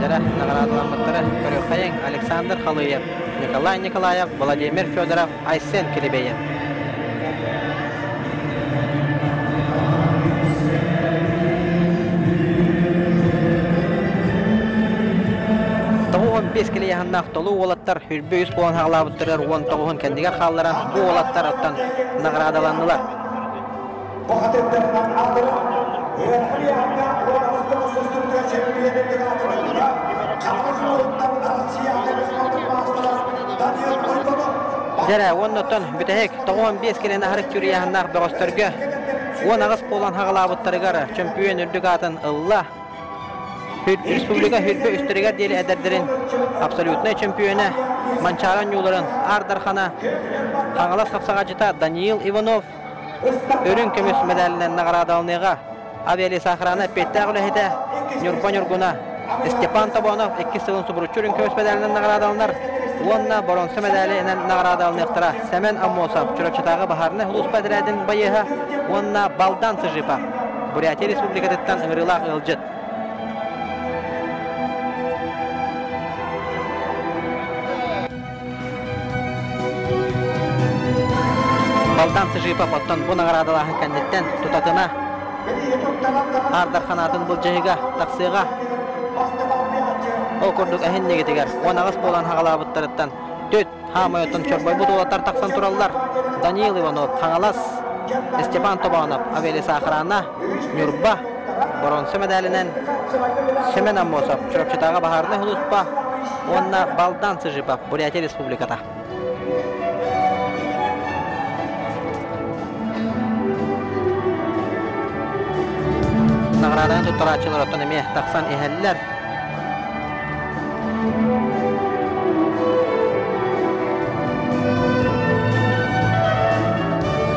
Дьэрэ наҕараадаламмыттары көрүөххэйиҥ Александр Халыев, Николай Николаев, Владимир Федоров, Айсен Килибеев. Тоҕу 15 килийаһыннаах толуу уолаттар үрбү үс буолан хаалаабыттарыгар 19-ун кэннигэр хаалларан бу уолаттар оттон наҕараадаланнылар. Дьэрэ, уонна оттон бүтэһик 95 кэлэн аһарык түрүйэһиннээх бөҕөстөргө 18 буолан хаҕалаабыттарыгар чөмпүйүөн үрдүк аатын ылла. Республика хүрбэ үстэригэр диэри эдэрдэрин абсолютнай чөмпүйүөнэ Манчаары оонньууларын Аар Дархана Хаҥалас хапсаҕайдьыта Даниил Иванов Үрүҥ көмүс мэдээлинэн наҕараадаланыаҕа авиалесоохрана эппиэттээх үлэһитэ Ньурба Ньургуна Степан Тобонов иккис сылын субуруччу үрүҥ көмүс мэдээлинэн наҕараадаланар уонна боруонса мэдээлинэн наҕараадаланыахтара Сэмэн Аммосов Чурапчытааҕы баһаарынай сулууспа этэрээтин байыаһа уонна Балдан Сыжипа Бурятия Республикатыттан ыҥырыылаах ыалдьыт. Балдан Сыжипов оттон бу наҕараадалааһын кэнниттэн тутатына Аар Дархан аатын былдьаһыыга тахсыаҕа. Ол курдук эһин нэгитигэр 18 буолан хаҕалаабыттарыттан түт хаамай оттон чорбойбут уолаттар тахсан тураллар. Даниил Иванов, Хаҥалас, Степан Тобонов, Авелий Сахарана, Ньурба, боруонса мэдээлинэн Семен Аммосов, Чурапчытааҕы баһаарынай сулууспа уонна Балдан Сыжипов, Бурятия Республиката. Наҕарааданы туттарааччылар оттон эмиэ тахсан иһэллэр.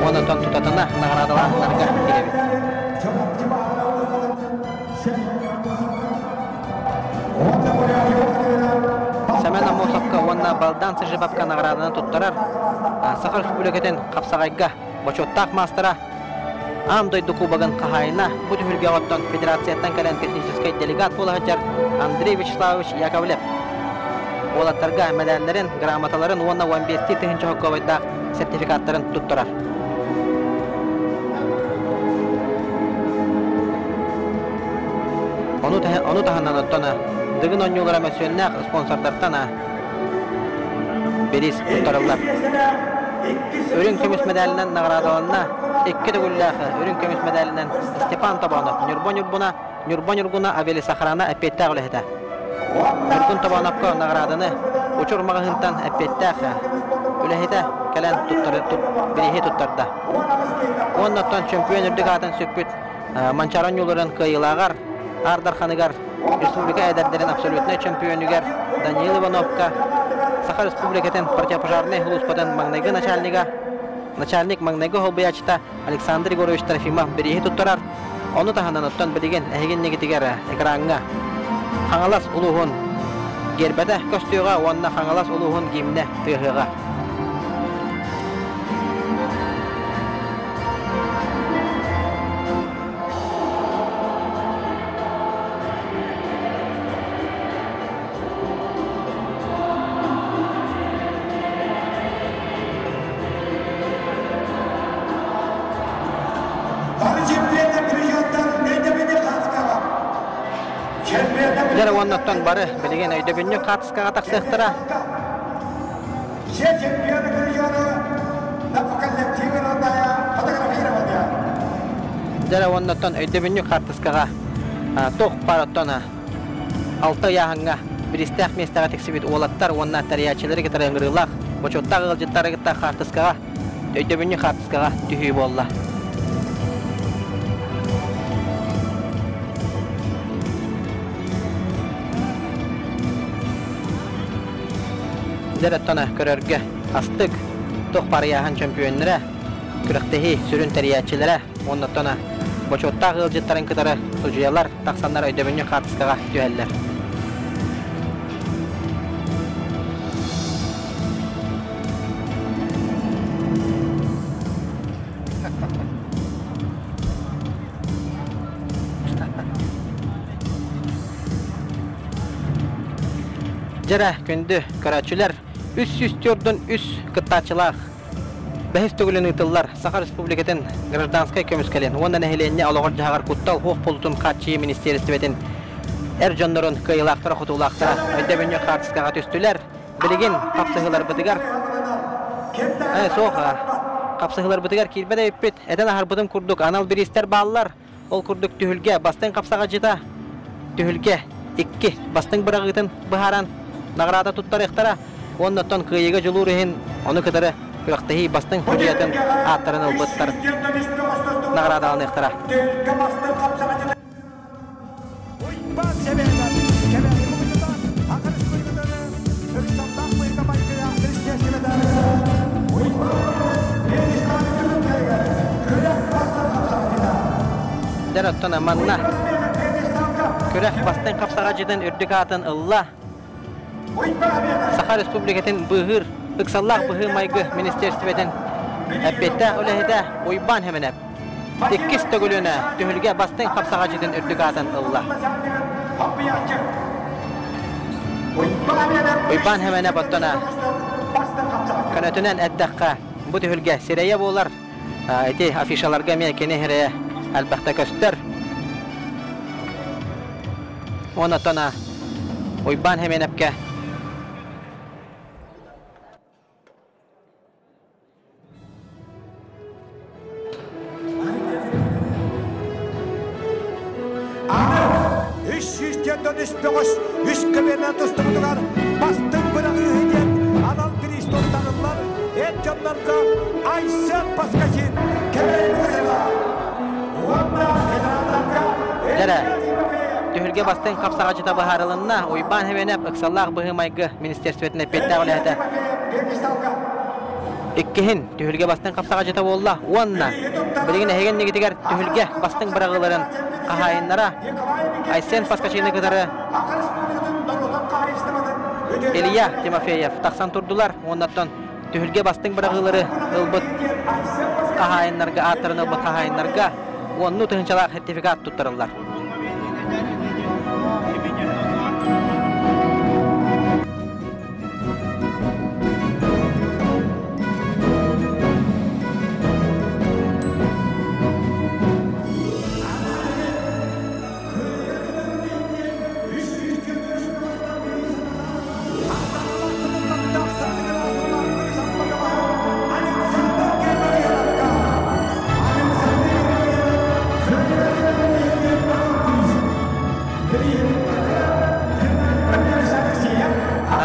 Уонна оттон тутатына наҕараадалаахтарга киирэбит. Сэмэн Аммосовка уонна Балдан Сыжибапка наҕарааданы туттарар Саха Республикатын хапсаҕайга бочуоттаах маастара Аан дойду кубогын хаһаайына бу түһүлгэҕэ оттон федерацияттан кэлэн техническэй делегат буола сылдьар Андрей Вячеславович Яковлев. Уолаттарга мэдээллэрин, грамоталарын уонна 15 тыһыынча сокуобайдаах сертификаттарын туттарар. Ону таһынан оттон Дыгын оонньуулара мөссүөннээх спонсордартан бириис туттарыллар. Үрүҥ көмүс мэдээлинэн наҕараадаланна икки төгүллээх үрүҥ көмүс мэдээлинэн Степан Тобонов Ньурба Ньурбуна Ньурба Ньургуна авиалесохрана эппиэттээх үлэһитэ. Ньургун Тобоновко наҕарааданы Учур маҕаһыынтан эппиэттээх үлэһитэ кэлэн бирииһи туттарда. Уонна оттон чөмпүйүөн үрдүк аатын сүкпүт Манчаары оонньууларын кыайыылааҕар Аар Дарханыгар республика эдэрдэрин абсолютнай чөмпүйүөнүгэр Даниил Ивановка Саха Республикатын противопожарнай сулууспатын маҥнайгы начальнига, начальник маҥнайгы солбуйааччыта Александр Егорович Трофимов бирииһи туттарар. Ону таһынан оттон билигин эһиги иннигитигэр экраҥҥа Хаҥалас улууһун гербэтэ көстүөҕэ уонна Хаҥалас улууһун гимнэ тыаһыаҕа. Дьэ уоннаттан бары билигин өйдөбүнньүк хаартыскаҕа тахсыахтара. Дьэ уоннаттан өйдөбүнньүк хаартыскаҕа туох баар оттон алта ыйааһыҥҥа бириистээх миэстэҕэ тиксибит уолаттар уонна тэрийээччилэри кытары ыҥырыылаах бочуоттаах ыалдьыттары кытта хаартыскаҕа өйдөбүнньүк хаартыскаҕа түһүү буолла. Дьэ оттон көрөргө астык туох барыйааһын чөмпүйүөннэрэ, күрэхтэһии сүрүн тэрийээччилэрэ уонна оттон бочуоттаах ыалдьыттарын кытары судьуйалар тахсаннар өйдөбүнньүк хаартыскаҕа түһэллэр. Дьэрэ, күндү көрөөччүлэр, 304 3 кыттааччылаах бэһис төгүлүн ыытыллар Саха Республикатын гражданскай көмүскэлин уонна нэһилиэнньэ олоҕор-дьаһаҕар куттал суох буолуутун хааччыйыы министиэристибэтин эр дьоннорун кыайыылаахтара-хотуулаахтара өйдөбүнньүк хаартыскаҕа түстүлэр. Билигин хапсыһыыларбытыгар суох хапсыһыыларбытыгар киирбэт эбиппит. Этэн аһарбытым курдук анал бириистэр бааллар. Ол курдук түһүлгэ бастыҥ хапсаҕадьыта түһүлгэ икки бастыҥ быраҕыытын быһааран наҕараада туттарыахтара уонна оттон кыайыыга дьулуур иһин ону кытары күрэхтэһии бастыҥ судьуйатын ааттарын ылбыттар наҕараадаланыахтара. Дэр оттон манна күрэх бастыҥ хапсаҕадьытын үрдүк аатын ылла. Саха Республикатын быыһыыр ыксаллаах быһыы-майгы министиэристибэтин эппиэттээх үлэһитэ Уйбаан Хэмэнэп иккис төгүлүнэ түһүлгэ бастыҥ хапсаҕадьытын үрдүк аатын ылла. Уйбаан Хэмэнэп оттон көнөтүнэн эттэххэ, бу түһүлгэ сирэйэ буолар. Ити афишаларга эмиэ кини сирэйэ элбэхтэ көстөр. Онтон Уйбаан Хэмэнэпкэ Аны 304 үс бөҕөс үс көбүөнэн тустубутугар бастыҥ быраҕыыһы диэн анал бириис туттарыллар эр дьоннорго Айсен Паскачин кэлэн уонна ветераннарга Дьэрэ, түһүлгэ бастыҥ хапсаҕачыта быһаарылынна. Уйбаан Хэмэнэп ыксаллаах быһыы-майгы министерствотын эппиэттээх үлэһитэ Иккиһин түһүлгэ бастыҥ хапсаҕадьыта буолла уонна билигин эһиги иннигитигэр түһүлгэ бастыҥ быраҕыыларын хаһаайыннара Айсен Паскачины кытары Илья Тимофеев тахсан турдулар уоннаттан түһүлгэ бастыҥ быраҕыылары ылбыт хаһаайыннарга ааттарын ылбыт хаһаайыннарга уоннуу тыһыынчалаах сертификат туттарыллар.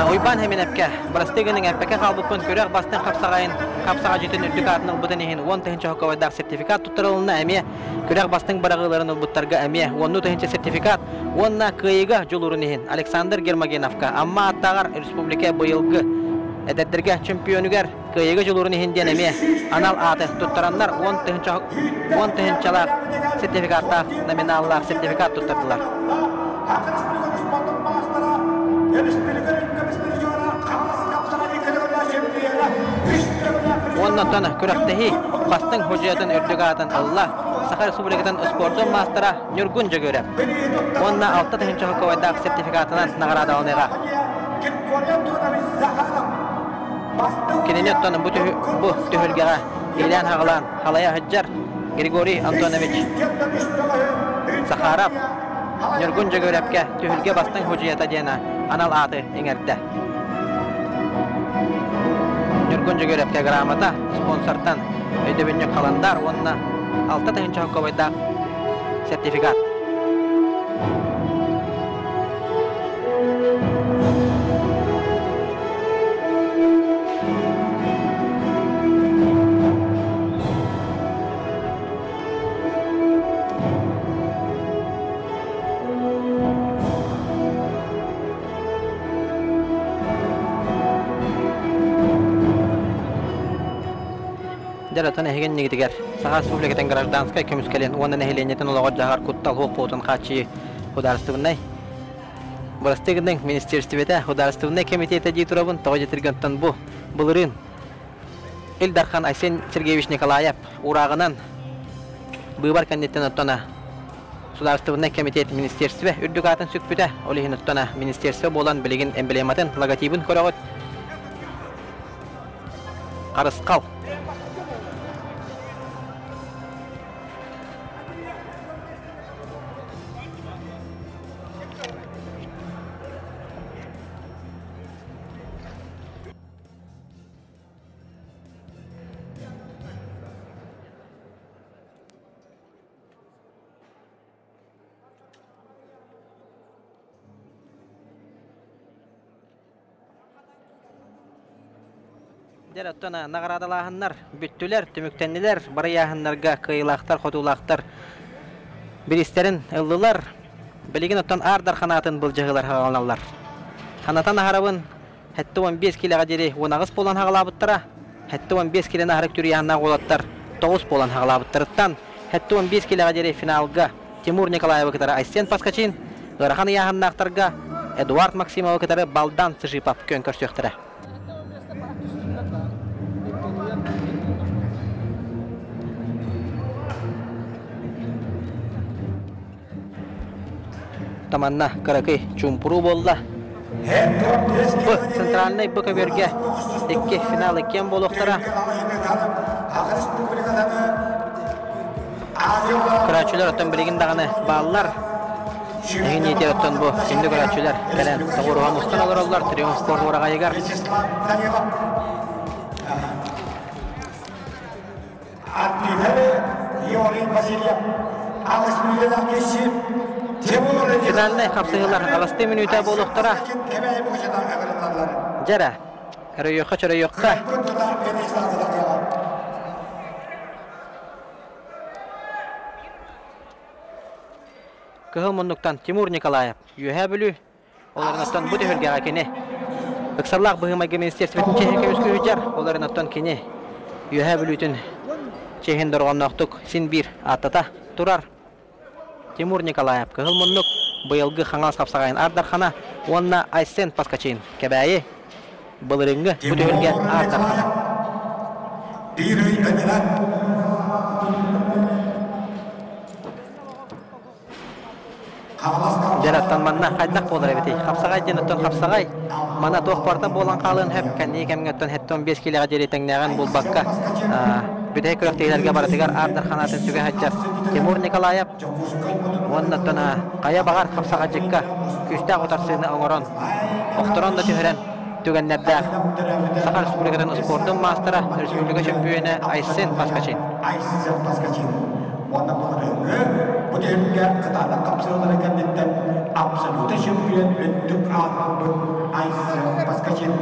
Уйбаан Хэминэпкэ бырастыы гыныҥ эппэккэ хаалбыппын күрэх бастыҥ хапсаҕайын хапсаҕадьытын үрдүк аатын ылбытын иһин 10 000 сокуобайдаах сертификат туттарылынна эмиэ күрэх бастыҥ быраҕыыларын ылбыттарга эмиэ 10 000 сертификат уонна кыайыыга дьулуурун иһин Александр Гермогеновка Амма аттааҕар республика быйылгы эдэрдэргэ чемпионугар кыайыыга дьулуурун иһин диэн эмиэ анал ааты туттараннар 10 тыһыынчалаах сертификаттаах номиналлаах сертификат туттардылар. Уонна оттон күрэхтэһии бастыҥ судьуйатын үрдүк аатын ылла Саха Республикатын спордун маастара Ньургун Дьөгүөрэп уонна 6 тыһыынча холкуобайдаах сертификатынан наҕараадаланыаҕа. Кинини оттон бу, бу түһүлгэҕэ иилээн-хаҕылаан халайа сылдьар Григорий Антонович Сахаров Ньургун Дьөгүөрэпкэ түһүлгэ бастыҥ судьуйата диэн анал ааты иҥэрдэ. Ньургун Дьөгүөрэпкэ грамота спонсортан өйдөбүнньүк халандаар уонна 6 тыһыынча холкуобайдаах сертификат. Дьарытын эһигин нигитигэр Саха Республикатын гражданскай көмүскэлин уонна нэһилиэнньэтин олоҕор-дьаһар куттал суох хааччыйыы судаарыстыбыннай Бырастыы гыныҥ, министиэристибэтэ судаарыстыбыннай кэмитиэтэ дии турабын, тоҕо дьэтиргэнтэн бу былырыын Ил Дархан Айсен Сергеевич Николаев уурааҕынан быыбар кэнниттэн оттона Судаарыстыбыннай кэмитиэт министиэристибэ үрдүк аатын сүкпүтэ. Ол иһин оттона министиэристибэ буолан билигин эмблематын, логотибын көрөҕүт. Харысхал. Дьэр оттон наҕараадалааһыннар бүттүлэр, түмүктэннилэр. Барыйааһыннарга кыайыылаахтар, хотуулаахтар бириистэрин ыллылар. Билигин оттон Аар Дархан аатын былдьаһыылар хаҕаланаллар. Ханатан аһарабын 75 киилэҕэ диэри 18 буолан хаҕалаабыттара. 75 киилэни аһарык түрүйээннээх уолаттар 9 буолан хаҕалаабыттарыттан 75 киилэҕэ диэри финалга Тимур Николаевы кытары Айсен Паскачин, ыарахан ыйааһыннаахтарга Эдуард Максимовы кытары Балдан Цыжипов күөн көрсүөхтэрэ. Таманна кыракый чуумпуруу буолла. Бу центральнай бу көбүөргэ икки финал иккиэн буолуохтара. Көрөөччүлэр оттон билигин даҕаны бааллар. Эһин иитэр оттон бу күндү көрөөччүлэр кэлэн тоҕуоруһан устан олороллор Триумф спорт уораҕайыгар. Финальнай хапсыһыылар аҕыстыы мүнүүтэ буолуохтара. Дьэрэ, өрөйүөххэ чөрөйүөххэ. Кыһыл муннуктан Тимур Николаев, Үөһээ Бүлүү. Олорунаттан бу түһүлгэҕэ кини ыксаллаах быһыы-майгы министерствотын чиэһин көмүскүүр. Олорунаттан кини Үөһээ Бүлүүтүн чиэһин дорҕоонноохтук син биир ааттата турар. Тимур Николаев Кыһыл муннук быйылгы Хаҥалас хапсаҕайын Аар Дархана уонна Айсен Паскачин Кэбээйи былырыыҥҥы бу түһүлгэ Аар Дархана. Дьараттан манна хайдах буолар эбитий? Хапсаҕай диэн оттон хапсаҕай. Мана туох барыта буолан хаалыан сөп. Кэнники кэмҥэ оттон 75 киилэҕэ диэри тэҥнээҕин булбакка бүтэһик күрэхтэһиилэргэ барытыгар Аар Дархан аатын сүгэ сылдьар Тимур Николаев уонна оттон хайа баҕар хапсаҕайдьыкка күүстээх утарсыыны оҥорон, охторон да түһэрэн түгэннэрдээх Саха Республикатын спордун маастара, республика чөмпүйүөнэ Айсен Паскачин. Айсен Паскачин уонна былырыыҥҥы бу түһүлгэ кытаанах хапсыһыылары кэнниттэн абсолютно чемпион үрдүк аатырбыт Айсен Паскачин.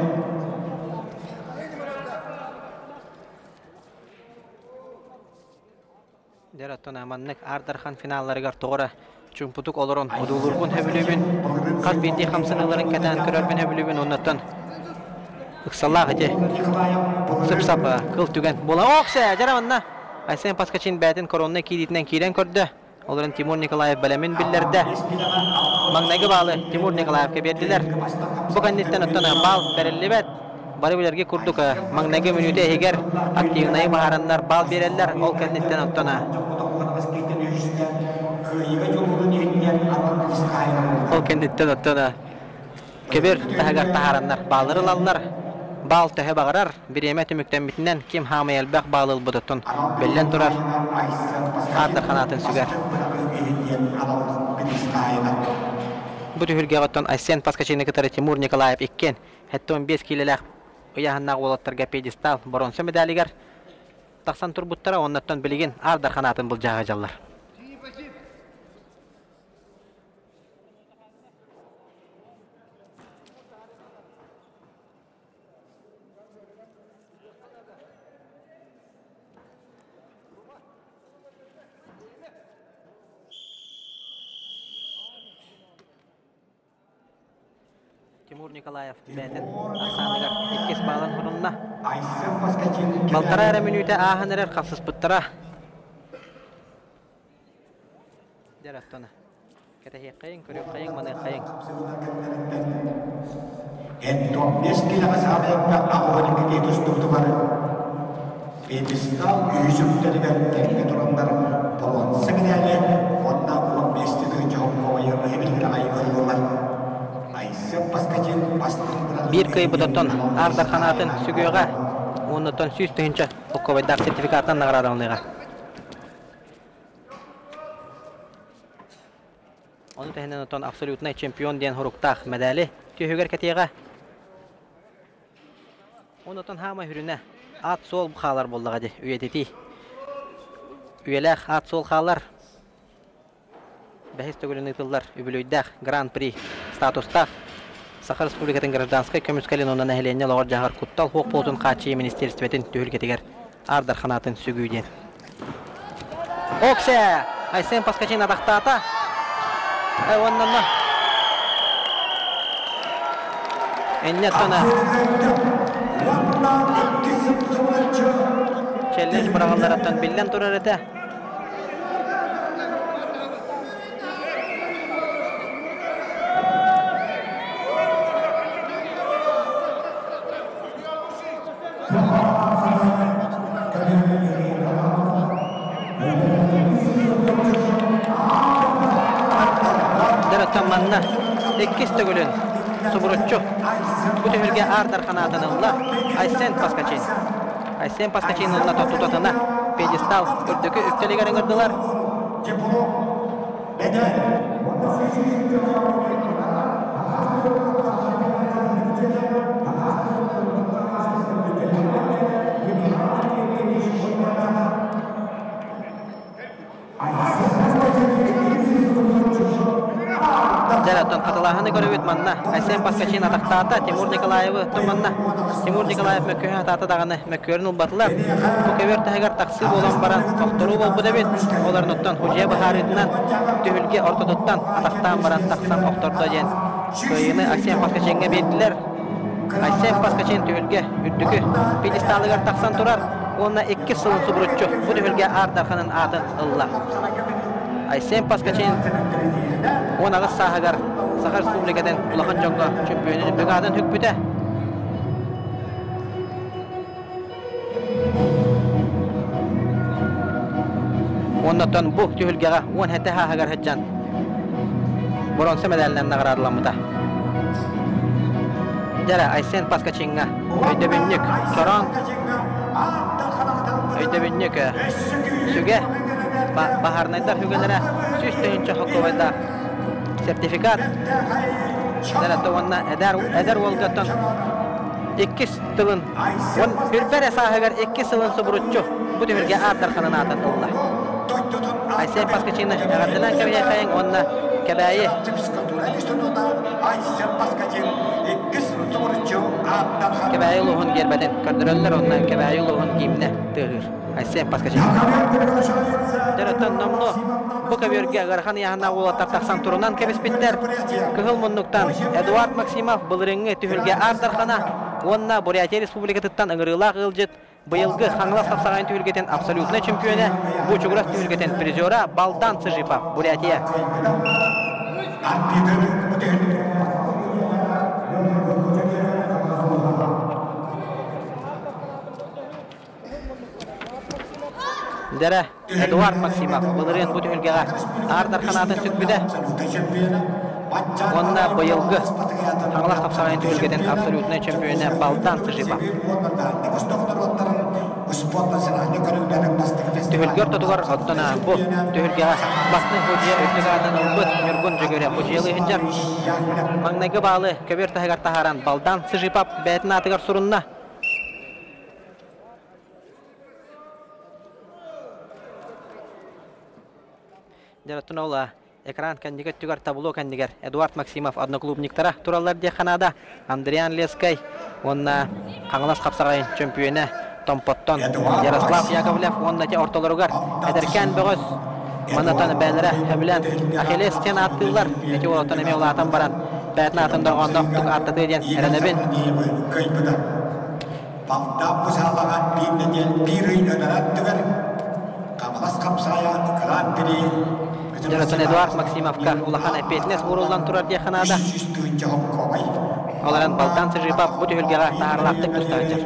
Дьэр оттон маннык Аар Дархан финалларыгар тоҕо эрэ чуумпутук олорон одуулуурбун сөбүлүүбүн, хас биирдии хамсаныыларын кэтээн көрөрбүн сөбүлүүбүн уоннаттан ыксаллаах ити сып-сап кыл түгэн буола Ооксэ! Дьэрэ манна Айсен Паскачин бэйэтин короннай киириитинэн киирэн көрдө. Ол эрэн Тимур Николаев бэлэмин биллэрдэ. Маҥнайгы баалы Тимур Николаевка биэрдилэр. Бу кэнниттэн оттон баал бэриллибэт. Бары билэргэ курдук маҥнайгы мүнүүтэ иһигэр активнайы быһаараннар баал биэрэллэр. Ол кэнниттэн оттон Ол кэнниттэн оттон көбүөр таһыгар таһаараннар бааллары ылаллар. Баал төһө баҕарар, бириэмэ түмүктэммитинэн ким хаамай элбэх баал ылбытыттан биллэн турар Аардар ханаатын сүгэр. Бу түһүлгэҕиттэн Айсен Паскачины кытары Тимур Николаев иккиэн 75 киилэлээх ыйааһыннаах уолаттарга пьедестал боруонса медалигар тахсан турбуттара, оннуттан билигин Аардар ханаатын былдьаһа дьаллар. Тимур Николаев бэйэтин ахсааныгар иккис баалын хонунна. Балтараа эрэ мүнүүтэ ааһан эрэр хапсыспыттара. Дьэр оттон кэтэһиэххэйиҥ, көрүөххэйиҥ, маныаххайыҥ. Эн 15 килэҕэ саамайга аҕыһын икки тустубутугар пьедестал үһүс үктэлигэр тэҥҥэ тураннар боруонса медали уонна 15 тыһыынча хомуйар эбилгин аҕай ыллылар. Айсен Паскатин бастыҥ Биир кыайбытыттан Аар Дархан аатын сүгүөҕэ, уоннуттан 100 тыһыынча холкуобайдаах сертификатынан наҕараадаланыаҕа. Ону тэһинэн оттон абсолютнай чемпион диэн хоруктаах медали түһүгэр кэтиэҕэ. Онотон хаама хүрүнэ аат-суол хаалар буоллаҕа дии үйэтитии. Үйэлээх аат-суол хаалар. Бэһис төгүлүн ыытыллар үбүлүөйдээх Гран-при статустаах Саха Республикатын гражданскай көмүскэлин уонна нэһилиэнньэ олоҕор-дьаһаҕар куттал суох буолуутун хааччыйыы министиэристибэтин түһүлгэтигэр Аар Дархан аатын сүгүү диэн. Оксе! Айсен Паскачин атахтаата. Уонна Энне тона. Челлендж быраҕалларыттан биллэн турар этэ. Дөрөттөн манна иккис төгүлүн субуруччу бу түһүлгэ Аар Дархан аатын ылла Айсен Паскачин. Айсен Паскачин ылла тутатына пьедестал үрдүкү үктэлигэр ыҥырдылар. Дьэ, оттон хатылааһыны көрөбүт манна. Айсен Паскачин атахтаата Тимур Николаевы манна. Тимур Николаев мөккүһэ атаата даҕаны мөккүөрүн ылбатылар. Бу көбүөр таһыгар тахсыы буолан баран тохторуу буолбут эбит. Олорнуттан Худья быһаарыытынан түһүлгэ ортотуттан атахтаан баран тахсан охтордо диэн кыайыыны Айсен Паскачиҥҥа биэрдилэр. Айсен Паскачин түһүлгэ үрдүкү пьедесталыгар тахсан турар уонна иккис сылын субуруччу бу түһүлгэ Аар Дарханын аатын ылла. Айсен Паскачин 18 сааһыгар Саха Республикатын улахан дьоҥҥо чөмпүйүөнүн үрдүк аатын сүкпүтэ. Оннотон бу түһүлгэҕэ 17 сааһыгар сылдьан боруонса медалынан наҕараадаламмыта. Дьэрэ Айсен Паскачиҥҥа өйдөбүнньүк чороон өйдөбүнньүк сүгэ баһаарынайдар сүгэлэрэ 100 тыһыынча холкуобайдаах сертификат дьэрэ уонна эдэр эдэр уолгаттан иккис тылын он үрбэр сааһыгар иккис сылын субуруччу бу түһүлгэ Аар Дарханын аатын ылла. Айсен Паскачины эҕэрдэлээн кэбиһиэхэйиҥ уонна Кэбээйи Кэбээйи улууһун гиэрбэтин көрдөрөллөр уонна Кэбээйи улууһун гимнэ тыаһыыр. Айсен Паскачин. Дөрөттөн номнуо бу көбүөргэ ыарахан ыйааһыннаах уолаттар тахсан турунан кэбиспиттэр. Кыһыл муннуктан Эдуард Максимов былырыыҥҥы түһүлгэ Аар Дархана уонна Бурятия Республикатыттан ыҥырыылаах ыалдьыт быйылгы Хаҥалас хапсаҕайын түһүлгэтин абсолютнай чемпиона, Бучугурас түһүлгэтин призера Балдан Цыжипов, Бурятия. Арбитр бүтүн Дэрэ Эдуард Максимов былырыын бу түһүлгэҕэ Аар Дархан аатын сүкпүтэ. Уонна быйылгы Хаҥалас хапсаҕайын түһүлгэтин абсолютнай чөмпүйүөнэ Балдан Тыжипов. Түһүлгэ ортотугар оттон бу түһүлгэҕэ бастыҥ судьуйа үрдүк аатын ылбыт Ньургун Дьөгүөрэ мудьуйалыы сылдьар. Маҥнайгы баалы көбүөр таһыгар таһааран Балдан Сыжипов бэйэтин аатыгар сурунна. Дьэ, ол экран кэнники өттүгэр табло кэннигэр Эдуард Максимов одноклубниктара тураллар диэххэ наада. Андриан Лескай уонна Хаҥалас хапсаҕайын чөмпүйүөнэ Томпоттон Ярослав Яковлев уонна ити ортолоругар эдэркээн бөҕөс манатан бээлэрэ сөбүлээн Ахиллес диэн ааттыыллар. Ити уолаттан эмиэ улаатан баран бэйэтин аатын дорҕоонноохтук ааттатыа диэн эрэнэбин. Балдаах бу саалаҕа биир нэдиэл биир ый ынара аттыгар Хаҥалас хапсаайа Гран-при Дьонотон Эдуард Максимовка улахан эппиэтинэс ууруллан турар диэххэ наада. Ол эрэн Балтан Сыжипов бу түһүлгэҕэ таһаарылаахтык туста сылдьар.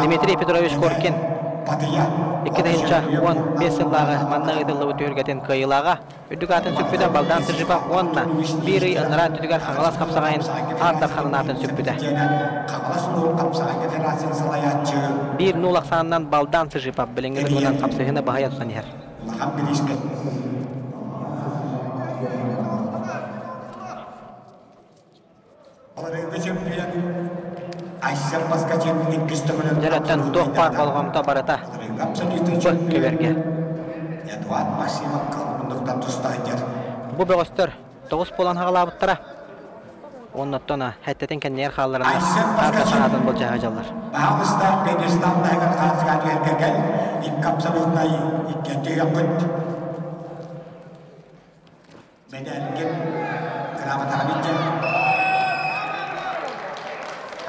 Дмитрий Петрович Коркин 2015 сыллааҕы манна ыытыллыбыт түһүлгэтин кыайыылааҕа Үрдүк аатын сүкпүтэ Балдан Сыжипов уонна биир ый анараа өттүгэр Хаҥалас хапсаҕайын Аар Дарханын аатын сүкпүтэ. Биир нуул ахсаанынан Балдан Сыжипов билиҥҥи туһунан хапсыһыыны баһыйа тутан иһэр. Дьэ, туох баар болҕомто барыта бу көбөргө. Бу бөҕөстөр тоҕус буолан хаҕалаабыттара. Оннуттан хэттэтин кэннигэр хааллараннар аарда санаатын былдьаһа дьаллар.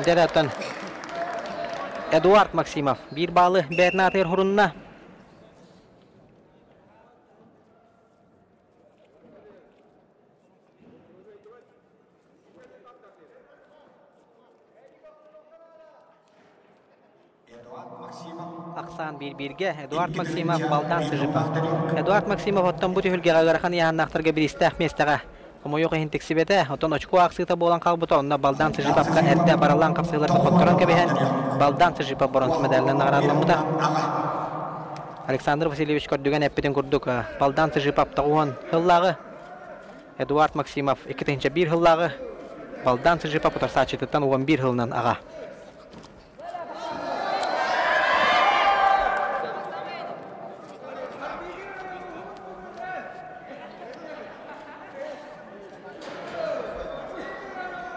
Дьэ, Эдуард Максимов биир баалы бэйэтин аатыгар хурунна. Ахсаан биир-бииргэ Эдуард Максимов, Балдан Сыжипов. Эдуард Максимов оттон бу түһүлгэҕэ ыарахан ыйааһыннаахтарга бириистээх миэстэҕэ хомойуох иһин тиксибэтэ, оттон очко аахсыыта буолан хаалбыта, онно Балдан Сыжиповка эрдэ баралаан хапсыһыыларга хотторон кэбиһэн, Балдан Сыжипов боруонса мэдээлинэн наҕараадаламмыта. Александр Васильевич көрдүгэн эппитин курдук, Балдан Сыжипов тоҕуһун сыллааҕы Эдуард Максимов 2001 сыллааҕы Балдан Сыжипов утарсааччытыттан 11 сылынан аҕа.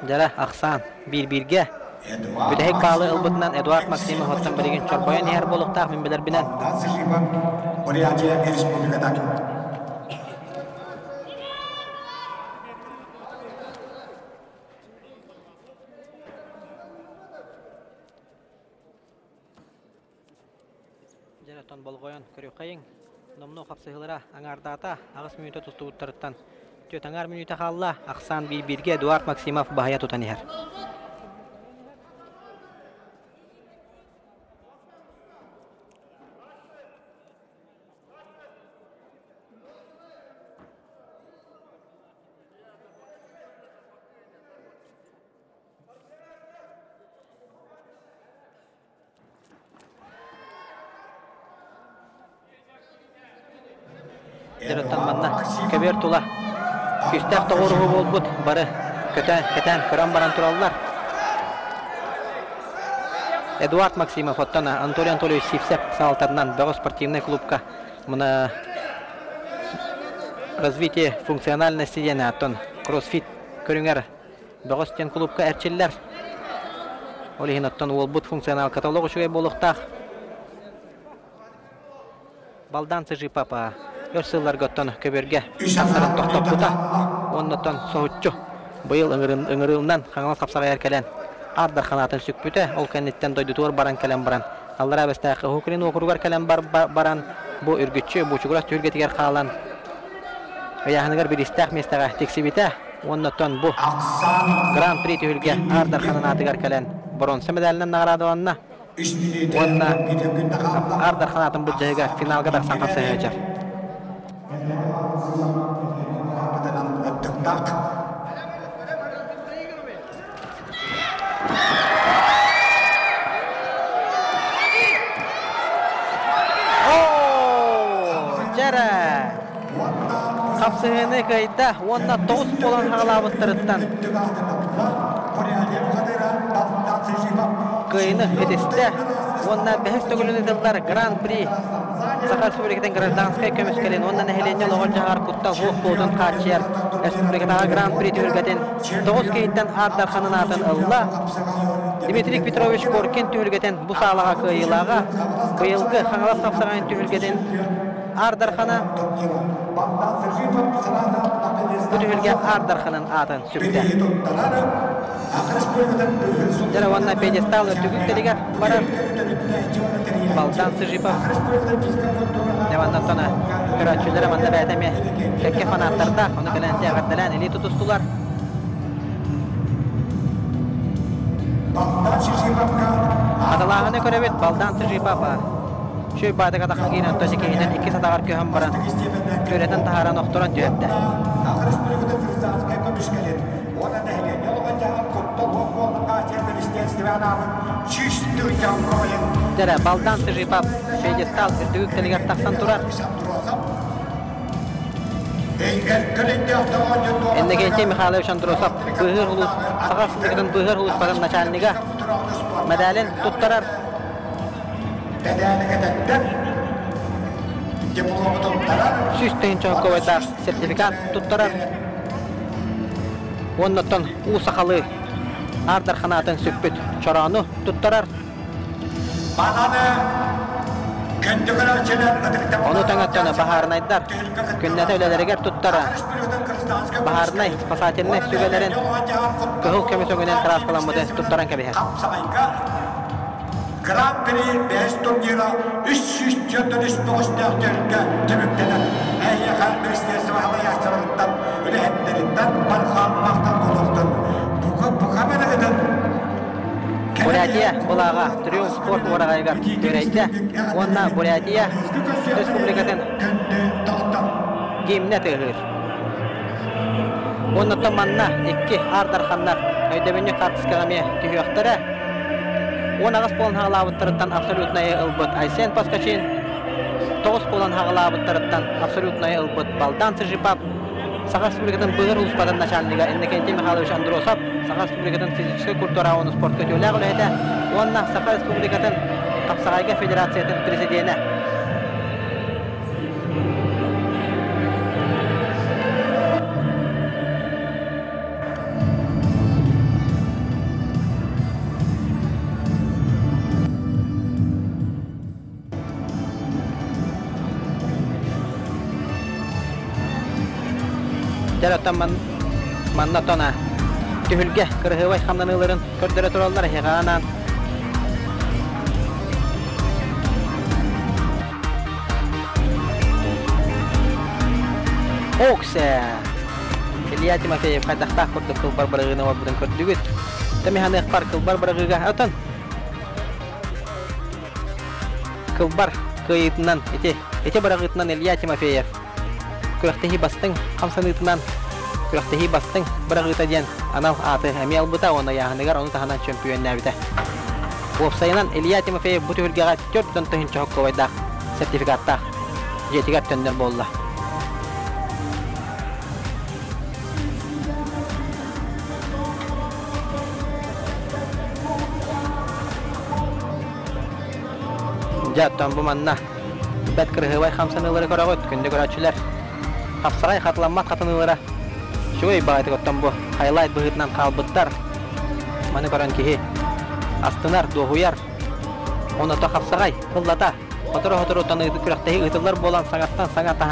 Дьара, ахсаан, биир-бииргэ. Бүтэһик баалы ылбытынан Эдуард Максимов оттон билигин чорбойон иһэр буолуохтаах мин билэрбинэн. Бурятия Республиката. Дьэ, оттон болҕойон көрүөххэйиҥ. Номнуо хапсыһыылара аҥаардаата. Аҕыс мүнүүтэ тустубуттарыттан түөрт аҥаар мүнүүтэ хаалла. Ахсаан биир-бииргэ Эдуард Максимов баһыйа тутан иһэр. Дьарыттан манна көбүөр тула күүстээх тоҕуоруһуу буолбут бары көтөөн, кэтээн көрөн баран тураллар. Эдуард Максимов оттон Анатолий Анатольевич Сивцев салалтарынан бөҕө спортивнай клубка мына развитие функциональности диэн оттон кроссфит көрүҥэр Бөҕөс диэн кулуупка эрчиллэр. Ол иһин оттон уолбут функционалката олох үчүгэй буолуохтаах. Балдан Сыжипапа өр сылларга оттон көбүөргэ тахсарын тохтоппута. Уонна оттон соһуччу быйыл ыҥырыылынан Хаҥалас хапсаҕайар кэлэн Аар Дархан аатын сүкпүтэ. Ол кэнниттэн дойдутугар баран кэлэн баран Аллараа Бэстээх Уһук Илин уокуругар кэлэн баран бу үргүччү Бучугурас түһүлгэтигэр хаалан Ыйааһыныгар бириистээх миэстэҕэ тиксибитэ уонна оттон бу Гран-при түһүлгэ Аар Дарханын аатыгар кэлэн боруонса медалынан наҕараадаланна уонна Аар Дархан аатын былдьаһыыга финалга тахсан хапсыһыачар. Дьэрэ! Хапсыһыыны кыайда уонна 9 буолан хаҕалаабыттарыттан кыайыыны итистэ уонна бэһис төгүлүн ыытыллар Гран-при Саха Республикатын гражданскай көмүскэлин уонна нэһилиэнньэ олоҕор-дьаһаҕар куттал суох буолуутун хааччыйар республикатааҕы Гран-при түһүлгэтин 9 киһиттэн Аар Дарханын аатын ылла. Дмитрий Петрович Коркин түһүлгэтин бу саалаҕа кыайыылааҕа, быйылгы Хаҥалас хапсаҕайын түһүлгэтин Аар Дархана бу түһүлгэ Аар Дарханын аатын сүктэ. Дьэ уонна пьедестал үрдүк үктэлигэр барар Балдан Сыжипов Дьэ көрөөччүлэрэ манна бэйэтэ эмиэ кэккэ фанаттардаах, ону кэлэн эҕэрдэлээн илии тутустулар. Хатылааһыны көрөбүт, Балдан Сыжипов Чүй баатык атахха киирэн тоси киһинэн икки сатаҕар көһөн баран күөрэтэн таһааран охторон түһэрдэ. Дьэрэ, Балдан Сыжипов пьедестал үрдүк үктэлигэр тахсан турар. Иннокентий Михайлович Андросов быыһыыр улуус Саха Республикатын быыһыыр улууспатын начальнига мэдээлин туттарар. 100 тыһыынча сертификат туттарар. Уонна оттон уу сахалыы Аар Дархан аатын сүкпүт чороону туттарар. Ону таҥаттан баһаарынайдар күннэтэ үлэлэригэр туттара баһаарынай спасательнай сүгэлэрин кыһыл көмүс өҥүнэн кырааскаламмыты туттаран кэбиһэр. Гран-при бэһис турнира 343 көҕүстээхтэргэ түмүктэнэр. Эһиэхэ министерство салайааччыларыттан, үлэһиттэриттэн барҕа махтал буолуохтун. Бука бука бэлэҕитин Бурятия былааҕа Триумф спорт уораҕайыгар күөрэйдэ уонна Бурятия Республикатын гимнэ тыаһыыр. Уонна манна икки Аар Дарханнар өйдөбүнньүк хаартыскаҕа эмиэ түһүөхтэрэ. 18 буолан хаҕалаабыттарыттан абсолютнайы ылбыт Айсен Поскачин, 9 буолан хаҕалаабыттарыттан абсолютнайы ылбыт Балдан Сыжипап, Саха Республикатын быһыр улууспатын начальнига Иннокентий Михайлович Андросов, Саха Республикатын физическэй культура уонна спортка үтүөлээх үлэһитэ уонна Саха Республикатын Хапсаҕайга Федерациятын президенэ. Дьэр оттон манна тона түһүлгэ кырыһыабай хамнаныыларын көрдөрө тураллар эһиэхэ анаан. Оксе! Илья Тимофеев хайдахтаах курдук кылбар бырагыыны оҥорбутун көрдүгүт. Тэмиһаныахпар кылбар бырагыыга отон кылбар кыайыытынан ити ити быраҕыытынан Илья Тимофеев күрэхтэһии бастыҥ хамсаныытынан күрэхтэһии бастыҥ быраҕыыта диэн анал ааты эмиэ ылбыта уонна ыйааһыныгар ону таһынан чөмпүйүөннээбитэ. Уопсайынан Илья Тимофеев бу түһүлгэҕэ 4 тыһыынча сокуобайдаах сертификаттаах дьиэтигэр төннөр буолла. Дьэ, оттон бу манна бэрт кырыһыабай хамсаныылары көрөҕүт, күндү көрөөччүлэр. Хапсаҕай хатыламмат хатыныылара үчүгэй баҕайытык оттон бу хайлайт быһыытынан хаалбыттар. Маны көрөн киһи астынар, дуоһуйар. Оното хапсаҕай, тыллата, сотору-сотору күрэхтэһии ыытыллар буолан саҥаттан саҥа таһа